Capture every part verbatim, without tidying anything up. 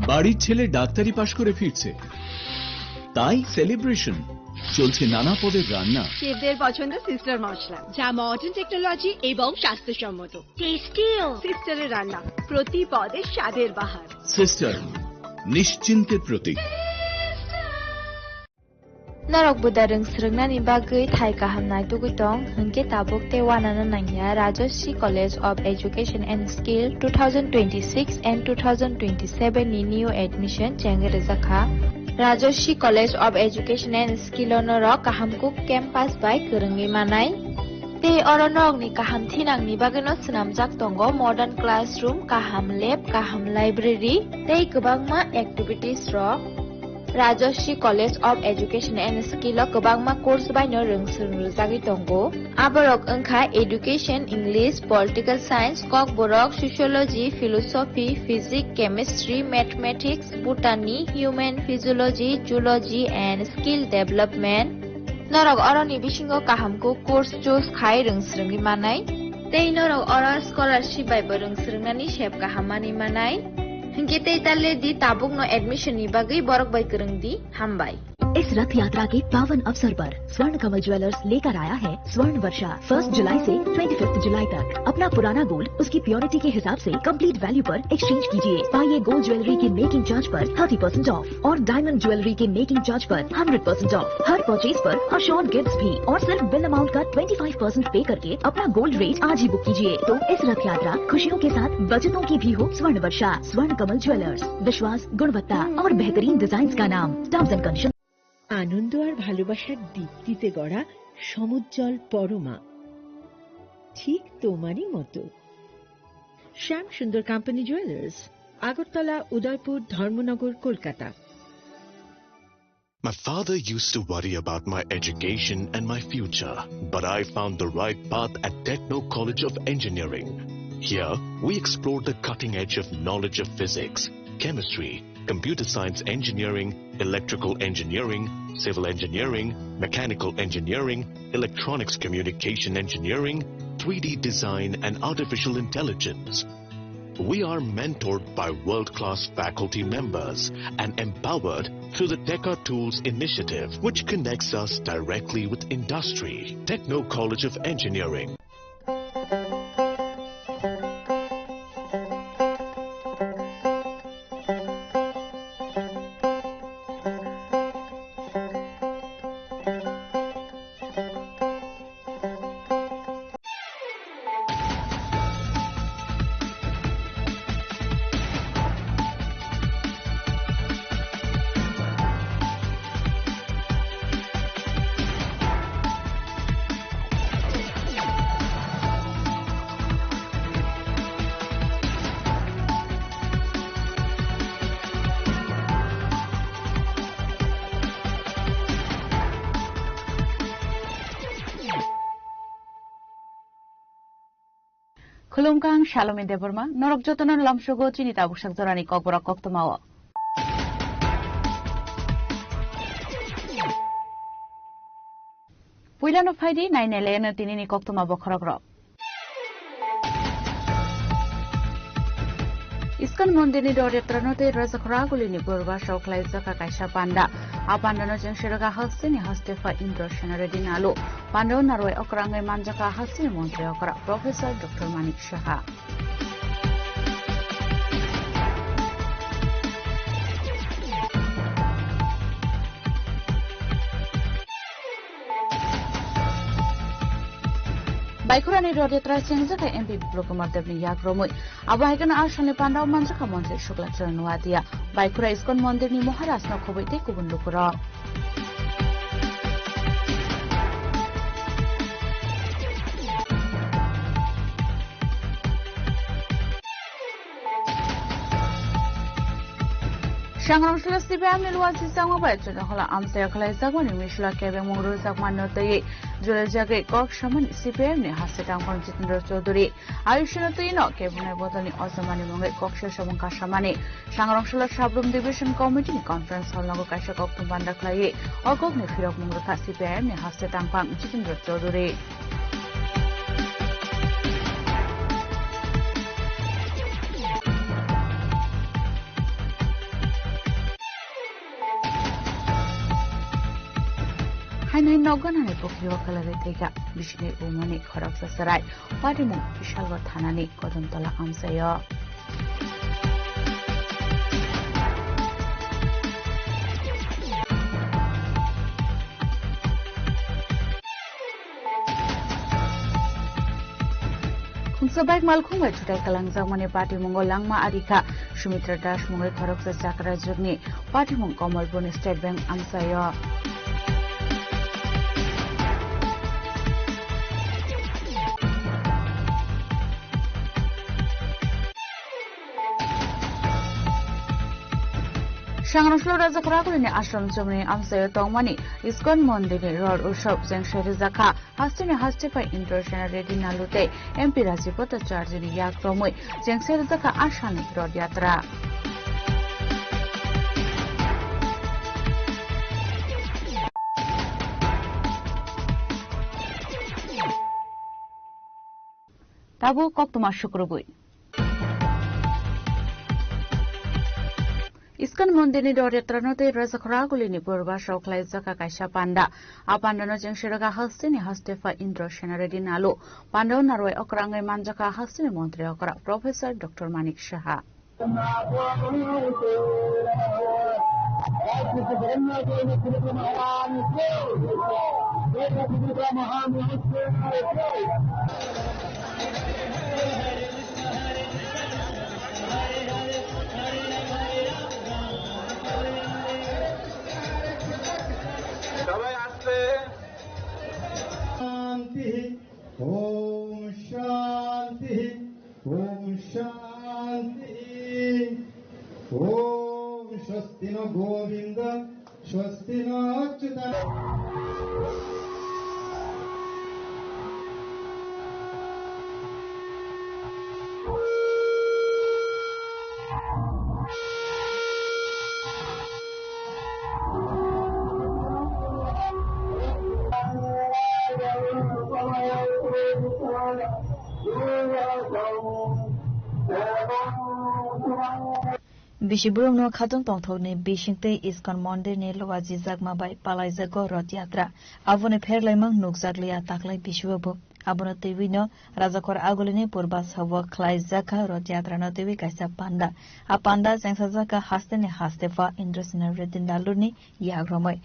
বাড়ির ছেলে ডাক্তারি পাশ করে ফিরছে, তাই সেলিব্রেশন। চলছে নানা পদের রান্না। শেফদের পছন্দ সিস্টার মশলা, যা মডার্ন টেকনোলজি এবং স্বাস্থ্যসম্মত। টেস্টিও। সিস্টারের রান্না, প্রতি পদে স্বাদের বাহার। সিস্টার, নিশ্চিন্তের প্রতীক। Norok buda rwng swrwngnani bagwi thai kaham naitugwi tong, hwnkhe tabuk tei uanano nangya Rajashree College of Education and Skill two thousand twenty-six and two thousand twenty-seven ni new admission chengwi rwjakha. Rajashree College of Education and Skill o norok kaham kuk campus bai kwrwngwi manai. Tei oro norokni kaham thinangni bagwino swnamjak tongo modern classroom, kaham lab, kaham library tei kwbangma activities rok. Rajashree College of Education and Skill o kwbangma course baino rwng swrwng rwjagwi tongo. Aborok wngkha Education, English, Political Science, Kokborok, Sociology, Philosophy, Physics, Chemistry, Mathematics, Botany, Human Physiology, Zoology and Skill Development. Norok oroni bisingo kaham kuk course choose khai rwng swrwngwi manai. Tei norok oro scholarship bai bo rwng swrwngnani sep kaham manwi manai. Hinkhe tei ta le di, tabukno admission ni bagwi borok bai kwrwng di. Hambai. इस रथ यात्रा के पावन अवसर पर स्वर्ण कमल ज्वेलर्स लेकर आया है स्वर्ण वर्षा। फर्स्ट जुलाई से ट्वेंटी फिफ्थ जुलाई तक अपना पुराना गोल्ड उसकी प्योरिटी के हिसाब से कंप्लीट वैल्यू पर एक्सचेंज कीजिए। पाइए गोल्ड ज्वेलरी के मेकिंग चार्ज पर थर्टी परसेंट ऑफ और डायमंड ज्वेलरी के मेकिंग चार्ज पर hundred percent of. Her purchase पर अश्योर्ड गिफ्ट्स भी और सिर्फ बिल अमाउंट का ट्वेंटी फ़ाइव परसेंट पे करके अपना गोल्ड रेट आज ही बुक कीजिए। तो इस रथ यात्रा खुशियों के साथ बचतों की भी हो स्वर्ण वर्षा। स्वर्ण कमल ज्वेलर्स, विश्वास, गुणवत्ता और बेहतरीन डिजाइन का नाम। Terms and condition. আনন্দ আর ভালোবাসার দীপ্তিতে গড়া সমুজ্জ্বল পরমা, ঠিক তোমারই মতো। শ্যাম সুন্দর কোম্পানি জুয়েলার্স, আগরতলা, উদয়পুর, ধর্মনগর, Kolkata. My father used to worry about my education and my future, but I found the right path at Techno College of Engineering. Here, we explore the cutting edge of knowledge of physics, chemistry, computer science engineering, electrical engineering, civil engineering, mechanical engineering, electronics communication engineering, three D design, and artificial intelligence. We are mentored by world-class faculty members and empowered through the Teka Tools initiative, which connects us directly with industry. Techno College of Engineering. Khulumkha, ang Salome Debbarma, norok jotono lamsogo chini tabuksak jorani kokborok koktwmao. Puilano phaidi nainai leno tinini koktwma bokhorokrok. Iskon mondirni Rod Yatrano tei Rajakhora Agulini Purba Saukhlaijak kaisa panda. A pandano chwng sirok a hasteni haste pha Indra Sena Reddy Nalu. Pandao narwai okrangwi manjak a hasteni montri okra Professor Doctor Manik Saha. Baikhorani Rod Yatra chengjak kha M P Biplab Kumar Debni yak romwi. Abo hai kheno a salni pandao manjakha montri Sukla Charan Noatia. Baikhora Iskon mondirni Maharajno khobwi tei kubun lukurok. Sangrong sula C P I M ni luwa si changma bai chwla hola amchai khlai jakmani misula kebeng mung rwjakma no tei jole jagwi kok samani C P I M ni haste tangphang Jitendra Chaudhary. Ayushino twi no kebunai bodolni ojamani mungwi koksa samung kasamani. Sangrong sula Sabrum Division Committee ni conference hall nogo kaisa kokthum banda khlaiwi o kokni phirok mung rwkha C P I M ni haste tangphang Jitendra Chaudhary. Haino nogo nani pokrio kalagwi thwikha bisini umani khoroksa chwrai. Patimung Bisalgo thanani Kodamtola amchaio. Khungsa bike malkhung bai thutai kalangjakmani patimungo langma arikha. Sumitra Das mungwi khoroksa chakrajwkni patimung Kamalpurni State Bank amchaio. Sangrongso Raja Khoragulini ashram chumni amchaio tongmani ISKCON mondirni ror utsav chengse rijakha. Hasteni haste phai Indrasena Reddy Nalu tei M P Rajiv Bhattacharjini yak romwi chengse rijakha a salni Rath Yatra. Tabuk koktwma sukrubwi. ISKCON mondirni Rath Yatrano tei Raja Khoragulini purba saokhwlaijak kaisa panda. A pandano chengse rwkha hasteni haste phai Indrasena Reddy Nalu. Pandao narwai okra wngwi manjakha hasteni montri okra Professor Doctor Manik Saha. সবাই আসলে। শান্তি। ওম শান্তি। ওম শান্তি। ওম স্বস্তি ন গোবিন্দ, স্বস্তি ন Achyuta. Bisi borokno khatung tongthokni bisingtwi ISKCON mondirni luajijakma bai palaijago Rath Yatra. Aboni pherlaimung nukjakliya taklai bisio bo. Abono twiwino Rajakhor Agulini purba sabo khlaijakha Rath Yatrano twiwi kaisa panda. A panda chengsajakha hasteni haste pha Indrasena Reddy Naluni yak romwi.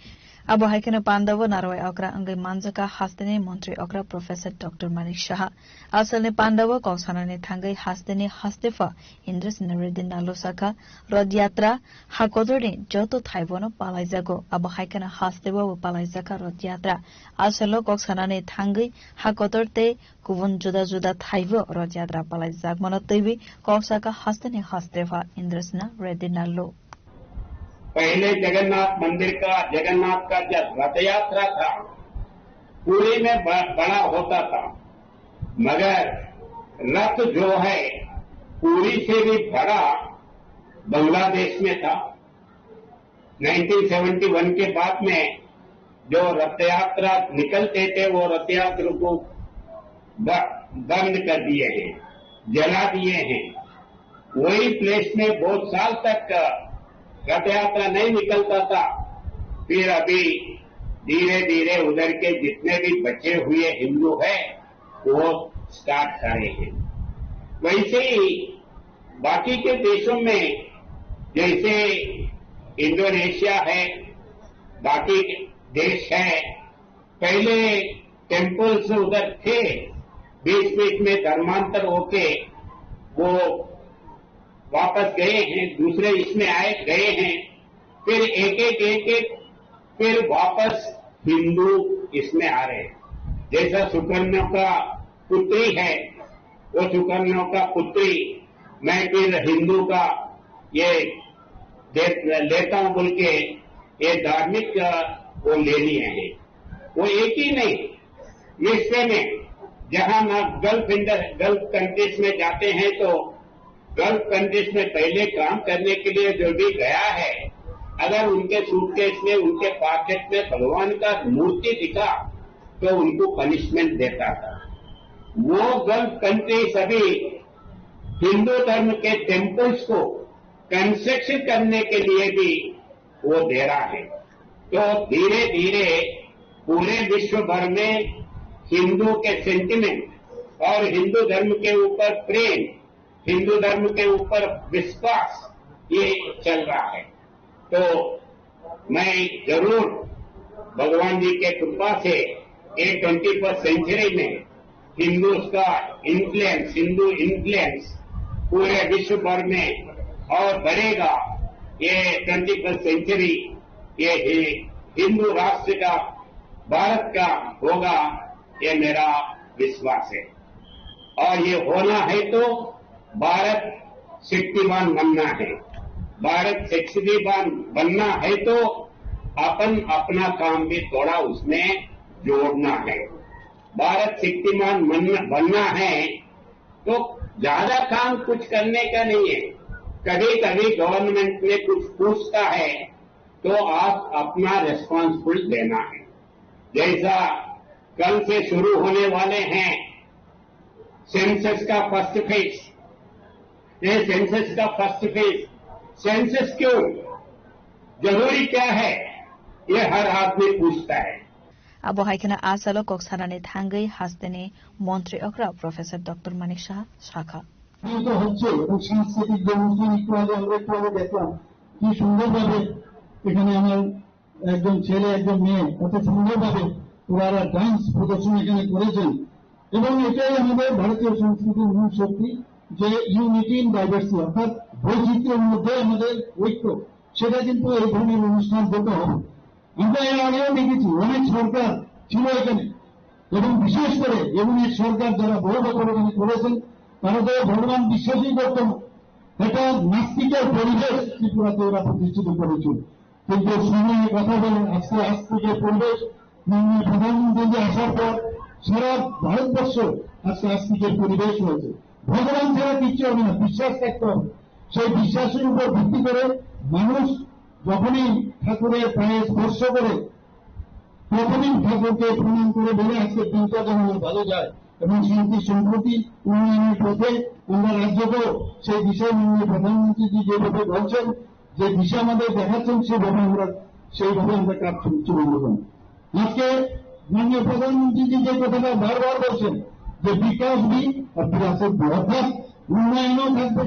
Abo hai kheno pandao narwai okra wngwi manjakha hasteni montri okra Professor Doctor Manik Saha. Asalni pandao kok sanani thangwi hasteni haste pha Indrasena Reddy Nalu sakha, Rath Yatra ha kotorni joto thaibono palaijago. Abo hai kheno hasteo bo palaijakha Rath Yatra. Asalo kok sanani thangwi ha kotor tei kubun juda juda thaibo Rath Yatra palaijakmano twiwi kok sakha hasteni haste pha Indrasena Reddy Nalu. पहले जगन्नाथ मंदिर का, जगन्नाथ का जब रथ यात्रा था, पूरी में ब-, बड़ा होता था, मगर रथ जो है, पूरी से भी बड़ा बांग्लादेश में था। नाइनटीन सेवेंटी वन के बाद में जो रथ यात्रा निकलते थे, वो रथ यात्रा को ब-, बंद कर दिए हैं, जला दिए हैं। वही प्लेस में बहुत साल तक रथ यात्रा नहीं निकलता था। फिर अभी धीरे धीरे उधर के जितने भी बचे हुए हिंदू हैं, वो स्टार्ट करे हैं। वैसे ही बाकी के देशों में, जैसे इंडोनेशिया है, बाकी देश है, पहले टेम्पल्स उधर थे, बीच बीच में धर्मांतर होके वो वापस गए हैं, दूसरे इसमें आए, गए हैं, फिर एक एक, एक एक, फिर वापस हिंदू इसमें आ रहे हैं। जैसा सुकन्या का पुत्री है, वो सुकन्या का पुत्री, मैं फिर हिंदू का ये दे, लेता हूँ बोल के ये धार्मिक, अ, वो ले लिए हैं। वो एक ही नहीं, विश्व में जहाँ ना गल्फ इंडस-, गल्फ कंट्रीज में जाते हैं तो गल्फ कंट्रीज में पहले काम करने के लिए जो भी गया है, अगर उनके सूटकेस में, उनके पॉकेट में भगवान का मूर्ति दिखा तो उनको पनिशमेंट देता था। वो गल्फ कंट्रीज अभी हिंदू धर्म के टेम्पल्स को कंस्ट्रक्शन करने के लिए भी वो दे रहा है। तो धीरे धीरे पूरे विश्व भर में हिंदू के सेंटिमेंट और हिंदू धर्म के ऊपर प्रेम, हिंदू धर्म के ऊपर विश्वास, ये चल रहा है। तो मैं जरूर भगवान जी के कृपा से ये ट्वेंटी फर्स्ट सेंचुरी में हिंदूज का इन्फ्लुएंस, हिंदू इन्फ्लुएंस पूरे विश्व भर में और बढ़ेगा। ये ट्वेंटी फर्स्ट सेंचुरी, ये हि-, हिंदू राष्ट्र का, भारत का होगा, ये मेरा विश्वास है। और ये होना है तो भारत शक्तिमान बनना है। भारत शक्तिमान बनना है तो अपन अपना काम भी थोड़ा उसमें जोड़ना है। भारत शक्तिमान बनना, बनना है तो ज्यादा काम कुछ करने का नहीं है। कभी-कभी गवर्नमेंट में कुछ पूछता है तो आप अपना रिस्पॉन्सिबल देना है। जैसा कल से शुरू होने वाले हैं सेंसस का फर्स्ट फेज, ये सेंसस का फर्स्ट फेज, सेंसस क्यों जरूरी, क्या है, ये हर आदमी पूछता है। Abo hai kheno a salo kok sanani thangwi hasteni montri okra Professor Doctor Manik Saha sakha. বিকশিত হচ্ছে এবং সাংস্কৃতিক যে অনুষ্ঠান একটু আগে আমরা একটু আগে দেখলাম কি সুন্দরভাবে এখানে আমার একজন ছেলে, একজন মেয়ে কত সুন্দরভাবে ওনারা ডান্স প্রদর্শন এখানে করেছেন। এবং এটাই আমাদের ভারতীয় সংস্কৃতির মূল শক্তি, যে ইউনিটি ইন ডাইভার্সিটি, অর্থাৎ বৈচিত্র্যের মধ্যে আমাদের ঐক্য। সেটা কিন্তু এই ধরনের অনুষ্ঠান হতে হবে। আমরা এর আগেও দেখেছি, অনেক সরকার ছিল এখানে, এবং বিশেষ করে এমন এক সরকার যারা বড় বড় এখানে করেছেন, তারা তো ভগবান বিশ্বাসই করতো না। একটা নাস্তিকের পরিবেশ ত্রিপুরাতে ওরা প্রতিষ্ঠিত করেছিল। কিন্তু সময়ে কথা বলে আজকে আস্তিকের পরিবেশ, মাননীয় প্রধানমন্ত্রী যে আসার পর সারা ভারতবর্ষ আজকে আস্তিকের পরিবেশ হয়েছে। ভগবান ছাড়া কিচ্ছু হবে না, বিশ্বাস থাকতে হবে। সেই বিশ্বাসের উপর ভিত্তি করে মানুষ যখনই ঠাকুরের পায়ে স্পর্শ করে, তখনই ঠাকুরকে প্রণাম করে বলে, "আজকের দিনটা যেন আমার ভালো যায় এবং শান্তি, সম্প্রীতি, উন্নয়নের পথে আমরা রাজ্যকেও সেই দিশায় মাননীয় প্রধানমন্ত্রীজি যেভাবে বলছেন, যে দিশা আমাদের দেখাচ্ছেন, সেভাবে আমরা, সেইভাবে আমরা কাজ চলে যাবেন।" আজকে মাননীয় প্রধানমন্ত্রীজি যে কথাটা বারবার বলছেন যে বিকাশ বি আর বিরাসত বি, অর্থাৎ উন্নয়নও থাকবে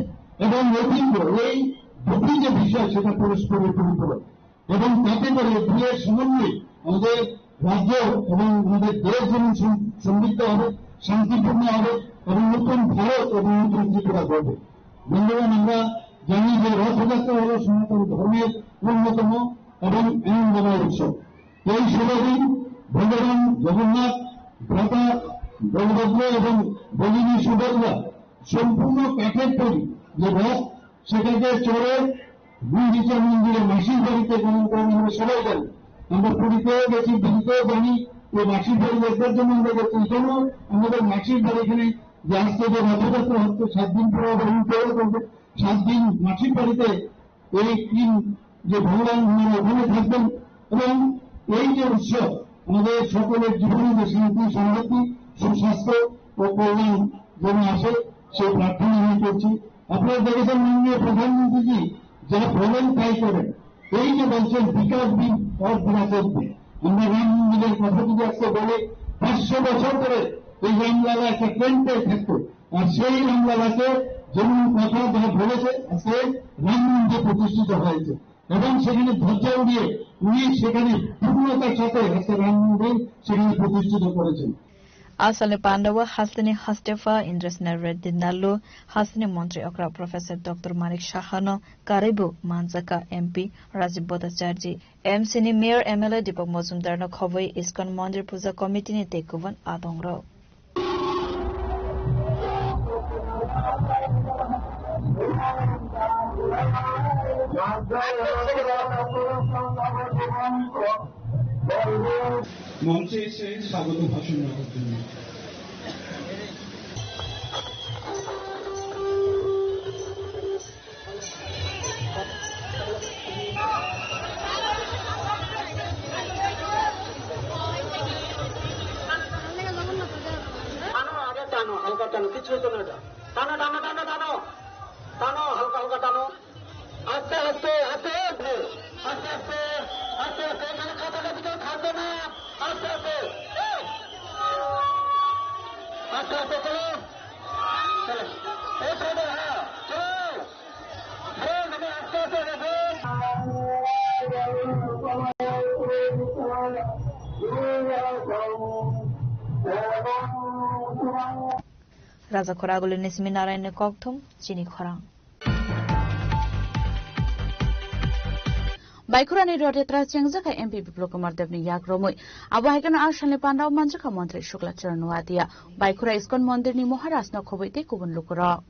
এবং ঐতিহ্য, এই দুটি যে বিষয় সেটা পরস্পরের পরিপূরক এবং তাতে করে দুয়ের সমন্বয়ে আমাদের রাজ্য এবং আমাদের দেশ যেমন সম-, সমৃদ্ধ হবে, শান্তিপূর্ণ হবে এবং নতুন ভারত এবং নতুন ত্রিপুরা গড়বে। বন্ধুগণ, আমরা জানি যে রথযাত্রা হলো সনাতন ধর্মের অন্যতম এবং আনন্দময় উৎসব। এই শুভ দিন ভগবান জগন্নাথ, ভ্রাতা বলভদ্র এবং ভগিনী সুভদ্রা সম্পূর্ণ কাঠের তৈরি যে রথ, সেটাকে চড়ে গুন্ডিচা মন্দিরে মাসির বাড়িতে গমন করেন। আমরা সবাই জানি, আমরা পুরীতেও গেছি, দিল্লিতেও জানি যে মাসির বাড়ি দেখবার জন্য আমরা গেছি। এখানেও আমাদের মাসির বাড়ি, এখানে যে আজকে যে রথযাত্রা হচ্ছে, সাত দিন পরে আবার উল্টো চলবে, সাত দিন মাসির বাড়িতে এই তিন যে ভগবান ওনারা ওখানে থাকবেন এবং এই যে উৎসব আমাদের সকলের জীবনে যে শান্তি, সমৃদ্ধি, সুস্বাস্থ্য ও কল্যাণ যেন আসে, সেই প্রার্থনা আমি করছি। আপনারা দেখেছেন মাননীয় প্রধানমন্ত্রীজি যা বলেন তাই করেন। এই যে বলছেন বিকাশ দিন আর বিরাসত দিন, আমরা রাম মন্দিরের কথা যদি আজকে বলি, পাঁচশো বছর ধরে এই রামলালা একটা টেন্টে থাকতো, আর সেই রামলালাকে যেমন কথা যা বলেছে, আজকে রাম মন্দির প্রতিষ্ঠিত হয়েছে এবং সেখানে ধ্বজা উড়িয়ে উনি সেখানে পূর্ণতার সাথে আজকে রাম মন্দির সেখানে প্রতিষ্ঠিত করেছেন। Aswkni pandao hasteni Hastepa Indrasena Reddy Nallu, hasteni montri okra Professor Doctor Manik Sahano karwibo manjakha M P Rajib Bhattacharjee, M C ni Mayor M L A Deepak Majumdarno khobwi ISKCON Mondir Puja Committee ni tei kubun adongrok. মঞ্চে এসে স্বাগত ভাষণ রাখার জন্য। টানো, আগে টানো, হালকা টানো, কিছু হতো না এটা। টানো, টানো, টানো, টানো। টানো, হালকা, হালকা টানো। আস্তে, আস্তে, আস্তে, আস্তে, আস্তে, আস্তে, আস্তে, আস্তে, এখানে কাছাকাছি কেউ থাকবে না। আস্তে, আস্তে। Raja Khoragulini simi Narayanni kokthum chini khorang. Baikhurani Rothe Tra chengjak kha M P Biplab Kumar Debni yak romwi. Abo hai kheno a salni pandao manjak kha Montri Shukla Charan Noatia. Baikhura Iskon Mondirni Maharajno khobwi tei kubun lukurok.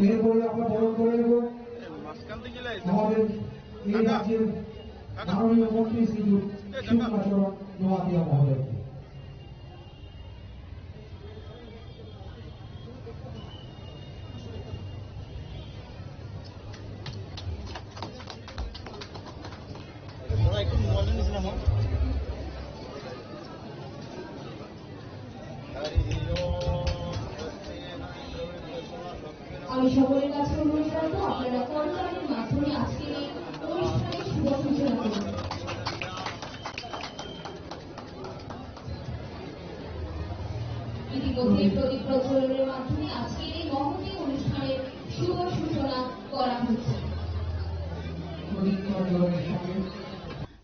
এরপরে আমরা বরণ করে নেব আমাদের এই রাজ্যের মাননীয় মন্ত্রী শ্রীযুত শিবকান্ত নোয়াতিয়া মহোদয়কে। আমি সকলের কাছে অনুরোধ রাখবো, আপনারা করতালির মাধ্যমে আজকের এই অনুষ্ঠানের শুভ সূচনা করুন। ইতিমধ্যে প্রদীপ প্রজ্বলনের মাধ্যমে আজকের এই মহতী অনুষ্ঠানের শুভ সূচনা করা হচ্ছে।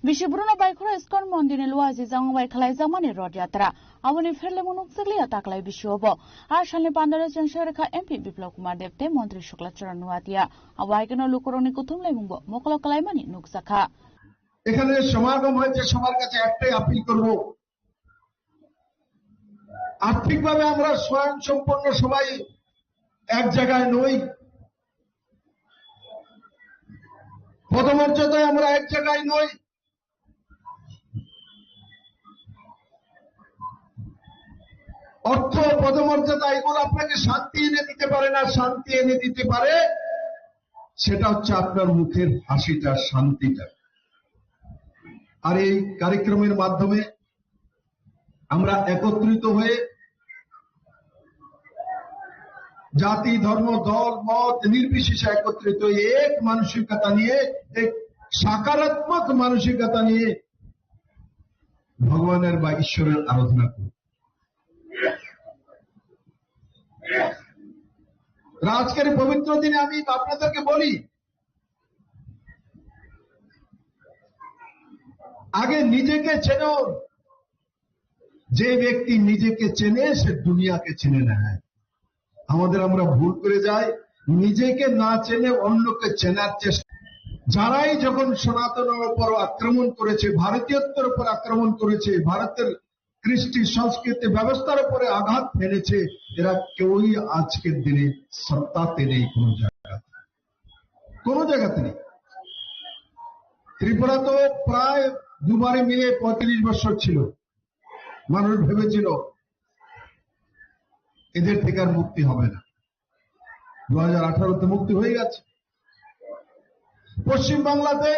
Bisi Bruno Baikhura Iskon Mondirni luaji jang bai khlaijakmani Rod Yatra. Aboni pherlemo nukjakliya taklai bisio bo. A salni pandaro chengsa rekha M P Biplab Kumar Deb tei Montri Shukla Charan Noatia. Abo hai kheno lukurokni kuthum laimungbo mokolo kwlaimani nukjakha. এখানে সমাগম হয়েছে, সবার কাছে একটাই আপিল করব, আর্থিকভাবে আমরা স্বয়ংসম্পূর্ণ সবাই এক জায়গায় নই, পদমর্যাদায় আমরা এক জায়গায় নই। অর্থ, পদমর্যাদা এগুলো আপনাকে শান্তি এনে দিতে পারে না, শান্তি এনে দিতে পারে সেটা হচ্ছে আপনার মুখের হাসিটা, শান্তিটা। আর এই কার্যক্রমের মাধ্যমে আমরা একত্রিত হয়ে জাতি, ধর্ম, দল, মত নির্বিশেষে একত্রিত হয়ে এক মানসিকতা নিয়ে, এক সকারাত্মক মানসিকতা নিয়ে ভগবানের বা ঈশ্বরের আরাধনা করি। আর আজকের এই পবিত্র দিনে আমি আপনাদেরকে বলি, আগে নিজেকে চেনো। যে ব্যক্তি নিজেকে চেনে, সে দুনিয়াকে চেনে না। আমাদের, আমরা ভুল করে যাই, নিজেকে না চেনে অন্যকে চেনার চেষ্টা। যারাই যখন সনাতনের উপর আক্রমণ করেছে, ভারতীয়ত্বের উপর আক্রমণ করেছে, ভারতের কৃষ্টি সংস্কৃতি ব্যবস্থার উপরে আঘাত হেনেছে, এরা কেউই আজকের দিনে সত্তাতে নেই কোনো জায়গাতে, কোনো জায়গাতে নেই। ত্রিপুরা তো প্রায় দুবারে মিলে পঁয়তাল্লিশ বছর ছিল, মানুষ ভেবেছিল এদের থেকে আর মুক্তি হবে না। দু হাজার আঠারোতে মুক্তি হয়ে গেছে। পশ্চিম বাংলাতে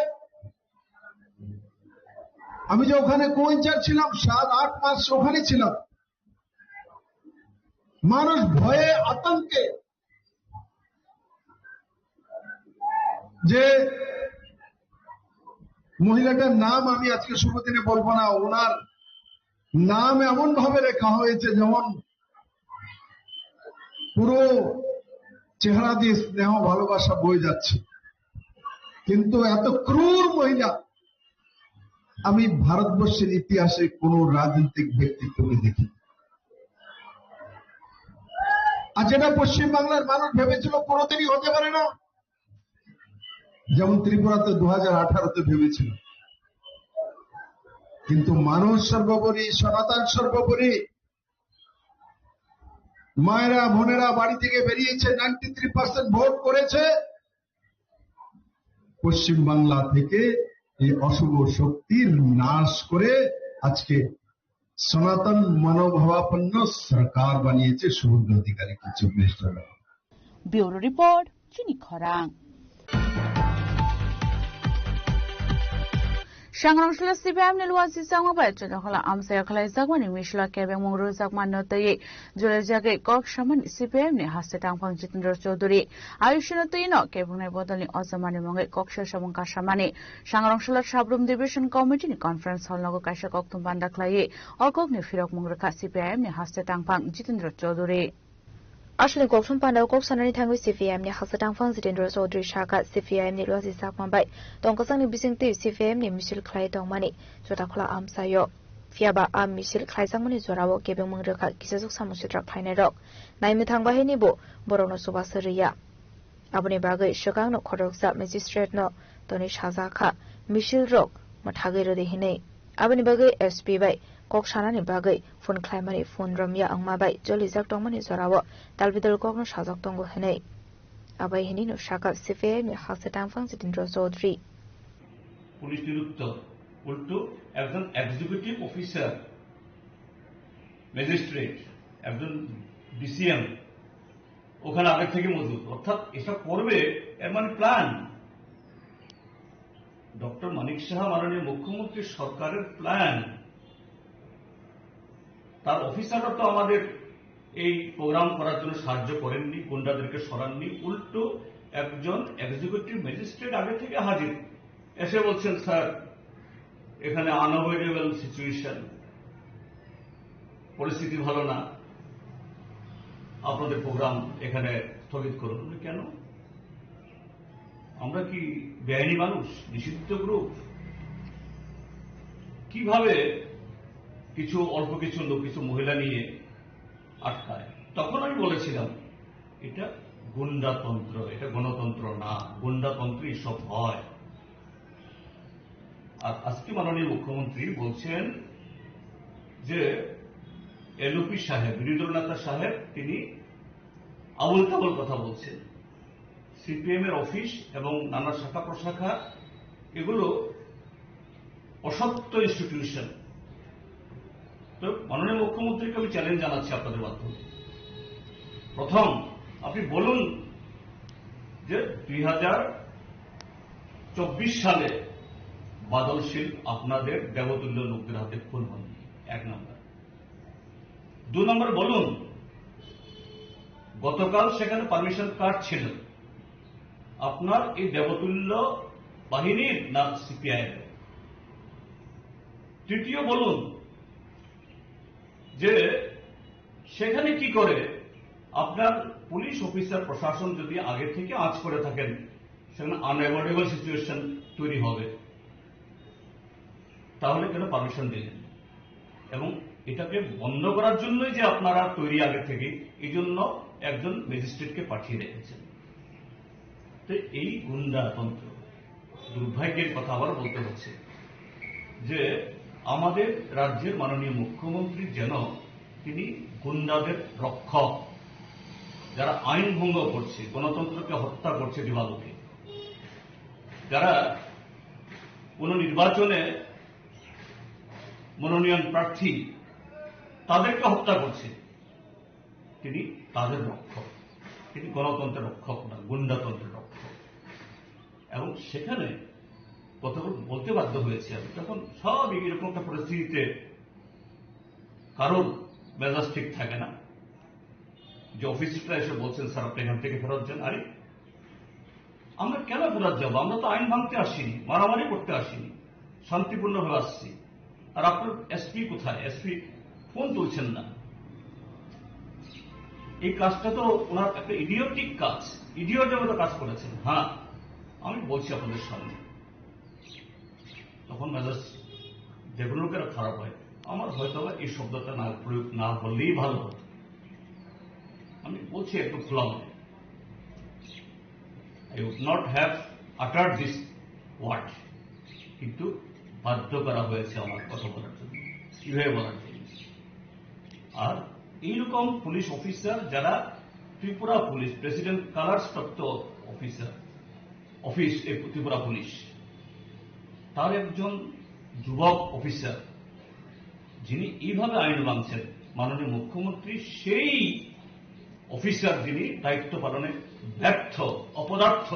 আমি যে ওখানে কো-ইনচার্জ ছিলাম, সাত আট মাস ওখানে ছিলাম, মানুষ ভয়ে আতঙ্কে, যে মহিলাটার নাম আমি আজকে শুভ দিনে বলবো না, ওনার নাম এমন ভাবে লেখা হয়েছে যেমন পুরো চেহারা দিয়ে স্নেহ ভালোবাসা বয়ে যাচ্ছে, কিন্তু এত ক্রূর মহিলা আমি ভারতবর্ষের ইতিহাসে কোনো রাজনৈতিক ব্যক্তিত্বকে দেখি। আর যেটা পশ্চিম বাংলার মানুষ ভেবেছিল কোনোদিনই হতে পারে না, যেমন ত্রিপুরাতে দু হাজার আঠারোতে ভেবেছিল, কিন্তু মানুষ সর্বোপরি, সনাতন সর্বোপরি। মায়েরা, বোনেরা বাড়ি থেকে বেরিয়েছে, নাইনটি থ্রি পার্সেন্ট ভোট করেছে। পশ্চিম বাংলা থেকে এই অশুভ শক্তির নাশ করে আজকে সনাতন মনোভাবাপন্ন সরকার বানিয়েছে শুভেন্দু অধিকারীকে chief minister. Bureau Report, Chini Khorang. Sangrong sila C P I M ni luwa sisangma bai chwla khala amsaya khlai jakmani misla kebengmung rwjakma no twi jole jagwi kok samani C P I M ni haste tangphang Jitendra Chaudhary. Ayushino twi no kebengni bodolni ojamani mungwi kok samung kasamani Sangrong sila Sabrum Division Committee ni conference hall nogo kaisa kokthum banda khlaiwi o kok ni phirok mung rwkha C P I M ni haste tangphang Jitendra Chaudhary. Aswkni kokthum pandao kok sanani thangwi C P I M ni haksa tangphang Jitendra Chaudhary sakha, C P I M ni luasi sakma bai tongkasangni bisingtwi C P I M ni misil khlai tongmani Jotakhula amsaio. Phiyaba a misil khlaijakmani jorao kebengmung rwkha kisajwk samung sitra khlainairok. Naimwthang bahini bo borokno chubasa rwya. Aboni bagwi swkangno khoroksa magistrate-no tonwi sajakha misilrok mwthagwi rwdi hinwi. Aboni bagwi S P bai kok sanani bagwi phone khlaimani phone romya wngma bai jolijak tongmani jorao dalbidal kokno sajak tongo hinwi. Abai hinwi no sakha C P I M ni haksa tangphang Jitendra Chaudhary. Police নিরুত্তর, উল্টো একজন executive officer, magistrate, একজন ডিসিএম ওখানে আগে থেকে মজুদ। অর্থাৎ এসব করবে, এর মানে প্ল্যান। ডক্টর মানিক সাহা মাননীয় মুখ্যমন্ত্রী সরকারের প্ল্যান। তার অফিসাররা তো আমাদের এই প্রোগ্রাম করার জন্য সাহায্য করেননি, গুন্ডাদেরকে সরাননি, উল্টো একজন এক্সিকিউটিভ ম্যাজিস্ট্রেট আগে থেকে হাজির, এসে বলছেন, "স্যার, এখানে আনঅ্যাভয়েডেবল সিচুয়েশন, পরিস্থিতি ভালো না, আপনাদের প্রোগ্রাম এখানে স্থগিত করুন।" বলি, "কেন? আমরা কি বেআইনি মানুষ, নিষিদ্ধ গ্রুপ? কিভাবে কিছু অল্প কিছু লোক, কিছু মহিলা নিয়ে আটকায়?" তখন আমি বলেছিলাম, "এটা গুন্ডাতন্ত্র, এটা গণতন্ত্র না, গুন্ডাতন্ত্রে এসব হয়।" আর আজকে মাননীয় মুখ্যমন্ত্রী বলছেন যে এলওপি সাহেব, বিরোধী দলনেতা সাহেব, তিনি আবল তাবল কথা বলছেন। সিপিএম এর অফিস এবং নানা শাখা প্রশাখা, এগুলো অসত্য ইনস্টিটিউশন। তো মাননীয় মুখ্যমন্ত্রীকে আমি চ্যালেঞ্জ জানাচ্ছি আপনাদের মাধ্যমে। প্রথম, আপনি বলুন যে দুই হাজার চব্বিশ সালে বাদল শীল আপনাদের দেবতুল্য লোকদের হাতে খুন হননি, এক নম্বর। দু নম্বর, বলুন গতকাল সেখানে পারমিশন কার ছিল, আপনার এই দেবতুল্য বাহিনীর না সিপিআইএম? তৃতীয়, বলুন যে সেখানে কি করে আপনার পুলিশ অফিসার, প্রশাসন যদি আগে থেকে আঁচ করে থাকেন, সেখানে আনঅ্যাভয়েডেবল সিচুয়েশন তৈরি হবে, তাহলে কেন পারমিশন দিলেন? এবং এটাকে বন্ধ করার জন্যই যে আপনারা তৈরি আগে থেকে, এই জন্য একজন ম্যাজিস্ট্রেটকে পাঠিয়ে রেখেছেন। তো এই গুন্ডাতন্ত্র, দুর্ভাগ্যের কথা আবার বলতে হচ্ছে যে আমাদের রাজ্যের মাননীয় মুখ্যমন্ত্রী যেন তিনি গুন্ডাদের রক্ষক, যারা আইন ভঙ্গ করছে, গণতন্ত্রকে হত্যা করছে দিবালোকে, যারা কোনো নির্বাচনে মনোনয়ন প্রার্থী, তাদেরকে হত্যা করছে, তিনি তাদের রক্ষক। তিনি গণতন্ত্রের রক্ষক না, গুন্ডাতন্ত্রের রক্ষক। এবং সেখানে কথাগুলো বলতে বাধ্য হয়েছি আমি। তখন স্বাভাবিক এরকম একটা পরিস্থিতিতে কারোর মেজাজ ঠিক থাকে না। যে অফিসাররা এসে বলছেন, "স্যার, আপনি এখান থেকে ফেরত যান।" আরে, আমরা কেন ফেরত যাবো? আমরা তো আইন ভাঙতে আসিনি, মারামারি করতে আসিনি, শান্তিপূর্ণভাবে আসছি। আর আপনার এসপি কোথায়? এসপি ফোন তুলছেন না। এই কাজটা তো ওনার একটা ইডিওটিক কাজ, ইডিওটের মতো কাজ করেছেন। হ্যাঁ, আমি বলছি আপনাদের সামনে। তখন মেজাজ যে কোনো লোকের খারাপ হয়। আমার হয়তো বা এই শব্দটা না প্রয়োগ না করলেই ভালো হতো। আমি বলছি একটু খোলা মনে, I would not have uttered this word, কিন্তু বাধ্য করা হয়েছে আমার কথা বলার জন্য, কিভাবে বলার জন্য। আর এইরকম পুলিশ অফিসার যারা ত্রিপুরা পুলিশ, প্রেসিডেন্ট কালার্স প্রাপ্ত অফিসার, অফিস, এই ত্রিপুরা পুলিশ, তার একজন যুবক অফিসার, যিনি এইভাবে আইন ভাঙছেন, মাননীয় মুখ্যমন্ত্রী সেই অফিসার যিনি দায়িত্ব পালনে ব্যর্থ, অপদার্থ,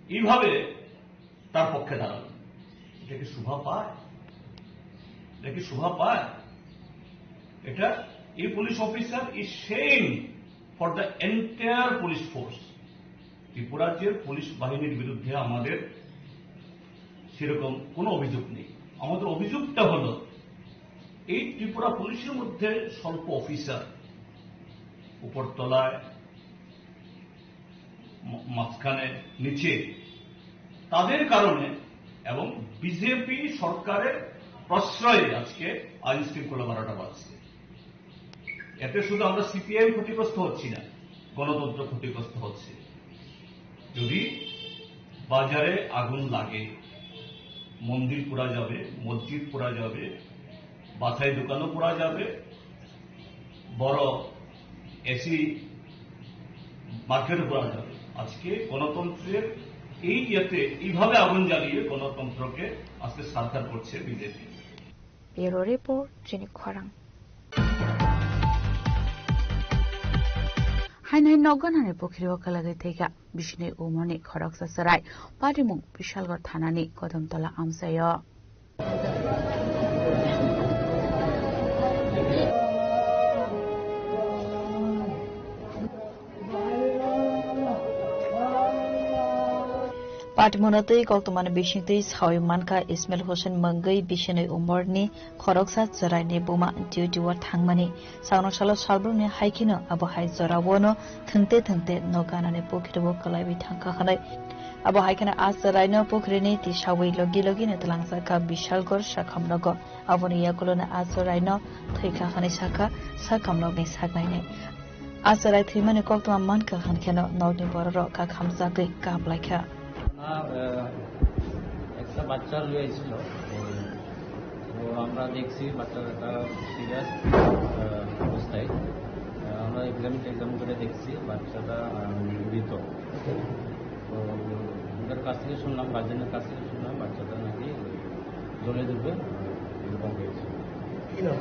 এইভাবে তার পক্ষে দাঁড়ান। এটা কি শোভা পায়? এটা কি শোভা পায়? এটা, এই police officer is shame for the entire police force. ত্রিপুরার যে পুলিশ বাহিনীর বিরুদ্ধে আমাদের সেরকম কোনো অভিযোগ নেই। আমাদের অভিযোগটা হলো, এই ত্রিপুরা পুলিশের মধ্যে স্বল্প অফিসার, উপরতলায়, ম-, মাঝখানে, নিচে, তাদের কারণে এবং বিজেপি সরকারের প্রশ্রয়ে আজকে আইন শৃঙ্খলা বারোটা বাজছে। এতে শুধু আমরা সিপিআইএম ক্ষতিগ্রস্ত হচ্ছি না, গণতন্ত্র ক্ষতিগ্রস্ত হচ্ছে। যদি বাজারে আগুন লাগে, মন্দির পোড়া যাবে, মসজিদ পোড়া যাবে, বাছাই দোকানও পোড়া যাবে, বড় এসি মার্কেটও পোড়া যাবে। আজকে গণতন্ত্রের এই ইয়েতে এইভাবে আগুন জ্বালিয়ে গণতন্ত্রকে আজকে সারখার করছে BJP. Bureau Report, Chini Khorang. Hain hain nok ganani pukhiri o kwlagwi thwikha bisini umorni khoroksa chwrai, Patimung Bishalgarh thanani Kodomtola amchaio. Patimungno twi koktwmani bisingtwi saui mankha Ismail Hussain mungwi bisinwi umorni khoroksa chwraini buma duty-o thangmani. Sakno salo salbrumni hai kheno abo hai jorao no thwngte thwngte nok ganani pukhirbo kwlaiwi thangkha hwnwi. Abo hai kheno a chwraino pukhirini tisaui logi logino twlangjakha Bishalgarh sakhamnogo. Aboni yagulono a chwraino thwikha hwnwi sakha sakhamnokni saknaini. A chwrai thwimani koktwma mankha hwnkheno nokni bororok kakhamjagwi kaplaikha. না, আহ, একটা বাচ্চা লয়ে এসেছিল। তো আমরা দেখছি বাচ্চাটা সিরিয়াস, আহ, অবস্থায়। আহ, আমরা এক্সামিন টেক্সামিন করে দেখছি বাচ্চাটা, আহ, মৃত। তো ওদের কাছ থেকে শুনলাম, গার্জেনের কাছ থেকে শুনলাম বাচ্চাটা নাকি জ্বলে ধরবে, এরকম হয়েছে। কি নাম?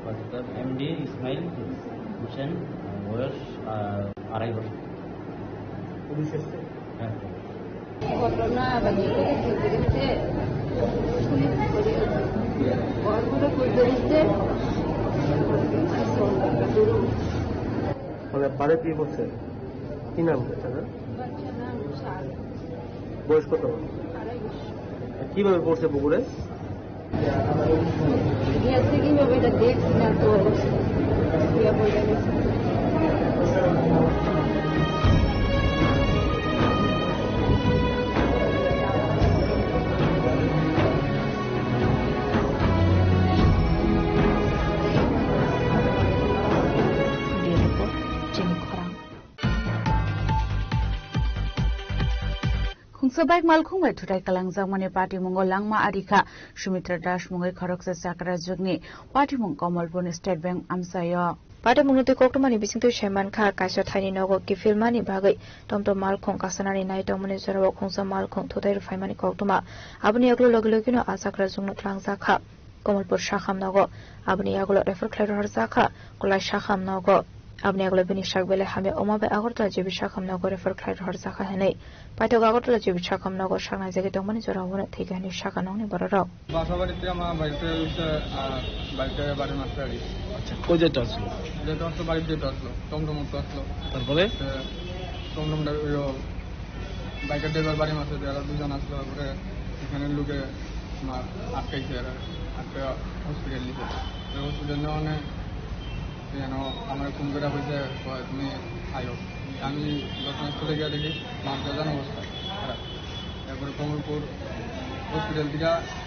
বাচ্চাটার এমডি ইসমাইল হোসেন, বয়স, আহ, আড়াই বছর। পুলিশ এসছে? হ্যাঁ। ঘটনা বাড়ি থেকে ঘুরতে গেছে, পুলিশ করে, ঘরগুলো খুঁজতে গেছে। মানে বাড়িতে কি বলছে? কি নাম তাদের? বাচ্চার নাম শাহ। বয়স কত? আড়াই বছর। কিভাবে পড়ছে পুকুরে? গেছে কিভাবে এটা দেখছি না তো, ইয়া বলে গেছে। Bureau Report, Chini Khorang. Khungsa bike malkhung bai thutai kalangjakmani patimungo langma arikha Sumitra Das mungwi khoroksa chakra jwkni patimung Kamalpurni State Bank amchaio. Patimungno twi koktwmani bisingtwi saimankha, kaisa thaini nogo kiphilmani bagwi tomtom malkhung kasanani nai tongmani jorao khungsa malkhung thutai rwphaimani koktwma. Aboni yagulo logi logino a chakra jwkno twlangjakha. Kamalpur sakham nogo. Aboni yagulo refer khlai rohorjakha Kolai sakham nogo. Aboni yagulo bini sak belai hamya wngma bai Agartala J B sakham nogo refer khlai rohorjakha hinwi paithak Agartala J B sakham nogo saknai jagwi tongmani jorao bono thwikha hinwi sakha nokni bororok. বাসা বাড়িতে আমার বাড়িতে হচ্ছে, আহ, বাড়িতে বাড়ির মাছ ছাড়ি। আচ্ছা, কই যেতে আসলো? যেতে আসলো, বাড়িতে যেতে আসলো, টমটম উঠতে আসলো। তারপরে? এ, টমটমটা ওই ও বাইকের ড্রাইভার বাড়ির মাছ ছাড়ি, আরো দুজন আসলো, তারপরে এখানে লোকে আমার আটকাইছে, আর আটকে হসপিটাল নিছে। তো হসপিটাল নেওয়া মানে যেন আমার ফোন করে কইছে, "কয় তুমি আইও।" আমি দশ মিনিট চলে গিয়ে দেখি আমার বাজানো অবস্থা খারাপ। তারপরে কমলপুর হসপিটাল থেকে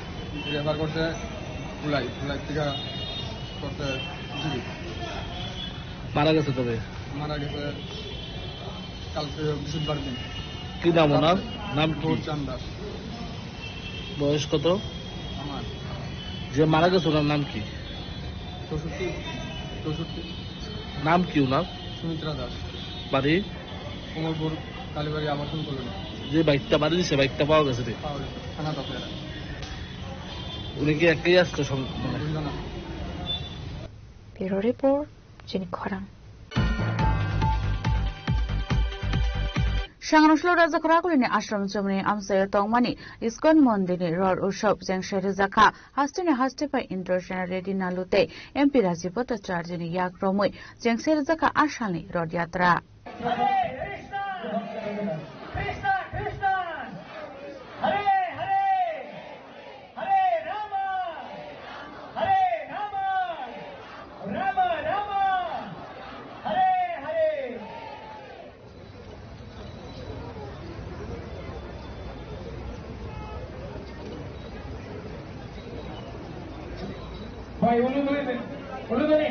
রেফার করছে কুলাই, কুলাই থেকে করছে জিবি। মারা গেছে তবে? মারা গেছে কালকে বৃহস্পতিবার দিন। কি নাম ওনার? নাম কি? গৌরচাঁদ দাস। বয়স কত? আমার। যে মারা গেছে ওনার নাম কি? চৌষট্টি, চৌষট্টি। নাম কি ওনার? সুমিত্রা দাস। বাড়ি? কমলপুর কালীবাড়ি আবাসন কলোনি। যে বাইকটা বাড়ি দিছে, বাইকটা পাওয়া গেছে রে? পাওয়া গেছে, থানা দখলে রাখে। উনি কি একাই আসতো সং-, মানে? দুইজন আসতো। Bureau Report, Chini Khorang. Sangrongsolok Raja Khoragulini Ashram Chomni amchaio tongmani Iskon Mondirni Rod Utsav chengse rwjakha. Hasteni haste pai Indrasena Reddy Nalu tei M P Rajiv Bhattacharjini yak romwi chengse rwjakha a salni Rod Yatra. Hare Krishna, Krishna Krishna, Hare Hare, Hare Rama, Hare Rama, Rama Rama, Hare Hare. Bai, ulu duri, ulu duri.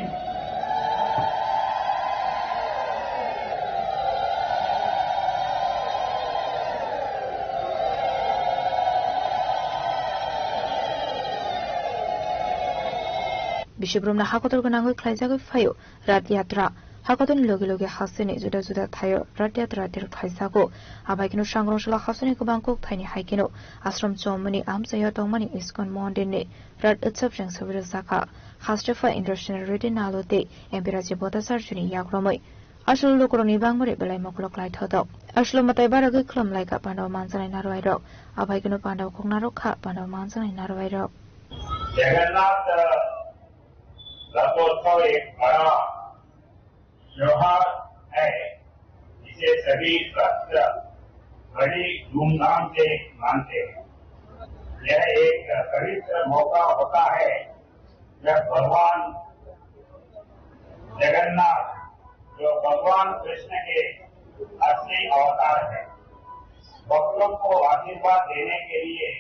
Bisi borokno hakotor gwnangwi khlaijagwi phaio Rath Yatra. Hakotorni loge loge hasteni juda juda thaio Rath Yatra ter khlaijago. Abai kheno Sangrongsolok hasteni kwbang kok thaini hai kheno Ashram Chomni amchaio tongmani Iskon Mondirni Rod Utsav chengse rwjakha. Haste pai Indrasena Reddy Nalu tei M P Rajiv Bhattacharjini yak romwi. Aswk lukurokni bangmari belai mokolo klai thotok. Aswk mwtai baragwi khulum laikha Pandava manjaknai narwai rok. Abai kheno Pandava kok narwk kha Pandava manjaknai narwai rok. Jagannath रथोत्सव एक बड़ा त्योहार है, जिसे सभी भक्त बड़ी धूमधाम से मानते हैं। यह एक पवित्र मौका होता है, जब भगवान जगन्नाथ, जो भगवान कृष्ण के असली अवतार है, भक्तों को आशीर्वाद देने के लिए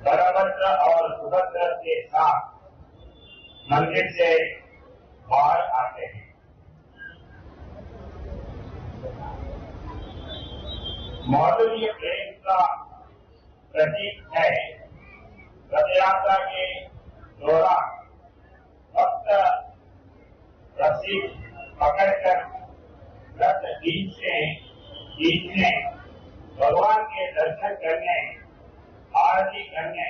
बलभद्र और सुभद्रा के साथ मंदिर से बाहर आते हैं। माधुर्य प्रेम का प्रतीक है। रथ यात्रा के दौरान भक्त रस्सी पकड़कर रथ खींचने, खींचने, भगवान के दर्शन करने, आरती करने,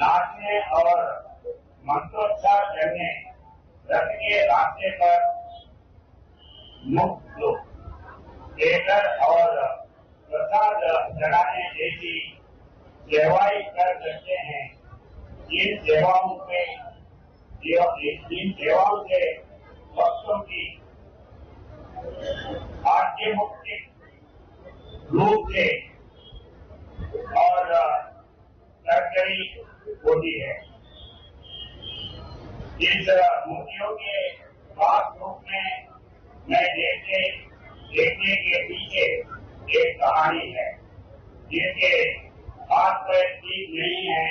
नाचने और मंत्रोच्चार करने, रथ के रास्ते पर मुक्त देकर और प्रसाद चढ़ाने जैसी सेवाएं कर सकते हैं। इन सेवाओं से, इन सेवाओं से भक्तों की आध्यात्मिक रूप से और सरकारी होती है। इस मूर्तियों के खास रूप में मैं देखने, देखने के पीछे एक कहानी है, जिसके हाथ पैर ठीक नहीं है।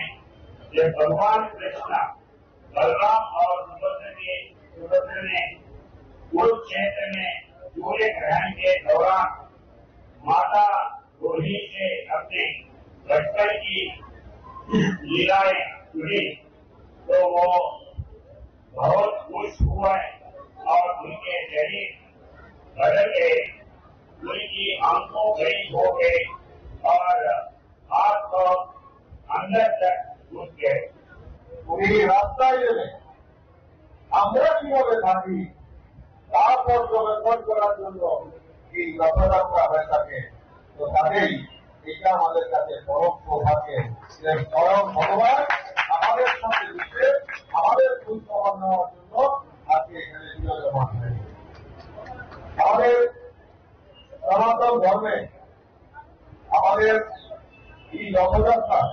जब भगवान कृष्ण बलराम और सुभद्रा के, सुभद्रा ने कुरुक्षेत्र में सूर्य ग्रहण के दौरान माता रोहिणी से अपने बचपन की लीलाएं सुनी, तो वो बहुत खुश हुए और उनके शरीर बदल गए, उनकी आंखों बड़ी हो गई और हाथ और अंदर तक घुस गए। এই রাস্তায় নেমে আমরা কিভাবে থাকি তা পর্যবেক্ষণ করার জন্য এই রথযাত্রা হয়ে থাকে। তো কাজেই এটা আমাদের কাছে পরম সৌভাগ্য যে স্বয়ং ভগবান আমাদের সাথে মিশে আমাদের খোঁজ খবর নেওয়ার জন্য আজকে এখানে বিরাজমান হয়েছে। আমাদের সনাতন ধর্মে আমাদের এই রথযাত্রার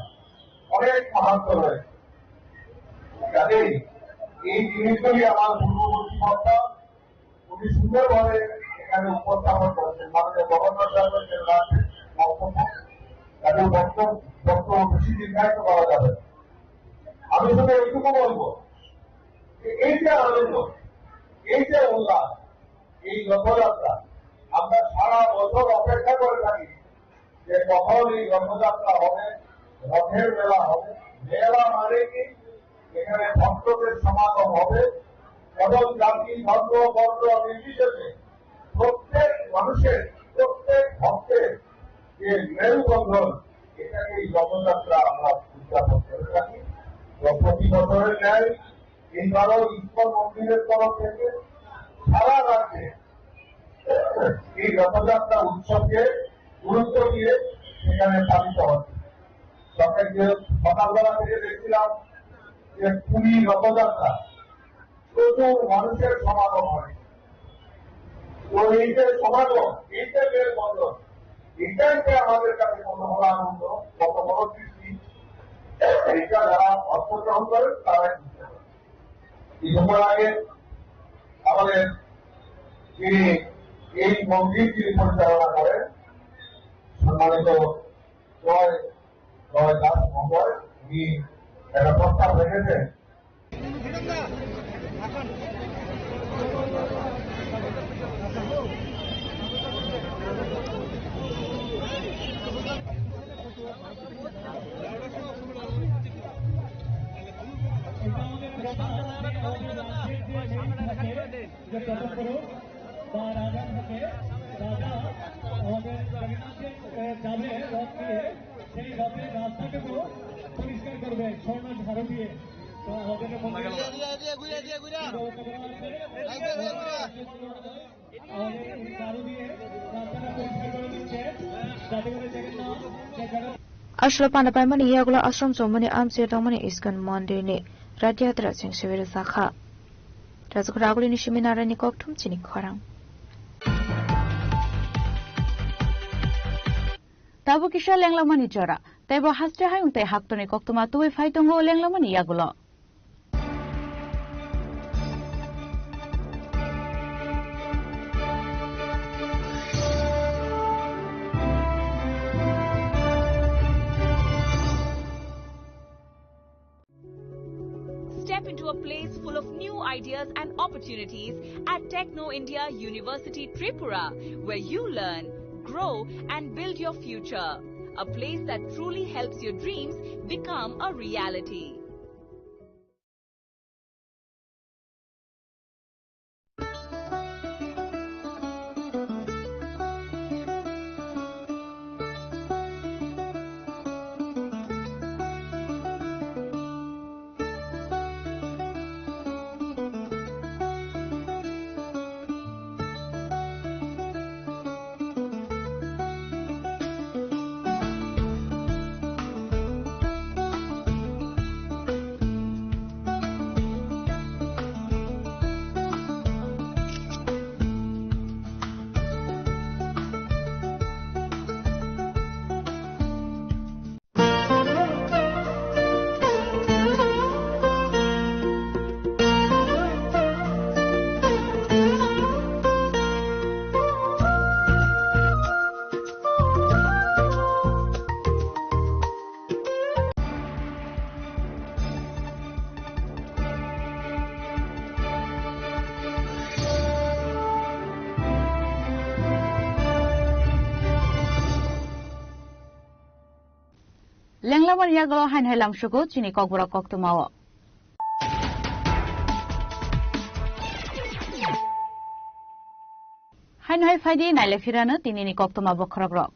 অনেক মাহাত্ম্য রয়েছে। কাজেই এই জিনিসগুলি আমার পূর্ববর্তী বক্তা খুবই সুন্দরভাবে এখানে উপস্থাপন করেছেন। মাননীয় গভর্নর সাহেবের যে রাজ্যের বক্তব্য, তাদের বক্তব্য, বক্তব্য বেশি দীর্ঘায়িত করা যাবে না। আমি শুধু এইটুকু বলবো যে এই যে আনন্দ, এই যে উল্লাস, এই রথযাত্রা আমরা সারা বছর অপেক্ষা করে থাকি যে কখন এই রথযাত্রা হবে, রথের মেলা হবে। মেলা মানে কি? এখানে ভক্তদের সমাগম হবে এবং জাতি, ধর্ম, বর্ণ নির্বিশেষে প্রত্যেক মানুষের, প্রত্যেক ভক্তের যে মেলবন্ধন, এটাকে এই রথযাত্রা আমরা উদযাপন করে থাকি। তো প্রতি বছরের ন্যায় এইবারও ইস্কন মন্দিরের তরফ থেকে সারা রাজ্যে এই রথযাত্রা উৎসবকে গুরুত্ব দিয়ে সেখানে পালিত হচ্ছে। সকাল যে, সকালবেলা থেকে দেখছিলাম যে পুরী রথযাত্রা, প্রচুর মানুষের সমাগম হয়। তো এই যে সমাগম, এই যে মেলবন্ধন, এটাই যে আমাদের কাছে কত বড় আনন্দ, কত বড় তৃপ্তি, এটা যারা অংশগ্রহণ করেন তারাই বুঝতে পারেন। কিছুক্ষণ আগে আমাদের যিনি এই মন্দির যিনি পরিচালনা করেন, সম্মানিত জয়, জয় দাস মহোদয়, উনি একটা প্রস্তাব রেখেছেন। যে প্রথম পুরুষ বা রাজা থাকে, রাজা আমাদের জগন্নাথ যে, এ, যাবে রথ নিয়ে, সেই রথের রাস্তাটুকু পরিষ্কার করবে স্বর্ণ ঝাড়ু দিয়ে। তো আমাদের মন্দিরে ঘুরে দিয়ে, ঘুরে দিয়ে, ঘুরে। আমাদের এই ঝাড়ু দিয়ে রাস্তাটা পরিষ্কার করে দিচ্ছে, যাতে করে জগন্নাথ যে Jagannath Ashla panda paimani yagulo ashram chomani amchir tongmani ISKCON mondir ni rath yatra cheng sewira jakha. Rajak raguli ni simi narani kokthum chini khorang. Tabuk kisa lenglamani jora, teibo haste hayung tei haktoni koktwma tubui phai tongo lenglamani yagulo. Step into a place full of new ideas and opportunities at Techno India University Tripura, where you learn, grow, and build your future. A place that truly helps your dreams become a reality. Lenglamani yagulo haino hai lamsugo chini kokborok koktwmao. Haino hai phaidi naile phirano tinini koktwma bokhorokrok.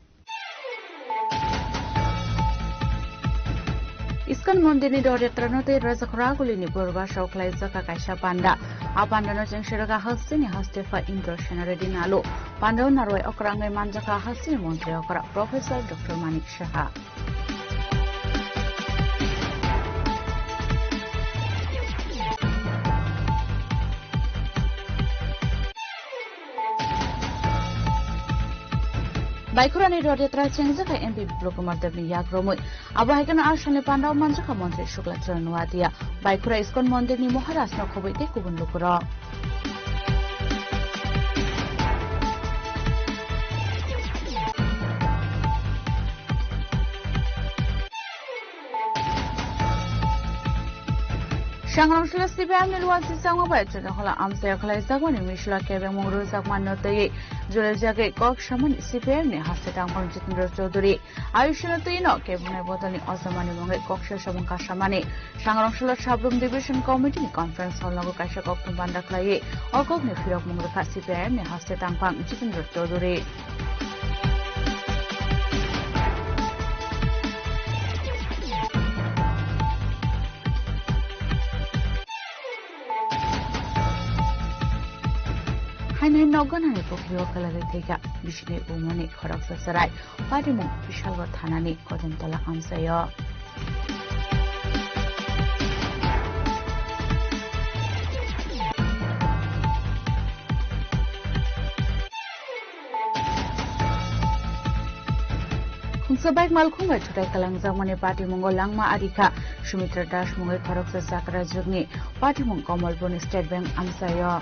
ISKCON mondirni dor yatrano tei Rajakhora agulini purba sok khlaijak kaisa panda. A pandano chengserok hasteni haste pha Indra Sena Reddy Nalu. Pandao narwai okrangwi manjakha hasteni montri okra Professor Doctor Manik Saha. Baikhorani rod yatra chengjak hai M P Biplab Kumar Debni yak romwi. Abo hai kheno a salni pandao manjakha montri Shukla Charan Noatia. Baikhora ISKCON mondirni Maharajno khobwi tei kubun lukurok. Sangrongsola C P I M ni luan sisangma bai Chondrahola amchaio khlaijakmani misla kebengmung rwjakmano twiwi julaijagwi kok samani C P I M ni haste tangphang Jitendra Chaudhary. Ayushno twino kebungnai bodolni ojamani mungwi koksa samung kasamani. Sangrongsola Sabrum Division Committee ni conference hall nogo kaisa kokthum banda khlaiwi o kokni phirokmung rwkha C P I M ni haste tangphang Jitendra Chaudhary. Nini nogo nani pokrio kalari thika bisini umani khoroksa sarai patimung Bishalgo thanani Kodamtola amsayo. Khungsa bike malkhung bai thutai kalangjakmani patimungo langma arikha. Sumitra Das mungwi khoroksa chakra jwkni patimung Kamalpurni State Bank amsaio.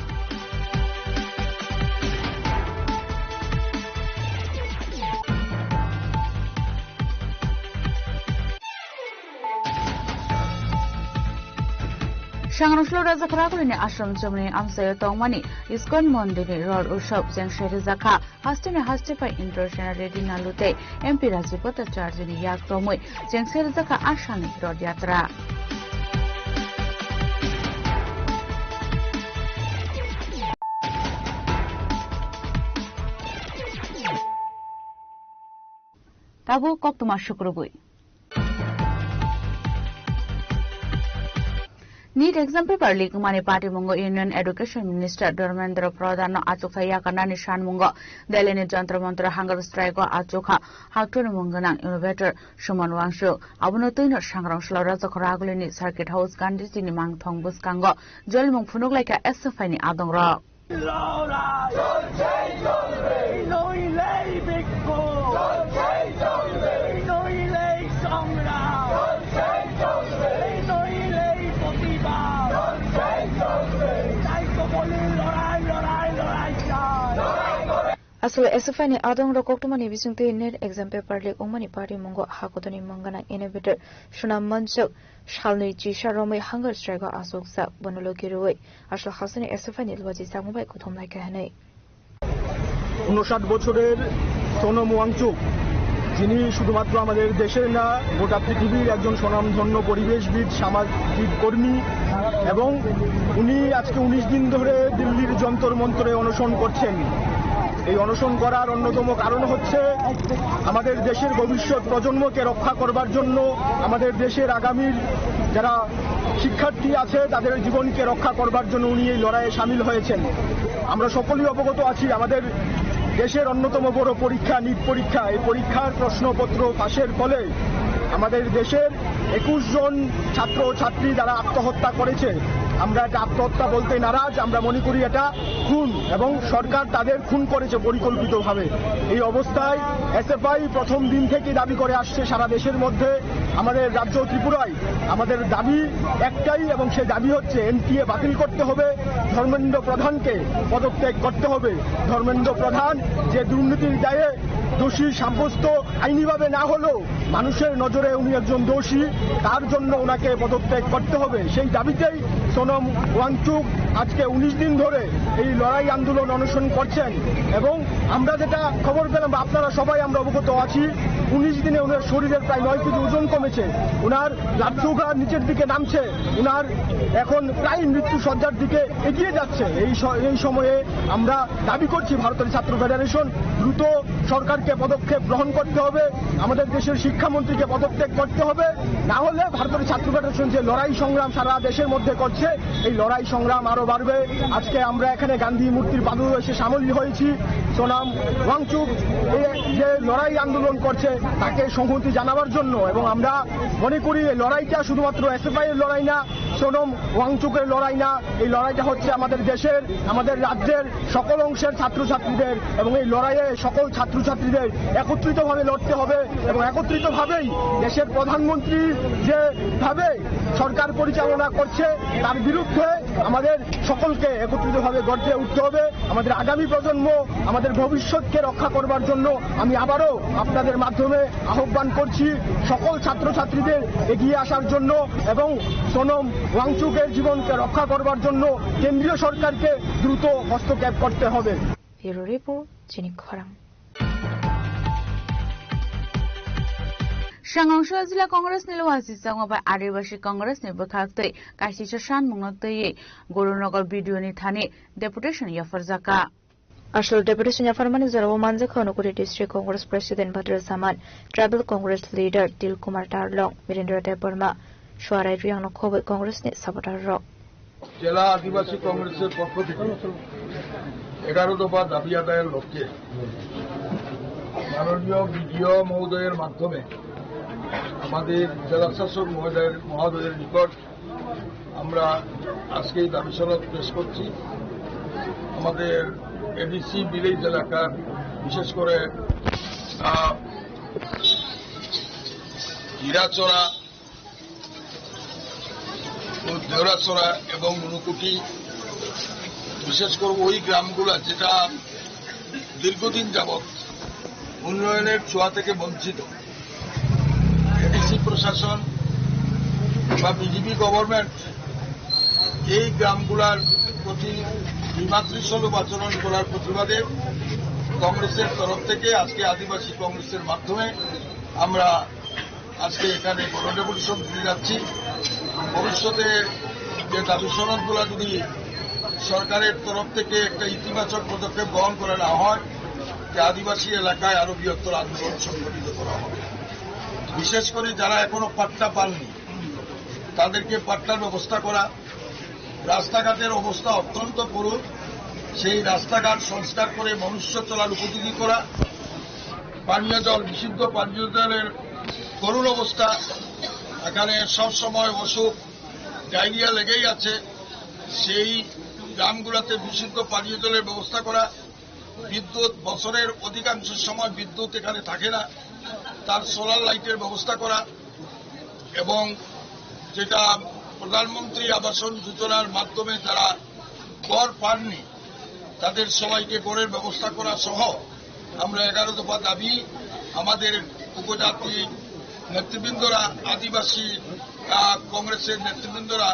Sangrongshlo Raja Khoragulini ashram chomni amsaio tongmani ISKCON mondirni ror utsav chengse rijakha. Hasteni haste pai Indrasena Reddy Nalu tei M P Raju Bhattacharjini yak romwi chengse rijakha a salni Rath Yatra. Tabuk koktwma sukrubwi. NEET exam paper leak wngmani patimungo Union Education Minister Dharmendra Pradhan no achuksa yakarnani sanmungo Delhi ni Jantar Mantar hunger strike o achukha haktorni mung gwnang innovator Suman Wangchuk. Abono twino Sangrong Salo Rajakhor Agulini Circuit House Gandhiji ni mangthong bwskango jolimung phunuk laikha S F I ni adongrok. লড়াই চলছেই চলবে। নইলেই বিক্ষোভ চলছেই চলবে। নইলেই সংগ্রাম চলছেই চলবে। নইলেই প্রতিবাদ চলছেই চলবে। তাই তো বলি লড়াই, লড়াই, লড়াই চাই। Aswk S F I ni adongrok koktwmani bisingtwi NEET exam paper leak wngmani patimungo haktorni mung gwnang innovator Sonam Wangchuk salnwi chisa romwi hunger strike o achukjak, bono logi rwui aswk hasteni S F I ni luachi changma bai kuthum laikha hwnwi. ঊনষাট বছরের সোনম ওয়াংচুক, যিনি শুধুমাত্র আমাদের দেশের না, গোটা পৃথিবীর একজন স্বনামধন্য পরিবেশবিদ, সামাজিক কর্মী, এবং উনি আজকে উনিশ দিন ধরে দিল্লির যন্তর মন্তরে অনশন করছেন। এই অনশন করার অন্যতম কারণ হচ্ছে আমাদের দেশের ভবিষ্যৎ প্রজন্মকে রক্ষা করবার জন্য, আমাদের দেশের আগামীর যারা শিক্ষার্থী আছে, তাদের জীবনকে রক্ষা করবার জন্য উনি এই লড়াইয়ে সামিল হয়েছেন। আমরা সকলেই অবগত আছি, আমাদের দেশের অন্যতম বড় পরীক্ষা, নিট পরীক্ষা। এই পরীক্ষার প্রশ্নপত্র ফাঁসের ফলে আমাদের দেশের একুশ জন ছাত্র ছাত্রী যারা আত্মহত্যা করেছে, আমরা এটা আত্মহত্যা বলতে নারাজ, আমরা মনে করি এটা খুন এবং সরকার তাদের খুন করেছে পরিকল্পিতভাবে। এই অবস্থায় এসএফআই প্রথম দিন থেকে দাবি করে আসছে সারা দেশের মধ্যে, আমাদের রাজ্য ত্রিপুরায় আমাদের দাবি একটাই, এবং সেই দাবি হচ্ছে এনটিএ বাতিল করতে হবে, ধর্মেন্দ্র প্রধানকে পদত্যাগ করতে হবে। ধর্মেন্দ্র প্রধান যে দুর্নীতির দায়ে দোষী সাব্যস্ত আইনিভাবে না হলেও মানুষের নজরে উনি একজন দোষী, তার জন্য ওনাকে পদত্যাগ করতে হবে। সেই দাবিতেই সোনম ওয়াংচুক আজকে উনিশ দিন ধরে এই লড়াই আন্দোলন অনশন করছেন। এবং আমরা যেটা খবর পেলাম বা আপনারা সবাই আমরা অবগত আছি, উনিশ দিনে ওনার শরীরের প্রায় নয় কেজি ওজন কমেছে, ওনার ব্লাড সুগার নিচের দিকে নামছে, ওনার এখন প্রায় মৃত্যু শয্যার দিকে এগিয়ে যাচ্ছে। এই স-, এই সময়ে আমরা দাবি করছি ভারতের ছাত্র ফেডারেশন দ্রুত সরকারকে পদক্ষেপ গ্রহণ করতে হবে, আমাদের দেশের শিক্ষামন্ত্রীকে পদত্যাগ করতে হবে, না হলে ভারতের ছাত্র ফেডারেশন যে লড়াই সংগ্রাম সারা দেশের মধ্যে করছে, এই লড়াই সংগ্রাম আরো বাড়বে। আজকে আমরা এখানে গান্ধী মূর্তির পাদদেশে সামিল হয়েছি। সোনাম ওয়াংচুক এই যে লড়াই আন্দোলন করছে, তাকে সংহতি জানাবার জন্য। এবং আমরা মনে করি এই লড়াইটা শুধুমাত্র এসএফআই এর লড়াই না, সোনম ওয়াংচুকের লড়াই না, এই লড়াইটা হচ্ছে আমাদের দেশের, আমাদের রাজ্যের সকল অংশের ছাত্রছাত্রীদের। এবং এই লড়াইয়ে সকল ছাত্রছাত্রীদের একত্রিতভাবে লড়তে হবে এবং একত্রিতভাবেই দেশের প্রধানমন্ত্রী যেভাবে সরকার পরিচালনা করছে, তার বিরুদ্ধে আমাদের সকলকে একত্রিতভাবে গর্জে উঠতে হবে। আমাদের আগামী প্রজন্ম, আমাদের ভবিষ্যৎকে রক্ষা করবার জন্য আমি আবারও আপনাদের মাধ্যমে আহ্বান করছি সকল ছাত্রছাত্রীদের এগিয়ে আসার জন্য এবং সোনম ওয়াংচুকের জীবনকে রক্ষা করবার জন্য কেন্দ্রীয় সরকারকে দ্রুত হস্তক্ষেপ করতে হবে। Bureau Report, Chini Khorang. Sangrong Salo Jila Congress ni luachi changma bai Adibasi Congress ni bwkhak twi kaisisa sanmungno twiwi Gurunagar B D O ni thani deputation yapharjakha. Aswk deputation yapharmani jorao manjakha Unakoti District Congress President Badrul Zaman, Tribal Congress Leader Dil Kumar Tarlong, Birendra Debbarma, Suarai Riyangno khobwi Congress ni supporter rok. জেলা আদিবাসী কংগ্রেসের পক্ষ থেকে এগারো দফা দাবি আদায়ের লক্ষ্যে মাননীয় বিডিও মহোদয়ের মাধ্যমে আমাদের জেলা শাসক মহোদয়ের, মহোদয়ের নিকট আমরা আজকে এই দাবি সনদ পেশ করছি। আমাদের এডিসি ভিলেজ এলাকার, বিশেষ করে, আহ, হীরাচড়া ও দেওরাছড়া এবং ঊনকোটি, বিশেষ করে ওই গ্রামগুলা যেটা দীর্ঘদিন যাবত উন্নয়নের ছোঁয়া থেকে বঞ্চিত। এডিসি প্রশাসন বা বিজেপি গভর্নমেন্ট এই গ্রামগুলার প্রতি বিমাতৃসুলভ আচরণ করার প্রতিবাদে কংগ্রেসের তরফ থেকে আজকে আদিবাসী কংগ্রেসের মাধ্যমে আমরা আজকে এখানে গণডেপুটেশন দিতে যাচ্ছি। ভবিষ্যতে যে দাবি সনদগুলো যদি সরকারের তরফ থেকে একটা ইতিবাচক পদক্ষেপ গ্রহণ করা না হয়, যে আদিবাসী এলাকায় আরো বৃহত্তর আন্দোলন সংগঠিত করা হবে। বিশেষ করে যারা এখনো পাট্টা পাননি, তাদেরকে পাট্টার ব্যবস্থা করা, রাস্তাঘাটের অবস্থা অত্যন্ত করুণ, সেই রাস্তাঘাট সংস্কার করে মনুষ্য চলার উপযোগী করা, পানীয় জল, বিশুদ্ধ পানীয় জলের করুণ অবস্থা, এখানে সব সময় অসুখ, ডায়রিয়া লেগেই আছে, সেই গ্রামগুলোতে বিশুদ্ধ পানীয় জলের ব্যবস্থা করা, বিদ্যুৎ, বছরের অধিকাংশ সময় বিদ্যুৎ এখানে থাকে না, তার সোলার লাইটের ব্যবস্থা করা এবং যেটা প্রধানমন্ত্রী আবাসন যোজনার মাধ্যমে যারা ঘর পাননি, তাদের সবাইকে ঘরের ব্যবস্থা করা সহ আমরা এগারো দফা দাবি আমাদের উপজাতি নেতৃবৃন্দরা, আদিবাসী, আহ, কংগ্রেসের নেতৃবৃন্দরা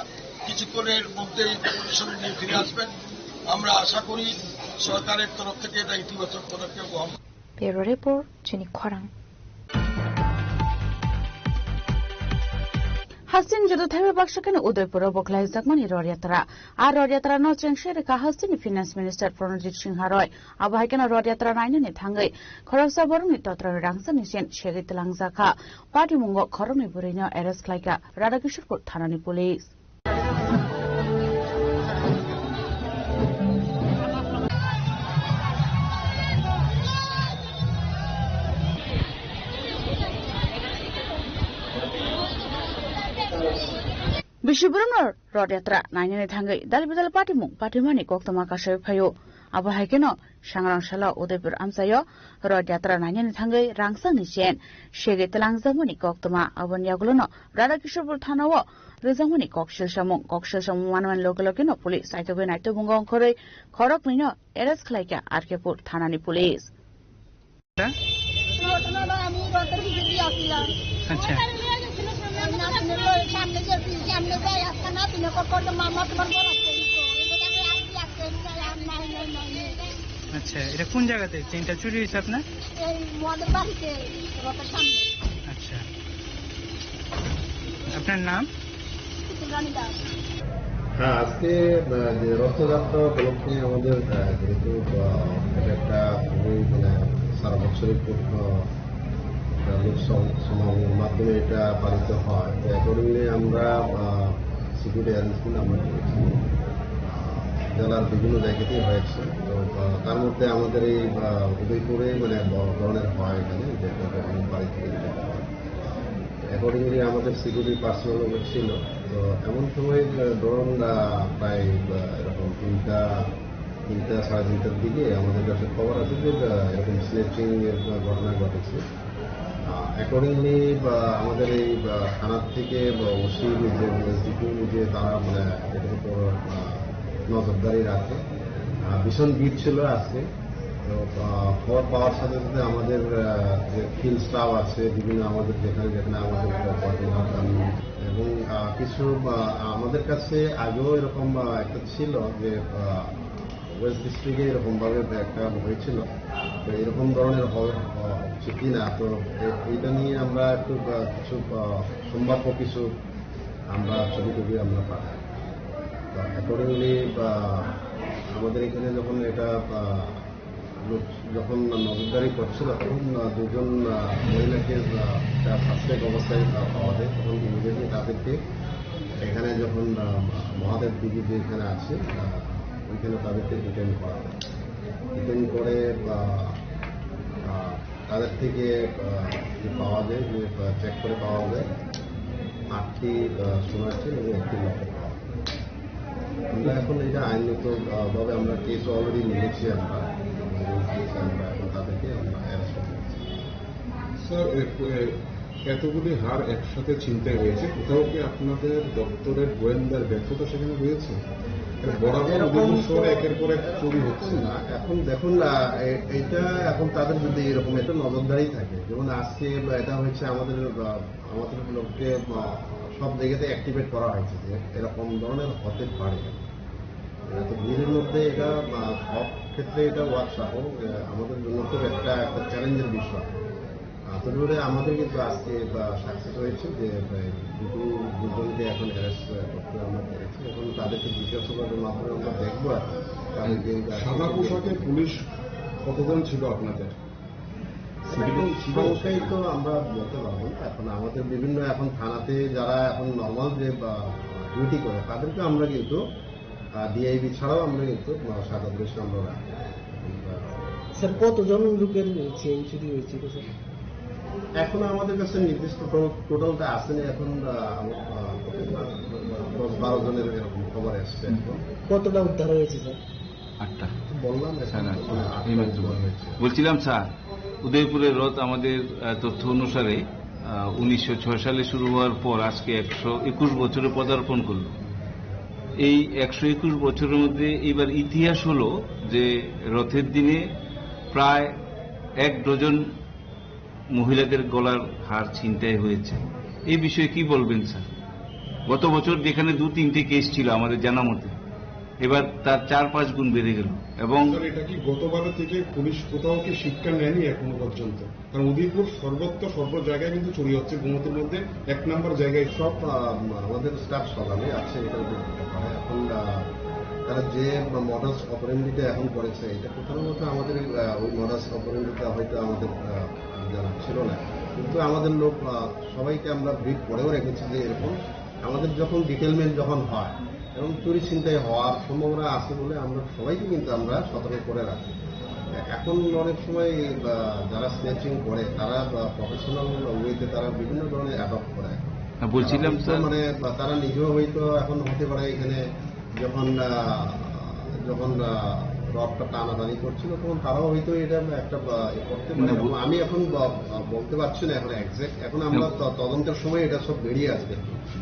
কিছুক্ষণের মধ্যেই ডেপুটেশন নিয়ে ফিরে আসবেন। আমরা আশা করি সরকারের তরফ থেকে এটা ইতিবাচক পদক্ষেপ গ্রহণ। Bureau Report, Chini Khorang. Hasing joto thaiba baksa kheno Udaipuro bo khlaijakmani Rod Yatra. A Rod Yatra no chengse rwkha Hasing ni Finance Minister Pranojit Singha Roy. Abo hai kheno Rod Yatra nainani thangwi khoroksa borokni totrani rangchakni chen segwi twlangjakha. Patimungo khoroknwi bwrwino arrest khlaikha Radhakishorpur thanani police. Bisi borokno Rod Yatra nainani thangwi dal bidal patimung patimani koktwma kasai phaio. Abo hai kheno Sangrang salo Udaipur amchaio Rod Yatra nainani thangwi rangchakni chen segwi twlangjakmani koktwma. Aboni yagulono Radhakishorpur thanao rijangmani kok silsamung, kok silsamung manmani loge logeno police saitogwi naitobungo ongkhorwi khoroknwino arrest khlaikha R K Pur thanani police. ঘটনা না, আমি রাতের দিকে দিয়ে আসছিলাম। আচ্ছা। আর না শুনে তো সামনে যে, সামনে যাই, আজকে না শুনে কখন তো মামা তোমার বড় আসছে, এই তো, এই তো দেখো, আজকে আসছে, এই তো, আর নাই, নাই, নাই, নাই। আচ্ছা, এটা কোন জায়গাতে চেইনটা চুরি হয়েছে আপনার? এই মদের বাড়িতে, রথের সামনে। আচ্ছা। আপনার নাম? রানী দাস। হ্যাঁ, আজকে, আহ, যে রথযাত্রা উপলক্ষে আমাদের, আহ, যেহেতু, আহ, এটা একটা খুবই, মানে, সারা বছরই খুব, আহ, একটা লোক সম-, সমাগমের মাধ্যমে এটা পালিত হয়। তো accordingly আমরা, আহ, security arrangement আমরা করেছি। আহ, জেলার বিভিন্ন জায়গাতেই হয়েছে। তো, আহ, তার মধ্যে আমাদের এই, আহ, উদয়পুরে, মানে, বড় ধরনের হয় এখানে, যে একটা বাড়ি থেকে যেটা হয়। Accordingly আমাদের security personnel ছিল। তো এমন সময়, আহ, ধরুন, আহ, প্রায়, আহ, এরকম তিনটা, তিনটা, সাড়ে তিনটার দিকে আমাদের কাছে খবর আছে যে, আহ, এরকম snatching এর ঘটনা ঘটেছে। আহ, accordingly, আহ, আমাদের এই, আহ, থানার থেকে বা ওসি নিজে, এসডিপিও নিজে তারা, মানে, এটার উপর, আহ, নজরদারি রাখে। আহ, ভীষণ ভিড় ছিল আজকে। তো, আহ, খবর পাওয়ার সাথে সাথে আমাদের, আহ, যে ফিল্ড স্টাফ আছে, বিভিন্ন আমাদের যেখানে যেখানে আমাদের কোঅর্ডিনেটর আমি এবং, আহ, কিছু, আহ, আমাদের কাছে আগেও এরকম, আহ, একটা ছিল যে, আহ, ওয়েস্ট ডিস্ট্রিক্টে এরকমভাবে একটা হয়েছিল। তো এরকম ধরনের হওয়া, আহ, হচ্ছে কি না, তো এ-, এইটা নিয়ে আমরা একটু, আহ, কিছু, আহ, সম্ভাব্য কিছু আমরা ছবি টবি আমরা পাঠাই। তো accordingly, আহ, আমাদের এখানে যখন এটা, আহ, লোক যখন নজরদারি করছিল, তখন, আহ, দুজন, আহ, মহিলাকে, আহ, একটা সাসপেক্ট অবস্থায়, আহ, পাওয়া যায়। তখন ইমিডিয়েটলি তাদেরকে এখানে যখন, আহ, মহাদেব দিঘি যেখানে আছে, আহ, ওইখানে তাদেরকে ডিটেইন করা হয়। ডিপেন্ড করে বা, আহ, তাদের থেকে, আহ, যে পাওয়া যায়, যে, আহ, চেক করে পাওয়া যায়, আটটি, আহ, সোনার চেন এবং একটি লকেট পাওয়া যায়। আমরা এখন এটা আইনগত, আহ, ভাবে আমরা কেস অলরেডি নিয়েছি আমরা, আমরা এখন তাদেরকে আমরা অ্যারেস্ট করছি। স্যার, এ, এ, এতগুলি হার একসাথে ছিনতাই হয়েছে, কোথাও কি আপনাদের দপ্তরের গোয়েন্দার ব্যর্থতা সেখানে রয়েছে? মানে, বরাবর এরকম বিভিন্ন শহরে তো একের পর এক চুরি হচ্ছে। না, এখন দেখুন না, এ-, এটা এখন তাদের যদি এরকম একটা নজরদারি থাকে, যেমন আজকে বা এটা হয়েছে আমাদের, বা আমাদের লোককে, বা সব জায়গাতে অ্যাক্টিভেট করা হয়েছে যে এরকম ধরনের হতে পারে। এত ভিড়ের মধ্যে এটা, আহ, সব ক্ষেত্রে এটা ওয়ার্ক সহ, আহ, আমাদের জন্য খুব একটা, একটা চ্যালেঞ্জের বিষয়। আহ, তবে আমাদের কিন্তু আজকে, আহ, সাকসেস হয়েছে যে, আহ, দুটো, দুজনকে এখন অ্যারেস্ট, আহ, করতে আমরা পেরেছি। এখন তাদেরকে জিজ্ঞাসাবাদের মাধ্যমে আমরা দেখবো আর তাদের যে সাদা পোশাকে পুলিশ কতজন ছিল আপনাদের? এখন সংখ্যাই তো আমরা বলতে পারবো না। এখন আমাদের বিভিন্ন, এখন থানাতে যারা এখন নর্মাল যে, আহ, ডিউটি করে, তাদেরকে আমরা কিন্তু, আহ, ডিআইবি ছাড়াও আমরা কিন্তু, আহ, সাদা ড্রেস আমরা রাখি। স্যার, কতজন লোকের চেইন চুরি হয়েছিল, স্যার? এখন আমাদের কাছে নির্দিষ্ট টো-, টোটালটা আসেনি। এখন, আহ, আমার, আহ, দশ বারো জনের এরকম খবর এসছে এখন। কতটা উদ্ধার হয়েছে, স্যার? আটটা। বললাম, সাড়ে আটটা। এই মাত্র বললাম। বলছিলাম, স্যার, উদয়পুরের রথ আমাদের, আহ, তথ্য অনুসারে, আহ, উনিশশো ছয় সালে শুরু হওয়ার পর আজকে একশো একুশ বছরে পদার্পণ করলো। এই একশো একুশ বছরের মধ্যে এইবার ইতিহাস হলো যে রথের দিনে প্রায় এক ডজন মহিলাদের গলার হার ছিনতাই হয়েছে। এই বিষয়ে কি বলবেন, স্যার? গত বছর যেখানে দু তিনটে কেস ছিল আমাদের জানা মতে, এবার তার চার পাঁচ গুণ বেড়ে গেল। এবং স্যার, এটা কি গতবারের থেকে পুলিশ কোথাও কি শিক্ষা নেয়নি এখনো পর্যন্ত? কারণ উদয়পুর সর্বত্র সর্ব জায়গায় কিন্তু চুরি হচ্ছে, গোমতীর মধ্যে এক নম্বর জায়গায়। সব, আহ, আমাদের স্টাফ সকালে আছে, এটা করতে পারে। এখন, আহ, তারা যে মডাস অপারেন্ডিটা এখন করেছে, এটা কোথাও না কোথাও আমাদের, আহ, ওই মডাস অপারেন্ডিটা হয়তো আমাদের, আহ, জানা ছিল না। কিন্তু আমাদের লোক, আহ, সবাইকে আমরা ব্রিফ করেও রেখেছি যে এরকম আমাদের যখন ডিটেলমেন্ট যখন হয় এবং চুরি ছিনতাই হওয়ার সম্ভাবনা আছে বলে আমরা সবাইকে কিন্তু আমরা সতর্ক করে রাখি। এখন অনেক সময়, আহ, যারা স্ন্যাচিং করে তারা, আহ, প্রফেশনাল ওয়েতে তারা বিভিন্ন ধরনের অ্যাডপ্ট করে। হ্যাঁ, বলছিলাম, তারা হয়তো স্যার। মানে, আহ, তারা নিজেও হয়তো এখন হতে পারে এখানে যখন, আহ, যখন, আহ, রথটা টানাটানি করছিল, তখন তারাও হয়তো এটা একটা, আহ, এ করতে পারে। না, বল- এবং আমি এখন ব-, আহ, বলতে পারছি না এখন এক্স্যাক্ট। এখন আমরা না। ত-, তদন্তের সময় এটা সব বেরিয়ে আসবে।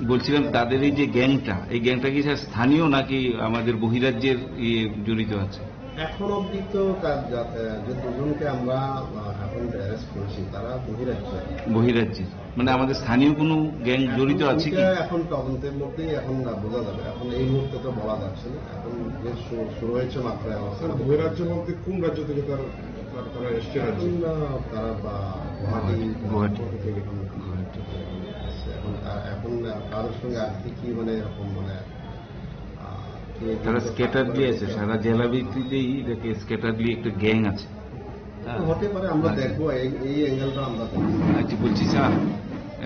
বলছিলাম, তাদের এই যে গ্যাংটা, এই গ্যাংটা কি স্যার স্থানীয় নাকি আমাদের বহিরাজ্যের ইয়ে জড়িত আছে? এখন অবধি তো তার যা-, আহ, যে দুজনকে আমরা, আহ, এখন অ্যারেস্ট করেছি, তারা বহিরাজ্য। বহিরাজ্যের? মানে আমাদের স্থানীয় কোনো গ্যাং এখন জড়িত আছে কি? এটা এখন তদন্তের মধ্যেই এখন না বোঝা যাবে, এখন এই মুহূর্তে তো বলা যাচ্ছে না। এখন যে শু-, শুরু হয়েছে মাত্র এখন। স্যার, বহিরাজ্য বলতে কোন রাজ্য থেকে তার, তার, তারা এসছে রাজ্যে? এখন, আহ, তারা বা গুয়াহাটি, গুয়াহাটি। গুয়াহাটি থেকে এখন গুয়াহাটি। এসছে। এখন তা-, এখন, আহ, কারোর সঙ্গে আর কি কি মানে এরকম মানে, আহ, কি তারা কি স্ক্যাটার দিয়ে আছে, সারা জেলা ভিত্তিতেই এটাকে স্ক্যাটার দিয়ে একটা গ্যাং আছে। হ্যাঁ। হতে পারে, আমরা আচ্ছা। দেখবো, এই, এই অ্যাঙ্গেলটা আমরা দেখবো। আচ্ছা, বলছি স্যার,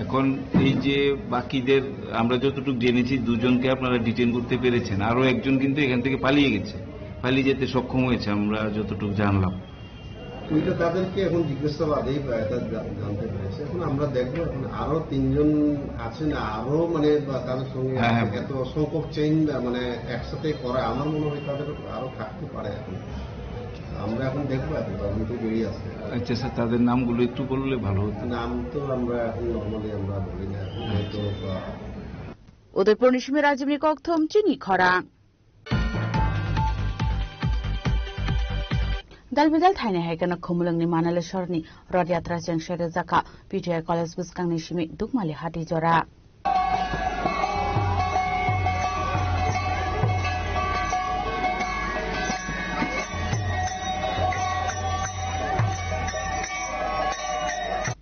এখন এই যে বাকিদের আমরা যতটুকু জেনেছি, দুজনকে আপনারা ডিটেইন করতে পেরেছেন, আরো একজন কিন্তু এখান থেকে পালিয়ে গেছে, পালিয়ে যেতে সক্ষম হয়েছে, আমরা যতটুকু জানলাম। ওইটা তাদেরকে এখন জিজ্ঞাসাবাদেই বা এটা জা-, জানতে পেরেছে। এখন আমরা দেখবো, এখন আরো তিনজন আছে না, আরো মানে বা তাদের সঙ্গে হ্যাঁ, হ্যাঁ। এত সংখ্যক চেইন মানে একসাথে করা, আমার মনে হয় তাদের আরো থাকতে পারে এখন। আমরা এখন দেখবো, এখন তদন্ত বেরিয়ে আসছে। আচ্ছা স্যার, তাদের নামগুলো একটু বললে ভালো হতো। নাম তো আমরা এখন নরমালি আমরা বলি না, এখন হয়তো, আহ, Udaipur ni simi Rajibni kokthum chini khorang. Dalbidal thaini hai kheno Khumulwngni Manalesorni Rod Yatra chengse rwjakha P T I College bwskangni simi Dukmali hati jora.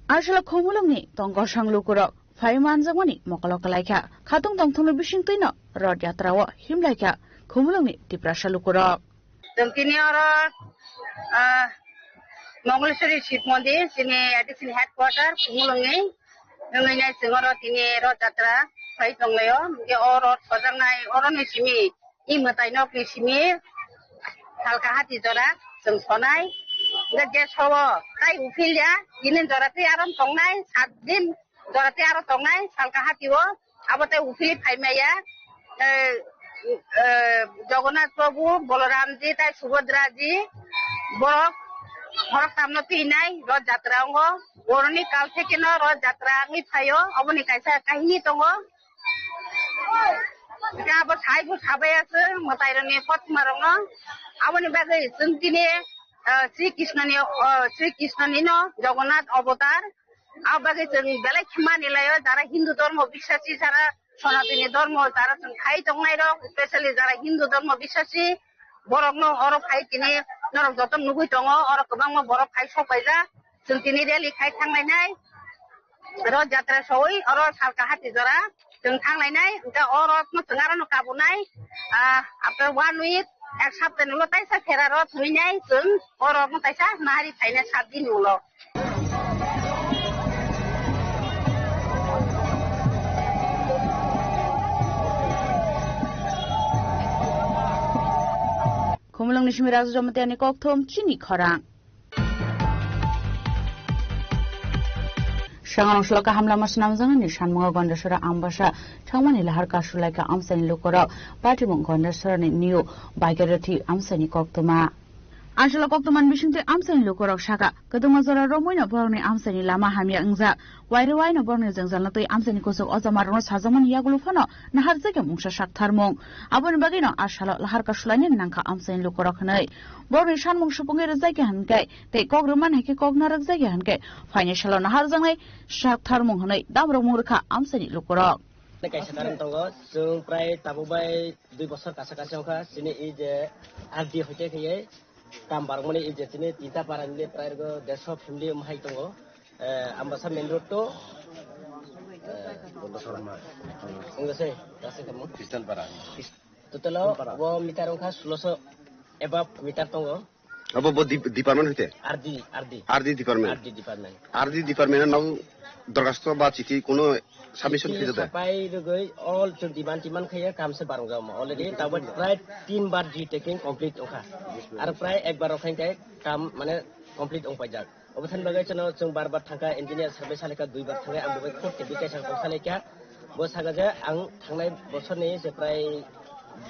Aswk Khumulwngni tong korsang lukurok phai manjakmani mokolo kwlaikha. Khatung tongthokno bisingtwino Rod Yatra o himlaikha Khumulwngni Tiprasa lukurok. Chwng tini oro, ah, Mongoliswari Shiv Mondir, chini A D C ni headquarter, Khumulwngni. Wngwi nai chwng oro tini Rod Jatra phai tonglaio. Hwnkhe o rod sojaknai, oroni simi, i mwtai nokni simi, salka hati jora. chwng sonai. Hwnkhe je sobo tai uphil ya, tini jora tei aro tongnai, sat din jora tei aro tongnai, salka hati o. Abo tei uphili phaimaya, eh, eh, Jagannath Prabhu, Balaramji tei Subhadraji, borok, borok tamno twinai Rath Jatra ongo. Boroni kal thekeno Rath Jatra wngwi phaio, oboni kaisa kahini tongo. Hwnkhe abo saibo sabai aswk mwtairokni kothoma rokno. Aboni bagwi chwng tini, eh, Sri Krishnani, eh, Sri Krishnanino Jagannath Avatar. Abo bagwi chwng belai khe mani laio, jara Hindu dhormo biswasi, jara Sanatani dhormo, jara chwng khai tongnai rok, specially jara Hindu dhormo biswasi, borokno oro phai tini norok joto nugwi tongo, oro kwbangma borok phai sok paijak, chwng tini rally khai thanglainai, oro jatra sowi, oro salka hati jora chwng thanglainai, hwnkhe oro chwng aro no kabunai, ah, after one week, ek sapta ni ulo taisa phera rw thwinai chwng oro no taisa nahari phainai sat din ni ulo. Khumulwngni simi Raju Jamatia ni kokthum chini khorang. Sangrong sloka hamlama swnamjaknani sanmungo Gondasora Ambasa thangmani lahar kasulaika amchaini lukurok patimung Gondasorani New Bhagirathi amchaini koktwma. Aswlok koktwmani bisingtwi amchaini lukurok saka, kwdwngma jora romwino borokni amchaini lama hamya wngjak, wairwi waino borokni jwngjalno twi amchaini kuchuk ojamarokno sajakmani yagulo phano naharjakya mungsa saktharmung. Aboni bagwino a salo lahar kasulainani nangkha amchaini lukurok hwnwi. Borokni sanmung supungwi rwjakya hwnkhe tei kok rwmani hai khe kok narwkjakya hwnkhe phainai salo naharjaknai saktharmung hwnwi damrokmung rwkha amchaini lukurok. Kaisa karon tongo, chwng prai tabuk bai dui bosor kasa kasa wngkha, chini i je R D hoite khaiye kam barmani i je chini tinta para ni prai rwgo dersho family wng hai tongo, eh, Ambasa main road to, eh, wngkha se, kasa kamo. Totalo o meter wngkha sulosho above meter tongo. Abo bo dip-, department hoite? R D, R D. R D department? R D department. R D department no dorkhasto ba chithi kuno submission Chithi khaijak da? Sapai rwgwi all chwng demand timan khaiya kam se barong jao ma. Already tabuk prai tin bar G taking complete wngkha. Ar prai ek bar rok khai kam mane complete wng paijak. Obo thani bagwi chwng bar bar thangkha engineer survey salika dui bar thangkha ang bai khub tebwi kaisa kok salika. Bo saka je ang thangnai bosorni je prai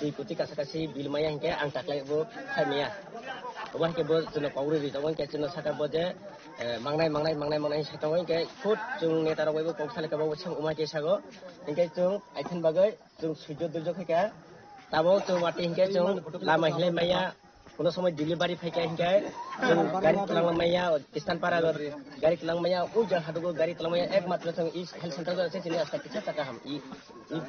dui koti kasa kasi bill maya hinkhe ang taklai bo khai maya. Obo hinkhe bo chwngno kok rwi rwi tongo hinkhe chwngno saka bo je, eh, mangnai, mangnai, mangnai, mangnai sai tongo hinkhe khud chwng neta rok bai bo kok salika bo chwng wngma khe sago. Hinkhe chwng aithen bagwi chwng suijo duijo khaikha. Tabuk chwng watwi hinkhe chwng lama hinlai maya. Kuno somoi delivery phaikha hinkhe chwng gari twlang maya, Kristan para gari twlang maya, o jang hadugo gari twlang maya, ekmatro chwng i health center go se chini rasta kisa taka ham i, i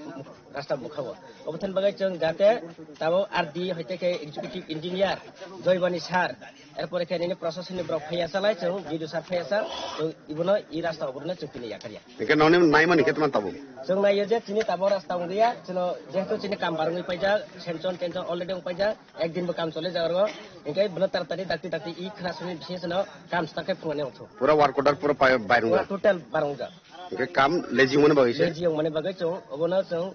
rasta bukhago. Obo thani bagwi chwng jate tabuk R D hoite khe executive engineer Joybani sir, erpore khe nini proshasoni borok phaiya salai chwng B D O sir phaiya sa, chwng ibono i rasta obono chwng tini yakarya. Hinkhe noni naimani khe tamo tabuk? Chwng naiyo je chini tabuk rasta wngya, chwngno jehetu chini kam barwngwi paijak, sanction tension already wng paijak, Ekdin bo kam chole jaga rw. Hinkhe bono taratari dakti dakti i khna simi bising sano kam start khe phunani ongthu. Pura work order pura pai-, bairung Pura jak. Total barung jak. Hinkhe kam lazy wngmani bagwi se? Lazy wngmani bagwi chwng obono chwng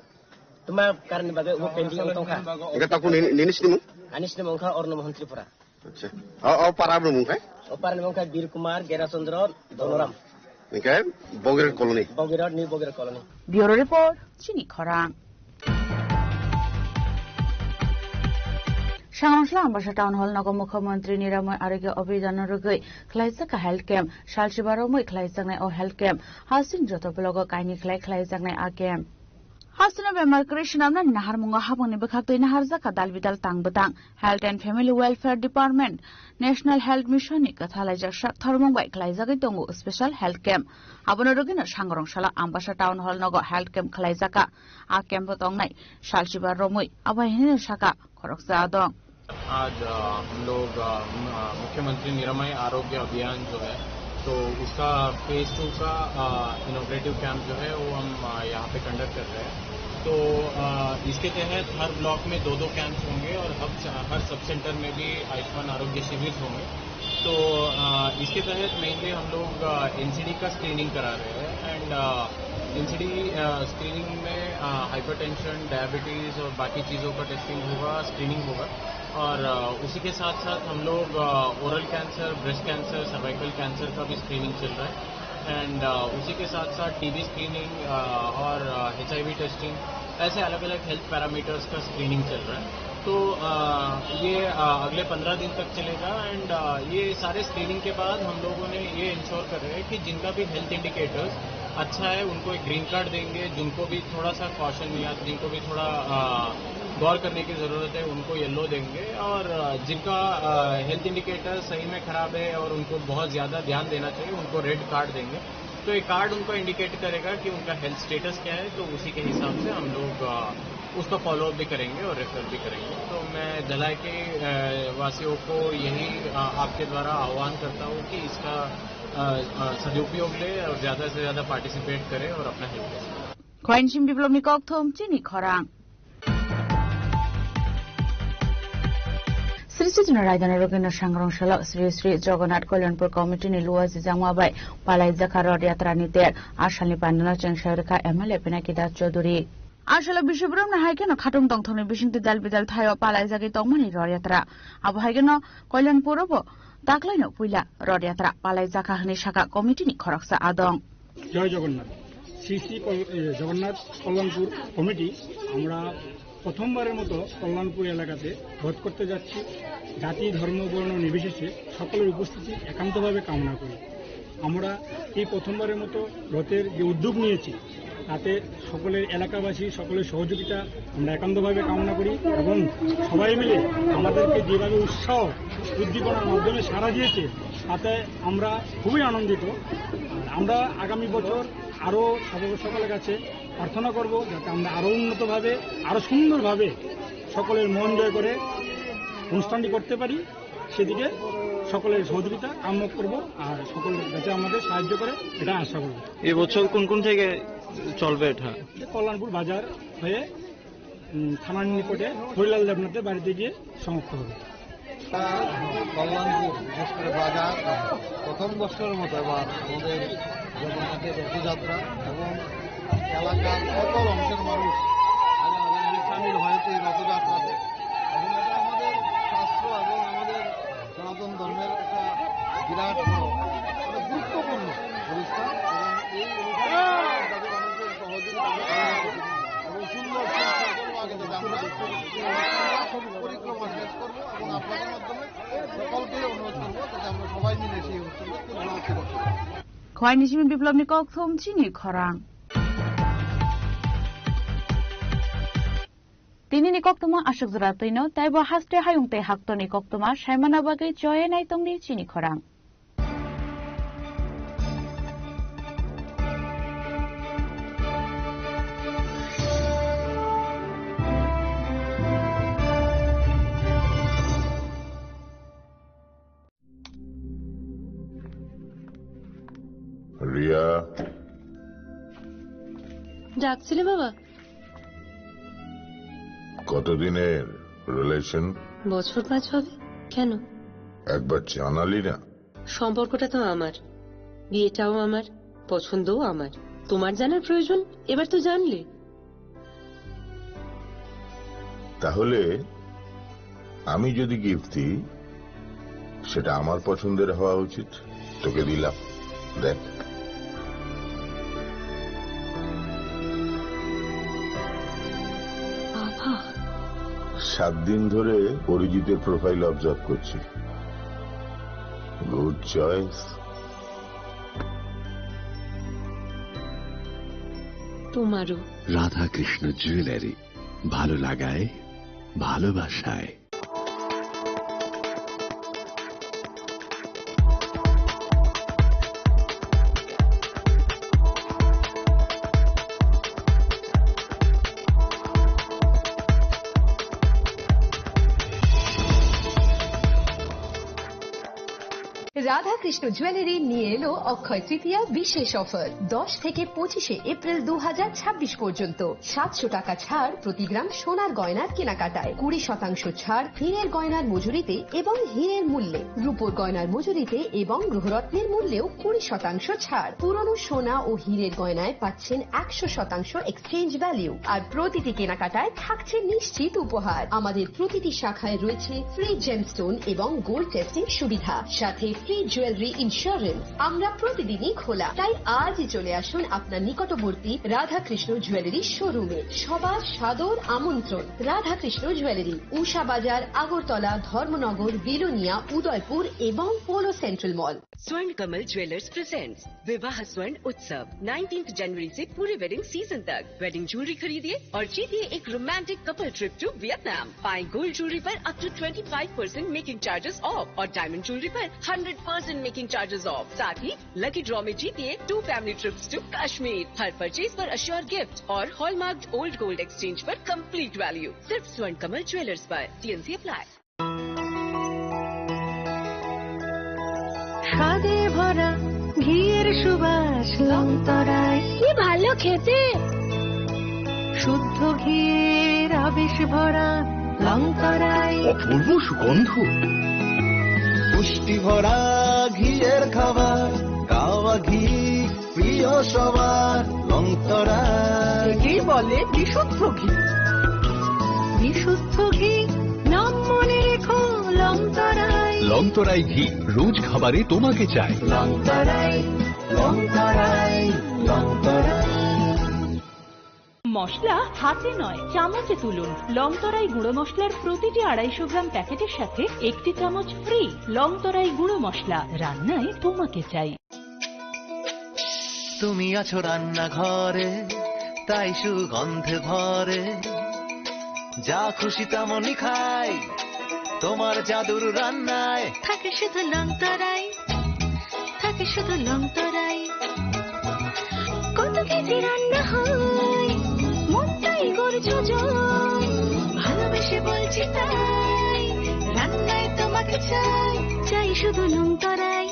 tuma karni bagwi obo pending wng tongkha. Hinkhe takhuk nini, nini sinimung? Ani sinimung wngkha Arno Mohan Tripura. Acha. O, o para bumung khai? O para ni mung kha Bir Kumar, Gera Chandra, Donoram. Hinkhe Bogirot Colony. Bogirot, New Bogirot Colony. Bureau Report, Chini Khorang. Sangrongsa Ambasa Town Hall nogo Mukhyamantri Niramay Arogya Abhiyan rwgwi khlaijak health camp, salchiba romwi khlaijaknai o health camp, hasing joto blogo kaini khlai khlaijaknai a camp. Hasteno bemar kwrwi swnamnani naharmungo habangni bwkhaktwi naharjak kha dal bidal tang bwtang. Health and Family Welfare Department, National Health Mission ni kwthalaijak sak thormung bai khlaijagwi tongo special health camp. Abono rwgwino Sangrong salo Ambasa Town Hall nogo health camp khlaijakha. A camp o tongnai salchiba romwi abo hinwi sakha khoroksa adong. आज, अ, हम लोग, अ, म-, अ, मुख्यमंत्री निरामय आरोग्य अभियान जो है, तो उसका फेज टू का, अ, इनॉगरेटिव कैंप जो है, वो हम, अ, यहाँ पे कंडक्ट कर रहे हैं। तो, अ, इसके तहत हर ब्लॉक में दो दो कैंप्स होंगे और हब, हर सब सेंटर में भी आयुष्मान आरोग्य शिविर होंगे। तो, अ, इसके तहत मेनली हम लोग, अ, एनसीडी का स्क्रीनिंग करा रहे हैं एंड, अ, एनसीडी स्क्रीनिंग में हाइपरटेंशन, डायबिटीज और बाकी चीज़ों का टेस्टिंग होगा, स्क्रीनिंग होगा। और अ, उसी के साथ साथ हम लोग oral cancer, breast cancer, cervical cancer का भी स्क्रीनिंग चल रहा है। एंड उसी के साथ साथ टीबी स्क्रीनिंग और एचआईवी टेस्टिंग, ऐसे अलग अलग हेल्थ पैरामीटर्स का स्क्रीनिंग चल रहा है। तो अ, ये अ, अगले पंद्रह दिन तक चलेगा। एंड ये सारे स्क्रीनिंग के बाद हम लोगों ने ये इंश्योर कर रहे हैं कि जिनका भी हेल्थ इंडिकेटर्स अच्छा है, उनको एक ग्रीन कार्ड देंगे। जिनको भी थोड़ा सा कॉशन या जिनको भी थोड़ा अ, गौर करने की ज़रूरत है, उनको येलो देंगे। और अ, जिनका हेल्थ इंडिकेटर सही में ख़राब है और उनको बहुत ज़्यादा ध्यान देना चाहिए, उनको रेड कार्ड देंगे। तो ये कार्ड उनको इंडिकेट करेगा कि उनका हेल्थ स्टेटस क्या है, तो उसी के हिसाब से हम लोग अ, उसका फॉलोअप भी करेंगे और रेफर भी करेंगे। तो मैं धलाई के अ, वासियों को यही अ, आपके द्वारा आह्वान करता हूँ कि इसका अ, अ, सदुपयोग ले और ज़्यादा से ज़्यादा पार्टिसिपेट करें और अपना health Khwainsim biplobni kokthum chini khorang. Sri Chaitanya Raidana Rogena Sangrong Salo Sri Sri Jagannath Kalyanpur Committee ni luwa jijangma bai palai jakha Rod Yatra ni ter asalni pandano chengsa rikha M L A Pinaki Das Chaudhary. Asalo Bishibrumni hai kheno khatung tongthokni bisingtwi dal bidal thaio palai jagwi tongmani Rod Yatra. Abo hai kheno Kalyanpur o bo taklaino puila Rod Yatra palai jakha hwnwi sakha committee ni khoroksa adong. জয় জগন্নাথ। শ্রী শ্রী কল-, এ, জগন্নাথ কল্যাণপুর কমিটি, আমরা প্রথমবারের মতো কল্যাণপুর এলাকাতে রথ করতে যাচ্ছি। জাতি, ধর্ম, বর্ণ নির্বিশেষে সকলের উপস্থিতি একান্তভাবে কামনা করি। আমরা এই প্রথমবারের মতো রথের যে উদ্যোগ নিয়েছি, তাতে সকলের এলাকাবাসী, সকলের সহযোগিতা আমরা একান্তভাবে কামনা করি এবং সবাই মিলে আমাদেরকে যেভাবে উৎসাহ উদ্দীপনার মাধ্যমে সাড়া দিয়েছে, তাতে আমরা খুবই আনন্দিত। আর আমরা আগামী বছর আরও সকল-, সকলের কাছে প্রার্থনা করব, যাতে আমরা আরও উন্নতভাবে, আরও সুন্দরভাবে সকলের মন জয় করে অনুষ্ঠানটি করতে পারি, সেদিকে সকলের সহযোগিতা কামনা করব, আর সকলে যাতে আমাদের সাহায্য করে, এটা আশা করব। এবছর কোন কোন থেকে চলবে এটা? এটা কল্যাণপুর বাজার হয়ে, উম, থানার নিকটে হরিলাল দেবনাথের বাড়িতে গিয়ে সমাপ্ত হবে। কল্যাণপুর, বিশেষ করে বাজার, প্রথম বছরের মতো এবার আমাদের জগন্নাথের রথযাত্রা এবং এলাকার সকল অংশের মানুষ আজ আমাদের এখানে সামিল হয়েছে এই রথযাত্রাতে। এবং এটা আমাদের শাস্ত্র এবং আমাদের সনাতন ধর্মের একটা বিরাট বড়, মানে, গুরুত্বপূর্ণ অনুষ্ঠান। এবং এই অনুষ্ঠানে যাতে মানুষের সহযোগিতা এবং সুন্দর সুসম্পন্ন আগে যাতে আমরা পরিক্রমা শেষ করবো এবং আপনাদের মাধ্যমে সকলকে অনুরোধ করবো যাতে আমরা সবাই মিলে সেই অনুষ্ঠানটা খুব ভালো করতে পারি। Khwainisi biplobni kokthum chini khorang. Tinini koktwma aswk jora twino, teibo haste hayung tei haktorni koktwma saimana bagwi choye naitongdi chini khorang. Riya. ডাকছিলে বাবা? কতদিনের রিলেশন? বছর পাঁচ হবে। কেন? একবার জানালি না। সম্পর্কটা তো আমার, বিয়েটাও আমার, পছন্দও আমার। তোমার জানার প্রয়োজন, এবার তো জানলে। তাহলে আমি যদি গিফট দিই, সেটা আমার পছন্দের হওয়া উচিত। তোকে দিলাম, দেখ। বাবা। সাত দিন ধরে অরিজিতের প্রোফাইল অবজার্ভ করছি। Good choice. তোমারও। রাধাকৃষ্ণ জুয়েলারি, ভালো লাগায় ভালোবাসায়। রাধাকৃষ্ণ জুয়েলারি নিয়ে এলো অক্ষয় তৃতীয়া বিশেষ অফার। দশ থেকে পঁচিশে এপ্রিল দু হাজার ছাব্বিশ পর্যন্ত সাতশো টাকা ছাড় প্রতি গ্রাম সোনার গয়নার কেনাকাটায়, কুড়ি শতাংশ ছাড় হীরের গয়নার মজুরিতে এবং হীরের মূল্যে, রূপোর গয়নার মজুরিতে এবং গ্রহরত্নের মূল্যেও কুড়ি শতাংশ ছাড়। পুরনো সোনা ও হীরের গয়নায় পাচ্ছেন একশো শতাংশ এক্সচেঞ্জ ভ্যালু, আর প্রতিটি কেনাকাটায় থাকছে নিশ্চিত উপহার। আমাদের প্রতিটি শাখায় রয়েছে ফ্রি জেমস্টোন এবং গোল্ড টেস্টিং সুবিধা, সাথে ফ্রি জুয়েলারি ইন্স্যুরেন্স। আমরা প্রতিদিনই খোলা, তাই আজই চলে আসুন আপনার নিকটবর্তী রাধাকৃষ্ণ জুয়েলারি শোরুমে। সবার সাদর আমন্ত্রণ। রাধাকৃষ্ণ জুয়েলারি, উষা বাজার, আগরতলা, ধর্মনগর, বিলোনিয়া, উদয়পুর এবং Polo Central Mall. Swarn Kamal Jewellers presents Vivah Swarn Utsav, nineteenth जनवरी से पूरे वेडिंग सीजन तक। वेडिंग ज्वेलरी खरीदिए और जीतिए एक romantic couple trip to Vietnam. पाएं गोल्ड ज्वेलरी पर up to twenty five percent making charges off और डायमंड ज्वेलरी पर hundred percent making charges off. साथ ही लकी ड्रॉ में जीतिए two family trips to Kashmir. हर परचेज पर अश्योर गिफ्ट और हॉलमार्क्ड ओल्ड गोल्ड एक्सचेंज पर कंप्लीट वैल्यू। सिर्फ स्वर्ण कमल ज्वेलर्स पर। T&C apply. স্বাদে ভরা ঘিয়ের সুবাস লংতরাই। কি ভালো খেতে। শুদ্ধ ঘিয়ের আবেশ ভরা লংতরাই। অপূর্ব সুগন্ধ। পুষ্টি ভরা ঘিয়ের খাবার, গাওয়া ঘি প্রিয় সবার, লংতরাই। একেই বলে বিশুদ্ধ ঘি। বিশুদ্ধ ঘি, নাম মনে রেখো, লংতরাই। লংতরাই ঘি, রোজ খাবারে তোমাকে চাই। লংতরাই, লংতরাই, লংতরাই। মশলা হাতে নয়, চামচে তুলুন। লংতরাই গুঁড়ো মশলার প্রতিটি আড়াইশো গ্রাম প্যাকেটের সাথে একটি চামচ ফ্রি। লংতরাই গুঁড়ো মশলা, রান্নায় তোমাকে চাই। তুমি আছো রান্নাঘরে, তাই সুগন্ধে ভরে। যা খুশি তেমনই খাই, তোমার জাদুর রান্নায়। থাকে শুধু লংতরাই, থাকে শুধু লংতরাই। কত কেজি রান্না হয়, মনটাই গড় যোজন। ভালোবেসে বলছি তাই, রান্নায় তোমাকে চাই। চাই শুধু লংতরাই,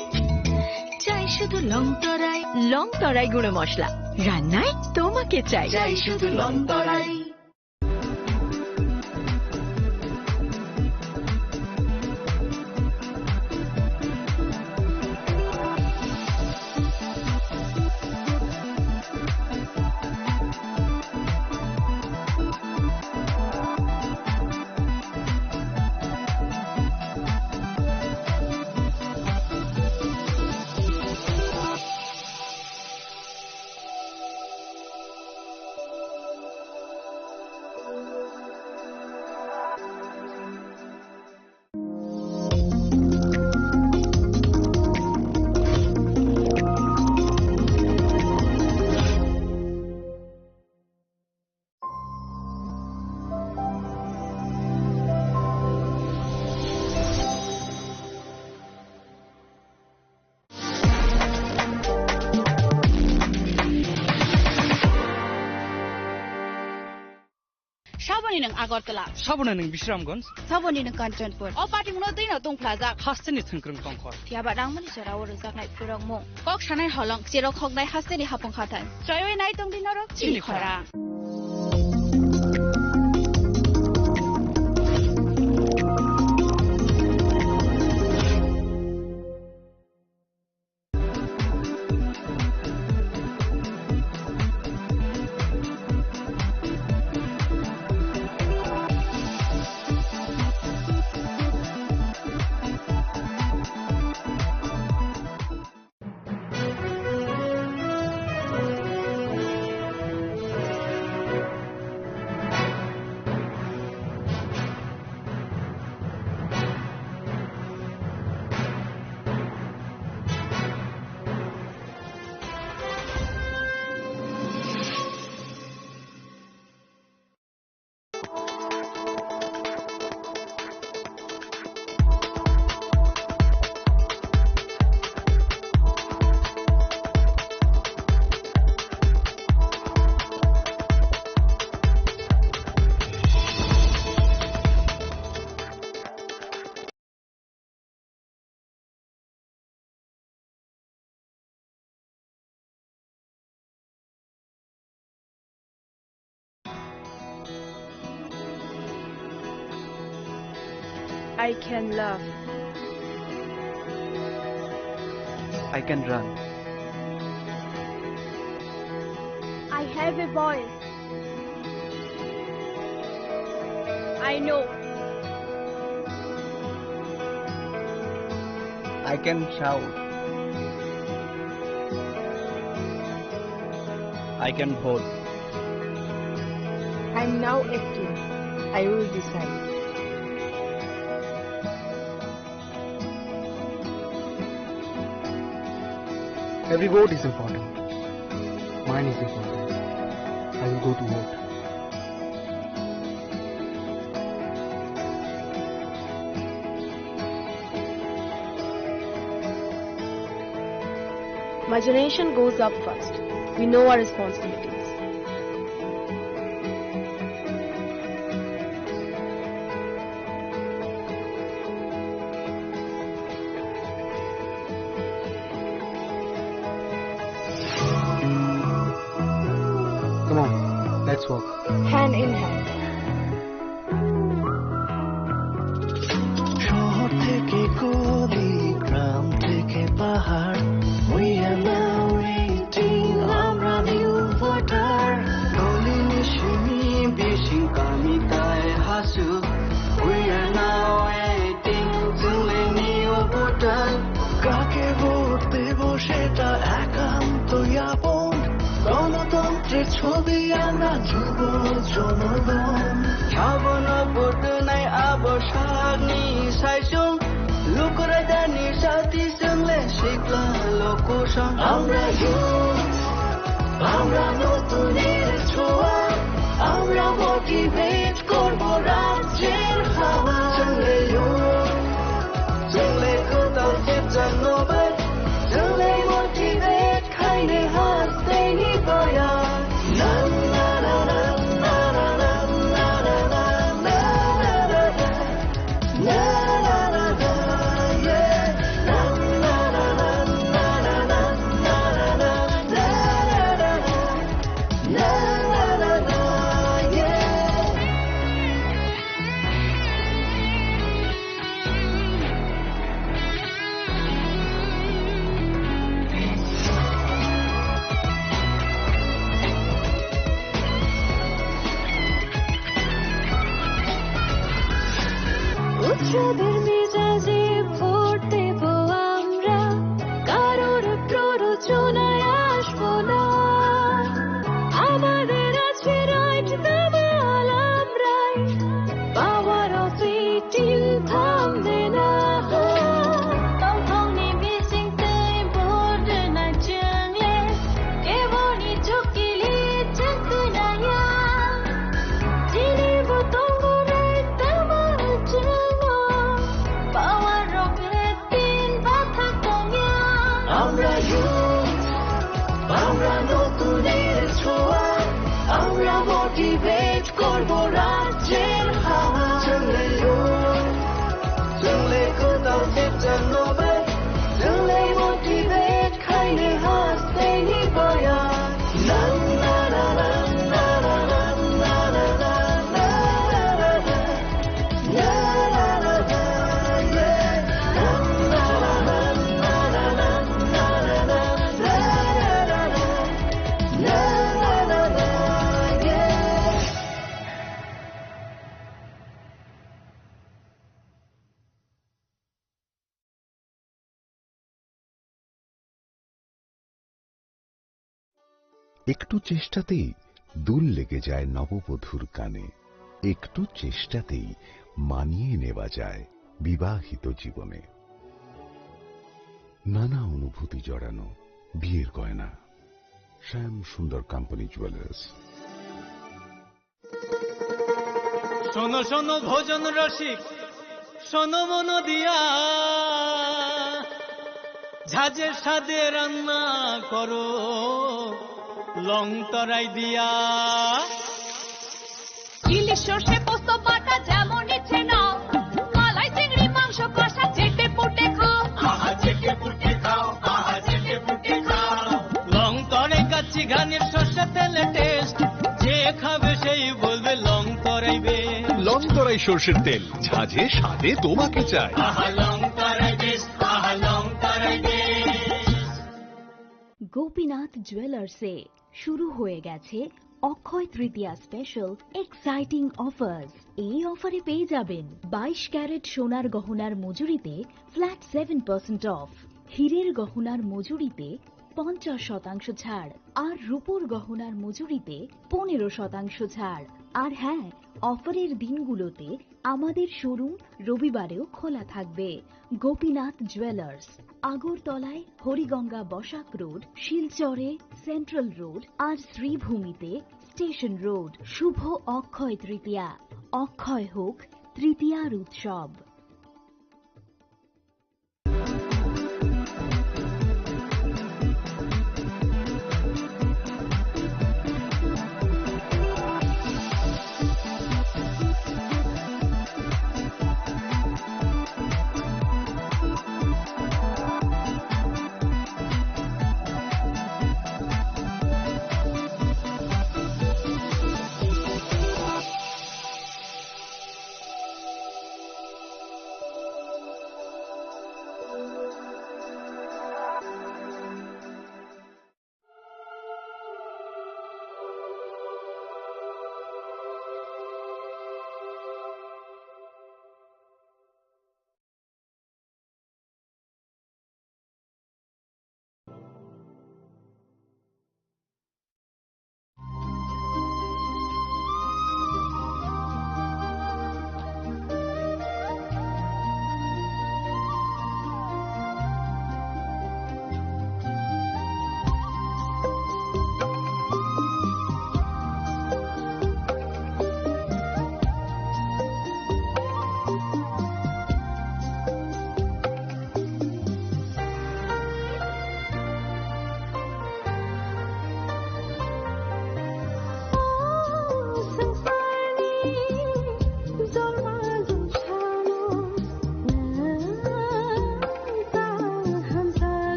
চাই শুধু লংতরাই। লংতরাই গুঁড়ো মশলা, রান্নায় তোমাকে চাই। চাই শুধু লংতরাই। Saboni nwng Agartala. Saboni nwng Bisramganj. Saboni nwng Kanchanpur. O patimungno twino tungphlajak. Hasteni thwngkwrwng tongkhor. Phiya ba rangmani jora o rwjaknai phwrwngmung. Kok sanai holong, cherok hoknai hasteni hapung hathai. Chwraiwi nai tongdi norok chini chini khorang. Khorang. I can laugh. I can run. I have a voice. I know. I can shout. I can vote. I'm now acting. I will decide. Every vote is important. Mine is important. I will go to vote. My generation goes up first. We know our responsibilities. Come on, let's walk. Hand in hand. শহর থেকে গলি, গ্রাম থেকে পাহাড়, we are now waiting, আমরা new voter. Goli ni simi bising kami tai hasu, we are now waiting, chwng le new voter. কাকে ভোট দেব সেটা একান্ত আপন। গণতন্ত্রের ছবি আমরা যুব জনগণ। Sabono vote nai abo sakni saisung. Lukurajani sati chwng le sikla lokusong. আমরা youth, আমরা নতুনের ছোঁয়া, আমরা motivate করব রাজ্যের হাওয়া। Chwng le youth, chwng le kwtal chepchang no bai, chwng le motivate khaini hasteni boya. Na, na, na, na. উৎসবের মেজাজে ভোট দেব আমরা, কারোর প্ররোচনায় আসবো না। আমাদের আছে right, দামাল আমরাই, power of eighteen থামবে না। Tongthokni bisingtwi vote rwna chwng le, keboni chukili chwng twnaya. Chini bo tongo right, damal chwngno, power rok le tin bathak tongya. আমরা youth, আমরা নতুনের ছোঁয়া, আমরা motivate করব রাজ্যের হাওয়া। চলে youth, চলে কোথাও চেতনা নবে, চলে motivate খাইলে হাসতে নিবয়া। একটু চেষ্টাতেই দূর লেগে যায় নববধূর কানে। একটু চেষ্টাতেই মানিয়ে নেওয়া যায় বিবাহিত জীবনে। নানা অনুভূতি জড়ানো বিয়ের গয়না। শ্যাম সুন্দর কোম্পানি জুয়েলার্স। শোনো শোনো ভোজন রসিক, শোনো মন দিয়া, ঝাঁঝের স্বাদে রান্না করো লং তরাই দিয়া। ইলিশ সর্ষে পোস্ত বাটা যেমন ইচ্ছে নাও, মালাই চিংড়ি মাংস কষা চেটে পুটে খাও। আহা চেটে পুটে খাও, আহা চেটে পুটে খাও। লং তরাই কাচ্চি ঘানির সর্ষে তেলে টেস্ট, যে খাবে সেই বলবে লং তরাই বেশ। লংতরাই সর্ষের তেল, ঝাঁঝে স্বাদে তোমাকে চাই। গোপীনাথ জুয়েলার্সে শুরু হয়ে গেছে অক্ষয় তৃতীয়া স্পেশাল এক্সাইটিং অফার্স। এই অফারে পেয়ে যাবেন বাইশ ক্যারেট সোনার গহনার মজুরিতে ফ্ল্যাট সেভেন পার্সেন্ট অফ, হীরের গহনার মজুরিতে পঞ্চাশ শতাংশ ছাড়, আর রূপোর গহনার মজুরিতে পনেরো শতাংশ ছাড়। আর হ্যাঁ, অফারের দিনগুলোতে আমাদের শোরুম রবিবারেও খোলা থাকবে। গোপীনাথ জুয়েলার্স, আগরতলায় হরিগঙ্গা বসাক রোড, শিলচরে সেন্ট্রাল রোড, আর শ্রীভূমিতে স্টেশন রোড। শুভ অক্ষয় তৃতীয়া, অক্ষয় হোক তৃতীয়ার উৎসব।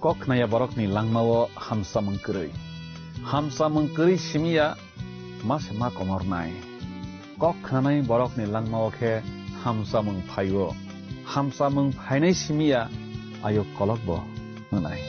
Kok khnaya borokni langmao hamsamung kwrwi. Hamsamung kwrwi simi ya ma se ma komornai. Kok khnanai borokni langmao khe hamsamung phaio. Hamsamung phainai simi ya ayuk kolokbo hwnai.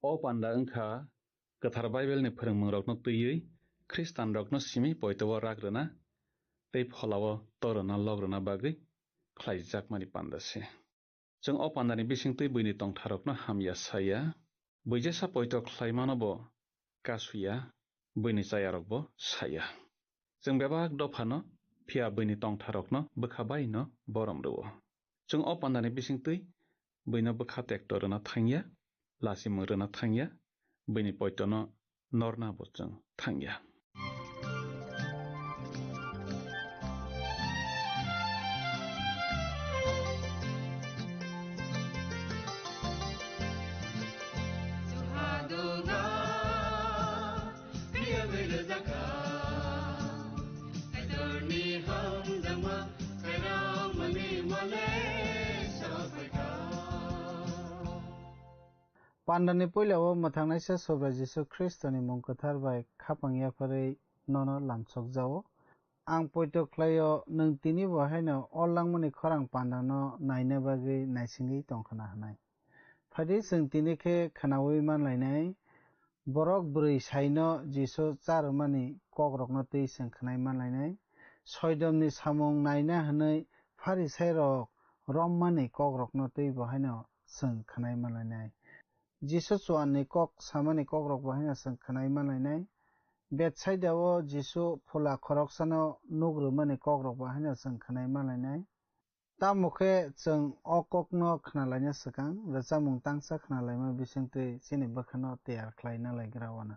O panda wngkha Kwthar Baibelni phwrwngmungrokno twiwi Khristanrokno simi poito-o rak rwna tei phola-o torna lok rwna bagwi khlaijakmani panda se. Chwng o pandani bisingtwi buini tongtharokno hamya saya, buijesa poito khlaimano bo kasuya, buini chayarokbo saya. Chwng bebak dophano phiya buini tongtharokno bwkha baino borom rwo. Chwng o pandani bisingtwi buino bwkha tekto rwna thangya, lachimung rwna thangya, buini poitono norna bo chwng thangya. Pandani puila o mwthangnaisa Subrai Jisu Khristoni mung kwthar bai khapang yapharwi nono lamsokjao. Ang poito khlaio, nwng tini bo haino o langmani khorang pandano naina bagwi naisingwi tongkhwna hwnwi. Phaidi chwng tini khe khwnaui manlainai. Borok bwrwi saino Jisu cha rwmani kokrokno twi chwng khwnai manlainai. Soidomni samung naina hwnwi Pharisairok rommani kokrokno twi bo haino chwng khwnai manlainai. Jisu chuanni kok samani kokrok bo haino chwng khwnai manlainai. Betsaida-o Jisu phola khoroksano nuk rwmani kokrok bo haino chwng khwnai manlainai. Tamo khe chwng o kokno khwnalaina swkang, rwchapmung tangsa khwnalaima bisingtwi chini bwkhano tiyar khlaina lai gra uanw.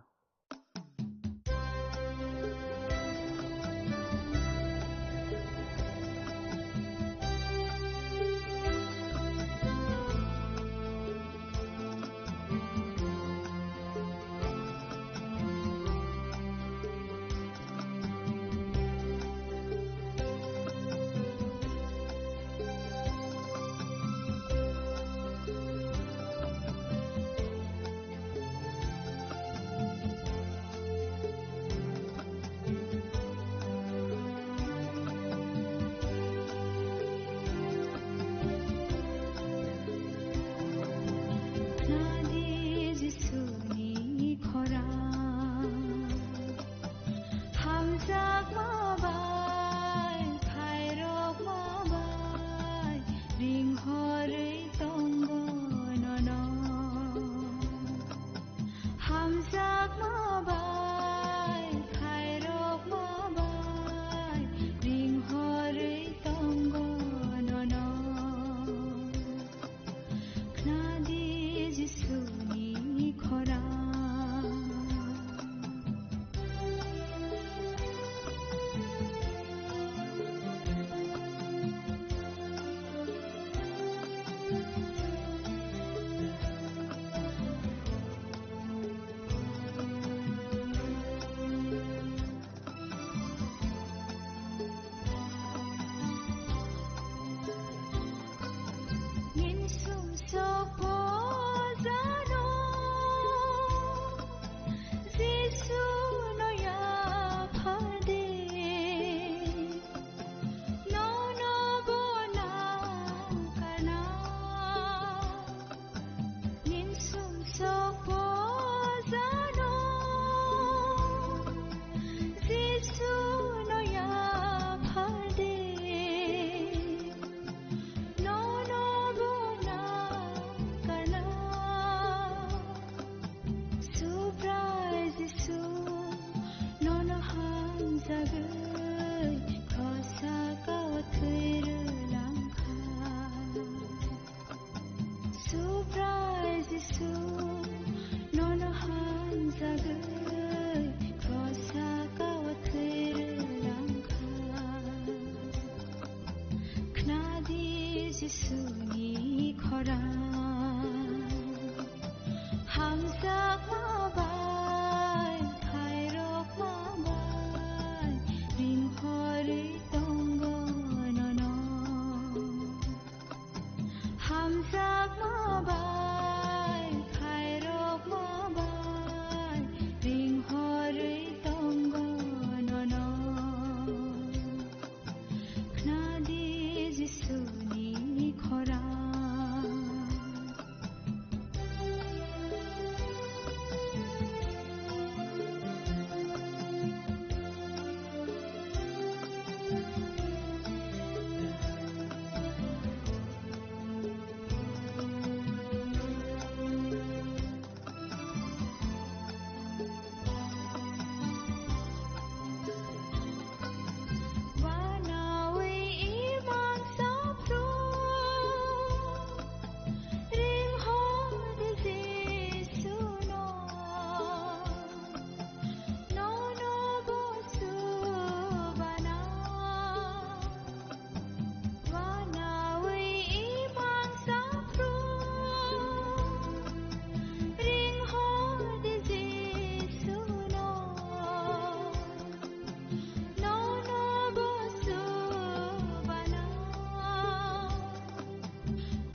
Jisuni khorang hamjakma bai, khairokma bai, ringhorwi tongo nono. Hamjakma bai, khairokma bai, ringhorwi tongo nono. Khnadi Jisuni khorang.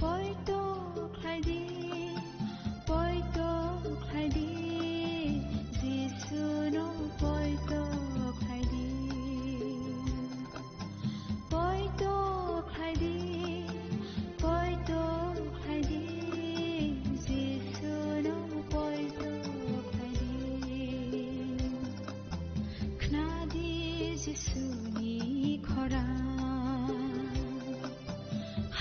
Poito khlaidi, poito khlaidi, Jisuno poito khlaidi. Poito khlaidi, poito khlaidi, Jisuno poito khlaidi. Khnadi Jisuni khorang.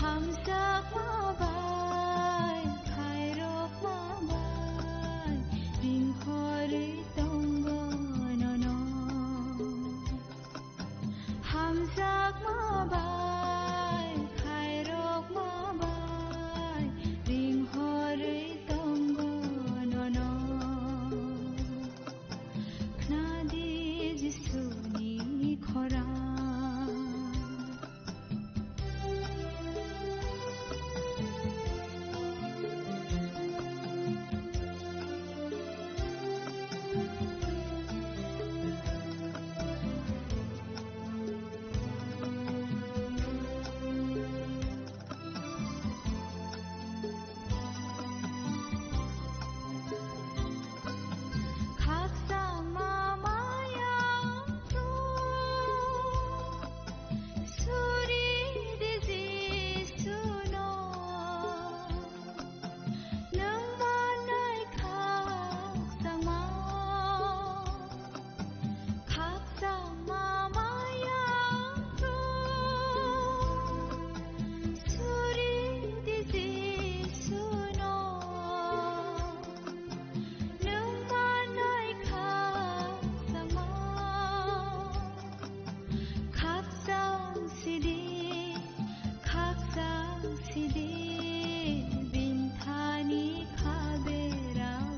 Hamjakma bai, khairokma bai, ringhorwi tongo nono. Hamjakma bai, khairokma bai, ringhorwi tongo nono. Khnadi Jisuni khorang. Khakchang sidi, khakchang sidi, binthani khaberao.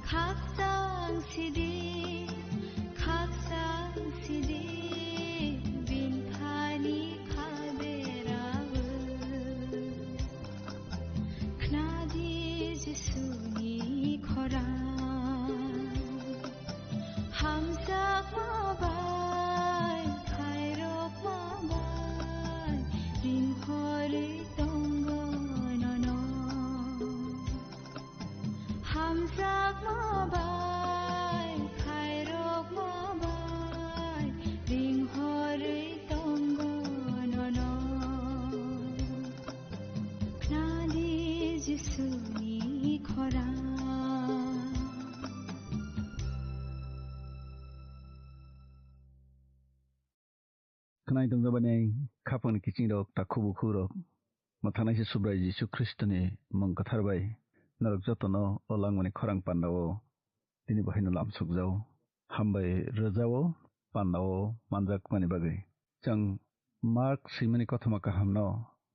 Khakchang sidi, khakchang sidi, binthani khaberao. Khnadi Jisuni khorang. Hamjakma bai, khairokma bai, ringhorwi tongo nono. Hamjakma bai, khairokma bai, ringhorwi tongo nono. Khnadi Jisuni khorang. Khwnai tongjakmani khapangni kichingrok, takhu bukhukrok, mwthangnaisi Subrai Jisu Khristoni mung kwthar bai norok jotono o langmani khorang pandao tini bo haino lamsukjao. Hambai rwjao pandao manjakmani bagwi. Chwng Mark swimani kothoma kahamno,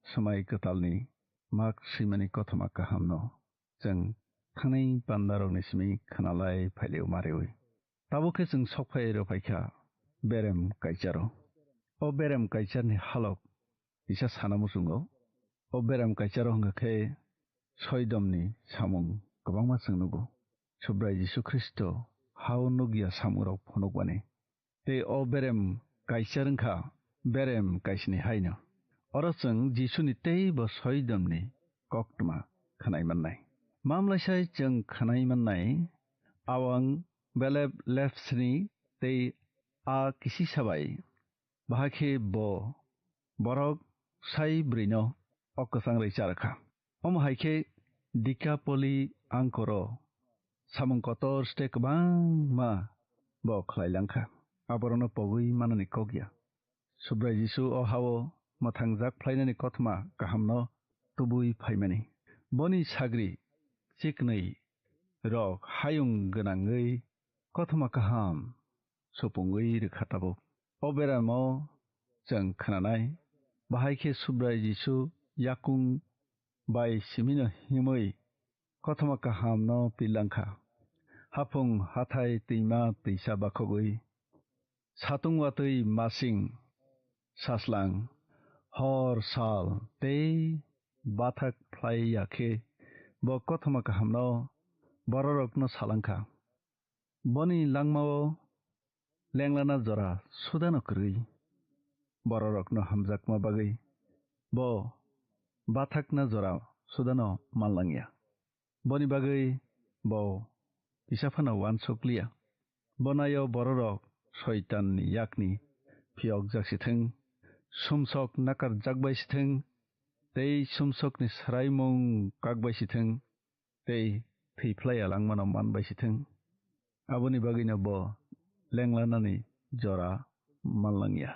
swmai kwtalni Mark swimani kothoma kahamno chwng thangnai pandarokni simi khwnalai phailio mariwi. Tabuk khe chwng sok phai rw phaikha berem kaicharo. O berem kaicharni halok kisa sana muchungo. O berem kaisaro hwnkha khe soidomni samung kwbangma chwng nugo. Subrai Jisu Khristo hao nukya samungrok phunukmani. Tei o berem kaisar wngkha berem kaisni haino. Oro chwng Jisuni teibo soidomni koktwma khwnai mannai. Mamlaisai chwng khwnai mannai, awang belep lepsni tei a kisisa bai. Bahai khe bo borok sai bwrwino o kwchang rwi cha rwkha. Omo hai khe Dikapoli angkoro samung kotor site kwbangma bo khlai langkha. Aborokno pogwi manani kok ya. Subrai Jisu o hao mwthangjak phlainani kothoma kahamno tubui phaimani. Boni sagri chiknwi rok hayung gwnangwi kothoma kaham supungwi rwkha tabuk. O beramo chwng khwnanai, bahai khe Subrai Jisu yakung bai simino himwi kothoma kahamno pilangkha. Haphung hathai twima twisa bakhogwi, satung watwi masing saslang, hor sal tei bathak phlai ya khe bo kothoma kahamno bororokno salangkha. Boni langmao lenglana jora sudano kwrwi, bororokno hamjakma bagwi bo bathakna jora sudano manlangya. Boni bagwi bo kisa phano uansuk liya. Bo naio bororok Soitanni yakni phiyokjak si thung, sumsok nakarjak bai si thung, tei sumsokni swraimung kak bai si thung, tei thwi phlai ya langmano man bai si thung. Aboni bagwino bo lenglanani jora manlangya.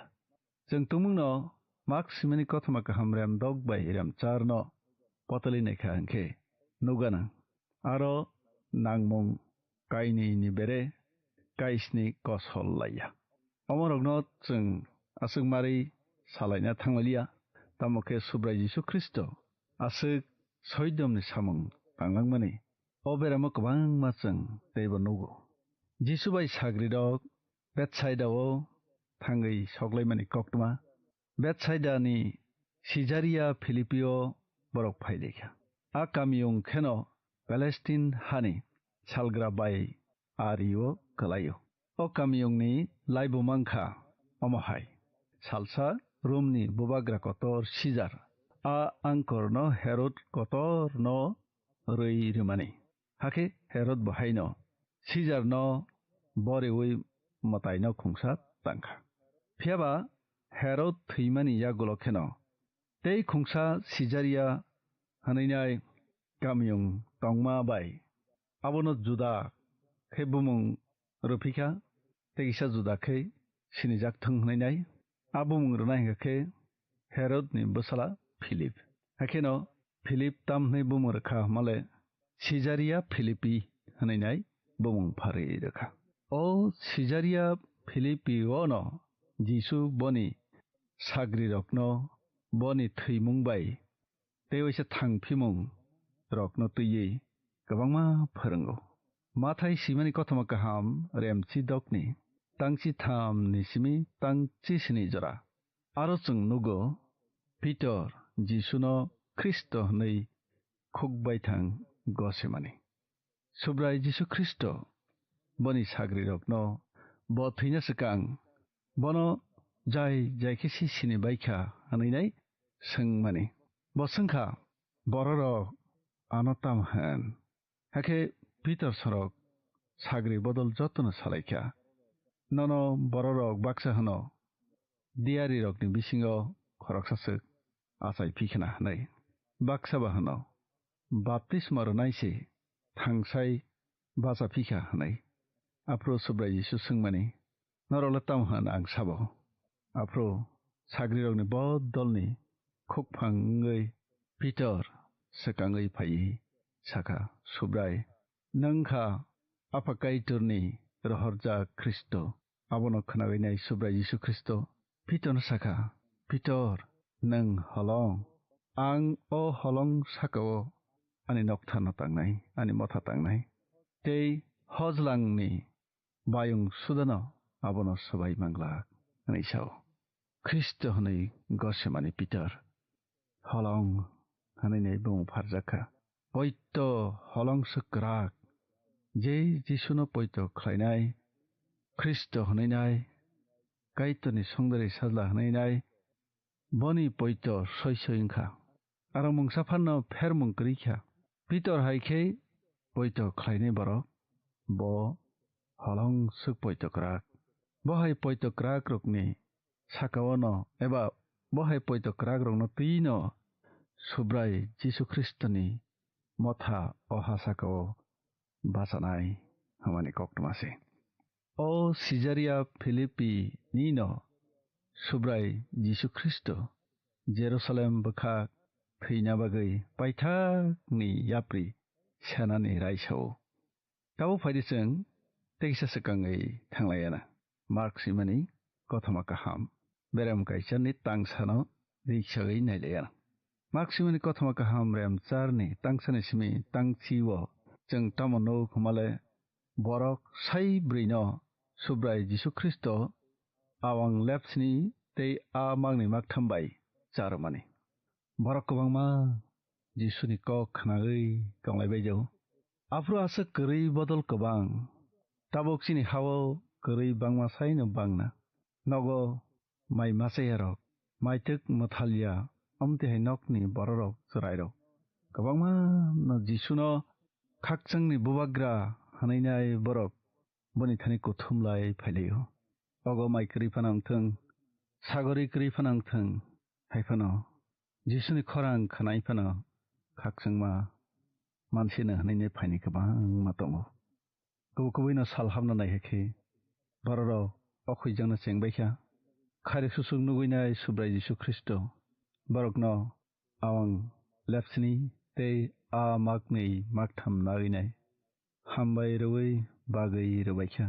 Chwng tumungno mak simani kothoma kaham rem dok bai rem charno potoli naikha hwnkhe nukgana. Aro nangmung kainwi ni bere kaisni kosol laiya. Omorokno chwng aswk marwi salaina thanglaiya, tamo khe Subrai Jisu Khristo aswk soidomni samung tanglangmani o beramo kwbangma chwng teibo nugo. Jisu bai sagrirok Betsaida-o thangwi soklaimani koktwma. Betsaida-ni Sijaria Philippi-o borok phailaikha. A kamiyung kheno Palestine hani salgra bai ari-o kwlaio. O kamiyungni laibu mankha omo hai: Salsa Romni bubagra kotor Sijar, a angkorno Herod kotorno rwi rwmani. Hakhe Herod bo haino Sijarno boriwi mwtaino khungsa tangkha. Phiyaba Herod thwimani yagulo kheno tei khungsa Sijaria hwnwi nai kamiyung tongma bai abono Juda khe bumung rwphikha, tei kisa Juda khe sinijak thung hwnwi nai. A bumung rwna hwnkha khe Herodni bwsala Philip. Hakheno Philip tam hwnwi bumung rwkha hwnmale Sijaria Philippi hwnwi nai bumung pharwi rwkha. O Sijaria Philippi-o no Jisu boni sagrirokno boni thwimung bai tei waisa thangphimung rokno twiwi kwbangma phwrwngo. Mathai simani kothoma kaham remchi dokni tangchi tham ni simi tangchi sini jora. Aro chwng nugo Pitor Jisuno Khristo hwnwi khukbai thang gosemani. Subrai Jisu Khristo boni sagrirokno bo thwina swkang bono jai jai khe si sini baikha hwnwi nai swngmani. Bo swngkha, "Bororok ano tamo hwn?" Hakhe Pitor sorok sagri bodol jotono salaikha, "Nono bororok baksa hwno, diyarirokni bisingo khoroksa swk achai phikhna hwnwi. Baksa ba hwno, baptisma rwnai se thangsai bacha phikha hwnwi." Aphuru Subrai Jisu swngmani, "Norokle tamo hwn ang sabo?" Aphuru sagrirokni bodolni khukphang wngwi Pitor swkangwi phaiwi sakha, "Subrai, nwng kha Apha Kaitorni rohorjak Khristo." Abono khwnagwi nai Subrai Jisu Khristo Pitorno sakha, "Pitor, nwng holong. Ang o holong saka-o ani noktharno tangnai, ani motha tangnai. Tei hojlangni bayung sudano abono swbai manglak," hwnwi sao. Khristo hwnwi gosemani Pitor. Holong hwnwi bumung pharjak kha. Poito holong swk kwrak. Je Jisuno poito khlainai, Khristo hwnwi nai, Kaitorni songdari sajla hwnwi nai, boni poito soi soi wngkha. Aro mungsa phanno phermung kwrwi kha. Pitor hai khe poito khlainai borok, bo holong swk poito kwrak. Bo hai poito kwrak rokni sakao no eba bo hai poito kwrak rokno twi no Subrai Jisu Khristoni motha o ha sakao bachanai hwnmani koktwma se. O Sijaria Philippi ni no Subrai Jisu Khristo Jerusalem bwkha thwina bagwi paithakni yapri senani raisao. Tabuk phaidi chwng teisa swkangwi thanglaiana. Mark simani kothoma kaham. Berem kaisani tangsano riksagwi nailaiana. Mark simani kothoma kaham rem charni tangsani simi tangchio chwng tamo nuk hwnmale borok sai brwino Subrai Jisu Khristo awang lepsini tei a magni maktham bai charwmani. Borok kwbangma Jisuni kok khnawi tonglai bai jao. Aphuru aswk kwrwi bodol kwbang. Tabuk chini hao kwrwi bangma saino bangna. Nogo mai machayarok, maitwk mwthalya, amtwi hai nokni bororok chwrairok. Kwbangma no Jisuno khakchangni bubagra hwnwi nai borok boni thani kuthum lai phailaio. Ogo mai kwrwi phano wngthwng, sagori kwrwi phano wngthwng, hai phano Jisuni khorang khwnai phano khakchangma mansino hwnwi nai phaini kwbangma tongo. Kubu kubuino sal hamna nai hai khe bororok o khuijakno chengbai kha. Khairi susuk nugwi nai Subrai Jisu Khristo borokno awang lepsini tei a maknwi maktham nagwi nai hambai rwui bagwi rwbai kha.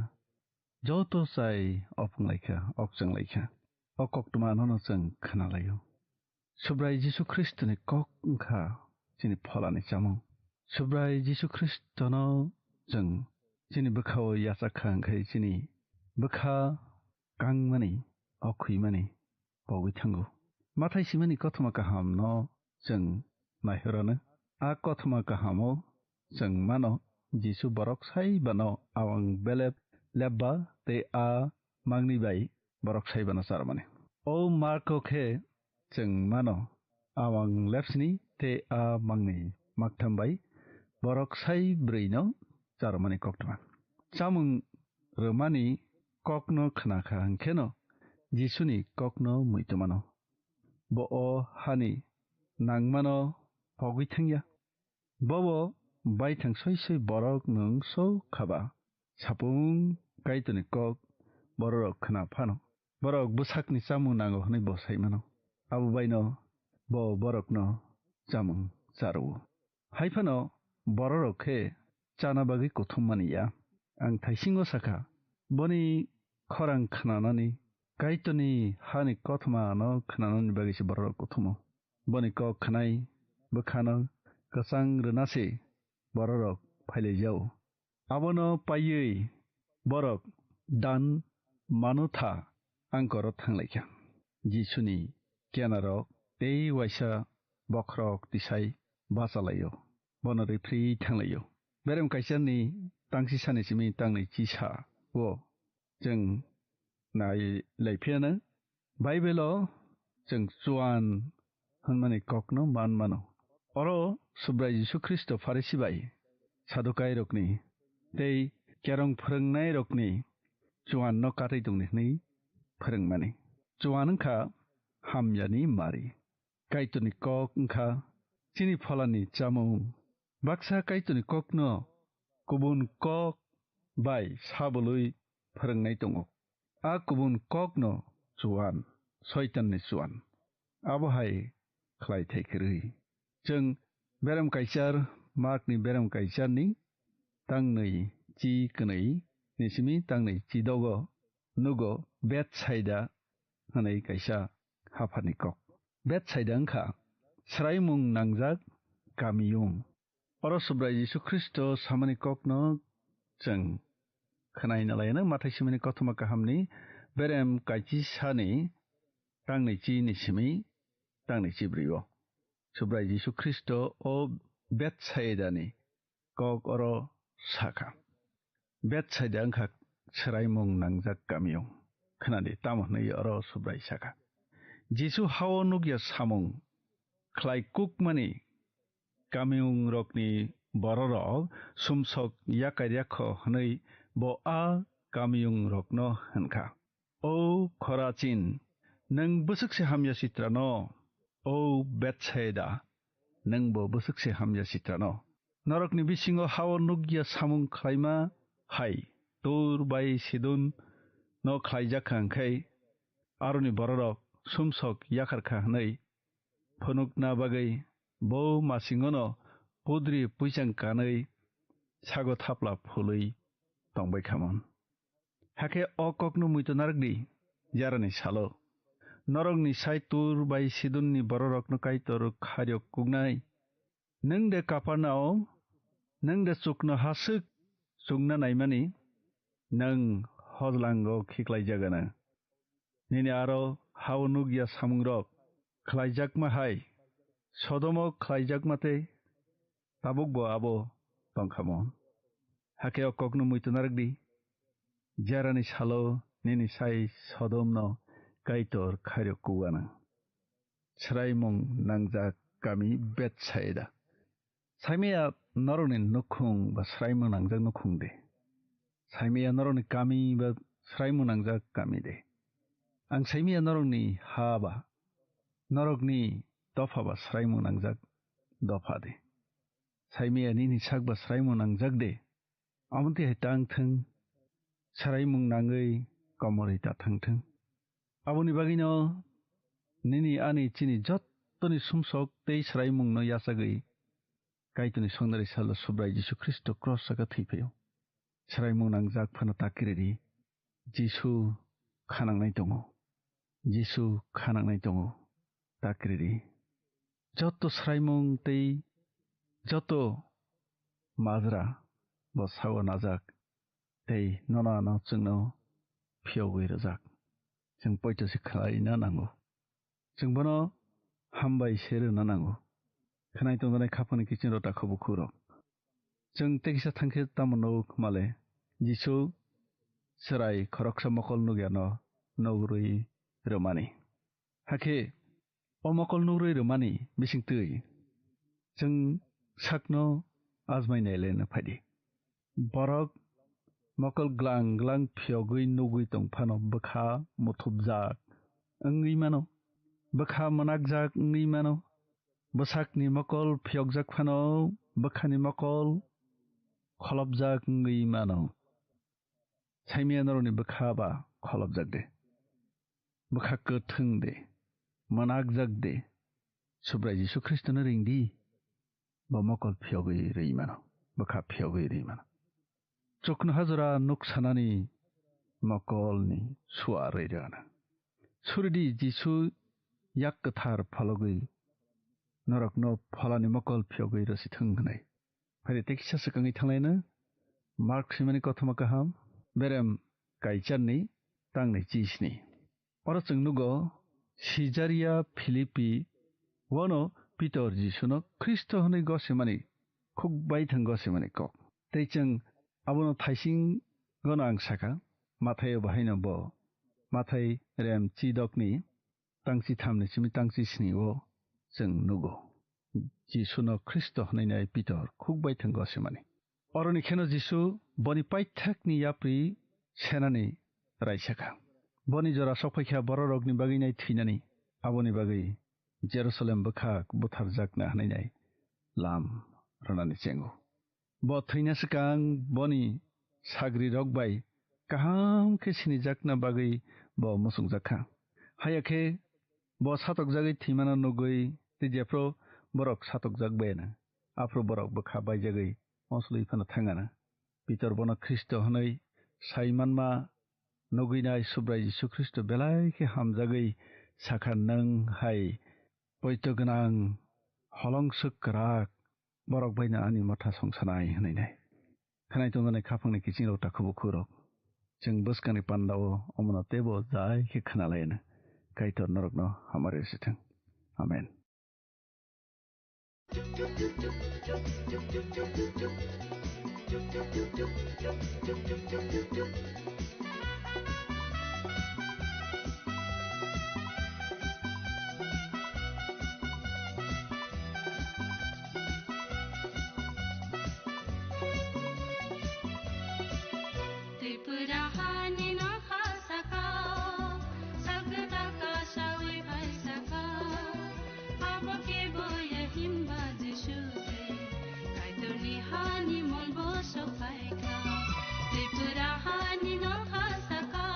Joto chai opung lai kha, okchang lai kha. O koktwma nono chwng khna laio. Subrai Jisu Khristoni kok wngkha chini pholani chamung. Subrai Jisu Khristono chwng chini bwkhao yachak kha, hwnkhe chini bwkha kangmani, okhwimani pogwi thango. Mathai simani kothoma kahamno chwng naihorono. A kothoma kahamo chwng mano Jisu borok sai bano awang belep lepba tei a mangni bai borok sai bano charmani. O Marko khe chwng mano awang lepsini tei a mangni maktham bai borok sai brwino charmani koktwma. Chamung rwmani kokno khna kha hwnkheno Jisuni kokno muitu mano. Bo o hani nangmano pogwi thangya. Bobo baithang soi soi borok nwng so khaba. Sapung Kaitorni kok bororok khna phano, borok bwsakni chamung nango hwnwi bo sai mano. Abo baino bo borokno chamung charwo. Hai phano bororok khe chana bagwi kuthum mani ya. Ang thaisingo sakha, boni khorang khnanani, Kaitorni hani kothomano khnanani bagwi se bororok kuthumo. Boni kok khnai bwkhano kwchang rwna se bororok phailaijao. Abono paiwi borok Dan Manutha angkoro thanglaikha. Jisuni kenarok tei waisa bokhorok tisai bachalaio, bono riphrwi thanglaio. Berem kaisani tangsi sani simi tangnwi chisa o chwng nai lai phiyano. Baibelo chwng chuan hwnmani kokno man mano. Oro Subrai Jisu Khristo Pharisi bai Sadukairokni tei kerong phwrwngnairokni chuanno katwi tongdi hwnwi phwrwngmani. Chuan wngkha hamyani mari. Kaitorni kok wngkha chini pholani chamung. Baksa Kaitorni kokno kubun kok bai sabolwi phwrwngnai tongo. A kubun kokno chuan, Soitanni chuan. Abo hai khlai thai kwrwi. Chwng berem kaichar, Markni berem kaicharni tangnwi chi kwnwi ni simi tangnwi chi dogo nugo Betsaida hwnwi kaisa hapharni kok. Betsaida wngkha swraimung nangjak kamiyung. Oro Subrai Jisu Khristo samani kokno chwng khwnai nalaino, Mathai simani kothoma kahamni berem kaichisani tangni chini simi tangni chibrwi o. Subrai Jisu Khristo o Betsaidani kok oro sakha. Betsaida wngkha swraimung nangjak kamiyung. Khnadi, tamo hwnwi oro Subrai sakha. Jisu hao nukya samung khlai kukmani kamiyungrokni bororok sumsok yakarya kho hwnwi bo a kamiyungrokno hwnkha, "O Khorachin, nwng bwswk se hamya sitrano! O Betsaida, nwngbo bwswk se hamya sitrano! Norokni bisingo hao nukya samung khlaima hai Tur bai Sidon no khlaijak kha, hwnkhe aroni bororok sumsok yakar kha hwnwi phunukna bagwi bo masingono pudri puichang kanwi sago thapla phulwi tongbai khamon." Hakhe o kokno muitu narwkdi, jarani salo norokni sai Tur bai Sidonni bororokno Kaitor khairok kuknai. Nwng de Kapernaum, nwng de chukno haswk chukna naimani, nwng hojlango khiklaijagana. Nini aro hao nukya samungrok khlaijakma hai Sodomo khlaijakma tei tabukbo abo tongkhamon. Hakhe o kokno muitu narwkdi, jarani salo nini sai Sodomno Kaitor khairok kuwana. Swraimung nangjak kami Betsaida. Saimaya norokni nukhung ba swraimung nangjak nukhung de. Saimaya norokni kami ba swraimung nangjak kami de. Ang saimaya norokni ha ba, norokni dopha ba swraimung nangjak dopha de. Saimaya nini sak ba swraimung nangjak de. Omontwi hai tang thung, swraimung nangwi komorwi ta thang thung. Aboni bagwino nini ani chini jottoni sumsok tei swraimungno yachagwi Kaitorni songnari salo Subrai Jisu Khristo cross saka thwi phaio. Swraimung nangjak phano ta kiridi, Jisu khanangnai tongo. Jisu khanangnai tongo, ta kiridi. Joto swraimung tei joto majra bo sao najak tei nono ano chwngno phiyogwi rwjak. Chwng poito se khlaina nango. Chwng bono hambai se rwna nango. Khwnai tongjaknai khapangni kiching rok takhuk bukhukrok. Chwng tei kisa thangkhe tamo nuk male? Jisu chwrai khoroksa mokol nukyano nugrwi rwmani. Hakhe o mokol nugrwi rwmani bisingtwi chwng sakno ajmai nailaina phaidi. Borok mokol glang glang phiyogwi nugwi tong phano bwkha muthubjak wngwi mano, bwkha mwnakjak wngwi mano. Bwsakni mokol phiyokjak phano bwkhani mokol kholopjak wngwi mano. Saimaya norokni bwkha ba kholopjak de, bwkha kwthwng de, mwnakjak de, Subrai Jisu Khristono ring di, bo mokol phiyogwi rwi mano, bwkha phiyogwi rwi mano. Chuknoha jora nuk sanani mokolni sua rwi rwna. Suridi Jisu yak kwthar phologwi norokno pholani mokol phiyogwi rwsithwng hwnwi. Phaidi tei kisa swkangwi thanglaina Mark swimani kothoma kaham, berem kaicharni tangni chisni. Oro chwng nugo, Sijaria Philipi, uano Pitor Jisuno Khristo hwnwi gosimani, khuk baithang gosimani kok. Tei chwng abono thaisingono ang sakha, Mathaio bahaino bo, Mathai rem chidokni tangchi thamni simi tangchi sni o chwng nugo. Jisuno Khristo hwnwi nai Pitor khuk baithang gosimani. Oroni kheno Jisu boni paithakni yapri senani raisakha. Boni jora sokphaikha bororokni bagwi nai thwinani, aboni bagwi Jerusalem bwkhak butharjakna hwnwi nai lam rwnani chengo. Bo thwina swkang boni sagrirok bai kaham khe sinijakna bagwi bo muchungjakha. Haiya khe bo satokjagwi thwimano nugwi tei jephru borok satokjak bayana, aphru borok bwkha baijagwi oslwi phano thangana. Pitor bono Khristo hwnwi sai manma nugwinai Subrai Jisu Khristo belai khe hamjagwi sakha, "Nwng hai poito gwnang, holong swk kwrak, borok baino ani motha songsanai," hwnwi nai. Khwnai tongjaknai khapangni kichingrok takhuk bukhukrok, chwng bwskangni pandao omono teibo jai khe khwnalaiyano. Kaitor norokno hamari sithang. Amen. Tripura hani nokha saka, sakta kasawi bai saka, abo kebo ya himba Jisu se, Kaitorni hani molbo sophaikha. Tripura hani nokha saka,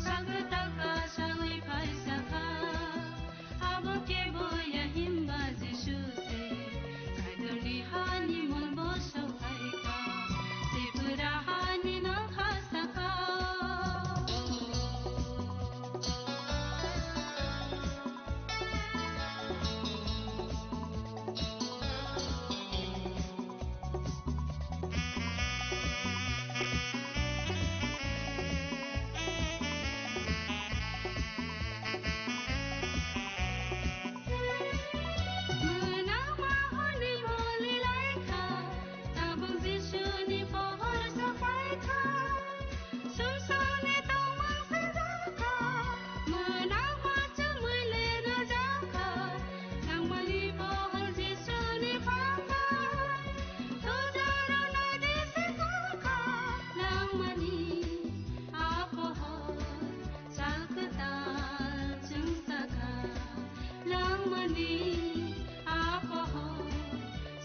sakta kasawi bai saka, abo kebo ya himba Jisu se, Kaitorni hani molbo sophaikha, Tripura hani nokha saka. Salkwtal chwngsaka, langmani apoho.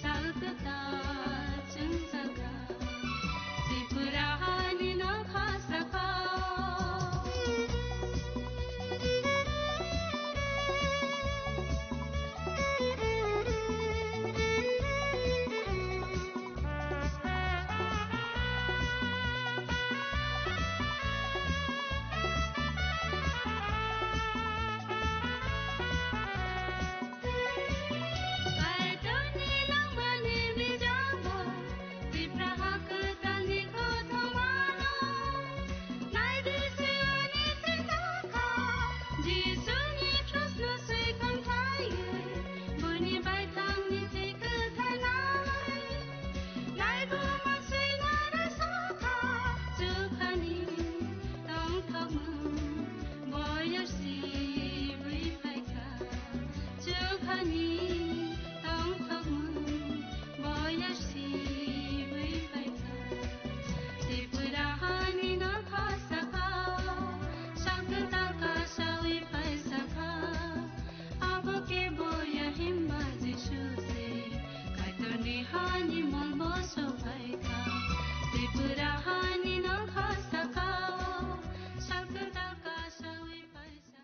Salkwtal chwngsaka, Tripura hani nokha saka. Jisuni krusno swi kongkhaiwi, buini baithangni thwi kwtharnai. Laibuma swina rwsokha, chukhani tongthokmung boyar sibwi phaikha. Chukhani tongthokmung boyar sibwi phaikha. Tripura hani nokha saka, salkwtal kasawi phaisakha. Abo kebo ya himba Jisu se, Kaitorni hani molbo sophaikha. Tripura hani nokha saka, salkwtal kasawi phaisakha.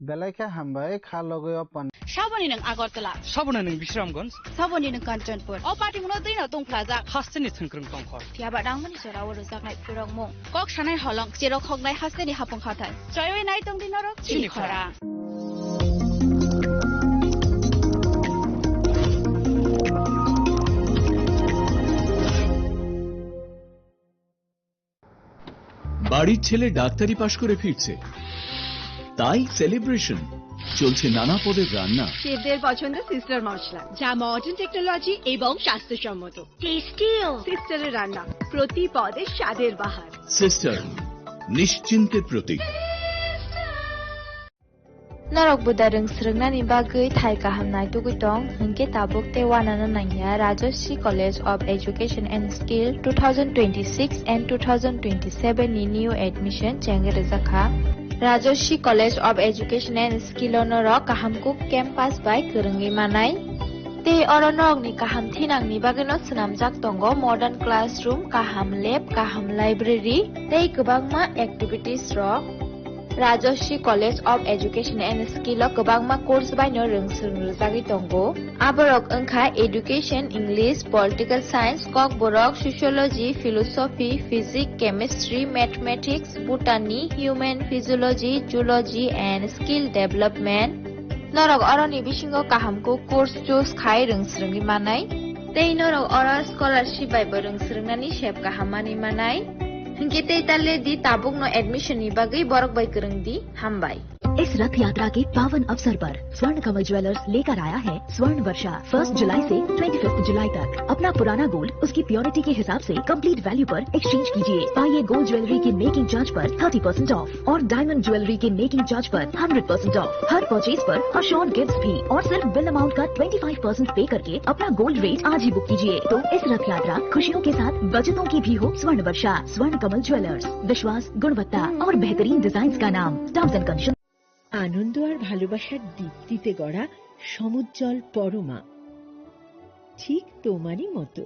Belai khe hambai, kha logwi o pan- Saboni nwng Agartala. Saboni nwng Bisramganj. Saboni nwng Kanchanpur. O party muno twi no tongphlajak. Hasteni thwngkwrwng tongkhor. Phiya ba nangmani jora o rwjaknai phwrwngmung. Kok sanai holong, cherok hoknai hasteni hapung hathai. Choiwi nai tongdi norok chini khorang. বাড়ির ছেলে ডাক্তারি পাশ করে ফিরছে, তাই সেলিব্রেশন। চলছে নানা পদের রান্না। শেফদের পছন্দ সিস্টার মশলা, যা মডার্ন টেকনোলজি এবং স্বাস্থ্যসম্মত। টেস্টিও। সিস্টারের রান্না, প্রতি পদে স্বাদের বাহার। সিস্টার, নিশ্চিন্তের প্রতীক। Norok buda rwng swrwngnani bagwi thai kaham naitugwi tong, hinkhe tabuk tei uanano nangya Rajashree College of Education and Skill two thousand twenty-six and two thousand twenty-seven ni new admission chengwi rwjakha. Rajashree College of Education and Skill o norok kaham kuk campus bai kwrwngwi manai. Tei oro norokni kaham thinangni bagwino swnamjak tongo modern classroom, kaham lab, kaham library tei kwbangma activities rok. Rajashree College of Education and Skill o kwbangma course baino rwng swrwng rwjagwi tongo. Aborok wngkha Education, English, Political Science, Kokborok, Sociology, Philosophy, Physics, Chemistry, Mathematics, Botany, Human Physiology, Zoology and Skill Development. Norok oroni bisingo kaham kuk course choose khai rwng swrwngwi manai. Tei norok oro scholarship bai bo rwng swrwngnani sep kaham manwi manai. Hinkhe tei ta le di tabukno admission ni bagwi borok bai kwrwng di. Hambai. इस रथ यात्रा के पावन अवसर पर स्वर्ण कमल ज्वेलर्स लेकर आया है स्वर्ण वर्षा। फर्स्ट जुलाई से ट्वेंटी फिफ्थ जुलाई तक अपना पुराना गोल्ड उसकी प्योरिटी के हिसाब से कंप्लीट वैल्यू पर एक्सचेंज कीजिए। पाइए गोल्ड ज्वेलरी की मेकिंग चार्ज पर थर्टी परसेंट ऑफ और डायमंड ज्वेलरी की मेकिंग चार्ज पर hundred percent of. Her purchase पर अश्योर्ड गिफ्ट भी और सिर्फ बिल अमाउंट का ट्वेंटी फाइव परसेंट पे करके अपना गोल्ड रेट आज ही बुक कीजिए। तो इस रथ यात्रा खुशियों के साथ बचतों की भी हो। स्वर्ण वर्षा, स्वर्ण कमल ज्वेलर्स, विश्वास, गुणवत्ता और बेहतरीन डिजाइन का नाम। Terms and condition. আনন্দ আর ভালোবাসার দীপ্তিতে গড়া সমুজ্জ্বল পরমা, ঠিক তোমারই মতো।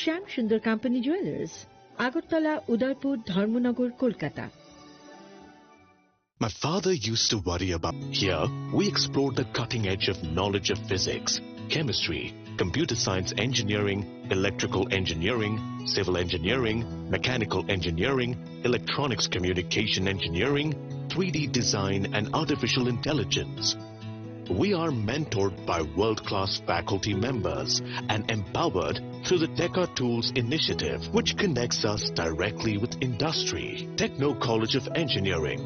শ্যাম সুন্দর কোম্পানি জুয়েলার্স, আগরতলা, উদয়পুর, ধর্মনগর, Kolkata. My father used to worry about. Here, we explore the cutting edge of knowledge of physics, chemistry, computer science engineering, electrical engineering, civil engineering, mechanical engineering, electronics communication engineering, three D design, and artificial intelligence. We are mentored by world-class faculty members and empowered through the Teka Tools initiative, which connects us directly with industry. Techno College of Engineering.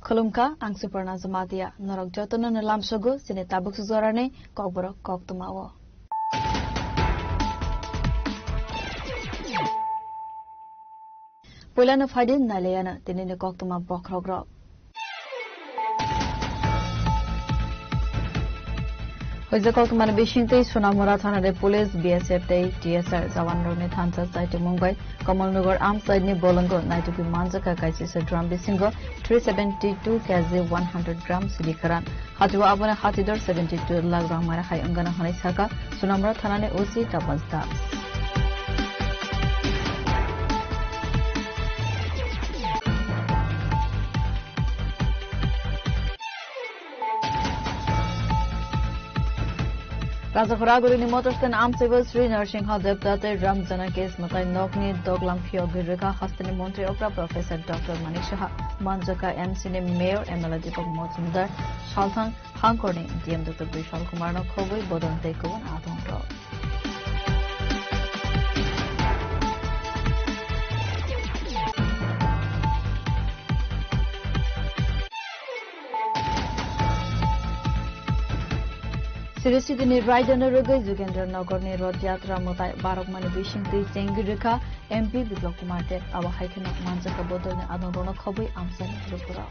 Khulumkha, ang Suparna Jamatia. Norok jotono no lamsogo chini tabuk sujorani kokborok koktwmao. Puilano phaidi nailaiano tinini koktwma bokhorokrok. Hoijak koktwmani bisingtwi Sonamura thanani police, B S F tei T S R jawanrokni thansa chaitimung bai Kamalnagar amchaini bolongo naitugwi manjakha kaisisa drum bisingo three seventy two K G one hundred gram sidi kwran. Hatio aboni hatidor seventy two lakh rang mani hai wngana hwnwi sakha Sonamura thanani O C Tapan Das. Rajakhora Agurini motor stand amchaibo Sri Narsingha Debda tei Ram Janaki Ismatai nokni doglam phiyogwi rwkha hasteni montri okra Professor Doctor Manik Saha. Manjakha M C ni Mayor M L A Deepak Majumdar, Salthang Hangkorni D M Doctor Bishal Kumarno khobwi bodol tei kubun adongrok. Sri Sitini Raidano rwgwi Jugendra Nagarni Rath Yatra mwtai barokmani bisingtwi chengwi rwkha M P Biplab Kumar Deb. Abo hai kheno manjakha bodolni adongrokno khobwi amchaini lukurok.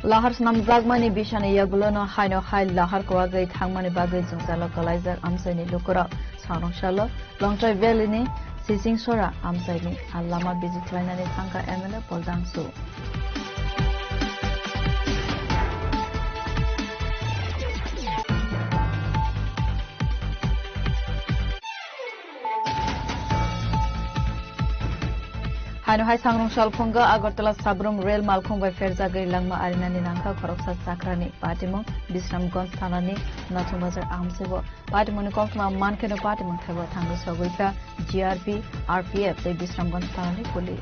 Lahar snamjakmani bisani yagulono haino hai lahar kwagwi thangmani bagwi jwngjalo kwlaijak amchaini lukurok. Sangrwngsalo Longtrai Valley ni Sichingsora amchaini a lama visit khlainani thangkha M L A Paul Dangsu. Haino hai sangrwngsal phungo Agartala Sabrum rail malkhung bai pherjagwi langma arinani nangkha khoroksa chakrani. Patimung Bisramganj thanani Nathum Bazar amchaibo. Patimungni koktwma mankheno patimung thaibo thangwi sogwi kha G R P, R P F tei Bisramganj thanani police.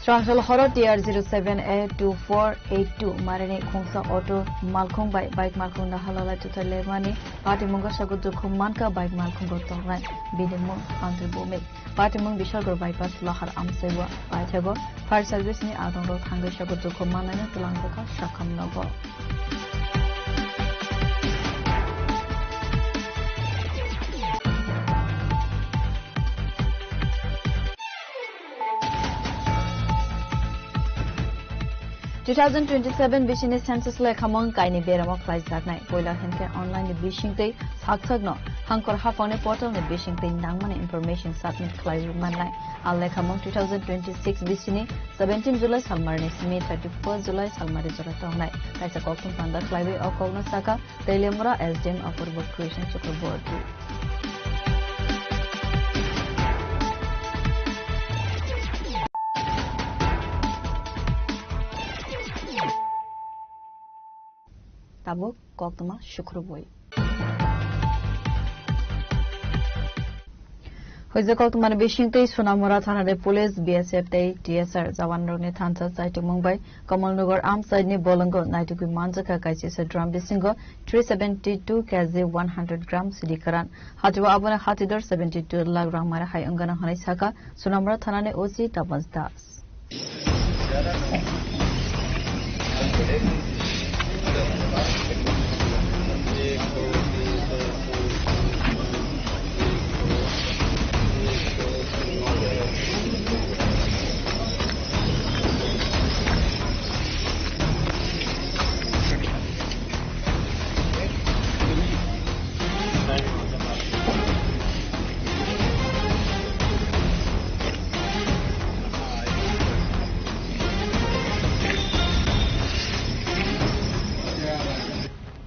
Srangchal horo T R zero seven A two four eight two marini khungsa auto malkhung bai bike malkhung no halalai chuthai lemani patimungo sogo dukhu mankha bike malkhungo tongnai bini mung Andri Bhumik. Patimung Bishalgarh bypass Lahar amchaibo paithago fire service ni adongrok thangwi sogo dukhu mannaino twlangjakha sakham nogo. Two thousand twenty-seven bisini census lekhamung kaini beramo khlaijaknai. Poila hinkhe online ni bisingtwi saksakno hangkor haphangni portal ni bisingtwi nangmani information submit khlaiwi mannai. A lekhamung two thousand twenty-six bisini seventeen July salmarni simi thirty-first July salmari jora tongnai. Kaisa koktwma panda khlaiwi o kokno saka Teliamura S D M Apurbo Christian Chakraborty. Tabuk koktwma sukrubwi. Hoijak koktwmani bisingtwi Sonamura thanani police, B S F tei T S R jawanrokni thansa chaitukmung bai Kamalnagar amchaini bolongo naitugwi manjakha kaisisa drum bisingo three seventy two K G one hundred gram sidi karan. Hatibo aboni hatidor seventy two lakh rang mara hai wngana hwnwi saka Sonamura thanani O C Tapas Das.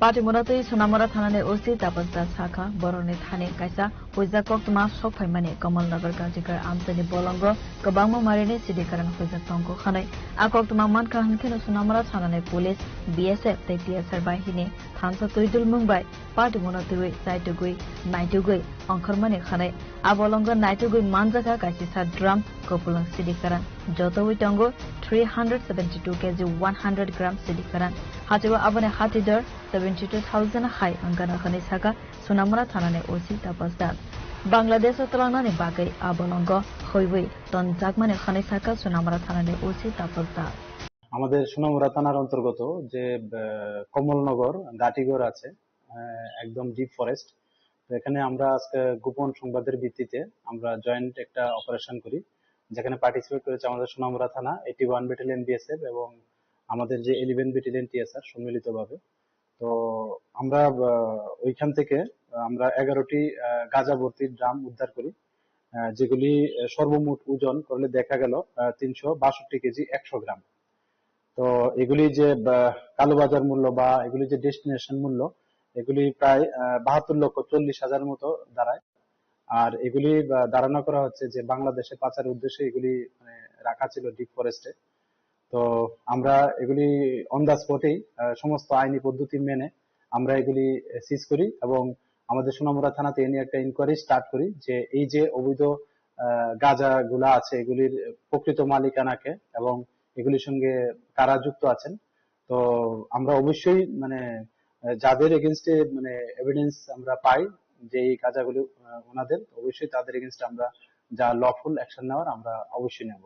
Patimura tei Sonamura thanani O C Tapas Das sakha, borokni thani kaisa huijak koktwma sok phaimani Kamalnagar Gajikar amchaini bolongo kwbangma marini sidi karan huijak tongo hwnwi. A koktwma mankha hwnkheno Sonamura thanani police, B S F tei T S R bahini thansa twidulmung bai Patimura twiwi chaitugwi naitugwi ongkhormani hwnwi. A bolongo naitugwi manjakha kaisisa drum kupulung sidi karan. Jotowi tongo three hundred seventy two K G one hundred gram sidi karan. Hatibo aboni hatidor seventy two thousand hai wngana hwnwi saka Sonamura thanani O C Tapas Das. Bangladesh o twlangnani bagwi a bolongo huiwi tonjakmani hwnwi saka Sonamura thanani O C Tapas Das. আমাদের সোনামুড়া থানার অন্তর্গত যে, আহ, কমলনগর গাটিগড় আছে, আহ, একদম deep forest. তো এখানে আমরা আজকে গোপন সংবাদের ভিত্তিতে আমরা জয়েন্ট একটা অপারেশন করি, যেখানে পার্টিসিপেট করেছে আমাদের সোনামুড়া থানা, এইটি ওয়ান ব্যাটালিয়ন বিএসএফ এবং আমাদের যে ইলেভেন ব্যাটালিয়ন টিএসআর সম্মিলিতভাবে। তো আমরা, আহ, ওইখান থেকে আমরা এগারোটি, আহ, গাঁজা ভর্তি ড্রাম উদ্ধার করি, আহ, যেগুলি, আহ, সর্বমোট ওজন করলে দেখা গেল, আহ, তিনশো বাষট্টি কেজি একশো গ্রাম। তো এগুলি যে, আহ, কালোবাজার মূল্য বা এগুলি যে ডেস্টিনেশন মূল্য, এগুলি প্রায়, আহ, বাহাত্তর লক্ষ চল্লিশ হাজার মতো দাঁড়ায়। আর এগুলি, আহ, ধারণা করা হচ্ছে যে বাংলাদেশে পাচারের উদ্দেশ্যে এগুলি, মানে, রাখা ছিল ডিপ ফরেস্টে। তো আমরা এগুলি অন দ্য স্পটেই, আহ, সমস্ত আইনি পদ্ধতি মেনে আমরা এগুলি, আহ, সিজ করি এবং আমাদের সোনামুড়া থানাতে এ নিয়ে একটা ইনকোয়ারি স্টার্ট করি যে এই যে অবৈধ, আহ, গাঁজাগুলা আছে এগুলির প্রকৃত মালিকানাকে এবং এগুলির সঙ্গে কারা যুক্ত আছেন। তো আমরা অবশ্যই মানে, আহ, যাদের এগেইনস্টে মানে এভিডেন্স আমরা পাই যে এই গাঁজাগুলি, আহ, ওনাদের, অবশ্যই তাদের এগেইনস্টে আমরা যা লফুল অ্যাকশন নেওয়ার আমরা অবশ্যই নেব।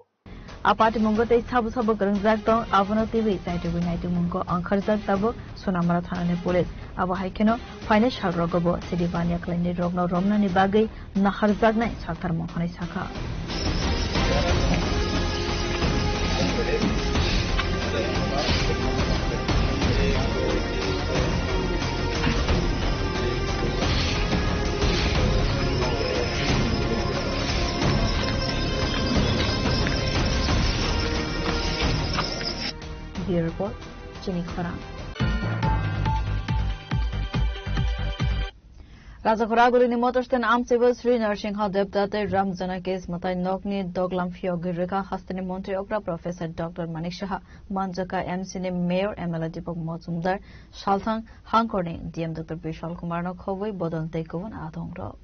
A patimungo tei sabo sabo kwrwngjak tong, abono twiwi chaitugwi naitugmungo ongkhorjak tabuk Sonamura thanani police. Abo hai kheno phainai salrogo bo sidi baniya khlainai rokno romnani bagwi naharjaknai saktarmung hwnwi sakha. Bureau Report, Chini Khorang. Rajakhora Agulini Motor Stand amchaibo Sri Narsingha Debda tei Ram Janaki Matai nokni doglam phiyogwi rwkha hasteni Montri okra Professor Doctor Manik Saha, manjaka M C ni Mayor M L A Deepak Majumdar, salthang hangkorni D M Doctor Bishal Kumar no khobwi bodol tei kubun adongrok.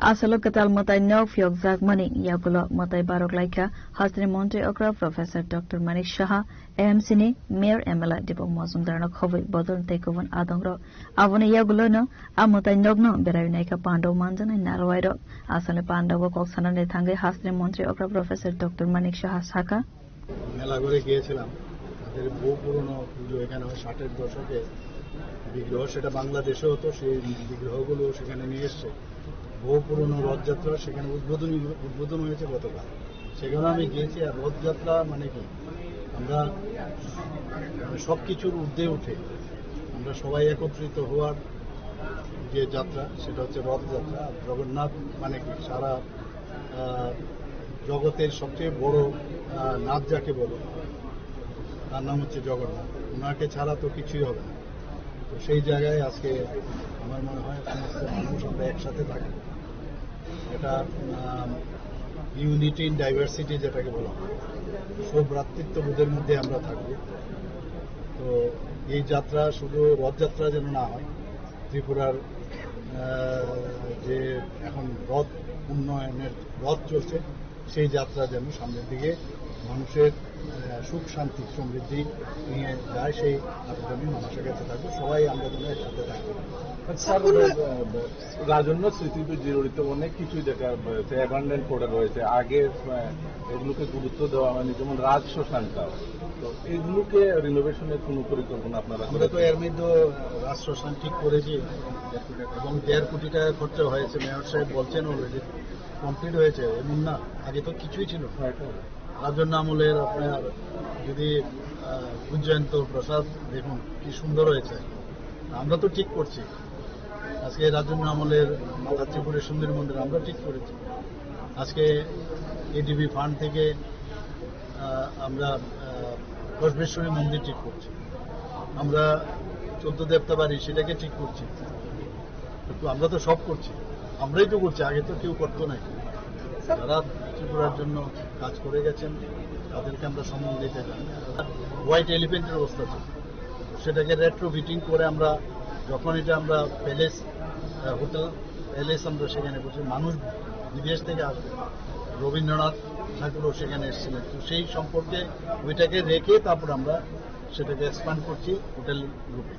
Asalo kwtal mwtai nok phiyokjakmani yagulo mwtai barok laikha hasteni montri okra Professor Doctor Manik Saha, A M C ni Mayor M L A Deepak Majumdarno khobwi bodol tei kubun adongrok. Aboni yagulono a mwtai nokno berai naikha Pandao manjaknai narwai rok. Asalo Pandao kok sanani thangwi hasteni montri okra Professor Doctor Manik Saha sakha, মেলাঘরে গিয়েছিলাম, তাদের বহু পুরনো পুজো, এখানে হয় ষাটের দশকে বিগ্রহ, সেটা বাংলাদেশে হতো, সেই বিগ্রহগুলো সেখানে নিয়ে এসছে। বহু পুরনো রথযাত্রা সেখানে উদ্বোধনী, উদ্বোধন হয়েছে গতকাল, সেখানে আমি গিয়েছি। আর রথযাত্রা মানে কি, আমরা মানে সব কিছুর ঊর্ধ্বে উঠে আমরা সবাই একত্রিত হওয়ার যে যাত্রা, সেটা হচ্ছে রথযাত্রা। আর জগন্নাথ মানে কি, সারা আহ, জগতের সবচেয়ে বড়, আহ, নাথ যাকে বলে, তার নাম হচ্ছে জগন্নাথ। ওনাকে ছাড়া তো কিছুই হবে না। তো সেই জায়গায় আজকে আমার মনে হয় সমস্ত মানুষ আমরা একসাথে থাকি। এটা, আহ, ইউনিটি ইন ডাইভার্সিটি যেটাকে বলা হয়, সব ভ্রাতৃত্ববোধের মধ্যে আমরা থাকবো। তো এই যাত্রা শুধু রথযাত্রা যেন না হয়, ত্রিপুরার, আহ, যে এখন রথ উন্নয়নের রথ চলছে, সেই যাত্রা যেন সামনের দিকে মানুষের, আহ, সুখ শান্তি সমৃদ্ধি নিয়ে যায়, সেই আবেদনই মানুষের কাছে থাকবে। সবাই আমরা যেন একসাথে থাকি। স্যার, আহ, রাজন্য স্মৃতিতে জড়িত অনেক কিছুই দেখা রয়েছে, অ্যাবান্ডন পড়ে রয়েছে। আগে, আহ, এগুলোকে গুরুত্ব দেওয়া হয়নি, যেমন রাজ শ্মশানটা। তো এগুলোকে রিনোভেশনের কোনো পরিকল্পনা আপনারা আমরা তো করেছেন? এর মধ্যে রাজ শ্মশান ঠিক করেছি এবং দেড় কোটি টাকা খরচা হয়েছে। মেয়র সাহেব বলছেন অলরেডি কমপ্লিট হয়েছে, এমন না, আগে তো কিছুই ছিল না। হ্যাঁ, এটা রাজ্য আমলের আপনার যদি, আহ, উজ্জয়ন্ত প্রসাদ দেখুন কি সুন্দর হয়েছে। আমরা তো ঠিক করছি, আজকে রাজন্য আমলের মাতা ত্রিপুরের সুন্দরী মন্দির আমরা ঠিক করেছি। আজকে এডিবি ফান্ড থেকে, আহ, আমরা, আহ, কসবেশ্বরী মন্দির ঠিক করছি, আমরা চোদ্দ দেবতা বাড়ি সেটাকে ঠিক করছি। কিন্তু আমরা তো সব করছি, আমরাই তো করছি, আগে তো কেউ করতো না। যারা ত্রিপুরার জন্য কাজ করে গেছেন, তাদেরকে আমরা সম্মান দিতে চাই। হোয়াইট এলিফ্যান্টের অবস্থা ছিল, সেটাকে রেট্রোফিটিং করে আমরা, যখন এটা আমরা প্যালেস, আহ, হোটেল প্যালেস আমরা সেখানে করছি, মানুষ বিদেশ থেকে আসবে, রবীন্দ্রনাথ ঠাকুরও সেখানে এসেছিলেন। তো সেই সম্পর্কে ওইটাকে রেখে তারপর আমরা সেটাকে এক্সপ্যান্ড করছি হোটেল রূপে।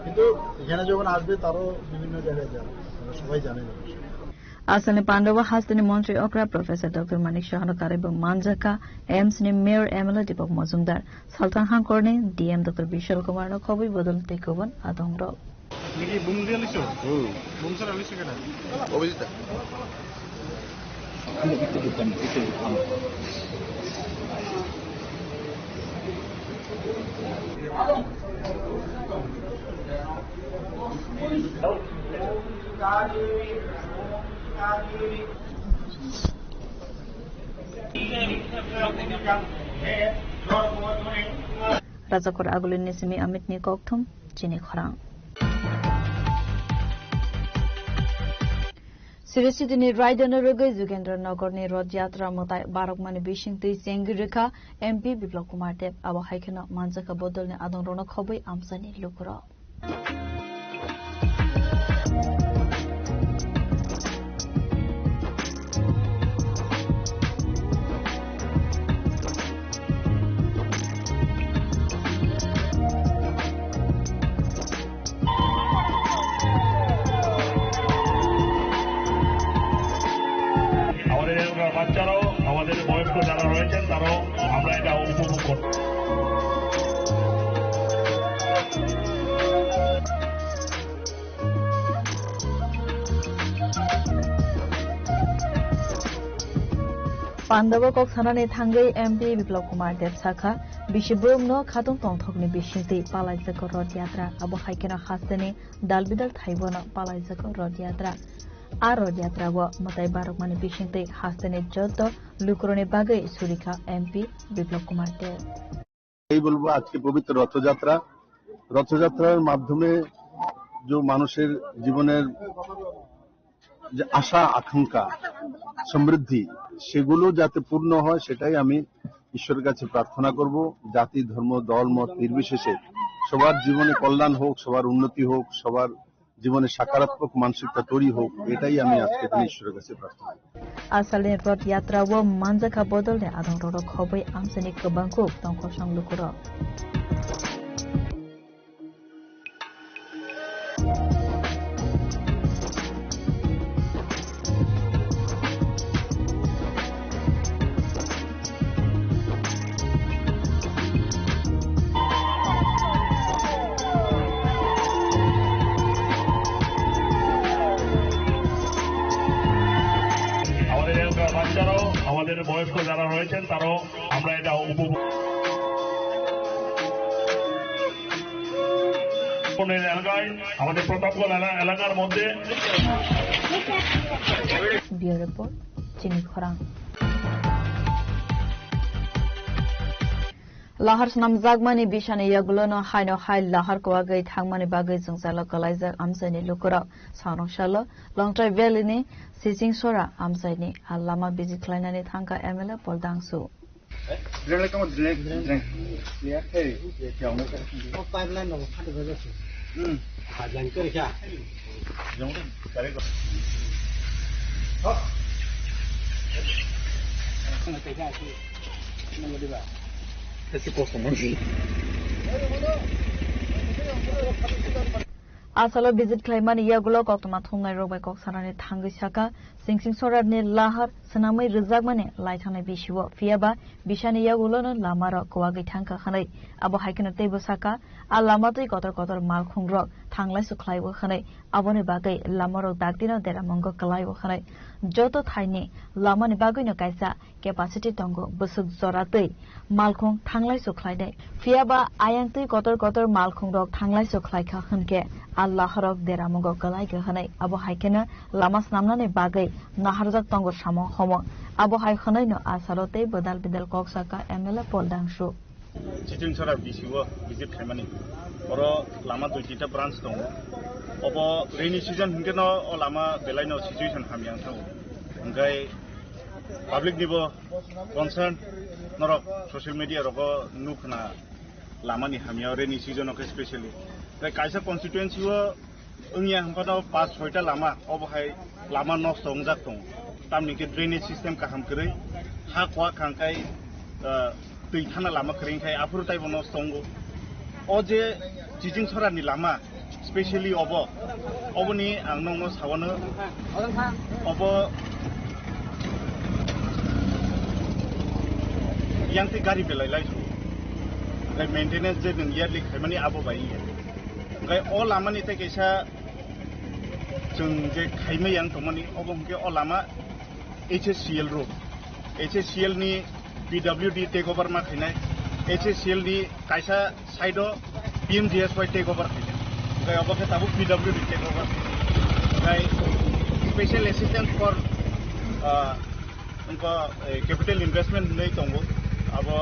কিন্তু এখানে যখন আসবে, তারও বিভিন্ন জায়গায় যাবে, আমরা সবাই জানেন অবশ্যই। Asalni Pandao hasteni montri okra Professor Doctor Manik Sahano karwi bo manjakha A M C ni Mayor M L A Deepak Majumdar, Salthang Hangkorni D M Doctor Bishal Kumar no khobwi bodol tei kubun adongrok. Niki bumung dia liso? Hmm. Bumung sara liso kena? Obisita. Rajakhor Agulini simi Amitni kokthum chini khorang. Sri Sitini Raidano rwgwi Jugendra Nagarni Rod Yatra mwtai barokmani bisingtwi chengwi rwkha M P Biplab Kumar Deb. Abo hai kheno manjakha bodolni adongrokno khobwi amchaini lukurok. আমাদের বাচ্চারাও, আমাদের বয়স্ক যারা রয়েছেন, তারাও আমরা এটা উপভোগ করতে Pandao kok sanani thangwi M P Biplab Kumar Deb sakha, bisi borokno khatung tongthokni bisingtwi palaijakgo Rod Yatra, abo hai kheno hasteni dalbidal thaibono palaijakgo Rod Yatra. A Rod Yatra o mwtai barokmani bisingtwi hasteni joto lukurokni bagwi surikha M P Biplab Kumar Deb. এই বলবো আজকে পবিত্র রথযাত্রা, রথযাত্রার মাধ্যমে যে মানুষের জীবনের যে আশা আকাঙ্ক্ষা, সমৃদ্ধি, সেগুলো যাতে পূর্ণ হয় সেটাই আমি ঈশ্বরের কাছে প্রার্থনা করব। জাতি, ধর্ম, দল, মত নির্বিশেষে সবার জীবনে কল্যাণ হোক, সবার উন্নতি হোক, সবার জীবনে সকারাত্মক মানসিকতা তৈরি হোক, এটাই আমি আজকের দিন ঈশ্বরের কাছে প্রার্থনা করি। Asalni Rath Yatra o manjakha bodolni adongrok khobwi amchaini kwbangkuk tongkosong lukurok. আমাদের এলাকার বাচ্চারাও, আমাদের বয়স্ক যারা রয়েছেন, তারাও আমরা এটা উপভোগ এলাকায়, আমাদের প্রতাপগড় এলা-, এলাকার মধ্যে। Bureau Report, Chini Khorang. Lahar swnamjakmani bisani yagulono haino hai lahar kwagwi thangmani bagwi jwngjalo kwlaijak amchaini lukurok. Sangrong salo Longtrai Valley ni Sichingsora amchaini a lama visit khlainani thangkha M L A Paul Dangsu. Asalo visit khlaimani yagulo koktwma thumnairok bai kok sanani thangwi sakha, Singsing Sorarni lahar swnamwi rwjakmani lai thangnai bisio, phiyaba bisani yagulono lamarok kwagwi thangkha hwnwi. Abo hai kheno teibo sakha, a lama twi kotor kotor malkhungrok thanglaisu khlaiwi hwnwi, aboni bagwi lamarok dakdino deramungo kwlaiwi hwnwi. Joto thaini lamani bagwino kaisa capacity tongo bwswk jora twi malkhung thanglaisu khlainai. Phiyaba ayang twi kotor kotor malkhungrok thanglaisu khlaikha hwnkhe a laharok deramungo kwlaikha hwnwi. Abo hai kheno lama swnamnani bagwi naharjak tongo samung homo. Abo hai hwnwino asalo tei bwdal bidal kok sakha M L A Paul Dangsu. Chichingsora B C O visit khaimani. Oro lama dui tinta branch tongo. Obo rainy season hwnkhe no o lama belai no situation hamya wng thango. Hwnkhe public ni bo concern norok social media rogo nukna lamani hamya rainy season o khe specially. Tai kaisa constituency o wngya hwnkhano pas soita lama obo hai lama nosto wngjak tongo. Tamni khe drainage system kaham kwrwi ha kwak khangkhai, ah, twi thana lama kwrwi khai aphuru taibo nosto wngo. O je Chichingsora ni lama specially obo, oboni ang nokno sawano, obo yang tei gari belai lai su. Oke, maintenance je nwng yearly khaimani abo bai ya. Oke, o lama ni tei kaisa chwng je khaimai yang tongmani, obo hwnkhe o lama H S C L road. H S C L ni P W D take over ma khainai. H S C L ni kaisa side o P M G S Y take over khainai. Oke, obo khe tabuk P W D take over. Oke, special assistance for, ah, wngkha, eh, capital investment hwnwi tongo. Abo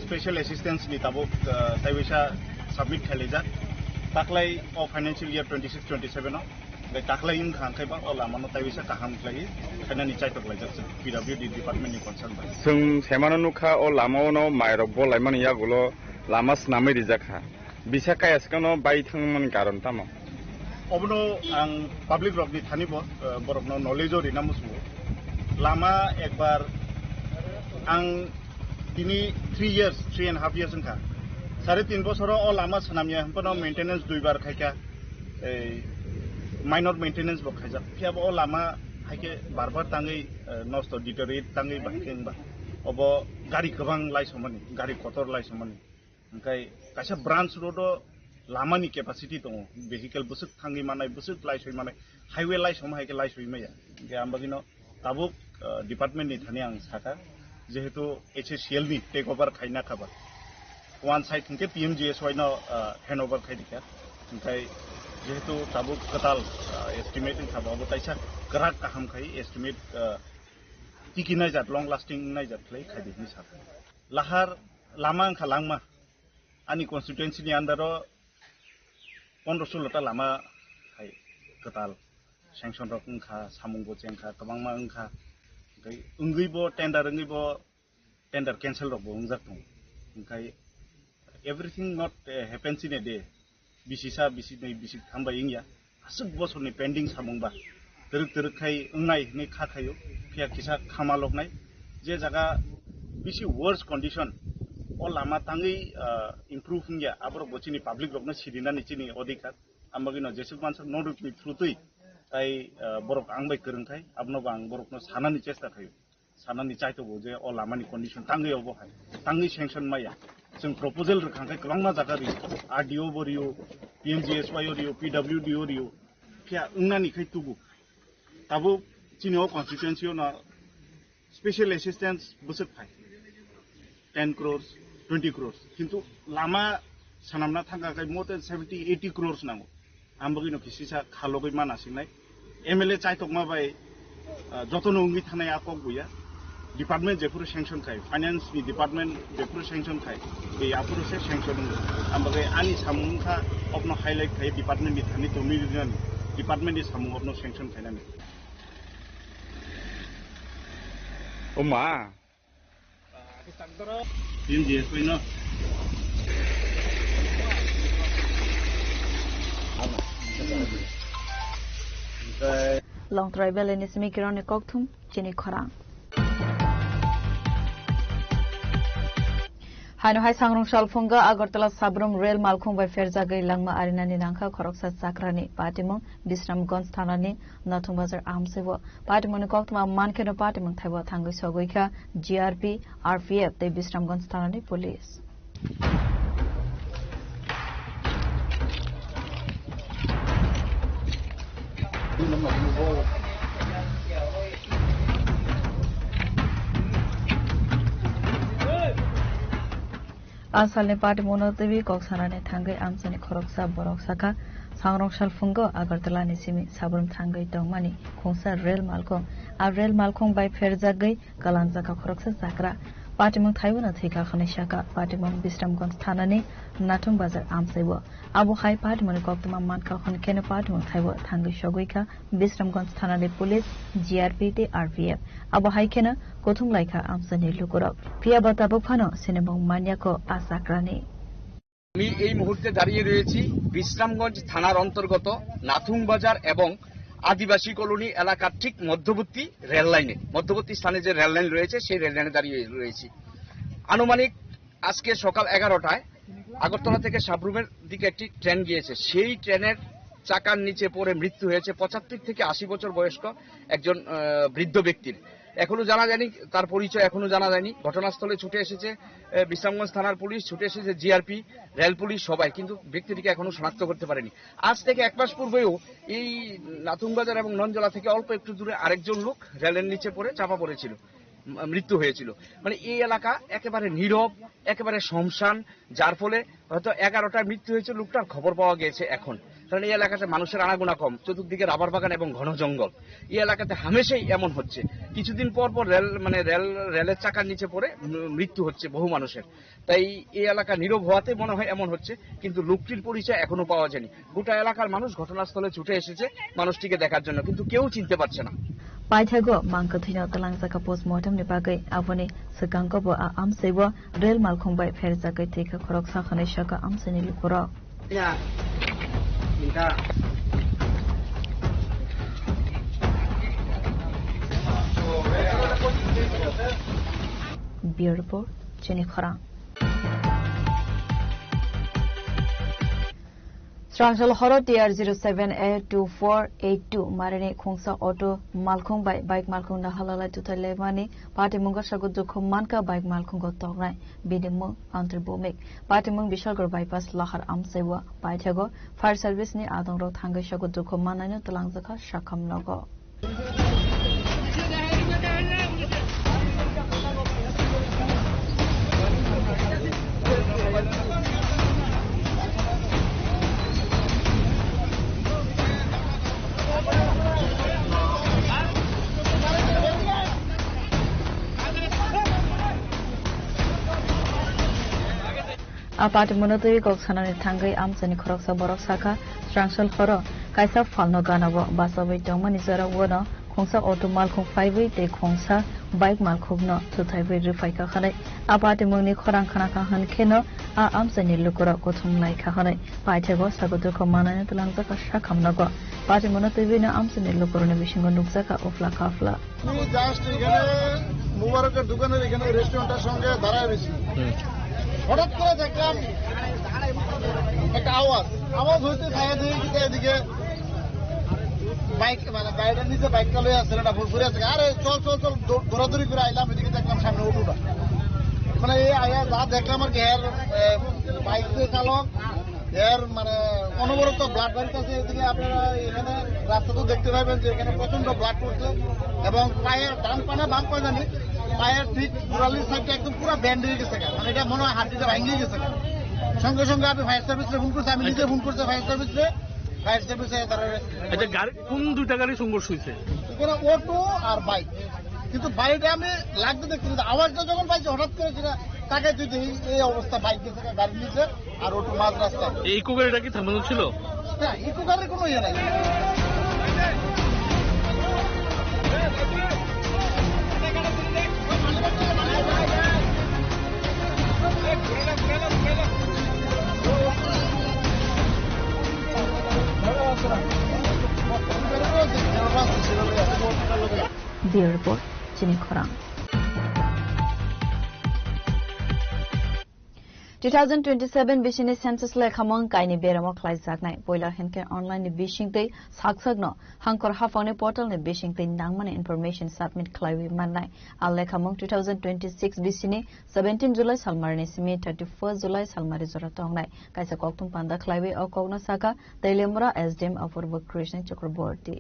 special assistance ni tabuk, ah, taiwisa submit khailaijak. Taklai o financial year twenty-six twenty-seven o. Bai taklai wngkha hwnkhe ba o lama no taiwisa kaham khlaiwi khainani chaitok laijak chwng P W D department ni concern bai. Chwng semano nukha o lama o no mairok bol laimani yagulo lama swnamwi rijak kha. Bisa kaya swkangno bai thangmani karon tamo? Obono ang public rokni thani bo, eh, borokno knowledge o rina muchungo. Lama ekbar ang tini three years, three and half years wngkha. Sare tin bosoro o lama swnamya hwnphano maintenance duibar khaikha, ei minor maintenance bo khaijak. Phiya bo o lama haikhe bar bar tangwi, eh, nosto deteriorate tangwi bahai khe wngba. Obo gari kwbang lai somani, gari kotor lai somani. Hwnkhe kaisa branch road o lama ni capacity tongo, vehicle bwswk thangwi manai, bwswk laisoi manai, highway laisoma hai khe laisoi maya. Hwnkhe ang bagwino tabuk, ah, department ni thani ang sakha, jehetu H S C L ni take over khaina khaba. One side hwnkhe P M G S Y no, ah, hand over khai dikha. Hwnkhe jehetu tabuk kwtal, ah, estimate wngkha ba, obo kaisa kwrak kaham khai estimate, ah, tiki naijak, long lasting naijak khlai khai di hinwi sakha. Lahar lama wngkha langma. Ani constituency ni under o pondro solo ta lama hai kwtal sanction rok wngkha, samung bo chengkha, kwbangma wngkha. Hwnkhe wngwi bo tender wngwi bo tender cancel rok bo wngjak tongo. Hwnkhe everything not, eh, happens in a day. Bisi sa, bisi nai, bisi tham bai wngya. Swk bosorni pending samung ba twrwk twrwk khai wngnai hinwi kha khaio, phiya kisa khama loknai. Je jaga bisi worse condition, o lama tangwi, ah, improve wngya, aborok bo chini public rokno sirinani chini odhikar. Ambagwino jesuk mansuk no rukni through twi tai, ah, borok ang bai kwrwng khai, abono bo ang borokno sanani chesta khaio. Sanani chaitogo je o lamani condition tangwi obo hai, tangwi sanction maya. Chwng proposal rwkha khe kwbangma jaga rio, R D O bo rio, P M G S Y o rio, P W D o rio, phiya wngnani khai tubu. Tabuk chini o constituency o no special assistance bwswk phai ten crores, twenty crores, kintu lama sanamna thangkha khai more than seventy, eighty crores nango. Ang bagwino kisisa khalogwi mana singnai. M L A chaitokma bai, ah, jotono wngwi thanai a kok buya. Department jephuru sanction khai, finance ni department jephuru sanction khai, be aphuru se sanction wngwi. Ang bagwi ani samung wngkha, okno highlight khai department ni thani tongwi rinani, department ni samung okno sanction khainani. Oma. P M G S Y no. Longtrai Valley ni simi Kiron ni kokthum chini khorang. Haino hai sangrong salphungo Agartala Sabrum rel malkhung bai pherjagwi langma arinani nangkha khoroksa chakrani patimung Bisramganj thanani Nathung Bazar amsaibo. Patimungni koktwma mankheno patimung thaibo thangwi sogwi kha G R P, R P F tei Bisramganj thanani police. A salni patimungno twiwi kok sanani thangwi amchaini khoroksa borok sakha, sangrong salphungo Agartala ni simi Sabrum thangwi tongmani khungsa rel malkhung. A rel malkhung bai pherjagwi kalanjakha khoroksa chakra. Patimung thaibono thwikha hwnwi sakha. Patimung Bisramganj thanani Nathung Bazar amsaibo. Abo hai patimungni koktwma mankha hwnkheno patimung thaibo thangwi sogwi kha Bisramganj thanani police, G R P tei R P F. Abo hai kheno kuthum laikha amchaini lukurok. Phiya ba tabuk phano sinimung manyakho a chakrani. আমি এই মুহূর্তে দাঁড়িয়ে রয়েছি বিশ্রামগঞ্জ থানার অন্তর্গত নাথুং বাজার এবং আদিবাসী কলোনি এলাকার ঠিক মধ্যবর্তী রেল লাইনে, মধ্যবর্তী স্থানে যে রেল লাইন রয়েছে, সেই রেল লাইনে দাঁড়িয়ে রয়েছি। আনুমানিক আজকে সকাল এগারোটায় আগরতলা থেকে সাবরুমের দিকে একটি ট্রেন গিয়েছে। সেই ট্রেনের চাকার নিচে পড়ে মৃত্যু হয়েছে পঁচাত্তর থেকে আশি বছর বয়স্ক একজন, আহ, বৃদ্ধ ব্যক্তির। এখনো জানা যায়নি, তার পরিচয় এখনো জানা যায়নি। ঘটনাস্থলে ছুটে এসেছে, আহ, বিশ্রামগঞ্জ থানার পুলিশ, ছুটে এসেছে জি আর পি, রেল পুলিশ সবাই, কিন্তু ব্যক্তিটিকে এখনো শনাক্ত করতে পারেনি। আজ থেকে এক মাস পূর্বেও এই নাথুংবাজার এবং নঞ্জলা থেকে অল্প একটু দূরে আরেকজন লোক রেলের নিচে পড়ে চাপা পড়েছিল। ম-, মৃত্যু হয়েছিল। মানে, এই এলাকা একেবারে নীরব, একেবারে শ্মশান, যার ফলে হয়তো এগারোটায় মৃত্যু হয়েছে লোকটার, খবর পাওয়া গেছে এখন। কারণ এই এলাকাতে মানুষের আনাগোনা কম, চতুর্দিকে রাবার বাগান এবং ঘন জঙ্গল। এই এলাকাতে হামেশাই এমন হচ্ছে। কিছুদিন পর পর রেল, মানে, রেল, রেলের চাকার নিচে পড়ে ম-, মৃত্যু হচ্ছে বহু মানুষের। তাই এই এলাকা নীরব হওয়াতে মনে হয় এমন হচ্ছে, কিন্তু লোকটির পরিচয় এখনো পাওয়া যায়নি। গোটা এলাকার মানুষ ঘটনাস্থলে ছুটে এসেছে মানুষটিকে দেখার জন্য, কিন্তু কেউ চিনতে পারছে না। Paithago mangkwthwino twlangjakha postmortem ni bagwi, aboni swkangkho bo a amchaibo rel malkhung bai pherjagwi thwikha khoroksa hwnwi sakha amchaini lukurok. Bureau Report, Chini Khorang. Srangchal horo T R zero seven A two four eight two marini khungsa auto malkhung bai bike malkhung no halalai tutai lemani patimungo sago jokhom mankha bike malkhungo tongnai. Bini mung Antri Bumik. Patimung Bishalgarh bypass lahar amchaibo paithago fire service ni adongrok thangwi sago jokhom mannaino twlangjakha sakham nogo. A patimungno twiwi kok sanani thangwi amchaini khoroksa borok sakha, srangchal horo kaisa phalno gana-o bachogwi tongmani jorao bono Khongsa auto malkhung phaiwi tei khongsa bike malkhungno thuthaiwi rwphaikha hwnwi a patimungni khorang khnakha hwn kheno a amchaini lukurok kuthum laikha hwnwi paithakgo sago dukho mananino twlangjakha sakhamnogo. Patimungno twiwino amchaini lukurokni bisingo nukjakha uphla kaphla. আমি জাস্ট এখানে মুবারকের দোকানের এখানে রেস্টুরেন্টটার সঙ্গে দাঁড়ায় রয়েছি। হঠাৎ করে দেখলাম একটা আওয়াজ, আওয়াজ হইতে ছায়া দিয়ে দিতে এদিকে বাইক, মানে, গাড়িটার নিচে বাইকটা লইয়া ছেলেটা ফুরফুরে আছে। "আরে চল, চল, চল," দৌ-, দৌড়াদৌড়ি করে আইলাম, এদিকে দেখলাম সামনে অটোটা। মানে, এই আয়া যা দেখলাম আর কি, এর, এ, বাইক যে চালক, এর, মানে, অনবরত ব্লাড বাড়িতেছে। এদিকে আপনারা এখানে রাস্তা তো দেখতে পাবেন যে এখানে প্রচন্ড ব্লাড পড়ছে এবং পায়ের ডান পা না বাম পা জানি, পায়ের ঠিক গোড়ালির সাইডটা একদম পুরো ব্যান্ড হয়ে গেছে। মানে, এটা মনে হয় হাড্ডিটা ভাঙিয়ে গেছে। সঙ্গে সঙ্গে আমি ফায়ার সার্ভিসে ফোন করছি, আমি নিজে ফোন করছি ফায়ার সার্ভিসে। ফায়ার সার্ভিসে তারা আচ্ছা, গাড়ি, কোন দুইটা গাড়ি সংঘর্ষ হয়েছে? ওখানে অটো আর বাইক, কিন্তু বাইকটা আমি লাগতে দেখতে, কিন্তু আওয়াজটা যখন পাইছি হঠাৎ করে সেটা তাকাই তুই দেখি এই অবস্থা, বাইক গেছে গাড়ির নিচে আর অটো মাঝ রাস্তা। এই ইকো গাড়িটা কি থামানো ছিল? হ্যাঁ, ইকো গাড়ির কোনো ইয়ে নাই। Bureau Report, Chini Khorang. Two thousand twenty-seven bisini census lekhamung kaini beramo khlaijaknai. Poila hinkhe online ni bisingtwi saksakno hangkor haphangni portal ni bisingtwi nangmani information submit khlaiwi mannai. A lekhamung two thousand twenty-six bisini seventeen July salmari ni simi thirty-first July salmari jora tongnai. Kaisa kokthum panda khlaiwi o kokno sakha Teliamura S D M Apurba Krishna Chakraborty.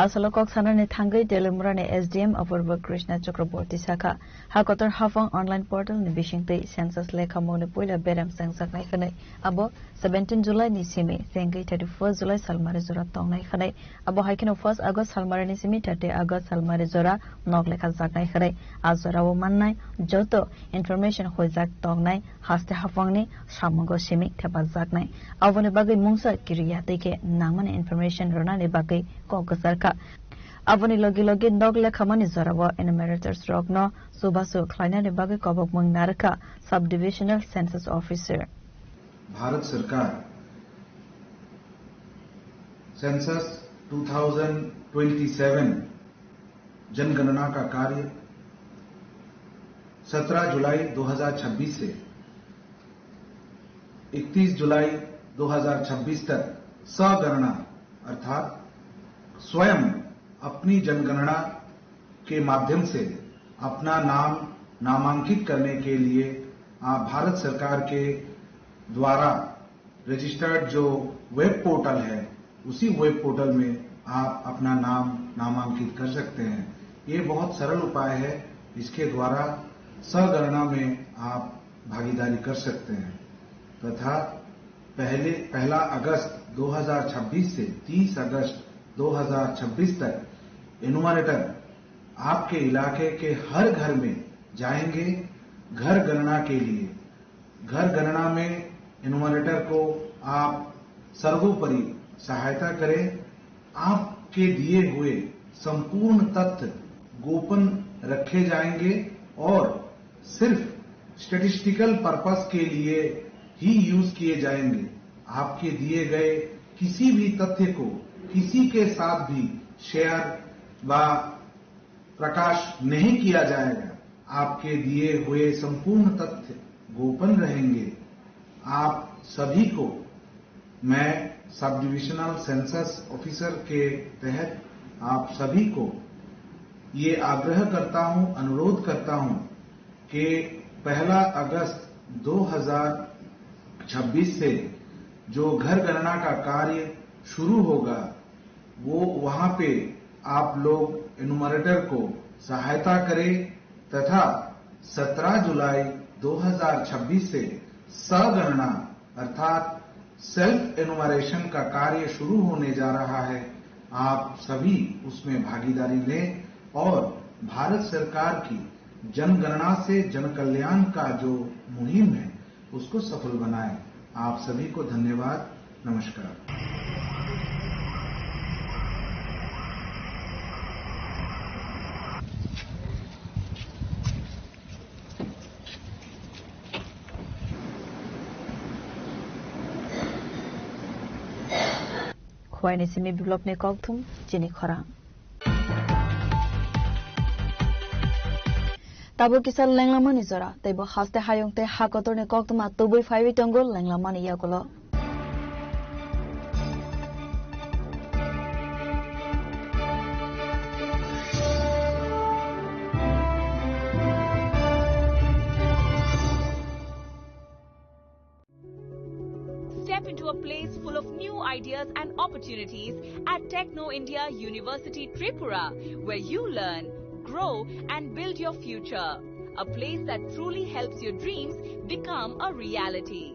Asalo kok sanani thangwi Teliamurani S D M Apurba Krishna Chakraborty sakha, Hakotor haphang online portal ni bisingtwi census lekhamungni puila berem chengjaknai hwnwi. Abo seventeen July ni simi chengwi thirty-first July salmari jora tongnai hwnwi. Abo hai kheno first August salmari ni simi thirty August salmari jora nok lekhajaknai hwnwi. A jorao mannai joto information huijak tongnai haste haphangni samungo simi thepajaknai. Aboni bagwi mungsa kiriya tei khe nangmani information rwnani bagwi kok gwcharkha. Aboni logi logi nok lekhamani jorao enumerators rokno chubachu khlainani bagwi kobokmung narwkha Sub Divisional Census Officer. Bharat सरकार सेंसस दो हज़ार तेईस जनगणना का कार्य सत्रह जुलाई दो हज़ार छब्बीस से इकतीस जुलाई दो हज़ार छब्बीस तक सगणना अर्थात स्वयं अपनी जनगणना के माध्यम से अपना नाम नामांकित करने के लिए आप भारत सरकार के द्वारा रजिस्टर्ड जो वेब पोर्टल है, उसी वेब पोर्टल में आप अपना नाम नामांकित कर सकते हैं। ये बहुत सरल उपाय है, इसके द्वारा सगणना में आप भागीदारी कर सकते हैं तथा पहले, पहला अगस्त दो हज़ार छब्बीस से तीस अगस्त दो हज़ार छब्बीस तक एनुमरेटर आपके इलाके के हर घर में जाएंगे। घर गणना के लिए, घर गणना में एनुमरेटर को आप सर्वोपरि सहायता करें। आपके दिए हुए संपूर्ण तथ्य गोपन रखे जाएंगे और सिर्फ स्टैटिस्टिकल पर्पस के लिए ही यूज़ किए जाएंगे। आपके दिए गए किसी भी तथ्य को किसी के साथ भी शेयर व प्रकाश नहीं किया जाएगा। आपके दिए हुए संपूर्ण तथ्य गोपन रहेंगे। आप सभी को मैं सब डिविजनल सेंसस ऑफिसर के तहत आप सभी को ये आग्रह करता हूं, अनुरोध करता हूं कि पहला अगस्त दो हज़ार छब्बीस से जो घर गणना का कार्य शुरू होगा, वो वहां पे आप लोग एनुमरेटर को सहायता करें तथा सत्रह जुलाई दो हज़ार छब्बीस से सगणना अर्थात सेल्फ एनुमरेशन का कार्य शुरू होने जा रहा है। आप सभी उसमें भागीदारी लें और भारत सरकार की जनगणना से जनकल्याण का जो मुहिम है, उसको सफल बनाएं। आप सभी को धन्यवाद। नमस्कार। Khuaini simi biplopni kokthum chini khorang. Tabuk kisa lenglamani jora, teibo haste hayung tei ha kotorni koktwma tubui phaiwi tongo lenglamani yagulo. Step into a place full of new ideas and opportunities at Techno India University Tripura, where you learn, grow, and build your future. A place that truly helps your dreams become a reality.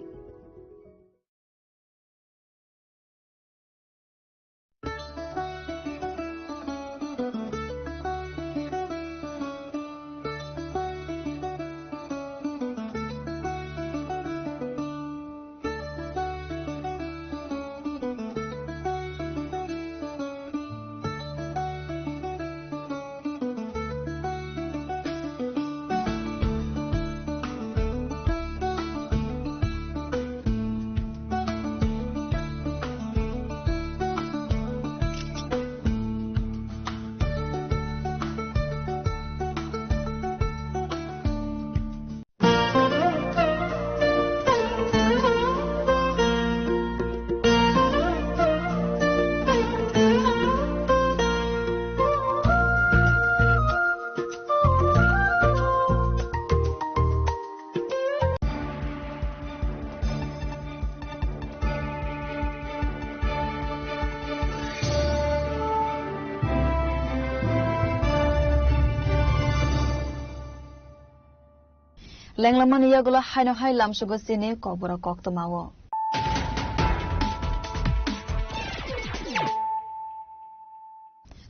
Lenglamani yagulo haino hai lamsugo chini kokborok koktwmao.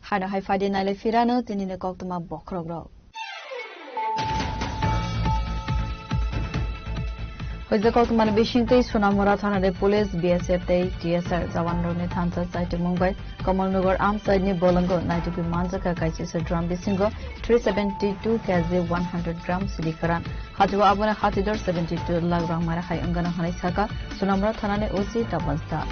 Haino hai phaidi nailai phirano tinini koktwma bokhorokrok. Hoijak koktwmani bisingtwi Sonamura thanani police, B S F tei T S R jawanrokni thansa chaitimung bai Kamalnagar amchaini bolongo naitugwi manjakha kaisisa drum bisingo three seventy two K G one hundred gram sidi kwran. Hachwao abono hatidor seventy two lakh rang mara hai wngano hwnwi sakha Sonamura thanani O C Tapan Das.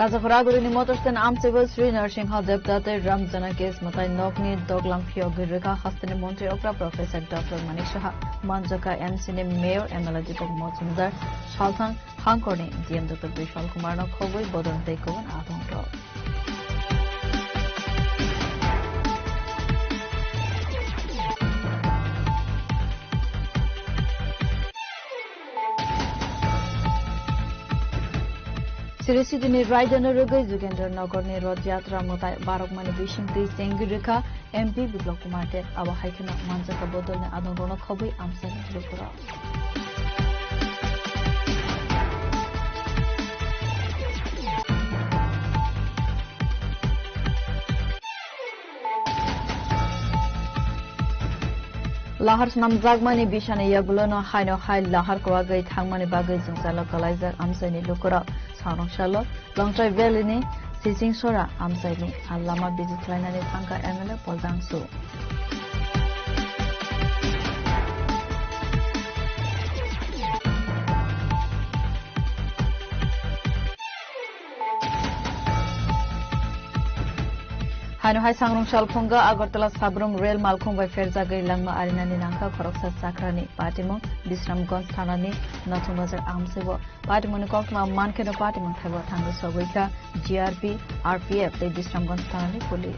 Rajakhora Agurini motor stand amchaibo Sri Narsingha Debta tei Ram Janaki Smatai nokni doglam phiyogwi rwkha hasteni montri okra Professor Doctor Manik Saha, manjakha M C ni mayor M L A Deepak Majumdar, salthang hangkorni D M Doctor Bishal Kumarno khobwi bodol tei kubun adongrok. Sri Sidini raidano rwgwi Jugendra Nagarni Rath Yatra mwtai barokmani bisingtwi chengwi rwkha M P Biplab Kumar Deb. Abo hai kheno manjakha bodolni adongrokno khobwi amchaini lukurok. Lahar swnamjakmani bisani yagulono haino hai lahar kwagwi thangmani bagwi jwngjalo kwlaijak amchaini lukurok. Sangrong salo Longtrai Valley ni Sichingsora amchaini a lama visit khlainani thangkha M L A Paul Dangsu. Haino hai sangrong salphungo Agartala Sabrum rel malkhung bai pherjagwi langma arinani nangkha khoroksa chakrani patimung Bisramganj thanani Nathum Bazar amsaibo. Patimungni koktwma mankheno patimung thaibo thangwi sogwi kha G R P, R P F tei Bisramganj thanani police.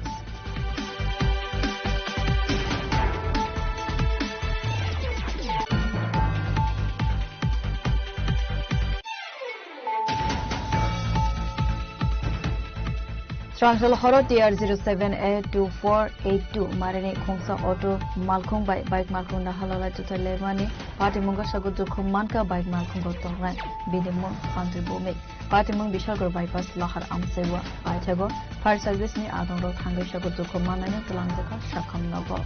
Twrangsa horo T R zero seven A two four eight two marini khungsa auto malkhung bai bike malkhung nahalala chutai lemani patimungo sago dukhum manka bike malkhungo tongnai bini mung Santri Bhumik. Patimung Bishalgarh bypass Lahar amchaiwa paithago fire service ni adongrok thangwi sago dukhum mannaino twlangjakha sakham nogo.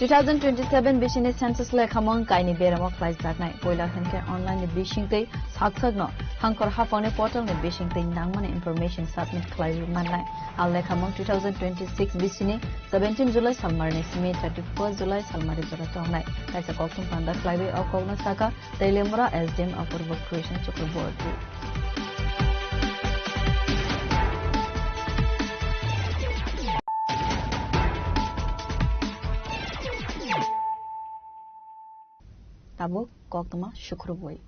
Two thousand twenty-seven bisini census lekhamung kaini beramo khlaijaknai. Poila hinkhe online ni bisingtwi saksakno hangkhor haphangni portal ni bisingtwi nangmani information submit khlaiwi mannai. A lekhamung two thousand twenty-six bisini seventeen July salmarni simi thirty-first July salmari jora tongnai. Kaisa kokthum panda khlaiwi o kokno saka Teliamura S D M Apurbo Christian Chakraborty. Tabuk koktwma sukrubwi.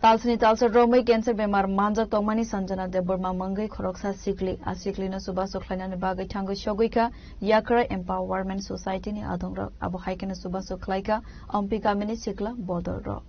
Talsini talsa romwi cancer bemar manjak tongmani Sanjana Debbarma mungwi khoroksa sikli. A siklino chubachu khlainani bagwi thangwi sogwi kha Yakra Empowerment Society ni adongrok. Abo hai kheno chubachu khlai kha Ampi kamini sikla bodolrok.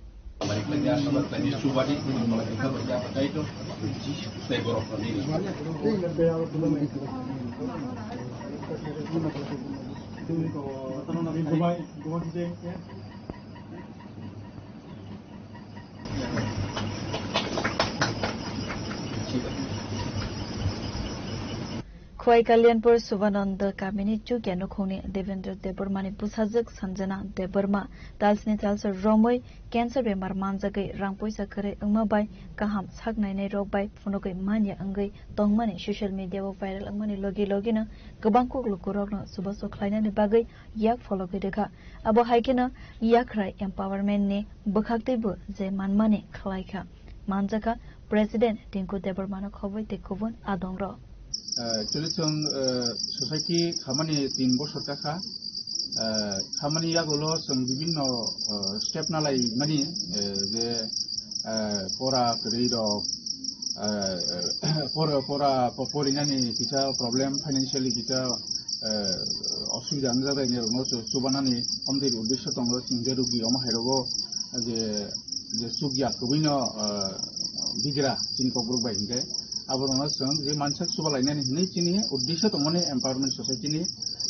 Khowai Kalyanpur Subhananda kamini chukya nukhungni Devendra Debbarmani bwsajwk Sanjana Debbarma talsni talsa romwi cancer bemar manjagwi rang poisa kwrwi wngma bai kaham sak nainai rok bai phunugwi manya wngwi tongmani social media o viral wngmani logi logino kwbang kuk lukurokno chubachu khlainani bagwi yak phologwi rwkha. Abo hai kheno Yakrai Empowerment ni bwkhaktwibo je manmani khlaikha, manjakha President Tinku Debbarmano khobwi tei kubun adongrok. Eh, actually, chwng, eh, society khamani tin bosor kakha. Eh, khamani yagulo chwng bibinno, eh, step nalaimani, eh, je, eh, pora kwrwi rok, eh, pora, pora, po-, porinani kisa problem, financially kisa, eh, osubida wngjagai ni rokno chu-, chubanani omtwi uddesyo tongo, chwng je rugi omo hai rogo je, je chukya kwbwino, eh, bigra chini kokborok bai hinkhe. Aborokno chwng je mansak chuba lainani hinwi chini uddesyo tongmani empowerment society ni.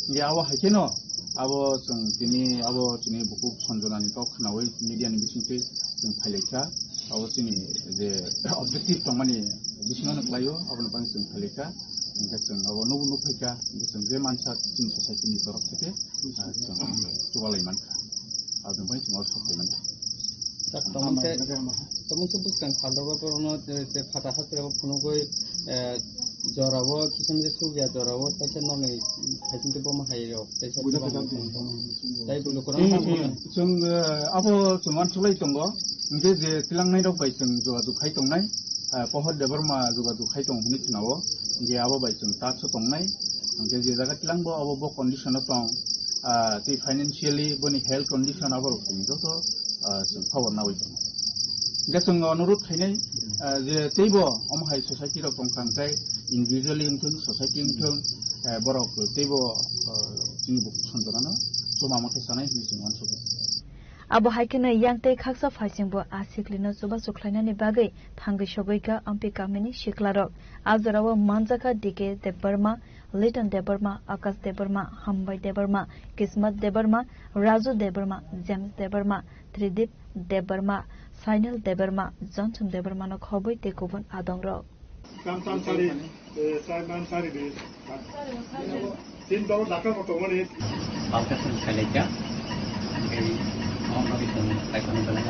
Hinkhe abo hai kheno abo chwng tini abo chini bukhuk Sanjanani kok khnaui media ni bisingtwi chwng phailaikha. Abo chini je objective tongmani bisingo no khlaio, aboni bagwi chwng phailaikha. Hinkhe chwng abo nugo nukphaikha, hinkhe chwng je mansak chini society ni borok theke, ah, chwng chubalai mankha. Aboni bagwi chwng oro sok phailaikha. Sir, tamo khe, tamo khe bwskang phaldogo borokno je, je phatha hasteo phunugwi, eh, jorao, kisamde sugya jorao, teisa nokni haisingtwi bomo hai rok, teisa tei bo lukurok. Hmm, hmm. Chwng, eh, abo chwng uansuk lai tongo, hinkhe je twilangnai rok bai chwng jogajog khai tongnai, eh, Pohor Debbarma jogajog khai tongo hinwi khwnao, hinkhe abo bai chwng touch o tongnai, hinkhe je jaga twilangbo abo bo condition o tong, ah, tei financially boni health condition aborok chwng joto, ah, chwng khobor naui tongo. Hinkhe chwng onurodh khainai, ah, je teibo omo hai society rok tong kha, hinkhe individually wngthung, society wngthung, eh, borok teibo, ah, chini bukhuk Sanjanano chuma mokhe sanai hinwi chwng uansugo. Abo hai kheno yang tei khaksa phaisingbo a siklino chubachu khlainani bagwi thangwi sogwi kha Ampi kamini siklarok. A jorao manjakha D K Debbarma, Liton Debbarma, Akash Debbarma, Hambai Debbarma, Kismat Debbarma, Raju Debbarma, James Debbarma, Tridip Debbarma, Sainal Debbarma, Johnson Debbarmano khobwi tei kubun adongrok. Kam tam sari, eh, sai man sari de. Tin dol dakar mo tongmani. Palka sung khalekya. Ngai, mau nabi sung kai kami balai.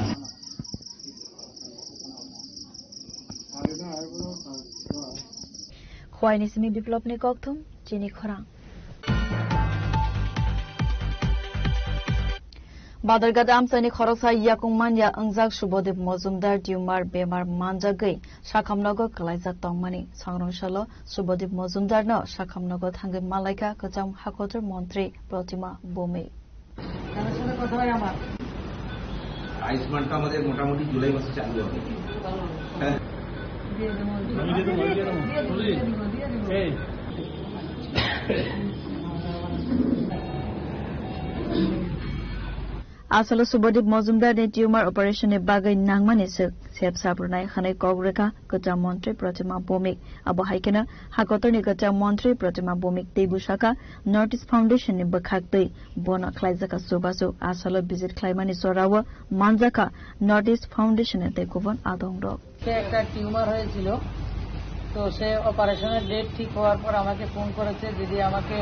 Khwaini simi Biplopni kokthum, chini khorang. Badharghat amchaini khoroksa yakung manya wngjak Subodip Mojumdar tumor bemar manjagwi sakhamnogo kwlaijak tongmani. Sangrong salo Subodip Mojumdarno sakhamnogo thangwi malaikha kwcham hakotor montri Protima Bhowmik. আয়ুষ্মানটা আমাদের মোটামুটি জুলাই মাসে চালু হবে। হ্যাঁ। Asalo Subodip Mojumdar ni tumor operation ni bagwi nangmani swk sep sabrunai hwnwi kok rwkha kwcham montri Protima Bhowmik. Abo hai kheno hakotor ni kwcham montri Protima Bhowmik teibo sakha North East Foundation ni bwkhak twi bono khlaijakha chubachu. Asalo visit khlaimani jorao manjakha North East Foundation ni tei kubun adong rok. সে একটা টিউমার হয়েছিল, তো সে অপারেশনের ডেট ঠিক হওয়ার পর আমাকে ফোন করেছে, "দিদি, আমাকে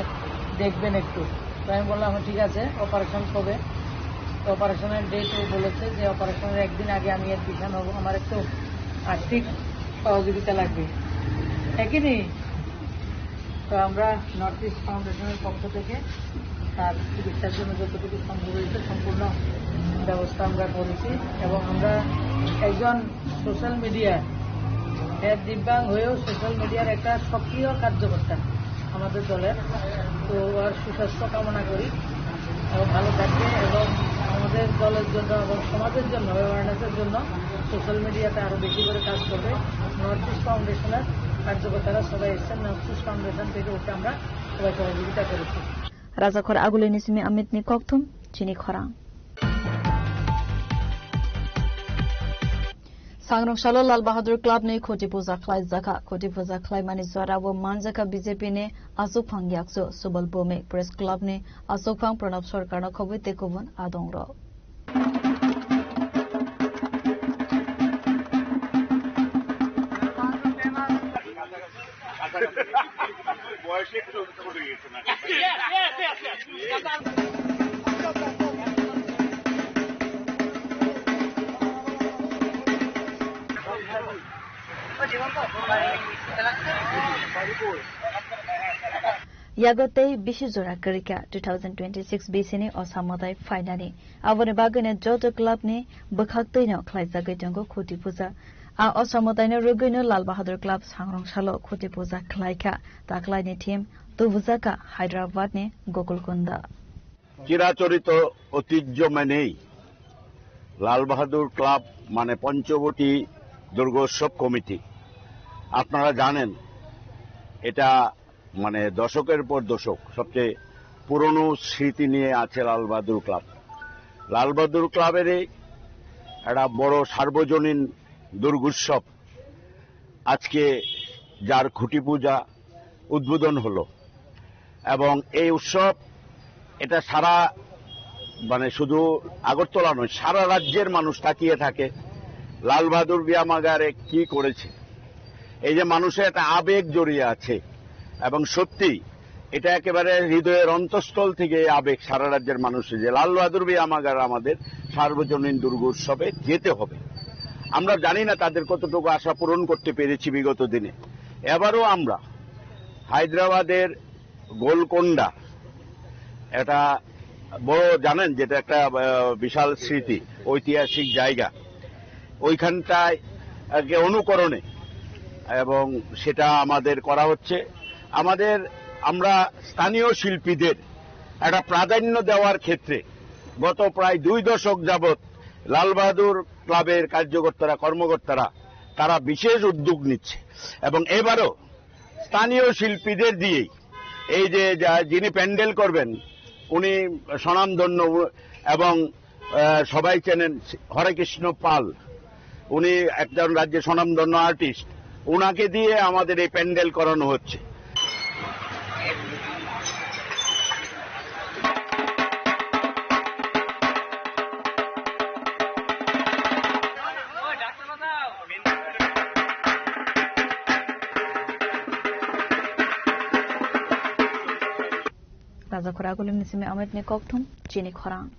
দেখবেন একটু।" তো আমি বললাম, "হ্যাঁ, ঠিক আছে, অপারেশন কবে?" তো অপারেশনের ডেট ও বলেছে যে অপারেশনের একদিন আগে আমি অ্যাডমিশন হব, আমার একটু আর্থিক সহযোগিতা লাগবে। একই নেই, তো আমরা নর্থ ইস্ট ফাউন্ডেশনের পক্ষ থেকে তার চিকিৎসার জন্য যতটুকু সম্ভব হয়েছে সম্পূর্ণ ব্যবস্থা আমরা করেছি। এবং আমরা একজন সোশ্যাল মিডিয়া, এর দিব্যাঙ্গ হয়েও সোশ্যাল মিডিয়ার একটা সক্রিয় কার্যকর্তা আমাদের দলের। তো ওর সুস্বাস্থ্য কামনা করি, ও ভালো থাকবে এবং আমাদের দলের জন্য এবং সমাজের জন্য, অ্যাওয়ারনেসের জন্য সোশ্যাল মিডিয়াতে আরো বেশি করে কাজ করবে। নর্থ ইস্ট ফাউন্ডেশনের কার্যকর্তারা সবাই এসছেন, নর্থ ইস্ট ফাউন্ডেশন থেকে ওকে আমরা সবাই সহযোগিতা করেছি। Rajakhor Aguli ni simi Amit ni kokthum, chini khorang. Sangrong salo Lal Bahadur Club ni Khoti Puja khlai jakha. Khoti Puja khlai mani jora o manjakha B J P ni aswkphang yakchu Subal Bhowmik, Press Club ni aswkphang Pranab Sarkar no khobwi tei kubun adong rok. বয়সে একটু ছোট হয়ে গেছে না? Yago tei bisi jora kwrwikha two thousand twenty-six B C ni Osa Mwtai phainani. Aboni bagwino joto club ni bwkhak twino khlaijagwi tongo Khoti Puja. A Osa Mwtaino rwgwino Lal Bahadur Club Sangrong salo Khoti Puja khlaikha. Taklaini theme tubujakha Hyderabad ni Gokul Kunda. চিরাচরিত ঐতিহ্য মেনেই লাল বাহাদুর ক্লাব মানে পঞ্চবটি দুর্গোৎসব কমিটি, আপনারা জানেন, এটা মানে দশকের পর দশক সবচেয়ে পুরনো স্মৃতি নিয়ে আছে লাল বাহাদুর ক্লাব। লাল বাহাদুর ক্লাবেরই একটা বড় সার্বজনীন দুর্গোৎসব, আজকে যার খুঁটি পূজা উদ্বোধন হলো। এবং এই উৎসব, এটা সারা, মানে, শুধু আগরতলা নয়, সারা রাজ্যের মানুষ তাকিয়ে থাকে লাল বাহাদুর ব্যায়ামাগারে কি করেছে। এই যে মানুষের একটা আবেগ জড়িয়ে আছে, এবং সত্যি এটা একেবারে হৃদয়ের অন্তঃস্থল থেকে এই আবেগ সারা রাজ্যের মানুষের, যে লাল বাহাদুর ব্যায়ামাগার আমাদের সার্বজনীন দুর্গোৎসবে যেতে হবে। আমরা জানি না তাদের কতটুকু আশা পূরণ করতে পেরেছি বিগত দিনে। এবারও আমরা হায়দ্রাবাদের গোলকোন্ডা, এটা বড়, জানেন, যেটা একটা, আহ, বিশাল স্মৃতি, ঐতিহাসিক জায়গা, ওইখানটায়, আহ, কে অনুকরণে, এবং সেটা আমাদের করা হচ্ছে। আমাদের, আমরা স্থানীয় শিল্পীদের একটা প্রাধান্য দেওয়ার ক্ষেত্রে গত প্রায় দুই দশক যাবৎ লাল বাহাদুর ক্লাবের কার্যকর্তারা, কর্মকর্তারা, তারা বিশেষ উদ্যোগ নিচ্ছে, এবং এবারও স্থানীয় শিল্পীদের দিয়েই এই যে যা-, যিনি প্যান্ডেল করবেন, উনি স্বনামধন্য, উ-, এবং, আহ, সবাই চেনেন হরেকৃষ্ণ পাল, উনি একজন রাজ্যে স্বনামধন্য আর্টিস্ট, ওনাকে দিয়ে আমাদের এই প্যান্ডেল করানো হচ্ছে। Raja Khoragulini simi Amit ni kokthum, chini khorang.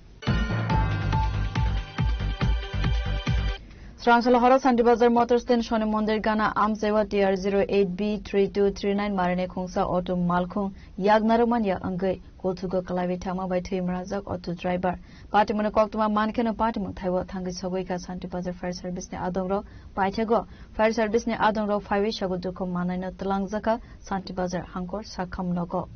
Srangsalo horo Santi Bazar Motor Stand Shoni Mondir gana amchaiwa T R zero eight B three two three nine marini khungsa auto malkhung yak narwkmani ya wngwi kuthugo kwlaiwi thangma bai thwi mwnajak auto driver. Patimungni koktwma mankheno patimung thaibo thangwi sogwi kha Santi Bazar Fire Service ni adongrok. Paithago Fire Service ni adongrok phaiwi sago dukhu mannaino twlangjakha Santi Bazar hangkor sakham nogo.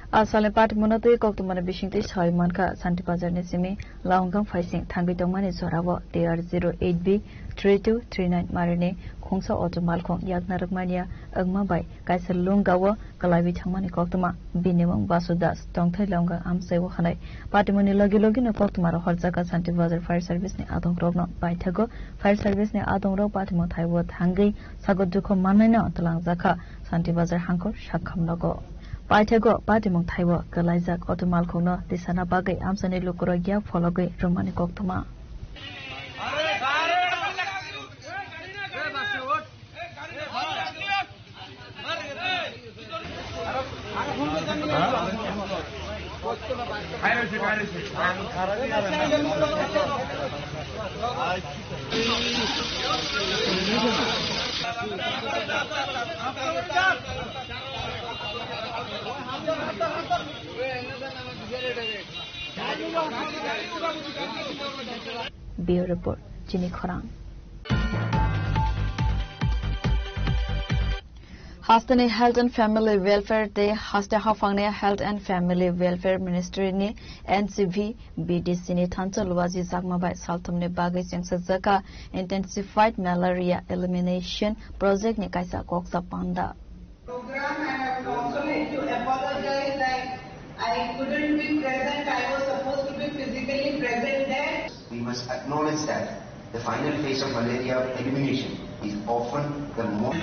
Asalni party mwnatwi koktwmani bisingtwi sawi mankha, Santi Bazar ni simi Launggang phaising thangwi tongmani jorao T R zero eight B three two three nine marini khungsa auto malkhung yakna rwkmani wngma bai kaisa lungga o kwlaiwi thangmani koktwma. Bini mung Basu Das, tongthai Launggang amchai o hwnwi. Party mwnni logi logi no koktwma rok horjak kha Santi Bazar Fire Service ni adong rok no. Paithago Fire Service ni adong rok party mung thai o thangwi sago dukho manwi no twlangjak kha Santi Bazar hangkhor sakham nogo. Paithago party mung thai o kwlaijak auto malkhung no tisana bagwi amchaini lukurok yak phologwi rwmani koktwma. Bureau Report, Chini Khorang. Hasteni Health and Family Welfare tei haste haphangni Health and Family Welfare Ministry ni N C V B D C ni thansa Luaji Chakma bai salthumni bagwi chengsa jaka Intensified Malaria Elimination Project ni kaisa koksa panda. Program, and I would also like to apologize that I couldn't be present. I was supposed to be physically present there. We must acknowledge that the final phase of malaria elimination is often the most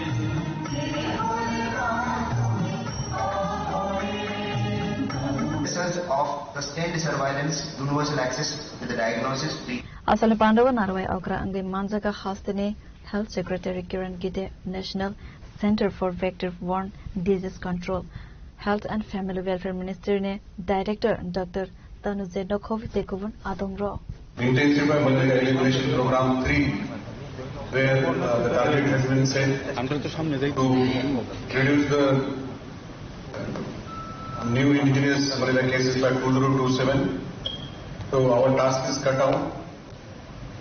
research of sustained surveillance, universal access to the diagnosis, treatment. Asalni pandao narwai okra wngwi manjak hasteni Health Secretary Kiran Gide, National Center for Vector-Borne Disease Control, Health and Family Welfare Ministry ni Director Doctor Tanuj Nokhov tei kubun adongrok. Intensify Malaria Elimination Program three, where, uh, the target has been set to reduce the new indigenous malaria cases by two zero two seven. So our task is cut out.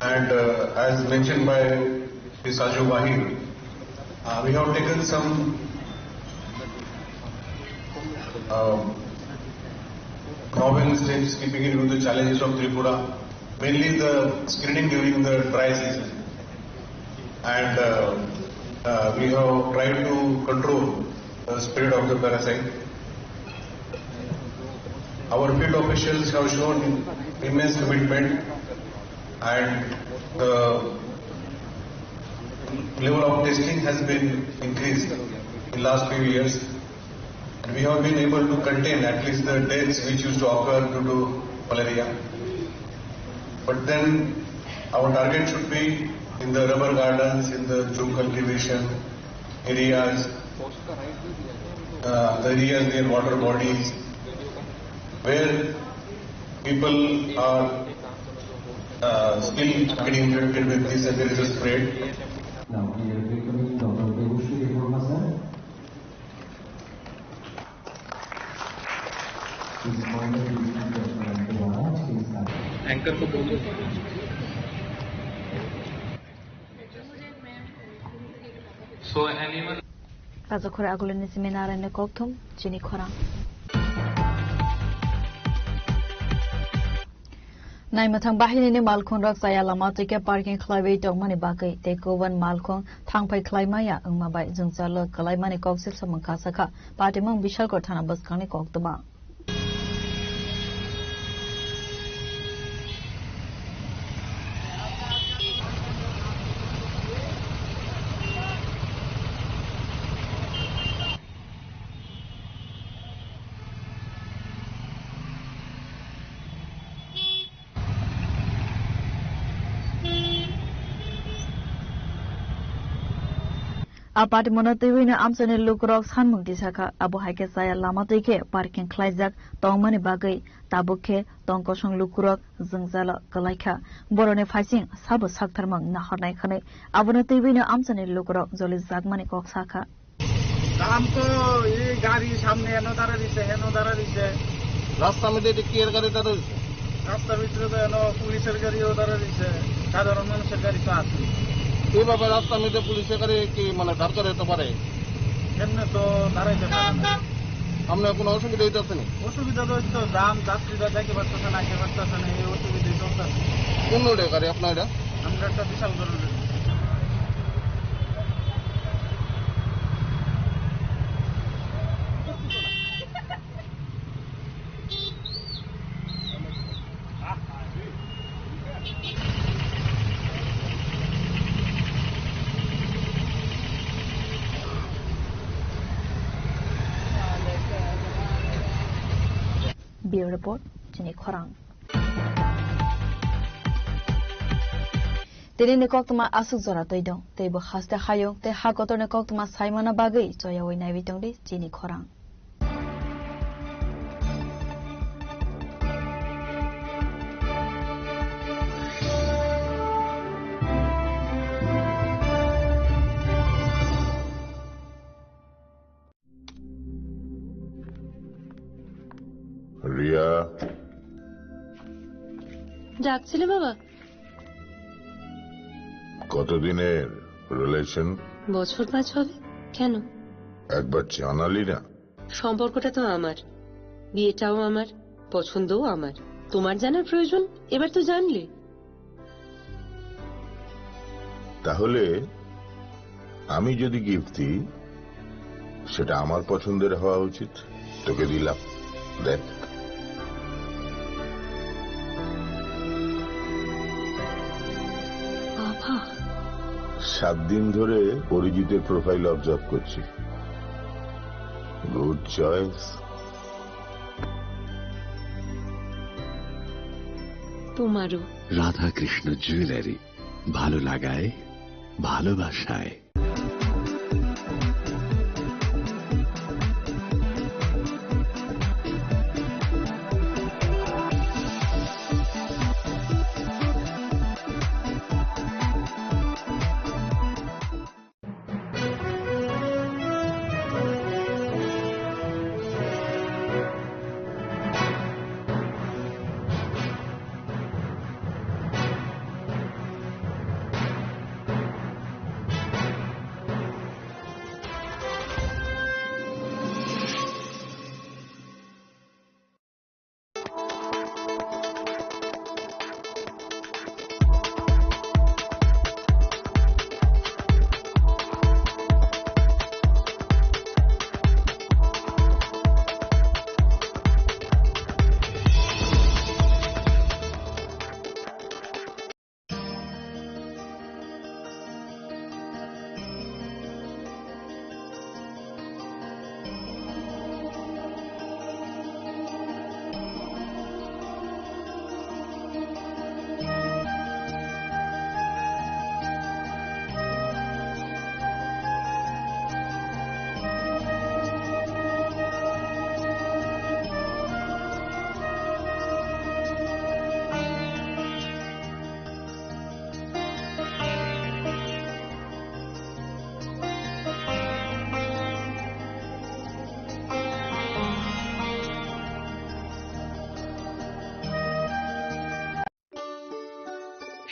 And, uh, as mentioned by Mister Sajid Wahid, uh, we have taken some, um, novel steps keeping in view the challenges of Tripura, mainly the screening during the dry season. And, uh, uh, we have tried to control the spread of the parasite. Our field officials have shown immense commitment, and the level of testing has been increased in last few years, and we have been able to contain at least the deaths which used to occur due to malaria. But then our target should be in the rubber gardens, in the jhum cultivation areas, uh, the areas near water bodies, where people are, uh, still getting infected with this and there is a spread. Now, we are welcoming Doctor Debushri Debbarma, sir. Anchor ko bol do. So anyone? Kajakhor agulini simi narani kokthum chini khorang. Naimwthang bahinini malkhungrok chaya lama twi khe parking khlaiwi tongmani bagwi tei kubun malkhung thangphai khlai maya wngma bai jwngjalo kwlaimani kok silsa mwngkha sakha. Patimung Bishalgarh thana bwskangni koktwma. A patimono twiwino amchaini lukurok sanmung tisakha, abo hai khe chaya lama twi khe parking khlaijak tongmani bagwi tabuk khe tong kosong lukurok jwngjalo kwlaikha. Boroni phaising sabo saktharmung nahornai hwnwi abono twiwino amchaini lukurok jolijakmani kok sakha. কাম তো এই গাড়ি সামনে এনো দাঁড়া দিছে, এনো দাঁড়া দিছে। রাস্তার মধ্যে এটা কি এর গাড়ি দাঁড়া দিছে? রাস্তার ভিতরে তো এনো পুলিশের গাড়িও দাঁড়া দিছে, সাধারণ মানুষের গাড়ি তো আছে। এইভাবে রাস্তার মধ্যে পুলিশের গাড়ি কি মানে দাঁড় করাইতে পারে? এমনি তো দাঁড়াইতে পারে না। আপনার কোনো অসুবিধা হইতেছে না? অসুবিধা তো হচ্ছে তো, জাম, যাত্রীরা যাইতে পারতেছে না, আইতে পারতেছে না, এই অসুবিধাই চলতেছে। কোন রোডে গাড়ি আপনার এটা? আমরা একটা বিশাল রোডে। Bureau Report, Chini Khorang. Tini ni koktwma aswk jora twi dong, tei bo haste hayung tei ha kotor ni koktwma saimana bagwi choyawi naiwi tongdi chini khorang. Riya. ডাকছিলে বাবা? কতদিনের রিলেশন? বছর পাঁচ হবে। কেন? একবার জানালি না। সম্পর্কটা তো আমার, বিয়েটাও আমার, পছন্দও আমার। তোমার জানার প্রয়োজন? এবার তো জানলে। তাহলে আমি যদি গিফট দিই, সেটা আমার পছন্দের হওয়া উচিত। তোকে দিলাম, দেখ। বাবা। সাত দিন ধরে অরিজিতের প্রোফাইল অবজার্ভ করছি। Good choice. তোমারও। রাধাকৃষ্ণ জুয়েলারি, ভালো লাগায়, ভালোবাসায়।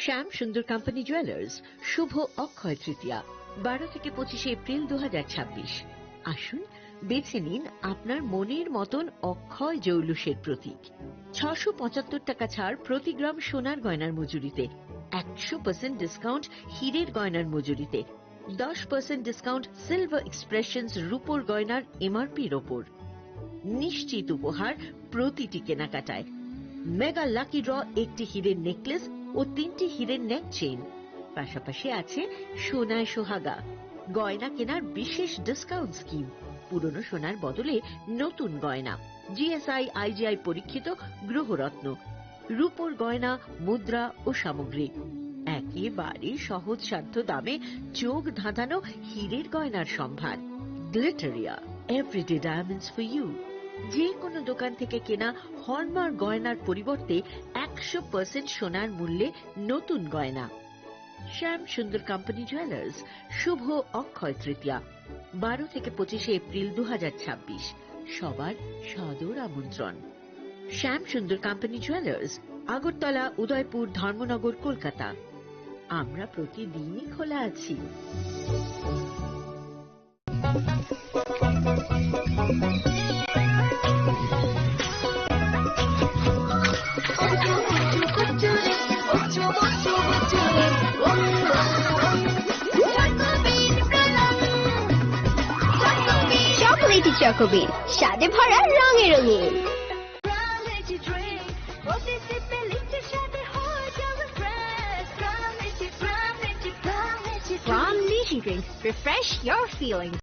শ্যাম সুন্দর কোম্পানি জুয়েলার্স, শুভ অক্ষয় তৃতীয়া, বারো থেকে পঁচিশে এপ্রিল দু হাজার ছাব্বিশ। আসুন, বেছে নিন আপনার মনের মতন অক্ষয় জৌলুসের প্রতীক। ছশো পঁচাত্তর টাকা ছাড় প্রতি গ্রাম সোনার গয়নার মজুরিতে, একশো পার্সেন্ট ডিসকাউন্ট হীরের গয়নার মজুরিতে, দশ পার্সেন্ট ডিসকাউন্ট সিলভার এক্সপ্রেশনস রূপোর গয়নার এমআরপির ওপর। নিশ্চিত উপহার প্রতিটি কেনাকাটায়। মেগা লাকি ড্র, একটি হীরের নেকলেস ও তিনটি হীরের নেক চেইন। পাশাপাশি আছে সোনায় সোহাগা, গয়না কেনার বিশেষ ডিসকাউন্ট স্কিম, পুরনো সোনার বদলে নতুন গয়না, জিএসআই আইজিআই পরীক্ষিত গ্রহরত্ন, রূপোর গয়না, মুদ্রা ও সামগ্রী। একেবারে সহজসাধ্য দামে চোখ ধাঁধানো হীরের গয়নার সম্ভার। Glitteria, everyday diamonds for you. যে কোনো দোকান থেকে কেনা হলমার্ক গয়নার পরিবর্তে একশো পার্সেন্ট সোনার মূল্যে নতুন গয়না। শ্যাম সুন্দর কোম্পানি জুয়েলার্স, শুভ অক্ষয় তৃতীয়া, বারো থেকে পঁচিশে এপ্রিল দু হাজার ছাব্বিশ। সবার সাদর আমন্ত্রণ। শ্যাম সুন্দর কোম্পানি জুয়েলার্স, আগরতলা, উদয়পুর, ধর্মনগর, কলকাতা। আমরা প্রতিদিনই খোলা আছি। চকোলেটি চকোবিন, স্বাদে ভরা, রঙে রঙিন। From Niji Drinks, refresh your feelings.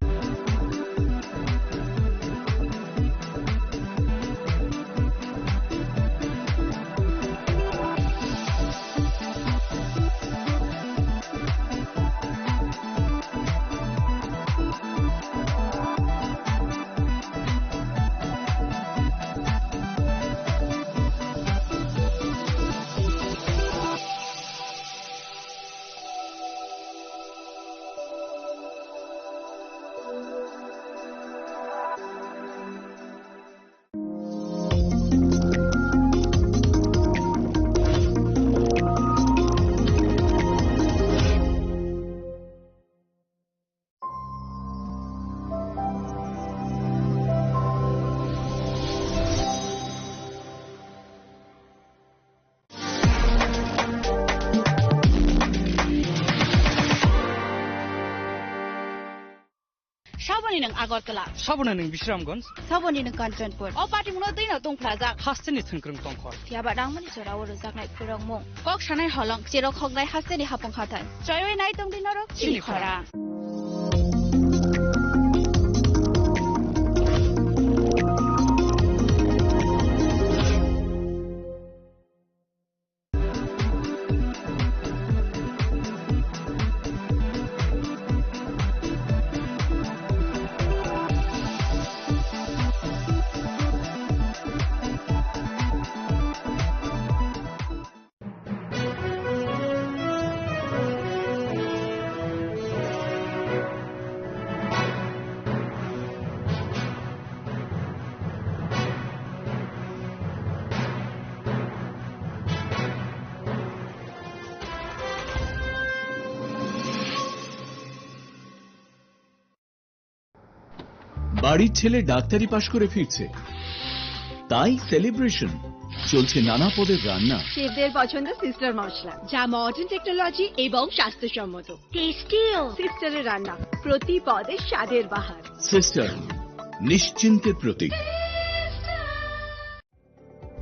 Saboni nwng Agartala. Saboni nwng Bisramganj. Saboni nwng Kanchanpur. O party muno twi no tongphlajak. Hasteni thwngkwrwng tongkhor. Phiya ba rangmani jora o rwjaknai khwrwngmung. Kok sanai holong, cherok hoknai hasteni hapung hathai. Choiwi nai tongdi norok chini chini khorang. বাড়ির ছেলে ডাক্তারি পাশ করে ফিরছে, তাই সেলিব্রেশন। চলছে নানা পদের রান্না। শেফদের পছন্দ সিস্টার মশলা, যা মডার্ন টেকনোলজি এবং স্বাস্থ্যসম্মত। টেস্টিও। সিস্টারের রান্না, প্রতি পদে স্বাদের বাহার। সিস্টার, নিশ্চিন্তের প্রতীক।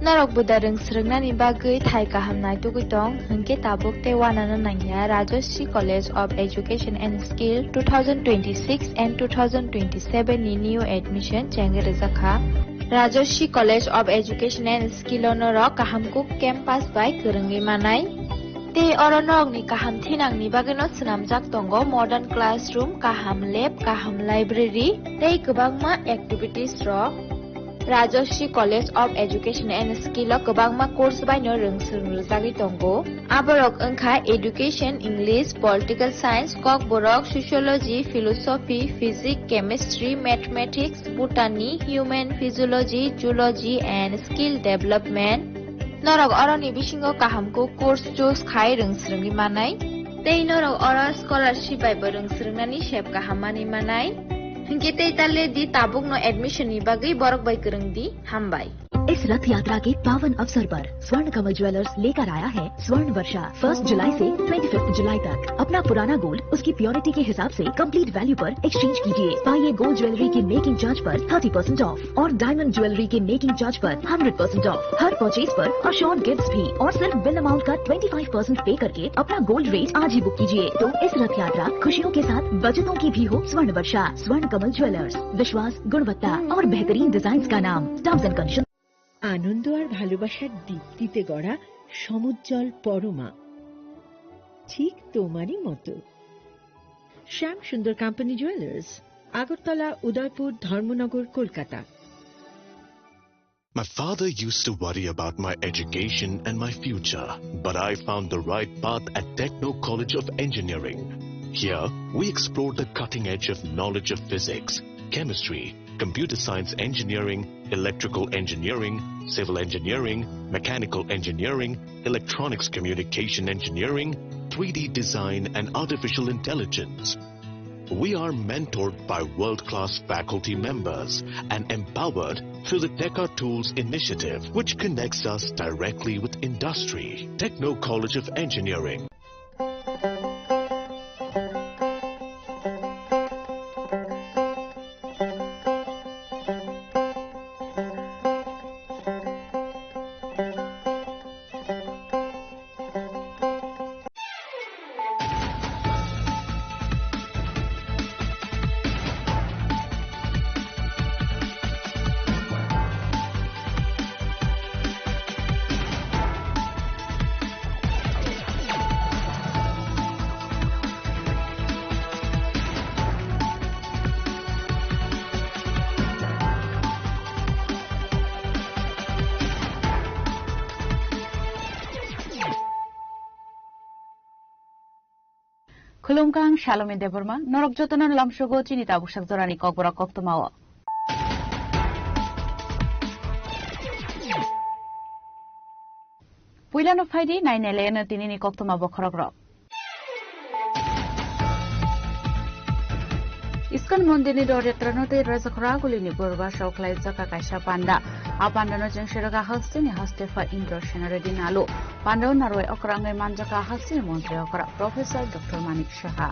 Norok buda rwng swrwngnani bagwi thai kaham naitugwi tong, hwnkhe tabuk tei uanano nangya Rajashree College of Education and Skill two thousand twenty-six and two thousand twenty-seven ni new admission chengwi rwjakha. Rajashree College of Education and Skill o norok kaham kuk campus bai kwrwngwi manai. Tei oro norokni kaham thinangni bagwino swnamjak tongo modern classroom, kaham lab, kaham library tei kwbangma activities rok. Rajashree College of Education and Skill o kwbangma course bai no rwng swrwng rwjagwi tongo. Aborok wngkha Education, English, Political Science, Kokborok, Sociology, Philosophy, Physics, Chemistry, Mathematics, Botany, Human Physiology, Zoology and Skill Development. Norok oroni bisingo kaham kuk course choose khai rwng swrwngwi manai. Tei norok oro scholarship bai bo rwng swrwngnani sep kaham manwi manai. Hinkhe tei ta le di, tabukno admission ni bagwi borok bai kwrwng di. Hambai. इस रथ यात्रा के पावन अवसर पर स्वर्ण कमल ज्वेलर्स लेकर आया है स्वर्ण वर्षा। फर्स्ट जुलाई से ट्वेंटी फिफ्थ जुलाई तक अपना पुराना गोल्ड उसकी प्योरिटी के हिसाब से कंप्लीट वैल्यू पर एक्सचेंज कीजिए। पाइए गोल्ड ज्वेलरी की मेकिंग चार्ज पर थर्टी परसेंट ऑफ और डायमंड ज्वेलरी के मेकिंग चार्ज पर hundred percent of. Her purchase पर अश्योर्ड गिफ्ट्स भी और सिर्फ बिल अमाउंट का ट्वेंटी फ़ाइव परसेंट पे करके अपना गोल्ड रेट आज ही बुक कीजिए। तो इस रथ यात्रा खुशियों के साथ बचतों की भी हो स्वर्ण वर्षा। स्वर्ण कमल ज्वेलर्स, विश्वास, गुणवत्ता और बेहतरीन डिजाइन का नाम। Terms and condition. আনন্দ আর ভালোবাসার দীপ্তিতে গড়া সমুজ্জ্বল পরমা। ঠিক তোমারই মতো। শ্যাম সুন্দর কোম্পানি জুয়েলার্স, আগরতলা, উদয়পুর, ধর্মনগর, Kolkata. My father used to worry about my education and my future, but I found the right path at Techno College of Engineering. Here, we explore the cutting edge of knowledge of physics, chemistry, computer science engineering, electrical engineering, civil engineering, mechanical engineering, electronics communication engineering, three D design, and artificial intelligence. We are mentored by world-class faculty members and empowered through the Teka Tools initiative, which connects us directly with industry. Techno College of Engineering. Khulumkha, ang Salomi Debbarma, norok jotono lamsogo chini tabuksak jorani kokborok koktwmao. Puilano phaidi, nainai leno tinini koktwma bokhorokrok. Iskon mondirni rod yatrano tei Rajakhora Agulini Purba sao khlaijak kaisa panda. A pandano chengserok hasteni haste pha Indra Sena Reddy Nalu. Pandao narwai okrangwi manjakha hasteni montri okra Professor Doctor Manik Saha.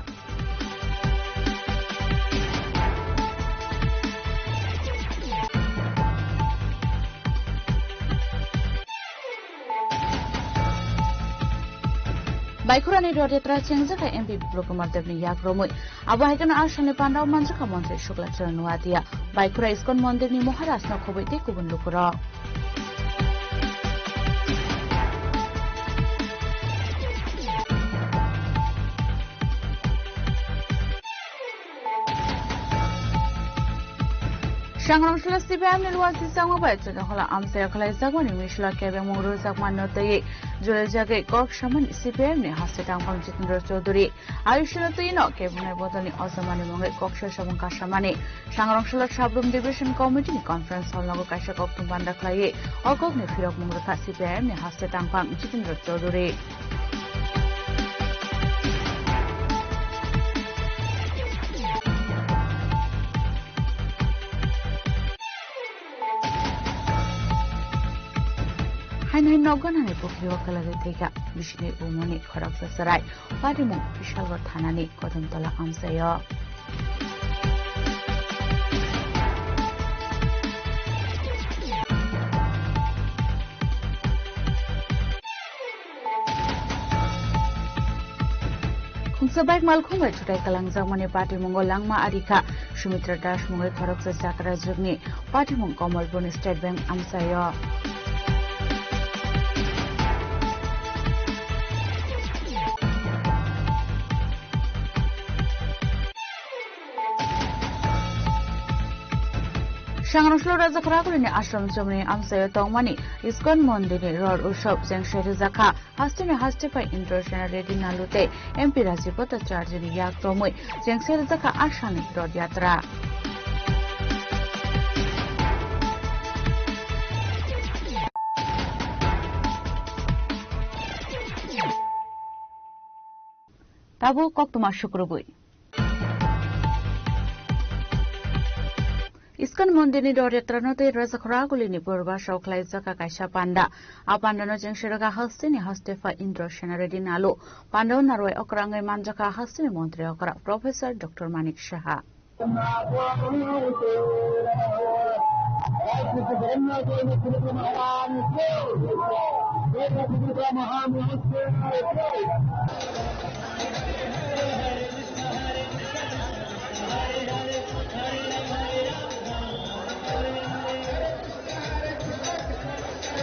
Baikhorani rod yatra chengjak kha M P Biplab Kumar Debni yak romwi. Abo hai kheno a salni pandao manjakha montri Shukla Charan Noatia. Baikhora Iskon mondirni Maharajno khobwi tei kubun lukurok. Sangrong sula C P I M ni luwa sisangma bai chwla hola amchai khlai jakmani misla kebeng mung rwjakma no twi jole jagwi kok samani C P I M ni haste tangphang Jitendra Chaudhary. Ayushno twi no kebunai bodolni ojamani mungwi kok samung kasamani. Sangrong sula Sabrum Division Committee ni conference hall nogo kaisa kok thum banda khlaiwi o kok ni phirok mung rwkha C P I M ni haste tangphang Jitendra Chaudhary. Haino hai nokgan hani pukhrio kwlagwi thwikha, bisini umoni khoroksa chwrai, patimung Bishalgarh thanani Kodamtola amchaio. Khungsa bike malkhung bai chutai kalangjakmani patimungo langma arikha. Sumitra Das mungwi khoroksa chakrajwkni patimung Kamalpurni State Bank amchaio. Sangrong sula Rajakhora Agulini Ashram Chomni amchaio tongmani Iskon Mondirni rod utsav chengse rwjakha. Hasteni haste phai Indra Sena Reddy Nalu tei M P Rajiv Bhattacharjini yak romwi chengse rwjakha a salni rod yatra. Tabuk koktwma sukrubwi. Iskon mondirni rod yatrano tei Rajakhora Agulini Purba sao khlaijak kaisa panda. A pandano chengserok hasteni haste pha Indra Sena Reddy Nalu. Pandao narwai okrangwi manjakha hasteni montri okra Professor Doctor Manik Saha.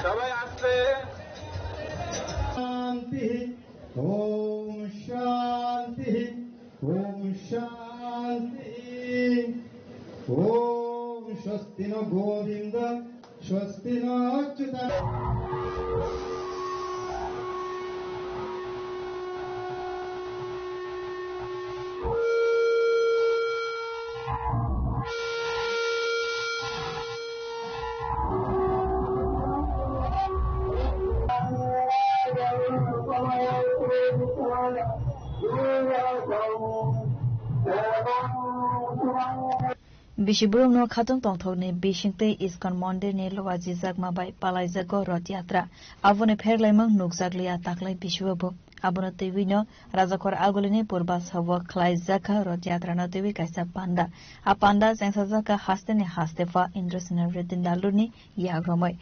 সবাই আসছে। শান্তি। ওম शांति। ओम स्वस्ति न गोविंद, स्वस्ति न Achyut. Bisi borokno khatung tongthokni bisingtwi Iskon Mondirni luajijakma bai palaijago Roth Yatra. Aboni pherlaimung nukjakliya taklai bisibo bo. Abono twiwino Rajakhor Agulini purba sabo khlaijakha Roth Yatrano twiwi kaisa panda. A panda chengsajakha hasteni hastepha Indrasena Reddy Nalluni yagromwi.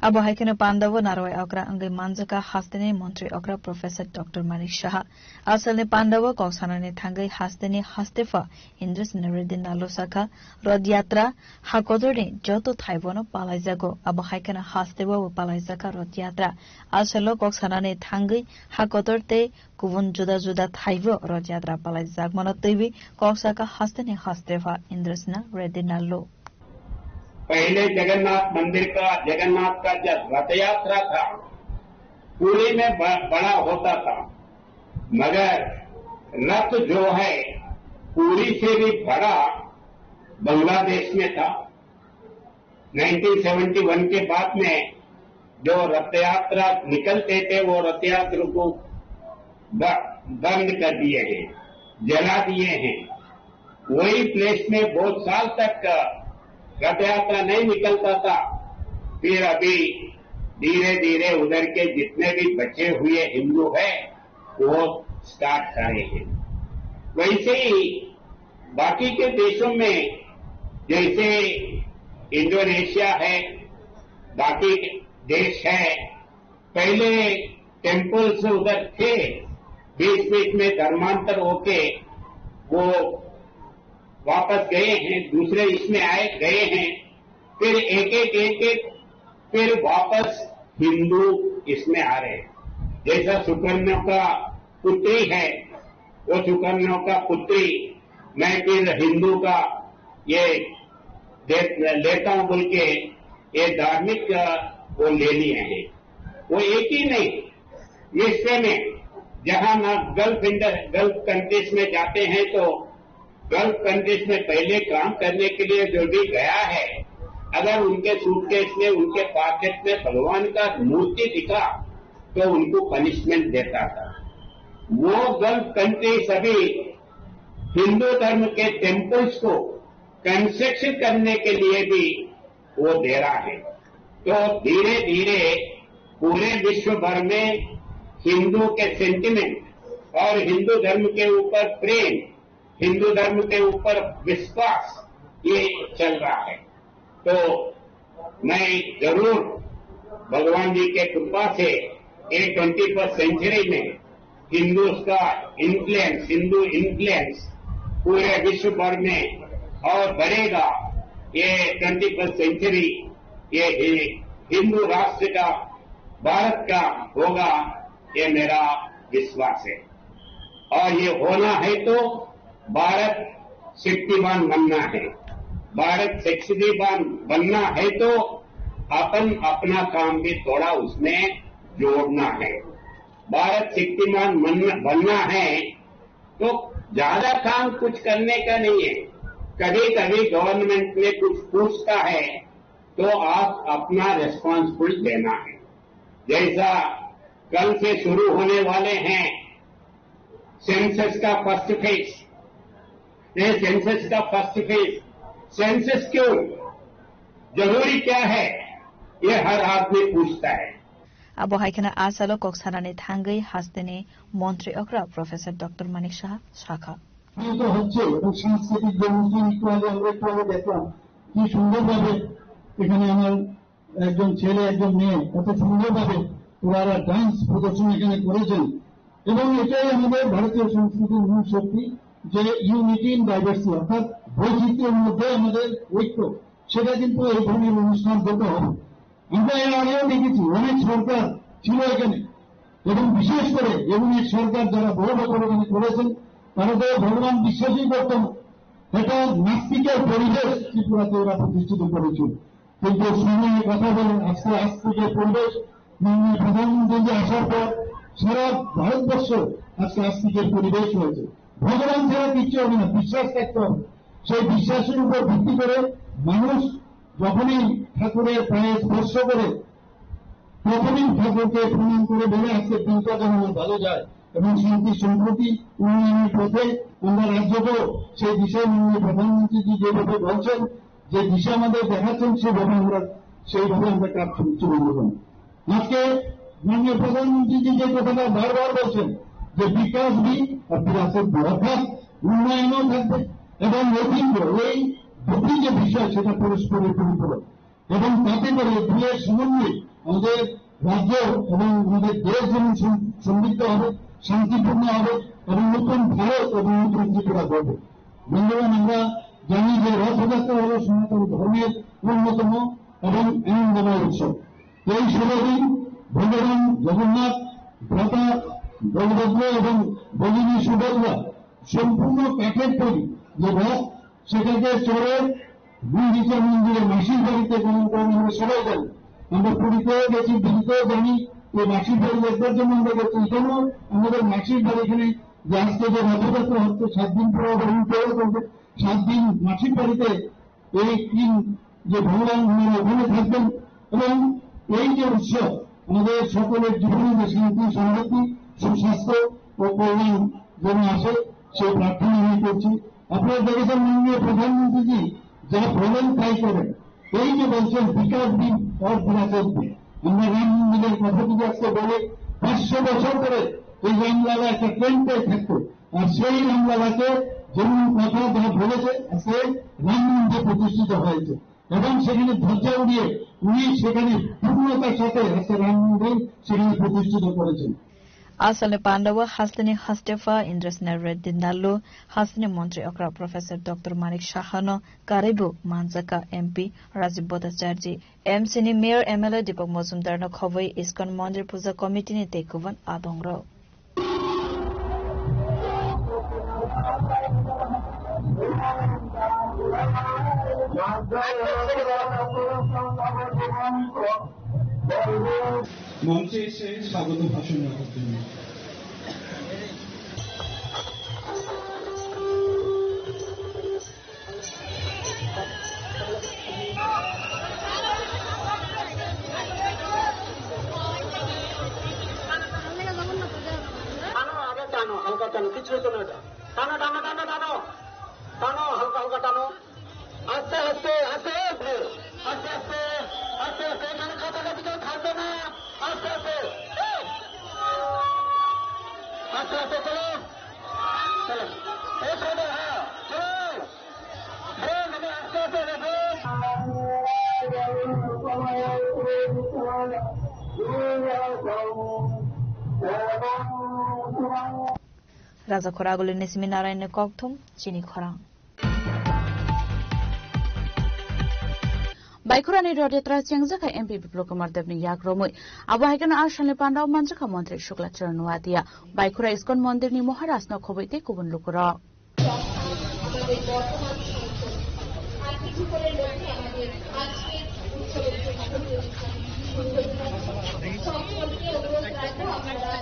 Abo hai kheno pandao narwai okra wngwi manjakha hasteni montri okra Professor Doctor Manik Saha. Asalni pandao kok sanani thangwi hasteni hastepha Indrasena Reddy Nallu sakha, Roth Yatra ha kotorni joto thaibono palaijago. Abo hai kheno hasteo bo palaijakha Roth Yatra. Asalo kok sanani thangwi ha kotor tei kubun juda juda thaibo Roth Yatra palaijakmano twiwi kok sakha hasteni hastepha Indrasena Reddy Nallu. पहले जगन्नाथ मंदिर का, जगन्नाथ का जब रथ यात्रा था, पुरी में ब-, बड़ा होता था, मगर रथ जो है, पुरी से भी बड़ा बांग्लादेश में था। नाइनटीन सेवेंटी वन के बाद में जो रथ यात्रा निकलते थे, वो रथ यात्रा को ब-, बंद कर दिए हैं, जला दिए हैं। वही प्लेस में बहुत साल तक रथ यात्रा नहीं निकलता था। फिर अभी धीरे धीरे उधर के जितने भी बचे हुए हिंदू हैं, वो स्टार्ट कर रहे हैं। वैसे ही बाकी के देशों में, जैसे इंडोनेशिया है, बाकी देश है, पहले टेम्पल्स उधर थे, बीच बीच में धर्मांतर होके वो वापस गए हैं, दूसरे इसमें आए गए हैं, फिर एक एक एक एक फिर वापस हिंदू इसमें आ रहे हैं। जैसा सुकन्या का पुत्री है, वो सुकन्या का पुत्री, मैं फिर हिंदू का ये दे, लेता हूँ बोल के ये धार्मिक, अ, वो ले लिए हैं। वो एक ही नहीं, विश्व में जहाँ ना गल्फ इंड-, गल्फ कंट्रीज में जाते हैं तो गल्फ कंट्रीज में पहले काम करने के लिए जो भी गया है, अगर उनके सूटकेस में, उनके पॉकेट में भगवान का मूर्ति दिखा, तो उनको पनिशमेंट देता था। वो गल्फ कंट्रीज अभी हिंदू धर्म के टेम्पल्स को कंस्ट्रक्शन करने के लिए भी वो दे रहा है। तो धीरे-धीरे पूरे विश्व भर में हिंदू के सेंटिमेंट और हिंदू धर्म के ऊपर प्रेम, हिंदू धर्म के ऊपर विश्वास, ये चल रहा है। तो मैं जरूर भगवान जी के कृपा से ये ट्वेंटी फर्स्ट सेंचुरी में हिंदूज का इन्फ्लुएंस, हिंदू इन्फ्लुएंस पूरे विश्व भर में और बढ़ेगा। ये ट्वेंटी फर्स्ट सेंचुरी, ये हि-, हिंदू राष्ट्र का, भारत का होगा, ये मेरा विश्वास है। और ये होना है तो भारत शक्तिमान बनना है। भारत शक्तिमान बनना है तो अपन अपना काम भी थोड़ा उसमें जोड़ना है। भारत शक्तिमान मन-, बनना है तो ज्यादा काम कुछ करने का नहीं है। कभी-कभी गवर्नमेंट में कुछ पूछता है तो आप अपना रिस्पॉन्सिबल देना है। जैसा कल से शुरू होने वाले हैं सेंसस का फर्स्ट फेज, ये सेंसस का फर्स्ट फेज, सेंसस क्यों जरूरी, क्या है, ये हर आदमी पूछता है। Abo hai kheno a salo kok sanani thangwi hasteni montri okra Professor Doctor Manik Saha sakha. আয়োজিত হচ্ছে এবং সাংস্কৃতিক যে অনুষ্ঠান একটু আগে আমরা একটু আগে দেখলাম কি সুন্দরভাবে এখানে আমার একজন ছেলে, একজন মেয়ে এত সুন্দরভাবে ওনারা ডান্স প্রদর্শন এখানে করেছেন। এবং এটাই আমাদের ভারতীয় সংস্কৃতির মূল শক্তি, যে ইউনিটি ইন ডাইভার্সিটি, অর্থাৎ বৈচিত্র্যের মধ্যে আমাদের ঐক্য, সেটা কিন্তু এই ধরনের অনুষ্ঠান করতে হবে। আমরা এর আগেও দেখেছি, অনেক সরকার ছিল এখানে, এবং বিশেষ করে এমন এক সরকার যারা বড় বড় এখানে করেছেন, তারা তো ভগবান বিশ্বাসই করতো না। এটা নাস্তিকের পরিবেশ ত্রিপুরাতে এরা প্রতিষ্ঠিত করেছিল। কিন্তু সময় কথা বলে আজকে আস্তিকের পরিবেশ, মাননীয় প্রধানমন্ত্রী যে আসার পর সারা ভারতবর্ষ আজকে আস্তিকের পরিবেশ হয়েছে। ভগবান ছাড়া কিচ্ছু হবে না, বিশ্বাস থাকতে হবে। সেই বিশ্বাসের উপর ভিত্তি করে মানুষ যখনই ঠাকুরের পায়ে স্পর্শ করে, প্রথমেই ঠাকুরকে প্রণাম করে বলে, "আজকে দিনটা যেন আমার ভালো যায় এবং শান্তি সম্প্রীতি উন্নয়নের পথে আমরা রাজ্যকেও সেই দিশায় মাননীয় প্রধানমন্ত্রীজি যেভাবে বলছেন, যে দিশা আমাদের দেখাচ্ছেন, সেভাবে আমরা, সেইভাবে আমরা কাজ শুরু, শুরু করব।" আজকে মাননীয় প্রধানমন্ত্রীজি যে কথাটা বারবার বলছেন যে বিকাশ বি আর বিরাসত বি, অর্থাৎ উন্নয়নও থাকবে এবং ঐতিহ্য, এই দুটি যে বিষয় সেটা পরস্পরের পরিপূরক। এবং তাতে করে দুয়ের সমন্বয়ে আমাদের রাজ্য এবং আমাদের দেশ যেমন সম-, সমৃদ্ধ হবে, শান্তিপূর্ণ হবে এবং নতুন ভারত এবং নতুন ত্রিপুরা গড়বে। বন্ধুগণ, আমরা জানি যে রথযাত্রা হলো সনাতন ধর্মের অন্যতম এবং আনন্দময় উৎসব। এই শুভ দিন ভগবান জগন্নাথ, ভ্রাতা বলভদ্র এবং ভগিনী সুভদ্রা সম্পূর্ণ কাঠের তৈরি যে রথ, সেটাকে চড়ে গুন্ডিচা মন্দিরে মাসির বাড়িতে গমন করেন। আমরা সবাই জানি, আমরা পুরীতেও গেছি, দিল্লিতেও জানি, এই মাসির বাড়ি একবার যেমন আমরা গেছি, এখানেও আমাদের মাসির বাড়ি, এখানে যে আজকে যে রথযাত্রা হচ্ছে, সাত দিন পরে আবার উল্টো চলবে, সাত দিন মাসির বাড়িতে এই তিন যে ভগবান ওনারা ওখানে থাকবেন এবং এই যে উৎসব আমাদের সকলের জীবনে যে শান্তি, সমৃদ্ধি, সুস্বাস্থ্য ও কল্যাণ যেন আসে, সেই প্রার্থনা আমি করছি। আপনারা দেখেছেন মাননীয় প্রধানমন্ত্রীজি যা বলেন তাই করেন। এই যে বলছেন বিকাশ দিন পর বিরাসত দিন, আমরা রাম মন্দিরের কথা যদি আজকে বলি, পাঁচশো বছর ধরে এই রামলালা একটা টেন্টে থাকতো, আর সেই রামলালাকে যেমন কথা যা বলেছে, আজকে রাম মন্দির প্রতিষ্ঠিত হয়েছে এবং সেখানে ধ্বজা উড়িয়ে উনি সেখানে পূর্ণতার সাথে আজকে রাম মন্দির সেখানে প্রতিষ্ঠিত করেছেন। Aswkni pandao hasteni hastepa Indrasena Reddy Nallu, hasteni montri okra Professor Doctor Manik Sahano karwibo manjakha M P Rajib Bhattacharjee, M C ni Mayor M L A Deepak Majumdarno khobwi ISKCON Mondir Puja Committee ni tei kubun adongrok. মঞ্চে এসে স্বাগত ভাষণ রাখার জন্য। টানো, আরো টানো, হালকা টানো, কিছু হইতো না এটা। টানো, টানো, টানো, টানো। টানো, হালকা, হালকা টানো। আস্তে, আস্তে, আস্তে, আস্তে, আস্তে, আস্তে, আস্তে, আস্তে, এখানে কাছাকাছি কেউ থাকবে না। আস্তে, আস্তে। আস্তে, আস্তে, চলো। চলো। এই সাইডে, হ্যাঁ, চলো। Rajakhor Aguli ni simi Narayan ni kokthum chini khorang. Baikhorani rothyatra chengjakha M P Biplab Kumar Deb ni yak romwi. Abo hai kheno a salni pandao manjakha Montri Shukla Charan Noatia. Baikhora ISKCON Mondir ni Maharaj no khobwi tei kubun lukurok. আমাদের বর্তমান সংকট। আর কিছুক্ষণের মধ্যে আমাদের আজকের উৎসবের যে মহোৎসব শুরু হতে যাচ্ছে। সকলকে অনুরোধ রাখবো আপনারা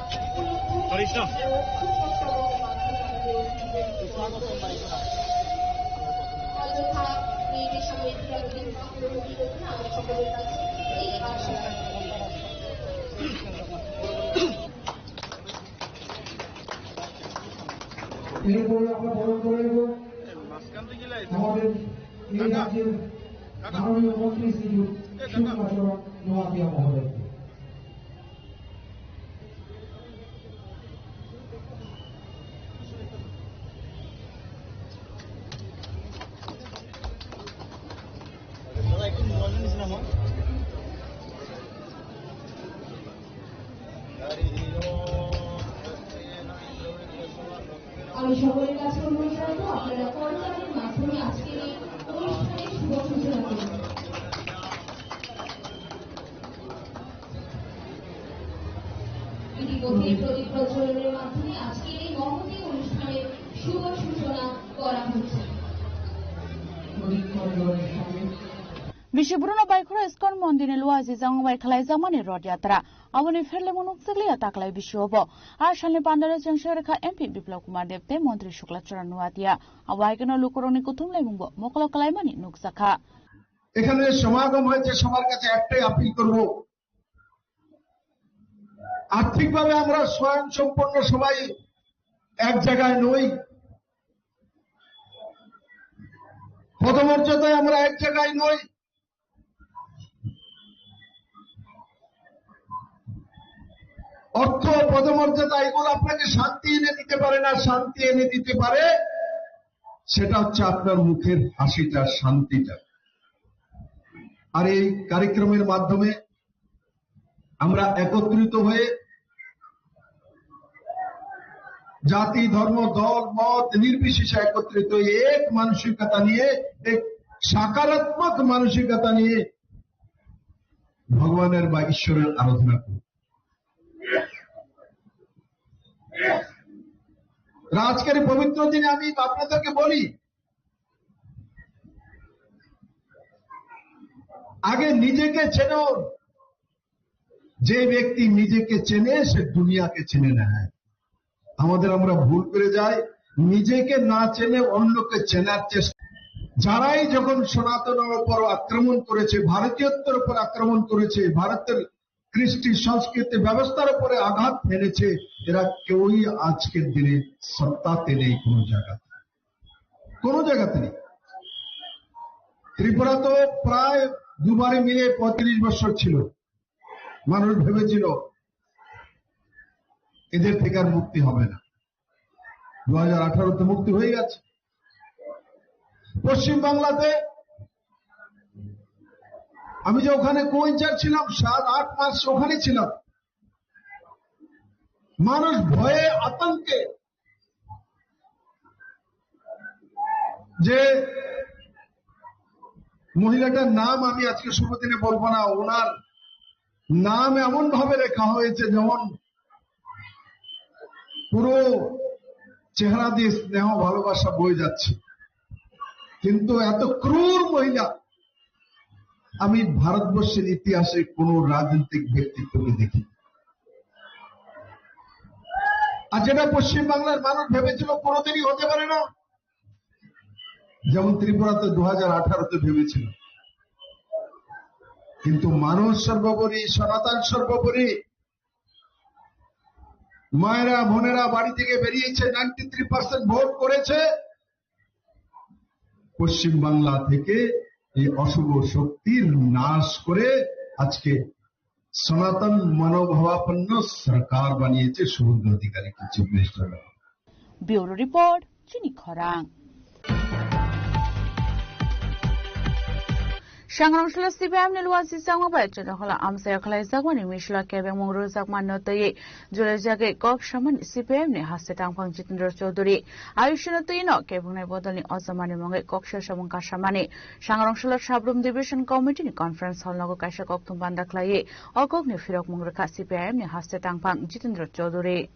অযথা মেয়েদের সামনে ফিরানোদের মা পুরোহিত করুন, আমার সকলের কাছে এই আশা। এরপরে আমরা বরণ করে নেব আমাদের এই রাজ্যের মাননীয় মন্ত্রী শ্রীযুত সুকুমার চরণ নোয়াতিয়া মহোদয়কে। আমি সকলের কাছে অনুরোধ রাখবো, আপনারা করতালির মাধ্যমে আজকের এই অনুষ্ঠানের শুভ সূচনা করুন। ইতিমধ্যে প্রদীপ প্রজ্বলনের মাধ্যমে আজকের এই মহতী অনুষ্ঠানের শুভ সূচনা করা হচ্ছে। Bisi Bruno Baikhoro Iskon Mondirni Luaji Jangbai khlaijakmani Rod Yatra. Aboni pherlemo nukjakliya taklai bisio bo. A salni pandaro chengsa rekha M P Biplab Kumar Deb tei Montri Shukla Charan Nuatia. Abo hai kheno lukurokni kuthum laimungbo mokolo khlaimani nukjakha. এখানে সমাগম হয়েছে, সবার কাছে একটাই আপিল করব, আর্থিকভাবে আমরা স্বয়ং সম্পূর্ণ সবাই এক জায়গায় নই, পদমর্যাদায় আমরা এক জায়গায় নই। অর্থ, পদমর্যাদা এগুলো আপনাকে শান্তি এনে দিতে পারে না, শান্তি এনে দিতে পারে সেটা হচ্ছে আপনার মুখের হাসিটা, শান্তিটা। আর এই কার্যক্রমের মাধ্যমে আমরা একত্রিত হয়ে জাতি, ধর্ম, দল, মত নির্বিশেষে একত্রিত হয়ে এক মানসিকতা নিয়ে, এক সকারাত্মক মানসিকতা নিয়ে ভগবানের বা ঈশ্বরের আরাধনা করি। আর আজকের এই পবিত্র দিনে আমি আপনাদেরকে বলি, আগে নিজেকে চেনো। যে ব্যক্তি নিজেকে চেনে, সে দুনিয়াকে চেনে না। আমাদের, আমরা ভুল করে যাই, নিজেকে না চেনে অন্যকে চেনার চেষ্টা। যারাই যখন সনাতনের উপর আক্রমণ করেছে, ভারতীয়ত্বের উপর আক্রমণ করেছে, ভারতের কৃষ্টি সংস্কৃতি ব্যবস্থার উপরে আঘাত হেনেছে, এরা কেউই আজকের দিনে সত্তাতে নেই কোনো জায়গাতে, কোনো জায়গাতে নেই। ত্রিপুরা তো প্রায় দুবারে মিলে পঁয়ত্রিশ বছর ছিল, মানুষ ভেবেছিল এদের থেকে আর মুক্তি হবে না। দু হাজার আঠারোতে মুক্তি হয়ে গেছে। পশ্চিম বাংলাতে আমি যে ওখানে কো ইনচার্জ ছিলাম, সাত আট মাস ওখানে ছিলাম, মানুষ ভয়ে আতঙ্কে, যে মহিলাটার নাম আমি আজকে শুভ দিনে বলবো না, ওনার নাম এমন ভাবে লেখা হয়েছে যেমন পুরো চেহারা দিয়ে স্নেহ ভালোবাসা বয়ে যাচ্ছে, কিন্তু এত ক্রূর মহিলা আমি ভারতবর্ষের ইতিহাসে কোনো রাজনৈতিক ব্যক্তিত্বকে দেখি। আর যেটা পশ্চিম বাংলার মানুষ ভেবেছিল কোনোদিনই হতে পারে না, যেমন ত্রিপুরাতে দু হাজার আঠারোতে ভেবেছিল, কিন্তু মানুষ সর্বোপরি, সনাতন সর্বোপরি। মায়েরা, বোনেরা বাড়ি থেকে বেরিয়েছে, নাইনটি থ্রি পার্সেন্ট ভোট করেছে। পশ্চিম বাংলা থেকে এই অশুভ শক্তির নাশ করে আজকে সনাতন মনোভাবাপন্ন সরকার বানিয়েছে শুভেন্দু অধিকারীকে chief minister. Bureau report, Chini Khorang. Sangrong salo C P I M ni luwa sisangma bai chwla khwla amchai khlai jakmani misla kebengmung rwjakma no twiwi jwlai jagwi kok samani C P I M ni haste tangphang Jitendra Chaudhary. Ayushno twi no kebungnai bodolni ojamani mungwi koksa samung kasamani. Sangrong salo Sabrum Division Committee ni conference hall nogo kaisa kokthum banda khlaiwi o kokni phirokmung rwkha C P I M ni haste tangphang Jitendra Chaudhary.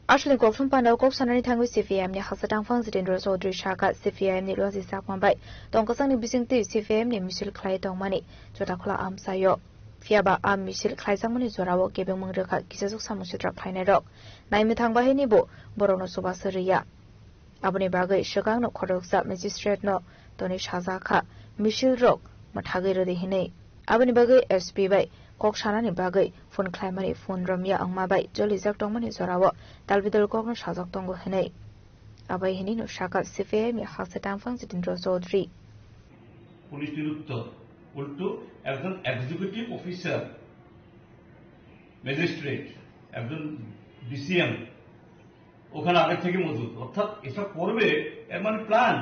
Aswlni kokthum pandao kok sanani thangwi C P I M ni haksa tangphang Jitendra Chaudhary sakha, C P I M ni luasi sakma bai tongkasangni bisingtwi C P I M ni misil khlai tongmani Jotakhula amchaio. Phiyaba a misil khlaijakmani jorao kebengmung rwkha kisachuk samung sitra khlainairok. Naimwthang bahai ni bo borokno chubachu rwya. Aboni bagwi swkangno khoroksa magistrate no tonwi sajak kha, misil rok mwthagwi rwdi hinwi. Aboni bagwi S P bai kok sanani bagwi phone khlaimani phone romya wngma bai jolijak tongmani jorao dalbidal kokno sajak tongo hinwi. Abai hinwi no sakha C P I M ni haksa tangphang Jitendra Chaudhary. পুলিশের উত্তর উল্টো একজন executive officer, magistrate, একজন ডিসিএম ওখানে আগে থেকে মজুদ। অর্থাৎ এসব করবে, এর মানে প্ল্যান।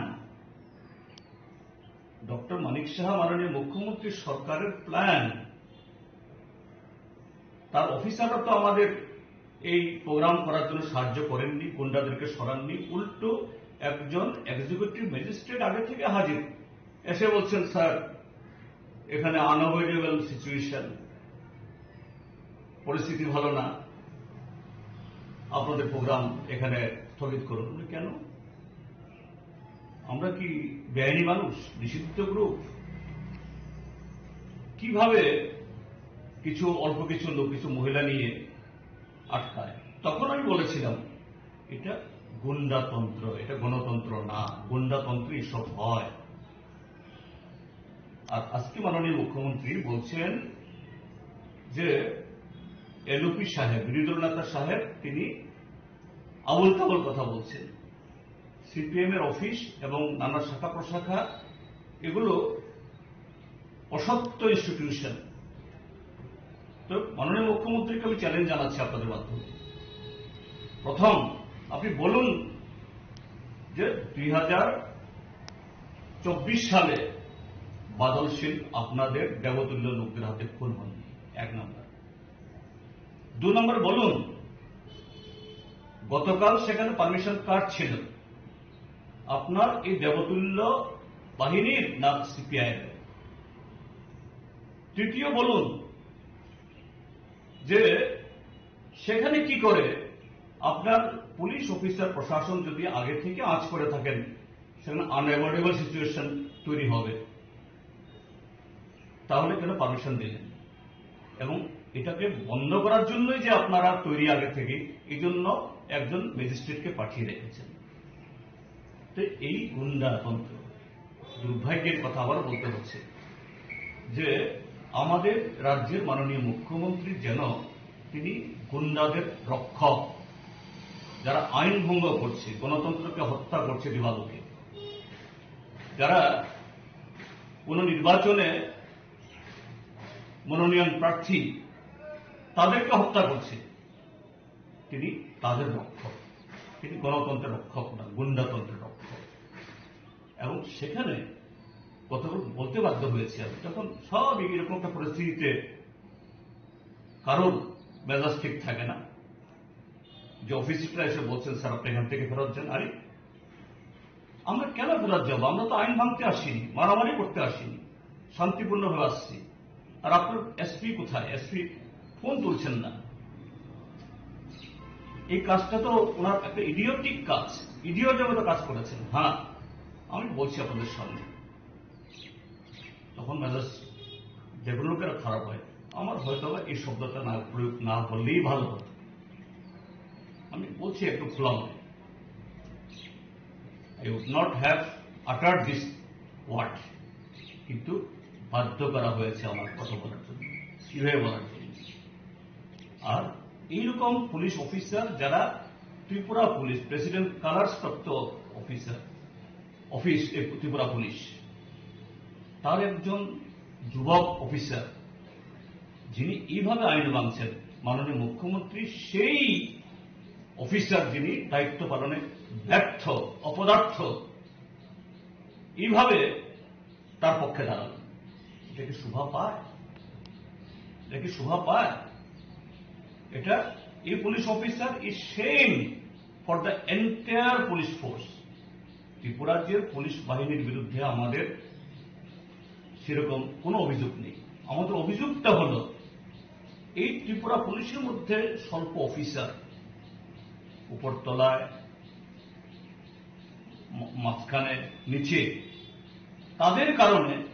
ডক্টর মানিক সাহা মাননীয় মুখ্যমন্ত্রী সরকারের প্ল্যান। তার অফিসাররা তো আমাদের এই প্রোগ্রাম করার জন্য সাহায্য করেননি, গুন্ডাদেরকে সরাননি, উল্টো একজন এক্সিকিউটিভ ম্যাজিস্ট্রেট আগে থেকে হাজির, এসে বলছেন, "স্যার, এখানে আনঅ্যাভয়েডেবল সিচুয়েশন, পরিস্থিতি ভালো না, আপনাদের প্রোগ্রাম এখানে স্থগিত করুন।" বলি, "কেন?" আমরা কি বেআইনি মানুষ, নিষিদ্ধ গ্রুপ? কিভাবে কিছু অল্প কিছু লোক, কিছু মহিলা নিয়ে আটকায়? তখন আমি বলেছিলাম, এটা গুন্ডাতন্ত্র, এটা গণতন্ত্র না, গুন্ডাতন্ত্র এসব হয়। আর আজকে মাননীয় মুখ্যমন্ত্রী বলছেন যে এলওপি সাহেব, বিরোধী দল নেতা সাহেব, তিনি আবল তাবল কথা বলছেন। সিপিএম এর অফিস এবং নানা শাখা প্রশাখা, এগুলো অসত্য ইনস্টিটিউশন। তো মাননীয় মুখ্যমন্ত্রীকে আমি চ্যালেঞ্জ জানাচ্ছি আপনাদের মাধ্যমে। প্রথম, আপনি বলুন যে দুই হাজার চব্বিশ সালে বাদল শীল আপনাদের দেবতুল্য লোকদের হাতে খুন হননি, এক নম্বর। দু নম্বর বলুন, গতকাল সেখানে পারমিশন কার্ড ছিল, আপনার এই দেবতুল্য বাহিনীর না সিপিআইএম? তৃতীয় বলুন যে সেখানে কি করে আপনার পুলিশ অফিসার, প্রশাসন যদি আগে থেকে আঁচ করে থাকেন, সেখানে আনঅ্যাভয়েডেবল সিচুয়েশন তৈরি হবে, তাহলে কেন পারমিশন দিলেন? এবং এটাকে বন্ধ করার জন্যই যে আপনারা তৈরি আগে থেকে, এই জন্য একজন ম্যাজিস্ট্রেটকে পাঠিয়ে রেখেছেন। তো এই গুন্ডাতন্ত্র, দুর্ভাগ্যের কথা আবার বলতে হচ্ছে যে আমাদের রাজ্যের মাননীয় মুখ্যমন্ত্রী যেন তিনি গুন্ডাদের রক্ষক, যারা আইন ভঙ্গ করছে, গণতন্ত্রকে হত্যা করছে দিবালোকে, যারা কোনো নির্বাচনে মনোনয়ন প্রার্থী, তাদেরকে হত্যা করছে, তিনি তাদের রক্ষক। তিনি গণতন্ত্রের রক্ষক না, গুন্ডাতন্ত্রের রক্ষক। এবং সেখানে কথাগুলো বলতে বাধ্য হয়েছি আমি। তখন স্বাভাবিক এরকম একটা পরিস্থিতিতে কারোর মেজাজ ঠিক থাকে না। যে অফিসাররা এসে বলছেন, "স্যার, আপনি এখান থেকে ফেরত যান।" আরে, আমরা কেন ফেরত যাবো? আমরা তো আইন ভাঙতে আসিনি, মারামারি করতে আসিনি, শান্তিপূর্ণভাবে আসছি। আর আপনার এসপি কোথায়? এসপি ফোন তুলছেন না। এই কাজটা তো ওনার একটা ইডিওটিক কাজ, ইডিওটের মতো কাজ করেছেন। হ্যাঁ, আমি বলছি আপনাদের সামনে, তখন মেজাজ যে কোনো লোকের খারাপ হয়। আমার হয়তো বা এই শব্দটা না প্রয়োগ না করলেই ভালো হতো। আমি বলছি একটু খোলা মনে, I would not have uttered this word, কিন্তু বাধ্য করা হয়েছে আমার কথা বলার জন্য, কিভাবে বলার জন্য। আর এইরকম পুলিশ অফিসার, যারা ত্রিপুরা পুলিশ, প্রেসিডেন্ট কালার্স প্রাপ্ত অফিসার, অফিস, এ, ত্রিপুরা পুলিশ, তার একজন যুবক অফিসার, যিনি এইভাবে আইন ভাঙছেন, মাননীয় মুখ্যমন্ত্রী সেই অফিসার, যিনি দায়িত্ব পালনে ব্যর্থ, অপদার্থ, এইভাবে তার পক্ষে দাঁড়ান। এটা কি শোভা পায়? এটা কি শোভা পায়? এটা, এই police officer is shame for the entire police force। Tripura রাজ্যের পুলিশ বাহিনীর বিরুদ্ধে আমাদের সেরকম কোনো অভিযোগ নেই। আমাদের অভিযোগটা হলো, এই ত্রিপুরা পুলিশের মধ্যে স্বল্প অফিসার, উপরতলায়, ম-, মাঝখানে, নিচে, তাদের কারণে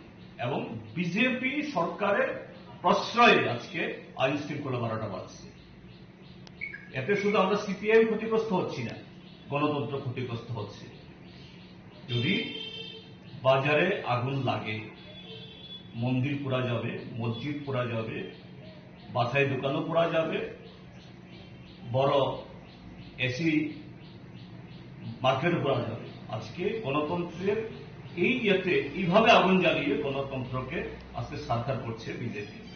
এবং বিজেপি সরকারের প্রশ্রয়ে আজকে আইন শৃঙ্খলা বারোটা বাজছে। এতে শুধু আমরা সিপিআইএম ক্ষতিগ্রস্ত হচ্ছি না, গণতন্ত্র ক্ষতিগ্রস্ত হচ্ছে। যদি বাজারে আগুন লাগে, মন্দির পোড়া যাবে, মসজিদ পোড়া যাবে, বাসাই দোকানও পোড়া যাবে, বড় এসি মার্কেটও পোড়া যাবে। আজকে গণতন্ত্রের এই ইয়েতে এইভাবে আগুন জ্বালিয়ে গণতন্ত্রকে আজকে সারখার করছে BJP.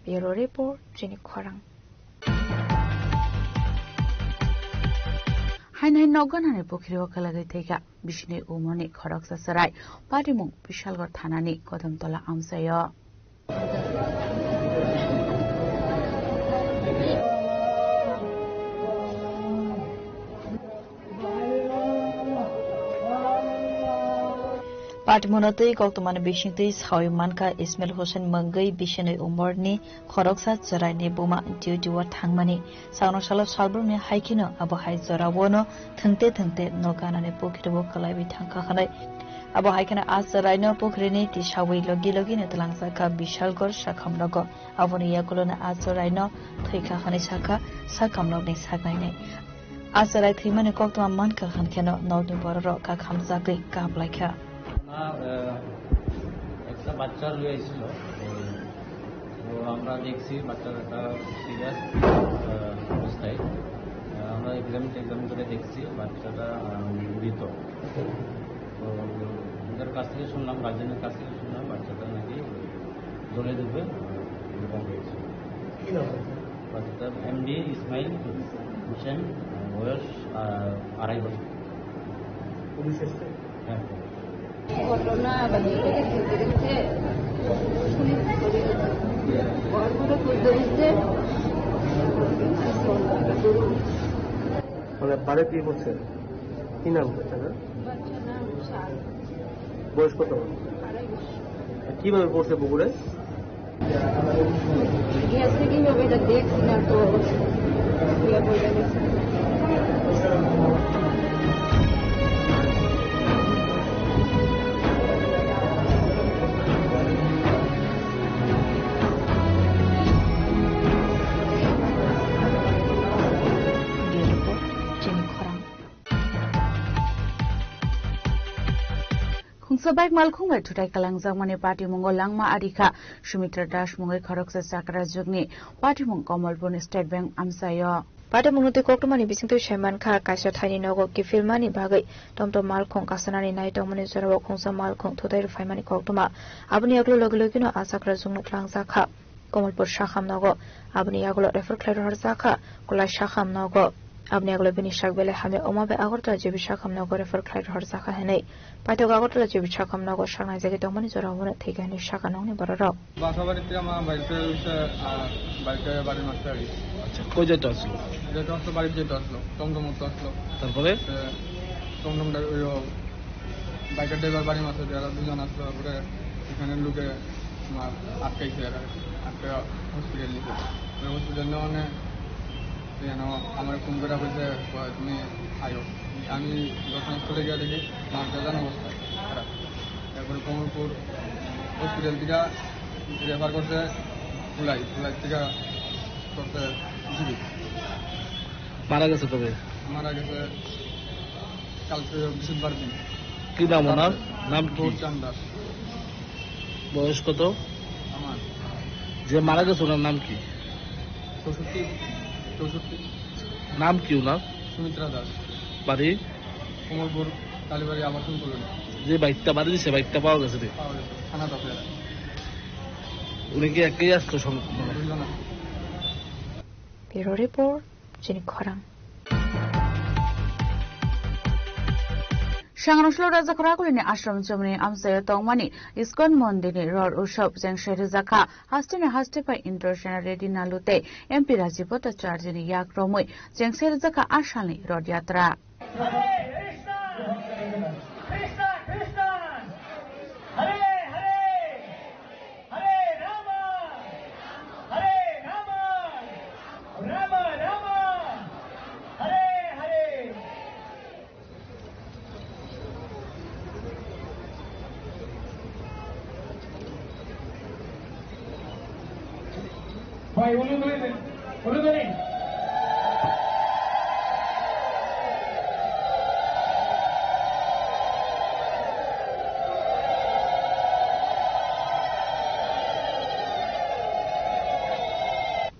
Bureau Report, chini khorang. Hain hain nogo nani pukhiri o kalagwi thwikha, bisini umoni khoroksa chwrai, patimung Bishalgarh thanani Kodamtola amchaio. Patimungno twi koktwmani bisingtwi sawi mankha Ismail Hussain mungwi bisinwi umorni khoroksa chwraini buma duty-o thangmani. Sakno salo salbrumni hai kheno abo hai joraono thwngte thwngte nok ganani pukhirbo kwlaiwi thangkha hwnwi. Abo hai kheno a chwraino pukhirini tisawi logi logino twlangjakha Bishalgarh sakhamrogo. Aboni yagulono a chwraino thwikha hwnwi sakha sakhamrokni saknainwi. A chwrai thwimani koktwma mankha hwnkheno nokni bororok kakhamjagwi kaplaikha. না, আহ, একটা বাচ্চা রয়েছিল। তো আমরা দেখছি বাচ্চাটা সিরিয়াস, আহ, অবস্থায়। আহ, আমরা এক্সামিন টেক্সামিন করে দেখছি বাচ্চাটা, আহ, মৃত। তো ওদের কাছ থেকে শুনলাম, গার্জেনের কাছ থেকে শুনলাম বাচ্চাটা নাকি জলে ডুবে, আহ, এরকম হয়েছে। কি নাম? বাচ্চাটার এমডি ইসমাইল হোসেন, আহ, বয়স, আহ, আড়াই বছর। পুলিশ এসছে? হ্যাঁ। ঘটনা বাহিরে থেকে ঘুরতে গেছে। ঘরগুলো খুলতে দিচ্ছে। মানে বাড়িতে কি করছে? কি নাম বাচ্চাটার? বাচ্চার নাম শাহ। বয়স কত? আড়াই বছর। কিভাবে পড়ছে পুকুরে? গেছে কিভাবে এটা দেখছি না তো, ইয়ে হয়ে গেছে। Khungsa bike malkhung bai thutai kalangjakmani patimungo langma ari kha. Sumitra Das mungwi khoroksa chakra jukni patimung Komolpurni State Bank amchaio. Patimungno twi koktwmani bisingtwi sai mankha, kaisa thaini nogo kiphilmani bagwi tomtom malkhung kasanani nai tongmani jorao khungsa malkhung thutai rwphaimani koktwma. Aboni yagulo logi logino a chakra jukno tlangjak kha. Komolpur sakham nogo aboni yagulo refer khlai rohorjak kha, Kolai sakham nogo. Aboni yagulo bini sak belai hamya wngma bai Agartala J B sakham nogo refer khlai rohorjak kha hwnwi paithak Agartala J B sakham nogo saknai jagwi tongmani jorao bono thwikha hwnwi sakha nokni bororok. বাসা বাড়ি থেকে আমার বাড়িতে এসে, আহ, বাড়িতে বাড়ির মাঝে আর কি। আচ্ছা, কই যেতে আসলো? যেতে আসলো, বাড়িতে যেতে আসলো, টমটম উঠতে আসলো। তারপরে? এ, টমটম ড্রাই-, ওই, ও, বাইকের ড্রাইভার বাড়ির মাঝে যারা দুজন আসলো, তারপরে এখানে লোকে তোমার আটকাইছে এরা, আটকে হসপিটাল নিছে। ওই হসপিটাল নেওয়া মানে যেন আমার ফোন করে বলছে, "তুমি আয়ো।" আমি ঘটনাস্থলে গিয়ে দেখি মার বেজান অবস্থা খারাপ। তারপরে কমলপুর হসপিটাল থেকে রেফার করছে কুলাই, কুলাই থেকে করছে জিবি। মারা গেছে কবে? মারা গেছে কালকে বৃহস্পতিবার দিন। কি নাম ওনার? নাম কি? গৌরচাঁদ দাস। বয়স কত? আমার। যে মারা গেছে ওনার নাম কি? চৌষট্টি, চৌষট্টি। নাম কি ওনার? সুমিত্রা দাস। বাড়ি? কমলপুর কালীবাড়ি আবাসন কলোনি। যে বাইকটা বাড়ি দিছে, বাইকটা পাওয়া গেছে রে? পাওয়া গেছে, থানা দখলে। উনি কি একাই আসতো সম-, মানে? দুইজন আসতো। Bureau report, Chini Khorang. Sangrongshalo Raja Khoragulini Ashram Chomoni amchaio tongmani ISKCON Mondirni Ror Utsav chengse rwjakha. Hasteni haste pai Indrasena Reddy Nalu tei M P Rajiv Bhattacharjini yak romwi chengse rwjakha a salni Rod Yatra. Hare Krishna, Krishna Krishna, Hare Hare, Hare Rama, Hare Rama, Rama Rama, Hare Hare. Bhai, ulu duri din. Ulu duri.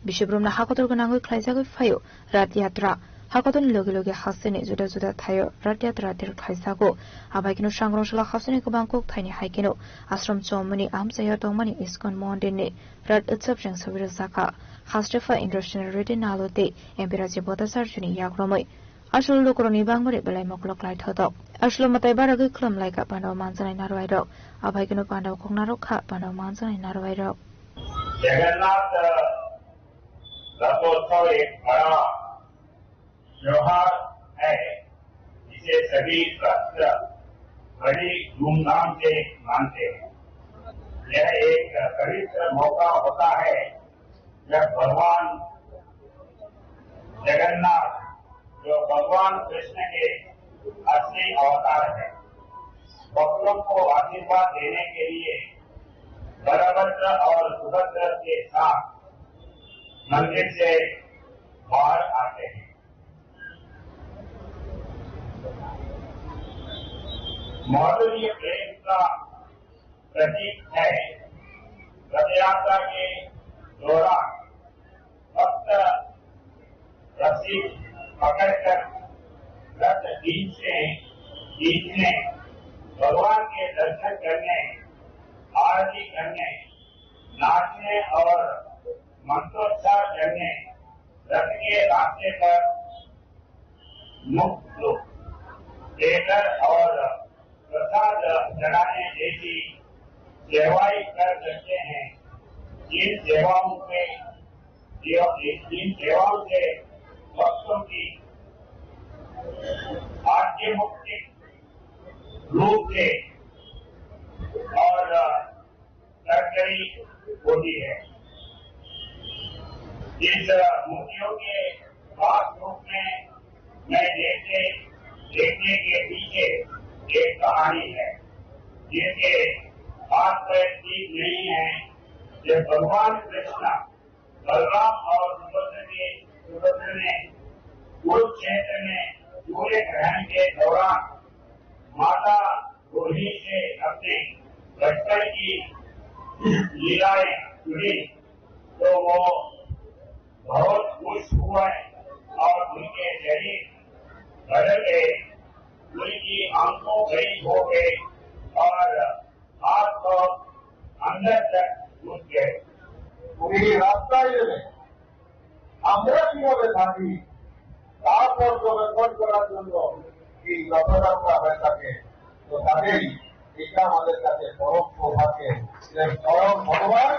Biswbrumno hakotor gwnangwi khlaijagwi phaio Rath Yatra. Hakotorni logi logi hasteni juda juda thaio Rath Yatra der khlaijago. Abaikeno Sangrongshalo hasteni kwbang kok thaini hai kheno Ashram Chomoni amchaio tongmani ISKCON Mondirni Rath Utsav chengse rwjakha. Haste pha Indrasena Reddy Nalu tei M P Rajiv Bhattacharjini yak romwi. Aswk lukurokni bangmari belai mokolo klai thotok. Aswk mwtai baragwi khulum laikha Pandao manjaknai narwai rok. Abaikeno Pandao kok narwk kha Pandao manjaknai narwai rok. Jagannath रथोत्सव एक बड़ा त्योहार है, जिसे सभी श्रद्धा बड़ी धूमधाम से मानते हैं। यह एक पवित्र मौका होता है, जब भगवान जगन्नाथ, जो भगवान कृष्ण के असली अवतार है, भक्तों को आशीर्वाद देने के लिए बलभद्र और सुभद्रा के साथ मंदिर से बाहर आते हैं। माधुर्य प्रेम का प्रतीक है। रथ यात्रा के दौरान भक्त रस्सी पकड़कर रथ खींचने, खींचने, भगवान के दर्शन करने, आरती करने, नाचने और मंत्रोच्चार करने, रथ के रास्ते पर मुक्त देकर और प्रसाद चढ़ाने जैसी सेवाएं कर सकते हैं। इन सेवाओं से, इन सेवाओं से भक्तों की आध्यात्मिक रूप से और तरकारी होती है। इस मूर्तियों के खास रूप में मैं देखने, देखने के पीछे एक कहानी है, जिसके हाथ पैर ठीक नहीं है। जब भगवान कृष्ण, बलराम और सुभद्रा के, सुभद्रा ने कुरुक्षेत्र में सूर्य ग्रहण के दौरान माता रोहिणी से अपने बचपन की लीलाएं सुनी, तो वो बहुत खुश हुए और उनके शरीर बदल गए, उनकी आंखों बड़ी हो गई और हाथ तो अंदर तक घुस गए। উনি রাস্তায় এলেন। আমরা কিভাবে থাকি তা পর্যবেক্ষণ করার জন্য এই রথযাত্রা হয়ে থাকে। তো কাজেই এটা আমাদের কাছে পরম সৌভাগ্য যে স্বয়ং ভগবান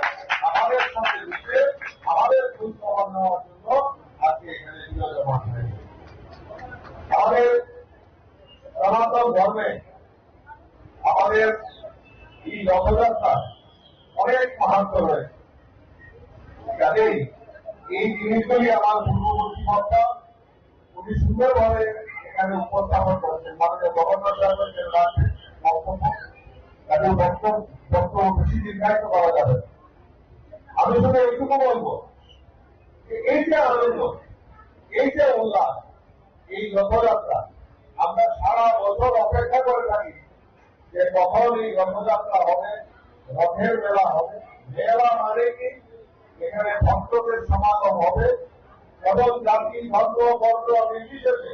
আমাদের সঙ্গে মিশে আমাদের খোঁজ খবর নেওয়ার জন্য আজকে এখানে বিরাজমান হয়েছে। আমাদের সনাতন ধর্মে আমাদের এই রথযাত্রার অনেক মাহাত্ম্য রয়েছে। কাজেই এই জিনিসগুলি আমার পূর্ববর্তী বক্তা খুবই সুন্দরভাবে এখানে উপস্থাপন করেছেন। মাননীয় গভর্নর সাহেবের যে লাস্ট বক্তব্য, তাদের বক্তব্য, বক্তব্য বেশি দীর্ঘায়িত করা যাবে না। আমি শুধু এইটুকু বলবো যে এই যে আনন্দ, এই যে উল্লাস, এই রথযাত্রা আমরা সারা বছর অপেক্ষা করে থাকি যে কখন এই রথযাত্রা হবে, রথের মেলা হবে। মেলা মানে কি? এখানে ভক্তদের সমাগম হবে এবং জাতি, ধর্ম, বর্ণ নির্বিশেষে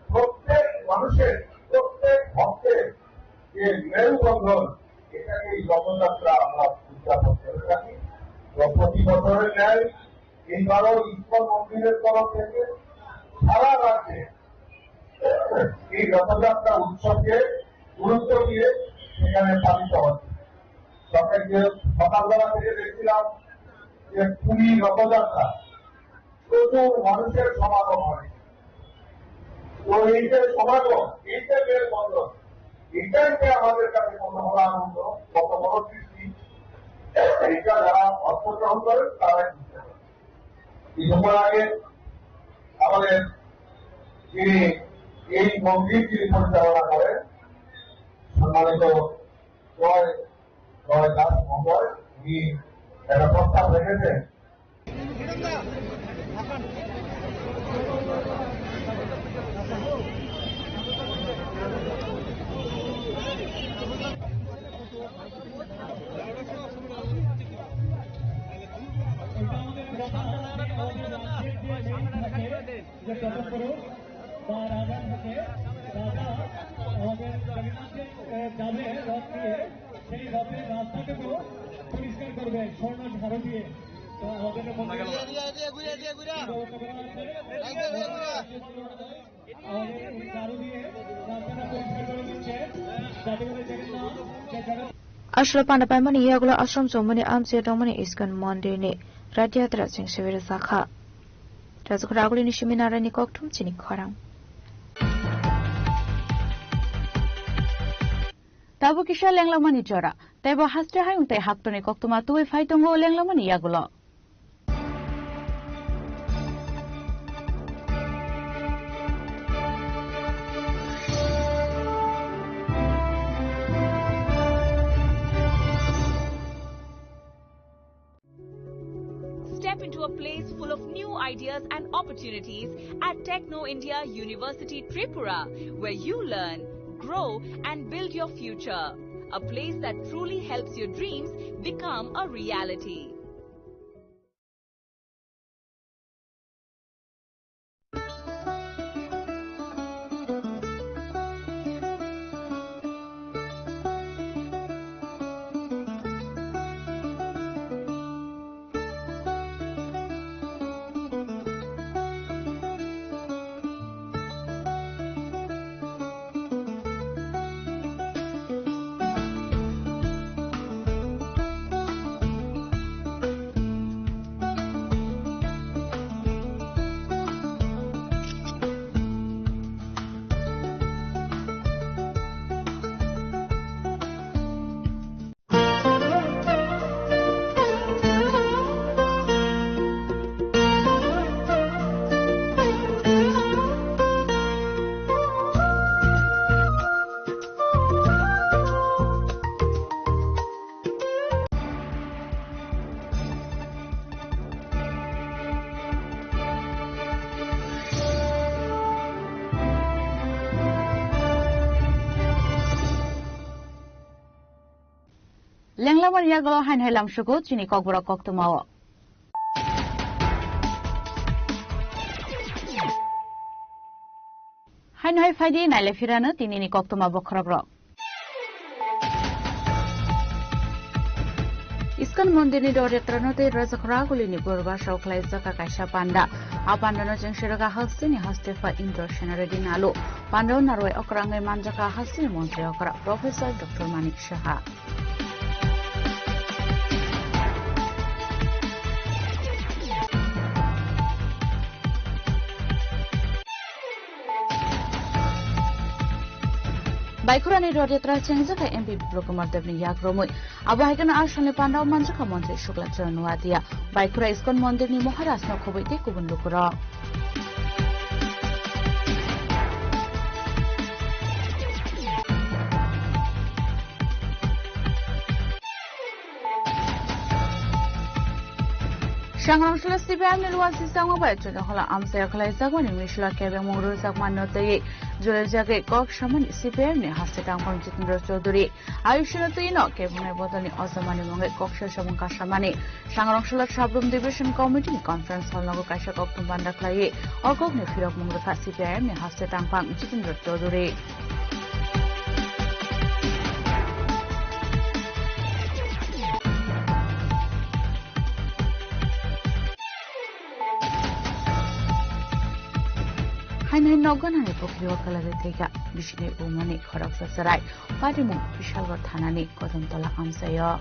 প্রত্যেক মানুষের, প্রত্যেক ভক্তের যে মেলবন্ধন, এটাকে এই রথযাত্রা আমরা উদযাপন করে থাকি। তো প্রতি বছরের ন্যায় এইবারও ইস্কন মন্দিরের তরফ থেকে সারা রাজ্যে এই রথযাত্রা উৎসবকে গুরুত্ব দিয়ে এখানে পালিত হচ্ছে। সকাল যে, সকালবেলা থেকে দেখছিলাম যে পুরী রথযাত্রা প্রচুর মানুষের সমাগম হয়। তো এই যে সমাগম, এই যে মেলবন্ধন, এটাই যে আমাদের কাছে কত বড় আনন্দ, কত বড় তৃপ্তি, এটা যারা অংশগ্রহণ করেন তারাই বুঝতে পারেন। কিছুক্ষণ আগে আমাদের যিনি এই মন্দির যিনি পরিচালনা করেন, সম্মানিত জয়, জয় দাস মহোদয়, উনি একটা প্রস্তাব রেখেছেন। এটা আমাদের প্রধান, আমাদের রাজ্যের যে মেইন থাকে, যে প্রথম পুরুষ বা রাজা থাকে, রাজা আমাদের জগন্নাথ যে, এ, যাবে রথ নিয়ে, সেই রথের রাস্তাটুকু পরিষ্কার করবে স্বর্ণ ঝাড়ু দিয়ে। তো আমাদের মন্দিরে ব্যবস্থা করা আছে। আমাদের এই ঝাড়ু দিয়ে রাস্তাটা পরিষ্কার করে দিচ্ছে, যাতে করে জগন্নাথ, যে Jagannath Ashram panda paimani yagulo ashram chongmani amchai tongmani iskon mondir ni rath yatra cheng sewira sakha. Rajukura agulini simi narani kokthum chini khorang. Tabuk kisa lenglamani jora. Teibo haste hayung tei haktorni koktwma tubui phai tongo lenglamani yagulo. Step into a place full of new ideas and opportunities at Techno India University Tripura, where you learn, grow, and build your future. A place that truly helps your dreams become a reality. Lenglamani yagulo haino hai lamsugo chini kokborok koktwmao. Haino hai phaidi naile phirano tinini koktwma bokhorokrok. Iskon mondirni rod yatrano tei Rajakhora Agulini purba sao khlaijak kaisa panda. A pandano chengserok hasteni haste pha Indra Sena Reddy Nalu. Pandao narwai okrangwi manjak hasteni montri okra Professor Doctor Manik Saha. Baikhorani rod yatra chengjak kha M P Biplab Kumar Debni yak romwi. Abo hai kheno a salni pandao manjak kha montri Shukla Charan Noatia. Baikhora Iskon mondirni Maharajno khobwi tei kubun lukurok. Sangrong salo C P I M ni luan sisangma bai Chudakhola amchai khlaijakmani misla kebengmung rwjakma no twiwi jole jagwi kok samani C P I M ni haste tangphang Jitendra Chaudhary. Ayushno twino kebengni bodolni ojamani mungwi kok sasamung kasamani. Sangrong salo Sabrum Division Committee ni conference hall nogo kaisa koktwma panda khlaiwi o kokni phirokmung rwkha C P I M ni haste tangphang Jitendra Chaudhary. Haino nogo nani pukhri o kwlagwi thwikha bisini umani khoroksa chwrai patimung Bishalgarh thanani Kodomtola amchaio.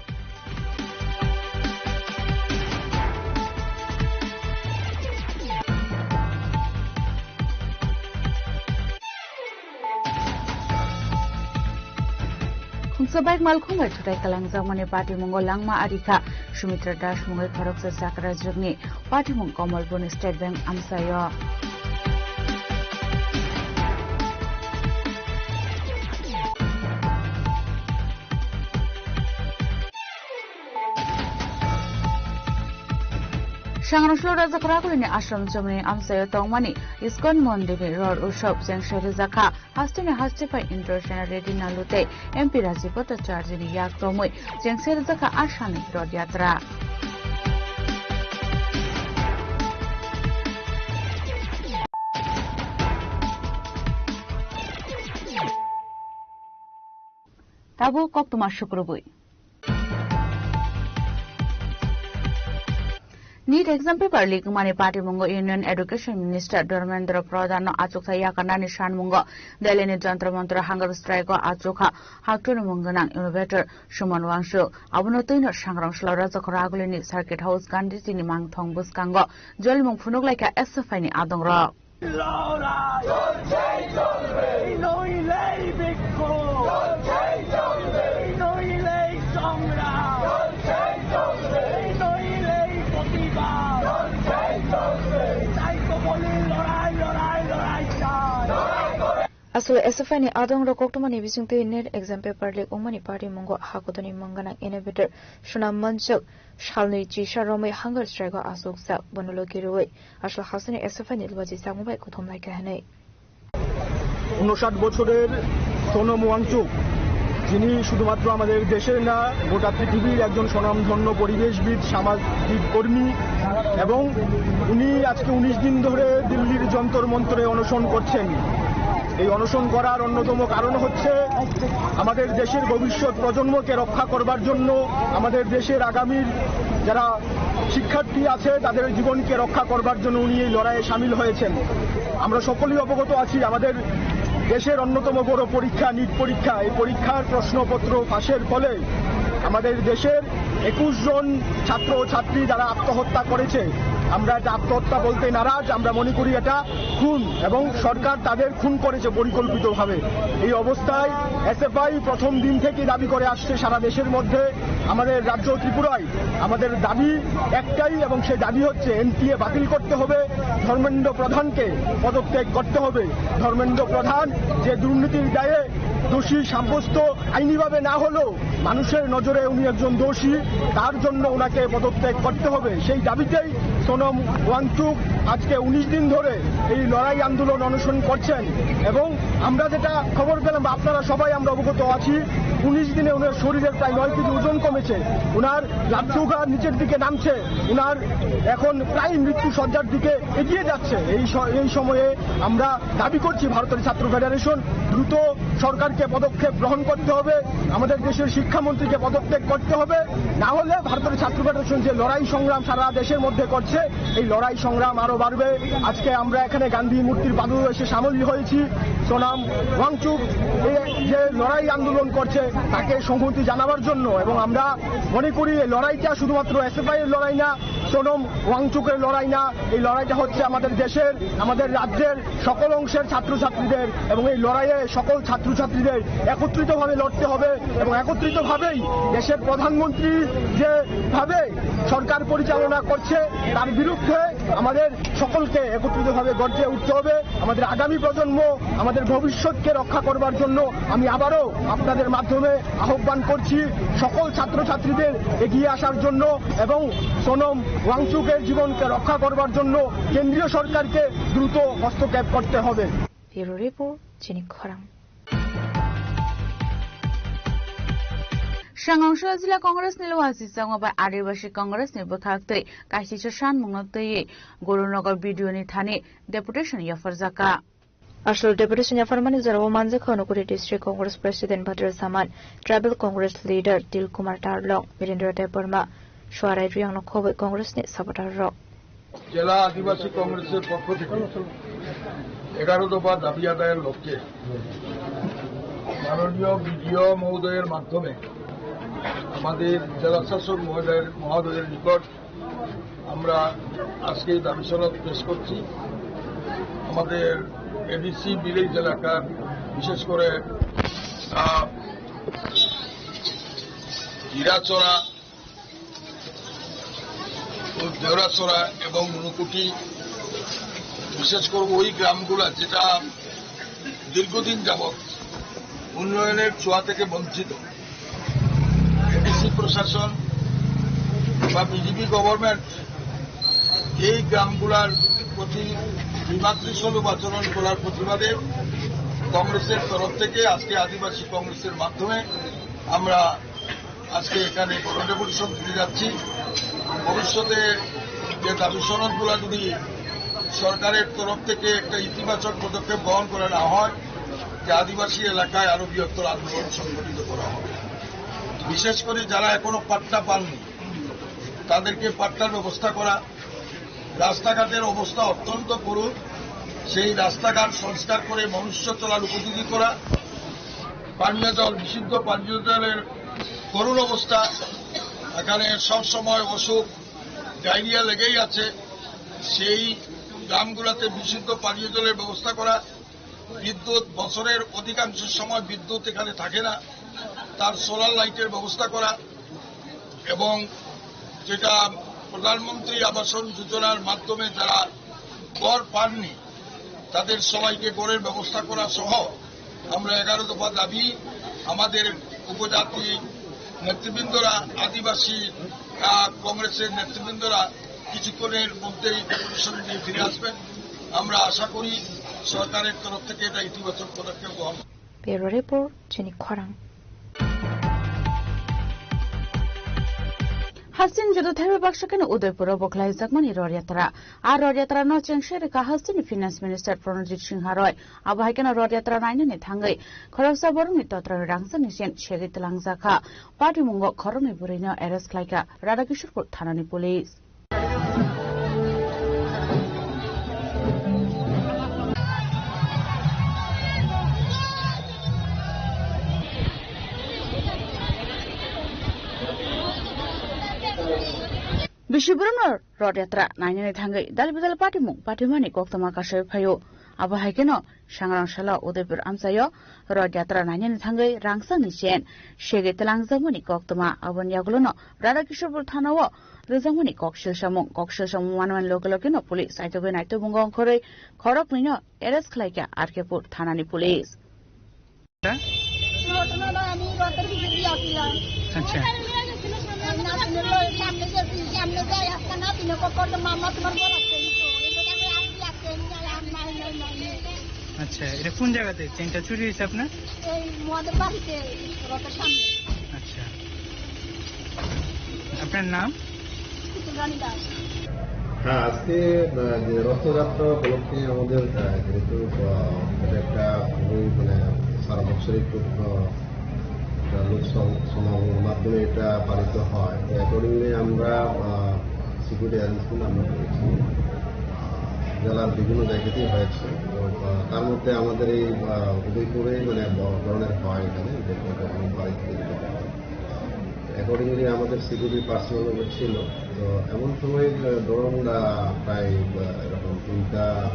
Khungsa bike malkhung bai thutai kalangjakmani patimungo langma ari kha. Sumitra Das mungwi khoroksa chakrajwkni patimung Kamalpurni State Bank amchaio. Sangrong salo Rajakhora Agulini ashram chomni amchaio tongmani Iskon mondirni rod utsav chengse rwjakha. Hasteni haste phai Indra Sena Reddy Nalu tei M P Rajiv Bhattacharjini yak romwi chengse rwjakha a salni rod yatra. Tabuk koktwma sukrubwi. NEET exam paper leak wngmani patimungo Union Education Minister Dharmendra Pradhan no achukthai yakarnani sanmungo Delhi ni Jantar Mantar hunger strike o achukha haktorni mung gwnang innovator Suman Wangchuk. Abono twino Sangrong salo Rajakhora Agulini Circuit House Gandhiji ni mangthong bwskango jolimung phunuk laikha S F I ni adongrok. লড়াই চলছেই চলবে, নইলেই বিক্ষোভ চলছেই চলবে। Aswk S F I ni adongrok koktwmani bisingtwi NEET exam paper leak wngmani parimungo hakodoni mung gwnang innovator Sonam Manchak salnwi chisa romwi hunger strike-o achukjak. Bono logi rwui aswk hasteni S F I ni luajijakma bai kuthum lai kha hwnwi. ঊনষাট বছরের সোনম ওয়াংচুক, যিনি শুধুমাত্র আমাদের দেশের না, গোটা পৃথিবীর একজন স্বনামধন্য পরিবেশবিদ, সামাজিক কর্মী, এবং উনি আজকে উনিশ দিন ধরে দিল্লির যন্তর মন্তরে অনশন করছেন। এই অনশন করার অন্যতম কারণ হচ্ছে আমাদের দেশের ভবিষ্যৎ প্রজন্মকে রক্ষা করবার জন্য, আমাদের দেশের আগামীর যারা শিক্ষার্থী আছে তাদের জীবনকে রক্ষা করবার জন্য উনি এই লড়াইয়ে সামিল হয়েছেন। আমরা সকলেই অবগত আছি, আমাদের দেশের অন্যতম বড় পরীক্ষা নিট পরীক্ষা, এই পরীক্ষার প্রশ্নপত্র ফাঁসের ফলে আমাদের দেশের একুশ জন ছাত্র ও ছাত্রী যারা আত্মহত্যা করেছে, আমরা এটা আত্মহত্যা বলতে নারাজ, আমরা মনে করি এটা খুন এবং সরকার তাদের খুন করেছে পরিকল্পিতভাবে। এই অবস্থায় এসএফআই প্রথম দিন থেকে দাবি করে আসছে সারা দেশের মধ্যে, আমাদের রাজ্য ত্রিপুরায় আমাদের দাবি একটাই এবং সে দাবি হচ্ছে এনটিএ বাতিল করতে হবে, ধর্মেন্দ্র প্রধানকে পদত্যাগ করতে হবে। ধর্মেন্দ্র প্রধান যে দুর্নীতির দায়ে দোষী সাব্যস্ত আইনিভাবে না হলেও মানুষের নজরে উনি একজন দোষী, তার জন্য ওনাকে পদত্যাগ করতে হবে। সেই দাবিতেই সোনম ওয়াংচুক আজকে উনিশ দিন ধরে এই লড়াই আন্দোলন অনশন করছেন এবং আমরা যেটা খবর পেলাম বা আপনারা সবাই আমরা অবগত আছি, উনিশ দিনে ওনার শরীরের প্রায় নয় কেজি ওজন কমেছে, ওনার ব্লাড সুগার নিচের দিকে নামছে, ওনার এখন প্রায় মৃত্যু শয্যার দিকে এগিয়ে যাচ্ছে। এই স-, এই সময়ে আমরা দাবি করছি ভারতের ছাত্র ফেডারেশন দ্রুত সরকারকে পদক্ষেপ গ্রহণ করতে হবে, আমাদের দেশের শিক্ষামন্ত্রীকে পদত্যাগ করতে হবে, না হলে ভারতের ছাত্র ফেডারেশন যে লড়াই সংগ্রাম সারা দেশের মধ্যে করছে, এই লড়াই সংগ্রাম আরো বাড়বে। আজকে আমরা এখানে গান্ধী মূর্তির পাদদেশে সামিল হয়েছি সোনাম ওয়াংচুক এই যে লড়াই আন্দোলন করছে তাকে সংহতি জানাবার জন্য, এবং আমরা মনে করি এই লড়াইটা শুধুমাত্র এসএফআই এর লড়াই না, সোনম ওয়াংচুকের লড়াই না, এই লড়াইটা হচ্ছে আমাদের দেশের, আমাদের রাজ্যের সকল অংশের ছাত্রছাত্রীদের, এবং এই লড়াইয়ে সকল ছাত্রছাত্রীদের একত্রিতভাবে লড়তে হবে এবং একত্রিতভাবেই দেশের প্রধানমন্ত্রী যেভাবে সরকার পরিচালনা করছে তার বিরুদ্ধে আমাদের সকলকে একত্রিতভাবে গর্জে উঠতে হবে। আমাদের আগামী প্রজন্ম, আমাদের ভবিষ্যৎকে রক্ষা করবার জন্য আমি আবারও আপনাদের মাধ্যমে আহ্বান করছি সকল ছাত্রছাত্রীদের এগিয়ে আসার জন্য এবং সোনম ওয়াংচুকের জীবনকে রক্ষা করবার জন্য কেন্দ্রীয় সরকারকে দ্রুত হস্তক্ষেপ করতে হবে। Bureau Report, Chini Khorang. Sangongso Jila Congress ni luwa sisangma bai Adibasi Congress ni bwkhak twi kaisisa sanmungno twiwi Gurunagar B D O ni thani deputation yapharjakha. Aswk deputation yapharmani jorao manjakha Unakoti District Congress President Badra Saman, Tribal Congress Leader Dil Kumar Tarlok, Birendra Debbarma, Suarai Riyangno khobwi Congress ni supporter rok. জেলা আদিবাসী কংগ্রেসের পক্ষ থেকে এগারো দফা দাবি আদায়ের লক্ষ্যে মাননীয় বিডিও মহোদয়ের মাধ্যমে আমাদের জেলা শাসক মহোদয়ের মহোদয়ের নিকট আমরা আজকে এই দাবি সনদ পেশ করছি। আমাদের এডিসি ভিলেজ এলাকার, বিশেষ করে আহ, হীরাচড়া, দেওরাছড়া এবং ঊনকোটি, বিশেষ করে ওই গ্রামগুলা যেটা দীর্ঘদিন যাবৎ উন্নয়নের ছোঁয়া থেকে বঞ্চিত, এডিসি প্রশাসন বা বিজেপি গভর্নমেন্ট এই গ্রামগুলার প্রতি বিমাতৃসুলভ আচরণ করার প্রতিবাদে কংগ্রেসের তরফ থেকে আজকে আদিবাসী কংগ্রেসের মাধ্যমে আমরা আজকে এখানে গণ ডেপুটেশন দিতে যাচ্ছি। ভবিষ্যতে যে দাবি সনদগুলো যদি সরকারের তরফ থেকে একটা ইতিবাচক পদক্ষেপ গ্রহণ করা না হয়, যে আদিবাসী এলাকায় আরো বৃহত্তর আন্দোলন সংগঠিত করা হবে। বিশেষ করে যারা এখনো পাট্টা পাননি, তাদেরকে পাট্টার ব্যবস্থা করা, রাস্তাঘাটের অবস্থা অত্যন্ত করুণ, সেই রাস্তাঘাট সংস্কার করে মানুষ চলার উপযোগী করা, পানীয় জল, বিশুদ্ধ পানীয় জলের করুণ অবস্থা, এখানে সব সময় অসুখ, ডায়রিয়া লেগেই আছে, সেই গ্রামগুলোতে বিশুদ্ধ পানীয় জলের ব্যবস্থা করা, বিদ্যুৎ, বছরের অধিকাংশ সময় বিদ্যুৎ এখানে থাকে না, তার সোলার লাইটের ব্যবস্থা করা এবং যেটা প্রধানমন্ত্রী আবাসন যোজনার মাধ্যমে যারা ঘর পাননি তাদের সবাইকে ঘরের ব্যবস্থা করা সহ আমরা এগারো দফা দাবি, আমাদের উপজাতি নেতৃবৃন্দরা, আদিবাসী, আহ, কংগ্রেসের নেতৃবৃন্দরা কিছুক্ষণের মধ্যেই ডেপুটেশন নিয়ে ফিরে আসবেন। আমরা আশা করি সরকারের তরফ থেকে এটা ইতিবাচক পদক্ষেপ গ্রহণ। Bureau Report, Chini Khorang. Hasing joto thaiwi baksa kheno Udaipuro bo khlaijakmani rod yatra. A rod yatra no chengse rwkha Hasingni Finance Minister Pranojit Singha Roy. Abo hai kheno rod yatra nainani thangwi khoroksa borokni totrani rangchakni sen segwi twlangjakha. Patimungo khoroknwi bwrwino arrest khlaikha Radhakishorpur thanani police. Bisi borokno rod yatra nainani thangwi dal bidal patimung patimani koktwma kasai phaio. Abo hai kheno sangrang salo Udaipur amchaio rod yatra nainani thangwi rangchakni sen segwi twlangjakmani koktwma. Aboni yagulono Radhakishorpur thanao rwjakmani kok silsamung, kok silsamung manmani loge logeno police saitogwi naitobungo ongkhorwi khoroknwino arrest khlaikha R K Pur thanani police. হ্যাঁ? ঘটনাটা আমি রথের ভিতরে আসলাম। আচ্ছা। আর নাতিনের লগে সামনে গেছি, সামনে যাই, আজকে নাতিনে কখন তো মামা তোমার বলা কইছো। এই যে দেখো, আজকে আজকে আমি গেলাম, নাই, নাই, নাই, নাই। আচ্ছা, এটা কোন জায়গাতে চেনটা চুরি হয়েছে আপনার? এই মদের বাড়িতে, রথের সামনে। আচ্ছা। আপনার নাম? হ্যাঁ, আজকে, আহ, যে রথযাত্রা উপলক্ষে আমাদের, আহ, যেহেতু, আহ, এটা একটা খুবই, মানে, সারা বছরই খুব, আহ, একটা লোক সম-, সমাগমের মাধ্যমে এটা পালিত হয়। তো accordingly আমরা, আহ, সিকিউরিটি অ্যারেঞ্জমেন্ট আমরা করেছি। আহ, জেলার বিভিন্ন জায়গাতেই হয়েছে। তো, আহ, তার মধ্যে আমাদের এই, আহ, উদয়পুরে, মানে, বড় ধরনের হয় এখানে, যে কোনো বাড়ি থেকে অ্যাকর্ডিংলি আমাদের সিকিউরিটি পার্সোনাল ছিল। তো এমন সময়, আহ, ধরুন, আহ, প্রায়, আহ, এরকম তিনটা,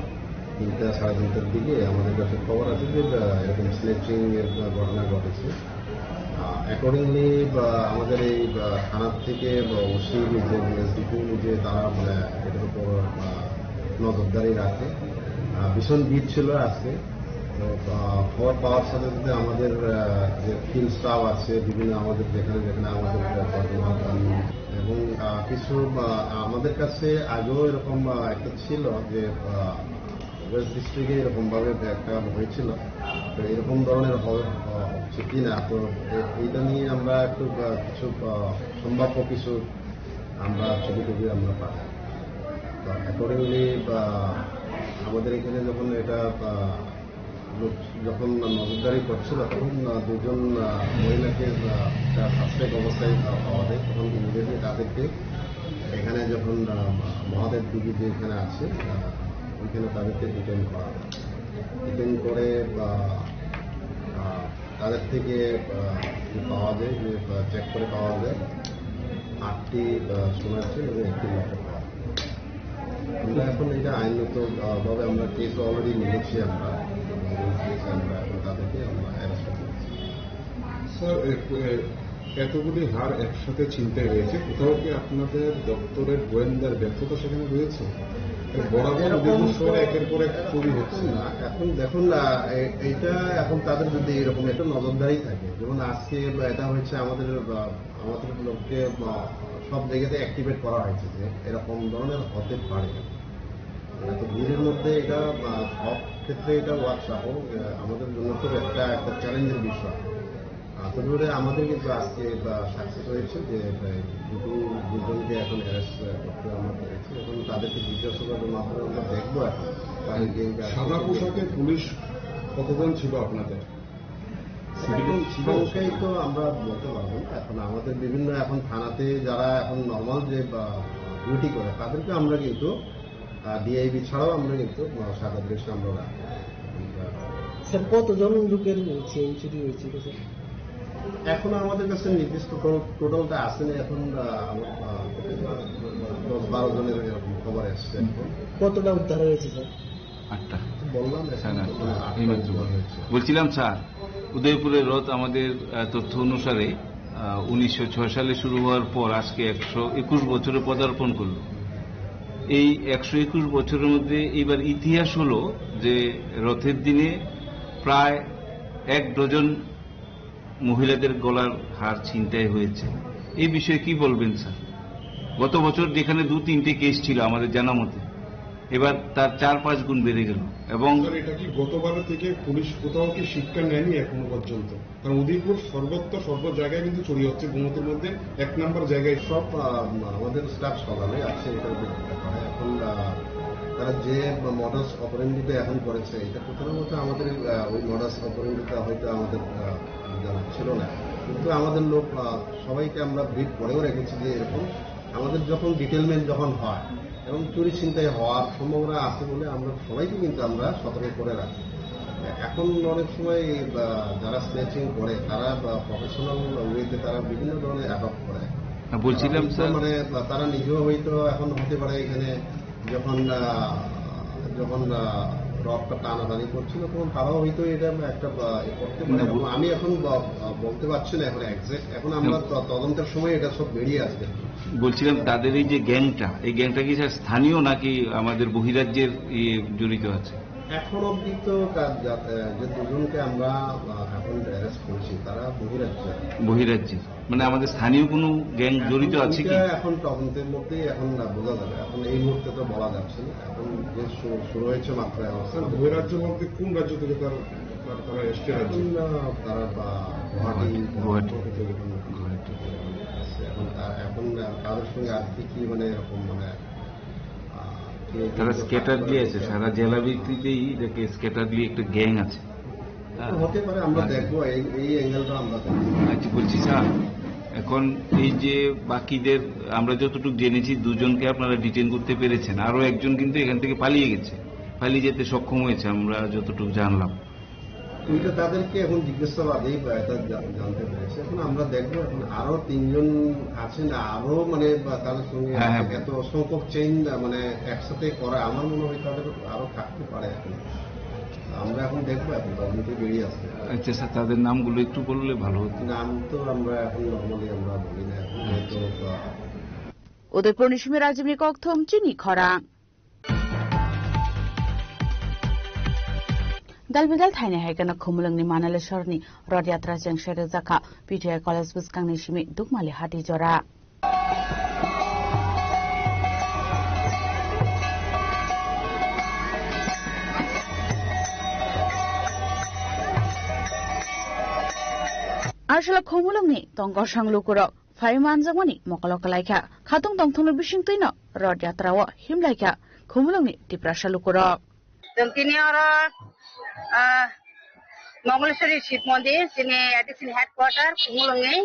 তিনটা, সাড়ে তিনটার দিকে আমাদের কাছে খবর আছে যে, আহ, এরকম স্ন্যাচিং এর ঘটনা ঘটেছে। আহ, accordingly, আহ, আমাদের এই, আহ, থানার থেকে, আহ, ওসি নিজে, এসডিপিও নিজে তারা, মানে, এটার উপর, আহ, নজরদারি রাখে। আহ, ভীষণ ভিড় ছিল আজকে। তো, আহ, খবর পাওয়ার সাথে সাথে আমাদের, আহ, যে ফিল্ড স্টাফ আছে, বিভিন্ন আমাদের যেখানে যেখানে আমাদের, আহ, বর্তমান এবং, আহ, কিছু, আহ, আমাদের কাছে আগেও এরকম, আহ, একটা ছিল যে, আহ, ওয়েস্ট ডিস্ট্রিক্টে এরকমভাবে একটা হয়েছিল। তো এরকম ধরনের হ-, আহ, হচ্ছে কি না, তো এ-, এইটা নিয়ে আমরা একটু, আহ, কিছু, আহ, সম্ভাব্য কিছু আমরা ছবি টবি আমরা পাঠাই। তো অ্যাকর্ডিংলি, আহ, আমাদের এখানে যখন এটা, আহ, লোক যখন নজরদারি করছিল, তখন, আহ, দুজন, আহ, মহিলাকে, আহ, একটা সাসপেক্ট অবস্থায়, আহ, পাওয়া যায়। তখন ইমিডিয়েটলি তাদেরকে এখানে যখন, আহ, মহাদেব দিঘি যেখানে আছে, আহ, ওইখানে তাদেরকে ডিটেইন করা হয়। ডিটেইন করে, আহ, আহ, তাদের থেকে, আহ, যে পাওয়া যায়, যে, আহ, চেক করে পাওয়া যায়, আটটি, আহ, সোনার চেন এবং একটি লকেট পাওয়া যায়। আমরা এখন এটা আইনগত, আহ, ভাবে আমরা কেস অলরেডি নিয়েছি আমরা, এবং কেস আমরা এখন তাদেরকে আমরা অ্যারেস্ট করেছি। স্যার, এ, এ, এতগুলি হার একসাথে ছিনতাই হয়েছে, কোথাও কি আপনাদের দপ্তরের গোয়েন্দার ব্যর্থতা সেখানে রয়েছে? বরাবর এরকম উদয়পুর শহরে তো একের পর এক চুরি হচ্ছে। না, এখন দেখুন না, এ-, এইটা এখন তাদের যদি এরকম একটা নজরদারি থাকে, যেমন আজকে বা এটা হয়েছে আমাদের, বা আমাদের লোককে, বা সব জায়গাতে অ্যাক্টিভেট করা হয়েছে যে এরকম ধরনের হতে পারে। এত ভিড়ের মধ্যে এটা, বা সব ক্ষেত্রে এটা ওয়ার্ক স্বাভাবিক, আহ, আমাদের জন্য খুব একটা, একটা চ্যালেঞ্জের বিষয়। আহ, তবে আমাদের কিন্তু আজকে, আহ, সাকসেস হয়েছে যে প্রায় দুটো, দুজনকে এখন অ্যারেস্ট, আহ, করতে আমরা পেরেছি। এখন তাদেরকে জিজ্ঞাসাবাদের মাধ্যমে আমরা দেখবো এখন। তাদের যে সাদা পোশাকে পুলিশ কতজন ছিল আপনাদের? এখন সংখ্যায় তো আমরা বলতে পারবো না। এখন আমাদের বিভিন্ন এখন থানাতে যারা এখন নর্মাল যে, আহ, ডিউটি করে তাদেরকে আমরা কিন্তু, আহ, ডিআইবি ছাড়াও আমরা কিন্তু, আহ, সাদা ড্রেস আমরা রাখি। স্যার, কতজন লোকের চেইন চুরি হয়েছিল, স্যার? এখন আমাদের কাছে নির্দিষ্ট টোটাল, টোটালটা আসেনি। এখন, আহ, আমার, আহ, দশ বারো জনের এরকম খবর এসছে এখন। কতটা উদ্ধার হয়েছে, স্যার? আটটা। বললাম এখন সাড়ে আটটা। তো আটটা এই মাত্র উদ্ধার হয়েছে। বলছিলাম স্যার, উদয়পুরের রথ আমাদের, আহ, তথ্য অনুসারে, আহ, উনিশশো ছয় সালে শুরু হওয়ার পর আজকে একশো একুশ বছরে পদার্পণ করলো। এই একশো একুশ বছরের মধ্যে এইবার ইতিহাস হলো যে রথের দিনে প্রায় এক ডজন মহিলাদের গলার হার ছিনতাই হয়েছে। এই বিষয়ে কি বলবেন স্যার? গত বছর যেখানে দু তিনটে কেস ছিল আমাদের জানা মতে, এবার তার চার পাঁচ গুণ বেড়ে গেল। এবং স্যার, এটা কি গতবারের থেকে পুলিশ কোথাও কি শিক্ষা নেয়নি এখনো পর্যন্ত? কারণ উদয়পুর সর্বত্র সর্ব জায়গায় কিন্তু চুরি হচ্ছে, গোমতীর মধ্যে এক নাম্বার জায়গায়। সব, আহ, আমাদের স্টাফ সকালে আসছে এটার ব্যাপারে। এখন, আহ, তারা যে মডাস অপারেন্ডিটা এখন করেছে, এটা প্রথমত আমাদের, আহ, ওই মডাস অপারেন্ডিটা হয়তো আমাদের, আহ, জানা ছিল না, কিন্তু আমাদের লোক, আহ, সবাইকে আমরা ব্রিফ করেও রেখেছি যে এরকম আমাদের যখন ডিটেলমেন্ট যখন হয় এবং চুরি ছিনতাই হওয়ার সম্ভাবনা আছে বলে আমরা সবাইকে কিন্তু আমরা সতর্ক করে রাখি। এখন অনেক সময়, আহ, যারা স্ন্যাচিং করে তারা, আহ, প্রফেশনাল ওয়েতে তারা বিভিন্ন ধরনের অ্যাডপ্ট করে। হ্যাঁ, বলছিলাম, তারা হয়তো স্যার। মানে, আহ, তারা নিজেও হয়তো এখন হতে পারে এখানে যখন, আহ, যখন, আহ, রডটা টানাটানি করছিল, তখন তারাও হয়তো এটা একটা, আহ, এ করতে পারে। না, বল- আমি এখন ব-, আহ, বলতে পারছি না এখন এক্স্যাক্ট। এখন আমরা না। ত-, তদন্তের সময় এটা সব বেরিয়ে আসবে। বলছিলাম, তাদের এই যে গ্যাংটা, এই গ্যাংটা কি স্যার স্থানীয় নাকি আমাদের বহিরাজ্যের ইয়ে জড়িত আছে? এখন অবধি তো তা-, যা-, আহ, যে দুজনকে আমরা, আহ, এখন অ্যারেস্ট করেছি, তারা বহিরাজ্যের। বহিরাজ্যের? মানে, আমাদের স্থানীয় কোনো গ্যাং এখন জড়িত আছে কি? ওইটা এখন তদন্তের মধ্যেই এখন না বোঝা যাবে, এখন এই মুহূর্তে তো বলা যাচ্ছে না। এখন যে শু-, শুরু হয়েছে মাত্র অবস্থা। বহিরাজ্য বলতে কোন রাজ্য থেকে তার, তার, তারা এসছে রাজ্যে? এখন, আহ, তারা বা গুয়াহাটি, গুয়াহাটি। গুয়াহাটি। গুয়াহাটি থেকে আসছে। এখন তা-, এখন, আহ, কারোর সঙ্গে আর কি কি মানে এরকম মানে, আহ, কে তারা কিন্তু স্ক্যাটারলি আছে, সারা জেলা ভিত্তিতেই এটাকে স্ক্যাটারলি একটা গ্যাং আছে। হ্যাঁ। হতে পারে, আমরা আচ্ছা। দেখবো, এই, এই অ্যাঙ্গেলটা আমরা দেখবো। আচ্ছা, বলছি স্যার, এখন এই যে বাকিদের আমরা যতটুকু জেনেছি, দুজনকে আপনারা ডিটেইন করতে পেরেছেন, আরো একজন কিন্তু এখান থেকে পালিয়ে গেছে, পালিয়ে যেতে সক্ষম হয়েছে আমরা যতটুকু জানলাম। ওইটা তাদেরকে এখন জিজ্ঞাসাবাদেই বা এটা জা-, জানতে পেরেছে। এখন আমরা দেখবো, এখন আরো তিনজন আছে না, আরো মানে বা তাদের সঙ্গে হ্যাঁ, হ্যাঁ। এত সংখ্যক চেইন মানে একসাথে করা, আমার মনে হয় তাদের আরো থাকতে পারে এখন। আমরা এখন দেখবো, এখন তদন্তে বেরিয়ে আসছে। আচ্ছা স্যার, তাদের নামগুলো একটু বললে ভালো হতো। নাম তো আমরা এখন নরমালি আমরা বলি না, এখন হয়তো, আহ, Udaipurni simi Rajibni kokthum chini khorang. Dalbidal thaini hai kheno Khumulwngni Manalesorni Rod Yatra chengse rwjakha P T I College bwskangni simi Dukmali hati jora. Arsala Khumulwngni tong korsang lukurok phai manjakmani mokolo kwlaikha. Khatung tongthokni bisingtwino Rod Yatra o himlaikha Khumulwngni Tiprasa lukurok. Chwng tini oro, ah, Mongoliswari Shiv Mondir, chini A D C ni headquarter, Khumulwngni.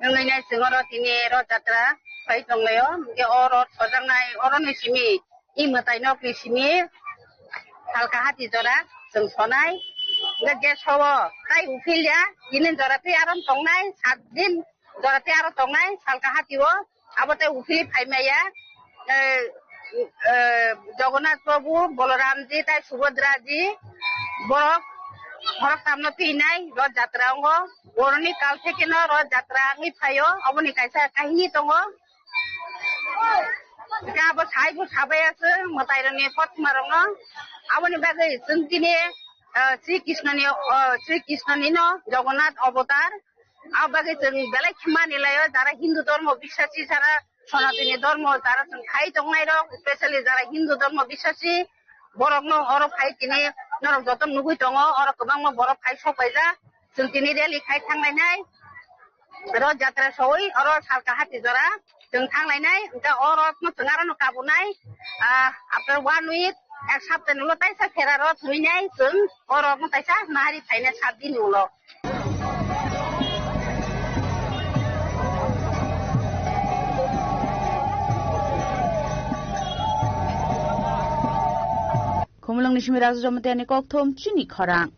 Wngwi nai chwng oro tini Rod Jatra khai tonglaio. Hwnkhe o rod sojaknai, oroni simi, i mwtai nokni simi, salka hati jora chwng sonai. Hwnkhe je sobo tai uphilya, tini jora tei aro tongnai, sat din jora tei aro tongnai, salka hati o. Abo tei uphili phaimaya, eh, eh, Jagannath Prabhu, Balaramji, tai Subhadraji, borok, borok tamno thinai Rod Jatra ongo. Boroni kal thekeno Rod Jatra wngwi phaio, oboni kaisa kahini tongo. Hwnkhe abo saibo sabai aswk mwtairokni kothoma rokno. Aboni bagwi chwng tini, eh, Sri Krishnoni, eh, Sri Krishnonino Jagannath Avatar. Abo bagwi chwng belai khe mani laio, jara Hindu dhormo biswasi, jara Sanatani dhormo, jara chwng khai tongnai rok, specially jara Hindu dhormo biswasi, borok no oro phai tini norok joto nugwi tongo, oro kwbangma borok phai sok paijak, chwng tini rally khai thanglainai, Rod Jatra soi, oro salka hati jora chwng thanglainai, hwnkhe oro no chwng aro no kabunai, ah, after one week, ek sapta ni ulo taisa phera rod huinai chwng, oro no taisa nahari phainai sat din ni ulo. Khumulwngni simi Raju Jamatia ni kokthum chini khorang.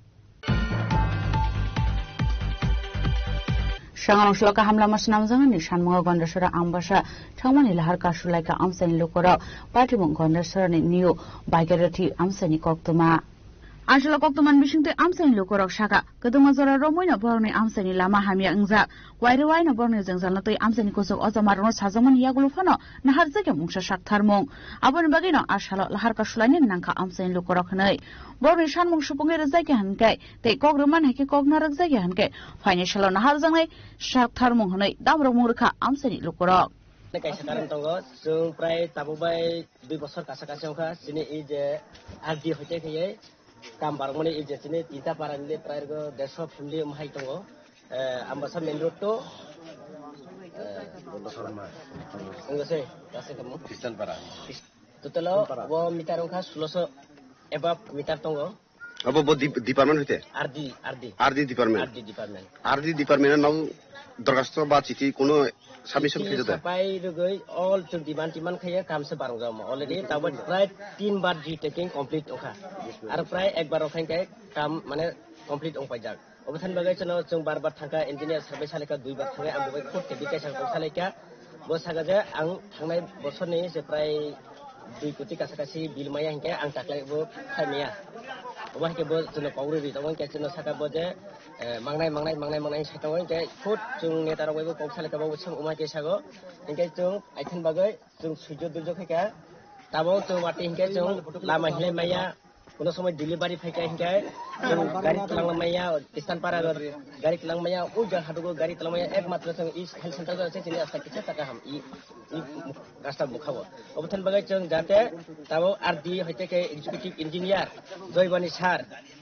Sangrong sloka hamlama swnamjaknani sanmungo Gondasora Ambasa thangmani lahar kasulaika amchaini lukurok patimung Gondasorani New Bhagirathi amchaini koktwma. Aswk koktoman bisingtwi amchaini lukurok sakha, kwdwngma jora romwino borokni amchaini lama hamya wngjak. Wairwi waino borokni jwngjalno twi amchaini kuchuk ojamarokno sajakmani yagulo phano naharjakya mungsa saktharmung. Aboni bagwino a salo laharka sulainani nangkha amchaini lukurok hwnwi. Borokni sanmung supungwi rwjakya hwnkhe tei kok rwmani hai khe kok narwkjakya hwnkhe phainai salo naharjaknai saktharmung hwnwi damrokmung rwkha amchaini lukurok. Kaisa karon tongo, chwng prai tabuk bai dui bosor kasa kasi wngkha, chini i je R D hoite khaiye kam barokmani i je chini tinta para ni prai rwgo dersho family wng hai tongo. Eh, Ambasa main road to, eh, wngkha se, kasa kamu. Christian para. Total o meter wngkha sulosho above meter tongo. Abo bo dip-, department hoite? R D, R D. R D department? R D department. R D department no dorkhasto ba chithi kuno submission Chithi khaijak da? Sapai rwgwi all chwng demand timan khaiya kam se barong jama. Already tabuk prai tin bar G taking complete wngkha. Aro prai ek bar rok khai khai kam mane complete wng paijak. Obo thani bagwi chwng bar bar thangkha engineer sabai salika dui bar thangai ang bo bai khud tebwi kaisa kok salaikha. Bo saka je ang thangnai bosorni je prai dui koti kasa kasi bill maya hinkhe ang taklai bo khai maya. Obo hinkhe bo chwngno kok rwi rwi tongo hinkhe chwngno saka bo je, eh, mangnai, mangnai, mangnai, mangnai sai tongo hinkhe khud chwng neta rok bai bo kok salai kha bo chwng wngma khe sago hinkhe chwng aithani bagwi chwng suijo duijo khaikha. Tabuk chwng watwi hinkhe chwng lama hinlai maya. Kuno somoi delivery phaikha hinkhe chwng gari twlangna maya, Christian para gari twlang maya, o jang hadugo gari twlang maya, ekmatro chwng i health center o se chini asta kisa taka ham i, i rasta bukha bo. Obo thani bagwi chwng jate tabuk R D hoite khe executive engineer Joybani sir,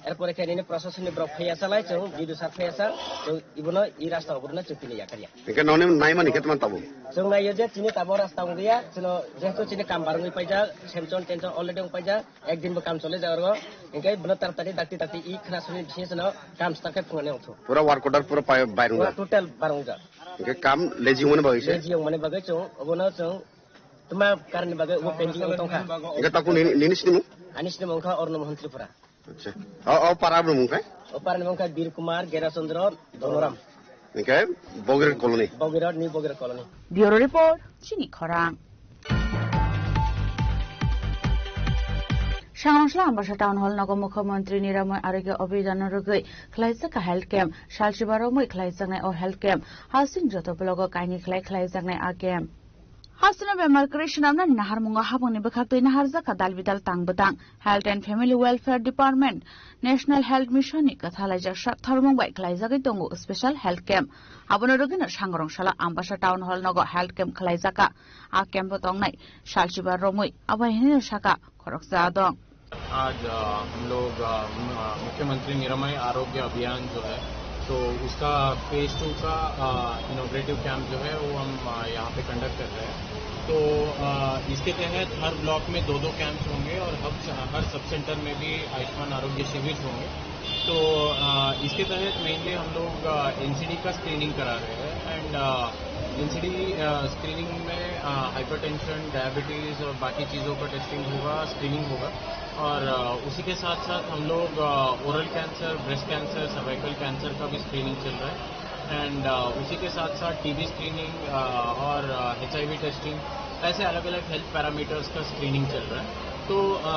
erpore khe nini proshasonni borok phaiya salai chwng, B D O sir phaiya sa, chwng ibono i rasta obono chwng tini yakarya. Hinkhe noni naimani khe tamo tabuk? Chwng naiyo je chini tabuk rasta wngya, chwngno jehetu chini kam barwngwi paijak, sanction tension already wng paijak, ekdin bo kam chole jak oro, hinkhe bono taratari dakti dakti i khna suni bising chwngno kam start khe phunani wngthok. Pura work order pura pai-, bairung Pura jak? Total barwng jak. Hinkhe kam lazy wngmani bagwi se? Lazy wngmani bagwi chwng, obono chwng tma karni bagwi obo pending wng tongkha. Hinkhe taku nini, nini sinimung? Ani sinimung wngkha Arno Mohan Tripura. Acha. O, o para ni mung khe? O para ni mung khe Bir Kumar, Gera Chandra, Donoram. Hinkhe Bogirot Colony. Bogirot ni Bogirot Colony. Bureau Report, Chini Khorang. Sangrongsa Ambasa Town Hall nogo Mukhyamantri Niramay Arogya Abhiyan rwgwi khlaijak health camp. Salchiba romwi khlaijaknai o health camp. Hasing joto blogo kaini khlai khlaijaknai a camp. Hasteno bemar kwrwi swnamnani naharmungo habangni bwkhaktwi naharjakha dalbidal tang bwtang. Health and Family Welfare Department, National Health Mission ni kwthalaijak sak tharmung bai khlaijagwi tongo special health camp. Abono rwgwino Sangrong salo Ambasa Town Hall nogo health camp khlaijakha. A camp o tongnai salchiba romwi abo hinwi sakha khoroksa adong. आज, अ, हम लोग, अ, म-, अ, मुख्यमंत्री निरामय आरोग्य अभियान जो है, तो उसका फेज टू का, अ, इनॉग्रेटिव कैंप जो है, वो हम, अ, यहाँ पे कंडक्ट कर रहे हैं। तो, अ, इसके तहत हर ब्लॉक में दो दो कैंप्स होंगे और हर, हर सब सेंटर में भी आयुष्मान आरोग्य शिविर होंगे। तो, अ, इसके तहत मेनली हम लोग, अ, एनसीडी का स्क्रीनिंग करा रहे हैं एंड, अ, एनसीडी, अ, स्क्रीनिंग में, अ, हाइपरटेंशन, डायबिटीज और बाकी चीज़ों का टेस्टिंग होगा, स्क्रीनिंग होगा। और, अ, उसी के साथ साथ हम लोग, अ, oral cancer, breast cancer, cervical cancer का भी स्क्रीनिंग चल रहा है। एंड, अ, उसी के साथ साथ टीबी स्क्रीनिंग, अ, और, अ, एचआईवी टेस्टिंग, ऐसे अलग-अलग हेल्थ पैरामीटर्स का स्क्रीनिंग चल रहा है। तो, अ,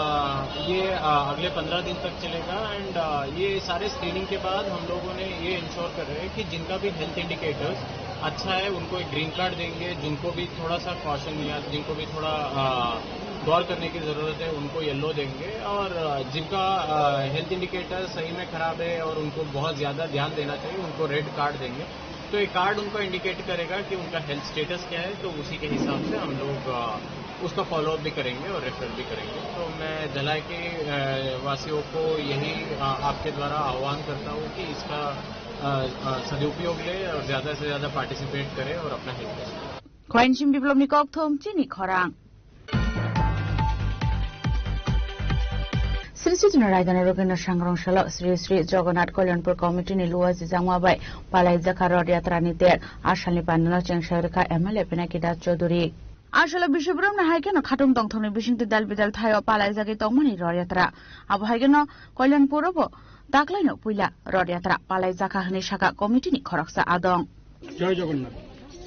ये, अ, अगले पन्द्रह दिन तक चलेगा एंड, अ, ये सारे स्क्रीनिंग के बाद हम लोगों ने ये इंश्योर कर रहे हैं कि जिनका भी हेल्थ इंडिकेटर्स अच्छा है, उनको एक ग्रीन कार्ड देंगे, जिनको भी थोड़ा सा कॉशन या जिनको भी थोड़ा, अ, गौर करने की ज़रूरत है, उनको येलो देंगे और, अ, जिनका, अ, हेल्थ इंडिकेटर सही में ख़राब है और उनको बहुत ज़्यादा ध्यान देना चाहिए, उनको रेड कार्ड देंगे। तो ये कार्ड उनको इंडिकेट करेगा कि उनका हेल्थ स्टेटस क्या है, तो उसी के हिसाब से हम लोग, अ, उसका फॉलोअप भी करेंगे और रेफर भी करेंगे। तो मैं धलाई के, अ, वासियों को यही, अ, आपके द्वारा आह्वान करता हूँ कि इसका, अ, अ, सदुपयोग ले और ज़्यादा से ज़्यादा पार्टिसिपेट करें और अपना health Khoinsim Biplobni kokthum chini khorang. Sri Sri Juna Raidana Rogena Sangrong Salo Sri Sri Jagannath Kalyanpur Committee ni Luwa Jijangma bai Palai Jakha Rod Yatra ni ter Asalni Pandano Chengsai Rikha M L A Pinaki Das Chaudhary. Asalo Biswabrom ni hai kheno khatung tongthokni bisingtwi dal bidal thaio palai jagwi tongmani Rod Yatra. Abo hai kheno Kalyanpur o bo daklaino puila Rod Yatra palai jakha hwnwi sakha committee ni khoroksa adong. জয় জগন্নাথ।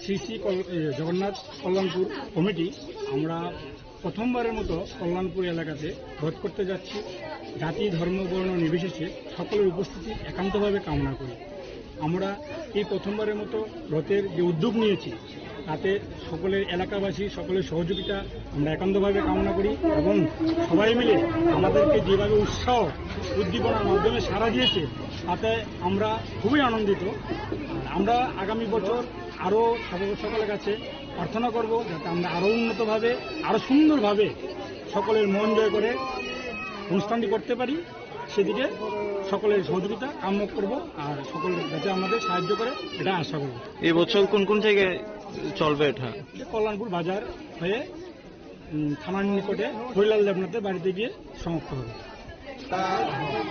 শ্রী শ্রী কল-, এ, জগন্নাথ কল্যাণপুর কমিটি আমরা প্রথমবারের মতো কল্যাণপুর এলাকাতে রথ করতে যাচ্ছি। জাতি, ধর্ম, বর্ণ নির্বিশেষে সকলের উপস্থিতি একান্তভাবে কামনা করি। আমরা এই প্রথমবারের মতো রথের যে উদ্যোগ নিয়েছি, তাতে সকলের, এলাকাবাসী সকলের সহযোগিতা আমরা একান্তভাবে কামনা করি এবং সবাই মিলে আমাদেরকে যেভাবে উৎসাহ উদ্দীপনার মাধ্যমে সাড়া দিয়েছে, তাতে আমরা খুবই আনন্দিত। আমরা আগামী বছর আরও সকল-, সকলের কাছে প্রার্থনা করব, যাতে আমরা আরও উন্নতভাবে, আরও সুন্দরভাবে সকলের মন জয় করে অনুষ্ঠানটি করতে পারি, সেদিকে সকলের সহযোগিতা কামনা করব। আর সকল যাতে আমাদের সাহায্য করে, এটা আশা করব। এই বছর কোন কোন জায়গায় চলবে এটা? এটা কল্যাণপুর বাজার হয়ে, উম, থানার নিকটে হরিলাল দেবনাথের বাড়িতে গিয়ে সমাপ্ত হবে।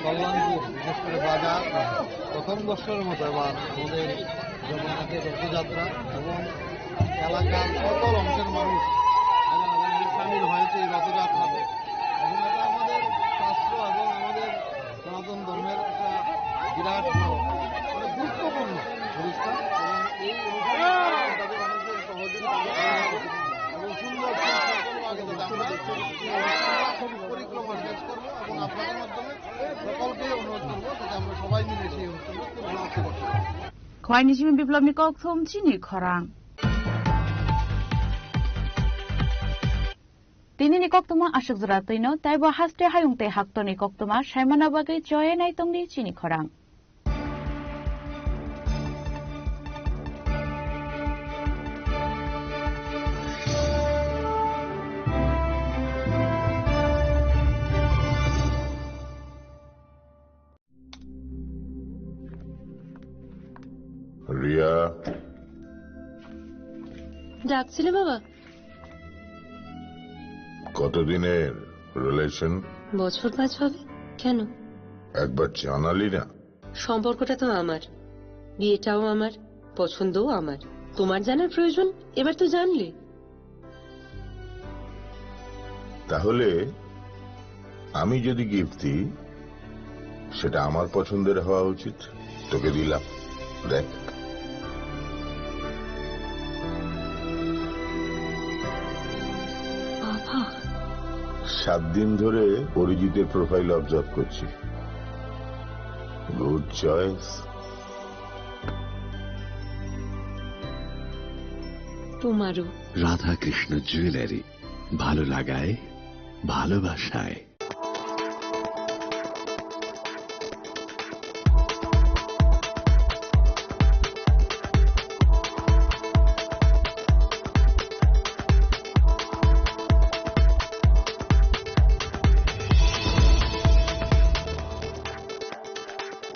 কল্যাণপুর, বিশেষ করে বাজার, প্রথম বছরের মতো এবার আমাদের জগন্নাথের রথযাত্রা এবং এলাকার সকল অংশের মানুষ সামিল হয়েছে এই রথযাত্রাতে। এবং এটা আমাদের শাস্ত্র এবং আমাদের সনাতন ধর্মের একটা বিরাট বড়, মানে, গুরুত্বপূর্ণ অনুষ্ঠান। এবং এই অনুষ্ঠানে তাদের মানুষের সহযোগিতা এবং সুন্দর সুস্বাগত আমরা পরিক্রমা শেষ করবো এবং আপনাদের মাধ্যমে সকলকে অনুরোধ করবো যাতে আমরা সবাই মিলে সেই অনুষ্ঠানটা খুব ভালো করতে পারি। Khwlaini simi biplopni kokthum chini khorang. Tinini koktuma aswk jora twino, taibo haste hayung tei haktorni koktuma saimana bagwi choya naitongni chini khorang. Riya. ডাকছিলে বাবা? কতদিনের রিলেশন? বছর পাঁচ হবে। কেন? একবার জানালি না। সম্পর্কটা তো আমার, বিয়েটাও আমার, পছন্দও আমার। তোমার জানার প্রয়োজন? এবার তো জানলে। তাহলে আমি যদি গিফট দিই, সেটা আমার পছন্দের হওয়া উচিত। তোকে দিলাম, দেখ। বাবা। সাত দিন ধরে অরিজিতের প্রোফাইল অবজার্ভ করছি। Good choice. তোমারও। রাধাকৃষ্ণ জুয়েলারি, ভালো লাগায়, ভালোবাসায়।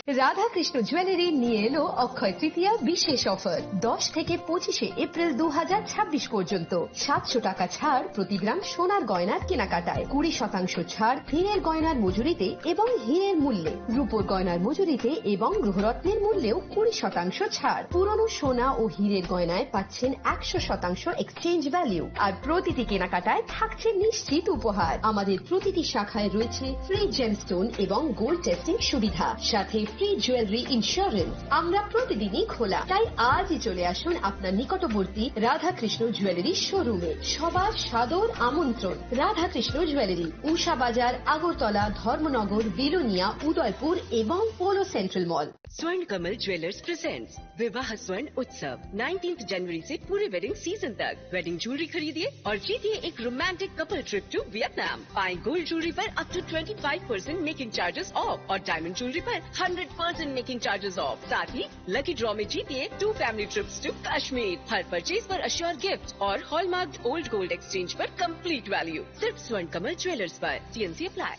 রাধাকৃষ্ণ জুয়েলারি নিয়ে এলো অক্ষয় তৃতীয়া বিশেষ অফার। দশ থেকে পঁচিশে এপ্রিল দু হাজার ছাব্বিশ পর্যন্ত সাতশো টাকা ছাড় প্রতি গ্রাম সোনার গয়নার কেনাকাটায়, কুড়ি শতাংশ ছাড় হীরের গয়নার মজুরিতে এবং হীরের মূল্যে, রূপোর গয়নার মজুরিতে এবং গৃহরত্নের মূল্যেও কুড়ি শতাংশ ছাড়। পুরনো সোনা ও হীরের গয়নায় পাচ্ছেন একশো শতাংশ এক্সচেঞ্জ ভ্যালু। আর প্রতিটি কেনাকাটায় থাকছে নিশ্চিত উপহার। আমাদের প্রতিটি শাখায় রয়েছে ফ্রি জেমস্টোন এবং গোল্ড টেস্টিং সুবিধা, সাথে ফ্রি জুয়েলারি ইন্স্যুরেন্স। আমরা প্রতিদিনই খোলা, তাই আজই চলে আসুন আপনার নিকটবর্তী রাধাকৃষ্ণ জুয়েলারি শোরুমে। সবার সাদর আমন্ত্রণ। রাধাকৃষ্ণ জুয়েলারি, উষা বাজার, আগরতলা, ধর্মনগর, বিলোনিয়া, উদয়পুর এবং পোলো সেন্ট্রাল মল। स्वर्ण कमल ज्वेलर्स प्रेजेंट्स विवाह स्वर्ण उत्सव, नाइनटीन्थ जनवरी से पूरे वेडिंग सीजन तक। वेडिंग ज्वेलरी खरीदिए और जीतिए एक romantic couple trip to Vietnam. पाएं गोल्ड ज्वेलरी पर up to twenty five percent making charges off और डायमंड ज्वेलरी पर hundred percent making charges off. साथ ही लकी ड्रॉ में जीतिए two family trips to Kashmir. हर परचेज पर अश्योर गिफ्ट और हॉलमार्क ओल्ड गोल्ड एक्सचेंज पर कंप्लीट वैल्यू। सिर्फ स्वर्ण कमल ज्वेलर्स पर। T&C apply.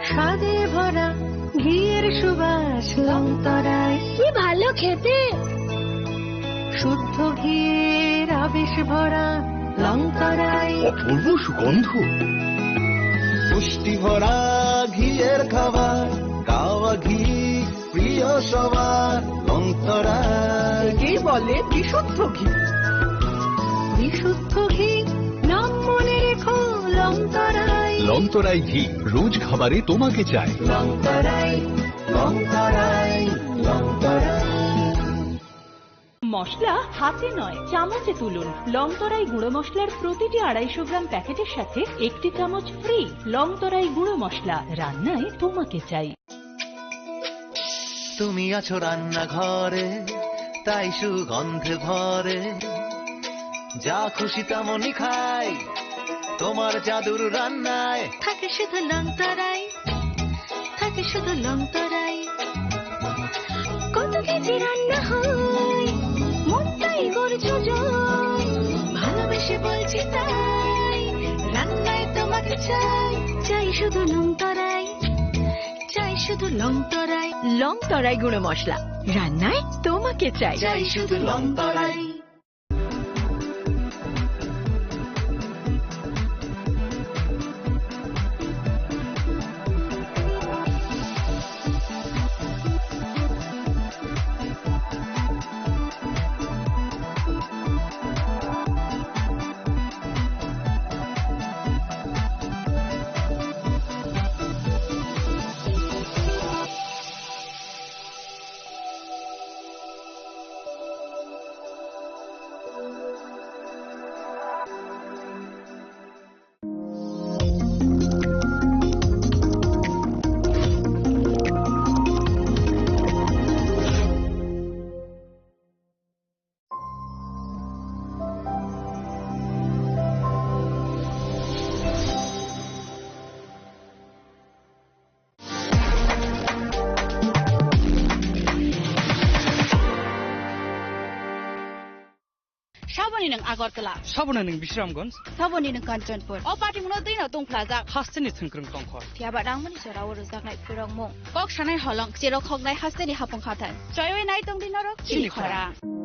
স্বাদে ভরা ঘিয়ের সুবাস লংতরায়। কি ভালো খেতে! শুদ্ধ ঘিয়ের আবেশ ভরা লংতরায়। অপূর্ব সুগন্ধ। পুষ্টি ভরা ঘিয়ের খাবার, গাওয়া ঘি প্রিয় সবার, লংতরায়। একেই বলে বিশুদ্ধ ঘি। বিশুদ্ধ ঘি, নাম মনে রেখো, লংতরায়। লংতরায় ঘি, রোজ খাবারে তোমাকে চাই। লংতরায়, লংতরায়, লংতরায়। মশলা হাতে নয়, চামচে তুলুন। লং তরাই গুঁড়ো মশলার প্রতিটি আড়াইশো গ্রাম প্যাকেটের সাথে একটি চামচ ফ্রি। লং তরাই গুঁড়ো মশলা, রান্নায় তোমাকে চাই। তুমি আছো রান্নাঘরে, তাই সুগন্ধে ভরে। যা খুশি তেমনই খাই, তোমার জাদুর রান্নায়। থাকে শুধু লং তরাই, থাকে শুধু লং তরাই। কত কেজি রান্না হয়, মনটাই করছো জয়। ভালোবেসে বলছি তাই, রান্নায় তোমাকে চাই। চাই শুধু লং তরাই, চাই শুধু লং তরাই। লং তরাই গুঁড়ো মশলা, রান্নায় তোমাকে চাই। চাই শুধু লং তরাই। Saboni nwng Agartala. Saboni nwng Bisramganj. Saboni nwng Kanchanpur. O party muno twi no tungphlajak. Hasteni thwngkwrwng tongkhor. Phiya ba rangmani jora o rwjaknai phwrwngmung. Kok sanai holong, cherok hoknai hasteni hapung hathai. Choiwi nai tongdi norok chini chini khorang. Khorang.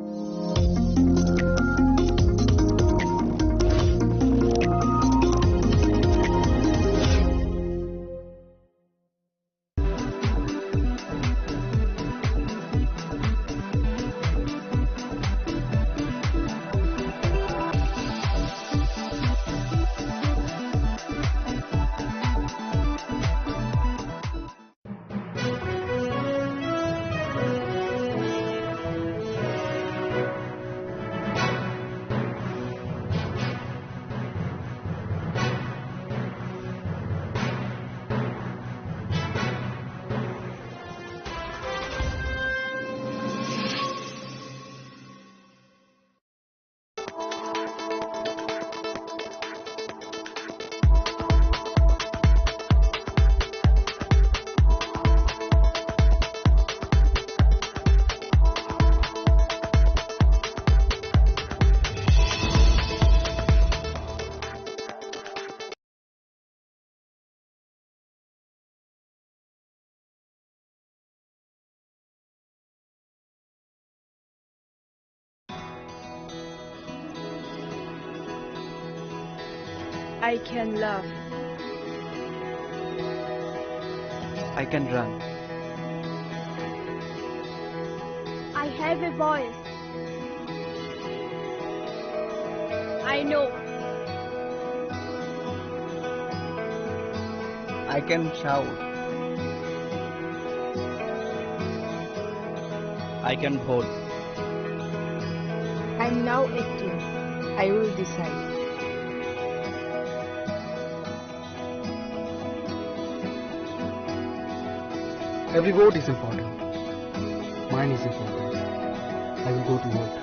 I can laugh. I can run. I have a voice. I know. I can shout. I can vote. I'm now eighteen. I will decide. Every vote is important. Mine is important. I will go to vote.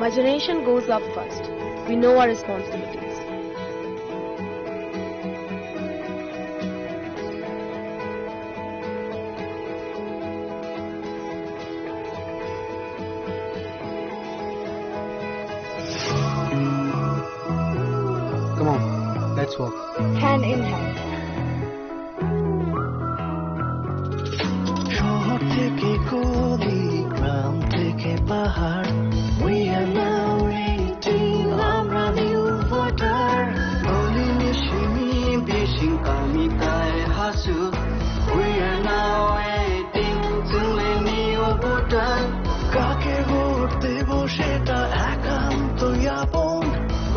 My generation goes up first. We know our responsibilities. Come on, let's walk. Hand in hand. শহর থেকে গলি, গ্রাম থেকে পাহাড়, we are now eighteen, আমরা new voter. Boli ni simi bising kami tai hasu, we are now eighteen, chwng le new voter. কাকে ভোট দেব সেটা একান্ত আপন,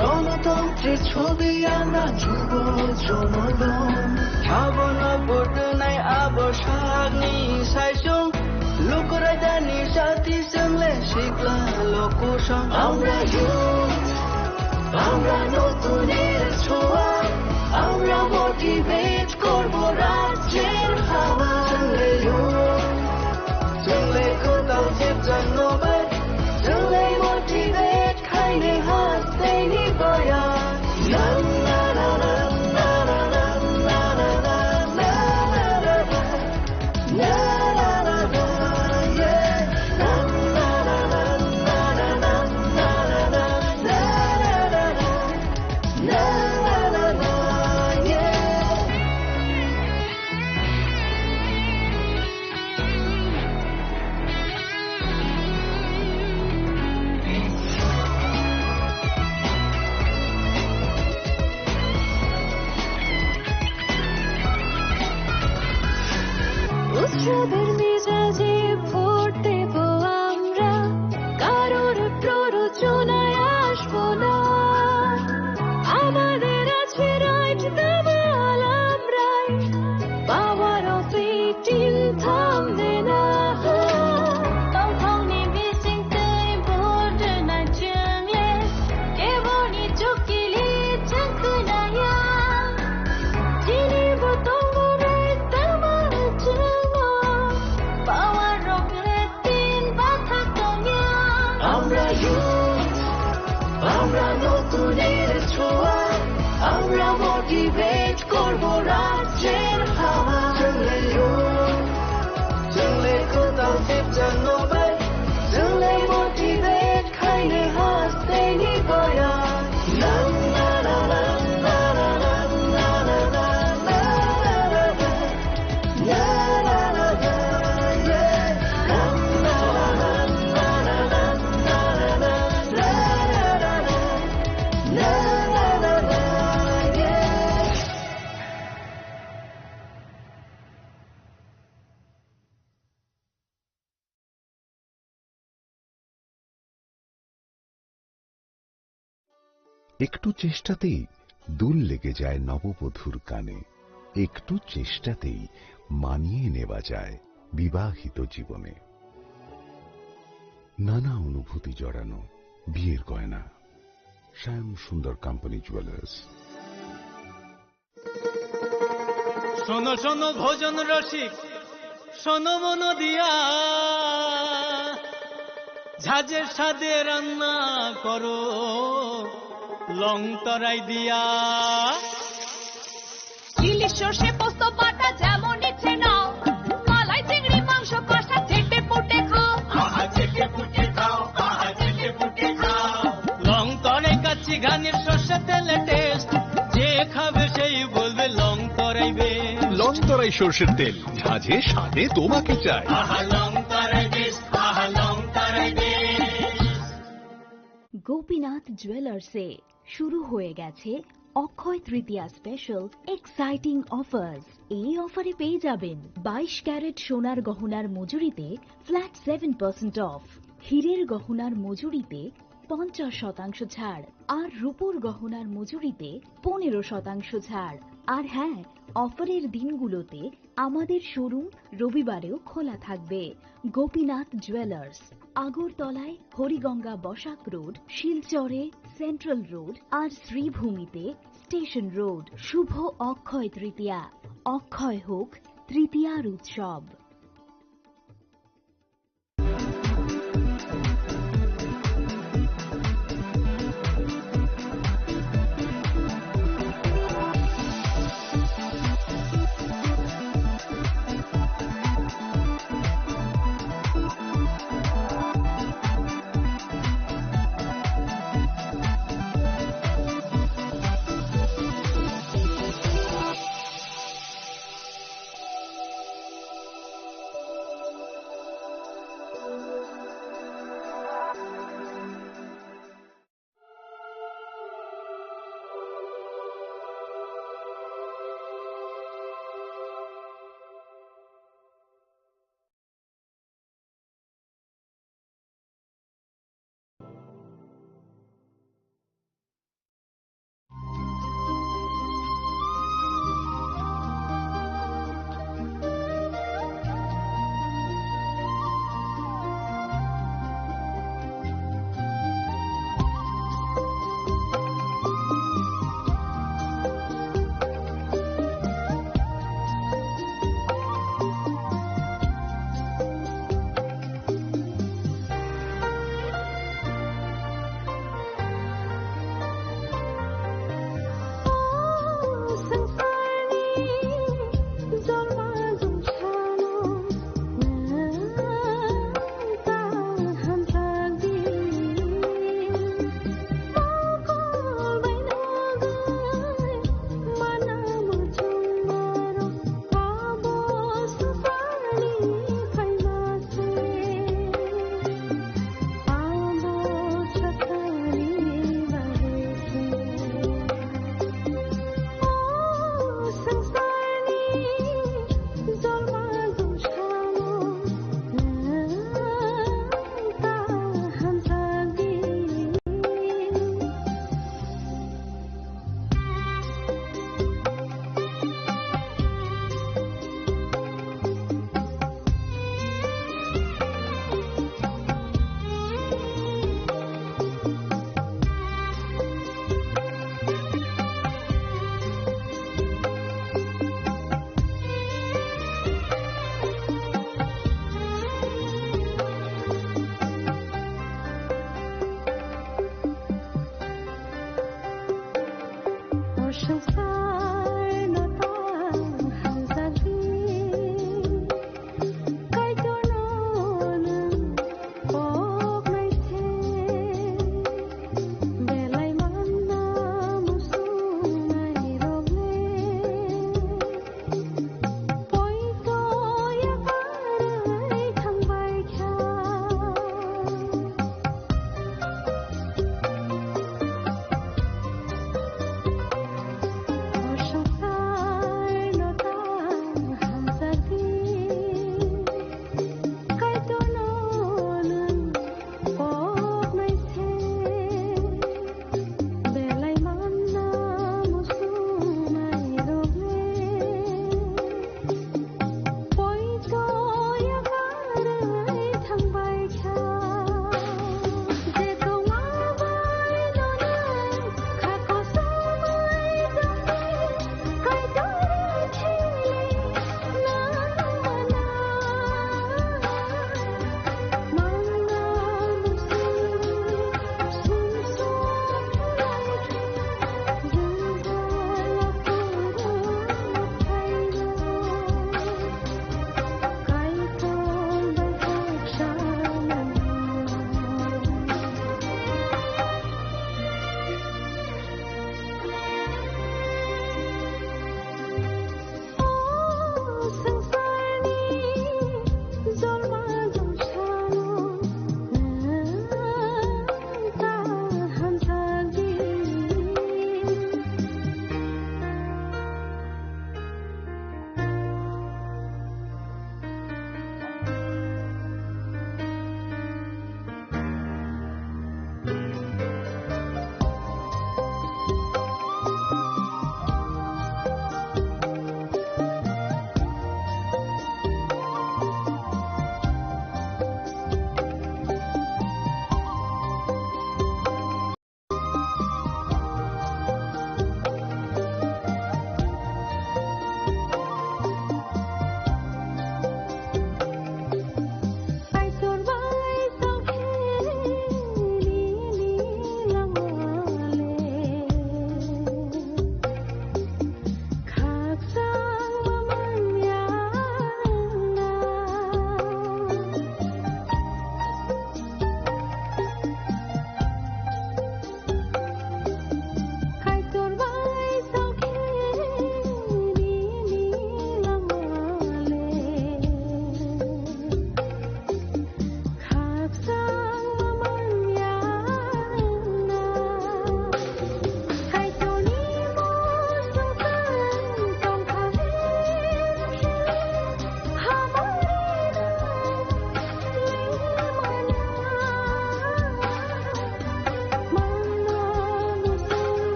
গণতন্ত্রের Tobiyana jubo jomodon. Habono botonai abo sakni saisung. Lukurai dani sati sengle sikla lokusong. Amra youth, amra notunir choa, amra motivate korbo rajyer hawa. Sengle youth, sengle kotal jebjang nobai, sengle motivate. Kaini hasteni boya. উৎসবের মেজাজে ভোট দেব আমরা, কারোর প্ররোচনায় আসবো না। আমাদের আছে রাইট, দাবাল আমরাই। Power of eighteen থামবে না। Tongthokni bisingtwi border na chwngle, keboni chukili chwng kwnaya. Chini bo tongo right tama chwngo, power rok le tin bathak tongya. Amra youth, amra notunir choa, amra motivate korbo rajyer hawa. Chwngle youth, chwngle kotal jebjang nobai, chwngle motivate khaini hasteni boya. একটু চেষ্টাতেই দুল লেগে যায় নববধূর কানে, একটু চেষ্টাতেই মানিয়ে নেওয়া যায় বিবাহিত জীবনে। নানা অনুভূতি জড়ানো বিয়ের গয়না। শ্যাম সুন্দর কোম্পানি জুয়েলার্স। শোনো শোনো ভোজন রসিক, শোনো মন দিয়া, ঝাঁঝের স্বাদে রান্না করো লং তরাই দিয়া। ইলিশ সর্ষে পোস্ত বাটা যেমন ইচ্ছে নাও, মালাই চিংড়ি মাংস কষা চেটে পুটে খাও। আহা, চেটে পুটে খাও, আহা, চেটে পুটে খাও। লং তরাই কাচ্চি ঘানির সর্ষে তেলে টেস্ট, যে খাবে সেই বলবে লং তরাই বেশ। লং তরাই সর্ষের তেল, ঝাঁঝে স্বাদে তোমাকে চাই। আহা, লং তরাই বেশ, আহা, লং তরাই বেশ। গোপীনাথ জুয়েলার্সে শুরু হয়ে গেছে অক্ষয় তৃতীয়া স্পেশাল এক্সাইটিং অফার্স। এই অফারে পেয়ে যাবেন বাইশ ক্যারেট সোনার গহনার মজুরিতে ফ্ল্যাট সেভেন পার্সেন্ট অফ, হীরের গহনার মজুরিতে পঞ্চাশ শতাংশ ছাড়, আর রূপোর গহনার মজুরিতে পনেরো শতাংশ ছাড়। আর হ্যাঁ, অফারের দিনগুলোতে আমাদের শোরুম রবিবারেও খোলা থাকবে। গোপীনাথ জুয়েলার্স, আগরতলায় হরিগঙ্গা বসাক রোড, শিলচরে সেন্ট্রাল রোড আর শ্রীভূমিতে স্টেশন রোড। শুভ অক্ষয় তৃতীয়া, অক্ষয় হোক তৃতীয়ার উৎসব। Swngcharno ta hamjakdi, Kaitorno nwng koknai se, belai manna muchungnairok le poito yakarwi thangbai kha.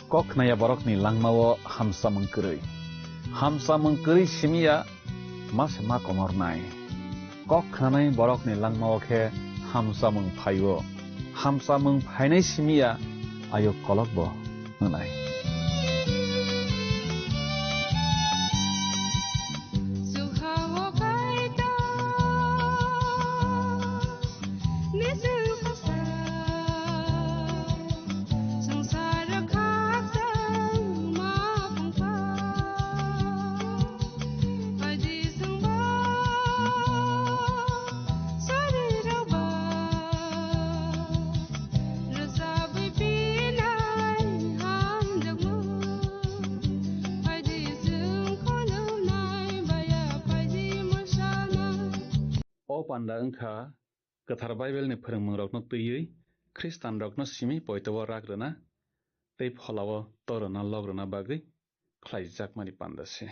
Kok khnaya borokni langmao hamsamung kwrwi. Hamsamung kwrwi simi ya ma se ma komornai. Kok khnanai borokni langmao khe hamsamung phaio. Hamsamung phainai simi ya ayuk kolokbo hwnai. O panda wngkha Kwthar Baibelni phwrwngmungrokno twiwi Khristanrokno simi poito-o rak rwna tei phola-o torna lok rwna bagwi khlaijakmani panda se.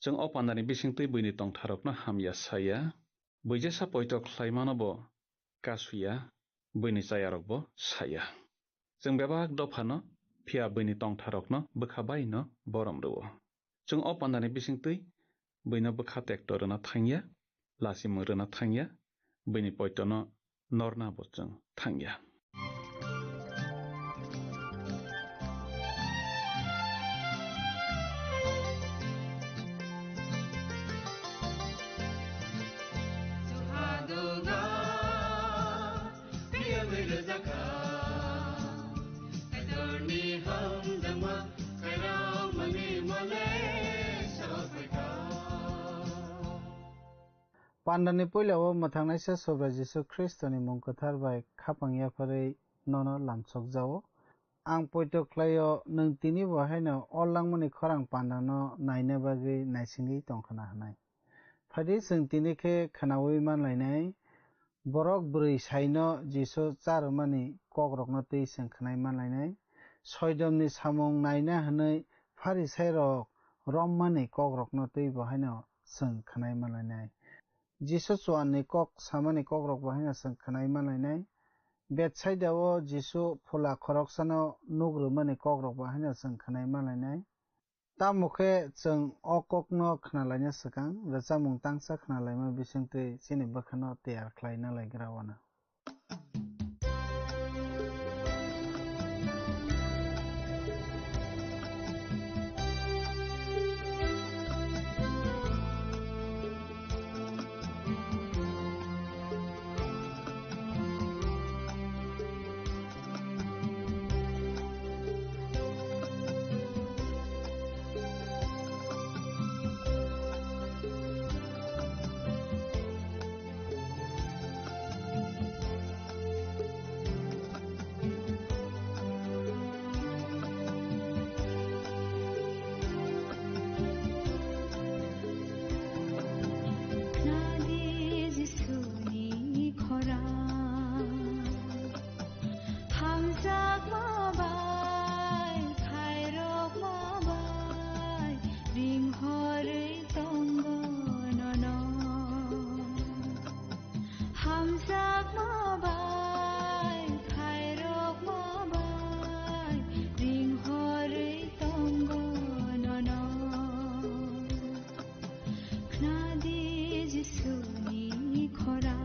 Chwng o pandani bisingtwi buini tongtharokno hamya saya, buijesa poito khlaimano bo kasuya, buini chayarokbo saya. Chwng bebak dophano phiya buini tongtharokno bwkha baino borom rwo. Chwng o pandani bisingtwi buino bwkha tekto rwna thangya, lachimung rwna thangya, buini poitono norna bo chwng thangya. Pandani puila o mwthangnaisa Subrai Jisu Khristoni mung kwthar bai khapang yapharwi nono lamsokjao. Ang poito khlaio, nwng tini bo haino o langmani khorang pandano naina bagwi naisingwi tongkhwna hwnwi. Phaidi chwng tini khe khwnaui manlainai. Borok bwrwi saino Jisu cha rwmani kokrokno twi chwng khwnai manlainai. Soidomni samung naina hwnwi Pharisairok rommani kokrokno twi bo haino chwng khwnai manlainai. Jisu chuanni kok samani kokrok bo haino chwng khwnai manlainai. Betsaida-o Jisu phola khoroksano nuk rwmani kokrok bo haino chwng khwnai manlainai. Tamo khe chwng o kokno khwnalaina swkang, rwchapmung tangsa khwnalaima bisingtwi chini bwkhano tiyar khlaina lai gra uanw. Khna di Jisuni khorang. Hamjakma bai, khairokma bai, ringhorwi tongo nono. Hamjakma bai, khairokma bai, ringhorwi tongo nono. Khna di Jisuni khorang.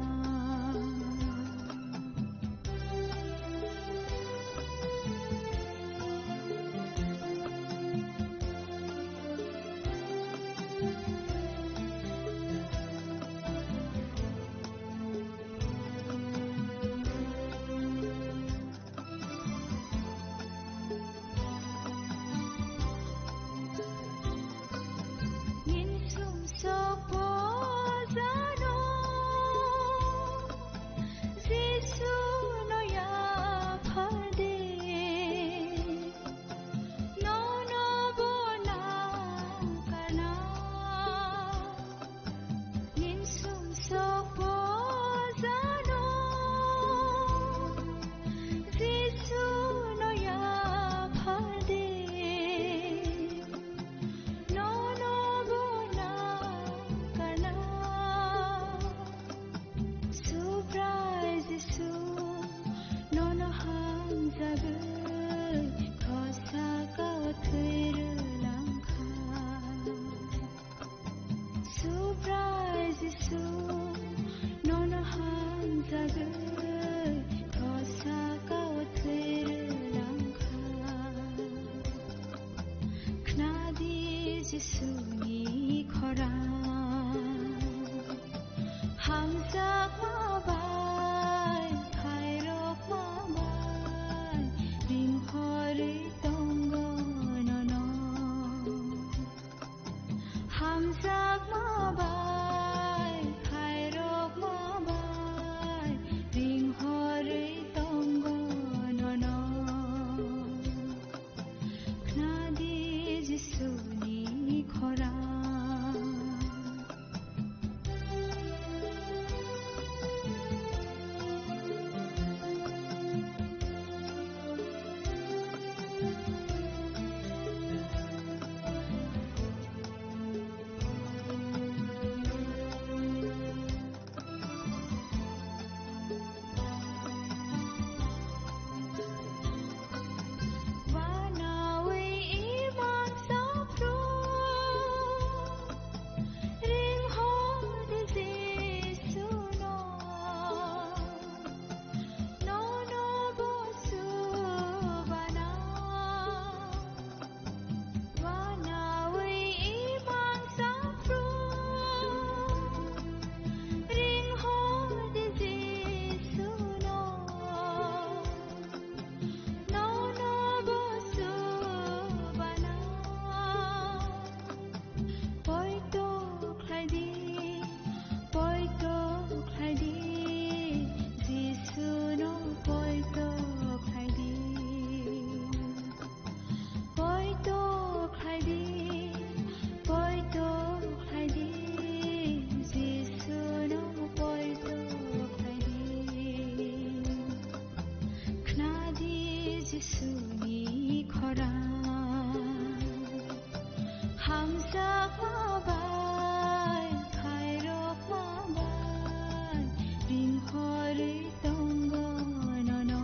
Ori tongo nono.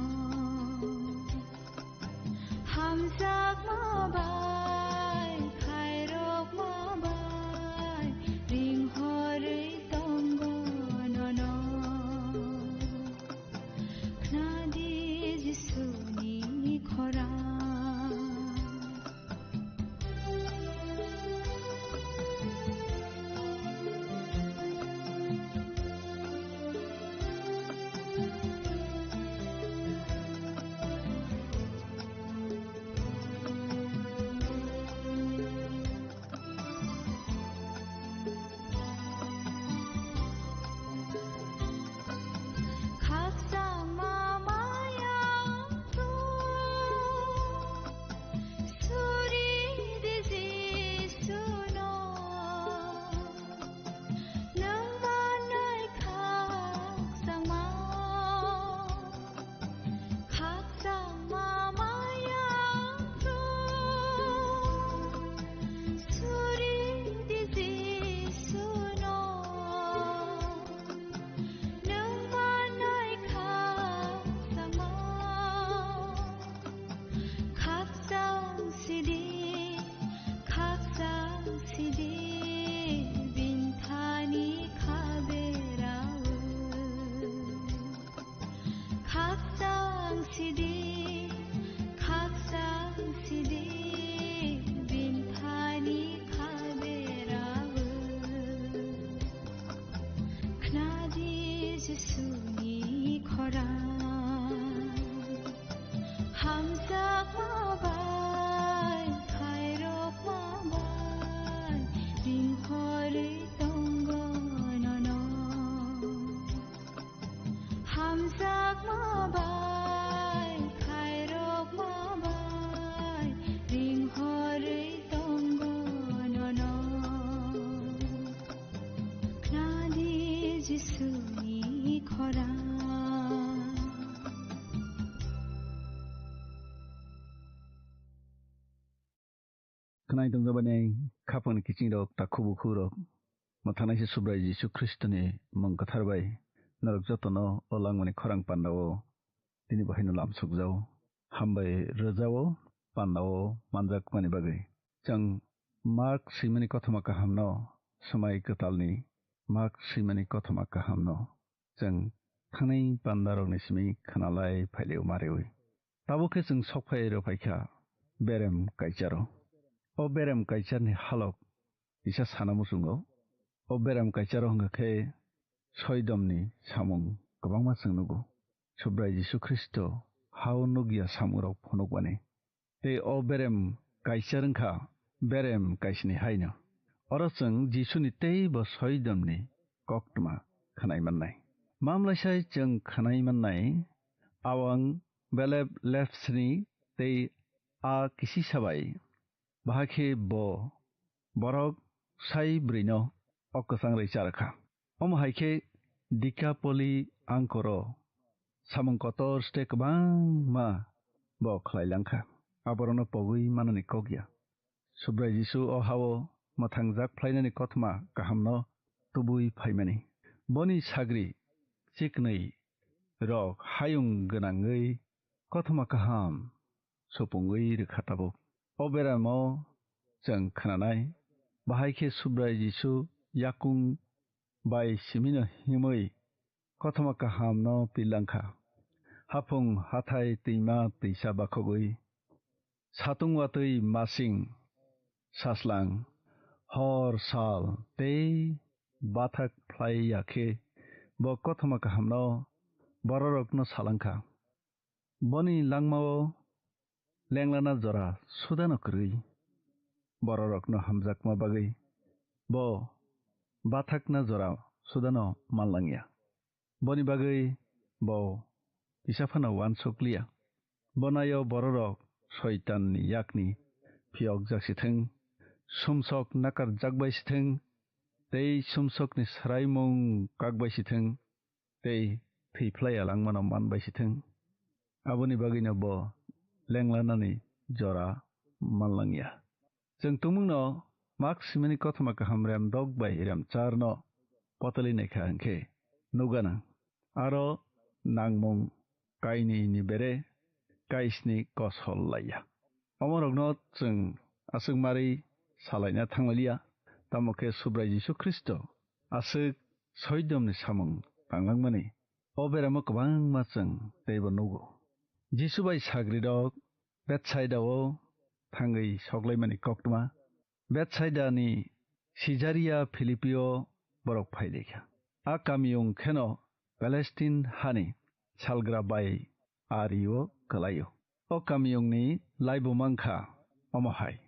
Hamjakma bai, khairokma bai, ringhorwi tongo nono. Khnadi Jisuni khorang. Nang manai khakchangma, khakchangma maya rw. Suri di Jisuno, nang manai khakchangma. Khakchang sidi, khakchang sidi, bini thani kha berao. Khakchang sidi, khakchang sidi, bini thani kha berao. Khnadi Jisuni khorang. Hamjakma bai, khairokma bai, ringhorwi tongo nono. Hamjakma bai, khairokma bai, ringhorwi tongo nono. Khnadi Jisuni khorang. Khwnai tongjabaini khapangni kichingrok, takhu bukhukrok, mwthangnaisi Subrai Jisu Khristoni mung kwthar bai norok jotono o langmani khorang pandao tini bo haino lamsukjao. Hambai rwjao pandao manjakmani bagwi. Chwng Mark swimani kothoma kahamno, swmai kwtalni Mark swimani kothoma kahamno chwng thangnai pandarokni simi khwnalai phailio mariwi. Tabuk khe chwng sok phai rw phaikha berem kaicharo. O berem kaicharni halok kisa sana muchungo. O berem kaicharo wngkha khe soidomni samung kwbangma chwng nugo. Subrai Jisu Khristo hao nukya samungrok phunukmani. Tei o berem kaichar wngkha berem kaisni haino. Oro chwng Jisuni tei bo soidomni koktwma khwnai mannai. Mamlaisai chwng khwnai mannai, awang belep lepsni tei a kisisabai. Bahai khe bo borok sai brwino o kwchang rwi cha rwkha. Omo hai khe Dikapoli angkoro samung kotor site kwbangma bo khlai langkha. Aborokno pogwi manani kok ya. Subrai Jisu o hao mwthangjak phlainani kothoma kahamno tubui phaimani. Boni sagri chiknwi rok hayung gwnangwi kothoma kaham supungwi rwkha tabuk. O beramo chwng khwnanai, bahai khe Subrai Jisu yakung bai simino himwi kothoma kahamno pilangkha. Haphung hathai twima twisa bakhogwi, satung watwi masing saslang, hor sal tei bathak phlai ya khe bo kothoma kahamno bororokno salangkha. Boni langmao lenglana jora sudano kwrwi, bororokno hamjakma bagwi bo bathakna jora sudano manlangya. Boni bagwi bo kisa phano uansuk liya. Bo naio bororok Soitanni yakni phiyokjak sithwng, sumsok nakarjak bai sithwng, tei sumsokni swraimung kak bai sithwng, tei thwi phlai ya langmano man bai sithwng. Aboni bagwino bo lenglanani jora manlangya. Chwng tumungno Mark simani kothoma kaham rem dok bai rem charno potoli naikha hwnkhe nukganang. aro nangmung kainwi ni bere kaisni kosol laiya. Omorokno chwng aswk marwi salaina thanglailiya, tamo khe Subrai Jisu Khristo aswk soidomni samung tanglangmani o beremo kwbangma chwng teibo nugo. Jisu bai sagrirok Betsaida-o thangwi soklaimani koktwma. Betsaidani Sijaria Philipio borok phailaikha. A kamiyung kheno Palestine hani salgra bai ario kwlaio. O kamiyungni laibu mankha omo hai: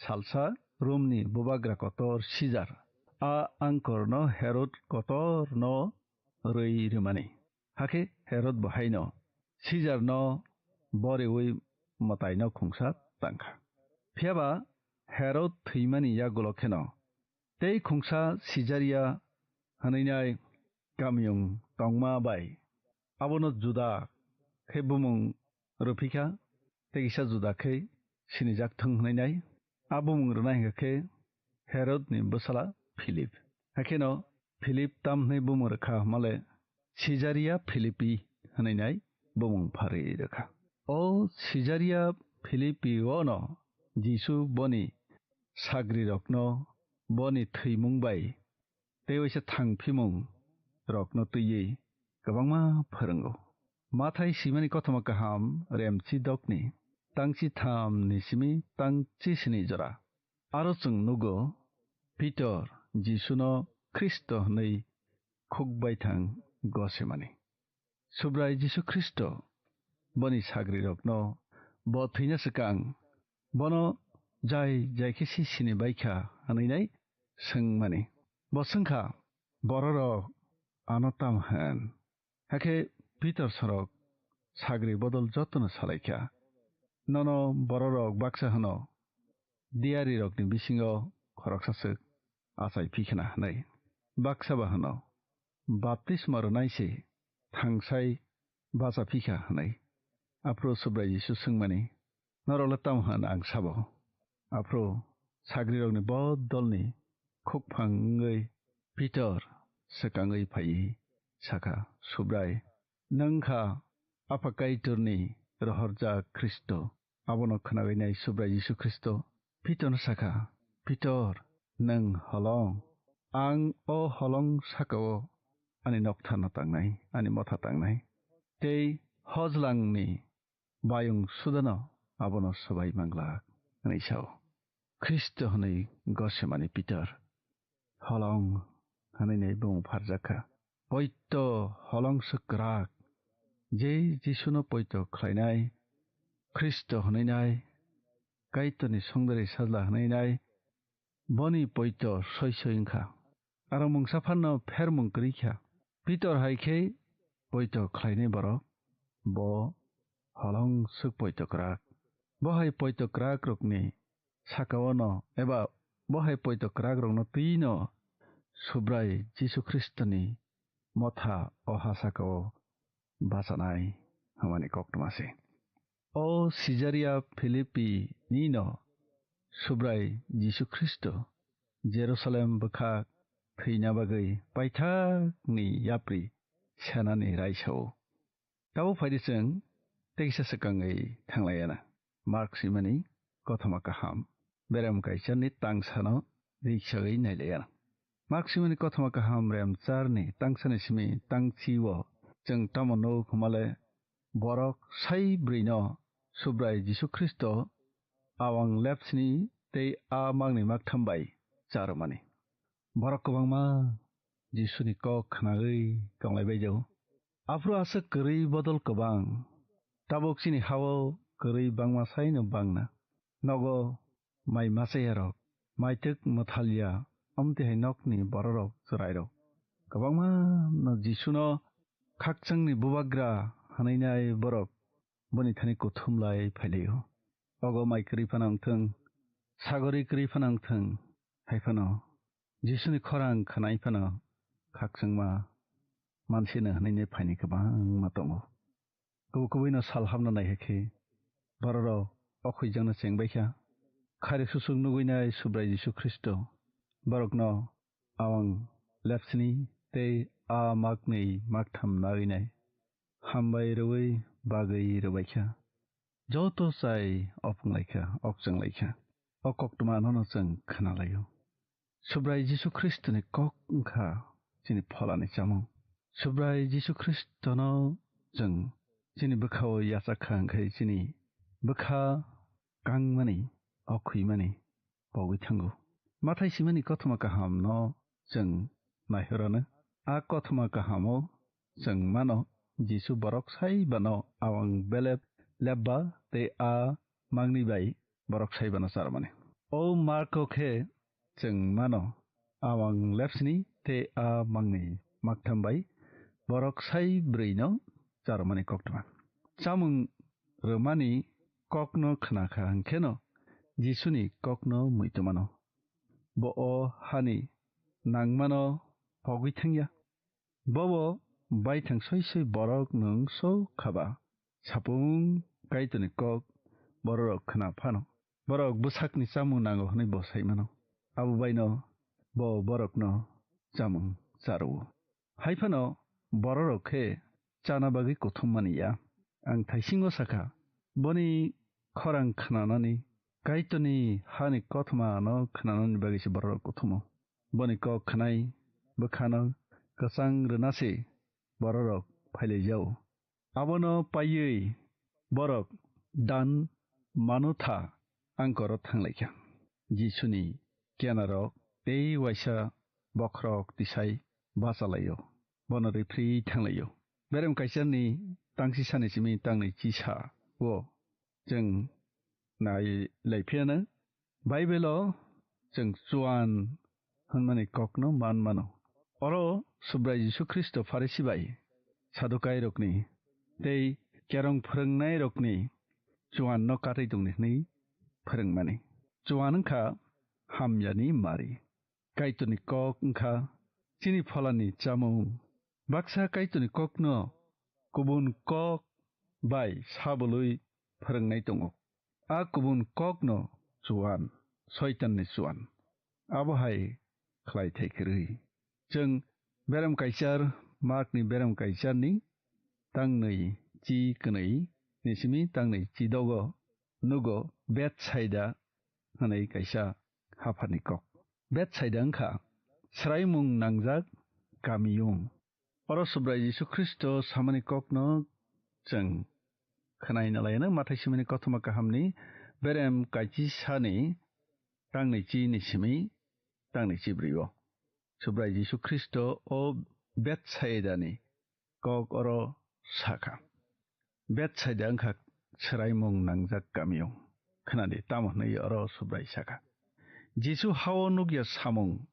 Salsa Romni bubagra kotor Sijar, a angkorno Herod kotorno rwi rwmani. Hakhe Herod bo haino Sijarno boriwi mwtaino khungsa tangkha. Phiya ba Herod thwimani yagulo kheno tei khungsa Sijaria hwnwi nai kamiyung tongma bai abono juda khe bumung rwphikha, tei kisa juda khe sinijak thung hwnwi nai. A bumung rwna hwnkha khe Herodni bwsala Philip. Hakheno Philip tam hwnwi bumung rwkha hwnmale Sijaria Philipi hwnwi nai bumung pharwi rwkha. O Sijaria Philipi-o'-no Jisu boni sagrirokno boni thwimung bai tei waisa thangphimung rokno twiwi kwbangma phwrwngo. Mathai swimani kothoma kaham remchi dokni tangchi tham ni simi tangchi sini jora. Aro chwng nugo Pitor Jisuno Khristo hwnwi khuk baithang gosemani. Subrai Jisu Khristo boni sagrirokno bo thwina swkang bono jai jai khe si sini baikha hwnwi nai swngmani. Bo swngkha, "Bororok ano tamo hwn?" Hakhe Pitor sorok sagri bodol jotono salaikha, "Nono bororok baksa hwno, diyarirokni bisingo khoroksa swk achai phikhna," hwnwi. Baksa ba hwno, "Baptisma rwnai se thangsai bacha phikha," hwnwi. Aphuru Subrai Jisu swngmani, "Norokle tamo hwn ang sabo?" Aphuru sagrirokni bodolni khukphang wngwi Pitor swkangwi phaiwi sakha, "Subrai, nwng kha Apha Kaitorni rohorjak Khristo." Abono khwnagwi nai Subrai Jisu Khristo Pitorno sakha, "Pitor, nwng holong. Ang o holong saka-o ani noktharno tangnai, ani motha tangnai. Tei hojlangni bayung sudano abono swbai manglak," hwnwi sao. Khristo hwnwi gosemani Pitor holong hwnwi nai bumung pharjak kha. Poito holong swk kwrak, je Jisuno poito khlainai, Khristo hwnwi nai, Kaitorni songdari sajla hwnwi nai, boni poito soi soi wngkha. Aro mungsa phanno phermung kwrwi kha. Pitor hai khe poito khlainai borok, bo holong swk poito kwrak. Bo hai poito kwrak rokni saka-o no eba bo hai poito kwrak rokno twi no Subrai Jisu Khristoni motha o ha saka-o bachanai hwnmani koktwma se. O Sijaria Philipi ni no Subrai Jisu Khristo Jerusalem bwkha thwina bagwi paithakni yapri senani raisa-o. Tabuk phaidi chwng teisa swkangwi thanglaiana. Mark swimani kothoma kaham berem kaisani tangsano riksagwi nailaiana. Mark swimani kothoma kaham rem charni tangsani simi tangchi-o chwng tamo nuk hwnmale borok sai brwino Subrai Jisu Khristo awang lepsini tei a makni maktham bai charwmani. Borok kwbangma Jisuni kok khnagwi tonglaibai jago. Aphuru aswk kwrwi bodol kwbang. Tabuk chini ha-o kwrwi bangma saino bangna. Nogo mai machayarok, maitwk mwthalya, amtwi hai nokni bororok chwrairok kwbangma no Jisuno khakchangni bubagra hwnwi nai borok boni thani kuthum lai phailaio. Ogo mai kwrwi phano wngthwng, sagori kwrwi phano wngthwng, hai phano Jisuni khorang khwnai phano khakchangma mansino hwnwi nai phaini kwbangma tongo. Kubui kubui no sal hamna nai hai khe bororok o khwijakno chengbai kha. Khairok susuk nugwi nai Subrai Jisu Khristo borokno awang lepsini tei a maknwi maktham nagwinai hambai rwui bagwi rwbaikha. Joto chai opunglaikha, okchwnglaikha. O koktwmanono chwng khnalaio. Subrai Jisu Khristoni kok wngkha chini pholani chamung. Subrai Jisu Khristono chwng chini bwkhao yachak kha, hwnkhe chini bwkha kangmani, okhwimani pogwi thango. Mathai simani kothoma kahamno chwng naihorono. A kothoma kahamo chwng mano Jisu borok saibano awang belep lepba tei a mangni bai borok saibano charmani. O Marko khe chwng mano awang lepsni tei a mangni maktham bai borok sai brwino charmani koktwma. Chamung rwmani kokno khnakha hwnkheno Jisuni kokno muitu mano. Bo o hani nangmano pogwi thangya. Bobo baithang soi soi borok nwng so khaba. Sapung Kaitorni kok bororok khna phano, borok bwsakni chamung nango hwnwi bo sai mano. Abo baino bo borokno chamung cha rwo. Hai phano bororok khe chana bagwi kuthum mani ya. Ang thaisingo sakha, boni khorang khnanani, Kaitorni hani kothomano khnanani bagwi se bororok kuthumo. Boni kok khnai bwkhano kwchang rwna se bororok phailaijao. Abono paiwi borok Dan Manutha angkoro thanglaikha. Jisuni kenarok tei waisa bokhorok tisai bachalaio, bono riphrwi thanglaio. Berem kaisani tangsi sani simi tangnwi chisa o chwng nai lai phiyano. Baibelo chwng chuan hwnmani kokno man mano. Oro Subrai Jisu Khristo Pharisi bai Sadukairokni tei kerong phwrwngnairokni chuanno katwi tongdi hwnwi phwrwngmani. Chuan wngkha hamyani mari. Kaitorni kok wngkha chini pholani chamung. Baksa Kaitorni kokno kubun kok bai sabului phwrwngnai tongo. A kubun kokno chuan, Soitanni chuan. Abo hai khlai thai kwrwi. Chwng berem kaichar, Markni berem kaicharni tangnwi chi kwnwi ni simi tangnwi chi dogo nugo Betsaida hwnwi kaisa hapharni kok. Betsaida wngkha swraimung nangjak kamiyung. Oro Subrai Jisu Khristo samani kokno chwng khwnai nalaino Mathai simani kothoma kahamni berem kaichi sani tangnwi chi ni simi tangnwi chi brio. Subrai Jisu Khristo o Betsaidani kok oro sakha. Betsaida wngkha swraimung nangjak kamiyung. Khnadi, tamo hwnwi oro Subrai sakha. Jisu hao nukya samung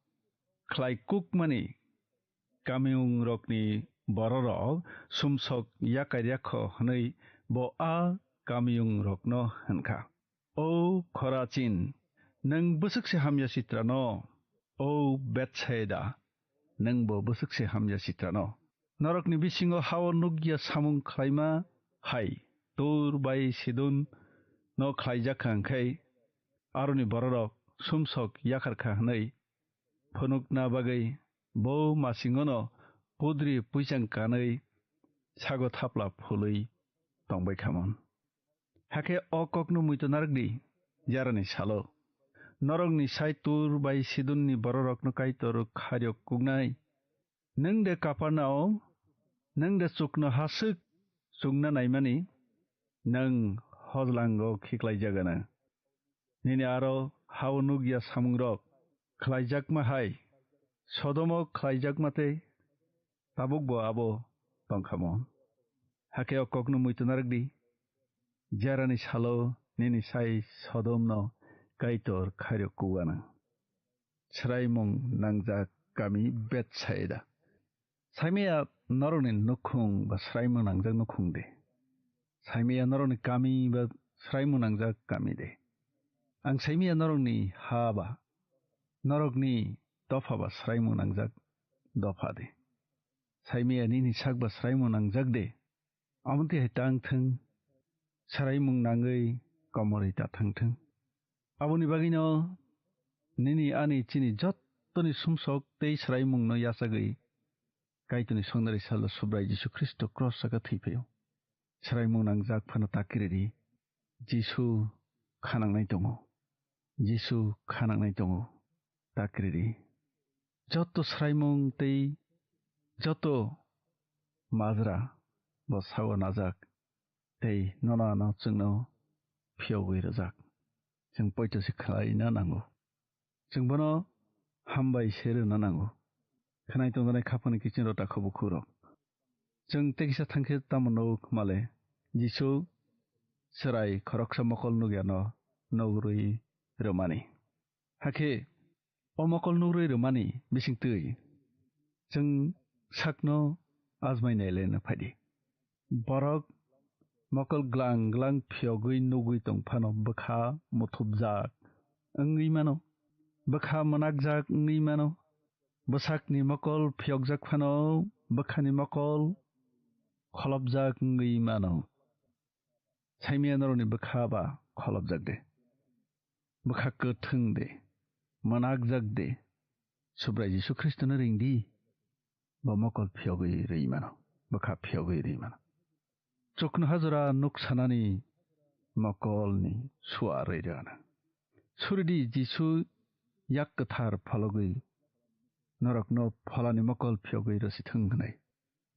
khlai kukmani kamiyungrokni bororok sumsok yakarya kho hwnwi bo a kamiyungrokno hwnkha. O Khorasin, nwng bwswk se hamya sitrano! O Betsaida, nwngbo bwswk se hamya sitrano! Norokni bisingo hao nukya samung khlaima hai Tur bai Sidon no khlaijak kha, hwnkhe aroni bororok sumsok yakar kha hwnwi phunukna bagwi bo masingono pudri puichang kanwi sago thapla phului tongbai khamon. Hakhe o kokno muitu narwkdi, jarani salo norokni sai Tur bai Sidonni bororokno Kaitor khairok kuknai. Nwng de Kapernaum, nwng de chukno haswk chukna naimani? Nwng hojlango khiklaijagana. Nini aro hao nukya samungrok khlaijakma hai Sodomo khlaijakma tei tabukbo abo tongkhamo. Hakhe o kokno muitu narwkdi, jerani salo nini sai Sodomno Kaitor khairok kuganang. Swraimung nangjak kami Betsaida. Saimaya norokni nukhung ba swraimung nangjak nukhung de? Saimaya norokni kami ba swraimung nangjak kami de? Ang saimaya norokni ha ba norokni dopha ba swraimung nangjak dopha de? Saimaya nini sak ba swraimung nangjak de? Omontwi hai tang thung, swraimung nangwi komorwi ta thang thung. Aboni bagwino nini ani chini jottoni sumsok tei swraimungno yachagwi Kaitorni songnari salo Subrai Jisu Khristo cross saka thwi phaio. Swraimung nangjak phano ta kiridi. Jisu khanangnai tongo. Jisu khanangnai tongo. Ta kiridi. Joto swraimung tei joto majra bo sao najak tei nono ano chwngno phiyogwi rwjak. Chwng poito se khlaina nango. Chwng bono hambai se rwna nango. Khwnai tongjaknai khapangni kiching rota khubu khurok. Chwng tekisa thangkhe tamo nuk male Jisu chwrai khoroksa mokol nugyano nugwi rwmani. Hakhe o mokol nugwi rwmani bisingtwi chwng sakno ajmai nailena phaidi. Borok mokol glang glang phiyogwi nugwi tong phano bwkha muthubjak wngwi mano, bwkha mwnakjak wngwi mano, bwsakni mokol phiyokjak phano bwkhani mokol kholopjak wngwi mano. Saimaya norokni bwkha ba kholopjak de, bwkha kwthwng de, mwnakjak de, Subrai Jisu Khristono ring di. Bo mokol phiyogwi rwi mano, bwkha phiyogwi rwi mano. Chuknoha jora nuksanani mokolni sua rwi rwna. Suridi Jisu yak kwthar phologwi norokno pholani mokol phiyogwi rwsithwng hwnwi.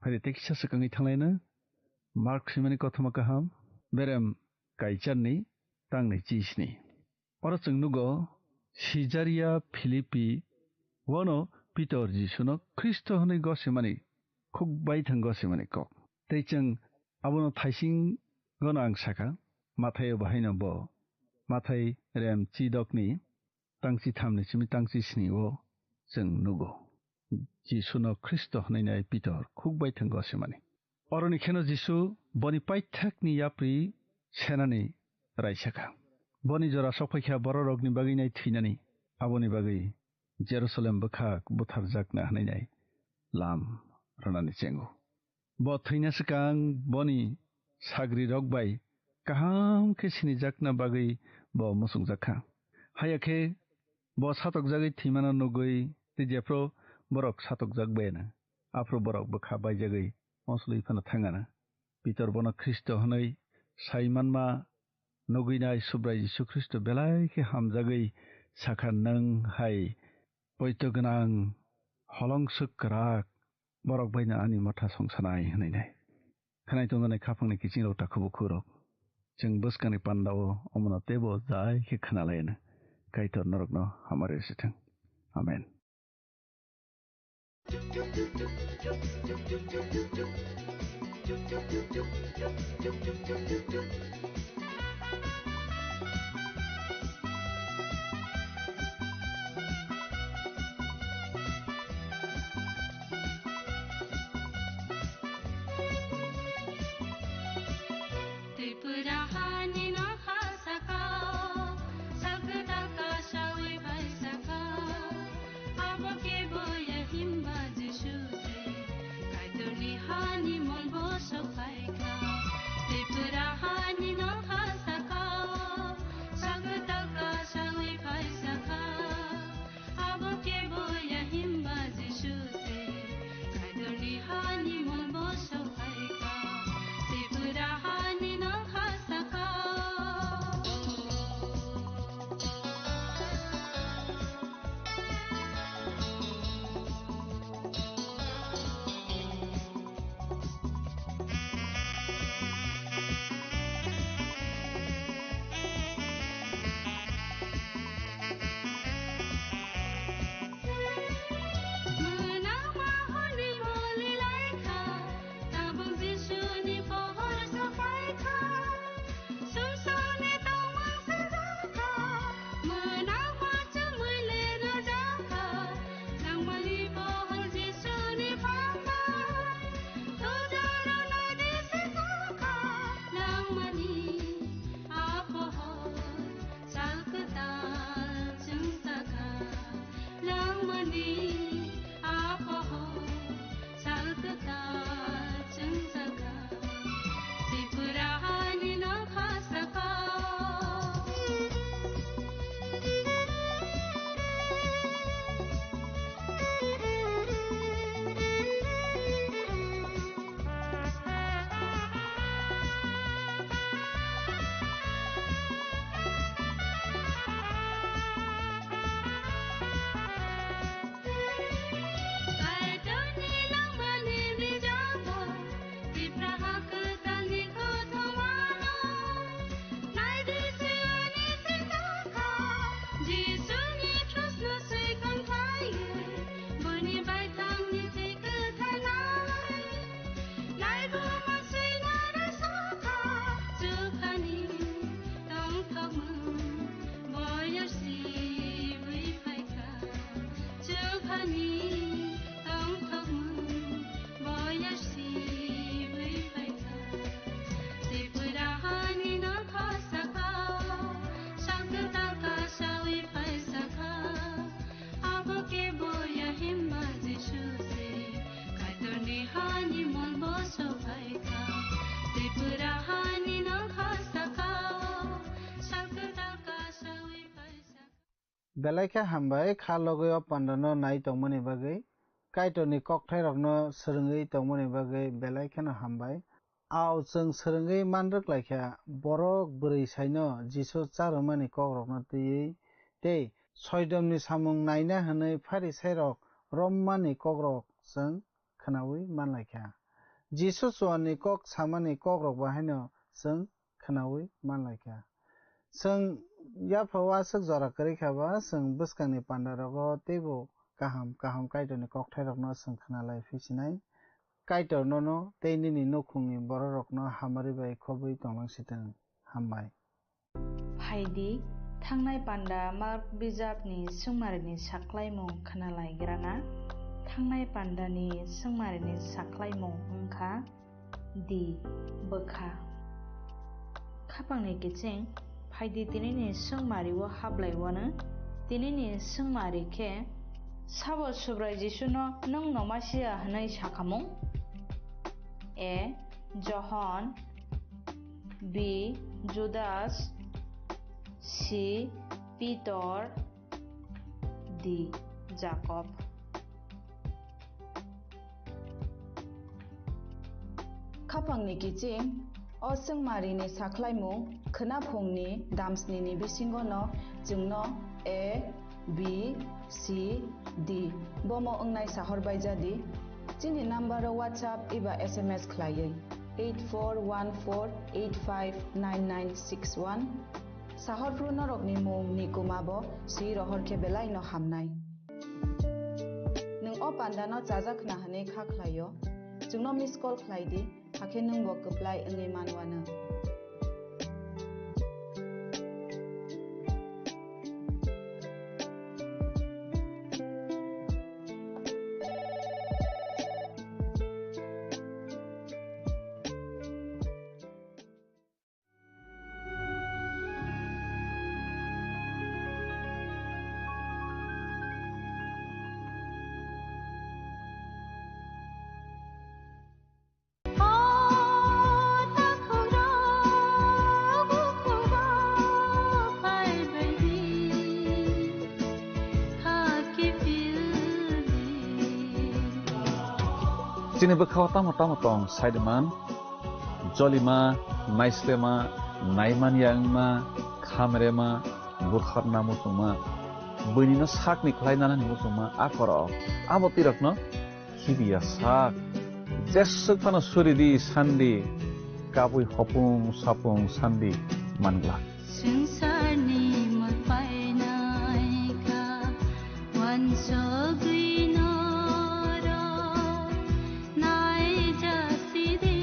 Phaidi tekisa swkangwi thanglaina Mark swimani kothoma kaham, berem kaicharni tangni chisni. Oro chwng nugo Sijaria Philipi, uano Pitor Jisuno Khristo hwnwi gosimani, khuk baithang gosimani kok. Tei chwng abono thaisingono ang sakha, Mathaio bahaino bo, Mathai rem chidokni tangchi thamni simi tangchi sni o chwng nugo. Jisuno Khristo hwnwi nai Pitor khuk baithang gosimani. Oroni kheno Jisu boni paithakni yapri senani raisakha. Boni jora sokphaikha bororokni bagwi nai thwinani. Aboni bagwi Jerusalem bwkhak butharjakna hwnwi nai lam rwnani chengo. Bo thwina swkang boni sagrirok bai kaham khe sinijakna bagwi bo muchungjakha. Haiya khe bo satokjagwi thwimano nugwi tei jephru borok satokjak bai anw, aphru borok bwkha baijagwi oslwi phano thang anw. Pitor bono Khristo hwnwi sai manma nugwinai Subrai Jisu Khristo belai khe hamjagwi sakha, "Nwng hai poito gwnang holong swk kwrak borok baino ani motha songsanai," hwnwi nai. Khwnai tongjaknai khapangni kiching rok takhubo khurok. Chwng bwskangni pandao omono teibo jai khe khwnalaino. Kaitor norokno hamari rwsithwng. Amen. Tripura hani no ha saka, sakta ka sawi bai saka, abo ke boya himba Jisu se, Kaitorni hani mol bo sophai kha. Tripura hani no ha saka, Belai khe hambai kha logwi o pandano nai tongmani bagwi, Kaitorni kokthairokno swrwngwi tongmani bagwi belai kheno hambai. Ao chwng swrwngwi man rwkhlaikha, borok bwrwi saino Jisu cha rwmani kokrokno twiwi tei soidomni samung naina hwnwi Pharisairok rommani kokrok chwng khwnaui manlaikha. Jisu chuani kok samani kokrok bahaino chwng khwnaui manlaikha. Chwng yaphao aswk jora kwrwi kha ba, chwng bwskangni pandarogo teibo kaham kaham Kaitorni kokthairokno chwng khwnalai phisinai. Kaitor nono tei nini nukhungni bororokno hamari bai khobwi tonglangsitwng. Hambai. Phaidi, thangnai panda Mark bijapni swngmarini saklaimung khwnalaigrana. Thangnai pandani swngmarini saklaimung wngkha di bwkha. Khapangni kiching, phaidi tinini swngmario hablaiwano. Tinini swngmari khe, sabo Subrai Jisuno nwng no Masia hwnwi sakhamung? A. Johon. B. Judas. C. Pitor. D. Jakob. Khapangni kiching, o swngmarini saklaimung khwnaphungni damsnini bisingono chwngno A, B, C, D bomo wngnai sahor baijadi. Chini nambaro WhatsApp eba S M S khlaiwi eight four one four eight five nine nine six one. Sahorphru norokni mung ni kuma bo swi rohor khe belai no hamnai. Nwng o panda no chajak khna hwnwi kha khlaio, chwngno miss call khlai di, hakhe nwng bo kwplai wngwi manwano. Chini bwkhao tamo tamo tong saidiman, jolima, naislema, naimanya wngma, khamrema, bwkharna muchungma, buinino sakni khlai nanani muchungma a korok. Abo twirakno khibiya sak. Jeswk phano suri di sandi, kabui hopung sapung sandi manglak. Swngcharni mwpainaikha uansugwi norok naijasidi.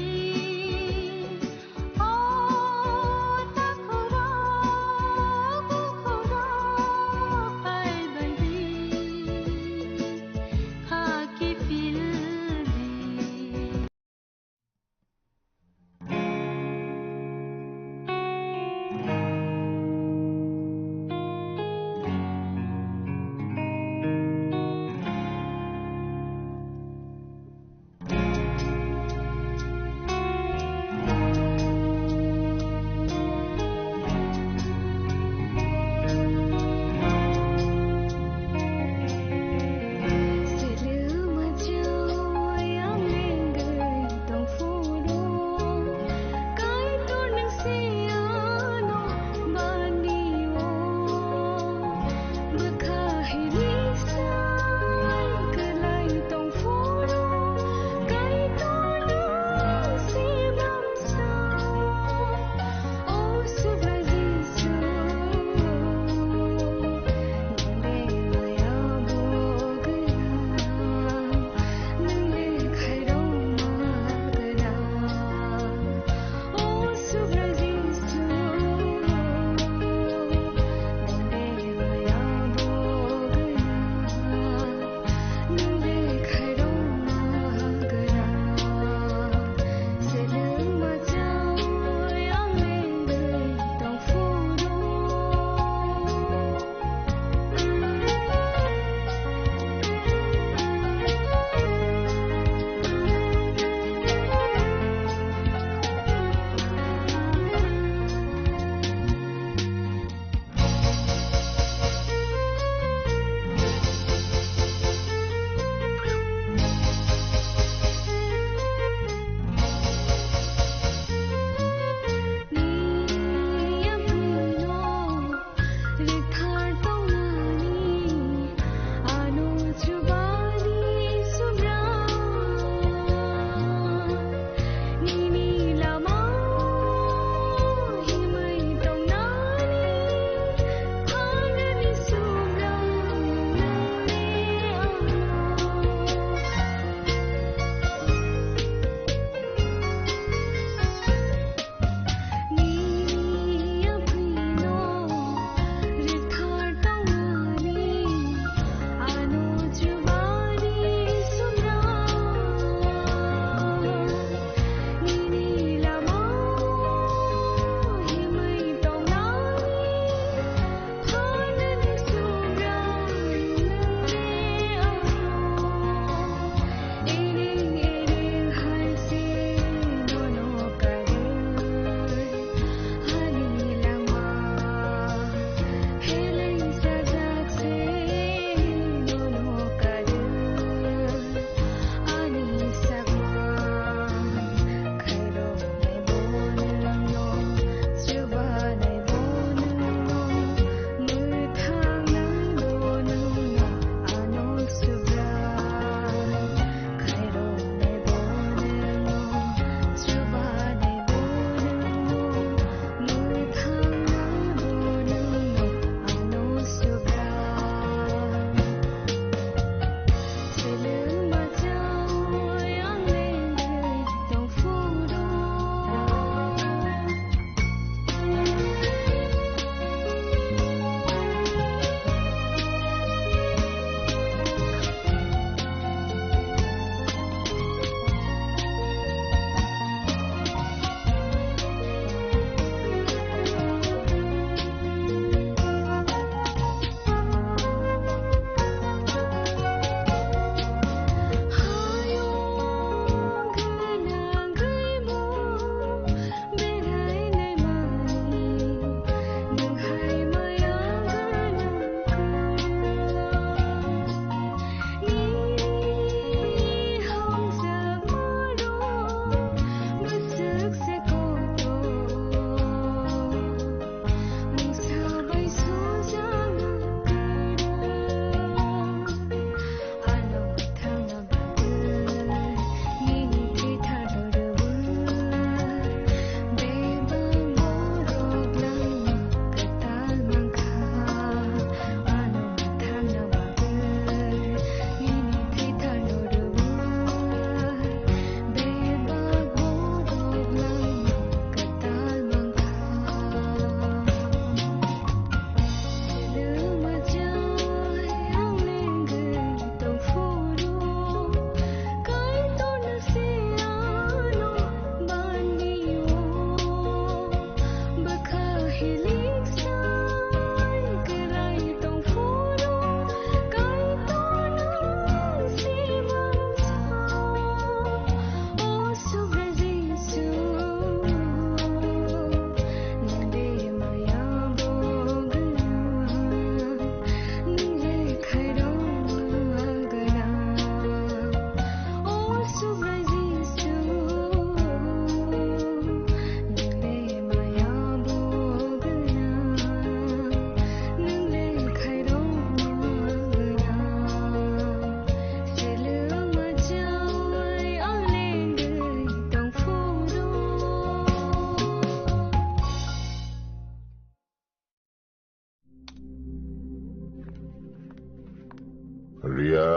ইয়া।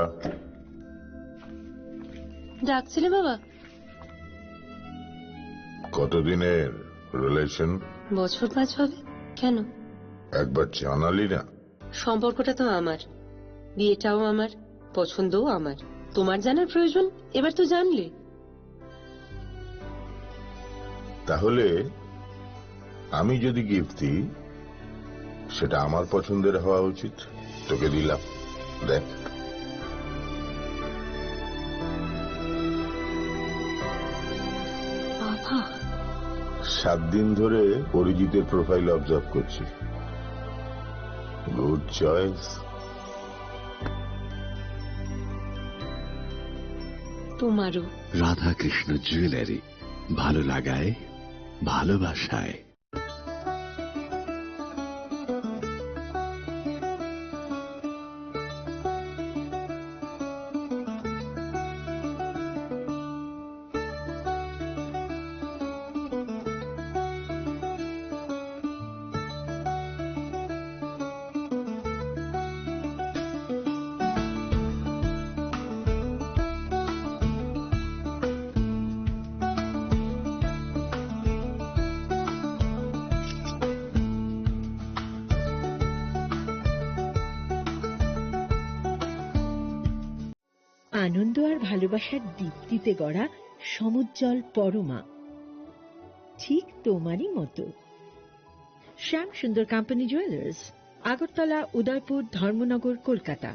ডাকছিলে বাবা? কতদিনের রিলেশন? বছর পাঁচ হবে। কেন? একবার জানালি না। সম্পর্কটা তো আমার, বিয়েটাও আমার, পছন্দও আমার। তোমার জানার প্রয়োজন? এবার তো জানলে। তাহলে আমি যদি গিফট দিই, সেটা আমার পছন্দের হওয়া উচিত। তোকে দিলাম, দেখ। বাবা। সাত দিন ধরে অরিজিতের প্রোফাইল অবজার্ভ করছি। Good choice. তোমারও। রাধাকৃষ্ণ জুয়েলারি, ভালো লাগায়, ভালোবাসায়। আনন্দ আর ভালোবাসার দীপ্তিতে গড়া সমুজ্জ্বল পরমা, ঠিক তোমারই মতো। শ্যাম সুন্দর কোম্পানি জুয়েলার্স, আগরতলা, উদয়পুর, ধর্মনগর, Kolkata.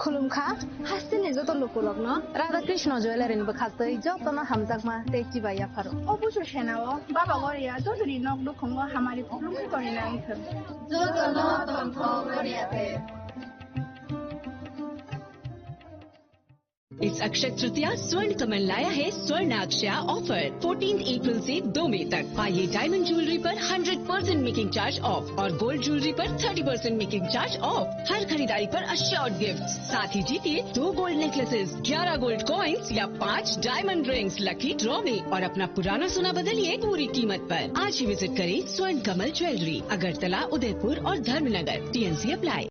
Khulumkha, hasteni joto lukurokno Radha Krishna Jewellery ni bwkhaktwi jotono hamjakma tei chibai yapharo. Obusu senao Baba Goria jotoni nok nukhungo hamari khulumwi tongwi nangkhe. Jotono tongthok Goria te. इस अक्षय तृतीया स्वर्ण कमल लाया है स्वर्ण अक्षया offer. Fourteen April से दो मई तक पाइए डायमंड ज्वेलरी पर hundred percent making charge off और गोल्ड ज्वेलरी पर thirty percent making charge off. हर खरीदारी पर अश्योर्ड गिफ्ट, साथ ही जीतिए दो गोल्ड नेकलेसेस, ग्यारह गोल्ड कॉइन्स या पाँच डायमंड रिंग्स लकी ड्रॉ में और अपना पुराना सोना बदलिए पूरी कीमत पर। आज ही विजिट करें स्वर्ण कमल ज्वेलरी, अगरतला, उदयपुर और Dharmanagar. TNC apply.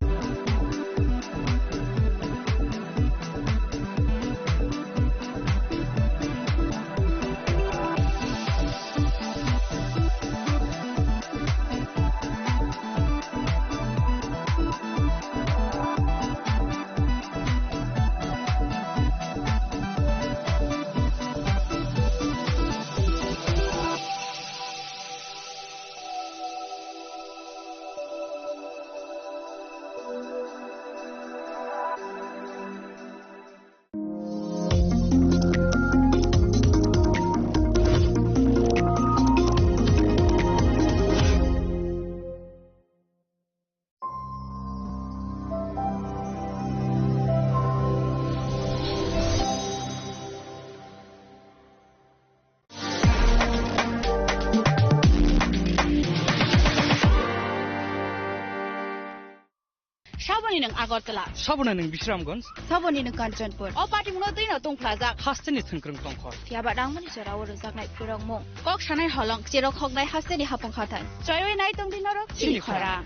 Saboni nwng Agartala. Saboni nwng Bisramganj. Saboni nwng Kanchanpur. O patimungno twino tongphlajak. Hasteni thwngkwrwng tongkhor. Phiya ba nangmani jorao rwjaknai phwrwngmung. Kok sanai holong, cherok hoknai hasteni hapung hathai. Choiwi nai tongdi norok chini khorang.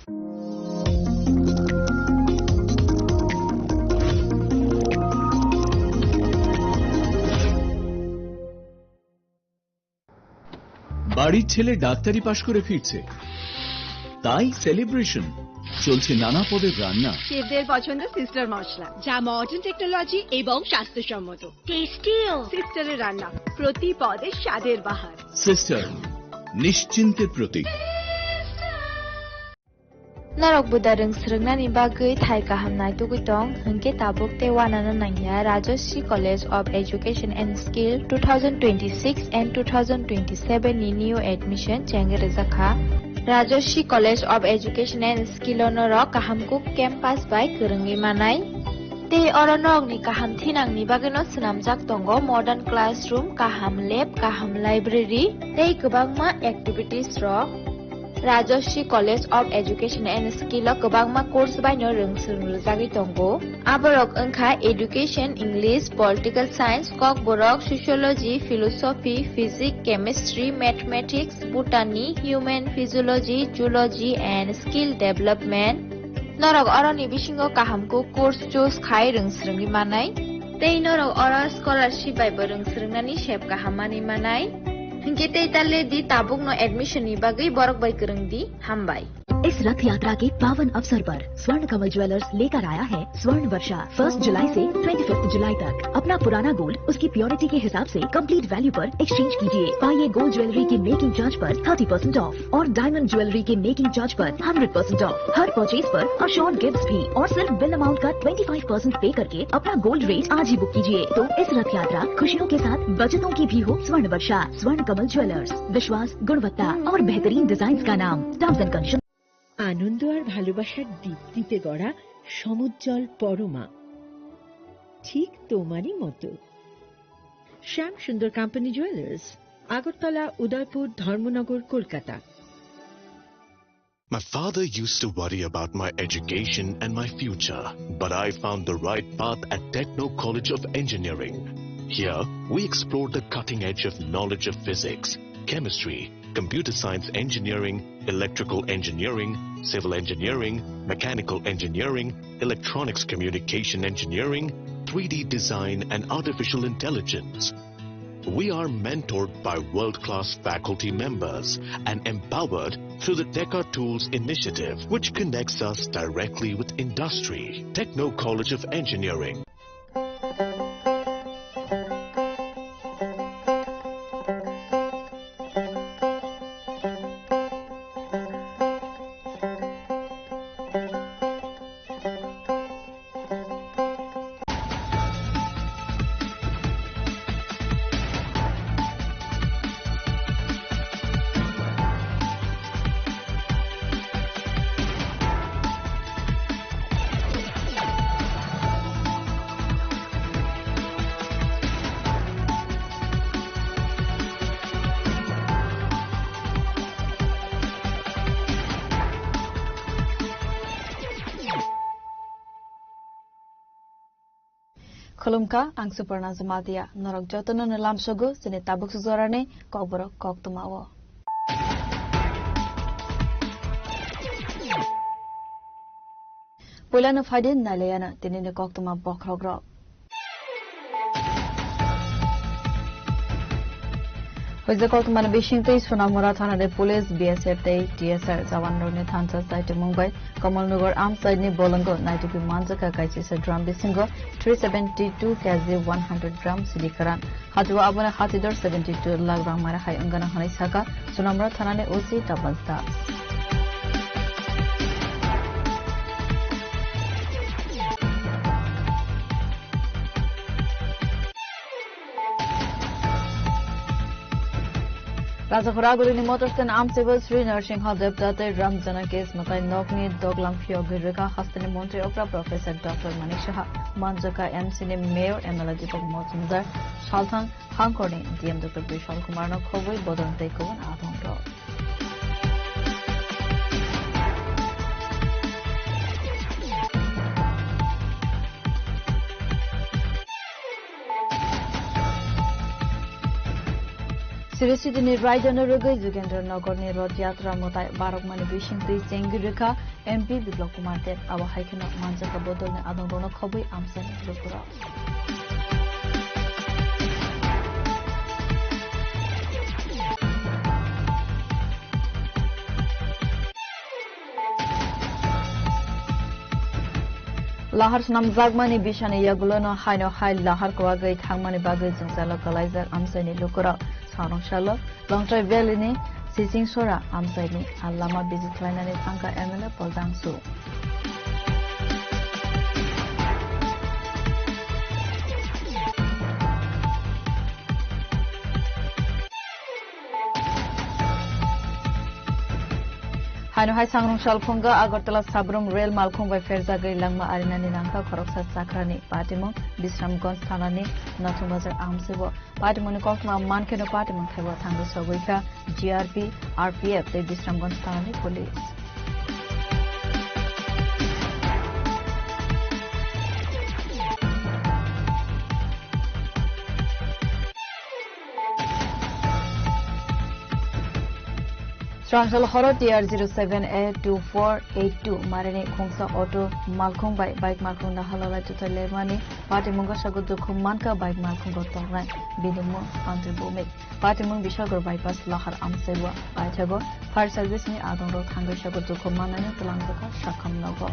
বাড়ির ছেলে ডাক্তারি পাশ করে ফিরছে, তাই সেলিব্রেশন। চলছে নানা পদের রান্না। শেফদের পছন্দ সিস্টার মশলা, যা মডার্ন টেকনোলজি এবং স্বাস্থ্যসম্মত। টেস্টিও। সিস্টারের রান্না, প্রতি পদে স্বাদের বাহার। সিস্টার, নিশ্চিন্তের প্রতীক। Norok buda rwng swrwngnani bagwi thai kaham naitugwi tong, hwnkhe tabuk tei uanano nangya Rajashree College of Education and Skill two thousand twenty-six and two thousand twenty-seven ni new admission chengwi rwjakha. Rajashree College of Education and Skill o norok kaham kuk campus bai kwrwngwi manai. Tei oro norokni kaham thinangni bagwino swnamjak tongo modern classroom, kaham lab, kaham library tei kwbangma activities rok. Rajashree College of Education and Skill o kwbangma course baino rwng swrwng rwjagwi tongo. Aborok wngkha Education, English, Political Science, Kokborok, Sociology, Philosophy, Physics, Chemistry, Mathematics, Botany, Human Physiology, Zoology and Skill Development. Norok oroni bisingo kaham kuk course choose khai rwng swrwngwi manai. Tei norok oro scholarship bai bo rwng swrwngnani sep kaham manwi manai. Hinkhe tei ta le di tabukno admission ni bagwi borok bai kwrwng di. Hambai. इस रथ यात्रा के पावन अवसर पर स्वर्ण कमल ज्वेलर्स लेकर आया है स्वर्ण वर्षा। फर्स्ट जुलाई से ट्वेंटी फिफ्थ जुलाई तक अपना पुराना गोल्ड उसकी प्योरिटी के हिसाब से कंप्लीट वैल्यू पर एक्सचेंज कीजिए। पाइए गोल्ड ज्वेलरी की मेकिंग चार्ज पर थर्टी परसेंट ऑफ और डायमंड ज्वेलरी के मेकिंग चार्ज पर hundred percent of. Her purchase पर अश्योर्ड गिफ्ट्स भी और सिर्फ बिल अमाउंट का ट्वेंटी फ़ाइव परसेंट पे करके अपना गोल्ड रेट आज ही बुक कीजिए। तो इस रथ यात्रा खुशियों के साथ बचतों की भी हो। स्वर्ण वर्षा, स्वर्ण कमल ज्वेलर्स, विश्वास, गुणवत्ता और बेहतरीन डिजाइन का नाम। Terms and condition. আনন্দ আর ভালোবাসার দীপ্তিতে গড়া সমুজ্জ্বল পরমা, ঠিক তোমারই মতো। শ্যাম সুন্দর কোম্পানি জুয়েলার্স, আগরতলা, উদয়পুর, ধর্মনগর, Kolkata. My father used to worry about my education and my future, but I found the right path at Techno College of Engineering. Here, we explore the cutting edge of knowledge of physics, chemistry, computer science engineering, electrical engineering, civil engineering, mechanical engineering, electronics communication engineering, three D design, and artificial intelligence. We are mentored by world-class faculty members and empowered through the Teka Tools initiative, which connects us directly with industry. Techno College of Engineering. Khulumkha, ang Suparna Jamatia. Norok jotono no lamsogo chini tabuk sujorani kokborok koktwmao. Puilano phaidi nailayano tinini koktwma bokhorokrok. Hoijak koktwmani bisingtwi Sonamura thanani police, B S F tei T S R jawanrokni thansa saitimung bai Kamalnagar amchaini bolongo naitugwi manjakha kaisisa drum bisingo three seventy two K G one hundred gram sidi kwran. Hati o abono hati dor seventy two lakh rang mara hai wngana hwnwi sakha Sonamura thanani O C Tapan Das. Rajakhora Agulini motor stand amchaibo Sri Narsingha Debda tei Ram Janaki Smatai nokni doglam phiyogwi rwkha hasteni montri okra Professor Doctor Manik Saha, manjakha M C ni mayor M L A Deepak Majumdar, salthang Hangkorni D M Doctor Bishal Kumarno khobwi bodol tei kubun adongrok. Sri City ni raidano rwgwi Jugendra Nagar ni Rath Yatra mwtai barokmani bisingtwi chengwi rwkha M P Biplab Kumar Deb. Abo hai kheno manjakha bodolni adongrokno khobwi amchaini lukurok. Lahar swnamjakmani bisani yagulono haino hai lahar kwbagwi thangmani bagwi jwngjalo kwlaijak amchaini lukurok. Sangrong salo Longtrai Valley ni Sichingsora amchaini a lama visit khlainani thangkha M L A Paul Dangsu. Haino hai sangrong salphungo Agartala Sabrum rail malkhung bai pherjagwi langma arinani nangkha khoroksa chakrani patimung Bisramganj thanani Nathum Bazar amchibo. Patimungni koktwma mankheno patimung thaibo thangwi sogwi kha G R P, R P F tei Bisramganj thanani police. Srangsal horo T R zero seven A two four eight two marini khungsa auto malkhung bai bike malkhung nahalala jutai lemani patimungo sago dukhu manka bike malkhungo tongnai bini mung Andri Bhumik. Patimung Bishagar bypass Lahar Amsaiwa paithago fire service ni adongrok thangwi sago dukhu manani twlangjaka sakham nogo.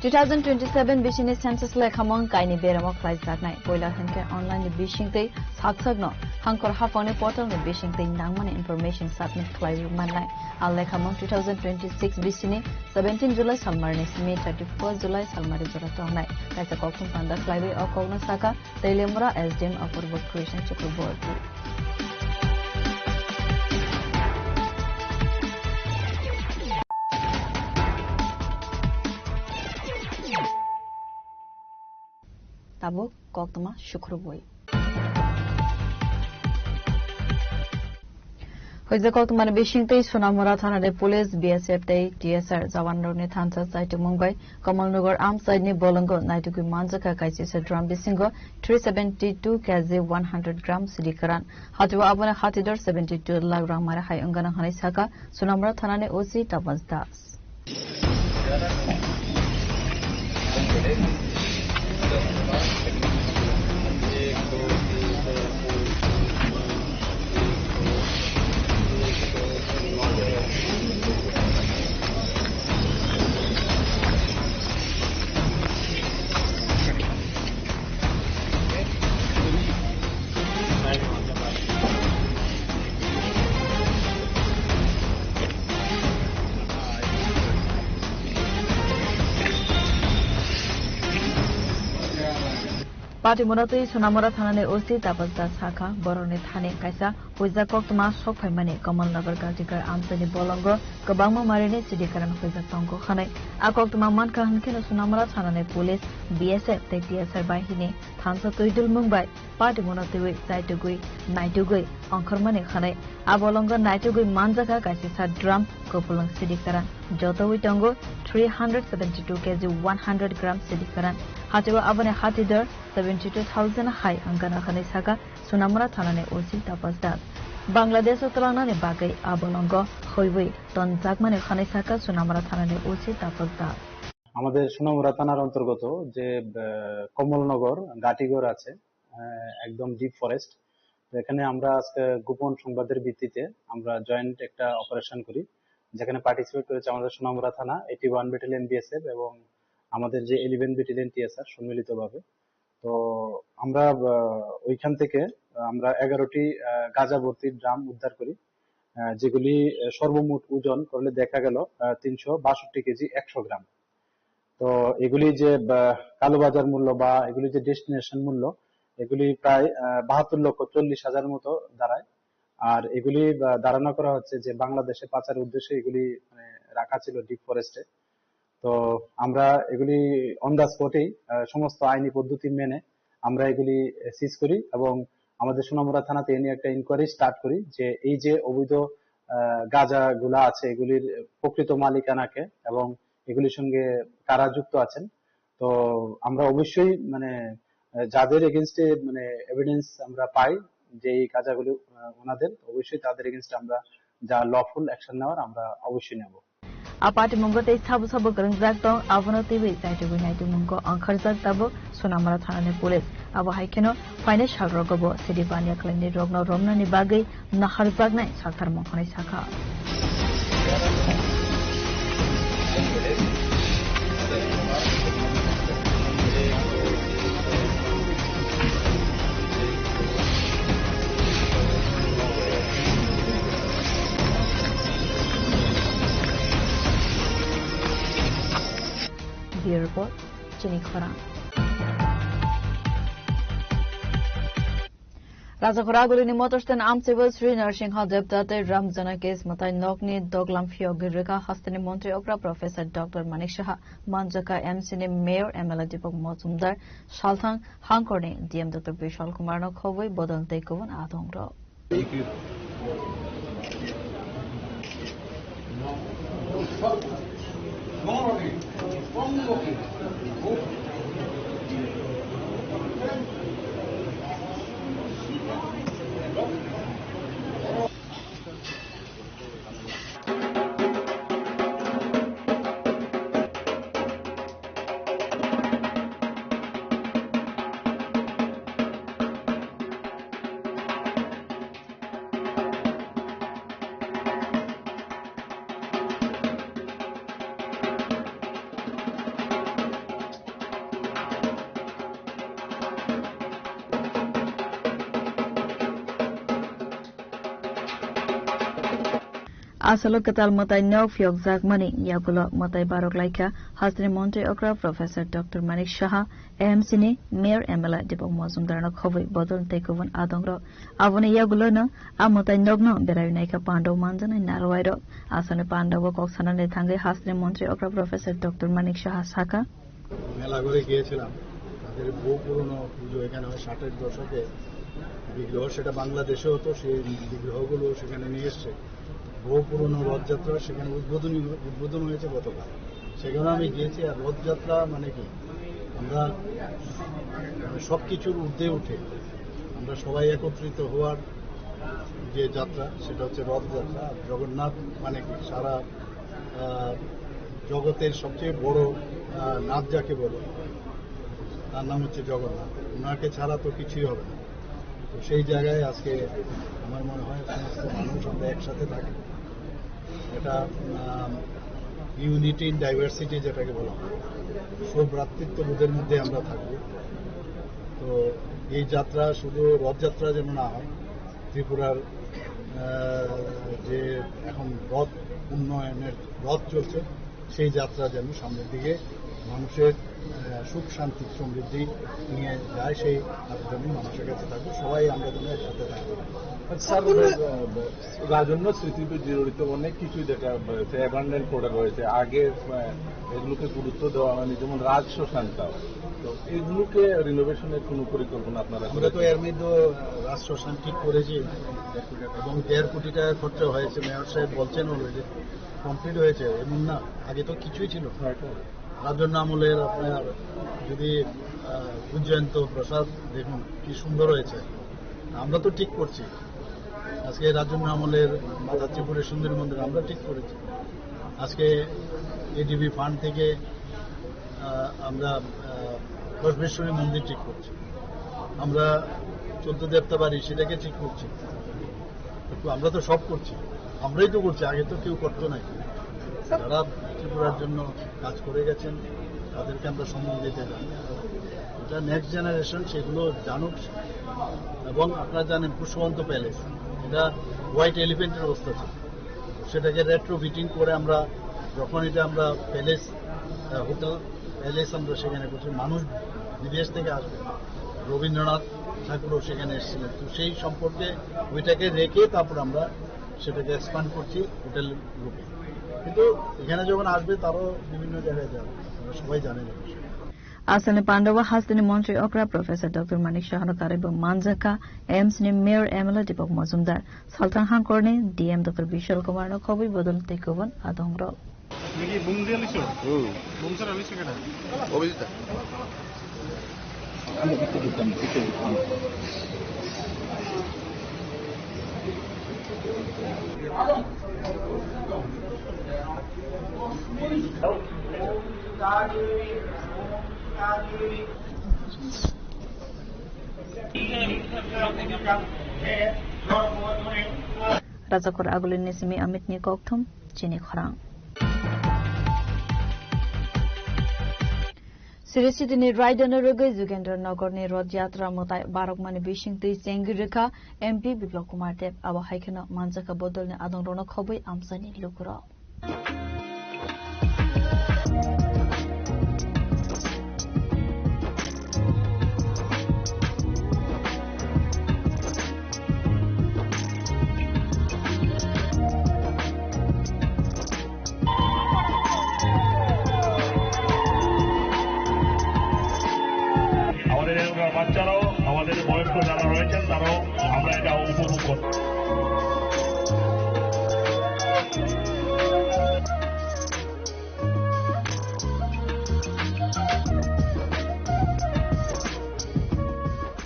Two thousand twenty-seven bisini census lekhamung kaini beramo khlaijaknai. Poila hinkhe online ni bisingtwi saksakno hangkor haphangni portal ni bisingtwi nangmani information submit khlaiwi mannai. A lekhamung two thousand twenty-six bisini seventeen July salmarni simi thirty-first July salmari jora tongnai. Kaisa kokthum panda khlaiwi o kokno saka Teliamura S D M Apurbo Christian Chakraborty. Tabuk koktwma sukrubwi. Hoijak koktwmani bisingtwi Sonamura thanani police, B S F tei T S R jawanrokni thansa chaitumung bai Kamalnagar Amchaini bolongo naitugwi manjakha kaisisa drum bisingo three seventy two K G one hundred gram sidi kwran. Hatio aboni hatidor seventy two lakh rang mari hai wngano hwnwi sakha Sonamura thanani O C Tapas Das. Patimura twi Sonamura thanani O C Tapas Das sakha, borokni thani kaisa huijak koktwma sok phaimani Kamalnagar Gajikar amchaini bolongo kwbangma marini sidi kwran huijak tongo hwnwi. A koktwma mankha hwnkheno Sonamura thanani police, B S F tei T S R bahini thansa twi dulmung bai patimungno twiwi chaitugwi naitugwi ongkhormani hwnwi. A bolongo naitugwi manjakha kaisisa drum, kupulung sidi kwran. Jotowi tongo three hundred seventy two K G one hundred gram sidi kwran. Hacheo aboni hatidor seventy two thousand hai wngkha hwnwi sakha Sonamura thanani O C Tapas Das. Bangladesh-o twlangnani bagwi a bolongo huiwi tonjakmani hwnwi sakha Sonamura thanani O C Tapas Das. আমাদের সোনামুড়া থানার অন্তর্গত যে, আহ, কমলনগর গাটিগড় আছে, আহ, একদম deep forest. তো এখানে আমরা আজকে গোপন সংবাদের ভিত্তিতে আমরা জয়েন্ট একটা অপারেশন করি, যেখানে পার্টিসিপেট করেছে আমাদের সোনামুড়া থানা, এইটি ওয়ান ব্যাটালিয়ন বিএসএফ এবং আমাদের যে ইলেভেন ব্যাটালিয়ন টিএসআর সম্মিলিতভাবে। তো আমরা, আহ, ওইখান থেকে আমরা এগারোটি, আহ, গাঁজা ভর্তি ড্রাম উদ্ধার করি, আহ, যেগুলি, আহ, সর্বমোট ওজন করলে দেখা গেল, আহ, তিনশো বাষট্টি কেজি একশো গ্রাম। তো এগুলি যে, আহ, কালোবাজার মূল্য বা এগুলি যে ডেস্টিনেশন মূল্য, এগুলি প্রায়, আহ, বাহাত্তর লক্ষ চল্লিশ হাজার মতো দাঁড়ায়। আর এগুলি, আহ, ধারণা করা হচ্ছে যে বাংলাদেশে পাচারের উদ্দেশ্যে এগুলি, মানে, রাখা ছিল ডিপ ফরেস্টে। তো আমরা এগুলি অন দ্য স্পটেই, আহ, সমস্ত আইনি পদ্ধতি মেনে আমরা এগুলি, আহ, সিজ করি এবং আমাদের সোনামুড়া থানাতে এ নিয়ে একটা ইনকোয়ারি স্টার্ট করি যে এই যে অবৈধ, আহ, গাঁজাগুলা আছে এগুলির প্রকৃত মালিকানা কে এবং এগুলির সঙ্গে কারা যুক্ত আছেন। তো আমরা অবশ্যই, মানে, আহ, যাদের এগেইনস্টে, মানে, এভিডেন্স আমরা পাই যে এই গাঁজাগুলি, আহ, ওনাদের, অবশ্যই তাদের এগেইনস্টে আমরা যা লফুল অ্যাকশন নেওয়ার আমরা অবশ্যই নেব। A patimungo tei sabo sabo kwrwngjak tong, abono twiwi chaitugwi naitugmungo ongkhorjak tabuk Sonamura thanani police. Abo hai kheno phainai salrogo bo sidi baniya khlainai rokno romnani bagwi naharjaknai sakharmung hwnwi sakha. Bureau Report, Chini Khorang. Rajakhora Agulini Motor Stand amchaibo Sri Narsingha Debda tei Ram Janaki Smatai nokni doglam phiyogwi rwkha hasteni montri okra Professor Doctor Manik Saha, manjakha M C ni Mayor M L A Deepak Majumdar, salthang hangkorni D M Doctor Bishal Kumar no khobwi bodol tei kubun adongrok. Thank you. Thank you. Asalo kwtal mwtai nok phiyokjakmani yagulo mwtai barok laikha hasteni montri okra Professor Doctor Manik Saha, A M C ni Mayor M L A Deepak Majumdar no khobwi bodol tei kubun adongrok. Aboni yagulo no a mwtai nokno berai naikha pandao manjaknai narwai rok. Asalo pandao kok sanani thangwi hasteni montri okra Professor Doctor Manik Saha sakha, মেলাঘরে গিয়েছিলাম, তাদের বহু পুরনো পুজো এখানে হয়, ষাটের দশকে বিগ্রহ, সেটা বাংলাদেশে হতো, সেই বিগ্রহগুলো সেখানে নিয়ে এসছে। বহু পুরনো রথযাত্রা সেখানে উদ্বোধনী, উদ্বোধন হয়েছে গতকাল, সেখানে আমি গিয়েছি। আর রথযাত্রা মানে কি, আমরা মানে সব কিছুর ঊর্ধ্বে উঠে আমরা সবাই একত্রিত হওয়ার যে যাত্রা, সেটা হচ্ছে রথযাত্রা। আর জগন্নাথ মানে কি, সারা আহ, জগতের সবচেয়ে বড়, আহ, নাথ যাকে বলে, তার নাম হচ্ছে জগন্নাথ। ওনাকে ছাড়া তো কিছুই হবে না। তো সেই জায়গায় আজকে আমার মনে হয় সমস্ত মানুষ আমরা একসাথে থাকি। এটা, আহ, ইউনিটি ইন ডাইভার্সিটি যেটাকে বলা হয়, সৌভ্রাতৃত্ববোধের মধ্যে আমরা থাকবো। তো এই যাত্রা শুধু রথযাত্রা যেন না হয়, ত্রিপুরার, আহ, যে এখন রথ উন্নয়নের রথ চলছে, সেই যাত্রা যেন সামনের দিকে মানুষের, আহ, সুখ শান্তি সমৃদ্ধি নিয়ে যায়, সেই আবেদনই মানুষের কাছে থাকবে। সবাই আমরা যেন একসাথে থাকি। স্যার, আহ, রাজন্য স্মৃতিতে জড়িত অনেক কিছুই দেখা রয়েছে, অ্যাবান্ডন পড়ে রয়েছে। আগে, আহ, এগুলোকে গুরুত্ব দেওয়া হয়নি, যেমন রাজ শ্মশানটা। তো এগুলোকে রিনোভেশনের কোনো পরিকল্পনা আপনারা আমরা তো করেছেন? এর মধ্যে রাজ শ্মশান ঠিক করেছি এবং দেড় কোটি টাকা খরচা হয়েছে। মেয়র সাহেব বলছেন অলরেডি কমপ্লিট হয়েছে, এমন না, আগে তো কিছুই ছিল না। রাজন্য আমলের আপনার যদি, আহ, উজ্জয়ন্ত প্রাসাদ দেখুন কি সুন্দর হয়েছে। আমরা তো ঠিক করছি, আজকে রাজন্য আমলের মাধবপুরের সুন্দরী মন্দির আমরা ঠিক করেছি। আজকে এডিবি ফান্ড থেকে, আহ, আমরা, আহ, বসবেশ্বরী মন্দির ঠিক করছি, আমরা চোদ্দ দেবতা বাড়ি সেটাকে ঠিক করছি। কিন্তু আমরা তো সব করছি, আমরাই তো করছি, আগে তো কেউ করতো নাই। যারা ত্রিপুরার জন্য কাজ করে গেছেন, তাদেরকে আমরা সম্মান দিতে চাই। এটা নেক্সট জেনারেশন সেগুলো জানুক। এবং আপনারা জানেন, পুষ্পবন্ত প্যালেস, এটা হোয়াইট এলিফেন্টের অবস্থা ছিল, সেটাকে রেট্রোফিটিং করে আমরা যখন এটা আমরা প্যালেস, আহ, হোটেল প্যালেস আমরা সেখানে করছি, মানুষ বিদেশ থেকে আসবে, রবীন্দ্রনাথ ঠাকুরও সেখানে এসেছিলেন। তো সেই সম্পর্কে ওইটাকে রেখে তারপর আমরা সেটাকে এক্সপ্যান্ড করছি হোটেল রূপে। কিন্তু এখানে যখন আসবে, তারও বিভিন্ন জায়গায় যাবে, আপনারা সবাই জানেন এই বিষয়ে। Aswkni pandao hasteni montri okra Professor Doctor Manik Sahano karwi bo manjakha A M C ni Mayor M L A Deepak Majumdar, Salthang Hangkorni D M Doctor Bishal Kumar no khobwi bodol tei kubun adongrok. Nini bung dia lisu? Hmm. Bung sara lisu kana? Obisita. Rajakhor Agulini simi Amitni kokthum, chini khorang. Sri Sitini Raidano rwgwi Jugendra Nagarni Rath Yatra mwtai barokmani bising twi chengwi rwkha M P Biplab Kumar Deb. Abo hai kheno manjakha bodolni adongrokno khobwi amchaini lukurok. আমাদের এলাকার বাচ্চারাও, আমাদের বয়স্ক যারা রয়েছেন, তারাও আমরা এটা উপভোগ করতে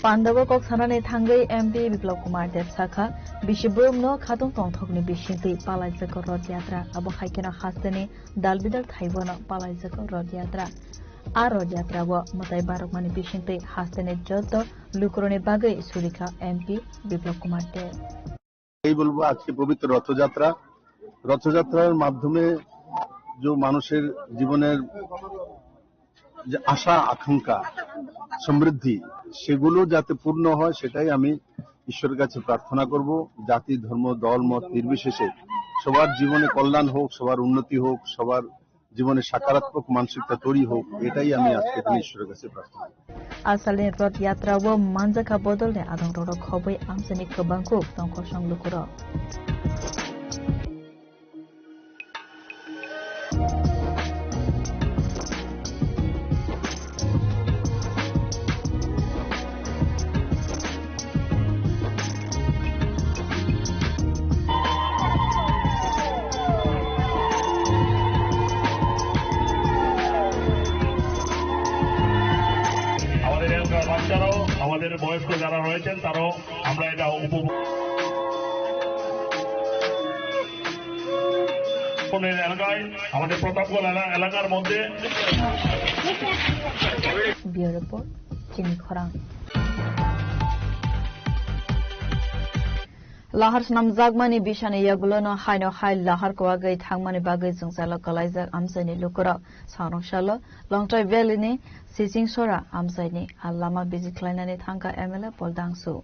Pandao kok sanani thangwi M P Biplab Kumar Deb sakha, bisi borokno khatung tongthokni bisingtwi palaijak Roth Yatra, abo hai kheno hasteni dalbidal thaibono palaijak Roth Yatra. A Roth Yatra o mwtai barokmani bisingtwi hasteni joto lukurokni bagwi surikha M P Biplab Kumar Deb. এই বলবো, আজকে পবিত্র রথযাত্রা। রথযাত্রার মাধ্যমে যে মানুষের জীবনের যে আশা আকাঙ্ক্ষা, সমৃদ্ধি, সেগুলো যাতে পূর্ণ হয়, সেটাই আমি ঈশ্বরের কাছে প্রার্থনা করব। জাতি, ধর্ম, দল, মত নির্বিশেষে সবার জীবনে কল্যাণ হোক, সবার উন্নতি হোক, সবার জীবনে সকারাত্মক মানসিকতা তৈরি হোক, এটাই আমি আজকের দিনে ঈশ্বরের কাছে প্রার্থনা করি। Asalni Roth Yatra o manjakha bodolni adongrok khobwi amchaini kwbangkuk tongkosong lukurok. আমাদের এলাকার বাচ্চারাও, আমাদের বয়স্ক যারা রয়েছেন, তারাও আমরা এটা উপভোগ এলাকায়, আমাদের প্রতাপগড় এলা-, এলাকার মধ্যে। Bureau Report, Chini Khorang. Lahar snamjakmani bisani yagulono haino hai lahar kwagwi thangmani bagwi jwngjalo kwlaijak amchaini lukurok. Sangrong salo Longtrai Valley ni Sichingsora amchaini a lama visit khlainani thangkha M L A Paul Dangsu.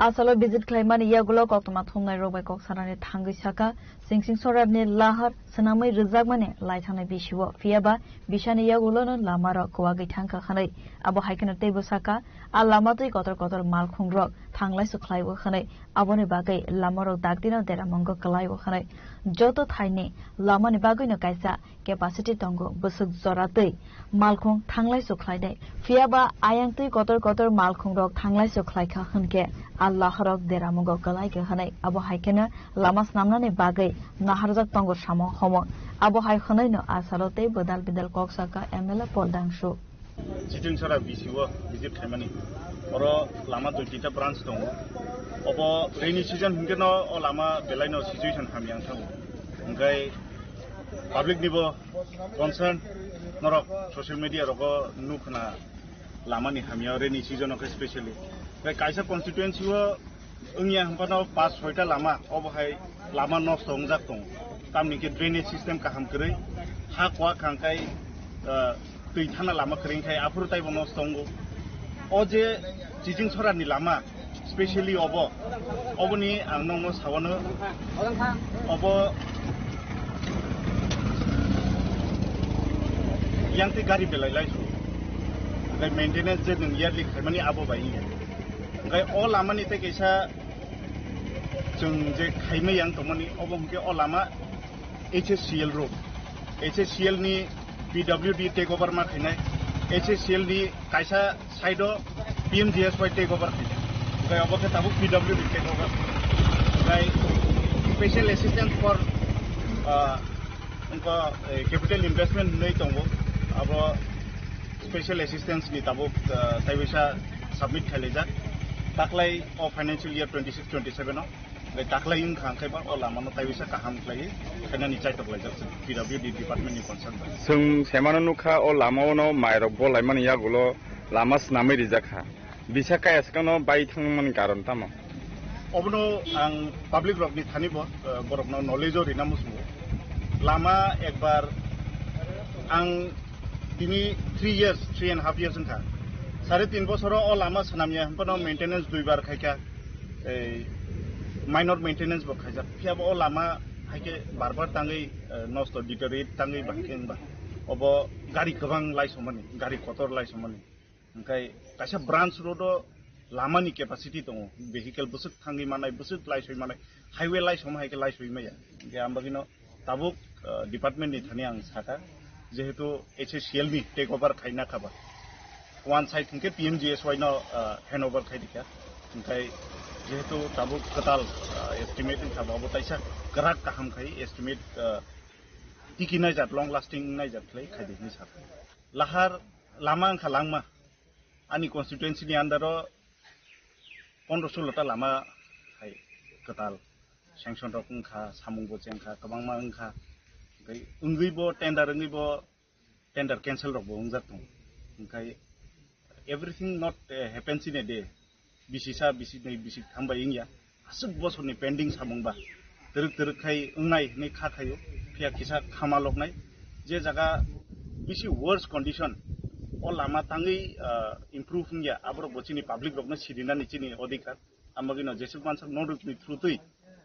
Asalo visit khlaimani yagulo koktwma thumnairok bai kok sanani thangwi sakha, Singsing Sorarni lahar swnamwi rwjakmani lai thangnai bisio, phiyaba bisani yagulono lamarok kwagwi thangkha hwnwi. Abo hai kheno teibo sakha, a lama twi kotor kotor malkhungrok thanglaisu khlaio hwnwi, aboni bagwi lamarok dakdino deramungo kwlaio hwnwi. Joto thaini lamani bagwino kaisa capacity tongo, bwswk jora twi malkhung thanglaisu khlainai. Phiyaba ayang twi kotor kotor malkhungrok thanglaisu khlaikha hwnkhe, a laharok deramungo kwlaikha hwnwi. Abo hai kheno lama snamnani bagwi naharjak tongo samung homung. Abo hai hwnwino asalo tei bwdal bidal kok sakha M L A Paul Dangsu. Chichingsora B C o visit khaimani. Oro lama duitita branch tongo. Obo rainy season hwnkhe no o lama belai no situation hamya wng thango. Hwnkhe public nibo concern norok social media rogo nukhna lamani hamya rainy season o khe specially. Hwnkhe kaisa constituency o wngya hwnphano pas soita lama, obo hai lama nosto wngjak tongo. Tamni khe drainage system kaham kwrwi, ha kuak khangkhai, ah, twi thana lama kwrwi khai aphuru taibo nosto wngo. O je Chichingsora ni lama, specially obo, oboni ang nokno sawano, obo yang twi gari belai lai su, hwnkhe maintenance je nwng yearly khaimani abo bai wngya. Hwnkhe o lamani tei kaisa chwng je khaimai yang tongmani, obo hwnkhe o lama H S C L road. H S C L ni P W D take over ma khainai. H S C L ni kaisa side o P M G S Y take over khainai. Hwnkhe obo khe tabuk P W D take over. Hwnkhe special assistance for, ah, wngkha, eh, capital investment hinwi tongo. Abo special assistance ni tabuk, ah, taiwisa submit khailaijak. Taklai o financial year twenty-six twenty-seven o. Hwnkhe taklai wngkha hwnkhe ba o lama no taiwisa kaham khlaiwi khainani chaitok laijak chwng P W D department ni concern bai. Chwng semano nukha o lama o no mairok bolaimani yagulo lama swnamwi rijak kha. Bisa kaya swkangno bai thangmani karon tamo? Obono ang public rokni thani bo, eh, borokno knowledge o rina muchungo. Lama ekbar ang tini three years, three and half years wngkha. Sare tin bosoro o lama swnamya hwnphano maintenance duibar khaikha, ei minor maintenance bo khaijak. Phiyaba o lama haikhe bar bar tangwi, eh, nosto deteriorate tangwi bahai khe wngba. Obo gari kwbang laisomani, gari kotor laisomani. Hwnkhe kaisa branch road o lamani capacity tongo, vehicle bwswk thangwi manai, bwswk laisoi manai, highway laisom hai khe laisoi maya. Hwnkhe ang bagwino Tabuk, ah, department ni thani ang sakha, jehetu H A C L ni take over khaina khaba. One side hwnkhe P M G S Y no, ah, hand over khai dikha. Hwnkhe jehetu tabuk kwtal, ah, estimate wngkha, abo taisa kwrak kaham khai estimate, ah, tiki naijak, long lasting naijak khlai khai di hinwi sakha. Lahar lama wngkha langma. Ani constituency ni under o pondro solo ta lama hai kwtal sanction rok wngkha, samung bo chengkha, kwbangma wngkha. Hwnkhe wngwi bo tender wngwi bo tender cancel rok bo wngjak tongo. Hwnkhe everything not, eh, happens in a day. Bisi sa, bisi nai, bisi tham bai wngya. Aswk bosorni pending samung ba twrwk twrwk khai wngnai hinwi kha khaio, phiya kisa khama loknai. Je jaga bisi worse condition, o lama tangwi, ah, improve wngya, aborok bo chini public rokno sirinani chini odhikar. Ambagino jesuk mansak no rukni through twi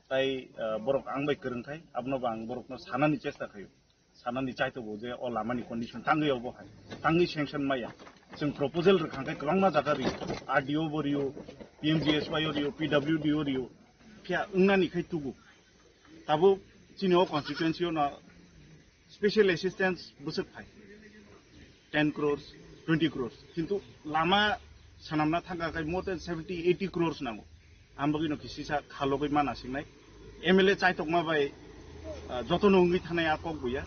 tai, ah, borok ang bai kwrwng khai, abono bo ang borokno sanani chesta khaio. Sanani chaitogo je o lamani condition tangwi obo hai, tangwi sanction maya. Chwng proposal rwkha khe kwbangma jaga rio, R D O bo rio, P M G S Y o rio, P W D o rio, phiya wngnani khai tugu. Tabuk chini o constituency o no special assistance bwswk phai ten crores, twenty crores, kintu lama sanamna thangkha khai more than seventy, eighty crores nango. Ang bagwino kisi sa khalogwi mana singnai. M L A chaitokma bai, ah, jotono wngwi thanai a kok buya.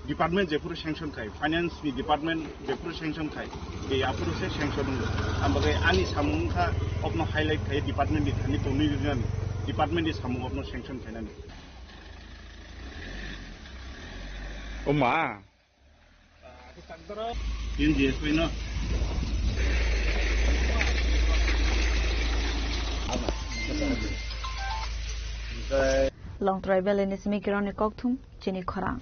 Department jephuru sanction khai, finance ni department jephuru sanction khai, tei aphuru se sanction wngo. Ang bagwi ani samung wngkha, okno highlight khai department ni thani tongwi rinani, department ni samung okno sanction khainani. O ma. P M G S Y no. Long Tribal ni simi Kiron ni kokthum chini khorang.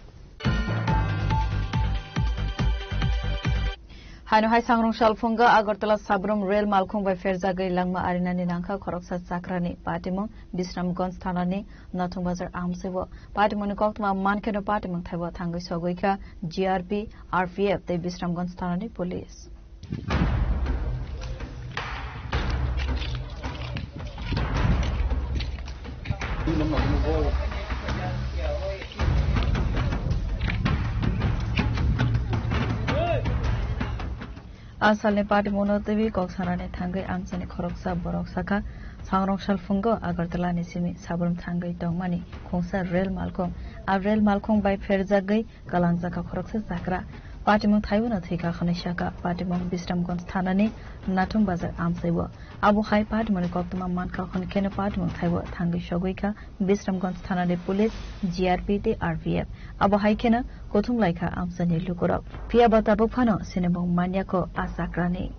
Haino hai sangrong salphungo Agartala Sabrum rel malkhung bai pherjagwi langma arinani nangkha khoroksa chakrani patimung Bisramganj thanani Nathung Bazar amsaibo. Patimungni koktwma mankheno patimung thaibo thangwi sogwi kha G R P, R P F tei Bisramganj thanani police. A salni patimungno twiwi kok sanani thangwi amchaini khoroksa borok sakha, sangrong salphungo Agartala ni simi Sabrum thangwi tongmani khungsa rel malkhung. A rel malkhung bai pherjagwi kalangjak kha khoroksa chakra. Patimung thaibono thwikha hwnwi sakha. Patimung Bisramganj thanani Nathung Bazar amsaibo. Abo hai patimungni koktwma mankha hwnkheno patimung thaibo thangwi sogwi kha Bisramganj thanani police, G R P tei R P F. Abo hai kheno kuthum laikha amchaini lukurok. Phiya ba tabuk phano sinimung manyakho a chakrani.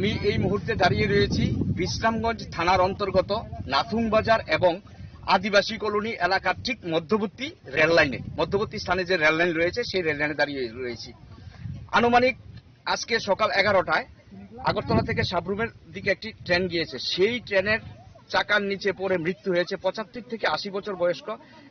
আমি এই মুহূর্তে দাঁড়িয়ে রয়েছি বিশ্রামগঞ্জ থানার অন্তর্গত নাথুং বাজার এবং আদিবাসী কলোনি এলাকার ঠিক মধ্যবর্তী রেল লাইনে, মধ্যবর্তী স্থানে যে রেল লাইন রয়েছে, সেই রেল লাইনে দাঁড়িয়ে রয়েছি। আনুমানিক আজকে সকাল এগারোটায় আগরতলা থেকে সাব্রুমের দিকে একটি ট্রেন গিয়েছে, সেই ট্রেনের চাকার নিচে পড়ে মৃত্যু হয়েছে পঁচাত্তর থেকে আশি বছর বয়স্ক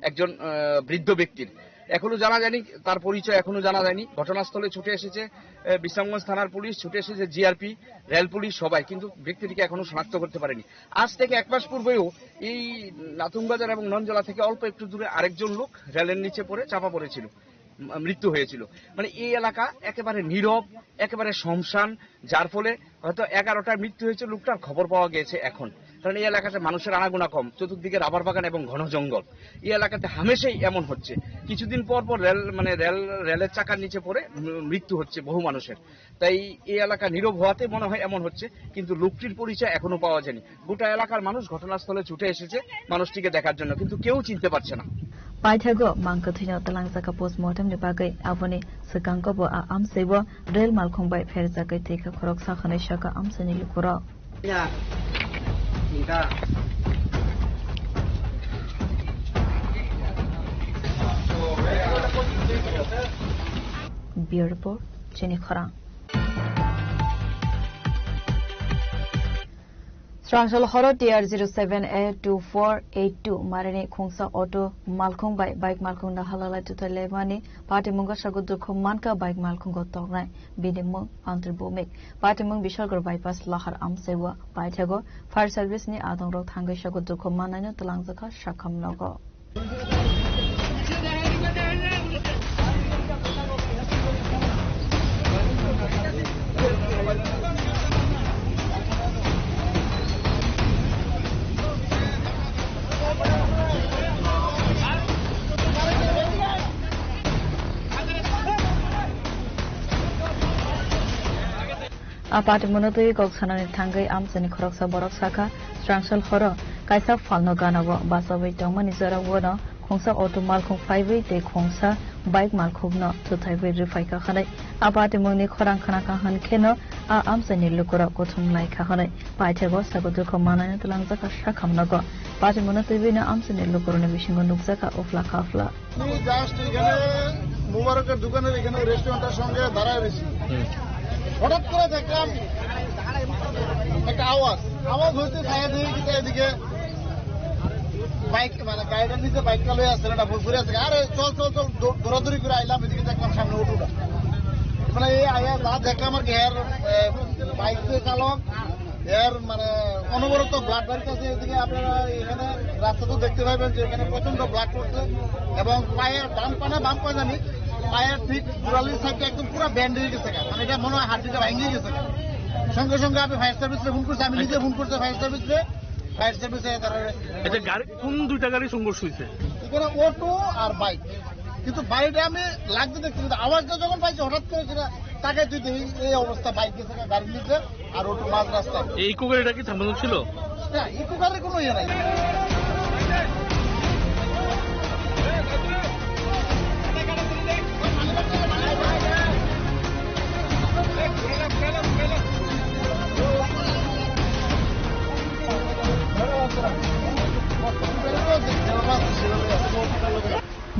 একজন, আহ, বৃদ্ধ ব্যক্তির। এখনো জানা যায়নি, তার পরিচয় এখনো জানা যায়নি। ঘটনাস্থলে ছুটে এসেছে, আহ, বিশ্রামগঞ্জ থানার পুলিশ, ছুটে এসেছে জি আর পি, রেল পুলিশ সবাই, কিন্তু ব্যক্তিটিকে এখনো শনাক্ত করতে পারেনি। আজ থেকে এক মাস পূর্বেও এই নাথুংবাজার এবং ননজলা থেকে অল্প একটু দূরে আরেকজন লোক রেলের নিচে পড়ে চাপা পড়েছিল, ম-, মৃত্যু হয়েছিল। মানে, এই এলাকা একেবারে নীরব, একেবারে শ্মশান, যার ফলে হয়তো এগারোটায় মৃত্যু হয়েছে লোকটার, খবর পাওয়া গেছে এখন। কারণ এই এলাকাতে মানুষের আনাগোনা কম, চতুর্দিকে রাবার বাগান এবং ঘন জঙ্গল। এই এলাকাতে হামেশাই এমন হচ্ছে, কিছুদিন পর পর রেল, মানে, রেল, রেলের চাকার নিচে পড়ে ম-, মৃত্যু হচ্ছে বহু মানুষের। তাই এই এলাকা নীরব হওয়াতে মনে হয় এমন হচ্ছে, কিন্তু লোকটির পরিচয় এখনো পাওয়া যায়নি। গোটা এলাকার মানুষ ঘটনাস্থলে ছুটে এসেছে মানুষটিকে দেখার জন্য, কিন্তু কেউ চিনতে পারছে না। Paithago mangkwthwino twlangjakha postmortem ni bagwi, aboni swkango bo a amsaibo rel malkhung bai pherjagwi thwikha khoroksa hwnwi sakha amchaini lukurok. Bureau Report, Chini Khorang. Srangchal horo T R zero seven A two four eight two marini khungsa auto malkhung bai bike malkhung no halalai tutai lemani patimungo sago dukhu mankha bike malkhungo toknai bini mung Antri Bhumik. Patimung Bishalgarh bypass lahar amsaiwa paithago fire service ni adongrok thangwi sago dukhu mannaino twlangjakha sakham nogo. A patimungno twi kok sanani thangwi amchaini khoroksa borok sakha, srangsal horo kaisa phalno gana-o bachogwi tongmani jorao no khungsa auto malkhung phaiwi tei khungsa bike malkhungno thuthaiwi rwphaikha hwnwi. A patimungni khorang khnakha hwn kheno a amchaini lukurok kuthum laikha hwnwi paithakgo sago dukhu mannaino twlangjakha sakha mnogo. Patimungno twiwi no amchaini lukurokni bisingo nukjakha uphla kaphla. আমি জাস্ট এখানে মুবারকের দোকানের এখানে রেস্টুরেন্টের সঙ্গে দাঁড়ায় রয়েছি। হঠাৎ করে দেখলাম একটা আওয়াজ, আওয়াজ হইতে ছায়া দিয়ে কিন্তু এদিকে বাইক, মানে, গাড়িটার নিচে বাইকটা লয়ে আসছে, এটা ঘুরে আসছে। "আরে চল, চল, চল, দৌ-, দৌড়াদৌড়ি করে আইলাম।" এদিকে দেখলাম সামনে অটোটা, মানে, এই আয়া যা দেখলাম আর কি, এর, এ, বাইক যে চালক, এর, মানে, অনবরত ব্লাড বাড়িতেছে। এদিকে আপনারা এখানে রাস্তা তো দেখতে পাবেন যে এখানে প্রচন্ড ব্লাড পড়ছে এবং পায়ের ডান পা না বাম পা জানি, পায়ের ঠিক গোড়ালির সাইডটা একদম পুরো ব্যান্ড হয়ে গেছে, মানে, এটা মনে হয় হাড্ডিটা ভেঙে গেছে। সঙ্গে সঙ্গে আমি ফায়ার সার্ভিসে ফোন করছি, আমি নিজে ফোন করছি ফায়ার সার্ভিসে। ফায়ার সার্ভিসে তারা আচ্ছা, গাড়ি, কোন দুইটা গাড়ি সংঘর্ষ হয়েছে? এখানে অটো আর বাইক, কিন্তু বাইকটা আমি লাগতে দেখছি, কিন্তু আওয়াজটা যখন পাইছি হঠাৎ করে সেটা তাকে তুই দেখি এই অবস্থা, বাইক গেছে গাড়ির নিচে আর অটো মাঝ রাস্তায়। এই ইকো গাড়িটা কি থামানো ছিল? না, ইকো গাড়ির কোনো ইয়ে নাই।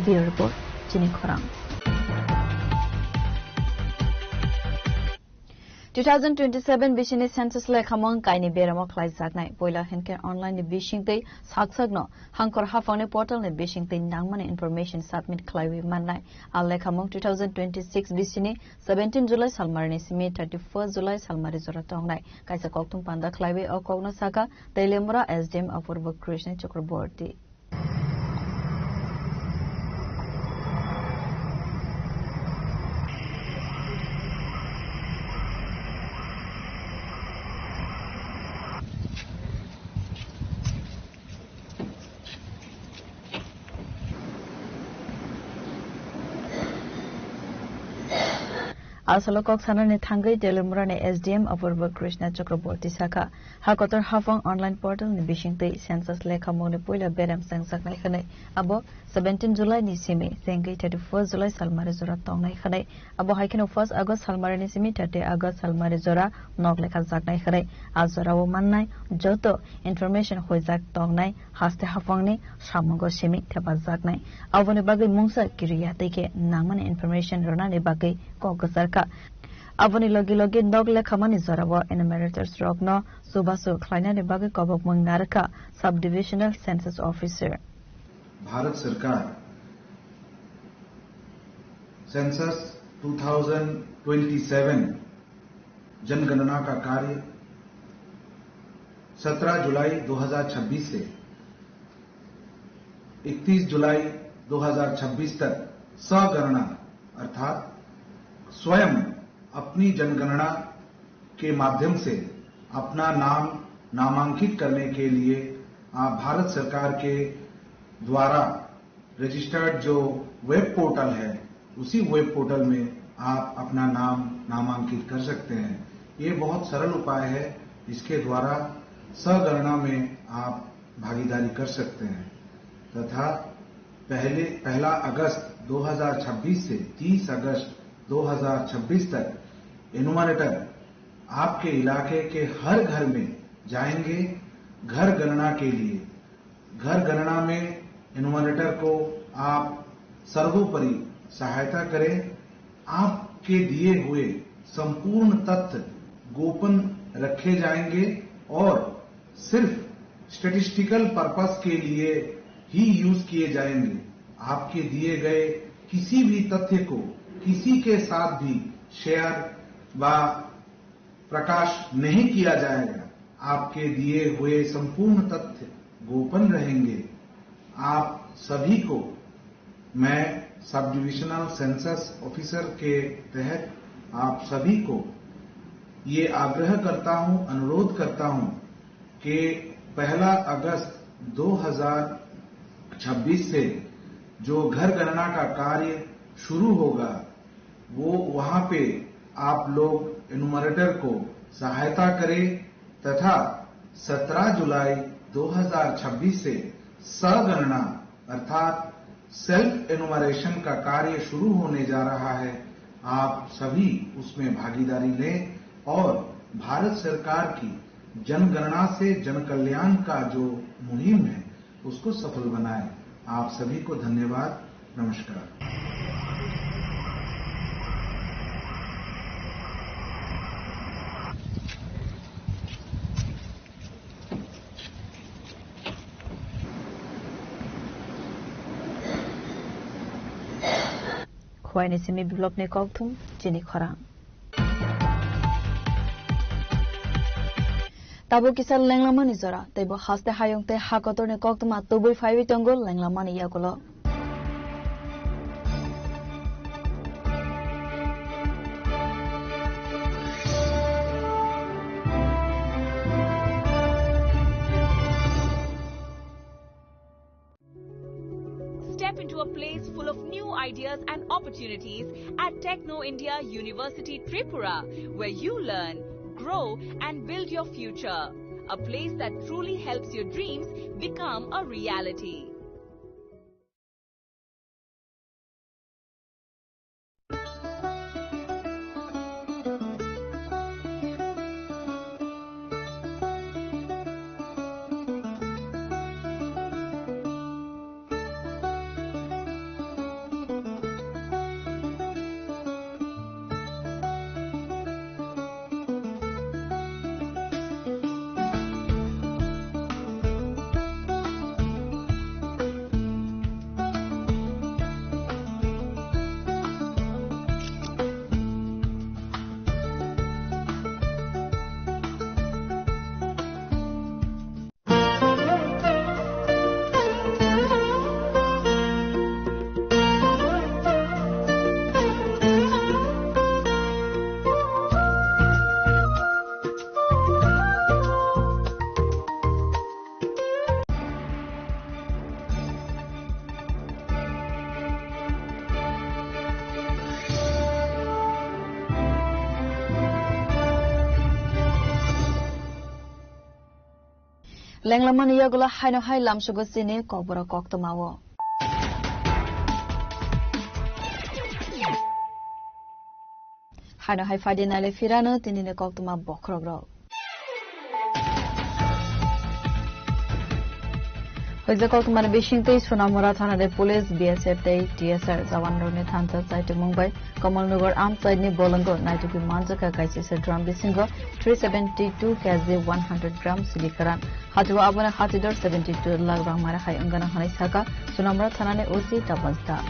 Bureau Report, Chini Khorang. Two thousand twenty-seven bisini census lekhamung kaini beramo khlaijaknai. Poila hinkhe online ni bisingtwi saksakno hangkhor haphangni portal ni bisingtwi nangmani information submit khlaiwi mannai. A lekhamung two thousand twenty-six bisini seventeen July salmarini simi thirty-first July salmari jora tongnai. Kaisa kokthum panda khlaiwi o kokno sakha Teliamura S D M Apurba Krishna Chakraborty. Asalo kok sanani thangwi Teliamurani S D M Apurba Krishna Chakraborty sakha, ha kotor haphang online portal ni bisingtwi census lekhamungni puila berem chengjaknai hwnwi. Abo seventeen July ni simi chengwi thirty-first July salmari jora tongnai hwnwi. Abo hai kheno first August salmari ni simi thirty August salmari jora nok lekhajaknai hwnwi. A jorao mannai joto information huijak tongnai haste haphangni samungo simi thepajaknai. Aboni bagwi mungsa kiriya tei khe nangmani information rwnani bagwi kok gwcharkha. Aboni logi logi nok lekhamani jorao enumerators rokno chubachu khlainani bagwi kobokmung narwkha Sub Divisional Census Officer. Bharat सरकार सेंसस दो हज़ार तेईस जनगणना का कार्य सत्रह जुलाई दो हज़ार छब्बीस से इकतीस जुलाई दो हज़ार छब्बीस तक सगणना अर्थात स्वयं अपनी जनगणना के माध्यम से अपना नाम नामांकित करने के लिए आप भारत सरकार के द्वारा रजिस्टर्ड जो वेब पोर्टल है, उसी वेब पोर्टल में आप अपना नाम नामांकित कर सकते हैं। ये बहुत सरल उपाय है, इसके द्वारा सगणना में आप भागीदारी कर सकते हैं तथा पहले, पहला अगस्त दो हज़ार छब्बीस से तीस अगस्त दो हज़ार छब्बीस तक एनुमरेटर आपके इलाके के हर घर में जाएंगे। घर गणना के लिए, घर गणना में एनुमरेटर को आप सर्वोपरि सहायता करें। आपके दिए हुए संपूर्ण तथ्य गोपन रखे जाएंगे और सिर्फ स्टैटिस्टिकल पर्पस के लिए ही यूज़ किए जाएंगे। आपके दिए गए किसी भी तथ्य को किसी के साथ भी शेयर व प्रकाश नहीं किया जाएगा। आपके दिए हुए संपूर्ण तथ्य गोपन रहेंगे। आप सभी को, मैं सब डिविजनल सेंसस ऑफिसर के तहत आप सभी को ये आग्रह करता हूं, अनुरोध करता हूं कि पहला अगस्त दो हज़ार छब्बीस से जो घर गणना का कार्य शुरू होगा, वो वहां पे आप लोग एनुमरेटर को सहायता करें तथा सत्रह जुलाई दो हज़ार छब्बीस से सगणना अर्थात सेल्फ एनुमरेशन का कार्य शुरू होने जा रहा है। आप सभी उसमें भागीदारी लें और भारत सरकार की जनगणना से जनकल्याण का जो मुहिम है, उसको सफल बनाएं। आप सभी को धन्यवाद। नमस्कार। Khwai ni simi biplop ni kokthum chini khorang. Tabuk kisa lenglamani jora, tei bo haste hayung tei ha kotorni koktwma tubui phaiwi tongo lenglamani yagulo. Step into a place full of new ideas and opportunities at Techno India University Tripura, where you learn, grow, and build your future. A place that truly helps your dreams become a reality. Lenglamani yagulo haino hai lamsugo chini kokborok koktwmao. Haino hai phaidi naile phirano tinini koktwma bokhorokrok. Hoijak koktwmani bisingtwi Sonamura thanani police, B S F tei T S R jawanrokni thansa chaitumung bai Kamalnagar amchaini bolongo naitugwi manjakha kaisisa drum bisingo three seventy two K G one hundred gram sili karan. Hachwao abono hachidor seventy two lakh rang mara hai wngana hwnwi sakha Sonamura thanani O C Tapan Das.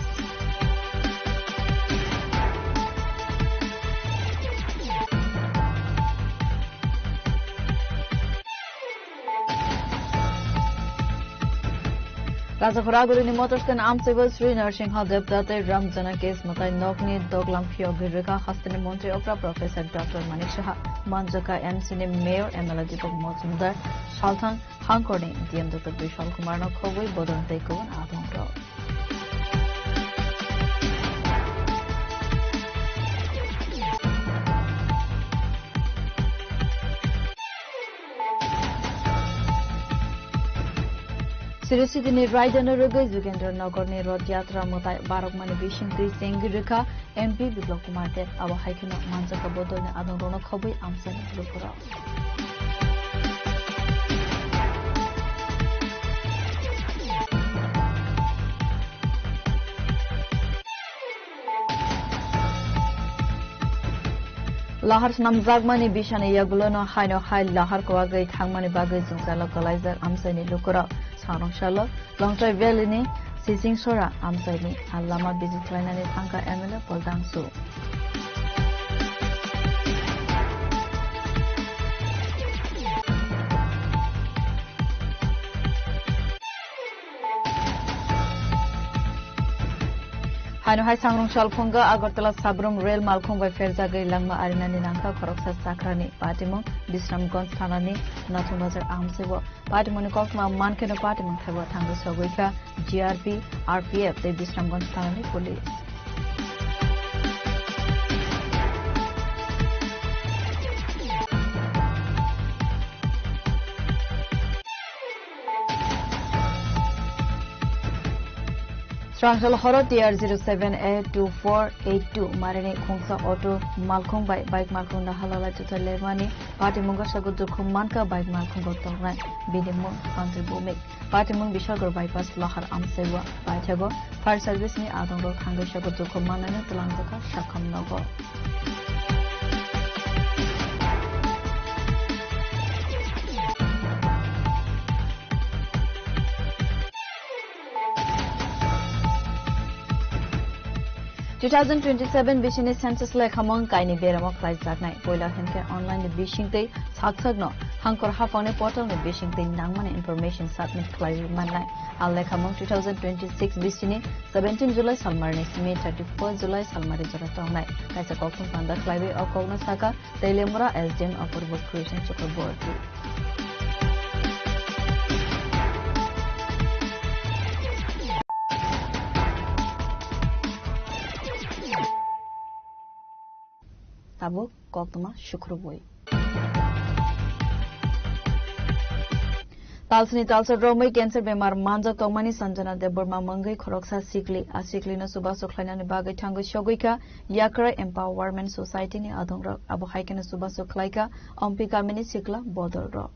Rajakhor Agulini motor stand amchaibo Sri Narsingha Debbarma tei Ram Janaki Smatai nokni doglam phiyogwi rwkha hasteni montri okra Professor Doctor Manik Saha. Manjakha M C ni mayor, M L A Deepak Majumdar, salthang hangkorni D M Doctor Bishal Kumarno khobwi bodol tei kubun adongrok. Sri Sitini raidano rwgwi Jugendra Nagarni Rath Yatra mwtai barokmani bisingtwi chengwi rwkha M P Biplab Kumar Deb. Abo hai kheno manjakha bodolni adongrokno khobwi amchaini lukurok. Lahar swnamjakmani bisani yagulono haino hai lahar kwbagwi thangmani bagwi jwngjalo kwlaijak amchaini lukurok. Sangrong salo Longtrai Valley ni Sichingsora amchaini lama visit khlainani thangkha M L A Paul Dangsu. Haino hai sangrong salphungo Agartala Sabrum rail malkhung bai pherjagwi langma arinani nangkha khoroksa chakrani patimung Bisramganj thanani Nathum Bazar amchaibo. Patimungni koktwma mankheno patimung thaibo thangwi sogwi kha G R P, R P F tei Bisramganj thanani police. Chwrangsalo horo T R zero seven A two four eight two marini khungsa auto malkhung bai bike malkhung no halala juta lemani patimungo sago dukhu mankha bike malkhungo tongnai bini mung Santri Bhumik. Patimung Biswagor bypass Lohar Amsaiwa paithago fire service ni adongrok thangwi sago dukhu mannaino twlangjakha Sakham nogo. Two thousand twenty-seven bisini census lekhamung kaini beramo khlaijaknai. Poila hinkhe online ni bisingtwi sak sakno hangkor haphangni portal ni bisingtwi nangmani information submit khlaiwi mannai. A lekhamung two thousand twenty-six bisini seventeen July salmarni simi thirty-first July salmari jora tongnai. Kaisa kokthum panda khlaiwi o kokno saka Teilemura S D M Apurbo Christian Chakraborty. Tabuk koktwma sukrubwi. Talsni talsa romwi cancer bemar manjak tongmani Sanjana Debbarma mungwi khoroksa sikli. A siklino chubachu khlainani bagwi thangwi sogwi kha Yakra Empowerment Society ni adongrok. Abo hai kheno chubachu khlai kha Ompi kamini sikla bodolrok.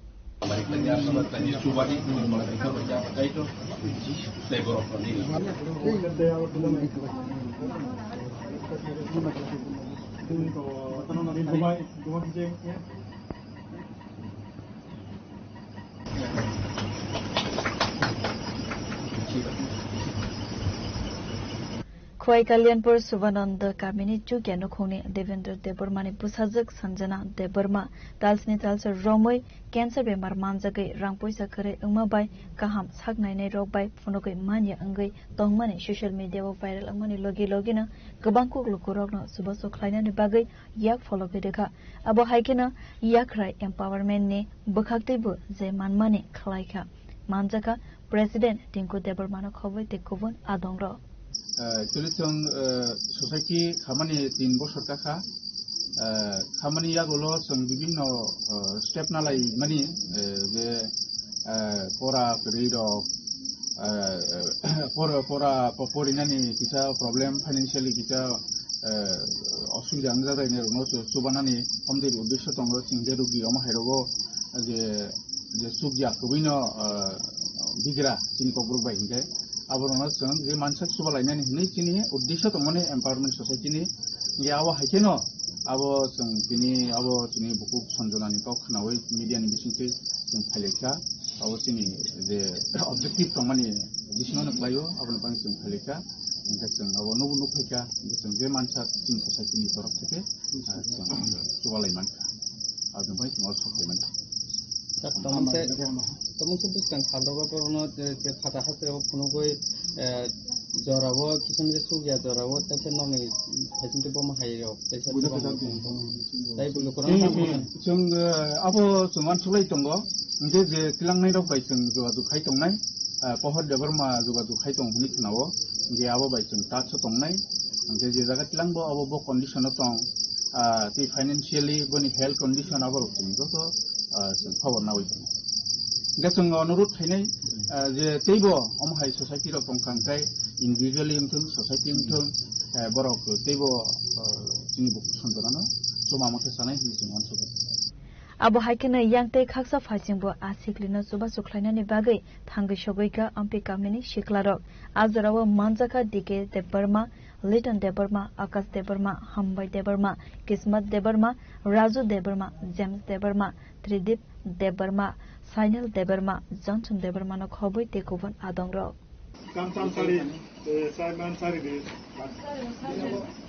Khowai Kalyanpur Subhananda kamini chukya nukhungni Devendra Debbarmani bwsajwk Sanjana Debbarma talsni talsa romwi cancer bemar manjagwi rang puisa kwrwi wngma bai kaham sak nainai rok bai phunugwi manya wngwi tongmani social media o viral wngmani logi logino kwbang kuk lukurokno chubachu khlainani bagwi yak phologwi rwkha. Abo hai kheno Yakrai Empowerment ni bwkhaktwibo je manmani khlaikha, manjakha President Tinku Debbarmano khobwi tei kubun adongrok. Eh, actually, chwng, eh, society khamani tin bosor kakha. Eh, khamani yagulo chwng bibinno, eh, step nalaimani, eh, je, eh, pora kwrwi rok, eh, pora, pora, po-, porinani kisa problem, financially kisa, eh, osubida wngjajaknai rokno chu-, chubanani omdei uddesyo tongo, chwng je rugi omo hai rogo je, je chukya kwbwino, eh, bigra chini kokborok bai hinkhe aborokno chwng je mansak chuba lainani hinwi chini uddesyo tongmani empowerment society ni je abo hai kheno abo chwng tini abo chini bukhuk Sanjanani kok khnaui media ni bisingtwi chwng phailaikha. Abo chini je objective tongmani bisingo no khlaio, aboni bagwi chwng phailaikha. Hinkhe chwng abo nubo nukphaikha, hinkhe chwng je mansa chini society ni torof theke, ah, chwng chubalai mankha. Aboni bagwi chwng oro sok phaimankha. Sir, tamo se, tamo se bwskang salrogo borokno je, je phata hasteo phunugwi, eh, jorao, kisamde sukya jorao, teisa nokni phaisingtwi bomo hai rok, teisa tei bwlwk kwrwng. Hmm, hmm. Chwng, eh, abo chwng uansuk lai tongo, hwnkhe je twlangnai rok bai chwng jogajog khai tongnai, eh, Pohor Debbarma jogajog khai tongo hwnwi khwnao, hwnkhe abo bai chwng touch o tongnai, hwnkhe je jaga twlang bo abo bo condition o tong, ah, tei financially boni health condition abo rok chwng joto, ah, chwng khobor naui tongo. Hwnkhe chwng onurudh khainai, ah, je teibo omo hai society rok tong kha, hwnkhe individually wngthung, society wngthung, eh, borok teibo, ah, chini bukhuk Sanjanano chuma mokhe sanai hwnwi chwng uansukha. Abo hai kheno yang tei khaksa phaisingbo a siklino chubachu khlainani bagwi thangwi sogwi kha Ampi kamini siklarok. A jorao manjakha D K Debbarma, Liton Debbarma, Akash Debbarma, Hambai Debbarma, Kismat Debbarma, Raju Debbarma, James Debbarma, Tridip Debbarma, Sainal Debbarma, Johnson Debbarmano khobwi tei kubun adongrok. Kam tam sari, eh, sai man sari di.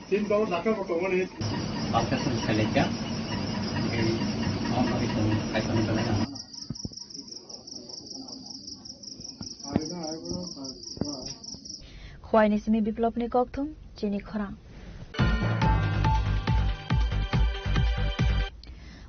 Tin dol dakar ko tongoni. Balta sung selekya. Ei, mau pakai sung, kai sung selekya. Khwaini simi Biplopni kokthum, chini khorang.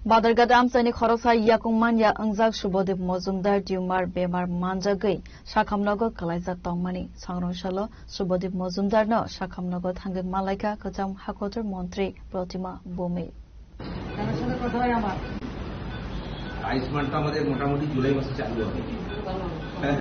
Badarghat amchaini khoroksa yakung manya wngjak Subodip Mojumdar tumor bemar manjagwi sakhamnogo kwlaijak tongmani sangrong salo Subodip Mojumdarno sakhamnogo thangwi malaikha kwcham hakotor montri Protima Bhumik. Ayushman তো আমাদের মোটামুটি জুলাই মাসে চালু হবে। হ্যাঁ।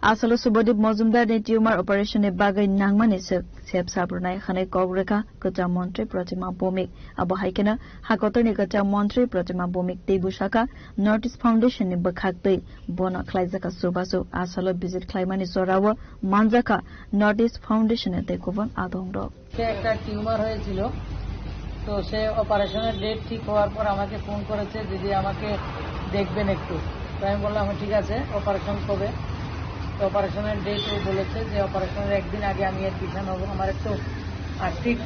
Asalo Subodip Mojumdar ni tumor operation ni bagwi nangmani swk sep sabrwnai hwnwi kok rwkha kwcham montri Protima Bhowmik. Abo hai kheno hakotor ni kwcham montri Protima Bhowmik tei bwsakha North East Foundation ni bwkhak twi bono khlaijakha chubachu. Asalo visit khlaimani jorao manjakha North East Foundation ni tei kubun adongrok. সে একটা টিউমার হয়েছিল, তো সে অপারেশনের ডেট ঠিক হওয়ার পর আমাকে ফোন করেছে, "দিদি, আমাকে দেখবেন একটু।" তো আমি বললাম, "ঠিক আছে, অপারেশন কবে?" তো অপারেশনের ডেট ও বলেছে যে অপারেশনের একদিন আগে আমি অ্যাডমিশন হব, আমার একটু আর্থিক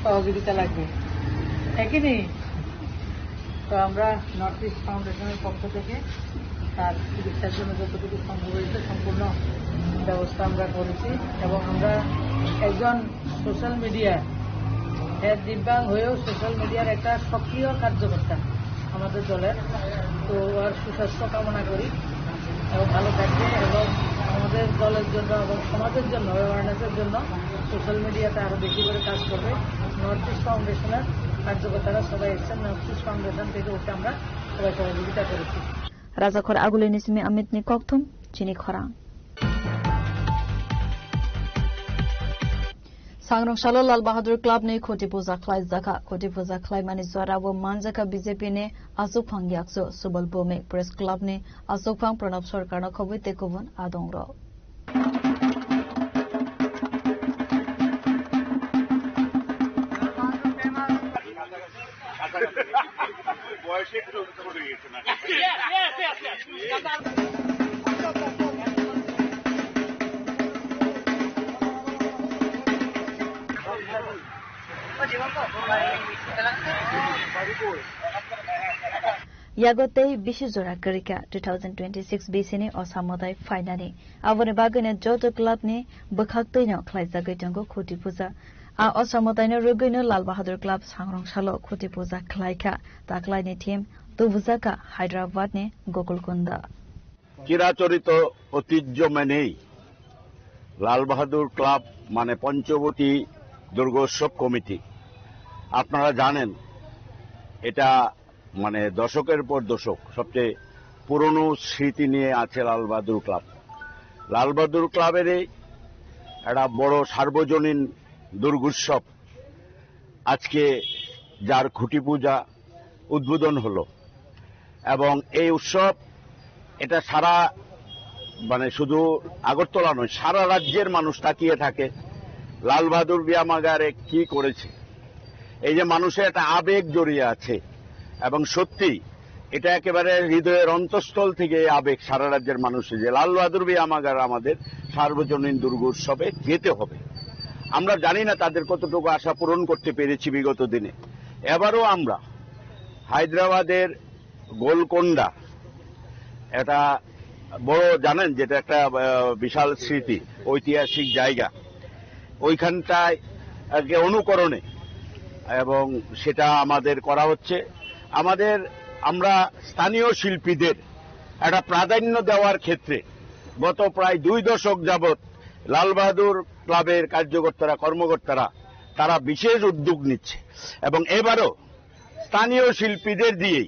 সহযোগিতা লাগবে। একই নেই। তো আমরা নর্থ ইস্ট ফাউন্ডেশনের পক্ষ থেকে তার চিকিৎসার জন্য যতটুকু সম্ভব হয়েছে সম্পূর্ণ ব্যবস্থা আমরা করেছি। এবং আমরা একজন সোশ্যাল মিডিয়া, হ্যাঁ, দিব্যাং হয়েও সোশ্যাল মিডিয়ার একটা সক্রিয় কার্যকর্তা আমাদের দলের। তো ওর সুস্বাস্থ্য কামনা করি এবং ভালো থাকবে এবং আমাদের দলের জন্য এবং সমাজের জন্য, অ্যাওয়ারনেসের জন্য সোশ্যাল মিডিয়াতে আরো বেশি করে কাজ করবে। নর্থ ইস্ট ফাউন্ডেশনের কার্যকর্তারা সবাই এসছেন, নর্থ ইস্ট ফাউন্ডেশন থেকে ওকে আমরা সবাই সহযোগিতা করেছি। Rajakhor Aguli ni simi Amit ni kokthum, chini khorang. Sangrong salo Lal Bahadur Club ni Khoti Puja khlai jakha. Khoti Puja khlai mani jora o manjakha B J P ni aswkphang yakchu Subal Bhowmik, Press Club ni aswkphang Pranab Sarkar no khobwi tei kubun adongrok. Yago tei bisi jora kwrwikha two thousand twenty-six B C ni Osa Mwtai phainani. Aboni bagwino joto club ni bwkhak twino khlaijagwi tongo Khoti Puja. A Osa Mwtaino rwgwino Lal Bahadur Club Sangrong salo Khoti Puja khlaikha. Taklaini theme tubujakha Hyderabad ni Gokul Kunda. চিরাচরিত ঐতিহ্য মেনেই লাল বাহাদুর ক্লাব মানে পঞ্চবটী দুর্গোৎসব কমিটি, আপনারা জানেন, এটা মানে দশকের পর দশক সবচেয়ে পুরনো স্মৃতি নিয়ে আছে লাল বাহাদুর ক্লাব। লাল বাহাদুর ক্লাবের এই একটা বড় সার্বজনীন দুর্গোৎসব, আজকে যার খুঁটি পূজা উদ্বোধন হলো, এবং এই উৎসব এটা সারা, মানে, শুধু আগরতলা নয়, সারা রাজ্যের মানুষ তাকিয়ে থাকে লাল বাহাদুর ব্যায়ামাগারে কি করেছে। এই যে মানুষের একটা আবেগ জড়িয়ে আছে, এবং সত্যি এটা একেবারে হৃদয়ের অন্তঃস্থল থেকে এই আবেগ সারা রাজ্যের মানুষের, যে লাল বাহাদুর ব্যায়ামাগার আমাদের সার্বজনীন দুর্গোৎসবে যেতে হবে। আমরা জানি না তাদের কতটুকু আশা পূরণ করতে পেরেছি বিগত দিনে। এবারও আমরা হায়দ্রাবাদের গোলকোন্ডা, এটা বড়, জানেন, যেটা একটা, আহ, বিশাল স্মৃতি, ঐতিহাসিক জায়গা, ওইখানটায় একে অনুকরণে, এবং সেটা আমাদের করা হচ্ছে। আমাদের, আমরা স্থানীয় শিল্পীদের একটা প্রাধান্য দেওয়ার ক্ষেত্রে গত প্রায় দুই দশক যাবৎ লাল বাহাদুর ক্লাবের কার্যকর্তারা, কর্মকর্তারা, তারা বিশেষ উদ্যোগ নিচ্ছে, এবং এবারও স্থানীয় শিল্পীদের দিয়েই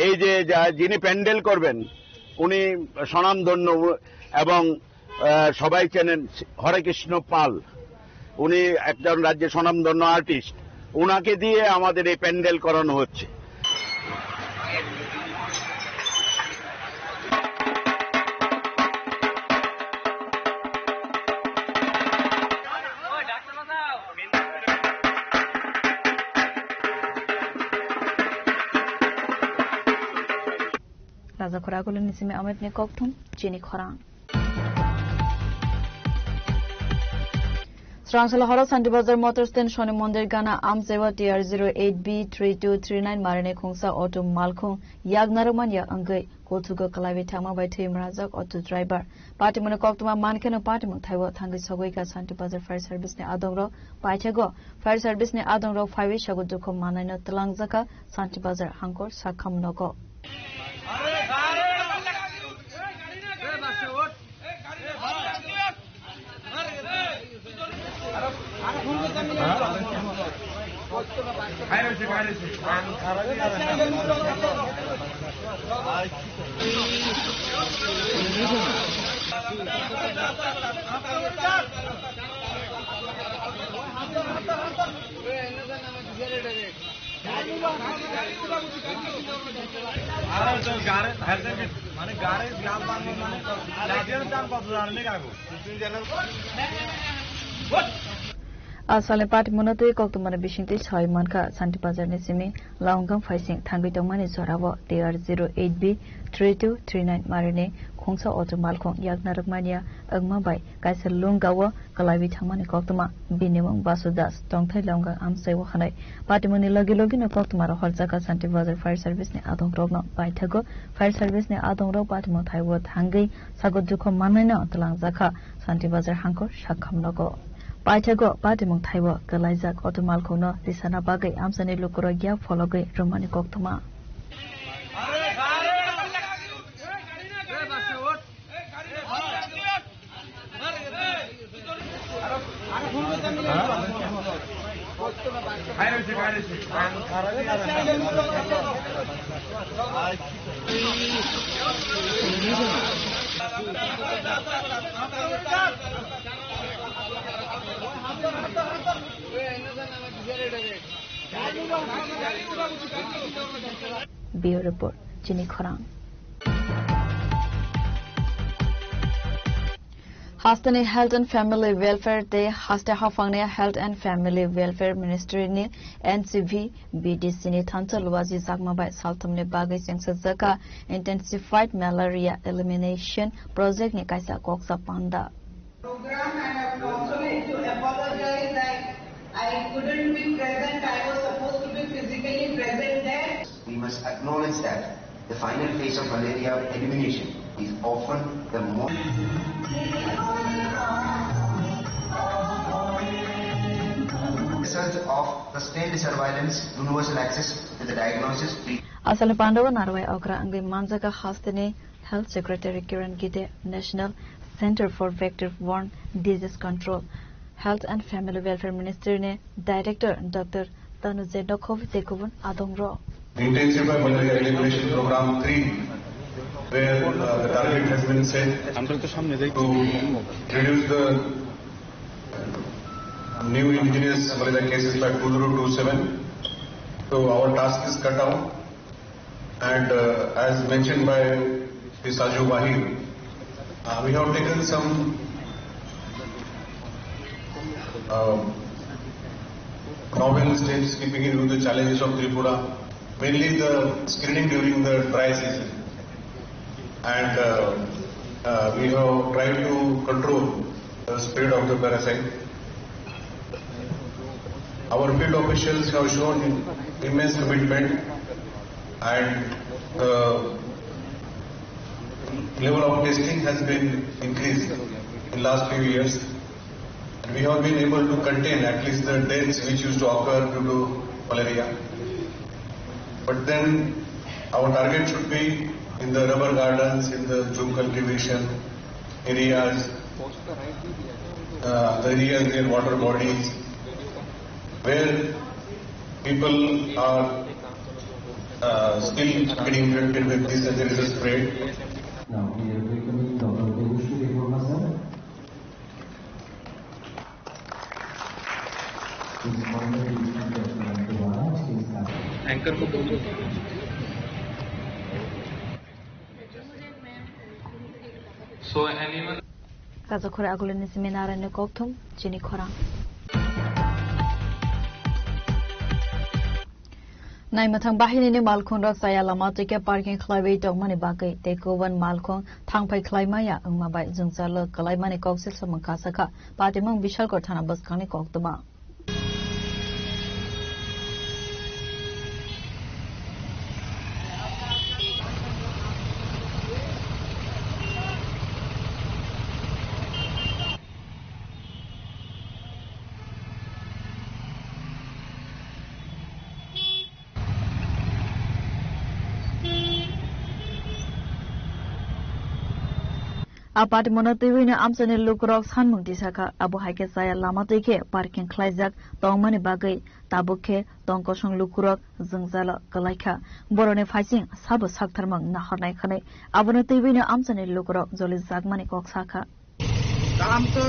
এই যে যা-, যিনি প্যান্ডেল করবেন, উনি স্বনামধন্য এবং, আহ, সবাই চেনেন হরেকৃষ্ণ পাল, উনি একজন রাজ্যের স্বনামধন্য আর্টিস্ট, ওনাকে দিয়ে আমাদের এই প্যান্ডেল করানো হচ্ছে। Raja Khoragulini simi Amit ni kokthum chini khorang. Srangsala horo Santi Bazar Motor Stand Shoni Mondir gana amchewa T R zero eight B three two three nine marini khungsa auto malkhung yak narwkman ya wngwi kuthugo kwlaiwi thangma bai thwi mwnajak auto driver. Patimungni koktwma mankheno patimung thaibo thangwi sogwi kha Santi Bazar Fire Service ni adongrok paithakgo. Fire Service ni adongrok phaiwi sago dukhu mannaino twlangjakha Santi Bazar Hangkor Sakham nogo. A salni patimungno twi koktwmani bisingtwi sawi mankha, Santi Bazarni simi Launggang phaising thangwi tongmani jorao T R zero eight B three two three nine marini khungsa auto malkhung yakna rwkmania wngma bai kaisa lungao kwlaiwi thangmani koktwma. Bini mung Basu Das, tongthai Launggang amchai o hwnwi. Patimungni logi logino koktwmarok horjakha Santi Bazar Fire Service ni adongrokno. Paithago Fire Service ni adongrok patimung thaibo thangwi sago dukho mannaino twlangjakha Santi Bazar hangkor sakham nogo. Paithago patimung thaibo kwlaijak auto malkhungno risana bagwi amchaini lukurok yak phologwi rwmani koktwma. Bureau Report, Chini Khorang. Hasteni Health and Family Welfare tei haste haphangni Health and Family Welfare Ministry ni N C V B D C ni thansa luaji jakma bai salthumni bagwi chengsa jaka Intensified Malaria Elimination Project ni kaisa koksa panda. Program, and I would also like to apologize that I couldn't be present. I was supposed to be physically present there. We must acknowledge that the final phase of malaria elimination is often the most result of sustained surveillance, universal access to the diagnosis, treatment. Asal pandao narwai okra angwi manjaka hasteni Health Secretary Kiran Gide, National Center for Vector-Borne Disease Control, Health and Family Welfare Ministry ni Director Doctor Tanu Jendokhovi tei kubun adongrok. Intensify Malaria Elimination Program three, where, uh, the target has been set to reduce the new indigenous malaria cases by two zero two seven. So our task is cut out. And, uh, as mentioned by Shri Saju Wahid, uh, we have taken some, um, novel steps keeping in view the challenges of Tripura, mainly the screening during the dry season. And, uh, uh, we have tried to control the spread of the parasite. Our field officials have shown immense commitment, and the level of testing has been increased in last few years. And we have been able to contain at least the deaths which used to occur due to malaria. But then our target should be in the rubber gardens, in the jhum cultivation areas, uh, the areas near water bodies, where people are, uh, still getting infected with this and there is a spread. Now, we are welcoming Doctor Debushri Debbarma, sir. Anchor ko bol do. So anyone? Kajakhore agulini seminar ni kokthum chini khorang. Naimwthang bahinini malkhungrok chaya lama twi khe parking khlaiwi tongmani bagwi tei kubun malkhung thangphai khlai maya wngma bai jwngjalo kwlaimani kok se samung kasakha. Patimung Bishalgarh thana bwskangni koktwma. Apartment-o twiwi no amchaini lukurok sanmung tisakha. Abo hai khe chaya lama twi khe parking khlaijak tongmani bagwi tabuk khe tong kosong lukurok jwngjalo kwlaikha. Boroni phaising sabo saktharmung nahornai khwnwi abono twiwi no amchaini lukurok jolijakmani kok sakha. দাম তো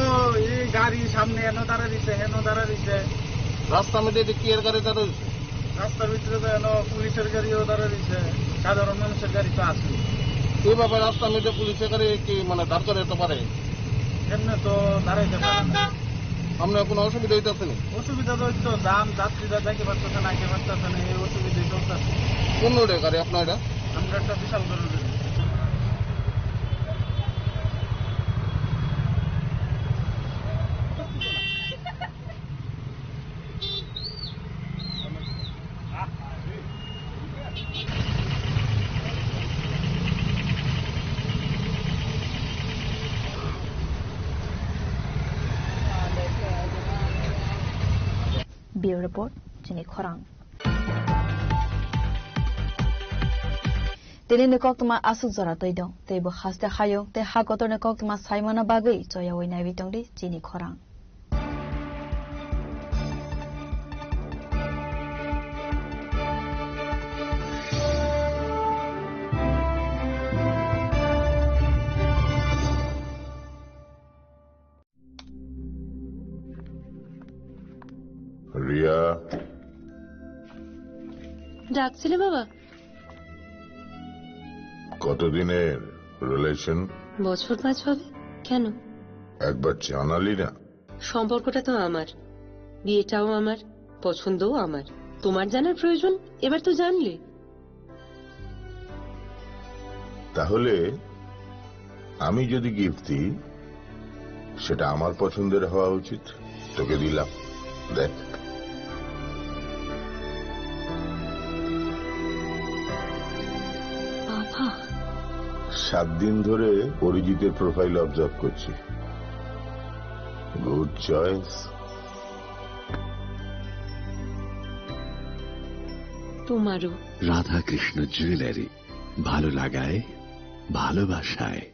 এই গাড়ি সামনে এনো দাঁড়া দিছে, হেনো দাঁড়া দিছে। রাস্তার মধ্যে এটা কি এর গাড়ি দাঁড়া দিছে? রাস্তার ভিতরে তো এনো পুলিশের গাড়িও দাঁড়া দিছে, সাধারণ মানুষের গাড়ি তো আছে। এইভাবে রাস্তার মধ্যে পুলিশের গাড়ি কি মানে দাঁড় করে যেতে পারে? এমনি তো দাঁড়াইতে পারে না। আপনার কোনো অসুবিধা হইতেছে না? অসুবিধা তো হচ্ছে, দাম যাত্রীরা যাইতে পারতেছে না, আইতে পারতেছে না, এই অসুবিধাই চলতেছে। কোন রোডে গাড়ি আপনার এটা? আমরা একটা বিশাল বড় road. Bureau Report, Chini Khorang. Tini ni koktwma aswk jora twi dong, tei bo haste hayung tei ha kotor ni koktwma saimano bagwi choyawi naiwi tongdi chini khorang. Riya. ডাকছিলে বাবা? কতদিনের রিলেশন? বছর পাঁচ হবে। কেন? একবার জানালি না। সম্পর্কটা তো আমার, বিয়েটাও আমার, পছন্দও আমার। তোমার জানার প্রয়োজন? এবার তো জানলে। তাহলে আমি যদি গিফট দিই, সেটা আমার পছন্দের হওয়া উচিত। তোকে দিলাম, দেখ। বাবা। সাত দিন ধরে অরিজিতের প্রোফাইল অবজার্ভ করছি। Good choice. তোমারও। রাধাকৃষ্ণ জুয়েলারি, ভালো লাগায়, ভালোবাসায়।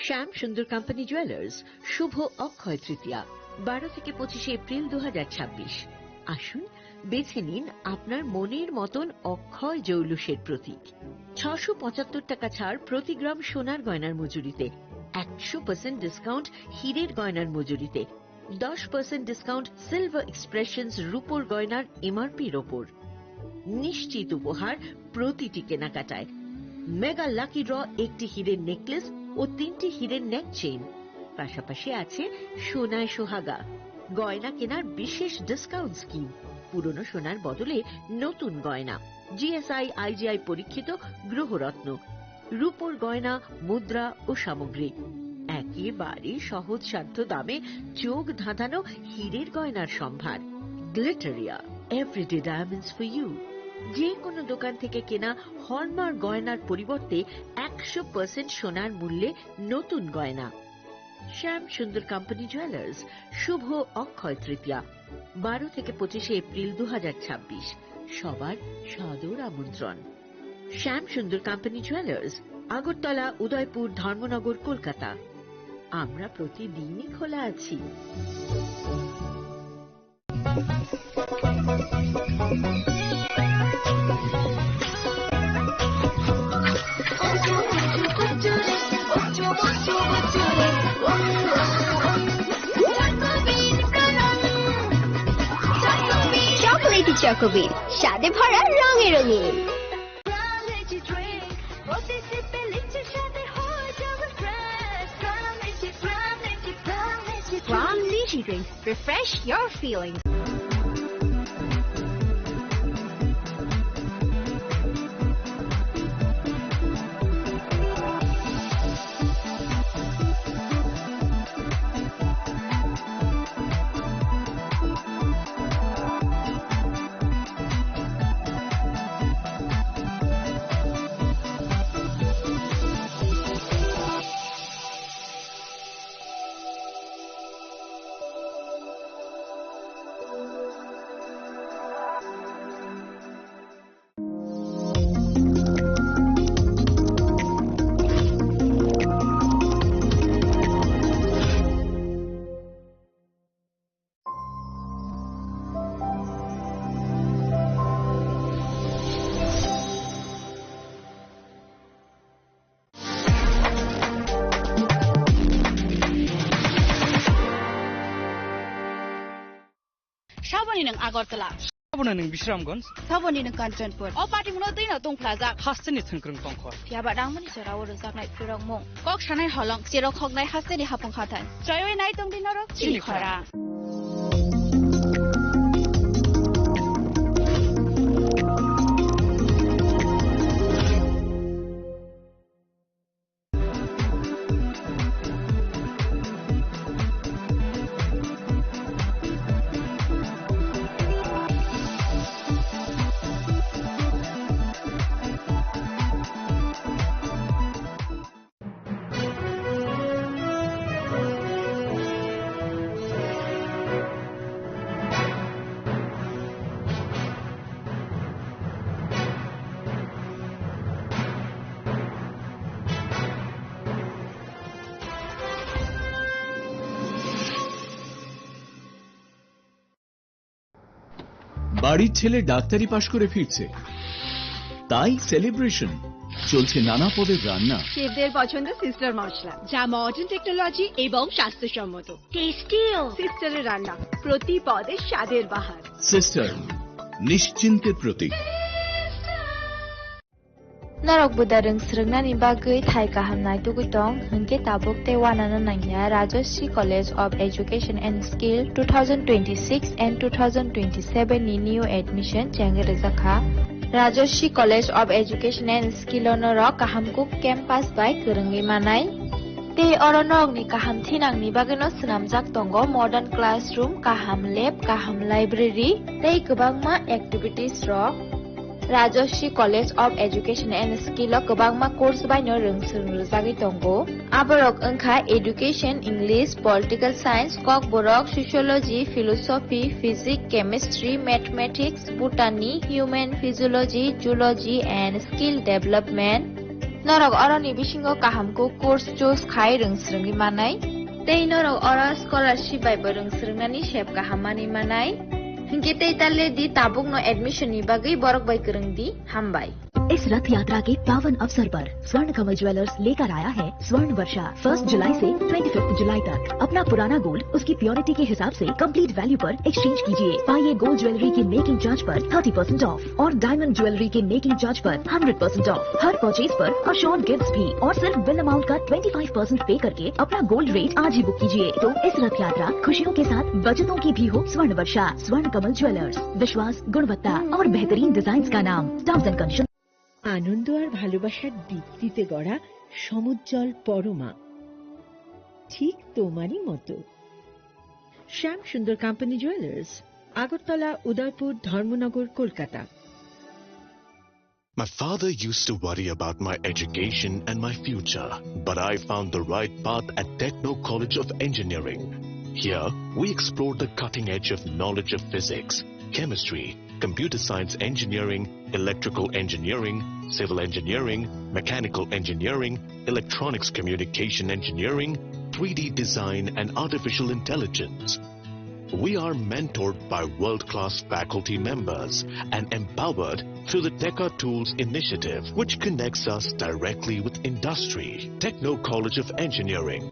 শ্যাম সুন্দর কোম্পানি জুয়েলার্স, শুভ অক্ষয় তৃতীয়া, বারো থেকে পঁচিশে এপ্রিল দু হাজার ছাব্বিশ। আসুন, বেছে নিন আপনার মনের মতন অক্ষয় জৌলুসের প্রতীক। ছশো পঁচাত্তর টাকা ছাড় প্রতি গ্রাম সোনার গয়নার মজুরিতে, একশো পার্সেন্ট ডিসকাউন্ট হীরের গয়নার মজুরিতে, দশ পার্সেন্ট ডিসকাউন্ট সিলভার এক্সপ্রেশনস রূপোর গয়নার এমআরপির ওপর। নিশ্চিত উপহার প্রতিটি কেনাকাটায়। মেগা লাকি ড্র, একটি হীরের নেকলেস ও তিনটি হীরের নেক চেইন। পাশাপাশি আছে সোনায় সোহাগা, গয়না কেনার বিশেষ ডিসকাউন্ট স্কিম, পুরনো সোনার বদলে নতুন গয়না, জিএসআই আইজিআই পরীক্ষিত গ্রহরত্ন, রূপোর গয়না, মুদ্রা ও সামগ্রী। এক এবারে সহজসাধ্য দামে চোখ ধাঁধানো হীরের গয়নার সম্ভার। Glitteria, everyday diamonds for you. যে কোনো দোকান থেকে কেনা হলমার্ক গয়নার পরিবর্তে একশো পার্সেন্ট সোনার মূল্যে নতুন গয়না। শ্যাম সুন্দর কোম্পানি জুয়েলার্স, শুভ অক্ষয় তৃতীয়া, বারো থেকে পঁচিশে এপ্রিল দু হাজার ছাব্বিশ। সবার সাদর আমন্ত্রণ। শ্যাম সুন্দর কোম্পানি জুয়েলার্স, আগরতলা, উদয়পুর, ধর্মনগর, কলকাতা। আমরা প্রতিদিনই খোলা আছি। চকোলেটি চকোবিন, স্বাদে ভরা, রঙে রঙিন। From Lychee Drinks, refresh your feelings. Saboni nwng Agartala. Saboni nwng Bisramganj. Saboni nwng Kanchanpur. O party muno twi no tongphlajak. Hasteni thwngkwrwng tongkhor. Phiya ba rangmani jora o rwjaknai phwrwngmung. Kok sanai holong, cherok hoknai hasteni hapung hathai. Choiwi nai tongdi norok chini khora. বাড়ির ছেলে ডাক্তারি পাশ করে ফিরছে, তাই সেলিব্রেশন। চলছে নানা পদের রান্না। শেফদের পছন্দ সিস্টার মশলা, যা মডার্ন টেকনোলজি এবং স্বাস্থ্যসম্মত। টেস্টিও। সিস্টারের রান্না, প্রতি পদে স্বাদের বাহার। সিস্টার, নিশ্চিন্তের প্রতীক। Norok buda rwng swrwngnani bagwi thai kaham naitugwi tong, hwnkhe tabuk tei uanano nangya Rajashree College of Education and Skill two thousand twenty-six and two thousand twenty-seven ni new admission chengwi rwjakha. Rajashree College of Education and Skill o norok kaham kuk campus bai kwrwngwi manai. Tei oro norokni kaham thinangni bagwino swnamjak tongo modern classroom, kaham lab, kaham library tei kwbangma activities rok. Rajashree College of Education and Skill o kwbangma course baino rwng swrwng rwjagwi tongo. Aborok wngkha Education, English, Political Science, Kokborok, Sociology, Philosophy, Physics, Chemistry, Mathematics, Botany, Human Physiology, Zoology and Skill Development. Norok oroni bisingo kaham kuk course choose khai rwng swrwngwi manai. Tei norok oro scholarship bai bo rwng swrwngnani sep kaham manwi manai. Hinkhe tei ta le di, tabukno admission ni bagwi borok bai kwrwng di. Hambai. इस रथ यात्रा के पावन अवसर पर स्वर्ण कमल ज्वेलर्स लेकर आया है स्वर्ण वर्षा। फर्स्ट जुलाई से ट्वेंटी फिफ्थ जुलाई तक अपना पुराना गोल्ड उसकी प्योरिटी के हिसाब से कंप्लीट वैल्यू पर एक्सचेंज कीजिए। पाइए गोल्ड ज्वेलरी की मेकिंग चार्ज पर थर्टी परसेंट ऑफ और डायमंड ज्वेलरी के मेकिंग चार्ज पर hundred percent of. Her purchase पर अश्योर्ड गिफ्ट्स भी और सिर्फ बिल अमाउंट का ट्वेंटी फ़ाइव परसेंट पे करके अपना गोल्ड रेट आज ही बुक कीजिए। तो इस रथ यात्रा खुशियों के साथ बचतों की भी हो। स्वर्ण वर्षा, स्वर्ण कमल ज्वेलर्स, विश्वास, गुणवत्ता और बेहतरीन डिजाइन का नाम। Terms and condition. আনন্দ আর ভালোবাসার দীপ্তিতে গড়া সমুজ্জ্বল পরমা। ঠিক তোমারই মতো। শ্যাম সুন্দর কোম্পানি জুয়েলার্স, আগরতলা, উদয়পুর, ধর্মনগর, Kolkata. My father used to worry about my education and my future, but I found the right path at Techno College of Engineering. Here, we explore the cutting edge of knowledge of physics, chemistry, computer science engineering, electrical engineering, civil engineering, mechanical engineering, electronics communication engineering, three D design, and artificial intelligence. We are mentored by world-class faculty members and empowered through the Teka Tools initiative, which connects us directly with industry. Techno College of Engineering.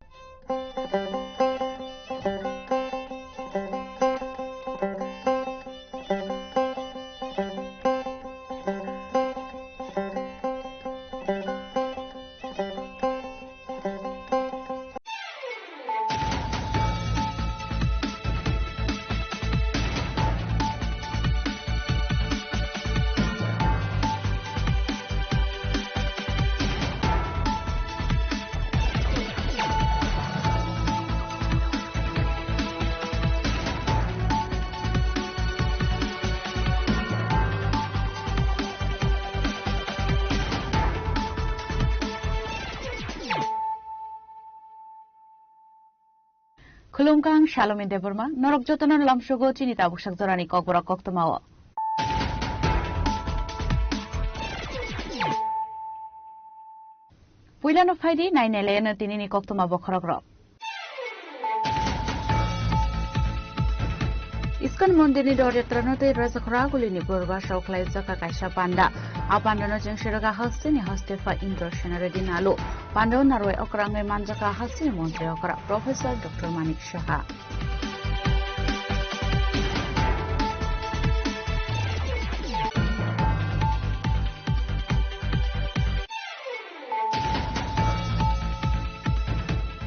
Khulumkha, ang Salomi Debbarma, norok jotono lamsogo chini tabuksak jorani kokborok koktwmao. Puilano phaidi, nainailaino tinini koktwma bokhorokrok. Iskon mondirni rod yatrano tei Rajakhora Agulini purba sao khlaijak kaisa panda. A pandano chengserok hasteni haste pha Indra Sena Reddy Nalu. Pandao narwai okrangwi manjakha hasteni montri okra Professor Doctor Manik Saha.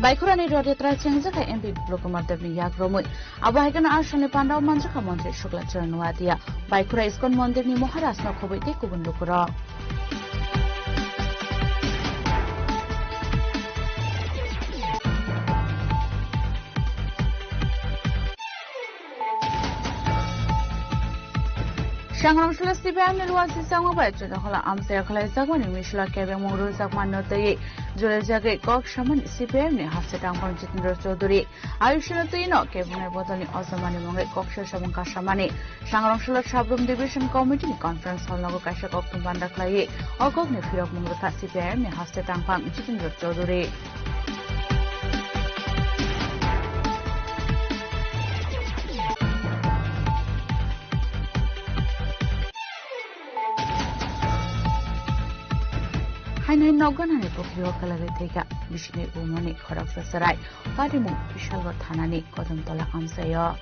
Baikhorani rod yatra chengjakha M P Biplab Kumar Debni yak romwi. Abo hai kheno a salni pandao manjakha montri Shukla Charan Noatia. Baikhora Iskon mondirni Maharajno khobwi tei kubun lukurok. Sangrong solo C P I M ni luwa sisangma bai Chonakhola amchai khlaijakmani misla kebengmung rwjakma no twiwi jole jagwi kok samani C P I M ni haste tangphang Jitendra Chaudhary. Ayushno twino kebungnai bodolni ojamani mungwi koksa samung kasamani Sangrong solo Sabrum Division Committee ni conference hall nogo kaisa koktwma banda khlaiwi o kokni phirokmung rwkha C P I M ni haste tangphang Jitendra Chaudhary. Haino nokganani pukhrio kwlagwi thwikha bisini umoni khoroksa chwrai. Patimung Bishalgarh thanani Kodamtola amchaio.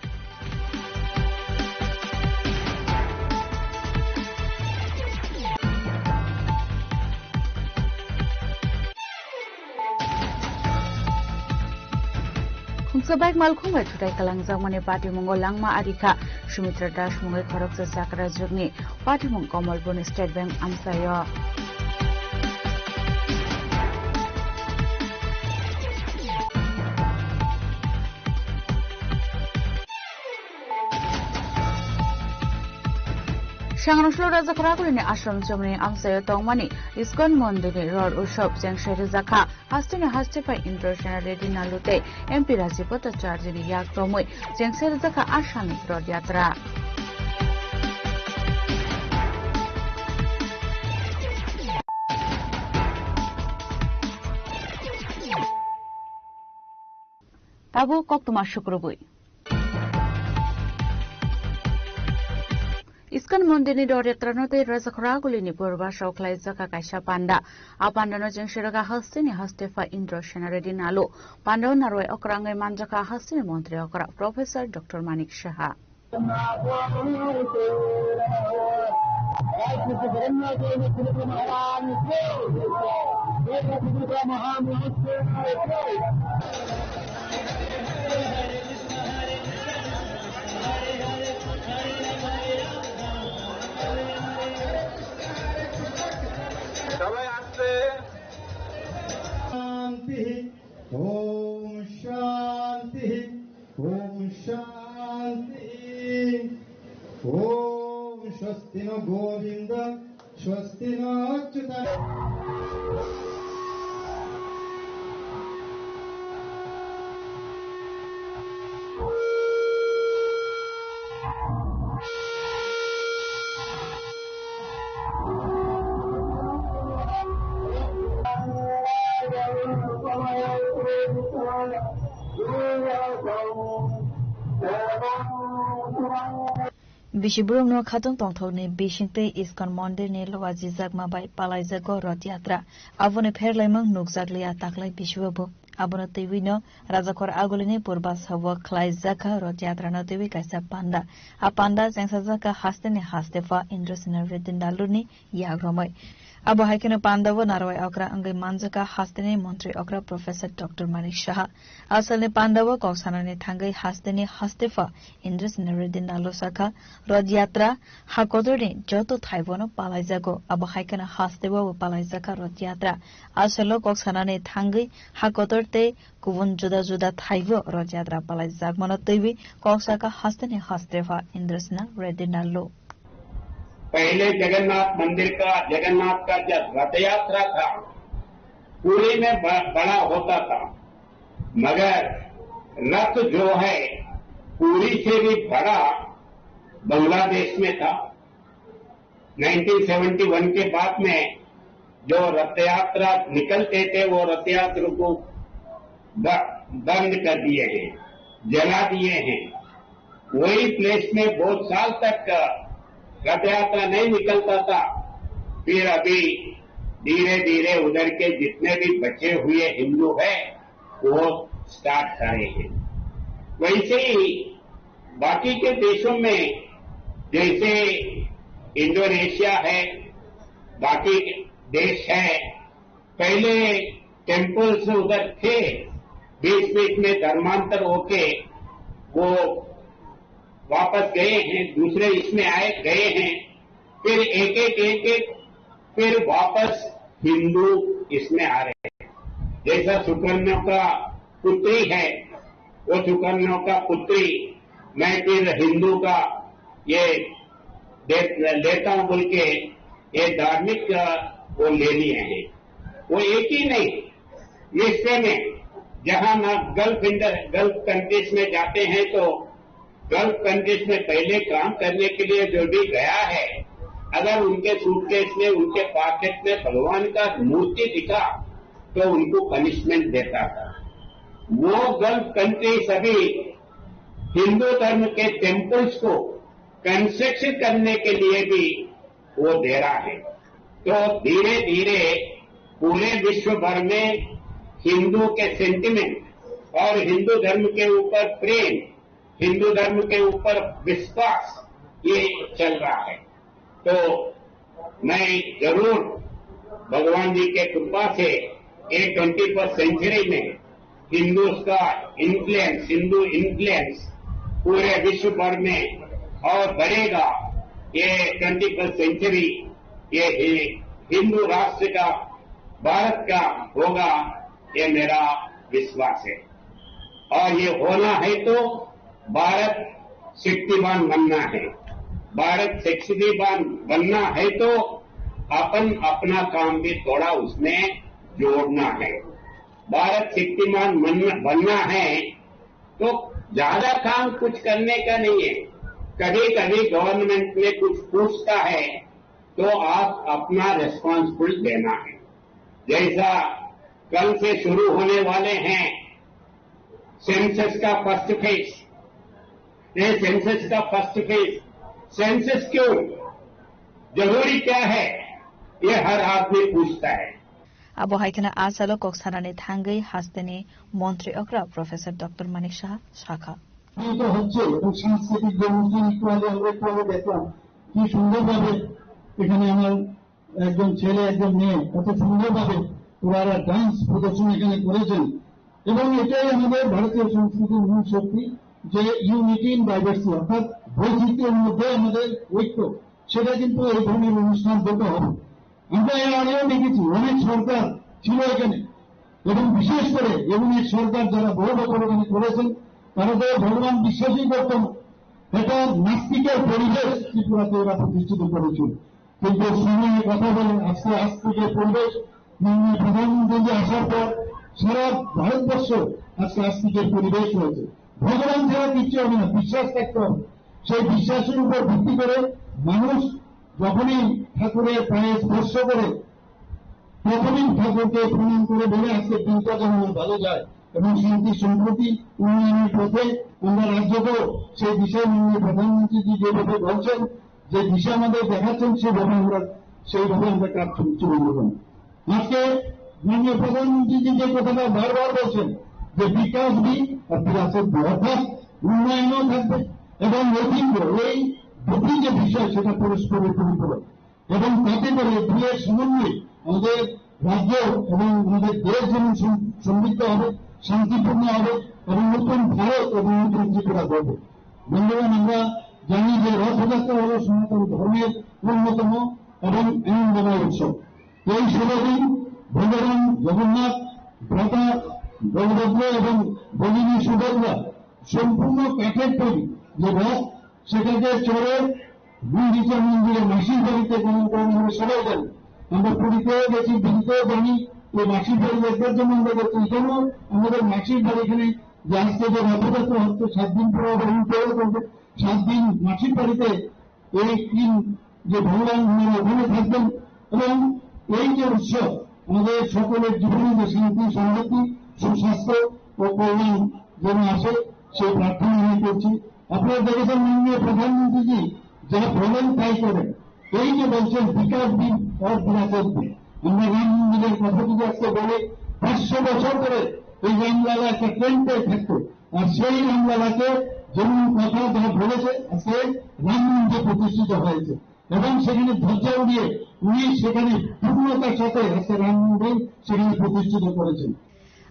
Khungsa bike malkhung bai thutai kalangjakmani patimungo langma arikha Sumitra Das mungwi khoroksa chakrajwkni patimung Kamalpurni State Bank amchaio. Sangrong solo Rajakhora Agulini ashram chomni amchaio tongmani Iskon mondirni rod utsav chengse rwjakha. Hasteni haste pai Indra Sena Reddy Nalu tei M P Rajiv Bhattacharjini yak romwi chengse rwjakha a salni rod yatra. Tabuk koktwma sukrubwi. Iskon mondirni rod yatrano tei Rajakhora Agulini purba sao khlaijak kaisa panda. A pandano chengserok hasteni haste pha Indra Sena Reddy Nalu. Pandao narwai okrangwi manjakha hasteni montri okra Professor Doctor Manik Saha. সবাই আসছে। শান্তি। ওম Bisi borokno khatung tongthokni bisingtwi ISKCON mondirni luajijakma bai palaijago Rath Yatra. Aboni pherlaimung nukjakliya taklai bisibo bo. Abono twiwino Rajakhor Agulini purba sabo khlaijakha Rath Yatrano twiwi kaisa panda. A panda chengsajakha hasteni hastepha Indrasena Reddy Nalluni yagromwi. Abo hai kheno pandao narwai okra wngwi manjakha hasteni montri okra Professor Doctor Manik Saha. Asalni pandao kok sanani thangwi hasteni hastepha Indrasena Reddy Nallo sakha, Rath Yatra ha kotorni joto thaibono palaijago. Abo hai kheno hasteo bo palaijakha Rath Yatra. Asalo kok sanani thangwi ha kotor tei kubun juda juda thaibo Rath Yatra palaijakmano twiwi kok sakha hasteni hastepha Indrasena Reddy Nallo. पहले जगन्नाथ मंदिर का, जगन्नाथ का जब रथ यात्रा था, पूरी में ब-, बड़ा होता था, मगर रथ जो है, पूरी से भी बड़ा बांग्लादेश में था। नाइनटीन सेवेंटी वन के बाद में जो रथ यात्रा निकलते थे, वो रथ यात्रा को ब-, बंद कर दिए हैं, जला दिए हैं। वही प्लेस में बहुत साल तक रथ यात्रा नहीं निकलता था। फिर अभी धीरे धीरे उधर के जितने भी बचे हुए हिंदू हैं, वो स्टार्ट करे हैं। वैसे ही बाकी के देशों में, जैसे इंडोनेशिया है, बाकी देश है, पहले टेम्पल्स उधर थे, बीच बीच में धर्मांतर होके वो वापस गए हैं, दूसरे इसमें आए गए हैं, फिर एक एक एक एक फिर वापस हिंदू इसमें आ रहे हैं। जैसा सुकन्या का पुत्री है, वो सुकन्या का पुत्री, मैं फिर हिंदू का ये दे, लेता हूँ बोल के ये धार्मिक, अ, वो ले लिए हैं। वो एक ही नहीं, विश्व में जहाँ ना गल्फ इंडर-, गल्फ कंट्रीज में जाते हैं तो गल्फ कंट्रीज में पहले काम करने के लिए जो भी गया है, अगर उनके सूटकेस में, उनके पॉकेट में भगवान का मूर्ति दिखा, तो उनको पनिशमेंट देता था। वो गल्फ कंट्रीज अभी हिंदू धर्म के टेम्पल्स को कंस्ट्रक्शन करने के लिए भी वो दे रहा है। तो धीरे-धीरे पूरे विश्व भर में हिंदू के सेंटिमेंट और हिंदू धर्म के ऊपर प्रेम, हिंदू धर्म के ऊपर विश्वास, ये चल रहा है। तो मैं जरूर भगवान जी के कृपा से ये ट्वेंटी फर्स्ट सेंचुरी में हिंदूज का इन्फ्लुएंस, हिंदू इन्फ्लुएंस पूरे विश्व भर में और बढ़ेगा। ये ट्वेंटी फर्स्ट सेंचुरी, ये हि-, हिंदू राष्ट्र का, भारत का होगा, ये मेरा विश्वास है। और ये होना है तो भारत शक्तिमान बनना है। भारत शक्तिमान बनना है तो अपन अपना काम भी थोड़ा उसमें जोड़ना है। भारत शक्तिमान बनना, बनना है तो ज्यादा काम कुछ करने का नहीं है। कभी-कभी गवर्नमेंट में कुछ पूछता है तो आप अपना रिस्पॉन्सिबल देना है। जैसा कल से शुरू होने वाले हैं सेंसस का फर्स्ट फेज, ये सेंसस का फर्स्ट फेज, सेंसस क्यों जरूरी, क्या है, ये हर आदमी पूछता है। Abo hai kheno a salo kok sanani thangwi hasteni montri okra Professor Doctor Manik Saha sakha. পালিত হচ্ছে এবং সাংস্কৃতিক যে অনুষ্ঠান একটু আগে আমরা একটু আগে দেখলাম কি সুন্দরভাবে এখানে আমার একজন ছেলে একজন মেয়ে কত সুন্দরভাবে ওনারা ডান্স প্রদর্শন এখানে করেছেন এবং এটাই আমাদের ভারতীয় সংস্কৃতির মূল শক্তি যে ইউনিটি ইন ডাইভার্সিটি অর্থাৎ বৈচিত্র্যের মধ্যে আমাদের ঐক্য সেটা কিন্তু এই ধরনের অনুষ্ঠান হতে হবে। আমরা এর আগেও দেখেছি অনেক সরকার ছিল এখানে এবং বিশেষ করে এমন এক সরকার যারা বহু বছর এখানে করেছেন তারা তো ভগবান বিশ্বাসই করতেন একটা নাস্তিকের পরিবেশ ত্রিপুরাতে এরা প্রতিষ্ঠিত করেছিল। কিন্তু শুনে কথা বলেন, আজকে আস্তিকের পরিবেশ, মাননীয় প্রধানমন্ত্রীজি আসার পর সারা ভারতবর্ষ আজকে আস্তিকের পরিবেশ হয়েছে। ভগবান ছাড়া কিচ্ছু হবে না, বিশ্বাস থাকতে হবে। সেই বিশ্বাসের উপর ভিত্তি করে মানুষ যখনই ঠাকুরের পায়ে স্পর্শ করে, প্রথমেই ঠাকুরকে প্রণাম করে বলে, "আজকে দিনটা যেন আমার ভালো যায় এবং শান্তি সম্প্রীতি উন্নয়নের পথে আমরা রাজ্যকেও সেই দিশায় মাননীয় প্রধানমন্ত্রীজি যেভাবে বলছেন, যে দিশা আমাদের দেখাচ্ছেন, সেভাবে আমরা, সেইভাবে আমরা কাজ চু-, চুড়ে দেব।" আজকে মাননীয় প্রধানমন্ত্রীজি যে কথাটা বারবার বলছেন যে বিকাশ বি আর বিরাসত বি, অর্থাৎ উন্নয়নও থাকবে এবং ঐতিহ্য, এই দুটি যে বিষয়, সেটা পরস্পরের পরিপূরক। এবং তাতে করে দুয়ের সমন্বয়ে আমাদের রাজ্য এবং আমাদের দেশ যেমন সম-, সমৃদ্ধ হবে, শান্তিপূর্ণ হবে এবং নতুন ভারত এবং নতুন ত্রিপুরা গড়বে। বন্ধুগণ, আমরা জানি যে রথযাত্রা হলো সনাতন ধর্মের অন্যতম এবং আনন্দময় উৎসব। এই শুভ দিন ভগবান জগন্নাথ, ভ্রাতা বলভদ্র এবং ভগিনী সুভদ্রা সম্পূর্ণ কাঠের তৈরি যে রথ, সেটাকে চড়ে গুন্ডিচা মন্দিরে মাসির বাড়িতে গমন করেন, আমরা সবাই জানি। আমরা পুরীতেও গেছি, দিল্লিতেও জানি, ওই মাসির বাড়ি একবার যেমন আমরা গেছি, এখানেও আমাদের মাসির বাড়ি, এখানে যে আজকে যে রথযাত্রা হচ্ছে, সাত দিন পরে আবার উল্টো চলবে, সাত দিন মাসির বাড়িতে এই তিন যে ভগবান, ওনারা ওখানে থাকবেন এবং এই যে উৎসব আমাদের সকলের জীবনে যে শান্তি, সমৃদ্ধি, সুস্বাস্থ্য ও কল্যাণ যেন আসে, সেই প্রার্থনা আমি করছি। আপনারা দেখেছেন মাননীয় প্রধানমন্ত্রীজি যা বলেন তাই করেন। এই যে বলছেন বিকাশ দিন পর বিরাসত দিন, আমরা রাম মন্দিরের কথা যদি আজকে বলি, পাঁচশো বছর ধরে এই রামলালা একটা টেন্টে থাকতো, আর সেই রামলালাকে যেমন কথা যা বলেছে, আজকে রাম মন্দির প্রতিষ্ঠিত হয়েছে এবং সেখানে ধ্বজা উড়িয়ে উনি সেখানে পূর্ণতার সাথে আজকে রাম মন্দির সেখানে প্রতিষ্ঠিত করেছেন।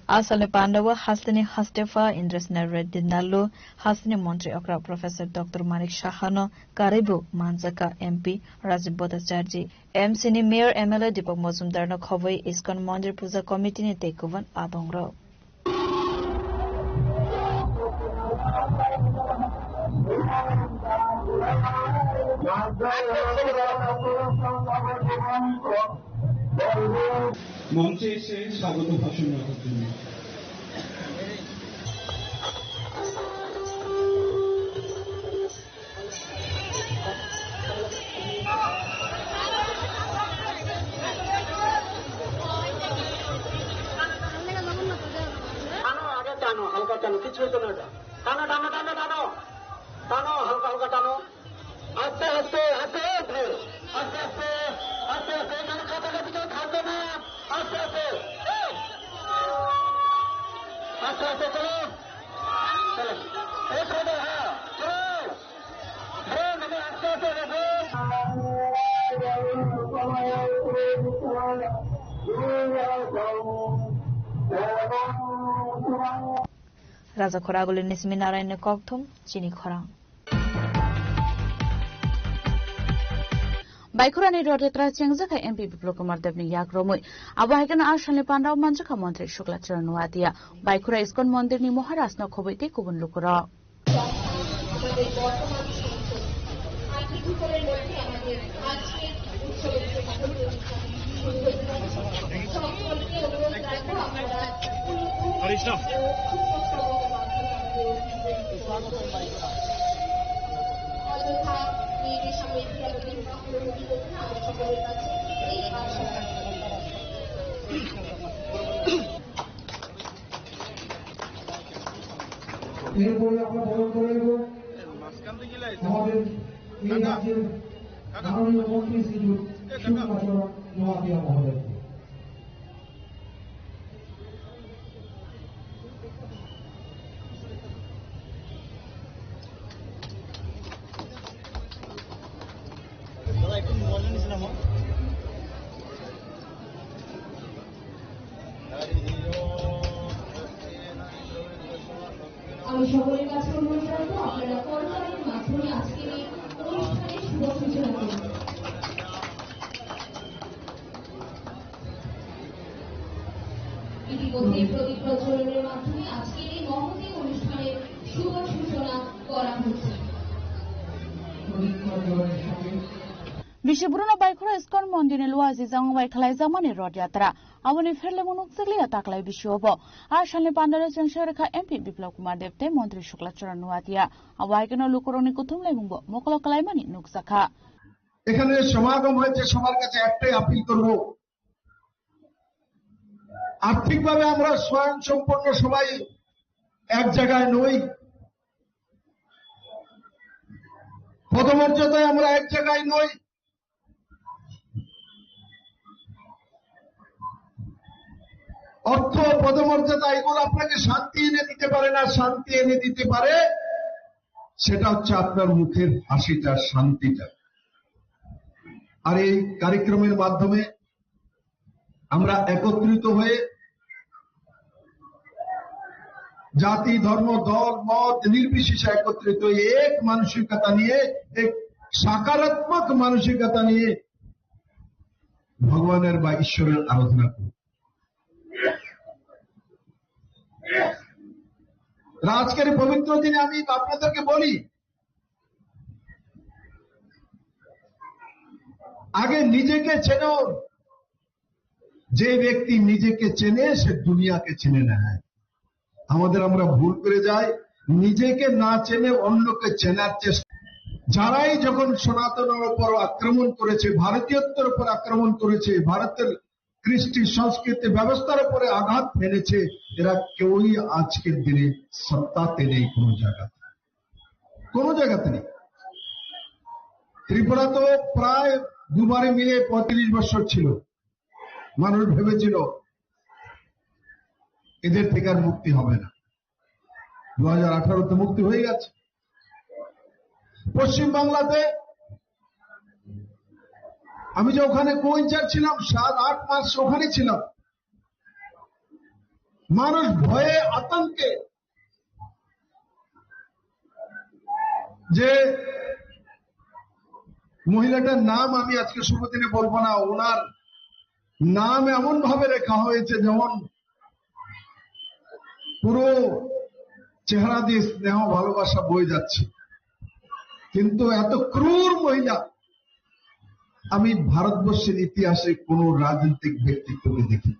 Asalni pandao hasteni hastepha Indra Sena Reddy Nallu, hasteni montri okra Professor Doctor Manik Sahano, karwibo manjaka M P Rajib Bhattacharjee, M C ni Mayor M L A Deepak Majumdarno khobwi ISKCON Mondir Puja Committee ni tei kubun abongrok. মঞ্চে এসে স্বাগত ভাষণ রাখার জন্য। টানো, আগে টানো, হালকা টানো, কিছু হইতো না এটা। টানো, টানো, টানো, টানো। টানো, হালকা, হালকা টানো। আস্তে, আস্তে, আস্তে, আস্তে। আস্তে, আস্তে, আস্তে, আস্তে। এখানে কাছাকাছি কেউ থাকবে না। আস্তে, আস্তে। আস্তে, আস্তে, চলো। চলো। এই সাইডে, হ্যাঁ। চলো। Raja Khoraguli ni simi Narayan ni kokthum chini khorang. Baikhurani rotretra chengjakha M P Biplab Kumar Deb ni yak romwi. Abo hai kheno a salni pandao manjakha montri Shukla Charan Noatia. Baikhura ISKCON mondir ni Maharaj no khobwi tei kubun lukurok. এরপরে আমরা বরণ করে নেব আমাদের এই রাজ্যের মাননীয় মন্ত্রী শ্রীযুত সুভাষ চরণ নোয়াতিয়া মহোদয়কে। আমি সকলের কাছে অনুরোধ রাখবো, আপনারা করতালির মাধ্যমে আজকের এই অনুষ্ঠানের শুভ সূচনা করুন। ইতিমধ্যে প্রদীপ প্রজ্বলনের মাধ্যমে আজকের এই মহতী অনুষ্ঠানের শুভ সূচনা করা হচ্ছে। প্রদীপ প্রজ্বলনের সঙ্গে Bisi Bruno Baikhoro Iskon Mondirni Luaji Jangbai khlaijakmani Rod Yatra. Aboni pherlemung nukjakliya taklai bisio bo. A salni pandoro chengsa rwkha M P Biplab Kumar Deb tei Montri Shukla Charan Nuatia. Abo hai kheno lukurokni kuthum laimungbo mokolo klaimani nukjakha. এখানে সমাগম হয়েছে, সবার কাছে একটাই আপিল করব, আর্থিকভাবে আমরা স্বয়ংসম্পূর্ণ সবাই এক জায়গায় নই, পদমর্যাদায় আমরা এক জায়গায় নই, অর্থ, পদমর্যাদা এগুলো আপনাকে শান্তি এনে দিতে পারে না, শান্তি এনে দিতে পারে সেটা হচ্ছে আপনার মুখের হাসিটা, শান্তিটা। আর এই কার্যক্রমের মাধ্যমে আমরা একত্রিত হয়ে জাতি, ধর্ম, দল, মত নির্বিশেষে একত্রিত হয়ে এক মানসিকতা নিয়ে, এক সকারাত্মক মানসিকতা নিয়ে ভগবানের বা ঈশ্বরের আরাধনা করি। আর আজকের এই পবিত্র দিনে আমি আপনাদেরকে বলি, আগে নিজেকে চেনো। যে ব্যক্তি নিজেকে চেনে, সে দুনিয়াকে চেনে না। আমাদের, আমরা ভুল করে যাই, নিজেকে না চেনে অন্যকে চেনার চেষ্টা। যারাই যখন সনাতনের উপর আক্রমণ করেছে, ভারতীয়ত্বের উপর আক্রমণ করেছে, ভারতের কৃষ্টি সংস্কৃতি ব্যবস্থার উপরে আঘাত হেনেছে, এরা কেউই আজকের দিনে সত্তাতে নেই কোনো জায়গাতে, কোনো জায়গাতে নেই। ত্রিপুরা তো প্রায় দুবারে মিলে পঁয়ত্রিশ বছর ছিল, মানুষ ভেবেছিল এদের থেকে আর মুক্তি হবে না। দু হাজার আঠারোতে মুক্তি হয়ে গেছে। পশ্চিম বাংলাতে আমি যে ওখানে কো ইনচার্জ ছিলাম, সাত আট মাস ওখানে ছিলাম, মানুষ ভয়ে আতঙ্কে, যে মহিলাটার নাম আমি আজকে শুভ দিনে বলবো না, ওনার নাম এমন ভাবে লেখা হয়েছে যেমন পুরো চেহারা দিয়ে স্নেহ ভালোবাসা বয়ে যাচ্ছে, কিন্তু এত ক্রূর মহিলা আমি ভারতবর্ষের ইতিহাসে কোনো রাজনৈতিক ব্যক্তিত্বকে দেখি।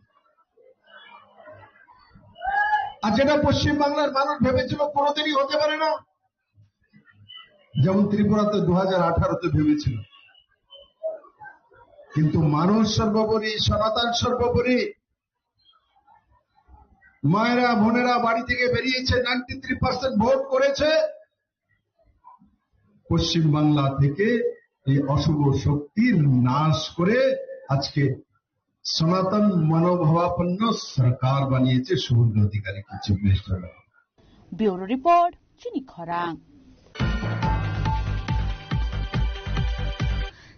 আর যেটা পশ্চিম বাংলার মানুষ ভেবেছিল কোনোদিনই হতে পারে না, যেমন ত্রিপুরাতে দু হাজার আঠারোতে ভেবেছিল, কিন্তু মানুষ সর্বোপরি, সনাতন সর্বোপরি, মায়েরা বোনেরা বাড়ি থেকে বেরিয়েছে, নাইনটি থ্রি পার্সেন্ট ভোট করেছে। পশ্চিম বাংলা থেকে এই অশুভ শক্তির নাশ করে আজকে সনাতন মনোভাবাপন্ন সরকার বানিয়েছে শুভেন্দু অধিকারীকে chief minister. Bureau report, Chini Khorang.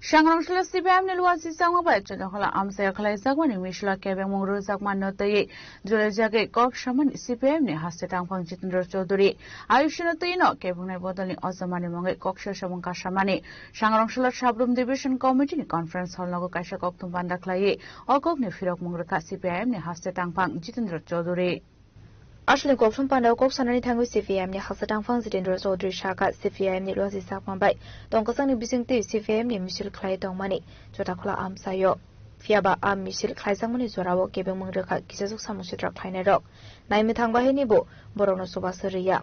Sangrong salo C P I M ni luwa sisangma bai chwla khwla amchaya khlaijakmani misilo kebengmung rwjakma no twiwi julaijagwi kok samani C P I M ni haste tangphang Jitendra Chaudhary. Ayushino twino kebengni bodolni ojamani mungwi kok sasamung kasamani. Sangrong salo Sabrum Division Committee ni conference hall nogo kaisa kokthum panda khlaiwi o kokni phirokmung rwkha C P I M ni haste tangphang Jitendra Chaudhary. Aswkni kokthum pandao kok sanani thangwi C P I M ni haksa tangphang Jitendra Chaudhary sakha, C P I M ni luwa sisakma bai tongkwchangni bisingtwi C P I M ni misil khlai tongmani Chotakhula amchaio. Phiyaba a misil khlaijakmani jorao kebengmung rwkha kisajwk samung sitra khlainairok. Naimwthang bahaini bo borokno chubachu rwya.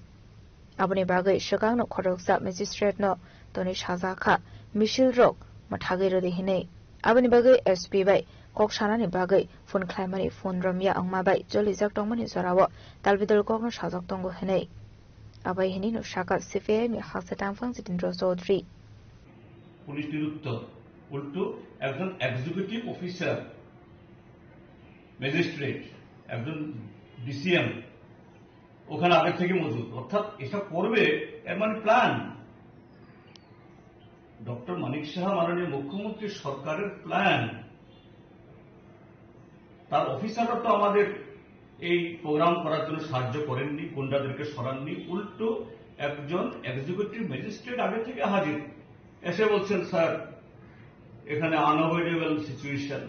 Aboni bagwi swkangno khoroksa magistrate-no tonwi sajak kha, misil rok mwthagwi rwdi hinwi. Aboni bagwi S P bai kok sanani bagwi phone khlaimani phone romya wngma bai cholijak tongmani jorao talbidal kokno sajak tongo hinwi. Abai hinwi no sakha C P I M ni haksa tangphang Jitendra Chaudhary. Police নিরুত্তর, উল্টো একজন executive officer, magistrate, একজন ডিসিএম ওখানে আগে থেকে মজুদ, অর্থাৎ এসব করবে, এর মানে প্ল্যান। ডক্টর মানিক সাহা মাননীয় মুখ্যমন্ত্রী সরকারের প্ল্যান। তার অফিসাররা তো আমাদের এই প্রোগ্রাম করার জন্য সাহায্য করেননি, গুন্ডাদেরকে সরাননি, উল্টো একজন এক্সিকিউটিভ ম্যাজিস্ট্রেট আগে থেকে হাজির, এসে বলছেন, "স্যার, এখানে আনঅ্যাভয়েডেবল সিচুয়েশন,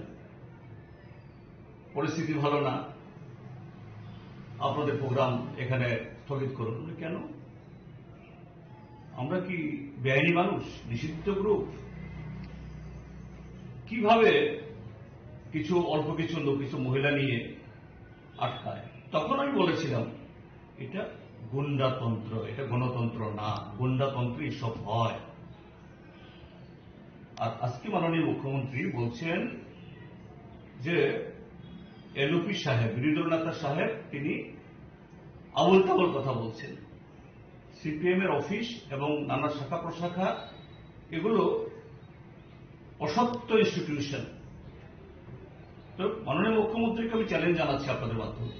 পরিস্থিতি ভালো না, আপনাদের প্রোগ্রাম এখানে স্থগিত করুন।" বলি, "কেন? আমরা কি বেআইনি মানুষ, নিষিদ্ধ গ্রুপ?" কিভাবে কিছু অল্প কিছু লোক কিছু মহিলা নিয়ে আটকায়, তখন আমি বলেছিলাম, এটা গুন্ডাতন্ত্র, এটা গণতন্ত্র না। গুন্ডাতন্ত্রে এসব হয়। আর আজকে মাননীয় মুখ্যমন্ত্রী বলছেন যে এলওপি সাহেব, বিরোধী দল নেতা সাহেব, তিনি আবল তাবল কথা বলছেন। সিপিএম এর অফিস এবং নানা শাখা প্রশাখা, এগুলো অসত্য ইনস্টিটিউশন। তো মাননীয় মুখ্যমন্ত্রীকে আমি চ্যালেঞ্জ জানাচ্ছি আপনাদের মাধ্যমে।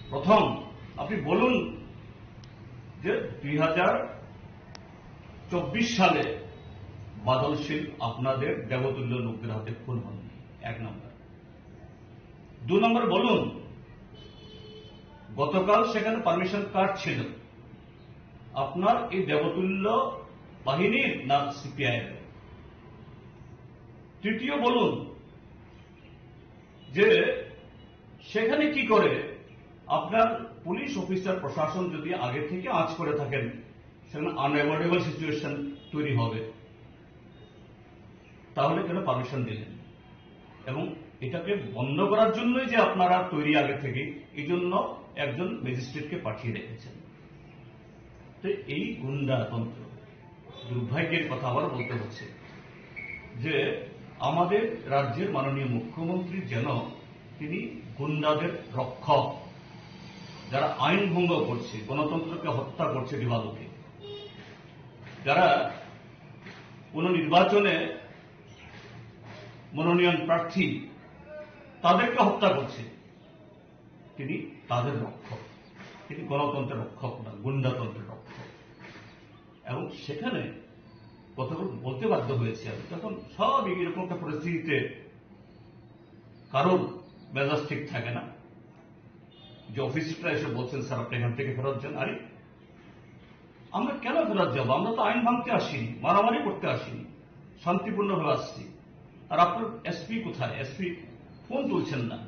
প্রথম, আপনি বলুন যে দুই হাজার চব্বিশ সালে বাদল শীল আপনাদের দেবতুল্য লোকদের হাতে খুন হননি। এক নম্বর। দু নম্বর, বলুন গতকাল সেখানে পারমিশন কার ছিল, আপনার এই দেবতুল্য বাহিনীর না সিপিআই এর? তৃতীয়, বলুন যে সেখানে কি করে আপনার পুলিশ অফিসার প্রশাসন যদি আগে থেকে আঁচ করে থাকেন, সেখানে আনঅ্যাভয়েডেবল সিচুয়েশন তৈরি হবে, তাহলে কেন পারমিশন দিলেন? এবং এটাকে বন্ধ করার জন্যই যে আপনারা তৈরি আগে থেকে, এই জন্য একজন ম্যাজিস্ট্রেটকে পাঠিয়ে রেখেছেন। তো এই গুন্ডাতন্ত্র, দুর্ভাগ্যের কথা আবার বলতে হচ্ছে যে আমাদের রাজ্যের মাননীয় মুখ্যমন্ত্রী যেন তিনি গুন্ডাদের রক্ষক, যারা আইন ভঙ্গ করছে, গণতন্ত্রকে হত্যা করছে দিবালোকে, যারা কোনো নির্বাচনে মনোনয়ন প্রার্থী, তাদেরকে হত্যা করছে, তিনি তাদের রক্ষক। তিনি গণতন্ত্রের রক্ষক না, গুন্ডাতন্ত্রের রক্ষক। এবং সেখানে কথাগুলো বলতে বাধ্য হয়েছি আমি। তখন স্বাভাবিক এরকম একটা পরিস্থিতিতে কারোর মেজাজ ঠিক থাকে না। যে অফিসাররা এসে বলছেন, "স্যার, আপনি এখান থেকে ফেরত যান।" আরে, আমরা কেন ফেরত যাবো? আমরা তো আইন ভাঙতে আসিনি, মারামারি করতে আসিনি, শান্তিপূর্ণভাবে আসছি। আর আপনার এসপি কোথায়? এসপি ফোন তুলছেন না।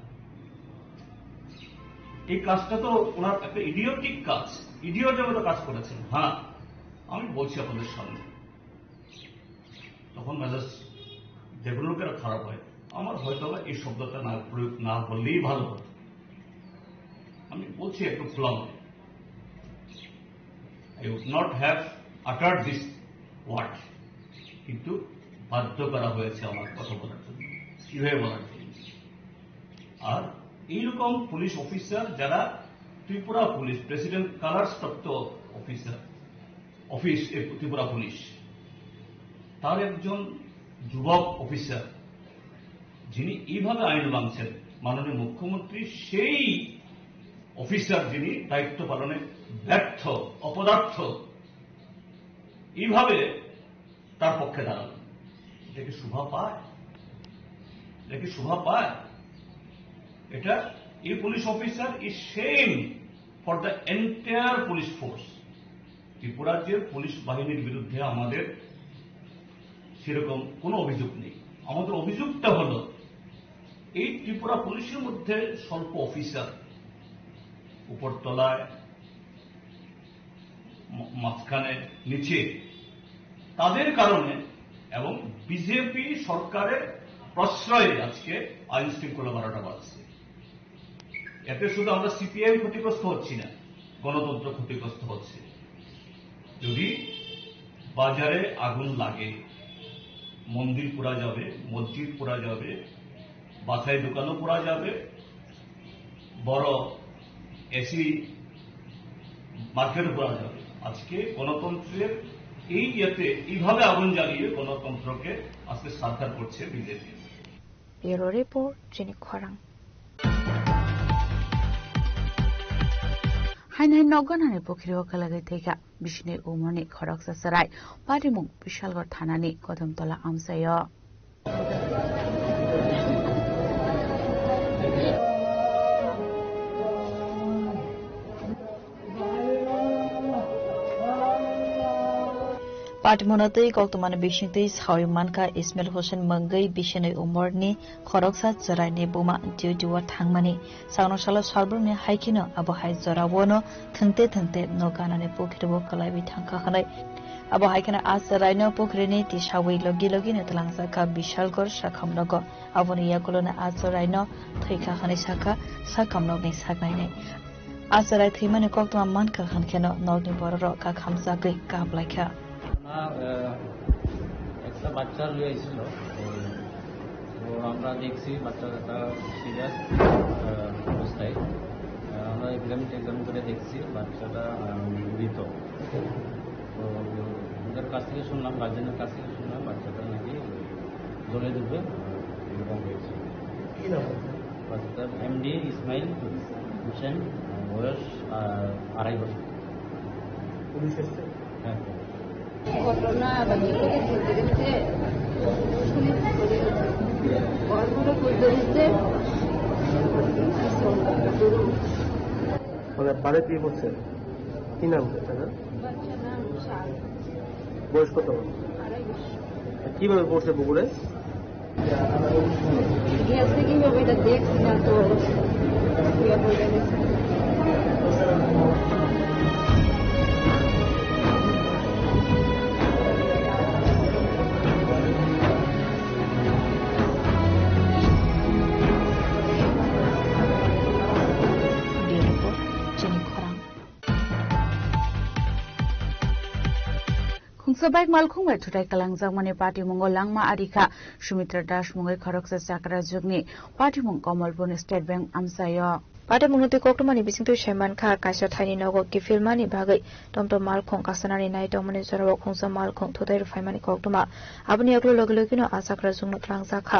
এই কাজটা তো ওনার একটা ইডিওটিক কাজ, ইডিওটের মতো কাজ করেছেন। হ্যাঁ, আমি বলছি আপনাদের সামনে, তখন মেজাজ যে কোনো লোকের খারাপ হয়। আমার হয়তো বা এই শব্দটা না প্রয়োগ না করলেই ভালো হতো। আমি বলছি একটু খোলামেলা, I would not have uttered this word, কিন্তু বাধ্য করা হয়েছে আমার কথা বলার জন্য, কিভাবে বলার জন্য। আর এইরকম পুলিশ অফিসার, যারা ত্রিপুরা পুলিশ প্রেসিডেন্ট কালার্স প্রাপ্ত অফিসার, অফিস, এ, ত্রিপুরা পুলিশ, তার একজন যুবক অফিসার, যিনি এইভাবে আইন ভাঙছেন, মাননীয় মুখ্যমন্ত্রী সেই অফিসার যিনি দায়িত্ব পালনে ব্যর্থ, অপদার্থ, এইভাবে তার পক্ষে দাঁড়ালেন। এটা কি শোভা পায়? এটা কি শোভা পায়? এটা, এই police officer is shame for the entire police force। ত্রিপুরার যে পুলিশ বাহিনীর বিরুদ্ধে আমাদের সেরকম কোনো অভিযোগ নেই। আমাদের অভিযোগটা হলো এই ত্রিপুরা পুলিশের মধ্যে স্বল্প অফিসার, উপরতলায়, ম-, মাঝখানে, নিচে, তাদের কারণে এবং বিজেপি সরকারের প্রশ্রয়ে আজকে আইন শৃঙ্খলা বারোটা বাজছে। এতে শুধু আমরা সিপিআইএম ক্ষতিগ্রস্ত হচ্ছি না, গণতন্ত্র ক্ষতিগ্রস্ত হচ্ছে। যদি বাজারে আগুন লাগে, মন্দির পোড়া যাবে, মসজিদ পোড়া যাবে, বাসায় দোকানও পোড়া যাবে, বড় এসি মার্কেটও পোড়া যাবে। আজকে গণতন্ত্রের এই ইয়েতে এইভাবে আগুন জ্বালিয়ে গণতন্ত্রকে আজকে সারখার করছে BJP. Bureau Report, Chini Khorang. Hain hain nogo nani pukhiri o kwlagwi thwikha. Bisini umorni khoroksa chwrai patimung Bishalgarh thanani Kodamtola amchaio. Patimungno twi koktwmani bisingtwi saui mankha Ismail Hussain mungwi bisinwi umorni khoroksa chwraini buma duty o thangmani. Sakno salo salbrumni hai kheno abo hai jorao no thwngte thwngte nok ganani pukhirbo kwlaiwi thangkha hwnwi. Abo hai kheno Acharai no pukhrini tisawi logi logi no twlangjakha Bishalgarh sakhamnogo. Aboni yagulo no Acharai no thwikha hwnwi sakha sakhamnokni saknainai. Acharai thwimani koktwma mankha hwn kheno nokni bororok kakhamjagwi kaplaikha. না, আহ, একটা বাচ্চা লয়ে এসেছিল। তো, তো আমরা দেখছি বাচ্চাটা সিরিয়াস, আহ, অবস্থায়। আহ, আমরা এক্সামিন টেক্সামিন করে দেখছি বাচ্চাটা, আহ, মৃত। তো ওদের কাছ থেকে শুনলাম, গার্জেনের কাছ থেকে শুনলাম বাচ্চাটা নাকি জলে ডুবে, আহ, এরকম হয়েছে। কি নাম আপনার? বাচ্চাটার এমডি ইসমাইল হোসেন, আহ, বয়স, আহ, আড়াই বছর। পুলিশ এসছে? হ্যাঁ, পুলিশ। ঘটনা বা কি করে ঘটে গেছে, শুনে কি করে ঘরগুলো খুলতে দিচ্ছে। মানে বাড়িতে কি করছে? কি নাম বাচ্চাটার? বাচ্চার নাম শাল। বয়স কত? আড়াই বছর। কিভাবে পড়ছে পুকুরে? গেছে কিভাবে এটা দেখছি না তো, ইয়ে হয়ে গেছে। Bureau Report, Chini Khorang. Khungsa bike malkhung bai thutai kalangjakmani patimungo langma ari kha. Sumitra Das mungwi khoroksa chakra jwkni patimung Kamalpurni State Bank amchaio. Patimungno twi koktwmani bisingtwi sai mankha, kaisa thaini nogo kiphilmani bagwi tomtom malkhung kasanani nai tongmani jorao khungsa malkhung thutai rwphaimani koktwma. Aboni yagulo logi logino a chakra jwkno tlangjak kha.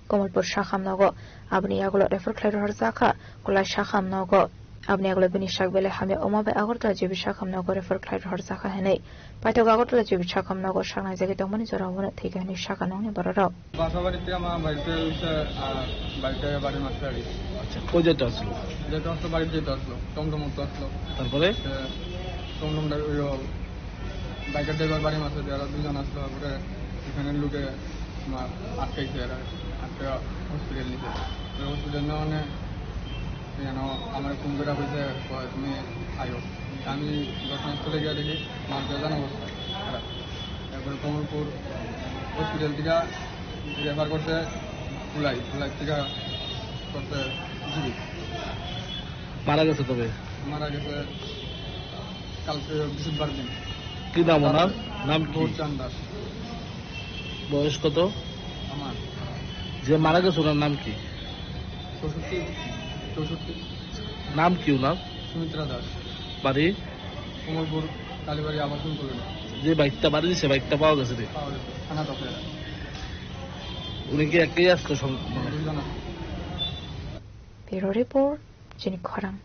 Kamalpur sakham nogo. Aboni yagulo refer khlai rohorjak kha Kolai sakham nogo. Aboni yagulo bini sak belai hamya wngma bai Agartala G B sakham nogo refer khlai rohorjak kha hinwi. Paithak Agartala G B sakham nogo saknai jagwi tongmani jorao bono thwikha hinwi sakha nokni bororok. বাসা বাড়িতে আমার বাড়িতে হচ্ছে, আহ, বাড়িতে বাড়ির মাঝে আর কি। আচ্ছা, কই যেতে আসলো? যেতে আসলো, বাড়িতে যেতে আসলো, টমটম উঠতে আসলো। তারপরে? এ, টমটম ড্রাইভার, ওই, বাইকের ড্রাইভার বাড়ির মাঝে, যারা দুজন আসলো, তারপরে এখানে লুকে তোমার আটকাইছে এরা, আটকে হসপিটাল নিছে। তো হসপিটাল নেওয়া মানে কেন আমার ফোন করে কইছে, "কয় তুমি আইও।" আমি ঘটনাস্থলে গিয়ে দেখি মার বেজান অবস্থা খারাপ। তারপরে কমলপুর হসপিটাল থেকে রেফার করছে কুলাই, কুলাই থেকে করছে জিবি। মারা গেছে তবে? মারা গেছে কালকে বৃহস্পতিবার দিন। কি নাম ওনার? নাম কি? গৌরচাঁদ দাস। বয়স কত? আমার। যে মারা গেছে ওনার নাম কি? চৌষট্টি, চৌষট্টি। নাম কি ওনার? সুমিত্রা দাস। বাড়ি? কমলপুর কালীবাড়ি আবাসন কলোনি। যে বাইকটা বাড়ি দিছে, বাইকটা পাওয়া গেছে রে? পাওয়া গেছে, থানা চকলেরা। উনি কি একাই আসতো সং-, মানে? দুইজন আসতো। Bureau Report, Chini Khorang.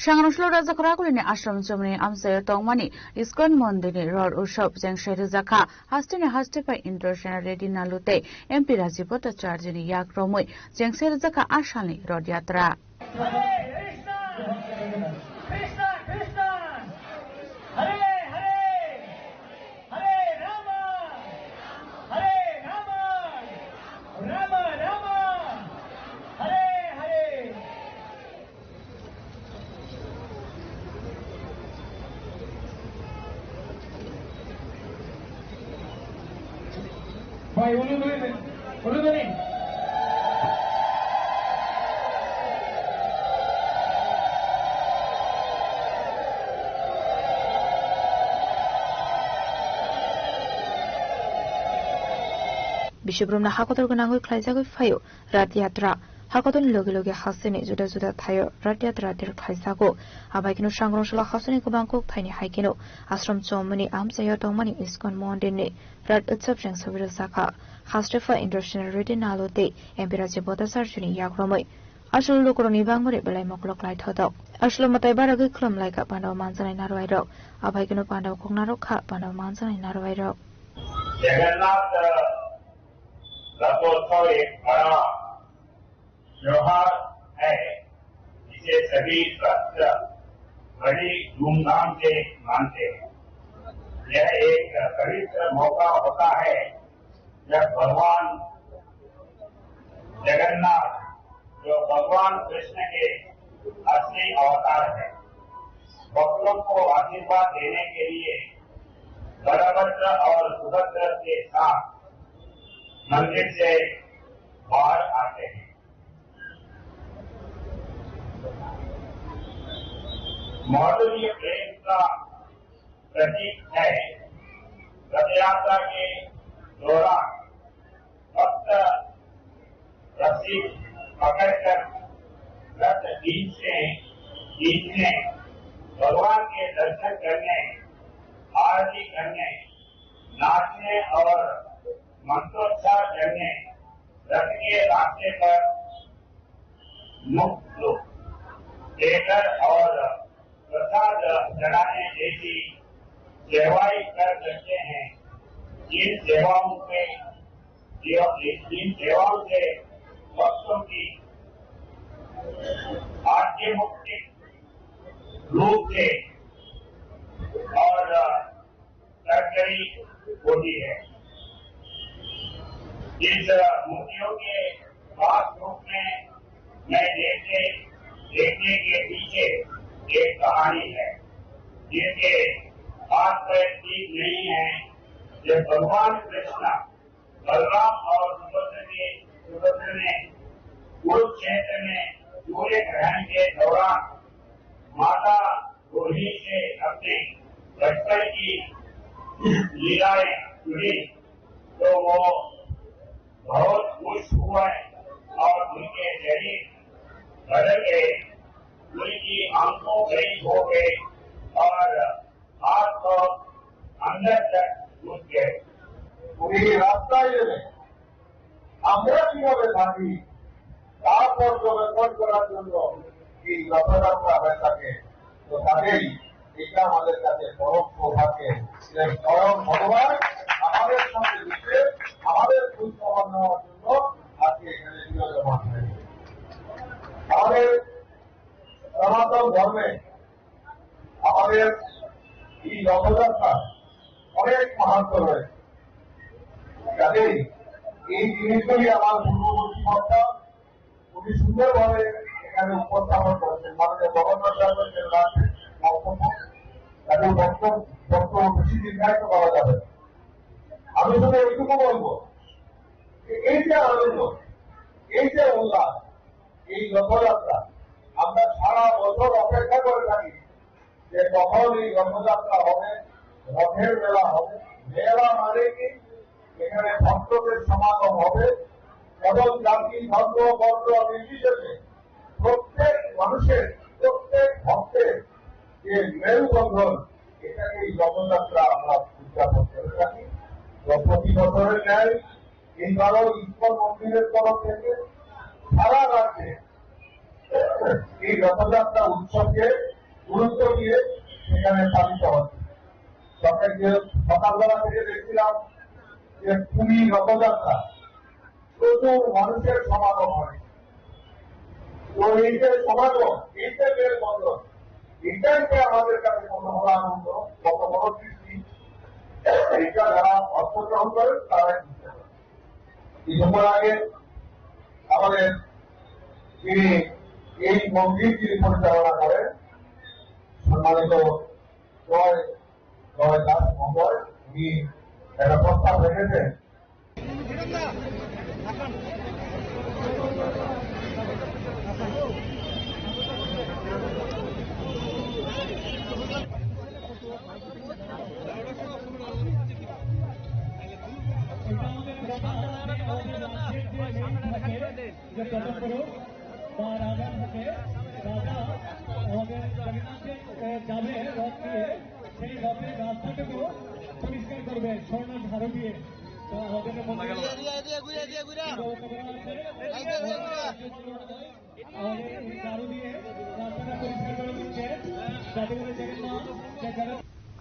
Sangrongshlo Rajakhor Agulini Ashram Chomni amchaio tongmani Iskon Mondirni ror utsob chengse rwjakha. Hasteni haste pai Indrasena Reddy Nalu tei M P Rajiv Bhattacharjini yak romwi chengse rwjakha a salni rod yatra. Hare Rama, Hare Rama, Rama Rama, Hare Hare. Bhai, ulu duri din. Ulu duri. Biswabrum no hakotor gwnangwi khlaijagwi phaio Rath Yatra. Hakotorni logi logi hasteni juda juda thaio Rath Yatra der khlaijago. Abai kheno Sangrongshlo hasteni kwbang kok thaini hai kheno Ashram Chomni amchaio tongmani Iskon Mondirni Rath Utsav chengse rwjakha. Haste pha Indrasena Reddy Nalu tei M P Rajiv Bhattacharjini yak romwi. Aswk lukurokni bangmani belai mokolo klai thotok. Aswk mwtai baragwi khulum laikha Pandava manjaknai narwai rok. Abai kheno Pandava kok narwk kha Pandava manjaknai narwai rok. Jagannath रथोत्सव एक बड़ा त्योहार है, जिसे सभी भक्त बड़ी धूमधाम से मानते हैं। यह एक पवित्र मौका होता है, जब भगवान जगन्नाथ, जो भगवान कृष्ण के असली अवतार हैं, भक्तों को आशीर्वाद देने के लिए बलभद्र और सुभद्रा के साथ मंदिर से बाहर आते हैं। माधुर्य प्रेम का प्रतीक है। रथ यात्रा के दौरान भक्त रस्सी पकड़कर रथ खींचने, खींचने, भगवान के दर्शन करने, आरती करने, नाचने और मंत्रोच्चार करने रथ के रास्ते पर मुक्त देकर और प्रसाद चढ़ाने जैसी सेवाएं कर सकते हैं। इन सेवाओं में, इन सेवाओं से भक्तों की आध्यात्मिक रूप से और तरकारी होती है। इस मूर्तियों के पास रूप में मैं देखने, देखने के पीछे एक कहानी है, जिसके हाथ पैर ठीक नहीं है। जब भगवान कृष्ण, बलराम और सुभद्रा के, सुभद्रा ने कुरुक्षेत्र में सूर्य ग्रहण के दौरान माता रोहिणी से अपने बचपन की लीलाएं सुनी तो वो बहुत खुश हुए और उनके शरीर बदल गए, उनकी आंखों बड़ी हो गई और हाथ तो अंदर तक घुस गए। উনি রাস্তায় এলেন। আমরা কিভাবে থাকি তা পর্যবেক্ষণ করার জন্য এই রথযাত্রা হয়ে থাকে। তো কাজেই এটা আমাদের কাছে পরম সৌভাগ্য যে স্বয়ং ভগবান আমাদের সঙ্গে মিশে আমাদের খোঁজ খবর নেওয়ার জন্য আজকে এখানে বিরাজমান হয়েছে। আমাদের সনাতন ধর্মে আমাদের এই রথযাত্রার অনেক মাহাত্ম্য রয়েছে। কাজেই এই জিনিসগুলি আমার পূর্ববর্তী বক্তা খুবই সুন্দরভাবে এখানে উপস্থাপন করেছেন। মাননীয় গভর্নর সাহেবের যে লাস্ট বক্তব্য, তাদের বক্তব্য, বক্তব্য বেশি দীর্ঘায়িত করা যাবে না। আমি শুধু এইটুকু বলবো যে এই যে আনন্দ, এই যে উল্লাস, এই রথযাত্রা আমরা সারা বছর অপেক্ষা করে থাকি যে কখন এই রথযাত্রা হবে, রথের মেলা হবে। মেলা মানে কি? এখানে ভক্তদের সমাগম হবে এবং জাতি, ধর্ম, বর্ণ নির্বিশেষে প্রত্যেক মানুষের, প্রত্যেক ভক্তের যে মেলবন্ধন, এটাকে এই রথযাত্রা আমরা উদযাপন করে থাকি। তো প্রতি বছরের ন্যায় এইবারও ইস্কন মন্দিরের তরফ থেকে সারা রাজ্যে এই রথযাত্রা উৎসবকে গুরুত্ব দিয়ে সেখানে পালিত হচ্ছে। সকাল যে, সকালবেলা থেকে দেখছিলাম যে পুরী রথযাত্রা প্রচুর মানুষের সমাগম হয়। তো এই যে সমাগম, এই যে মেলবন্ধন, এটাই যে আমাদের কাছে কত বড় আনন্দ, কত বড় তৃপ্তি, এটা যারা অংশগ্রহণ করেন তারাই বুঝতে পারেন। কিছুক্ষণ আগে আমাদের যিনি এই মন্দির যিনি পরিচালনা করেন, সম্মানিত জয়, জয় দাস মহোদয়, উনি একটা প্রস্তাব রেখেছেন। এটা আমাদের কথা, আমাদের রাজ্যের যে মেইন থাকে, যে প্রথম পুরুষ বা রাজা থাকে, রাজা আমাদের জগন্নাথ যে, এ, যাবে রথ নিয়ে, সেই রথের রাস্তাটুকু পরিষ্কার করবে স্বর্ণ ঝাড়ু দিয়ে। তো আমাদের মন্দিরে ঘুরে, ঘুরে, ঘুরে, ঘুরে। ব্যবস্থা করা আছে। এই যে, এই যে।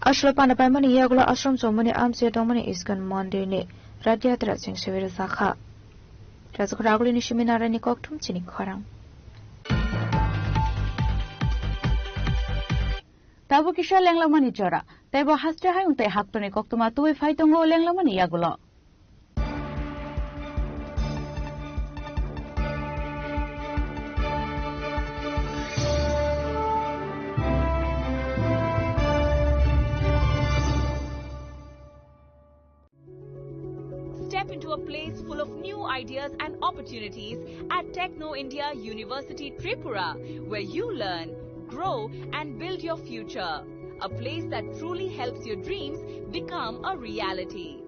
Ashwapana paimani yagulo ashram chongmani amchai tongmani Iskon mondirni ratyatra cheng sibir sakha. Rajak ragulini simi narani kokthum chini khorang. Tabuk kisa lenglamani jora, teibo haste hayung tei haktoni koktwma tubui phai tongo lenglamani yagulo. place full of new ideas and opportunities at Techno India University Tripura, where you learn, grow, and build your future. A place that truly helps your dreams become a reality.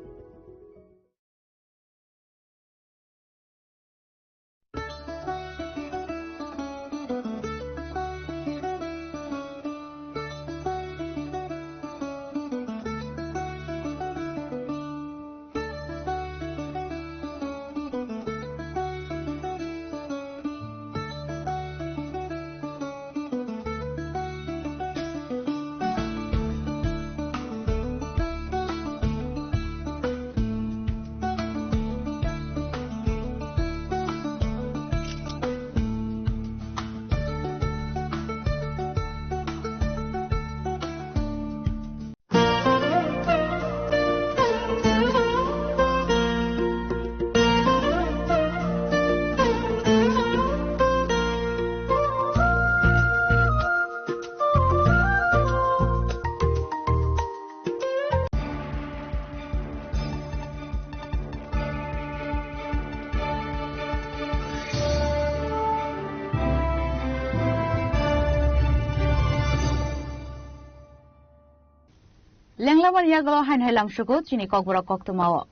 Lenglamani yagulo haino hai lamsugo chini kokborok koktwmao.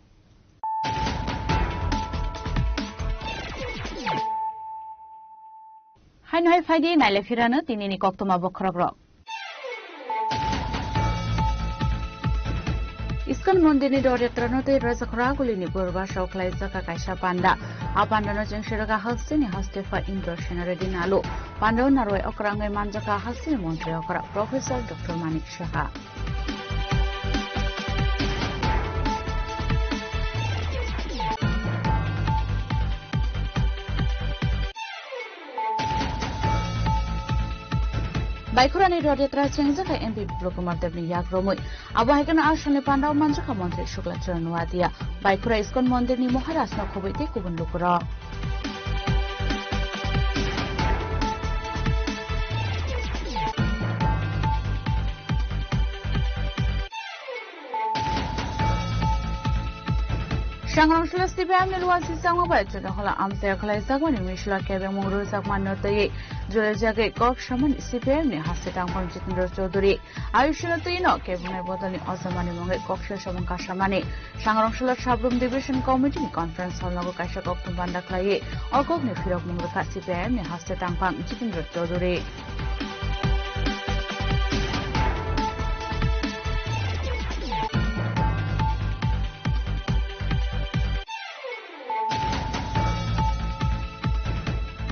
Haino hai phaidi naile phirano tinini koktwma bokhorokrok. Iskon mondirni Rod Yatrano tei Rajakhora Agulini Purba Saukhlai Jaka kaisa panda. A pandano chengserega hasteni haste pha Indra Sena Reddy Nalu. Pandao narwai okrangwi manjaka hasteni montri okra Professor Doctor Manik Saha. Baikhorani Rod Yatra chengjak hai M P Biplab Kumar Debni yak romwi. Abo hai kheno a salni pandao manjakha Montri Shukla Charan Noatia. Baikhora Iskon Mondirni Maharajno khobwi tei kubun lukurok. Sangrongsola C P I M ni luan sisangma bai chwngno hola amchai khlaijakmani misla kebengmung rwjakmano twiwi jwlajagwi kok samani C P I M ni haste tangphang Jitendra Chaudhary. Ayushno twino kebungnai bodolni ojamani mungwi koksa samung kasamani. Sangrongsola Sabrum Division Committee ni conference hall nogo kaisa kokthum banda khlaiwi o kokni phirokmung rwkha C P I M ni haste tangphang Jitendra Chaudhary.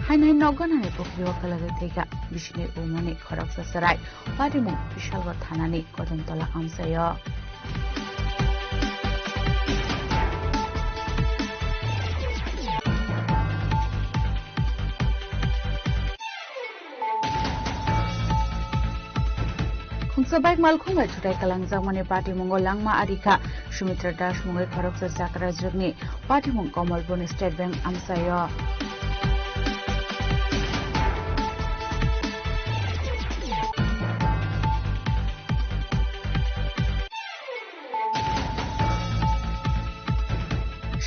Haino hai nokgo nani pukhri o kwlagwi thwikha bisini umani khoroksa chwrai patimung Bishalgarh thanani Kodamtola amchaio. Khungsa bike malkhung bai thutai kalangjakmani patimungo langma arikha Sumitra Das mungwi khoroksa chakrajwkni patimung Kamalpurni State Bank amchaio.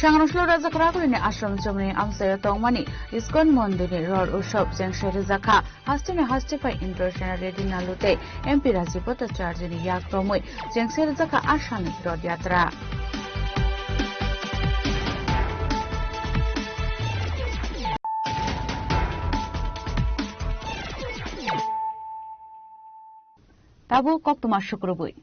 Sangrongsola Rajakhora Agulini Ashram Chomni amchaio tongmani Iskon Mondirni Rod Utsav chengse rwjakha. Hasteni haste pai Indra Sena Reddy Nalu tei M P Rajiv Bhattacharya ni yak romwi chengse rwjakha a salni Rod Yatra. Tabuk koktwma sukrubwi.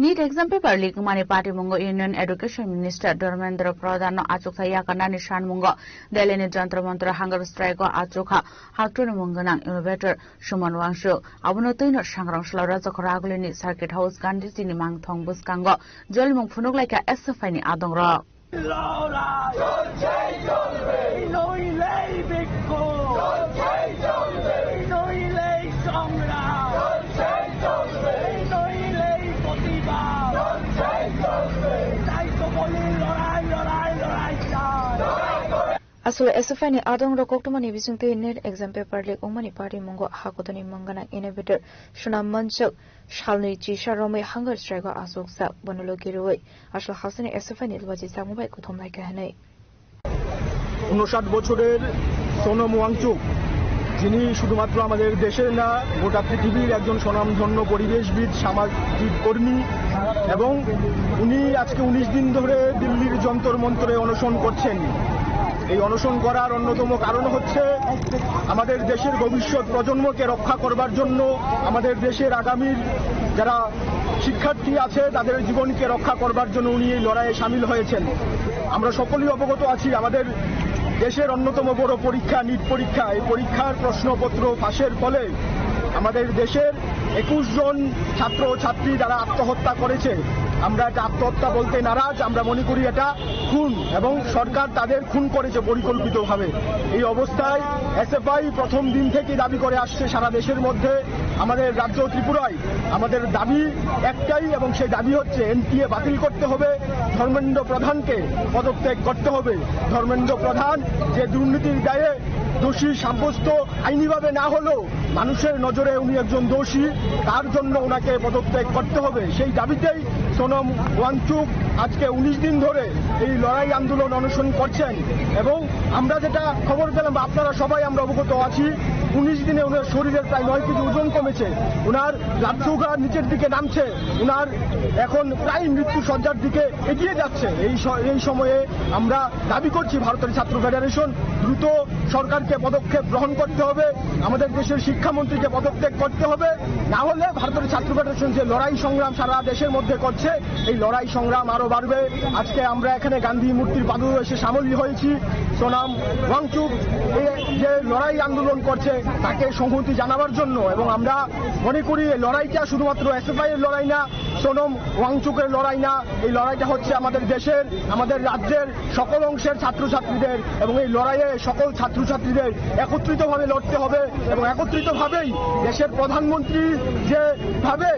NEET exam paper leak wngmani patimungo Union Education Minister Dharmendra Pradhan no achukthai yakarnani sanmungo Delhi ni Jantar Mantar hunger strike o achukha haktorni mung gwnang innovator Suman Wangchuk. Abono twino Sangrongsola Rajakhora Agulini Circuit House Gandhiji ni mangthong bwskango jolimung phunuk laikha S F I ni adongrok. লড়াই চলছে চলবে। নইলেই বিক্ষোভ চলছে চলবে। নইলেই সংগ্রাম চলছে চলবে। নইলেই প্রতিবাদ চলছে চলবে। তাই তো বলি লড়াই, লড়াই, লড়াই চাই। লড়াই করে Aswk S F I ni adongrok koktwmani bisingtwi NEET exam paper leak wngmani parimungo hakotoni mungganang innovator Sonam Wangchuk salnwi chisa romwi hunger strike-o achukjak, bono logi rwui aswk hasteni S F I ni lobajijak bai kuthumlai kha hwnwi. ঊনষাট বছরের সোনম ওয়াংচুক, যিনি শুধুমাত্র আমাদের দেশের না, গোটা পৃথিবীর একজন স্বনামধন্য পরিবেশবিদ, সামাজিক কর্মী, এবং উনি আজকে উনিশ দিন ধরে দিল্লির যন্তর মন্তরে অনশন করছেন। এই অনশন করার অন্যতম কারণ হচ্ছে আমাদের দেশের ভবিষ্যৎ প্রজন্মকে রক্ষা করবার জন্য, আমাদের দেশের আগামীর যারা শিক্ষার্থী আছে তাদের জীবনকে রক্ষা করবার জন্য উনি এই লড়াইয়ে সামিল হয়েছেন। আমরা সকলেই অবগত আছি, আমাদের দেশের অন্যতম বড় পরীক্ষা নিট পরীক্ষা, এই পরীক্ষার প্রশ্নপত্র ফাঁসের ফলে আমাদের দেশের একুশ জন ছাত্র ও ছাত্রী যারা আত্মহত্যা করেছে। আমরা এটা আত্মহত্যা বলতে নারাজ, আমরা মনে করি এটা খুন এবং সরকার তাদের খুন করেছে পরিকল্পিতভাবে। এই অবস্থায় এসএফআই প্রথম দিন থেকে দাবি করে আসছে সারা দেশের মধ্যে, আমাদের রাজ্য ত্রিপুরায় আমাদের দাবি একটাই এবং সেই দাবি হচ্ছে এনটিএ বাতিল করতে হবে, ধর্মেন্দ্র প্রধানকে পদত্যাগ করতে হবে। ধর্মেন্দ্র প্রধান যে দুর্নীতির দায়ে দোষী সাব্যস্ত আইনিভাবে না হলেও মানুষের নজরে উনি একজন দোষী, তার জন্য ওনাকে পদত্যাগ করতে হবে। সেই দাবিতেই সোনম ওয়াংচুক আজকে উনিশ দিন ধরে এই লড়াই আন্দোলন অনশন করছেন এবং আমরা যেটা খবর পেলাম বা আপনারা সবাই আমরা অবগত আছি, উনিশ দিনে ওনার শরীরের প্রায় নয় কেজি ওজন কমেছে, ওনার ব্লাড সুগার নিচের দিকে নামছে, ওনার এখন প্রায় মৃত্যু শয্যার দিকে এগিয়ে যাচ্ছে। এই স-, এই সময়ে আমরা দাবি করছি ভারতের ছাত্র ফেডারেশন দ্রুত সরকারকে পদক্ষেপ গ্রহণ করতে হবে, আমাদের দেশের শিক্ষামন্ত্রীকে পদত্যাগ করতে হবে, না হলে ভারতের ছাত্র ফেডারেশন যে লড়াই সংগ্রাম সারা দেশের মধ্যে করছে, এই লড়াই সংগ্রাম আরো বাড়বে। আজকে আমরা এখানে গান্ধী মূর্তির পাদদেশে সামিল হয়েছি। সোনাম ওয়াংচুক এই যে লড়াই আন্দোলন করছে, তাকে সংহতি জানাবার জন্য। এবং আমরা মনে করি এই লড়াইটা শুধুমাত্র এসএফআই এর লড়াই না, সোনম ওয়াংচুকের লড়াই না, এই লড়াইটা হচ্ছে আমাদের দেশের, আমাদের রাজ্যের সকল অংশের ছাত্রছাত্রীদের। এবং এই লড়াইয়ে সকল ছাত্রছাত্রীদের একত্রিতভাবে লড়তে হবে এবং একত্রিতভাবেই দেশের প্রধানমন্ত্রী যেভাবে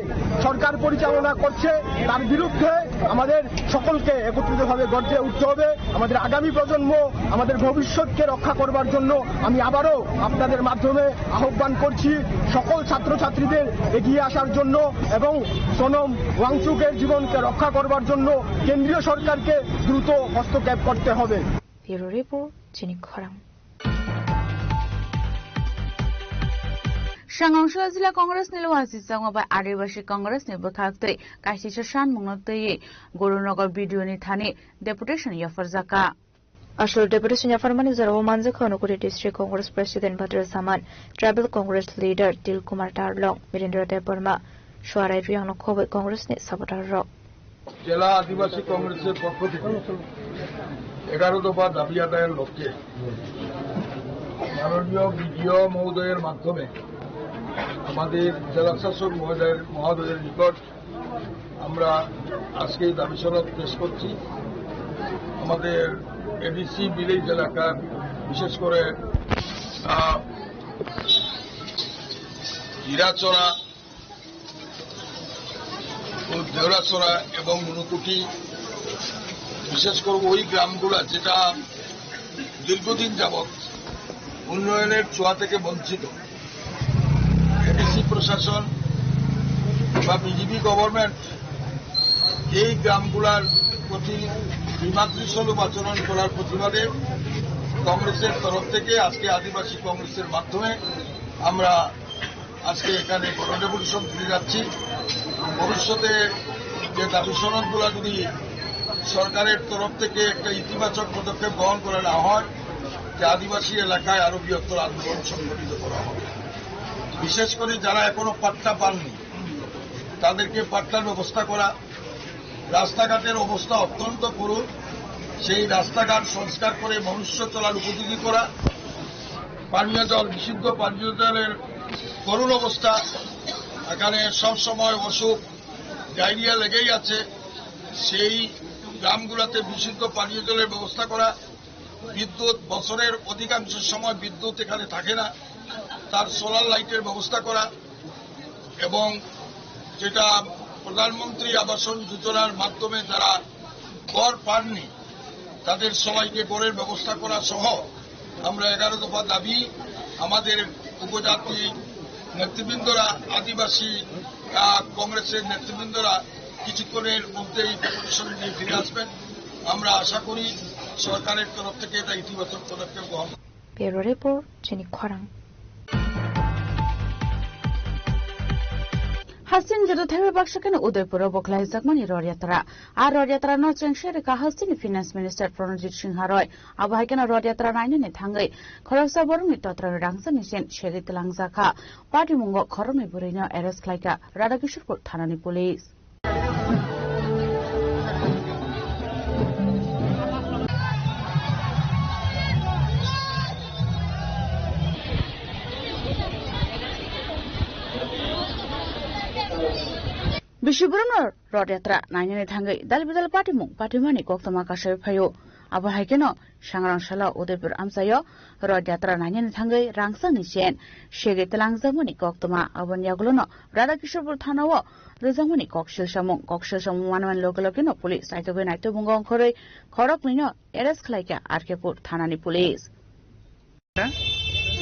সরকার পরিচালনা করছে, তার বিরুদ্ধে আমাদের সকলকে একত্রিতভাবে গর্জে উঠতে হবে। আমাদের আগামী প্রজন্ম, আমাদের ভবিষ্যৎকে রক্ষা করবার জন্য আমি আবারও আপনাদের মাধ্যমে আহ্বান করছি সকল ছাত্রছাত্রীদের এগিয়ে আসার জন্য এবং সোনম ওয়াংচুকের জীবনকে রক্ষা করবার জন্য কেন্দ্রীয় সরকারকে দ্রুত হস্তক্ষেপ করতে হবে। Bureau Report, Chini Khorang. Sangongshila Jila Congress ni luwa sisangma bai Adibasi Congress ni bwkhaktwi kaisisa sanmungno twiwi Gurunagar B D O ni thani deputation yapharjakha. Aswk deputation yapharmani jorao manjakha Unakoti District Congress President Badra Saman, Tribal Congress Leader Dil Kumar Tarlong, Mirendra Debbarma, Suarai Riyangno khobwi Congress ni supporter rok. জেলা আদিবাসী কংগ্রেসের পক্ষ থেকে এগারো দফা দাবি আদায়ের লক্ষ্যে মাননীয় বিডিও মহোদয়ের মাধ্যমে আমাদের জেলা শাসক মহোদয়ের মহোদয়ের নিকট আমরা আজকে এই দাবি সনদ পেশ করছি। আমাদের এডিসি ভিলেজ এলাকার বিশেষ করে আহ, হীরাচড়া ও দেওরাছড়া এবং ঊনকোটি, বিশেষ করে ওই গ্রামগুলা যেটা দীর্ঘদিন যাবৎ উন্নয়নের ছোঁয়া থেকে বঞ্চিত। এডিসি প্রশাসন বা বিজেপি গভর্নমেন্ট এই গ্রামগুলার প্রতি বিমাতৃসুলভ আচরণ করার প্রতিবাদে কংগ্রেসের তরফ থেকে আজকে আদিবাসী কংগ্রেসের মাধ্যমে আমরা আজকে এখানে গণডেপুটেশন দিয়ে যাচ্ছি। ভবিষ্যতে যে দাবি সনদগুলো যদি সরকারের তরফ থেকে একটা ইতিবাচক পদক্ষেপ গ্রহণ করা না হয়, যে আদিবাসী এলাকায় আরো বৃহত্তর আন্দোলন সংগঠিত করা হবে। বিশেষ করে যারা এখনো পাট্টা পাননি, তাদেরকে পাট্টার ব্যবস্থা করা, রাস্তাঘাটের অবস্থা অত্যন্ত করুণ, সেই রাস্তাঘাট সংস্কার করে মনুষ্য চলার উপযোগী করা, পানীয় জল, বিশুদ্ধ পানীয় জলের করুণ অবস্থা, এখানে সব সময় অসুখ, ডায়রিয়া লেগেই আছে, সেই গ্রামগুলোতে বিশুদ্ধ পানীয় জলের ব্যবস্থা করা, বিদ্যুৎ, বছরের অধিকাংশ সময় বিদ্যুৎ এখানে থাকে না, তার সোলার লাইটের ব্যবস্থা করা এবং যেটা প্রধানমন্ত্রী আবাসন যোজনার মাধ্যমে যারা ঘর পাননি, তাদের সবাইকে ঘরের ব্যবস্থা করা সহ আমরা এগারো দফা দাবি আমাদের উপজাতি নেতৃবৃন্দরা, আদিবাসী, আহ, কংগ্রেসের নেতৃবৃন্দরা কিছুক্ষণের মধ্যেই ডেপুটেশন নিয়ে ফিরে আসবেন। আমরা আশা করি সরকারের তরফ থেকে এটা ইতিবাচক পদক্ষেপ গ্রহণ। Bureau Report, Chini Khorang. Hasing jora thaiwi baksa kheno Udaipuro bo khlaijakmani rod yatra. A rod yatra no chengse rwkha Hasing ni Finance Minister Pranojit Singha Roy. Abo hai kheno rod yatra nainani thangwi khoroksa borokni totra rangchakni sen segwi twlangjakha. Patimungo khoroknwi bwrwino arrest khlaikha Radhakishorpur thanani police. Bisi borokno rod yatra nainani thangwi dal bidal patimung patimani koktwma kasai phaio. Abo hai kheno Sangrang salo Udaipur amchaio rod yatra nainani thangwi rangchakni sen segwi twlangjakmani koktwma. Aboni yagulono Radhakishorpur thanao rwjakmani koksil samung. Koksil samung manmani loge logeno police saitogwi naitobungo ongkhorwi khoroknwino arrest khlaikha R K Pur thanani police.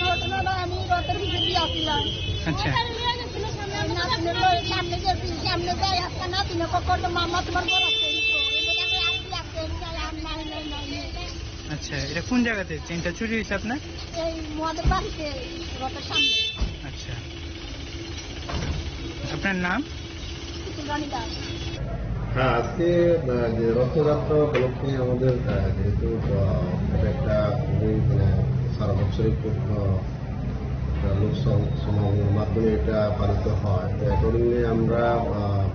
ঘটনা বা আমি রথের ভিতরে দিয়ে আসছিলাম। আচ্ছা। নাতিনের লগে সামনে গেছি, সামনে যাই, আজকে নাতিনে কখন তো মামা তোমার বড় আসছে, এই তো, এই তো দেখো, আসছি, আসছে, এই তো, আর নাই, নাই, নাই, নাই। আচ্ছা, এটা কোন জায়গাতে চেইনটা চুরি হয়েছে আপনার? এই মদের বাড়িতে, রথের সামনে। আচ্ছা। আপনার নাম? রানী দাস। হ্যাঁ, আজকে, আহ, যে রথযাত্রা উপলক্ষে আমাদের, আহ, যেহেতু, আহ, এটা একটা খুবই, মানে, সারা বছরই খুব, আহ, একটা লোক সম-, সমাগমের মাধ্যমে এটা পালিত হয়। তো accordingly আমরা, আহ,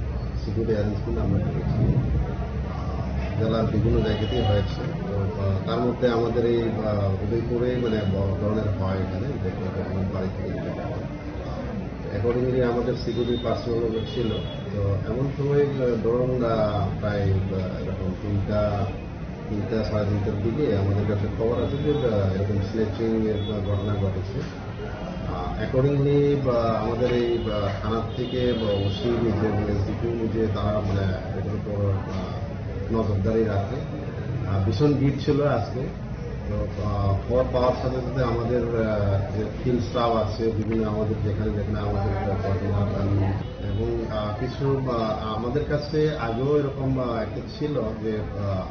সিকিউরিটি অ্যারেঞ্জমেন্ট আমরা করেছি। আহ, জেলার বিভিন্ন জায়গাতেই হয়েছে। তো, আহ, তার মধ্যে আমাদের এই, আহ, উদয়পুরে, মানে, বড় ধরনের হয় এখানে, যে কোনো বাড়ি থেকে অ্যাকর্ডিংলি আমাদের সিকিউরিটি পার্সোনাল ছিল। তো এমন সময়, আহ, ধরুন, আহ, প্রায়, আহ, এরকম তিনটা, তিনটা, সাড়ে তিনটার দিকে আমাদের কাছে খবর আছে যে, আহ, এরকম স্ন্যাচিং এর ঘটনা ঘটেছে। আহ, accordingly, বা আমাদের এই, আহ, থানা থেকে বা ওসি নিজে, মানে, এসডিপিও নিজে তারা, মানে, এটার উপর, আহ, নজরদারি রাখে। আহ, ভীষণ ভিড় ছিল আজকে। তো, আহ, খবর পাওয়ার সাথে সাথে আমাদের, আহ, যে ফিল্ড স্টাফ আছে, বিভিন্ন আমাদের যেখানে যেখানে আমাদের, আহ, কোঅর্ডিনেটর এবং, আহ, কিছু, আহ, আমাদের কাছে আগেও এরকম, আহ, একটা ছিল যে, আহ,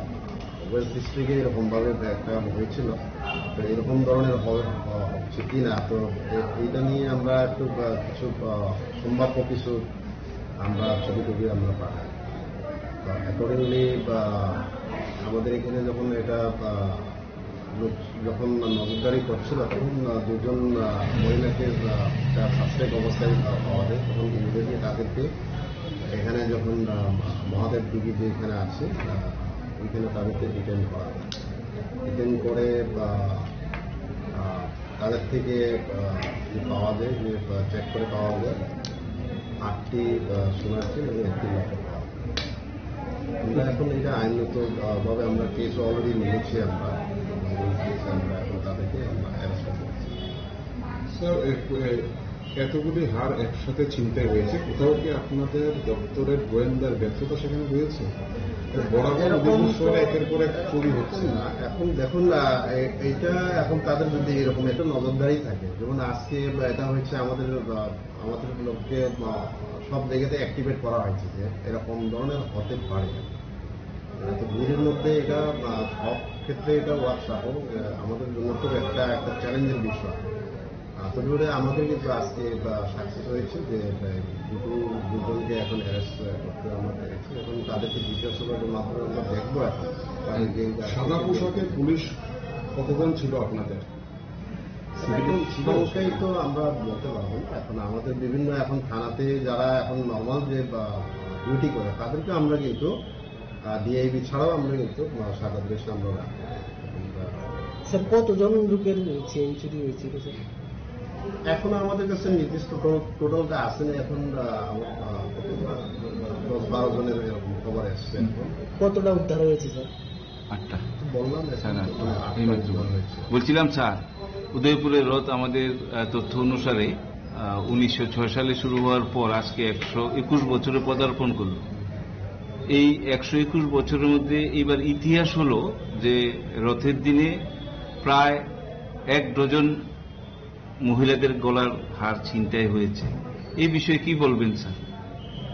ওয়েস্ট ডিস্ট্রিক্টে এরকমভাবে একটা হয়েছিল। তো এরকম ধরনের হবে, আহ, হচ্ছে কি না, তো এ-, এইটা নিয়ে আমরা একটু, আহ, কিছু, আহ, সম্ভাব্য কিছু আমরা ছবি টবি আমরা পাঠাই। তো accordingly, আহ, আমাদের এখানে যখন এটা, আহ, লোক যখন নজরদারি করছিল, তখন, আহ, দুজন, আহ, মহিলাকে, আহ, একটা সাসপেক্ট অবস্থায়, আহ, পাওয়া যায়। তখন ইমিডিয়েটলি তাদেরকে এখানে যখন, আহ, মহাদেব ডিবি যে এখানে আছে, আহ, ওইখানে তাদেরকে ডিটেইন করা হয়। ডিটেইন করে, আহ, আহ, তাদের থেকে, আহ, যে পাওয়া যায়, যে, আহ, চেক করে পাওয়া যায়, আটটি, আহ, সোনার চেন এবং একটি লকেট পাওয়া যায়। আমরা এখন এটা আইনগত, আহ, ভাবে আমরা কেস অলরেডি নিয়েছি আমরা, আমরা এখন তাদেরকে আমরা অ্যারেস্ট করছি। স্যার, এ, এ, এতগুলি হার একসাথে ছিনতাই হয়েছে, কোথাও কি আপনাদের দপ্তরের গোয়েন্দার ব্যর্থতা সেখানে রয়েছে? বরাবর এরকম বিভিন্ন সময় তো একের পর এক চুরি হচ্ছে। না, এখন দেখুন না, এ-, এইটা এখন তাদের যদি এরকম একটা নজরদারি থাকে, যেমন আজকে বা এটা হয়েছে আমাদের, আহ, আমাদের লোককে, আহ, সব জায়গাতে অ্যাক্টিভেট করা হয়েছে যে এরকম ধরনের হতে পারে। আহ, তো ভিড়ের মধ্যে এটা, আহ, সব ক্ষেত্রে এটা ওয়ার্ক স্বাভাবিক, আহ, আমাদের জন্য খুব একটা, একটা চ্যালেঞ্জের বিষয়। আহ, তবে ওটা আমাদের কিন্তু আজকে, আহ, সাকসেস হয়েছে যে, আহ, দুটো, দুজনকে এখন অ্যারেস্ট, আহ, করতে আমরা পেরেছি এবং তাদেরকে জিজ্ঞাসাবাদের মাধ্যমে আমরা দেখবো এখন। তাদের যে সাদা পোশাকে পুলিশ কতজন ছিল আপনাদের? এখন সংখ্যাই তো আমরা বলতে পারবো না। এখন আমাদের বিভিন্ন, এখন থানাতে যারা এখন নর্মাল যে, বা, ডিউটি করে, তাদেরকে আমরা কিন্তু, আহ, ডিআইবি ছাড়াও আমরা কিন্তু, আহ, সাদা ড্রেস আমরা রাখি। স্যার, কতজন লোকের চেইন চুরি হয়েছিল, স্যার? এখন আমাদের কাছে নির্দিষ্ট টো-, টোটালটা আসে না। এখন, আহ, আমার, আহ, দশ বারো জনের এরকম খবর এসছে এখন। কতটা উদ্ধার হয়েছে, স্যার? আটটা। বললাম, সাড়ে আটটা। এই মাত্র। বলছিলাম স্যার, উদয়পুরের রথ আমাদের, আহ, তথ্য অনুসারে, আহ, উনিশশো ছয় সালে শুরু হওয়ার পর আজকে একশো একুশ বছরে পদার্পণ করলো। এই একশো একুশ বছরের মধ্যে এবার ইতিহাস হলো যে রথের দিনে প্রায় এক ডজন মহিলাদের গলার হার ছিনতাই হয়েছে। এই বিষয়ে কি বলবেন স্যার?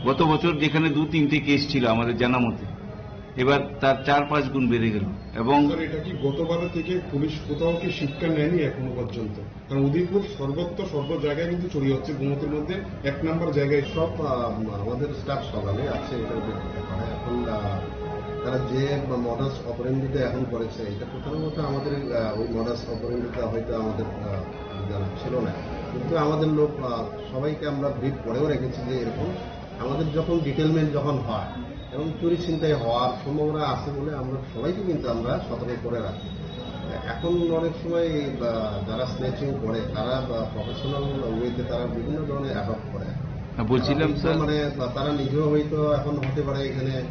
গত বছর যেখানে দু তিনটে কেস ছিল আমাদের জানা মতে, এবার তার চার পাঁচ গুণ বেড়ে গেল। এবং স্যার, এটা কি গতবারের থেকে পুলিশ কোথাও কি শিক্ষা নেয়নি এখনো পর্যন্ত? কারণ উদয়পুর সর্বত্র সর্ব জায়গায় কিন্তু চুরি হচ্ছে, গোমতীর মধ্যে এক নম্বর জায়গায়। সব, আহ, আমাদের স্টাফ সকালে আছে, এটা দেখতে পারে। এখন, আহ, তারা যে মডাস অপারেন্ডিটা এখন করেছে, এটা প্রথমত আমাদের, আহ, ওই মডাস অপারেন্ডিটা হয়তো আমাদের, আহ, জানা ছিল না, কিন্তু আমাদের লোক, আহ, সবাইকে আমরা ব্রিফ করেও রেখেছি যে এরকম আমাদের যখন ডিটেলমেন্ট যখন হয় এবং চুরি ছিনতাই হওয়ার সম্ভাবনা আছে বলে আমরা সবাইকে কিন্তু আমরা সতর্ক করে রাখি। এখন অনেক সময় এই, বা, যারা স্ন্যাচিং করে তারা, বা, প্রফেশনাল ওয়েতে তারা বিভিন্ন ধরনের অ্যাডপ্ট করে। হ্যাঁ, বলছিলাম, তারা হয়তো স্যার। মানে, বা, তারা নিজেও হয়তো এখন হতে পারে এখানে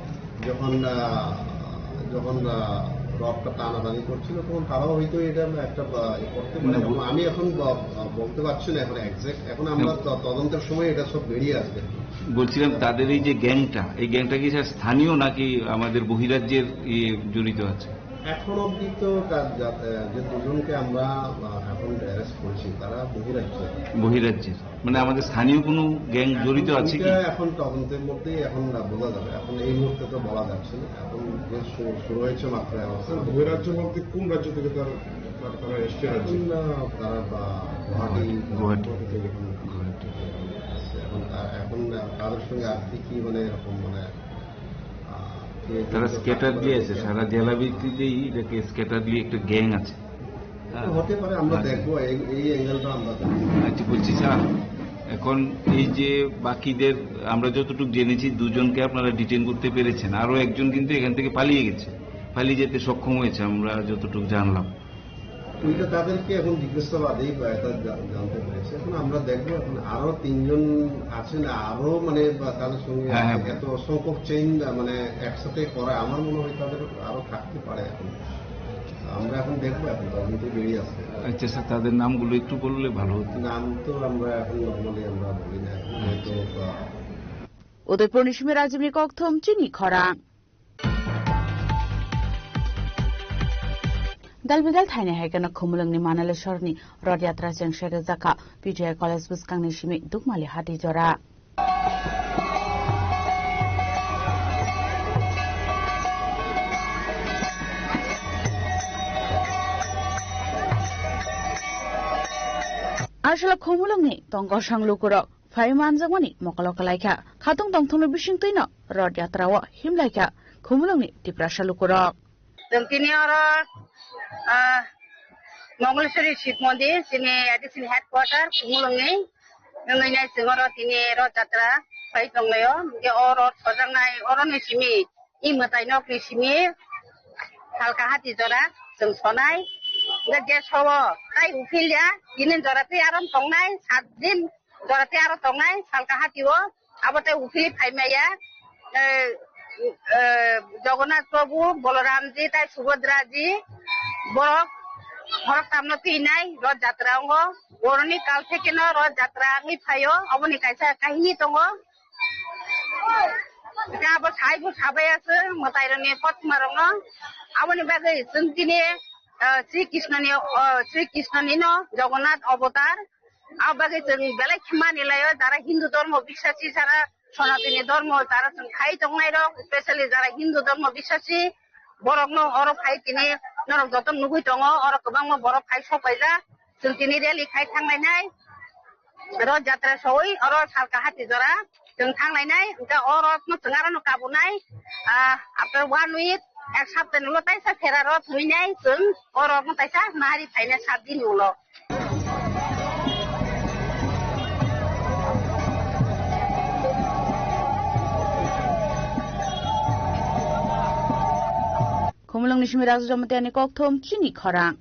যখন, আহ, যখন, আহ, রথটা টানাটানি করছিল তখন তারাও হয়তো এটা একটা, বা, এ করতে পারে। না, বল- এখন আমি এখন ব-, বলতে পারছি না এখন এক্সাক্ট। এখন আমরা না। ত-, তদন্তের সময় এটা সব বেরিয়ে আসবে। বলছিলাম, তাদের এই যে গ্যাংটা, এই গ্যাংটা কি স্যার স্থানীয় নাকি আমাদের বহিরাজ্যের ইয়ে জড়িত আছে? এখন অবধি তো তার যা-, যে দুজনকে আমরা, আহ, এখন অ্যারেস্ট করেছি, তারা বহিরাজ্য। বহিরাজ্যের? মানে, আমাদের স্থানীয় কোনো গ্যাং এখন জড়িত আছে কি? এটা এখন তদন্তের মধ্যেই এখন না বোঝা যাবে, এখন এই মুহূর্তে তো বলা যাচ্ছে না। এখন যে শু-, শুরু হয়েছে মাত্র এখন। স্যার, বহিরাজ্য বলতে কোন রাজ্য থেকে তার, তার, তারা এসছে রাজ্যে? এখন, আহ, তারা, আহ, গুয়াহাটি, গুয়াহাটি। গুয়াহাটি থেকে এখন গুয়াহাটি। আসছে। এখন তা-, এখন তাদের সঙ্গে আর কি কি মানে এরকম মানে, আহ, কে তারা কোন স্ক্যাটার কাজ দিয়ে করে আছে, এটা সারা জেলা ভিত্তিতেই এটাকে স্ক্যাটার দিয়ে একটা গ্যাং আছে। হ্যাঁ। হতে পারে, আমরা আচ্ছা। দেখবো, এই, এই অ্যাঙ্গেলটা আমরা দেখবো। আচ্ছা, বলছি স্যার, এখন এই যে বাকিদের আমরা যতটুকু জেনেছি, দুজনকে আপনারা ডিটেইন করতে পেরেছেন, আরো একজন কিন্তু এখান থেকে পালিয়ে গেছে, পালিয়ে যেতে সক্ষম হয়েছে, আমরা যতটুকু জানলাম। ওইটা তাদেরকে এখন জিজ্ঞাসাবাদেই বা এটা জা-, জানতে পেরেছি। এখন আমরা দেখবো, এখন আরো তিনজন আছে না, আরো মানে বা তাদের সঙ্গে হ্যাঁ, আছে, হ্যাঁ। এত সংখ্যক চেইন মানে একসাথে করা, আমার মনে হয় তাদের আরো থাকতে পারে এখন। আমরা এখন দেখবো, এখন তদন্ত বেরিয়ে আসছে। আচ্ছা স্যার, তাদের নামগুলো একটু বললে ভালো হতো। নাম তো আমরা এখন নরমালি আমরা বলি না, এখন হয়তো, আচ্ছা। আহ, Udaipurni simi Rajibni kokthum chini khorang. Dalbidal thaini hai kheno Khumulwngni Manalesorni Rod Yatra chengse rwjakha P T I College bwskangni simi Dukmali hati jora. Aswk Khumulwngni tongkosong lukurok phai manjakmani mokolo kwlaikha. Khatung tongthokni bisingtwino Rod Yatra o himlaikha Khumulwngni Tiprasa lukurok. Chwng tini oro, ah, Mongoleswari Shiv Mondir, chini A D C ni headquarter, Khumulwngni. Wngwi nai chwng oro tini Rod Jatra phai tonglaio. Hwnkhe o rod sojaknai, oroni simi, i mwtai nokni simi, salka hati jora chwng sonai. Hwnkhe je sobo tai uphilya, tini jora tei aro tongnai, sat din jora tei aro tongnai, salka hati o. Abo tei uphili phaimaya, eh, eh, Jagannath Prabhu, Balaramji, tai Subhadraji, borok, borok tamno twinai Rod Jatra ongo. Boroni kal thekeno Rod Jatra wngwi phaio, oboni kaisa kahini tongo. Abo saibo sabai aswk mwtairokni kothoma rokno. Aboni bagwi chwng tini, eh, Sri Krishnoni, eh, Sri Krishnonino Jagannath avatar. Abo bagwi chwng belai khe mani laio, jara Hindu dhormo biswasi, jara Sanatani dhormo, jara chwng khai tongnai rok, specially jara Hindu dhormo biswasi, borokno oro phai tini norok joto nugwi tongo, oro kwbangma borok phai sok paijak, chwng tini rally khai thanglainai, Rod Jatra sowi, oro salka hati jora chwng thanglainai, hwnkhe o rokno chwng arono kabunai, ah, after one week, ek saptani ulo taisa phera rod huinai, chwng o rokno taisa nari phainai sat dini ulo. Khumulwngni simi Raju Jamatia ni kokthum chini khorang.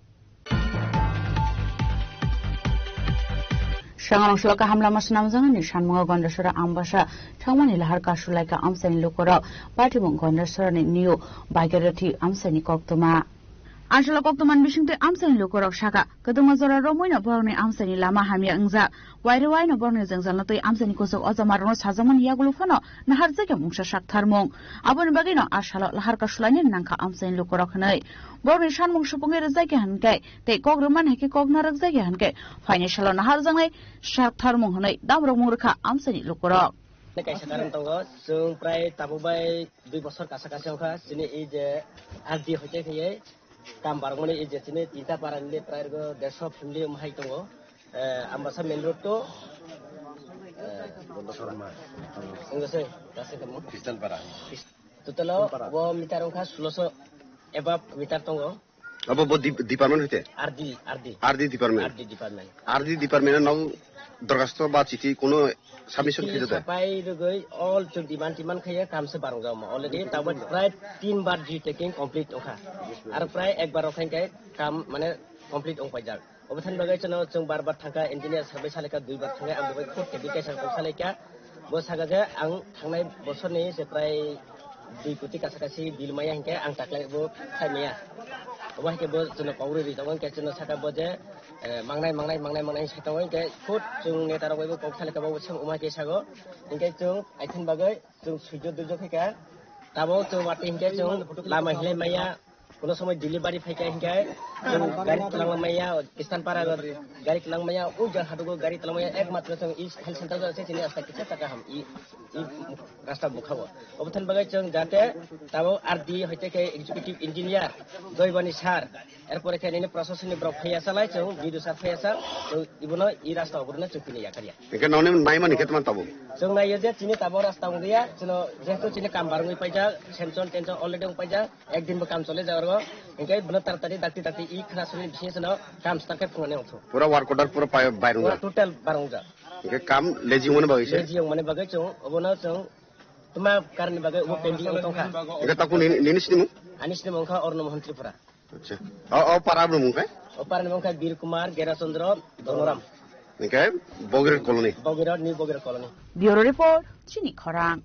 Sangrong selo kaham lama swnamjaknani sanmungo Gondasora Ambasa thangmani lahar kasulaika amchaini lukurok Patibung Gondasorani New Bhagirathi amchaini koktwma. Asalo koktwmani bisingtwi amchaini lukurok sakha, kwdwma jora romwino borokni amchaini lama hamya wngjak. Wairwi waino borokni jwngjalno twi amchaini kuchuk ojamarokno sajakmani yagulo phano naharjakya mungsa saktharmung. Aboni bagwino asalo laharka sulainani nangkha amchaini lukurok hwnwi. Borokni sanmung supungwi rwjakya hwnkhe tei kok rwmani hai khe kok narwkjakya hwnkhe phainai salo naharjaknai saktharmung hwnwi damrokmung rwkha amchaini lukurok. Kaisa karon tongo, chwng prai tabuk bai dui bosor kasa kasa wngkha, chini ei je R D hoite khaiye kam barokmani ei je chini tinta para ni prai rwgo dersho family wng hai tongo. Eh, Ambasa main road to, eh, wngkha se, kasa kamo. Christian para. Totalo o meter wngkha sulosho above meter tongo. Abo bo dip-, department hoite? R D, R D. R D department? R D department. R D department no dorkhasto ba chithi kono submission Chithi khe jata? Sapai rwgwi all chwng demand timan khaiye kam se barong jama. Already tabuk prai tin bar G taking complete wngkha. Ar prai ek bar rok khai kam mane complete wng paijak. Obo thani bagwi chwng bar bar thangkha engineer sabai salika dui bar thangkha ang bai khut khe detail sa kok salika. Bo saka je ang thangnai bosorni se prai dui koti kasa kasi bill maya hinkhe ang taklai bo khai maya. Obo hinkhe bo chwngno kok rwi rwi tongo hinkhe chwngno saka bo je, eh, mangnai, mangnai, mangnai, mangnai sai tongo hinkhe khut chwng neta rok bai bo kok salika bo chwng wngma khe sago. Hinkhe chwng aithin bagwi chwng suijo duijo khaikha. Tabuk chwng watwi hinkhe chwng lama hinlai maya. Kono somoi delivery phaikha hinkhe, chwng gari twlang maya, Christian para gari twlang maya, o jang hadugo gari twlang maya, ekmatro chwng i health center se chini asta kisa taka ham, i, i rasta bukhago. Obo thani bagwi chwng jate tabuk R D hoite khe executive engineer, Joybani sir, erpore khe nini proshasoni borok phaiya salai, chwng B D O sir phaiya sal, chwng ibono i rasta oborno chwng tini yakarya. Hingke noni naimani khe tamo tabuk? Chwng naiyo je chini tabuk rasta wngya, chwngno jehetu chini kam barwngwi paijak, sanction tension already wng paijak, Ekdin bo kam chole jaga rw, hingke bono taratari dakti dakti i khna suni bising seno kam start khe phunani ongthu. Pura work order pura pai-, bairung Pura jak. Total barung jak. Hingke kam lazy wngmani bagwi se. Lazy wngmani bagwi chwng, obono chwng tuma karni bagwi obo pending wng tongkha. Hingke taku nini, nini sini mung? Ani sini mung kha Orno Mohan Tripura. Acha. O, o para bro mung khe? O para ni mung kha Bir Kumar, Gera Chandra, Donoram. Hingke Bogirot Colony. Bogirot, New Bogirot Colony. Bureau Report, Chini Khorang.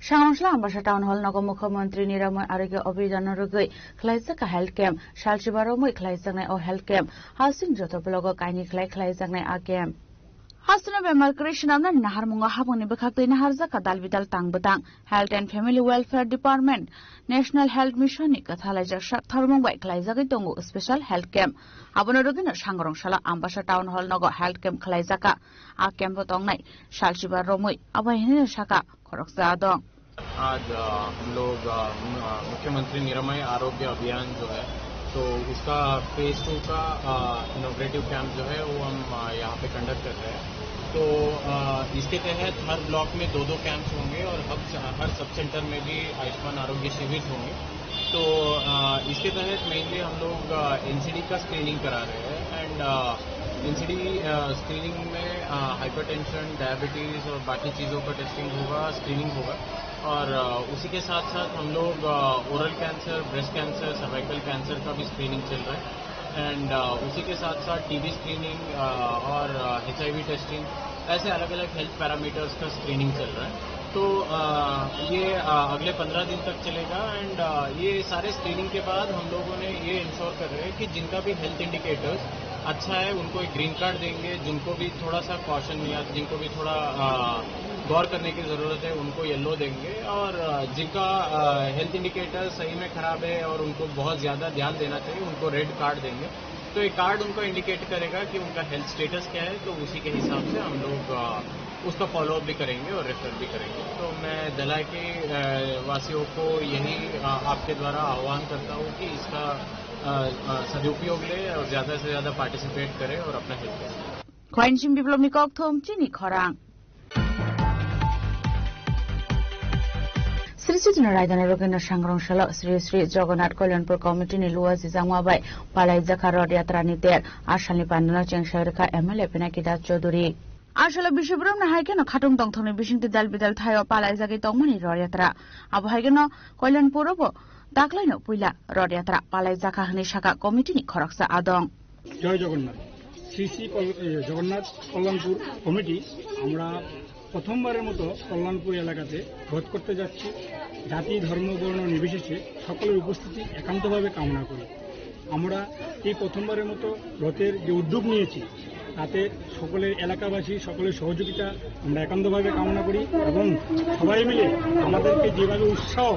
Sangrongsa Ambasa Town Hall nogo Mukhyamantri Niramoi Arogya Abhiyan rwgwi khlaijak health camp, salchiba romwi khlaijaknai o health camp, hasing joto blogo kaini khlai khlaijaknai a camp. Hasteno bemar kwrwi swnamnani naharmungo habangni bwkhaktwi naharjak kha dal bidal tang bwtang. Health and Family Welfare Department, National Health Mission ni kwthalaijak sak thormung bai khlaijagwi tongo special health camp. Abono rwgwino Sangrong salo Ambasa Town Hall nogo health camp khlaijakha. A camp o tongnai salchiba romwi abo hinwi sakha khoroksa adong. आज, अ, हम लोग, अ, म-, अ, मुख्यमंत्री निरामय आरोग्य अभियान जो है, तो उसका फेज टू का, अ, इनॉग्रेटिव कैंप जो है, वो हम, अ, यहाँ पे कंडक्ट कर रहे हैं। तो, अ, इसके तहत हर ब्लॉक में दो दो कैंप्स होंगे और हब-, हर सब सेंटर में भी आयुष्मान आरोग्य शिविर होंगे। तो, अ, इसके तहत मेनली हम लोग, अ, एनसीडी का स्क्रीनिंग करा रहे हैं एंड, अ, एनसीडी, अ, स्क्रीनिंग में, अ, हाइपरटेंशन, डायबिटीज और बाकी चीज़ों का टेस्टिंग होगा, स्क्रीनिंग होगा। और, अ, उसी के साथ साथ हम लोग, अ, oral cancer, breast cancer, cervical cancer का भी स्क्रीनिंग चल रहा है। एंड, अ, उसी के साथ साथ टीबी स्क्रीनिंग, अ, और, अ, एचआईवी टेस्टिंग, ऐसे अलग-अलग हेल्थ पैरामीटर्स का स्क्रीनिंग चल रहा है। तो, अ, ये, अ, अगले पन्द्रह दिन तक चलेगा एंड, अ, ये सारे स्क्रीनिंग के बाद हम लोगों ने ये इंश्योर कर रहे हैं कि जिनका भी हेल्थ इंडिकेटर्स अच्छा है, उनको एक ग्रीन कार्ड देंगे, जिनको भी थोड़ा सा कॉशन या जिनको भी थोड़ा, अ, गौर करने की ज़रूरत है, उनको येलो देंगे और, अ, जिनका, अ, हेल्थ इंडिकेटर सही में ख़राब है और उनको बहुत ज़्यादा ध्यान देना चाहिए, उनको रेड कार्ड देंगे। तो ये कार्ड उनको इंडिकेट करेगा कि उनका हेल्थ स्टेटस क्या है, तो उसी के हिसाब से हम लोग, अ, उसका फॉलोअप भी करेंगे और रेफर भी करेंगे। तो मैं धलाई के, अ, वासियों को यही, अ, आपके द्वारा आह्वान करता हूँ कि इसका, अ, अ, सदुपयोग ले और ज़्यादा से ज़्यादा पार्टिसिपेट करें और अपना हेल्प करें। Khoinsim Biplobni kokthum chini khorang. Sri Sri Raidana Rogena Sangrong Salo Sri Sri Jagannath Kalyanpur Committee ni Luwa Jijangma bai palai jakha Rod Yatra ni der asalni pandano chengsai rwkha M L A Pinaki Das Chaudhary. Asalo Biswabrumna hai kheno khatung tongthokni bisingtwi dal bidal thaio palai jagwi tongmani Rod Yatra. Abo hai kheno Kalyanpur o bo daklaino puila Rod Yatra palai jakha hwnwi sakha committee ni khoroksa adong. জয় জগন্নাথ। শ্রী শ্রী কল-, এ, জগন্নাথ কল্যাণপুর কমিটি আমরা প্রথমবারের মতো কল্যাণপুর এলাকাতে রথ করতে যাচ্ছি। জাতি, ধর্ম, বর্ণ নির্বিশেষে সকলের উপস্থিতি একান্তভাবে কামনা করি। আমরা এই প্রথমবারের মতো রথের যে উদ্যোগ নিয়েছি, তাতে সকলের, এলাকাবাসী সকলের সহযোগিতা আমরা একান্তভাবে কামনা করি এবং সবাই মিলে আমাদেরকে যেভাবে উৎসাহ,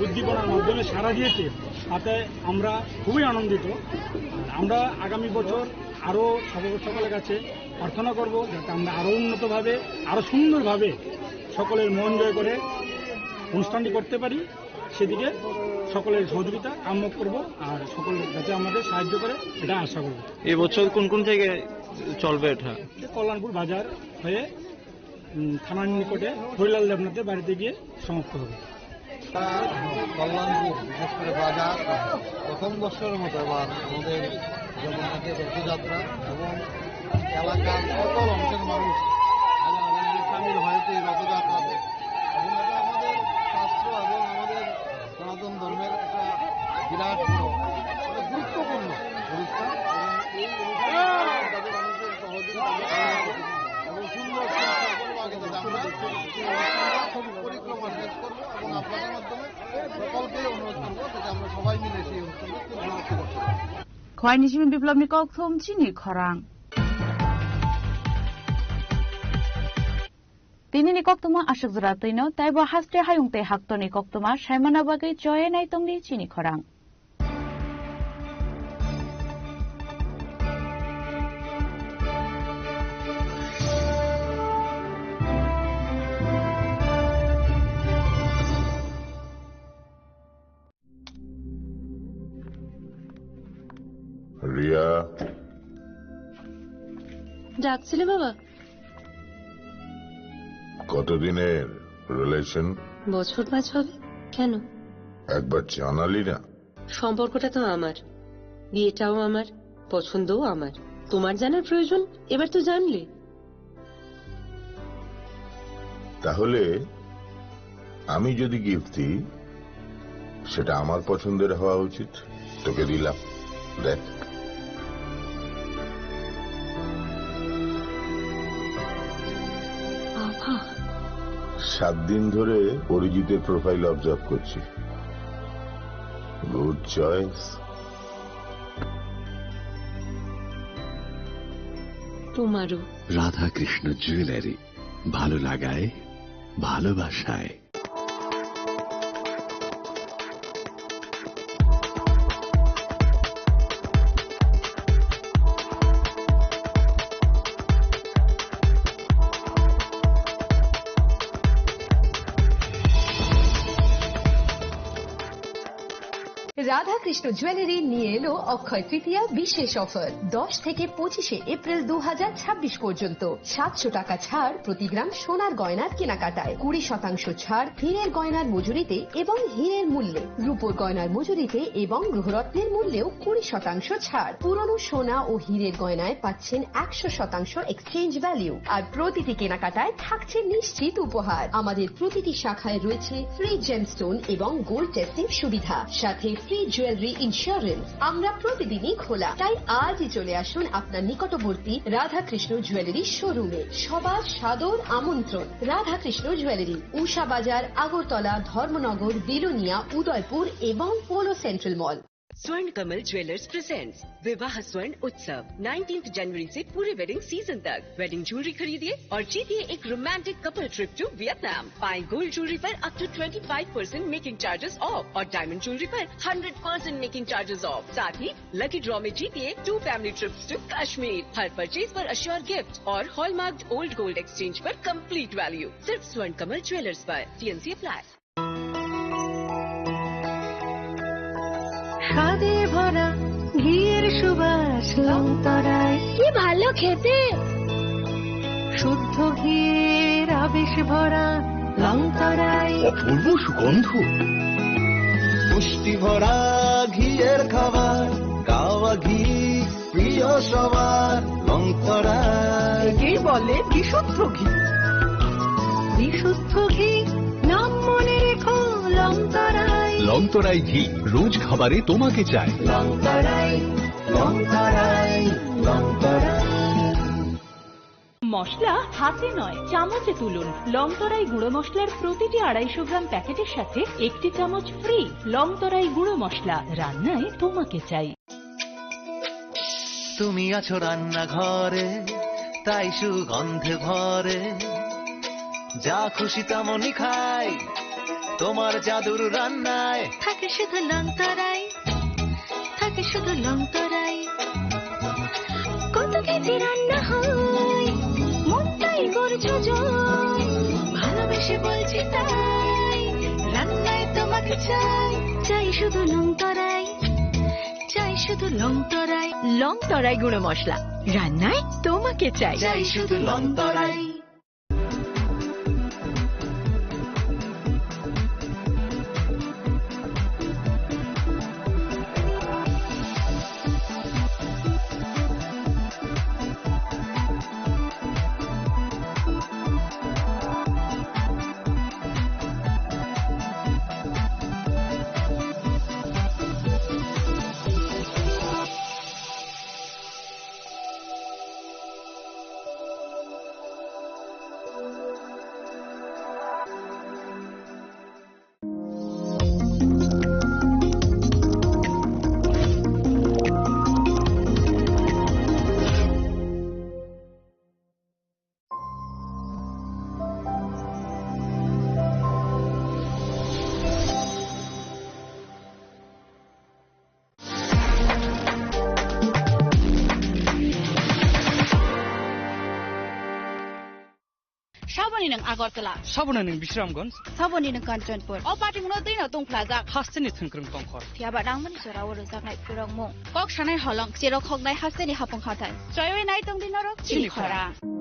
উদ্দীপনার মাধ্যমে সাড়া দিয়েছে, তাতে আমরা খুবই আনন্দিত। আর আমরা আগামী বছর আরও সকল, সকলের কাছে প্রার্থনা করব, যাতে আমরা আরও উন্নতভাবে, আরও সুন্দরভাবে সকলের মন জয় করে অনুষ্ঠানটি করতে পারি, সেদিকে সকলের সহযোগিতা কামনা করব। আর সকলে যাতে আমাদের সাহায্য করে, এটা আশা করব। এবছর কোন কোন থেকে চলবে এটা? কল্যাণপুর বাজার হয়ে, উম, থানার নিকটে হরিলাল দেবনাথের বাড়িতে গিয়ে সমাপ্ত হবে। কল্যাণপুর, বিশেষ করে বাজার, প্রথম বছরের মতো এবার আমাদের জগন্নাথের রথযাত্রা এবং এলাকার সকল অংশের মানুষ সামিল হয়েছে এই রথযাত্রাতে। এবং এটা আমাদের শাস্ত্র এবং আমাদের সনাতন ধর্মের একটা বিরাট বড়, একটা গুরুত্বপূর্ণ অনুষ্ঠান। এবং এই অনুষ্ঠানে তাদের মানুষের সহযোগিতা এবং সুন্দর সুন্দর আগে যাতে আমরা পরিক্রমা শেষ করবো এবং আপনাদের মাধ্যমে সকলকে অনুরোধ করবো যাতে আমরা সবাই মিলে সেই অনুষ্ঠানটি উপলব্ধি করতে পারি। Khwai ni simi biplopni kokthum chini khorang. Tini ni koktuma aswk jora twino, taibo haste hayung tei haktorni koktuma saimana bagwi choye nai tongdi chini khorang. Riya. ডাকছিলে বাবা? কতদিনের রিলেশন? বছর পাঁচ হবে। কেন? একবার জানালি না। সম্পর্কটা তো আমার, বিয়েটাও আমার, পছন্দও আমার। তোমার জানার প্রয়োজন? এবার তো জানলে। তাহলে আমি যদি গিফট দিই, সেটা আমার পছন্দের হওয়া উচিত। তোকে দিলাম, দেখ। বাবা। সাত দিন ধরে অরিজিতের প্রোফাইল অবজার্ভ করছি। Good choice. তোমারও। রাধাকৃষ্ণ জুয়েলারি, ভালো লাগায়, ভালোবাসায়। রাধাকৃষ্ণ জুয়েলারি নিয়ে এলো অক্ষয় তৃতীয়া বিশেষ অফার। দশ থেকে পঁচিশে এপ্রিল দু হাজার ছাব্বিশ পর্যন্ত সাতশো টাকা ছাড় প্রতি গ্রাম সোনার গয়নার কেনাকাটায়, কুড়ি শতাংশ ছাড় হীরের গয়নার মজুরিতে এবং হীরের মূল্যে, রূপোর গয়নার মজুরিতে এবং গৃহরত্নের মূল্যেও কুড়ি শতাংশ ছাড়। পুরনো সোনা ও হীরের গয়নায় পাচ্ছেন একশো শতাংশ এক্সচেঞ্জ ভ্যালু। আর প্রতিটি কেনাকাটায় থাকছে নিশ্চিত উপহার। আমাদের প্রতিটি শাখায় রয়েছে ফ্রি জেমস্টোন এবং গোল্ড টেস্টিং সুবিধা, সাথে ফ্রি জুয়েলারি ইন্স্যুরেন্স। আমরা প্রতিদিনই খোলা, তাই আজই চলে আসুন আপনার নিকটবর্তী রাধাকৃষ্ণ জুয়েলারি শোরুমে। সবার সাদর আমন্ত্রণ। রাধাকৃষ্ণ জুয়েলারি, উষা বাজার, আগরতলা, ধর্মনগর, বিলোনিয়া, উদয়পুর এবং পোলো সেন্ট্রাল মল। स्वर्ण कमल ज्वेलर्स प्रेजेंट्स विवाह स्वर्ण उत्सव, नाइनटीन्थ जनवरी से पूरे वेडिंग सीजन तक। वेडिंग ज्वेलरी खरीदिए और जीतिए एक romantic couple trip to Vietnam. पाएं गोल्ड ज्वेलरी पर up to twenty five percent making charges off और डायमंड ज्वेलरी पर hundred percent making charges off. साथ ही लकी ड्रॉ में जीतिए two family trips to Kashmir. हर परचेज पर अश्योर गिफ्ट और हॉलमार्क्ड ओल्ड गोल्ड एक्सचेंज पर कंप्लीट वैल्यू। सिर्फ स्वर्ण कमल ज्वेलर्स पर। T&C apply. স্বাদে ভরা ঘিয়ের সুবাস লংতরায়। কি ভালো খেতে! শুদ্ধ ঘিয়ের আবেশ ভরা লংতরায়। অপূর্ব সুগন্ধ। পুষ্টি ভরা ঘিয়ের খাবার, গাওয়া ঘি। প্রিয় সবার লংতরায়। একেই বলে বিশুদ্ধ ঘি। বিশুদ্ধ ঘি, নাম মনে রেখো লংতরায়। লংতরায় ঘি, রোজ খাবারে তোমাকে চাই। লংতরায়, লংতরায়, লংতরায়। মশলা হাতে নয়, চামচে তুলুন। লং তরাই গুঁড়ো মশলার প্রতিটি আড়াইশো গ্রাম প্যাকেটের সাথে একটি চামচ ফ্রি। লং তরাই গুঁড়ো মশলা, রান্নায় তোমাকে চাই। তুমি আছো রান্নাঘরে, তাই সুগন্ধে ভরে। যা খুশি তেমনই খাই, তোমার জাদুর রান্নায়। থাকে শুধু লং তরাই, থাকে শুধু লং তরাই। কত কেজি রান্না হয়, মনটাই করছো জয়। ভালোবেসে বলছি তাই, রান্নায় তোমাকে চাই। চাই শুধু লং তরাই, চাই শুধু লং তরাই। লং তরাই গুঁড়ো মশলা, রান্নায় তোমাকে চাই। চাই শুধু লং তরাই। Saboni nwng Agartala. Saboni nwng Bisramganj. Saboni nwng Kanchanpur. O party mungno twi no tongphlajak. Hasteni thwngkwrwng tongkhor. Phiya ba nangmani jora o rwjaknai phwrwngmung. Kok sanai holong, cherok hoknai hasteni hapung hathai. Choiwi nai tongdi norok chini chini khorang. Khorang.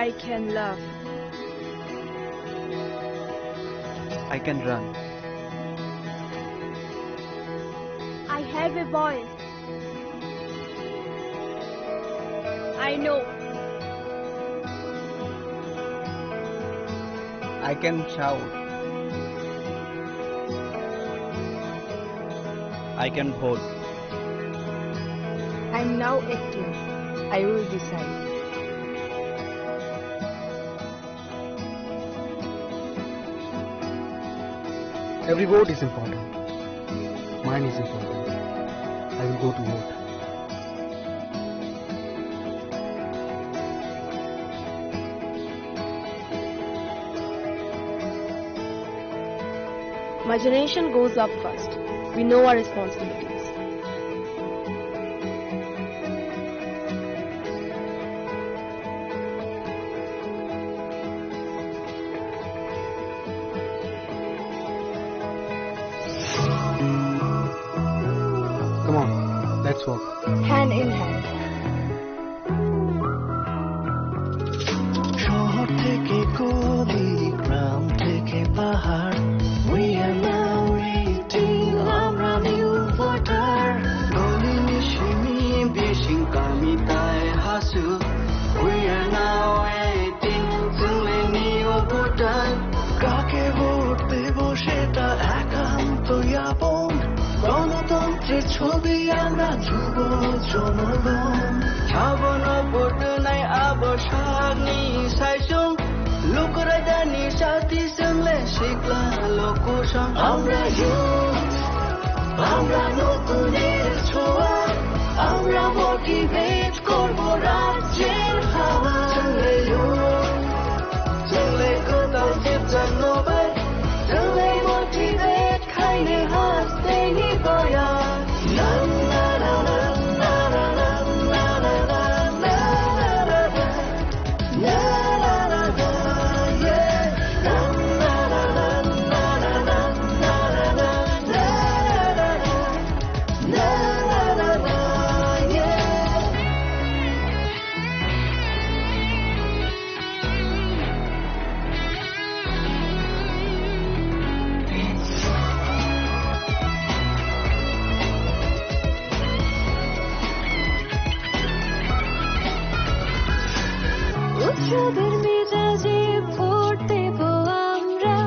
I can laugh. I can run. I have a voice. I know. I can shout. I can vote. I'm now eighteen. I will decide. Every vote is important. Mine is important. I will go to vote. My generation goes up first. We know our responsibilities. Come on, let's walk. Hand in hand. শহর থেকে গলি, গ্রাম থেকে পাহাড়, we are now eighteen, আমরা new voter. Goli ni simi bising kami tai hasu, we are now eighteen, chwngni new voter. কাকে ভোট দেব সেটা একান্ত আপন, গণতন্ত্রের Tobwi amra jubo jomogom. Abono photonai abo sakni saisung. Lukurajani sati swngle sikla lokusong. Amra youth, amra notuner choa, amra motivate korbo rajyer hawa. Chwngle youth, chwngle kwtal chepchang nobai, chwngle motivate khaini hasteni boya. উৎসবের মেজাজে ভোট দেব আমরা,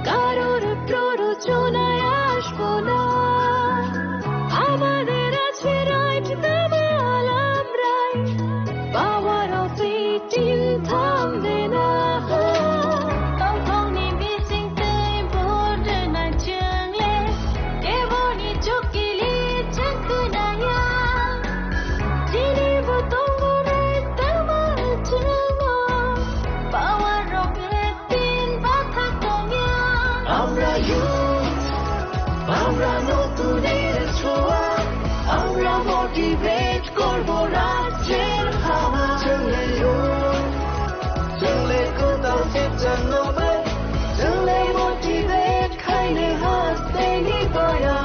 কারোর প্ররোচনায় আসবো না। আমাদের আছে রাইট, দামাল আমরাই। Power of eighteen থামবে না। Tongthokni bisingtwi border na chwngle, keboni chukili chwng kwnaya. Chini bo tongo rai tama chwngo, power of eighteen bwkha tongya. Amra youth, amra notuner choa, amra motivate korbo rajyer hawa. Chwngle youth, chwngle kwtal chepchang nobai, chwngle motivate khaini hasteni boya.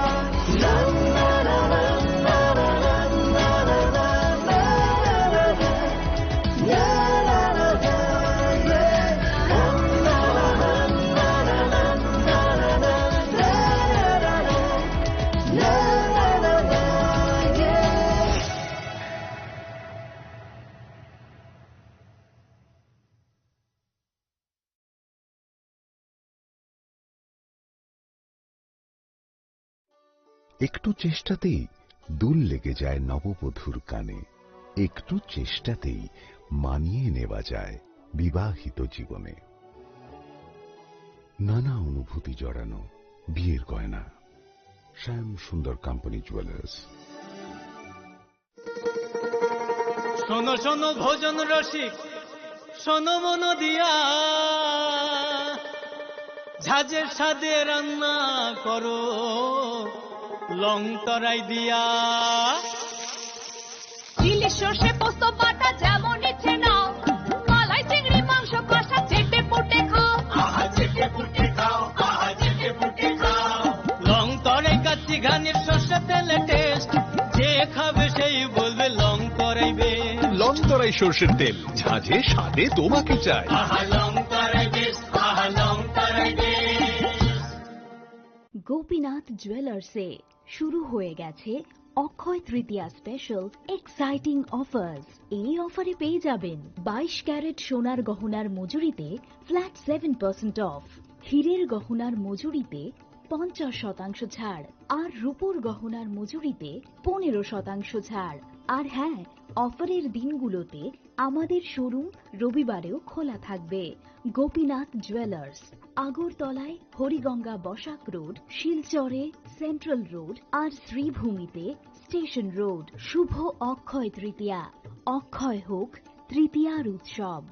একটু চেষ্টাতেই দুল লেগে যায় নববধূর কানে, একটু চেষ্টাতেই মানিয়ে নেওয়া যায় বিবাহিত জীবনে। নানা অনুভূতি জড়ানো বিয়ের গয়না। শ্যাম সুন্দর কোম্পানি জুয়েলার্স। শোনো শোনো ভোজন রসিক, শোনো মন দিয়া, ঝাঁঝের স্বাদে রান্না করো লং তরাই দিয়া। ইলিশ সর্ষে পোস্ত বাটা যেমন ইচ্ছে নাও, মালাই চিংড়ি মাংস কষা চেটে পুটে খাও। আহা, চেটে পুটে খাও, আহা, চেটে পুটে খাও। লং তরাই কাচ্চি ঘানির সর্ষে তেলে টেস্ট, যে খাবে সেই বলবে লং তরাই বেশ। লং তরাই সর্ষের তেল, ঝাঁঝে স্বাদে তোমাকে চাই। আহা, লং তরাই বেশ, আহা, লং তরাই বেশ। গোপীনাথ জুয়েলার্সে শুরু হয়ে গেছে অক্ষয় তৃতীয়া স্পেশাল এক্সাইটিং অফার্স। এই অফারে পেয়ে যাবেন বাইশ ক্যারেট সোনার গহনার মজুরিতে ফ্ল্যাট সেভেন পার্সেন্ট অফ, হীরের গহনার মজুরিতে পঞ্চাশ শতাংশ ছাড়, আর রূপোর গহনার মজুরিতে পনেরো শতাংশ ছাড়। আর হ্যাঁ, অফারের দিনগুলোতে আমাদের শোরুম রবিবারেও খোলা থাকবে। গোপীনাথ জুয়েলার্স, আগরতলায় হরিগঙ্গা বসাক রোড, শিলচরে সেন্ট্রাল রোড আর শ্রীভূমিতে স্টেশন রোড। শুভ অক্ষয় তৃতীয়া, অক্ষয় হোক তৃতীয়ার উৎসব।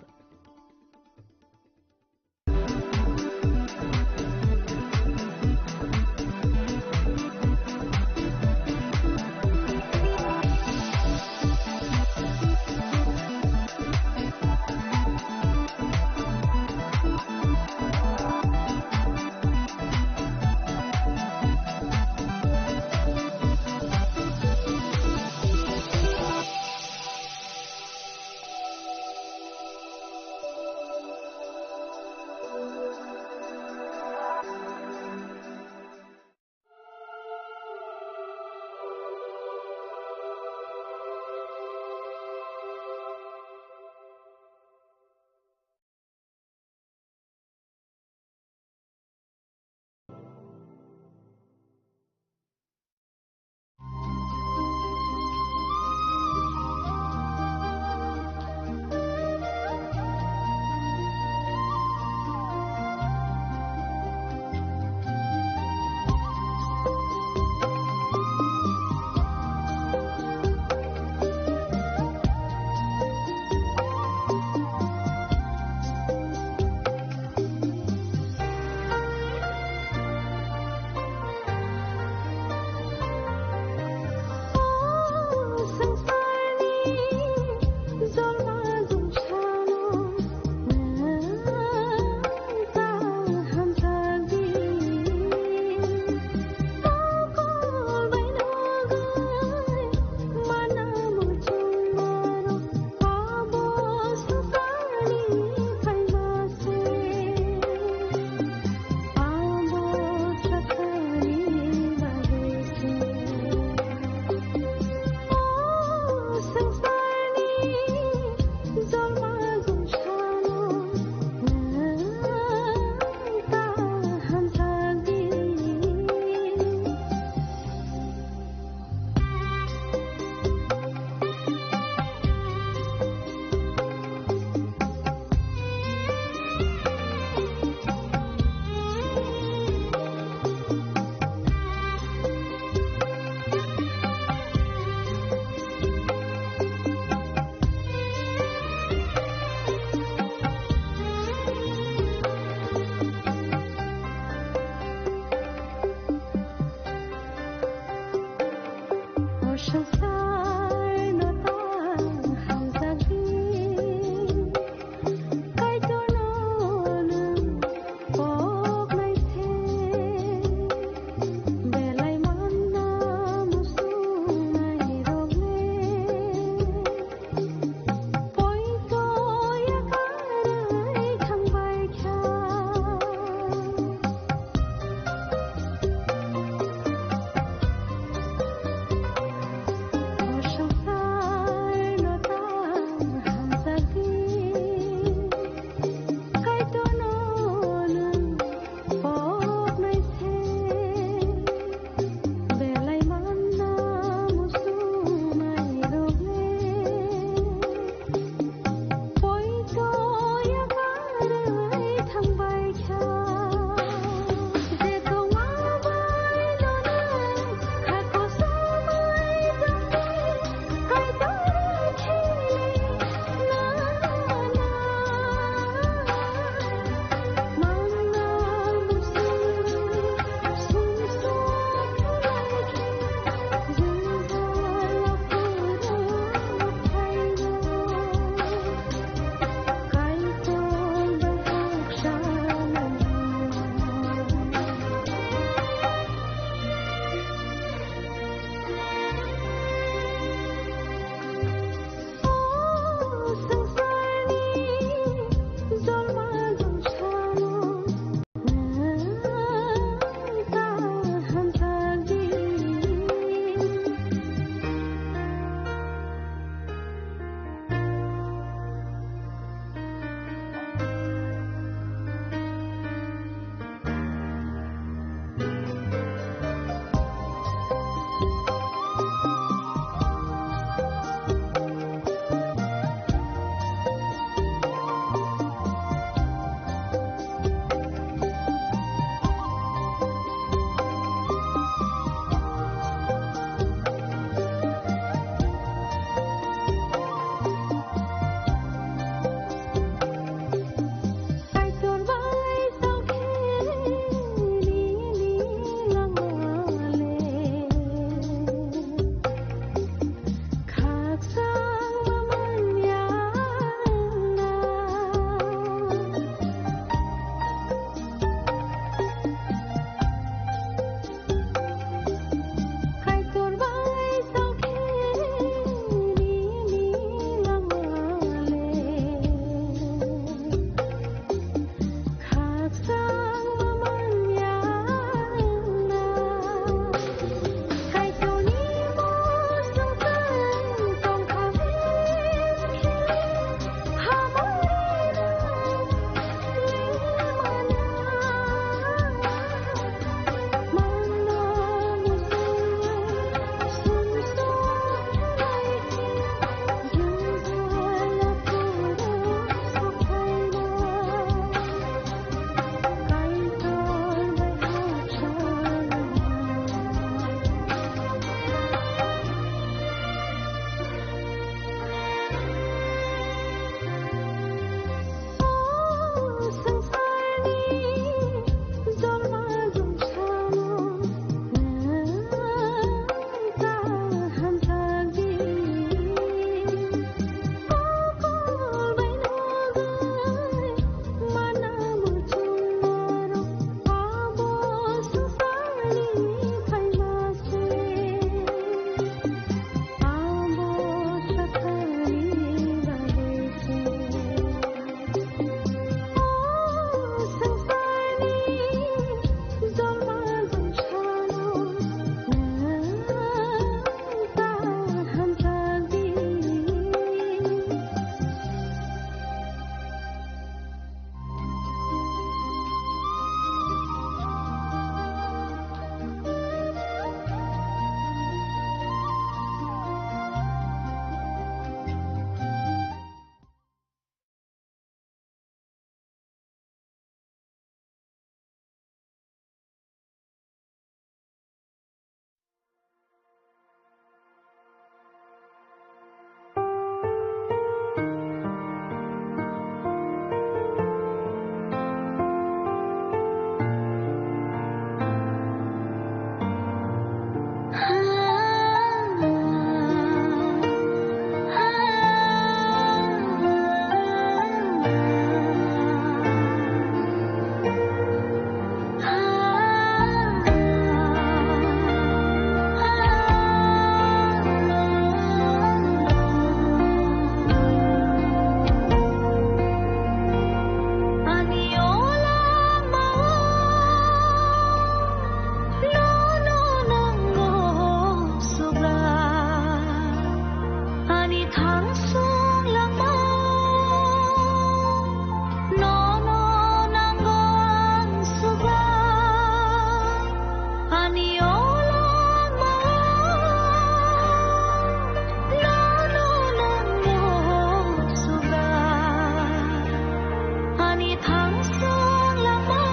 Thangsong lama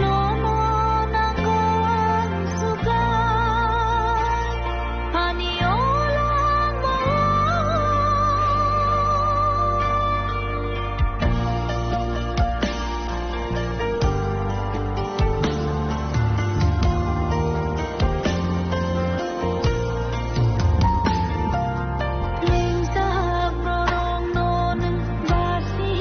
nono nangkon sukai ani o lama. Limsahak borokno nwng basi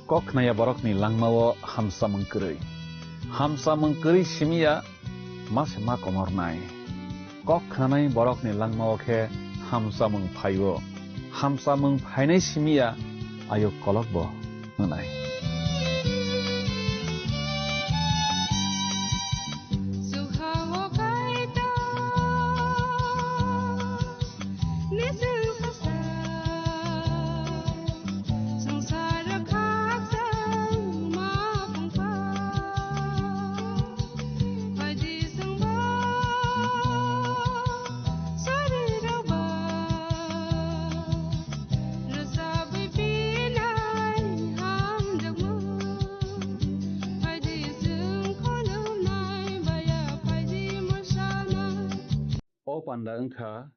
Kok khnaya borokni langmao hamsamung kwrwi. Hamsamung kwrwi simi ya ma se ma komornai. Kok khnanai borokni langmao khe hamsamung phaio. Hamsamung phainai simi ya ayuk kolokbo wngnai. O panda wngkha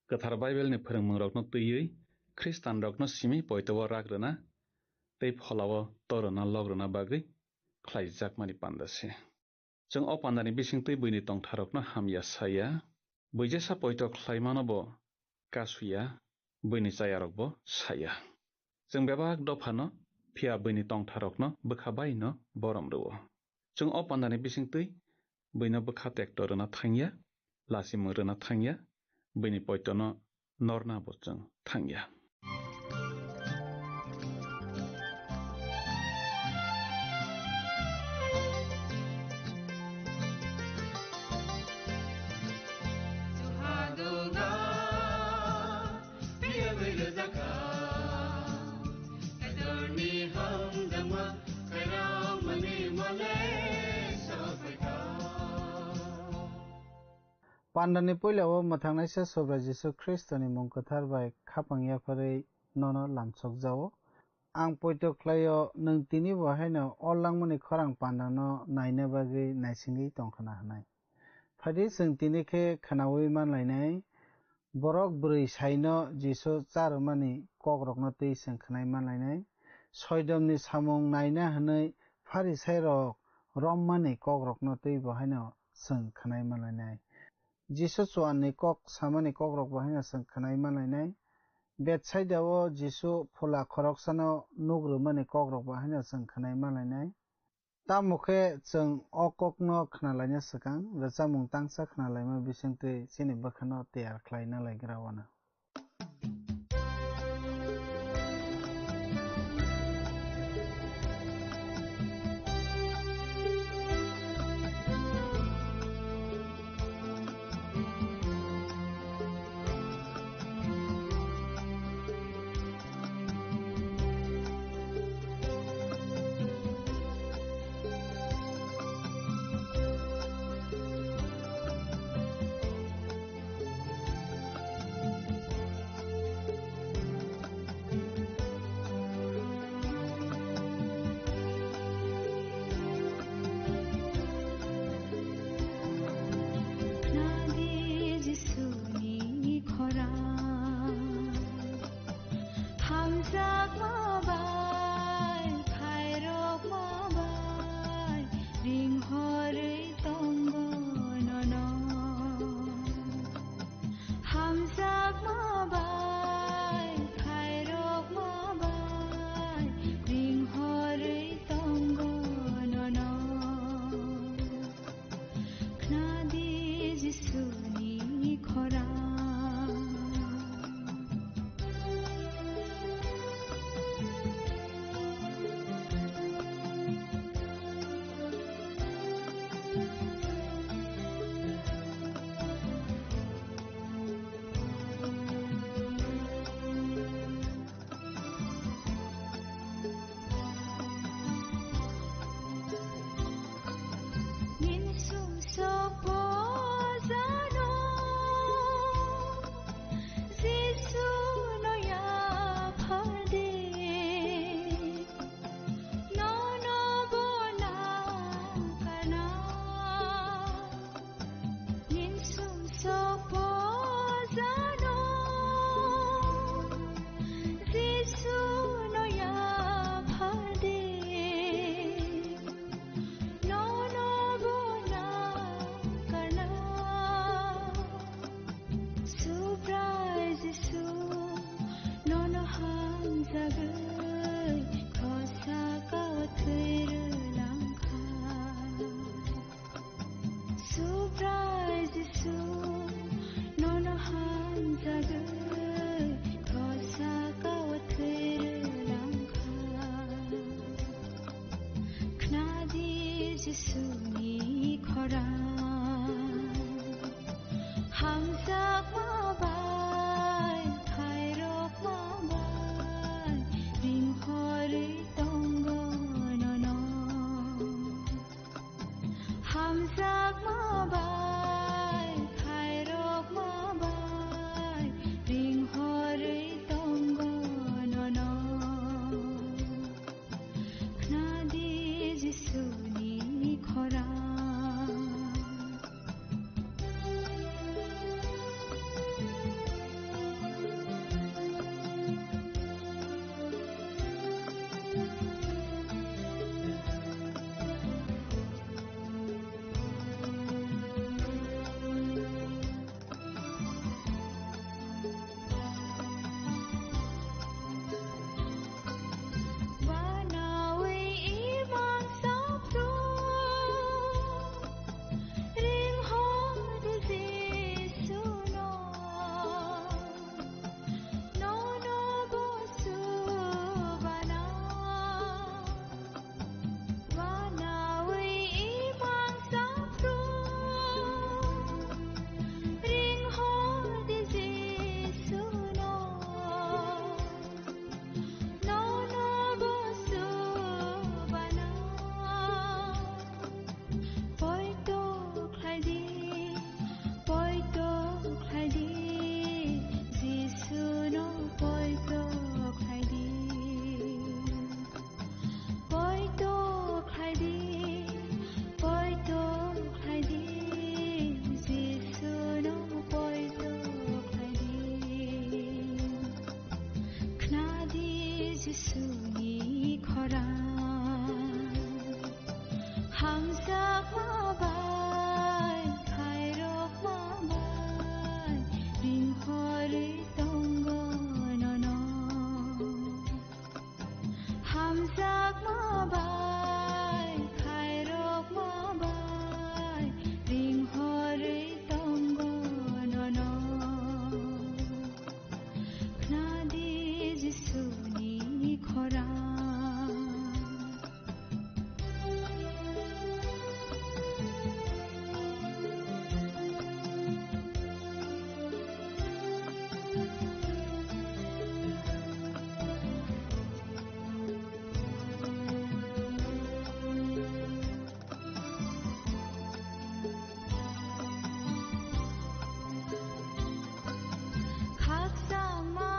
Kwthar Baibelni phwrwngmungrokno twiwi Khristanrokno simi poito-o rak rwna tei phola-o torona lok rwna bagwi khlaijakmani panda se. Chwng o pandani bisingtwi buini tongtharokno hamya saya, buijesa poito khlaimano bo kasuya, buini chayarokbo saya. Chwng bebak dophano, phiya buini tongtharokno bwkha baino borom rwo. Chwng o pandani bisingtwi buino bwkha tekto rwna thangya, lachimung rwna thangya, buini poitono norna bo chwng thangya. Pandani puila o mwthangnaisa Subrai Jisu Khristoni mung kwthar bai khapang yapharwi nono lamsokjao. Ang poito khlaio, nwng tini bo haino o langmani khorang pandano naina bagwi naisingwi tongkhwna hwnwi. Phaidi chwng tini khe khwnaui manlainai. Borok bwrwi saino Jisu cha rwmani kokrokno twi chwng khwnai manlainai. Soidomni samung naina hwnwi Pharisairok romnani kokrokno twi bo haino chwng khwnai manlainai. Jisu chuanni kok samani kokrok bo haino chwng khwnai manlainai. Betsaida-o Jisu phola khoroksano nuk rwmani kokrok bo haino chwng khwnai manlainai. Tamo khe chwng o kokno khwnalaina swkang, rwchapmung tangsa khwnalaima bisingtwi chini bwkhano tiyar khlaina laigra uanw. Trai Jisu, nono hamjagwi kosa kawa thwi rwlangkha. Khnadi Jisuni khorang. Hamjakma bai, khairokma bai, ringhorwi tongo nono. Hamjakma bai, khairokma bai, ringhorwi tongo nono. Khnadi Jisuni khorang. Poito khlai di, poito khlai di, Jisuno poito khlai di. Poito khlai di, poito khlai di, Jisuno poito khlai di. Khnadi Jisuni khorang. Hamjakma bai, khairokma bai, ringhorwi tongo nono. Hamjakma bai, khairokma bai, ringhorwi tongo nono. Khnadi Jisuni khorang. Khakchangma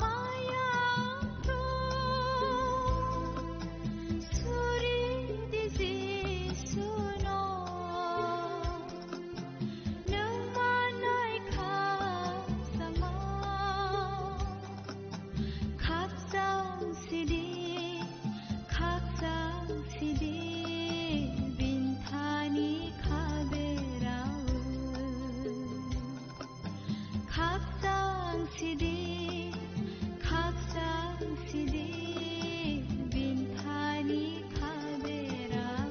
maya kho, suri di Jisuno, nwng manai khakchangma. Khakchang sidi, khakchang sidi, bini thani kha berao. Khakchang sidi, khakchang sidi, bini thani kha berao.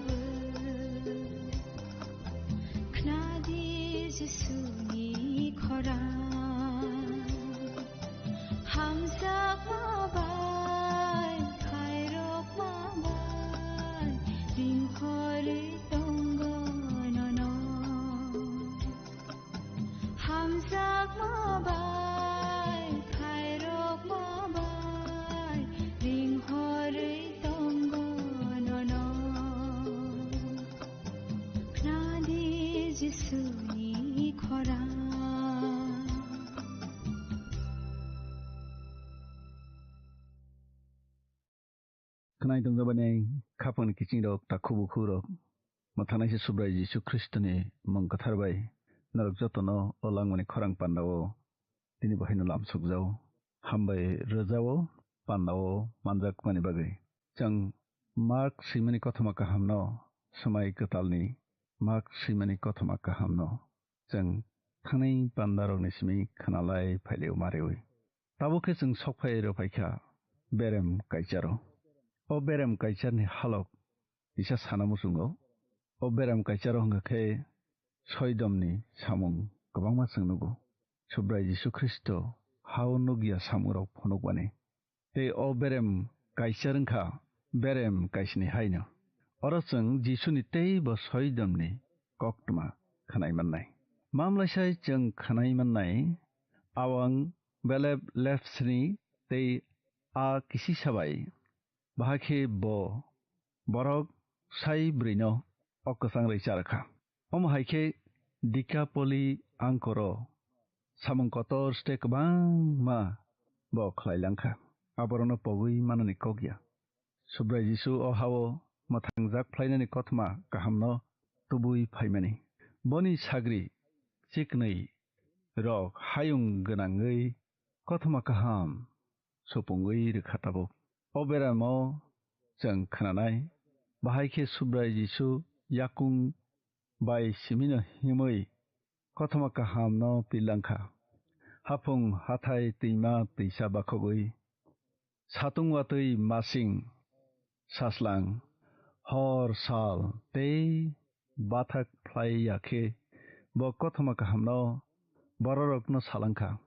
Khnadi Jisuni khorang. Hamjakma bai, khairokma bai, ringhorwi tongo nono. Hamjakma bai, khairokma bai, ringhorwi tongo nono. Khnadi Jisuni khorang. Khwnai tongjabaini khapangni kiching rok, takhubu khurok. Mwthangnaisi Subrai Jisu Khristoni mung kwthar bai norok jotono o langmani khorang pandao tini bo haino lamsokjao. Hambai rwjao pandao manjakmani bagwi. Chwng Mark swimani kothoma kahamno swmai kwtalni mak swimani kothoma kahamno chwng thangnai pandarokni simi khwnalai phailio marewi. Tabuk khe chwng sokphai rwphaikha berem kaicharo. O berem kaicharni halok kisa sana muchungo. O berem kaicharo hwnkha khe soidomni samung kwbangma chwng nugo. Subrai Jisu Khristo hao nukya samungrok phunukmani. Tei o berem kaichar wngkha berem kaisni haino. Oro chwng Jisuni tei bo soidomni koktma khwnai mannai. Mamlaisai chwng khwnai mannai, awang belep lepsni tei a kisisabai. Bahai khe bo borok sai brwino o kwchang rwi cha rwkha. Omo hai khe Dikapoli angkoro samung kotor ste kwbangma bo khlai langkha. Aborokno pogwi manani kok ya. Subrai Jisu o hao mwthangjak phlainani kothoma kahamno tubui phaimani. Boni sagri chiknwi rok hayung gwnangwi kothoma kaham supungwi rwkha tabuk. O beramo chwng khwnanai, bahai khe Subrai Jisu yakung bai simino himwi kothoma kahamno pil langkha. Haphung hathai twima twisa bakhogwi, satung watwi masing saslang, hor sal tei bathak phlai ya khe bo kothoma kahamno bororokno salangkha.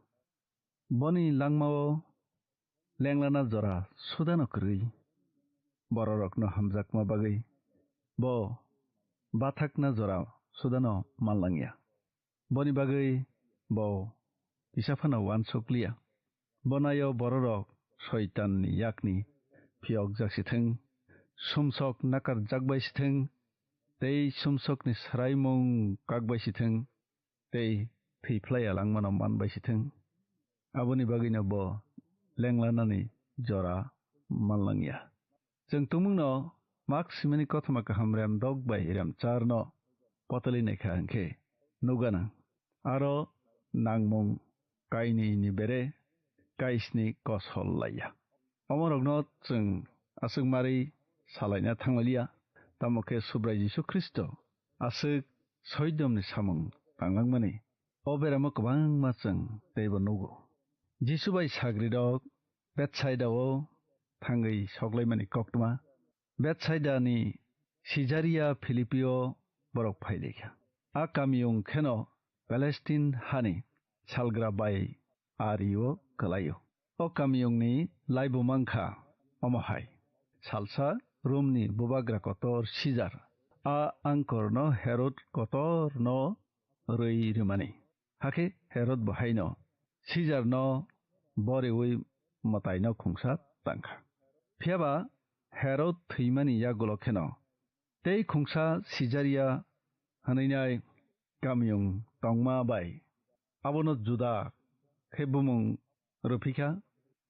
Boni langmao lenglana jora sudano kwrwi, bororokno hamjakma bagwi bo bathakna jora sudano manlangya. Boni bagwi bo kisa phano uansuk liya. Bo naio bororok Soitanni yakni phiyokjak sithwng, sumsok nakarjak bai sithwng, tei sumsokni swraimung kak bai sithwng, tei thwi phlai ya langmano man bai sithwng. Aboni bagwino bo lenglanani jora manlangya. Chwng tumungno mak simani kothoma kaham rem dok bai rem charno potoli naikha hwnkhe nukganang. Aro nangmung kainwi ni bere kaisni kosol laiya. Omorokno chwng aswk marwi salaina thanglaiya, tamo khe Subrai Jisu Khristo aswk soidomni samung tanglangmani o beramo kwbangma chwng teibo nugo. Jisu bai sagrirok Betsaidao thangwi soklaimani koktma. Betsaidani Sijaria Philipio borok phailaikha. A kamiyung kheno Palestine hani salgra bai ario kwlaio. O kamiyungni laibu mankha omo hai: Salsa Romni bubagra kotor Sijar a angkorno Herod kotorno rwi rwmani. Hakhe Herod bo haino Sijarno boriwi mwtaino khungsa tangkha. Phiyaba Herod thwimani yagulo kheno tei khungsa Sijaria hwnwi nai kamiyung tongma bai abono juda khe bumung rwphikha,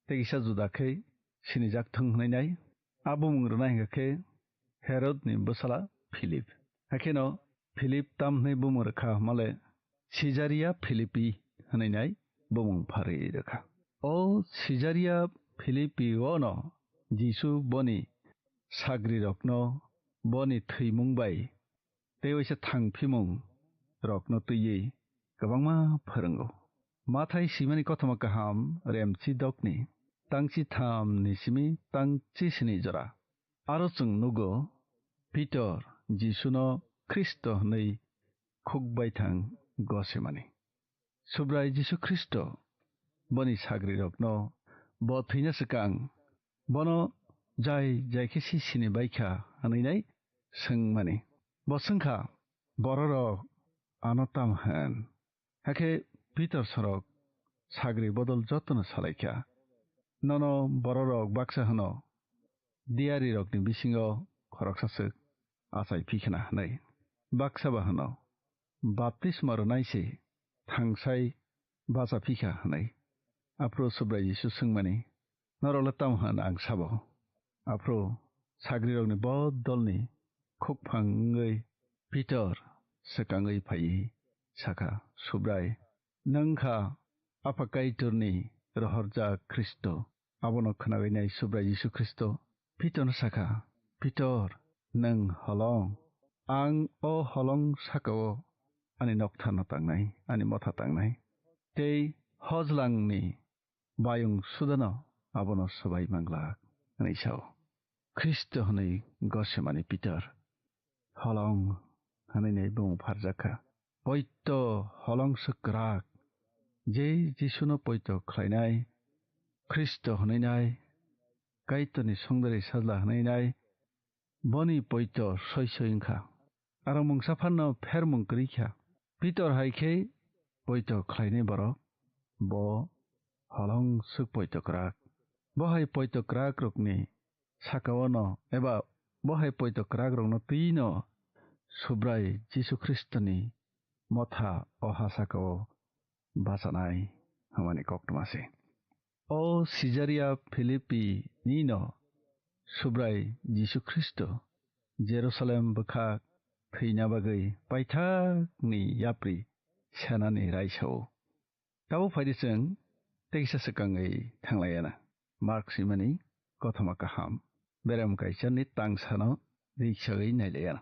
tei kisa juda khe sinijak thung hwnwi nai. A bumung rwnai hwnkha khe Herodni bwsala Philip. Hakheno Philip tam hwnwi bumung rwkha hwnmale Sijaria Philipi hwnwi nai bumung pharwi rwkha. O Sijaria Philipi-ono Jisu boni sagrirokno boni thwimung bai tei waisa thangphimung rokno twiwi kwbangma phwrwngo. Mathai simani kothoma kaham remchi dokni tangchi thamni simi tangchi sini jora. Aro chwng nugo Pitor Jisuno Khristo hwnwi khukbai thang gosimani. Subrai Jisu Khristo boni sagrirokno bo thwina swkang bono jai jai khe si sini baikha hwnwi nai swngmani. Bo swngkha, "Bororok ano tamo hwn?" Hakhe Pitor sorok sagri bodol jotono salaikha, "Nono bororok baksa hwno, diyarirokni bisingo khoroksa swk achai phikhna hwnwi. Baksa ba hwno, baptisma rwnai se thangsai bacha phikha hwnwi." Aphuru Subrai Jisu swngmani, "Norok le tamo hwn ang sabo?" Aphuru sagrirokni bodolni khukphang wngwi Pitor swkangwi phaiwi sakha, "Subrai, nwng kha Apha Kaitorni rohorjak Khristo." Abono khwnagwi nai Subrai Jisu Khristo Pitorno sakha, "Pitor, nwng holo wng? Ang o holong saka-o ani noktharno tangnai, ani motha tangnai, tei hojlangni bayung sudano abono swbai manglak, hwnwi sa-o. Khristo hwnwi gosemani Pitor holong hwnwi bumung pharjak kha. Poito holong se kwrak, je Jisuno poito khlainai, Khristo hwnwi nai, Kaitorni songdari sajla hwnwi nai, boni poito soi soi wngkha. Aro mungsa phanno phermung kwrwi kha. Pitor hai khe poito khlainai borok, bo holong swk poito kwrak. Bo hai poito kwrak rokni saka-o no eba bo hai poito kwrak rokno twi no Subrai Jisu Khristoni motha o ha saka-o bachanai hwnmani koktwma se. O Sijaria Philippi ni no Subrai Jisu Khristo Jerusalem bwkha thwina bagwi paithakni yapri senani raisa-o. Tabuk phaidi chwng tekisa swkangwi thanglaiana. Mark swimani kothoma kaham berem kaisani tangsano riksagwi nailaiana.